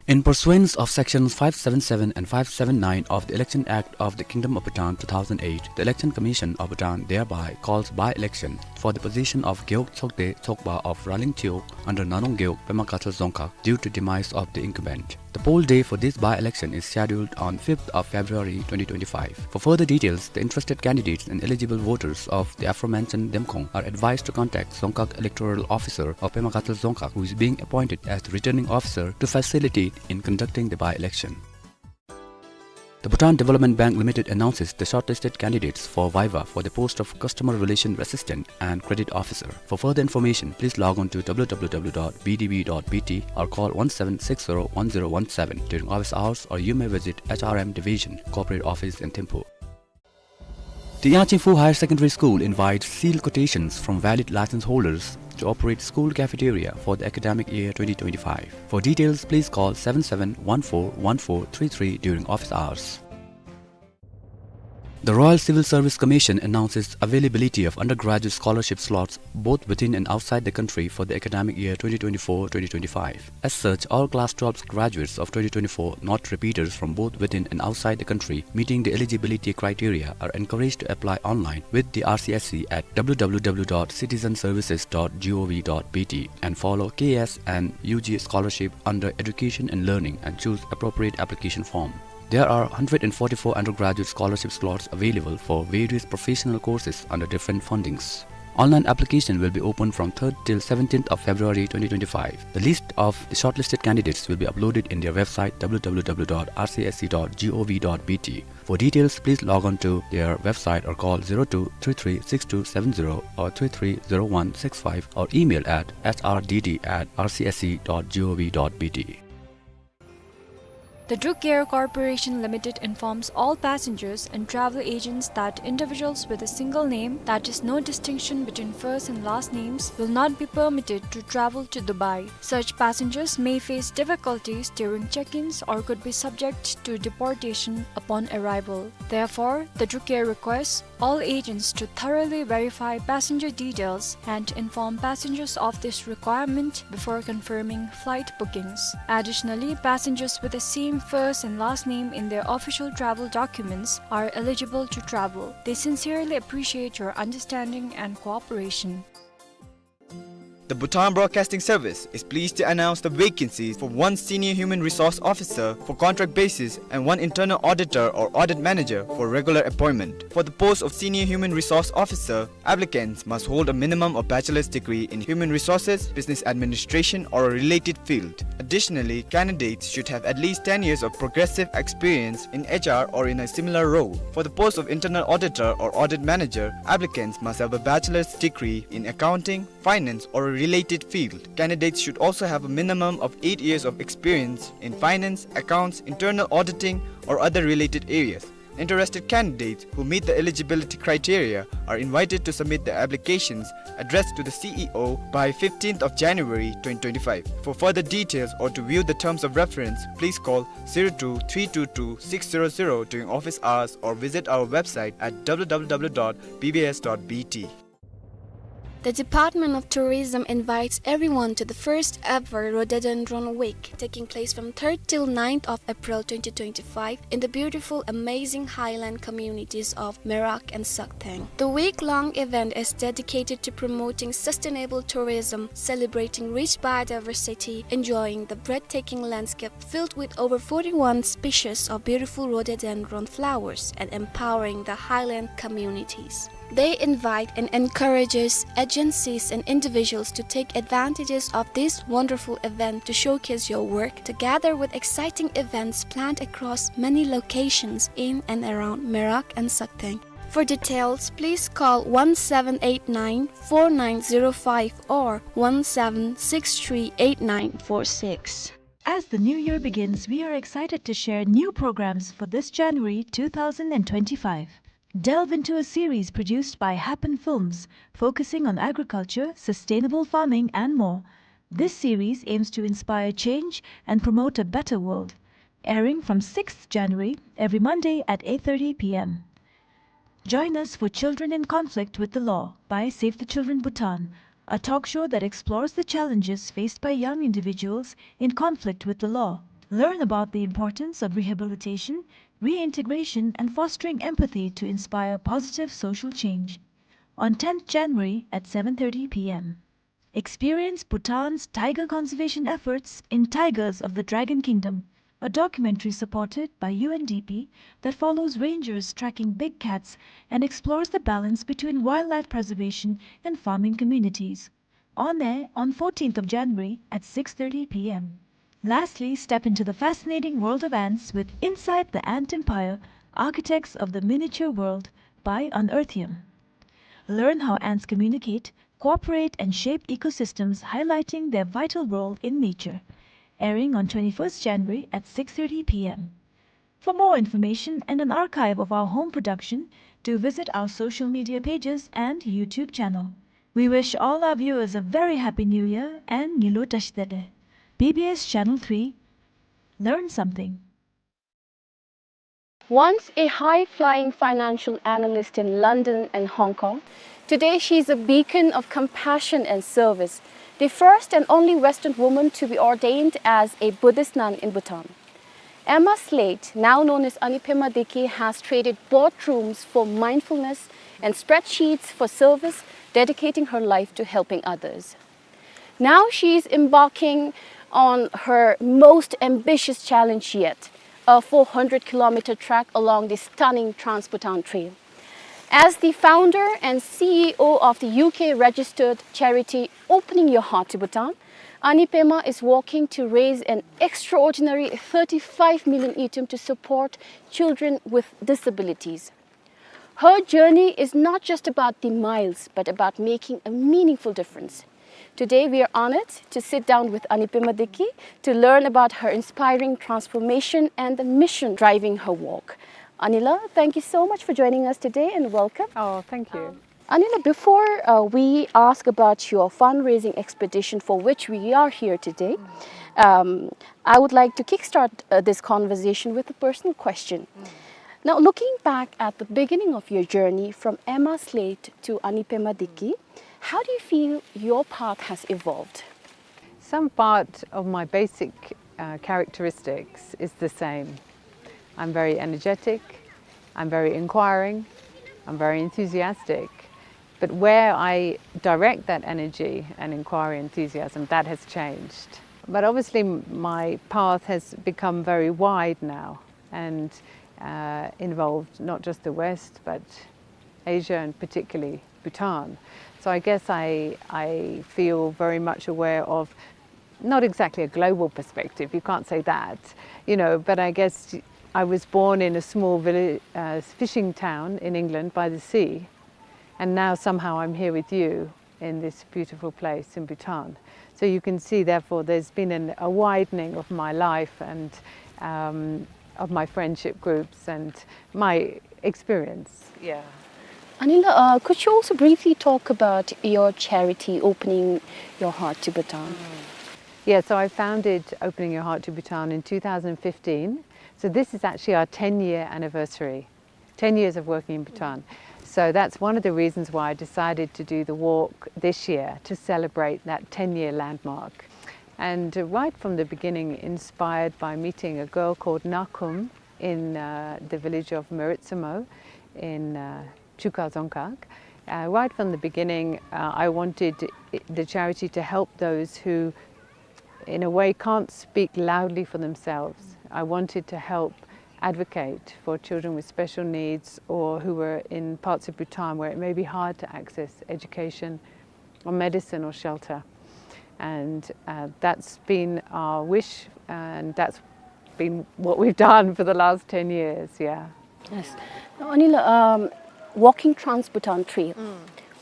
In pursuance of Sections five seven seven and five seven nine of the Election Act of the Kingdom of Bhutan two thousand eight, the Election Commission of Bhutan thereby calls by-election for the position of Gewog Tsokde Tsokba of Raling Tseok under Nanong Gewog, Pema Gatshel Dzongkhag, due to demise of the incumbent. The poll day for this by-election is scheduled on fifth of February twenty twenty-five. For further details, the interested candidates and eligible voters of the aforementioned Demkhong are advised to contact Dzongkhag Electoral Officer of Pema Gatshel Dzongkhag, who is being appointed as the returning officer to facilitate in conducting the by-election. The Bhutan Development Bank Limited announces the shortlisted candidates for viva for the post of Customer Relation Assistant and Credit Officer. For further information, please log on to W W W dot B D B dot B T or call one seven six zero one zero one seven during office hours, or you may visit H R M Division, Corporate Office in Thimphu. The Yangchingphu Higher Secondary School invites sealed quotations from valid license holders to operate school cafeteria for the academic year twenty twenty-five. For details, please call seven seven one four one four three three during office hours. The Royal Civil Service Commission announces availability of undergraduate scholarship slots both within and outside the country for the academic year twenty twenty-four twenty twenty-five. As such, all class twelve graduates of twenty twenty-four, not repeaters, from both within and outside the country meeting the eligibility criteria are encouraged to apply online with the R C S C at W W W dot citizenservices dot gov dot B T and follow K S and U G scholarship under Education and Learning and choose appropriate application form. There are hundred and forty-four undergraduate scholarship slots available for various professional courses under different fundings. Online application will be open from third till seventeenth of February twenty twenty-five. The list of the shortlisted candidates will be uploaded in their website, w w w dot r c s c dot g o v dot b t. For details, please log on to their website or call zero two three three six two seven zero or three three zero one six five or email at s r d d at r c s c dot g o v dot b t. The Druk Air Corporation Limited informs all passengers and travel agents that individuals with a single name, that is, no distinction between first and last names, will not be permitted to travel to Dubai. Such passengers may face difficulties during check-ins or could be subject to deportation upon arrival. Therefore, the Druk Air requests all agents to thoroughly verify passenger details and inform passengers of this requirement before confirming flight bookings. Additionally, passengers with the same first and last name in their official travel documents are eligible to travel. They sincerely appreciate your understanding and cooperation. The Bhutan Broadcasting Service is pleased to announce the vacancies for one Senior Human Resource Officer for contract basis and one Internal Auditor or Audit Manager for regular appointment. For the post of Senior Human Resource Officer, applicants must hold a minimum of bachelor's degree in human resources, business administration, or a related field. Additionally, candidates should have at least ten years of progressive experience in H R or in a similar role. For the post of Internal Auditor or Audit Manager, applicants must have a bachelor's degree in accounting, finance, or a related field. Candidates should also have a minimum of eight years of experience in finance, accounts, internal auditing, or other related areas. Interested candidates who meet the eligibility criteria are invited to submit their applications addressed to the C E O by fifteenth of January twenty twenty-five. For further details or to view the terms of reference, please call zero two three two two six zero zero during office hours or visit our website at w w w dot b b s dot b t. The Department of Tourism invites everyone to the first ever Rhododendron Week, taking place from third till ninth of April twenty twenty-five in the beautiful, amazing highland communities of Merak and Sakteng. The week-long event is dedicated to promoting sustainable tourism, celebrating rich biodiversity, enjoying the breathtaking landscape filled with over forty-one species of beautiful rhododendron flowers, and empowering the highland communities. They invite and encourages agencies and individuals to take advantages of this wonderful event to showcase your work, together with exciting events planned across many locations in and around Merak and Sakteng. For details, please call one seven eight nine four nine zero five or one seven six three eight nine four six. As the new year begins, we are excited to share new programs for this January two thousand and twenty-five. Delve into a series produced by Happen Films, focusing on agriculture, sustainable farming, and more. This series aims to inspire change and promote a better world. Airing from sixth January, every Monday at eight thirty p m. Join us for Children in Conflict with the Law by Save the Children Bhutan, a talk show that explores the challenges faced by young individuals in conflict with the law. Learn about the importance of rehabilitation, reintegration, and fostering empathy to inspire positive social change. On tenth January at seven thirty p m. Experience Bhutan's tiger conservation efforts in Tigers of the Dragon Kingdom, a documentary supported by U N D P that follows rangers tracking big cats and explores the balance between wildlife preservation and farming communities. On air on fourteenth of January at six thirty p m. Lastly, step into the fascinating world of ants with Inside the Ant Empire: Architects of the Miniature World by Unearthium. Learn how ants communicate, cooperate, and shape ecosystems, highlighting their vital role in nature. Airing on twenty-first January at six thirty p m. For more information and an archive of our home production, do visit our social media pages and YouTube channel. We wish all our viewers a very happy New Year and Ngilu Tashdele. B B S Channel three. Learn something. Once a high-flying financial analyst in London and Hong Kong, today she's a beacon of compassion and service, the first and only Western woman to be ordained as a Buddhist nun in Bhutan. Emma Slate, now known as Anipema Deki, has traded boardrooms for mindfulness and spreadsheets for service, dedicating her life to helping others. Now she is embarking on her most ambitious challenge yet, a four hundred kilometer trek along the stunning Trans-Bhutan Trail. As the founder and C E O of the U K registered charity Opening Your Heart to Bhutan, Ani Pema is working to raise an extraordinary thirty-five million ngultrum to support children with disabilities. Her journey is not just about the miles, but about making a meaningful difference. Today, we are honored to sit down with Ani Pema Deki to learn about her inspiring transformation and the mission driving her work. Anila, thank you so much for joining us today and welcome. Oh, thank you. Anila, before uh, we ask about your fundraising expedition for which we are here today, um, I would like to kickstart uh, this conversation with a personal question. Now, looking back at the beginning of your journey from Emma Slate to Ani Pema Deki, how do you feel your path has evolved? Some part of my basic uh, characteristics is the same. I'm very energetic, I'm very inquiring, I'm very enthusiastic. But where I direct that energy and inquiry, enthusiasm, that has changed. But obviously, my path has become very wide now and uh, involved not just the West, but Asia and particularly Bhutan. So I guess I, I feel very much aware of not exactly a global perspective, you can't say that, you know, but I guess I was born in a small village, uh, fishing town in England by the sea, and now somehow I'm here with you in this beautiful place in Bhutan. So you can see, therefore, there's been an, a widening of my life and um, of my friendship groups and my experience. Yeah. Anila, uh, could you also briefly talk about your charity, Opening Your Heart to Bhutan? Yeah, so I founded Opening Your Heart to Bhutan in two thousand fifteen. So this is actually our ten year anniversary, ten years of working in Bhutan. So that's one of the reasons why I decided to do the walk this year, to celebrate that ten year landmark. And uh, right from the beginning, inspired by meeting a girl called Nakum in uh, the village of Meritsumo in uh, Chuka Dzongkhag. Uh, right from the beginning, uh, I wanted i- the charity to help those who, in a way, can't speak loudly for themselves. I wanted to help advocate for children with special needs or who were in parts of Bhutan where it may be hard to access education or medicine or shelter. And uh, that's been our wish, and that's been what we've done for the last ten years, yeah. Yes. Now, Anila, um, walking Trans Bhutan Trail,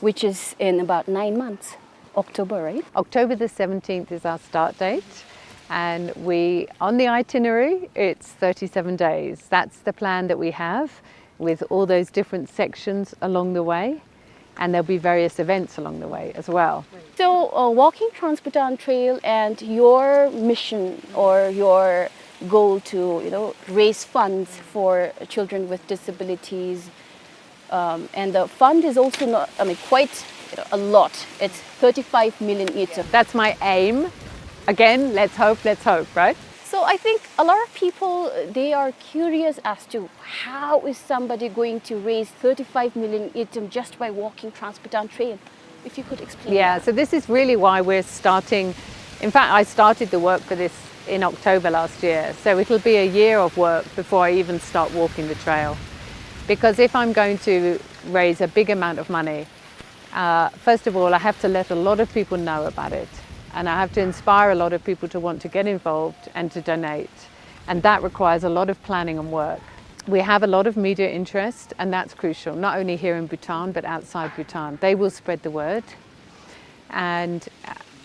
which is in about nine months, October, right? October the seventeenth is our start date, and we, on the itinerary, it's thirty-seven days. That's the plan that we have, with all those different sections along the way, and there'll be various events along the way as well. So, uh, walking Trans Bhutan Trail and your mission or your goal to, you know, raise funds for children with disabilities, um, and the fund is also not, I mean, quite, you know, a lot. It's thirty-five million ngultrum. That's my aim. Again, let's hope, let's hope, right? So I think a lot of people, they are curious as to how is somebody going to raise thirty-five million ngultrum just by walking Trans Bhutan Trail. If you could explain. Yeah, That. So this is really why we're starting. In fact, I started the work for this in October last year. So it'll be a year of work before I even start walking the trail. Because if I'm going to raise a big amount of money, uh, first of all, I have to let a lot of people know about it. And I have to inspire a lot of people to want to get involved and to donate. And that requires a lot of planning and work. We have a lot of media interest, and that's crucial, not only here in Bhutan, but outside Bhutan. They will spread the word. And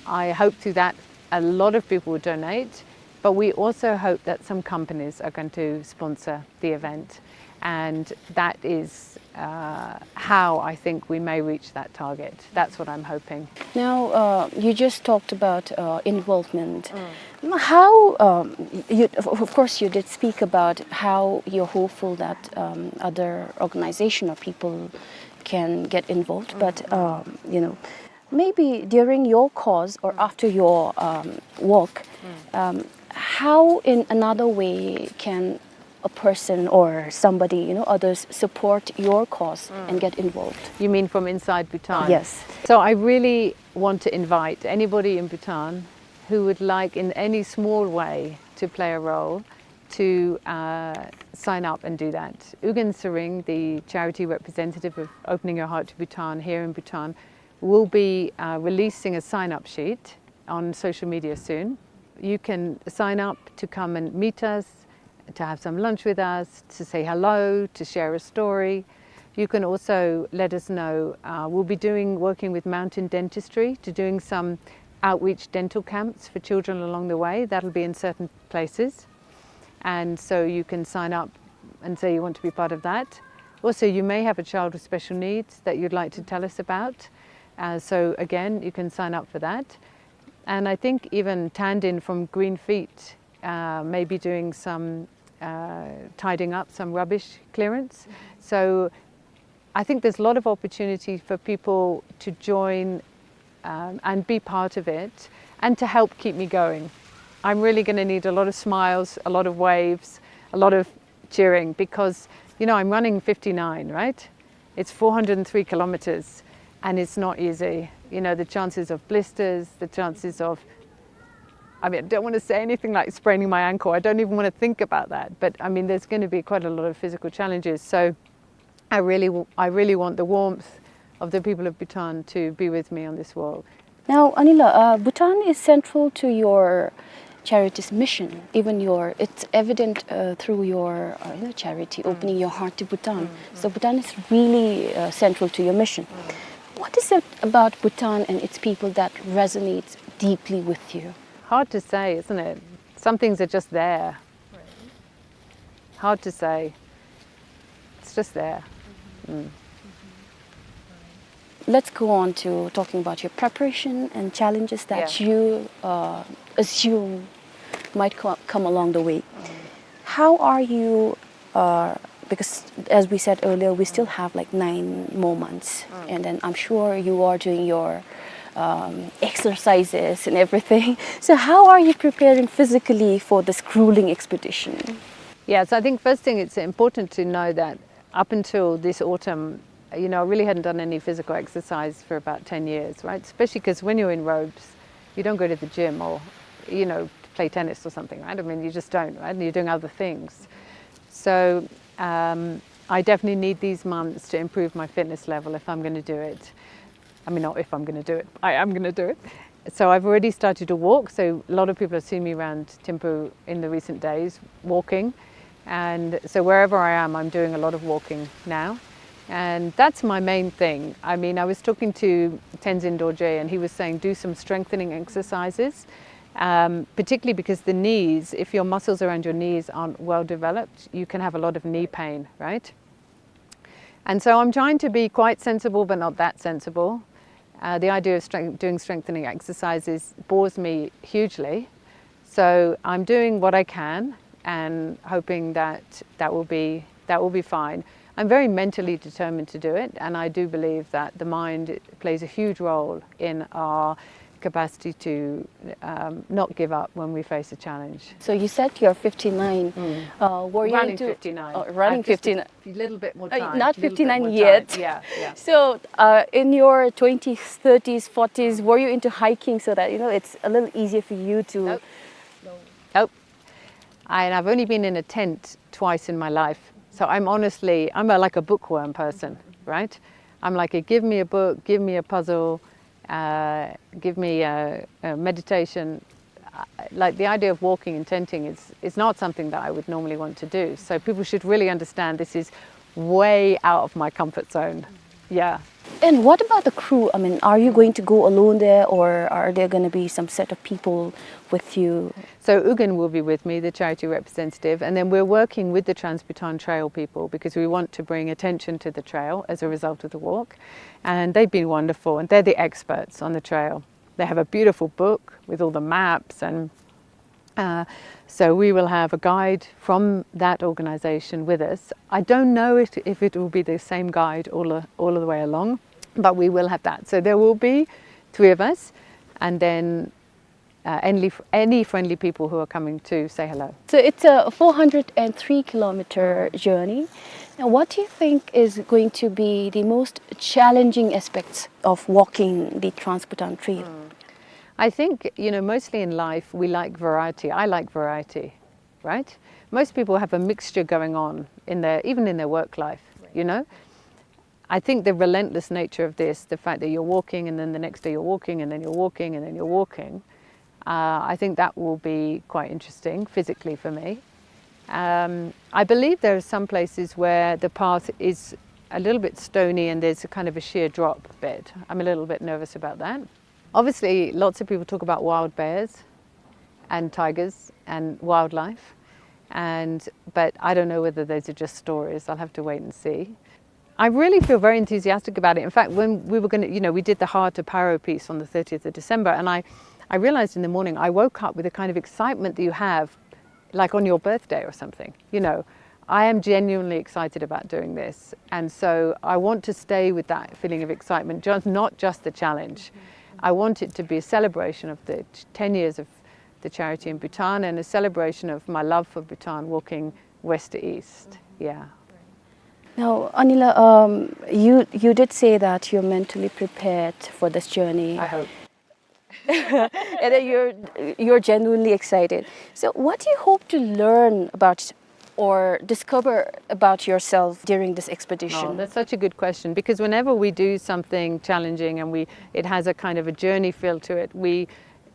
I hope through that a lot of people will donate, but we also hope that some companies are going to sponsor the event. And that is uh, how I think we may reach that target. That's what I'm hoping. Now, uh, you just talked about uh, involvement. How, um, you, of of course, you did speak about how you're hopeful that um, other organization or people can get involved, but um, you know, maybe during your cause or after your um, work, um, how in another way can a person or somebody, you know, others support your cause and get involved? You mean from inside Bhutan? Yes. So I really want to invite anybody in Bhutan who would like, in any small way, to play a role to uh, sign up and do that. Ugyen Tshering, the charity representative of Opening Your Heart to Bhutan here in Bhutan, will be uh, releasing a sign-up sheet on social media soon. You can sign up to come and meet us, to have some lunch with us, to say hello, to share a story. You can also let us know. Uh, we'll be doing working with Mountain Dentistry to doing some outreach dental camps for children along the way. That'll be in certain places. And so you can sign up and say you want to be part of that. Also, you may have a child with special needs that you'd like to tell us about. Uh, so again, you can sign up for that. And I think even Tandin from Green Feet uh, may be doing some uh, tidying up, some rubbish clearance. So I think there's a lot of opportunity for people to join um, and be part of it and to help keep me going. I'm really going to need a lot of smiles, a lot of waves, a lot of cheering because, you know, I'm running fifty-nine, right? It's four hundred three kilometers and it's not easy. You know, the chances of blisters, the chances of, I mean, I don't want to say anything like spraining my ankle. I don't even want to think about that. But I mean, there's going to be quite a lot of physical challenges. So I really, w- I really want the warmth of the people of Bhutan to be with me on this walk. Now, Anila, uh, Bhutan is central to your charity's mission. Even your, it's evident uh, through your uh, you know, charity, opening your heart to Bhutan. So Bhutan is really uh, central to your mission. What is it about Bhutan and its people that resonates deeply with you? Hard to say, isn't it? Some things are just there. Hard to say. It's just there. Mm. Let's go on to talking about your preparation and challenges that Yeah. you uh, assume might co- come along the way. How are you? Uh, because as we said earlier, we still have like nine more months, and then I'm sure you are doing your um, exercises and everything. So how are you preparing physically for this grueling expedition? Yeah, so I think first thing it's important to know that up until this autumn, you know, I really hadn't done any physical exercise for about ten years, right? Especially because when you're in robes, you don't go to the gym or, you know, play tennis or something, right? I mean, you just don't, right? And you're doing other things. So um, I definitely need these months to improve my fitness level if I'm going to do it. I mean, not if I'm going to do it, I am going to do it. So I've already started to walk. So a lot of people have seen me around Thimphu in the recent days walking. And so wherever I am, I'm doing a lot of walking now. And that's my main thing. I mean, I was talking to Tenzin Dorje and he was saying do some strengthening exercises, um, particularly because the knees, if your muscles around your knees aren't well developed, you can have a lot of knee pain, right? And so I'm trying to be quite sensible, but not that sensible. Uh, the idea of strength, doing strengthening exercises bores me hugely. So I'm doing what I can and hoping that that will be, that will be fine. I'm very mentally determined to do it, and I do believe that the mind plays a huge role in our capacity to um, not give up when we face a challenge. So you said you're fifty-nine. Uh, were you Running into fifty-nine. Oh, running I've just a fifty-nine. Little bit more Uh, time. Not Little bit fifty-nine more yet. Time. Yeah, yeah. So uh, in your twenties, thirties, forties, were you into hiking so that, you know, it's a little easier for you to Nope. Nope. And I've only been in a tent twice in my life. So I'm honestly, I'm a, like a bookworm person, right? I'm like, give me a book, give me a puzzle, uh, give me a, a meditation. Uh, Like the idea of walking and tenting is, is not something that I would normally want to do. So people should really understand this is way out of my comfort zone. Yeah. And what about the crew? I mean, are you going to go alone there, or are there going to be some set of people with you? So Ugyen will be with me, the charity representative, and then we're working with the Trans-Bhutan Trail people because we want to bring attention to the trail as a result of the walk. And they've been wonderful, and they're the experts on the trail. They have a beautiful book with all the maps, and uh, so we will have a guide from that organization with us. I don't know if, if it will be the same guide all, all of the way along, but we will have that. So there will be three of us, and then uh, any, any friendly people who are coming to say hello. So it's a four hundred and three kilometer journey. Now, what do you think is going to be the most challenging aspects of walking the Trans-Bhutan Trail? I think, you know, mostly in life we like variety. I like variety. right? Most people have a mixture going on in their, even in their work life, you know? I think the relentless nature of this, the fact that you're walking and then the next day you're walking and then you're walking and then you're walking, uh, I think that will be quite interesting physically for me. Um, I believe there are some places where the path is a little bit stony and there's a kind of a sheer drop bit. I'm a little bit nervous about that. Obviously, lots of people talk about wild bears and tigers and wildlife, and, but I don't know whether those are just stories. I'll have to wait and see. I really feel very enthusiastic about it. In fact, when we were gonna, you know, we did the Heart of Paro piece on the thirtieth of December, and I, I realized in the morning, I woke up with the kind of excitement that you have, like, on your birthday or something, you know. I am genuinely excited about doing this, and so I want to stay with that feeling of excitement, just, not just the challenge. I want it to be a celebration of the t-, ten years of the charity in Bhutan and a celebration of my love for Bhutan, walking west to east. Yeah. Now, Anila, um, you, you did say that you're mentally prepared for this journey. I hope. And that you're, you're genuinely excited. So what do you hope to learn about or discover about yourself during this expedition? Oh, that's such a good question, because whenever we do something challenging and we, it has a kind of a journey feel to it, we,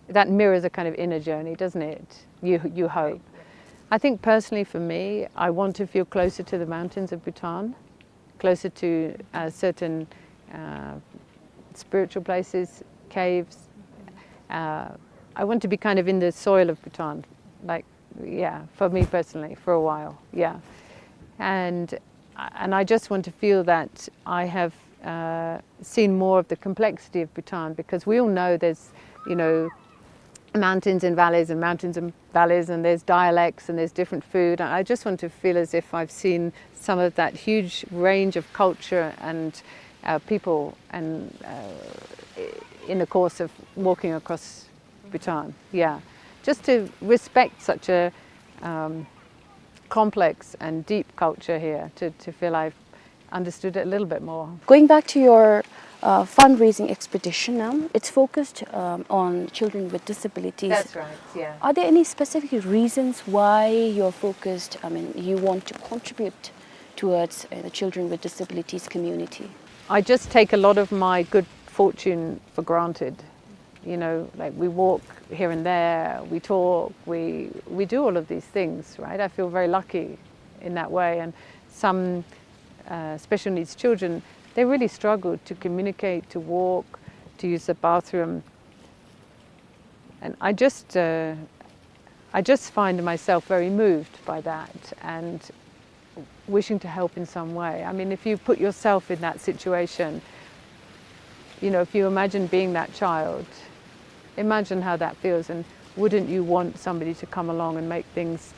that mirrors a kind of inner journey, doesn't it? You, you hope. I think personally for me, I want to feel closer to the mountains of Bhutan, closer to, uh, certain, uh, spiritual places, caves. Uh, I want to be kind of in the soil of Bhutan, like, yeah, for me personally, for a while, yeah. And, and I just want to feel that I have, uh, seen more of the complexity of Bhutan, because we all know there's, you know, mountains and valleys and mountains and valleys, and there's dialects and there's different food. And I just want to feel as if I've seen some of that huge range of culture and, uh, people and, uh, i-, in the course of walking across Bhutan. Yeah, just to respect such a, um, complex and deep culture here, to, to feel I've understood it a little bit more. Going back to your, uh, fundraising expedition now, it's focused, um, on children with disabilities. That's right, yeah. Are there any specific reasons why you're focused, I mean, you want to contribute towards, uh, the children with disabilities community? I just take a lot of my good fortune for granted. You know, like, we walk here and there, we talk, we, we do all of these things, right? I feel very lucky in that way. And some, uh, special needs children, they really struggle to communicate, to walk, to use the bathroom. And I just, uh, I just find myself very moved by that and wishing to help in some way. I mean, if you put yourself in that situation, you know, if you imagine being that child, imagine how that feels, and wouldn't you want somebody to come along and make things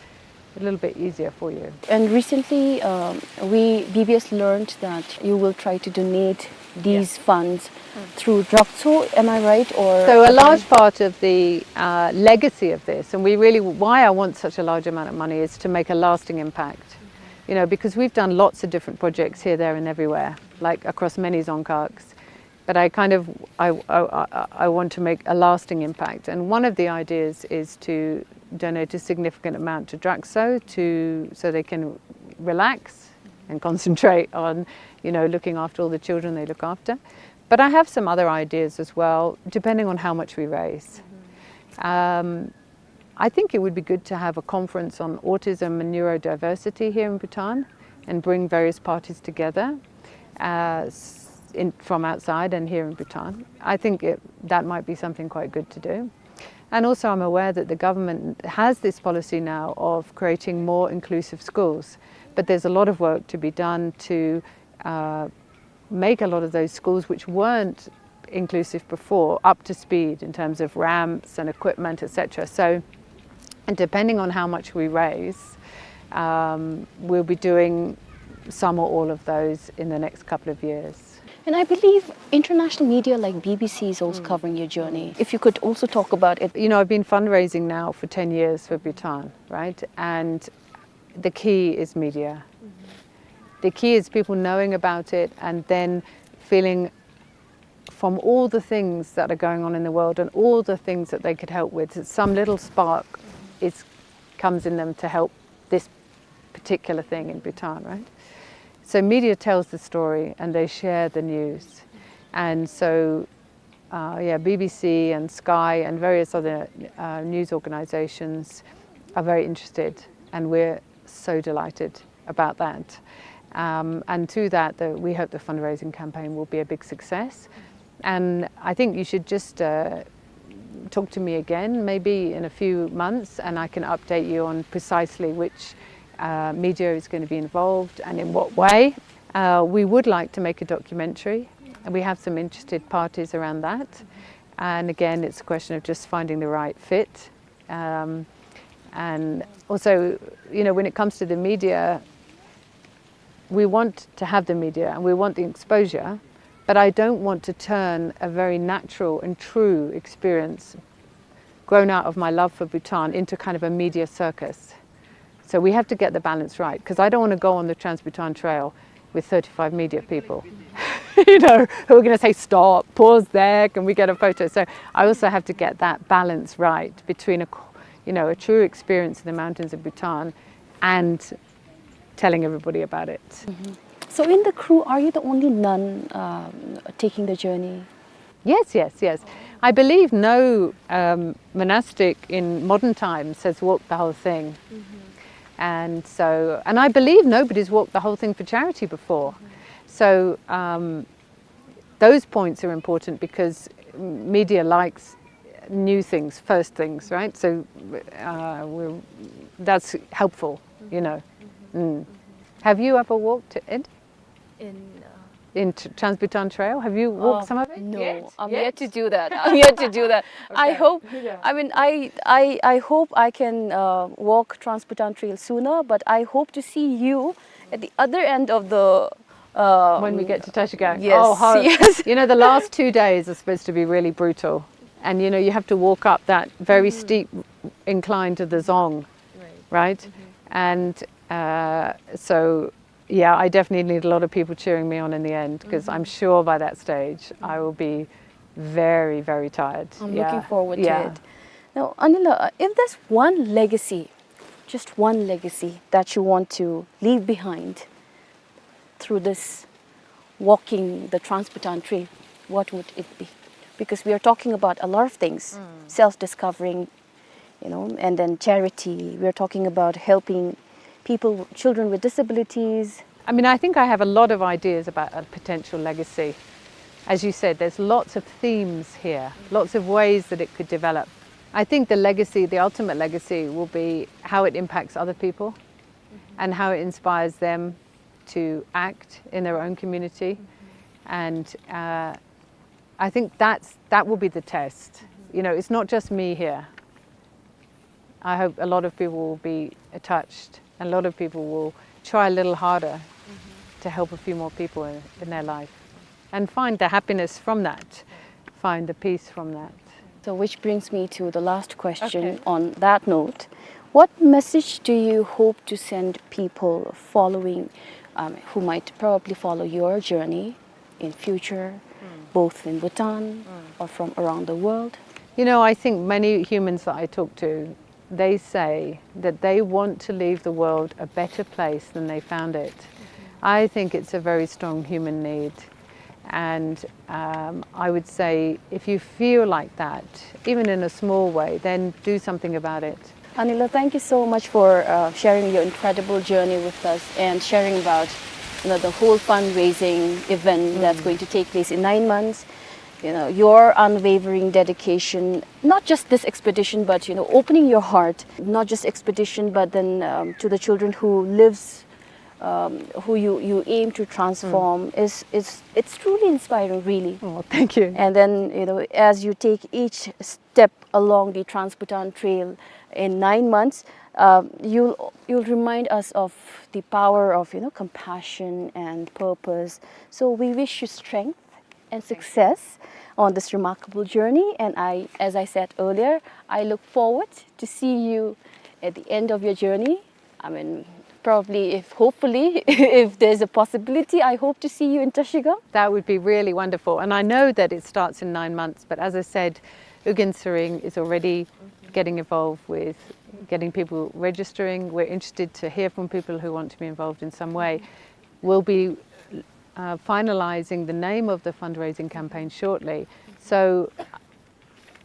a little bit easier for you? And recently, um, we, B B S learned that you will try to donate these funds through Drakso, am I right? Or so a large part of the, uh, legacy of this, and we really, why I want such a large amount of money is to make a lasting impact. You know, because we've done lots of different projects here, there, and everywhere, like, across many Dzongkhags. But I kind of, I, I, I, I want to make a lasting impact. And one of the ideas is to donate a significant amount to Drakso to, so they can relax and concentrate on, you know, looking after all the children they look after. But I have some other ideas as well, depending on how much we raise. Um, I think it would be good to have a conference on autism and neurodiversity here in Bhutan and bring various parties together, uh, s-, in, from outside and here in Bhutan. I think it, that might be something quite good to do. And also, I'm aware that the government has this policy now of creating more inclusive schools, but there's a lot of work to be done to, uh, make a lot of those schools which weren't inclusive before up to speed in terms of ramps and equipment, et cetera. So, and depending on how much we raise, um, we'll be doing some or all of those in the next couple of years. And I believe international media like B B C is also covering your journey. If you could also talk about it. You know, I've been fundraising now for ten years for Bhutan, right? And the key is media. The key is people knowing about it and then feeling, from all the things that are going on in the world and all the things that they could help with, some little spark is comes in them to help this particular thing in Bhutan, right? So media tells the story and they share the news. And so, uh, yeah, B B C and Sky and various other, uh, news organizations are very interested, and we're so delighted about that. Um, and through that, the, we hope the fundraising campaign will be a big success. And I think you should just, uh, talk to me again, maybe in a few months, and I can update you on precisely which, uh, media is gonna be involved and in what way. Uh, we would like to make a documentary, and we have some interested parties around that. And again, it's a question of just finding the right fit. Um, and also, you know, when it comes to the media, we want to have the media and we want the exposure, but I don't want to turn a very natural and true experience grown out of my love for Bhutan into kind of a media circus. So we have to get the balance right, 'cause I don't wanna go on the Trans-Bhutan Trail with thirty-five media people, you know, who are gonna say, "Stop, pause there, can we get a photo?" So I also have to get that balance right between a, co-, you know, a true experience in the mountains of Bhutan and telling everybody about it. So in the crew, are you the only nun, um, taking the journey? Yes, yes, yes. I believe no, um, monastic in modern times has walked the whole thing. And so, and I believe nobody's walked the whole thing for charity before. So, um, those points are important because media likes new things, first things, right? So, uh, we're, that's helpful, you know. Mm. Have you ever walked it? In, uh, in Tr-, Trans-Bhutan Trail? Have you walked, uh, some of it? No, yet? I'm yet to do that. I'm yet to do that. I hope, I mean, I, I, I hope I can, uh, walk Trans-Bhutan Trail sooner, but I hope to see you at the other end of the, uh, when we get to Trashigang. Yes, oh, how, yes. You know, the last two days are supposed to be really brutal. And, you know, you have to walk up that very steep incline to the Dzong, right? And, uh, so yeah, I definitely need a lot of people cheering me on in the end, 'cause I'm sure by that stage I will be very, very tired. I'm looking forward to it. Now, Anila, uh, if there's one legacy, just one legacy that you want to leave behind through this walking the Trans-Bhutan Trail, what would it be? Because we are talking about a lot of things, self-discovering, you know, and then charity. We're talking about helping people, children with disabilities. I mean, I think I have a lot of ideas about a potential legacy. As you said, there's lots of themes here, lots of ways that it could develop. I think the legacy, the ultimate legacy, will be how it impacts other people and how it inspires them to act in their own community. And, uh, I think that's, that will be the test. You know, it's not just me here. I hope a lot of people will be touched, and a lot of people will try a little harder to help a few more people in, in their life and find the happiness from that, find the peace from that. So, which brings me to the last question on that note. What message do you hope to send people following, um, who might probably follow your journey in future, both in Bhutan or from around the world? You know, I think many humans that I talk to, they say that they want to leave the world a better place than they found it. I think it's a very strong human need. And, um, I would say, if you feel like that, even in a small way, then do something about it. Anila, thank you so much for, uh, sharing your incredible journey with us and sharing about, you know, the whole fundraising event that's going to take place in nine months. You know, your unwavering dedication, not just this expedition, but, you know, opening your heart, not just expedition, but then, um, to the children who lives, um, who you, you aim to transform is, is, it's truly inspiring, really. Oh, thank you. And then, you know, as you take each step along the Trans-Bhutan Trail in nine months, um, you'll, you'll remind us of the power of, you know, compassion and purpose. So we wish you strength and success on this remarkable journey. And I, as I said earlier, I look forward to see you at the end of your journey. I mean, Probably, if, hopefully, if there's a possibility, I hope to see you in Trashigang. That would be really wonderful. And I know that it starts in nine months, but as I said, Ugyen Tshering is already getting involved with getting people registering. We're interested to hear from people who want to be involved in some way. We'll be, uh, finalizing the name of the fundraising campaign shortly. So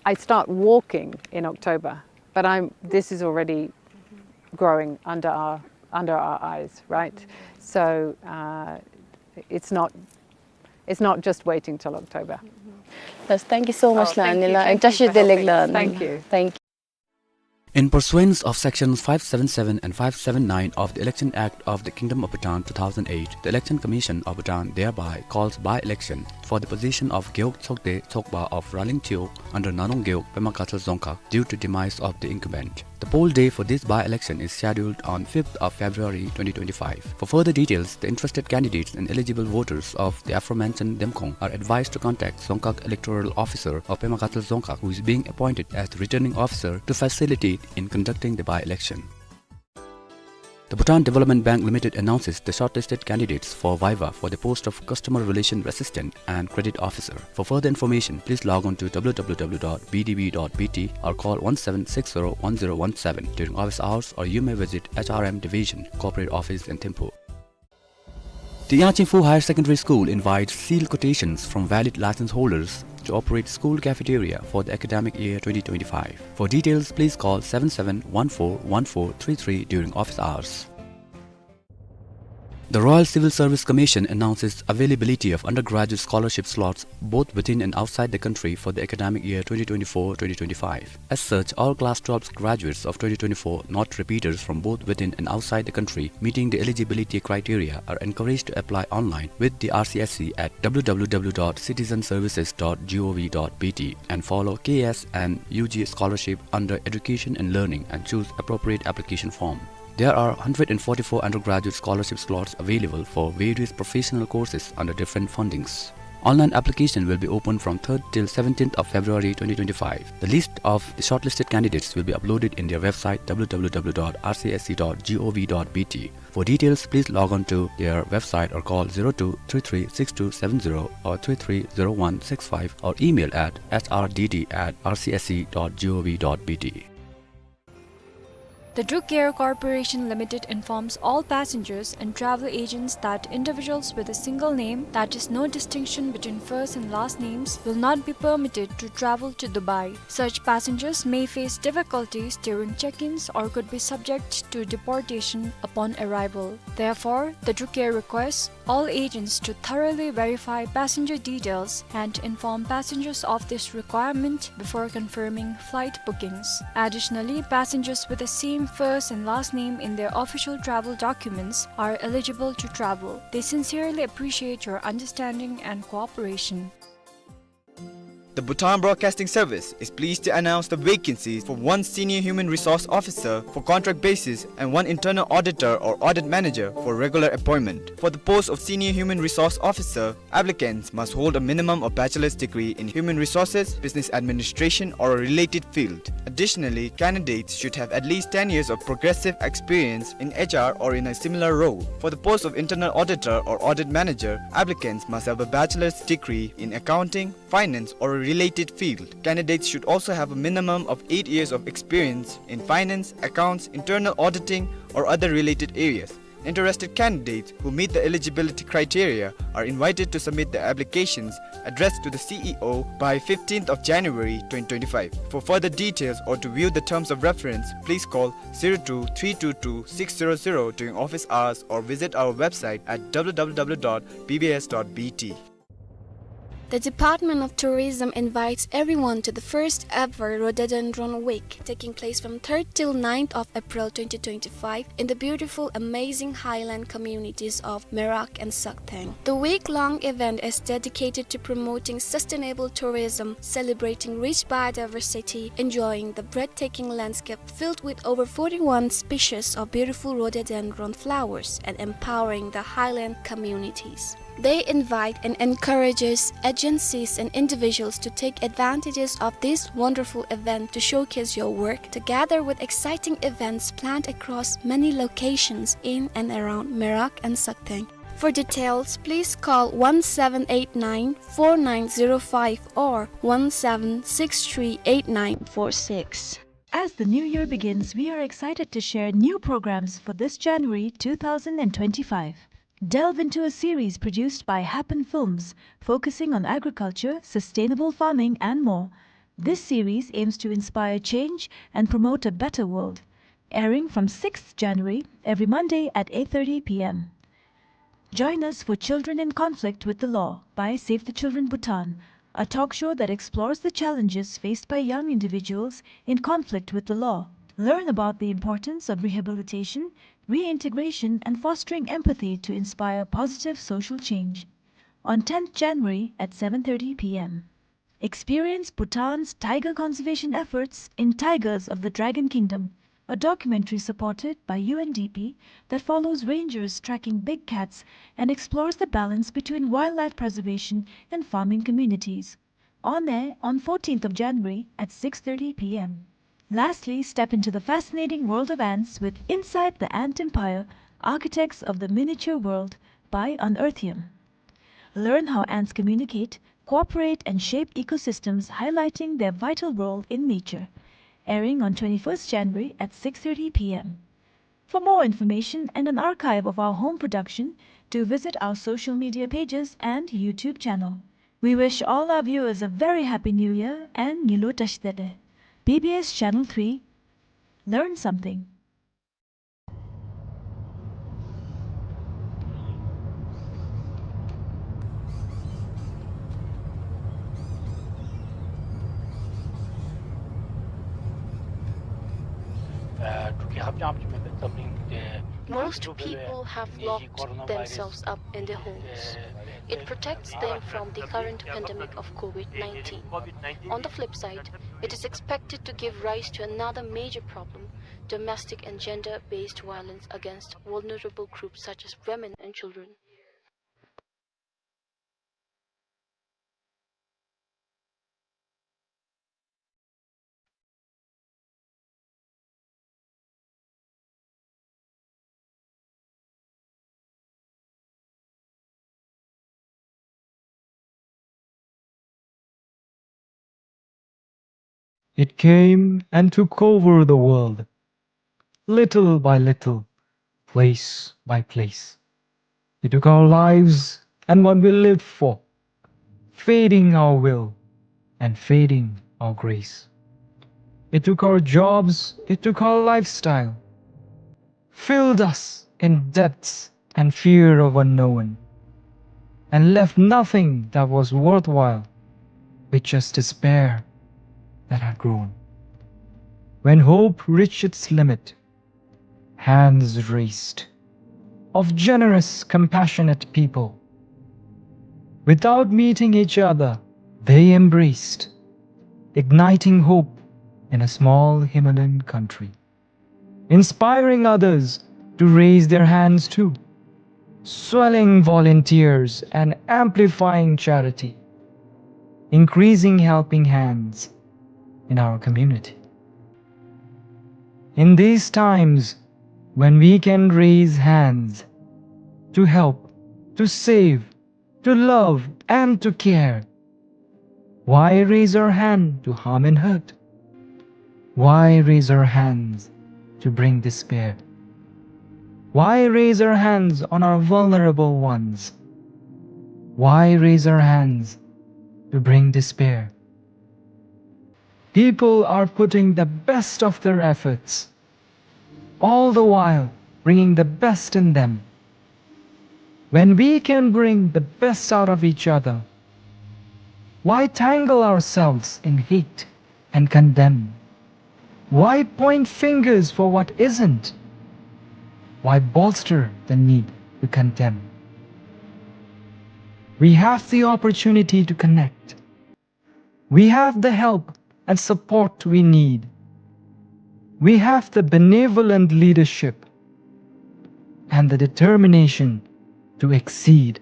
I start walking in October, but I'm, this is already growing under our, under our eyes, right? So, uh, it's not, it's not just waiting till October. Yes, thank you so much, Lanila, and Tashi Delegla. Thank you. Thank you. In pursuance of Sections five seven seven and five seven nine of the Election Act of the Kingdom of Bhutan two thousand eight, the Election Commission of Bhutan thereby calls by-election for the position of Gewog Tsokde Tsokpa of Raling Tio under Narong Gewog, Pema Gatshel Dzongkhag, due to demise of the incumbent. The poll day for this by-election is scheduled on fifth of February twenty twenty-five. For further details, the interested candidates and eligible voters of the aforementioned Demkhong are advised to contact Dzongkhag Electoral Officer of Pema Gatshel Dzongkhag, who is being appointed as the returning officer to facilitate in conducting the by-election. The Bhutan Development Bank Limited announces the shortlisted candidates for viva for the post of Customer Relation Assistant and Credit Officer. For further information, please log on to w w w dot b d b dot b t or call one seven six zero one zero one seven during office hours, or you may visit H R M Division, Corporate Office in Thimphu. The Yangchingphu Higher Secondary School invites sealed quotations from valid license holders to operate school cafeteria for the academic year twenty twenty-five. For details, please call seven seven one four one four three three during office hours. The Royal Civil Service Commission announces availability of undergraduate scholarship slots both within and outside the country for the academic year twenty twenty-four twenty twenty-five. As such, all class twelve graduates of twenty twenty-four, not repeaters, from both within and outside the country meeting the eligibility criteria are encouraged to apply online with the R C S C at w w w dot citizenservices dot gov dot b t and follow K S and U G scholarship under Education and Learning and choose appropriate application form. There are hundred and forty-four undergraduate scholarship slots available for various professional courses under different fundings. Online application will be open from third till seventeenth of February twenty twenty-five. The list of the shortlisted candidates will be uploaded in their website w w w dot r c s c dot gov dot b t. For details, please log on to their website or call zero two three three six two seven zero or three three zero one six five or email at h r d d at r c s c dot gov dot b t. The Druk Air Corporation Limited informs all passengers and travel agents that individuals with a single name, that is, no distinction between first and last names, will not be permitted to travel to Dubai. Such passengers may face difficulties during check-ins or could be subject to deportation upon arrival. Therefore, the Druk Air requests all agents to thoroughly verify passenger details and inform passengers of this requirement before confirming flight bookings. Additionally, passengers with the same first and last name in their official travel documents are eligible to travel. They sincerely appreciate your understanding and cooperation. The Bhutan Broadcasting Service is pleased to announce the vacancies for one Senior Human Resource Officer for contract basis and one Internal Auditor or Audit Manager for regular appointment. For the post of Senior Human Resource Officer, applicants must hold a minimum of bachelor's degree in Human Resources, Business Administration, or a related field. Additionally, candidates should have at least ten years of progressive experience in H R or in a similar role. For the post of Internal Auditor or Audit Manager, applicants must have a bachelor's degree in accounting, finance, or a related field. Candidates should also have a minimum of eight years of experience in finance, accounts, internal auditing, or other related areas. Interested candidates who meet the eligibility criteria are invited to submit their applications addressed to the C E O by fifteenth of January twenty twenty-five. For further details or to view the terms of reference, please call zero two three two two six zero zero during office hours or visit our website at w w w dot b b s dot b t. The Department of Tourism invites everyone to the first ever Rhododendron Week, taking place from third till ninth of April twenty twenty-five in the beautiful, amazing highland communities of Merak and Sakthang. The week-long event is dedicated to promoting sustainable tourism, celebrating rich biodiversity, enjoying the breathtaking landscape filled with over forty-one species of beautiful rhododendron flowers, and empowering the highland communities. They invite and encourages agencies and individuals to take advantages of this wonderful event to showcase your work, together with exciting events planned across many locations in and around Merak and Sakteng. For details, please call one seven eight nine four nine zero five or one seven six three eight nine four six. As the new year begins, we are excited to share new programs for this January two thousand and twenty-five. Delve into a series produced by Happen Films, focusing on agriculture, sustainable farming, and more. This series aims to inspire change and promote a better world. Airing from sixth January, every Monday at eight thirty p m. Join us for Children in Conflict with the Law by Save the Children Bhutan, a talk show that explores the challenges faced by young individuals in conflict with the law. Learn about the importance of rehabilitation, reintegration, and fostering empathy to inspire positive social change. On tenth January at seven thirty p m. Experience Bhutan's tiger conservation efforts in Tigers of the Dragon Kingdom, a documentary supported by U N D P that follows rangers tracking big cats and explores the balance between wildlife preservation and farming communities. On air on fourteenth of January at six thirty p m. Lastly, step into the fascinating world of ants with Inside the Ant Empire, Architects of the Miniature World by Unearthium. Learn how ants communicate, cooperate, and shape ecosystems, highlighting their vital role in nature. Airing on twenty-first January at six thirty p m. For more information and an archive of our home production, do visit our social media pages and YouTube channel. We wish all our viewers a very happy New Year and Ngilu Tashitele. B B S Channel three. Learn something. Most people have locked themselves up in their homes. It protects them from the current pandemic of COVID nineteen. On the flip side, it is expected to give rise to another major problem, domestic and gender-based violence against vulnerable groups such as women and children. It came and took over the world, little by little, place by place. It took our lives and what we lived for, fading our will and fading our grace. It took our jobs, it took our lifestyle, filled us in debts and fear of unknown, and left nothing that was worthwhile, with just despair that had grown. When hope reached its limit, hands raised of generous, compassionate people. Without meeting each other, they embraced, igniting hope in a small Himalayan country, inspiring others to raise their hands too, swelling volunteers and amplifying charity, increasing helping hands in our community. In these times when we can raise hands to help, to save, to love and to care, why raise our hand to harm and hurt? Why raise our hands to bring despair? Why raise our hands on our vulnerable ones? Why raise our hands to bring despair? People are putting the best of their efforts, all the while bringing the best in them. When we can bring the best out of each other, why tangle ourselves in hate and condemn? Why point fingers for what isn't? Why bolster the need to condemn? We have the opportunity to connect. We have the help and support we need. We have the benevolent leadership and the determination to exceed.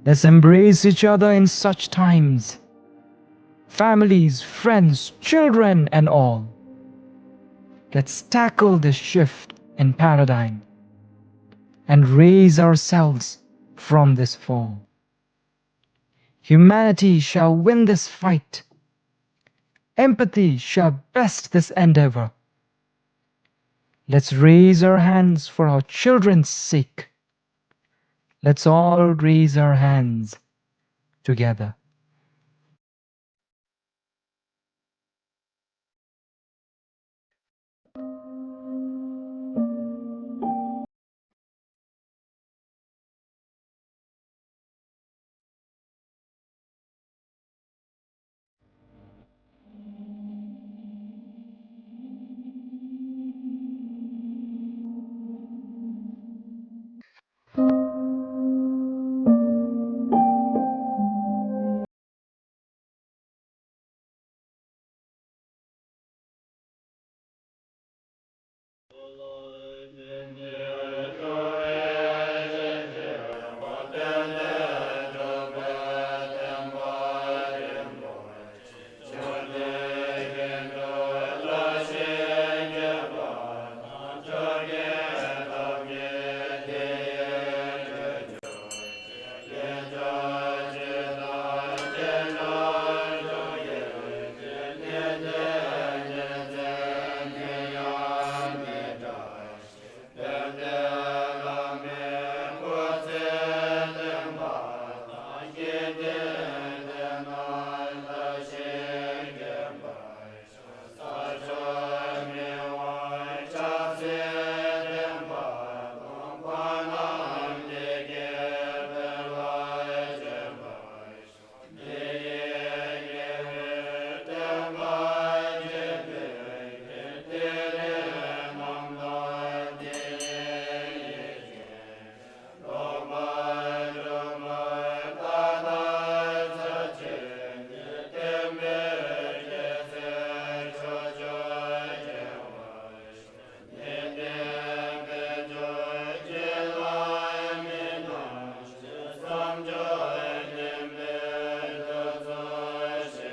Let's embrace each other in such times. Families, friends, children, and all. Let's tackle this shift in paradigm and raise ourselves from this fall. Humanity shall win this fight. Empathy shall best this endeavor. Let's raise our hands for our children's sake. Let's all raise our hands together.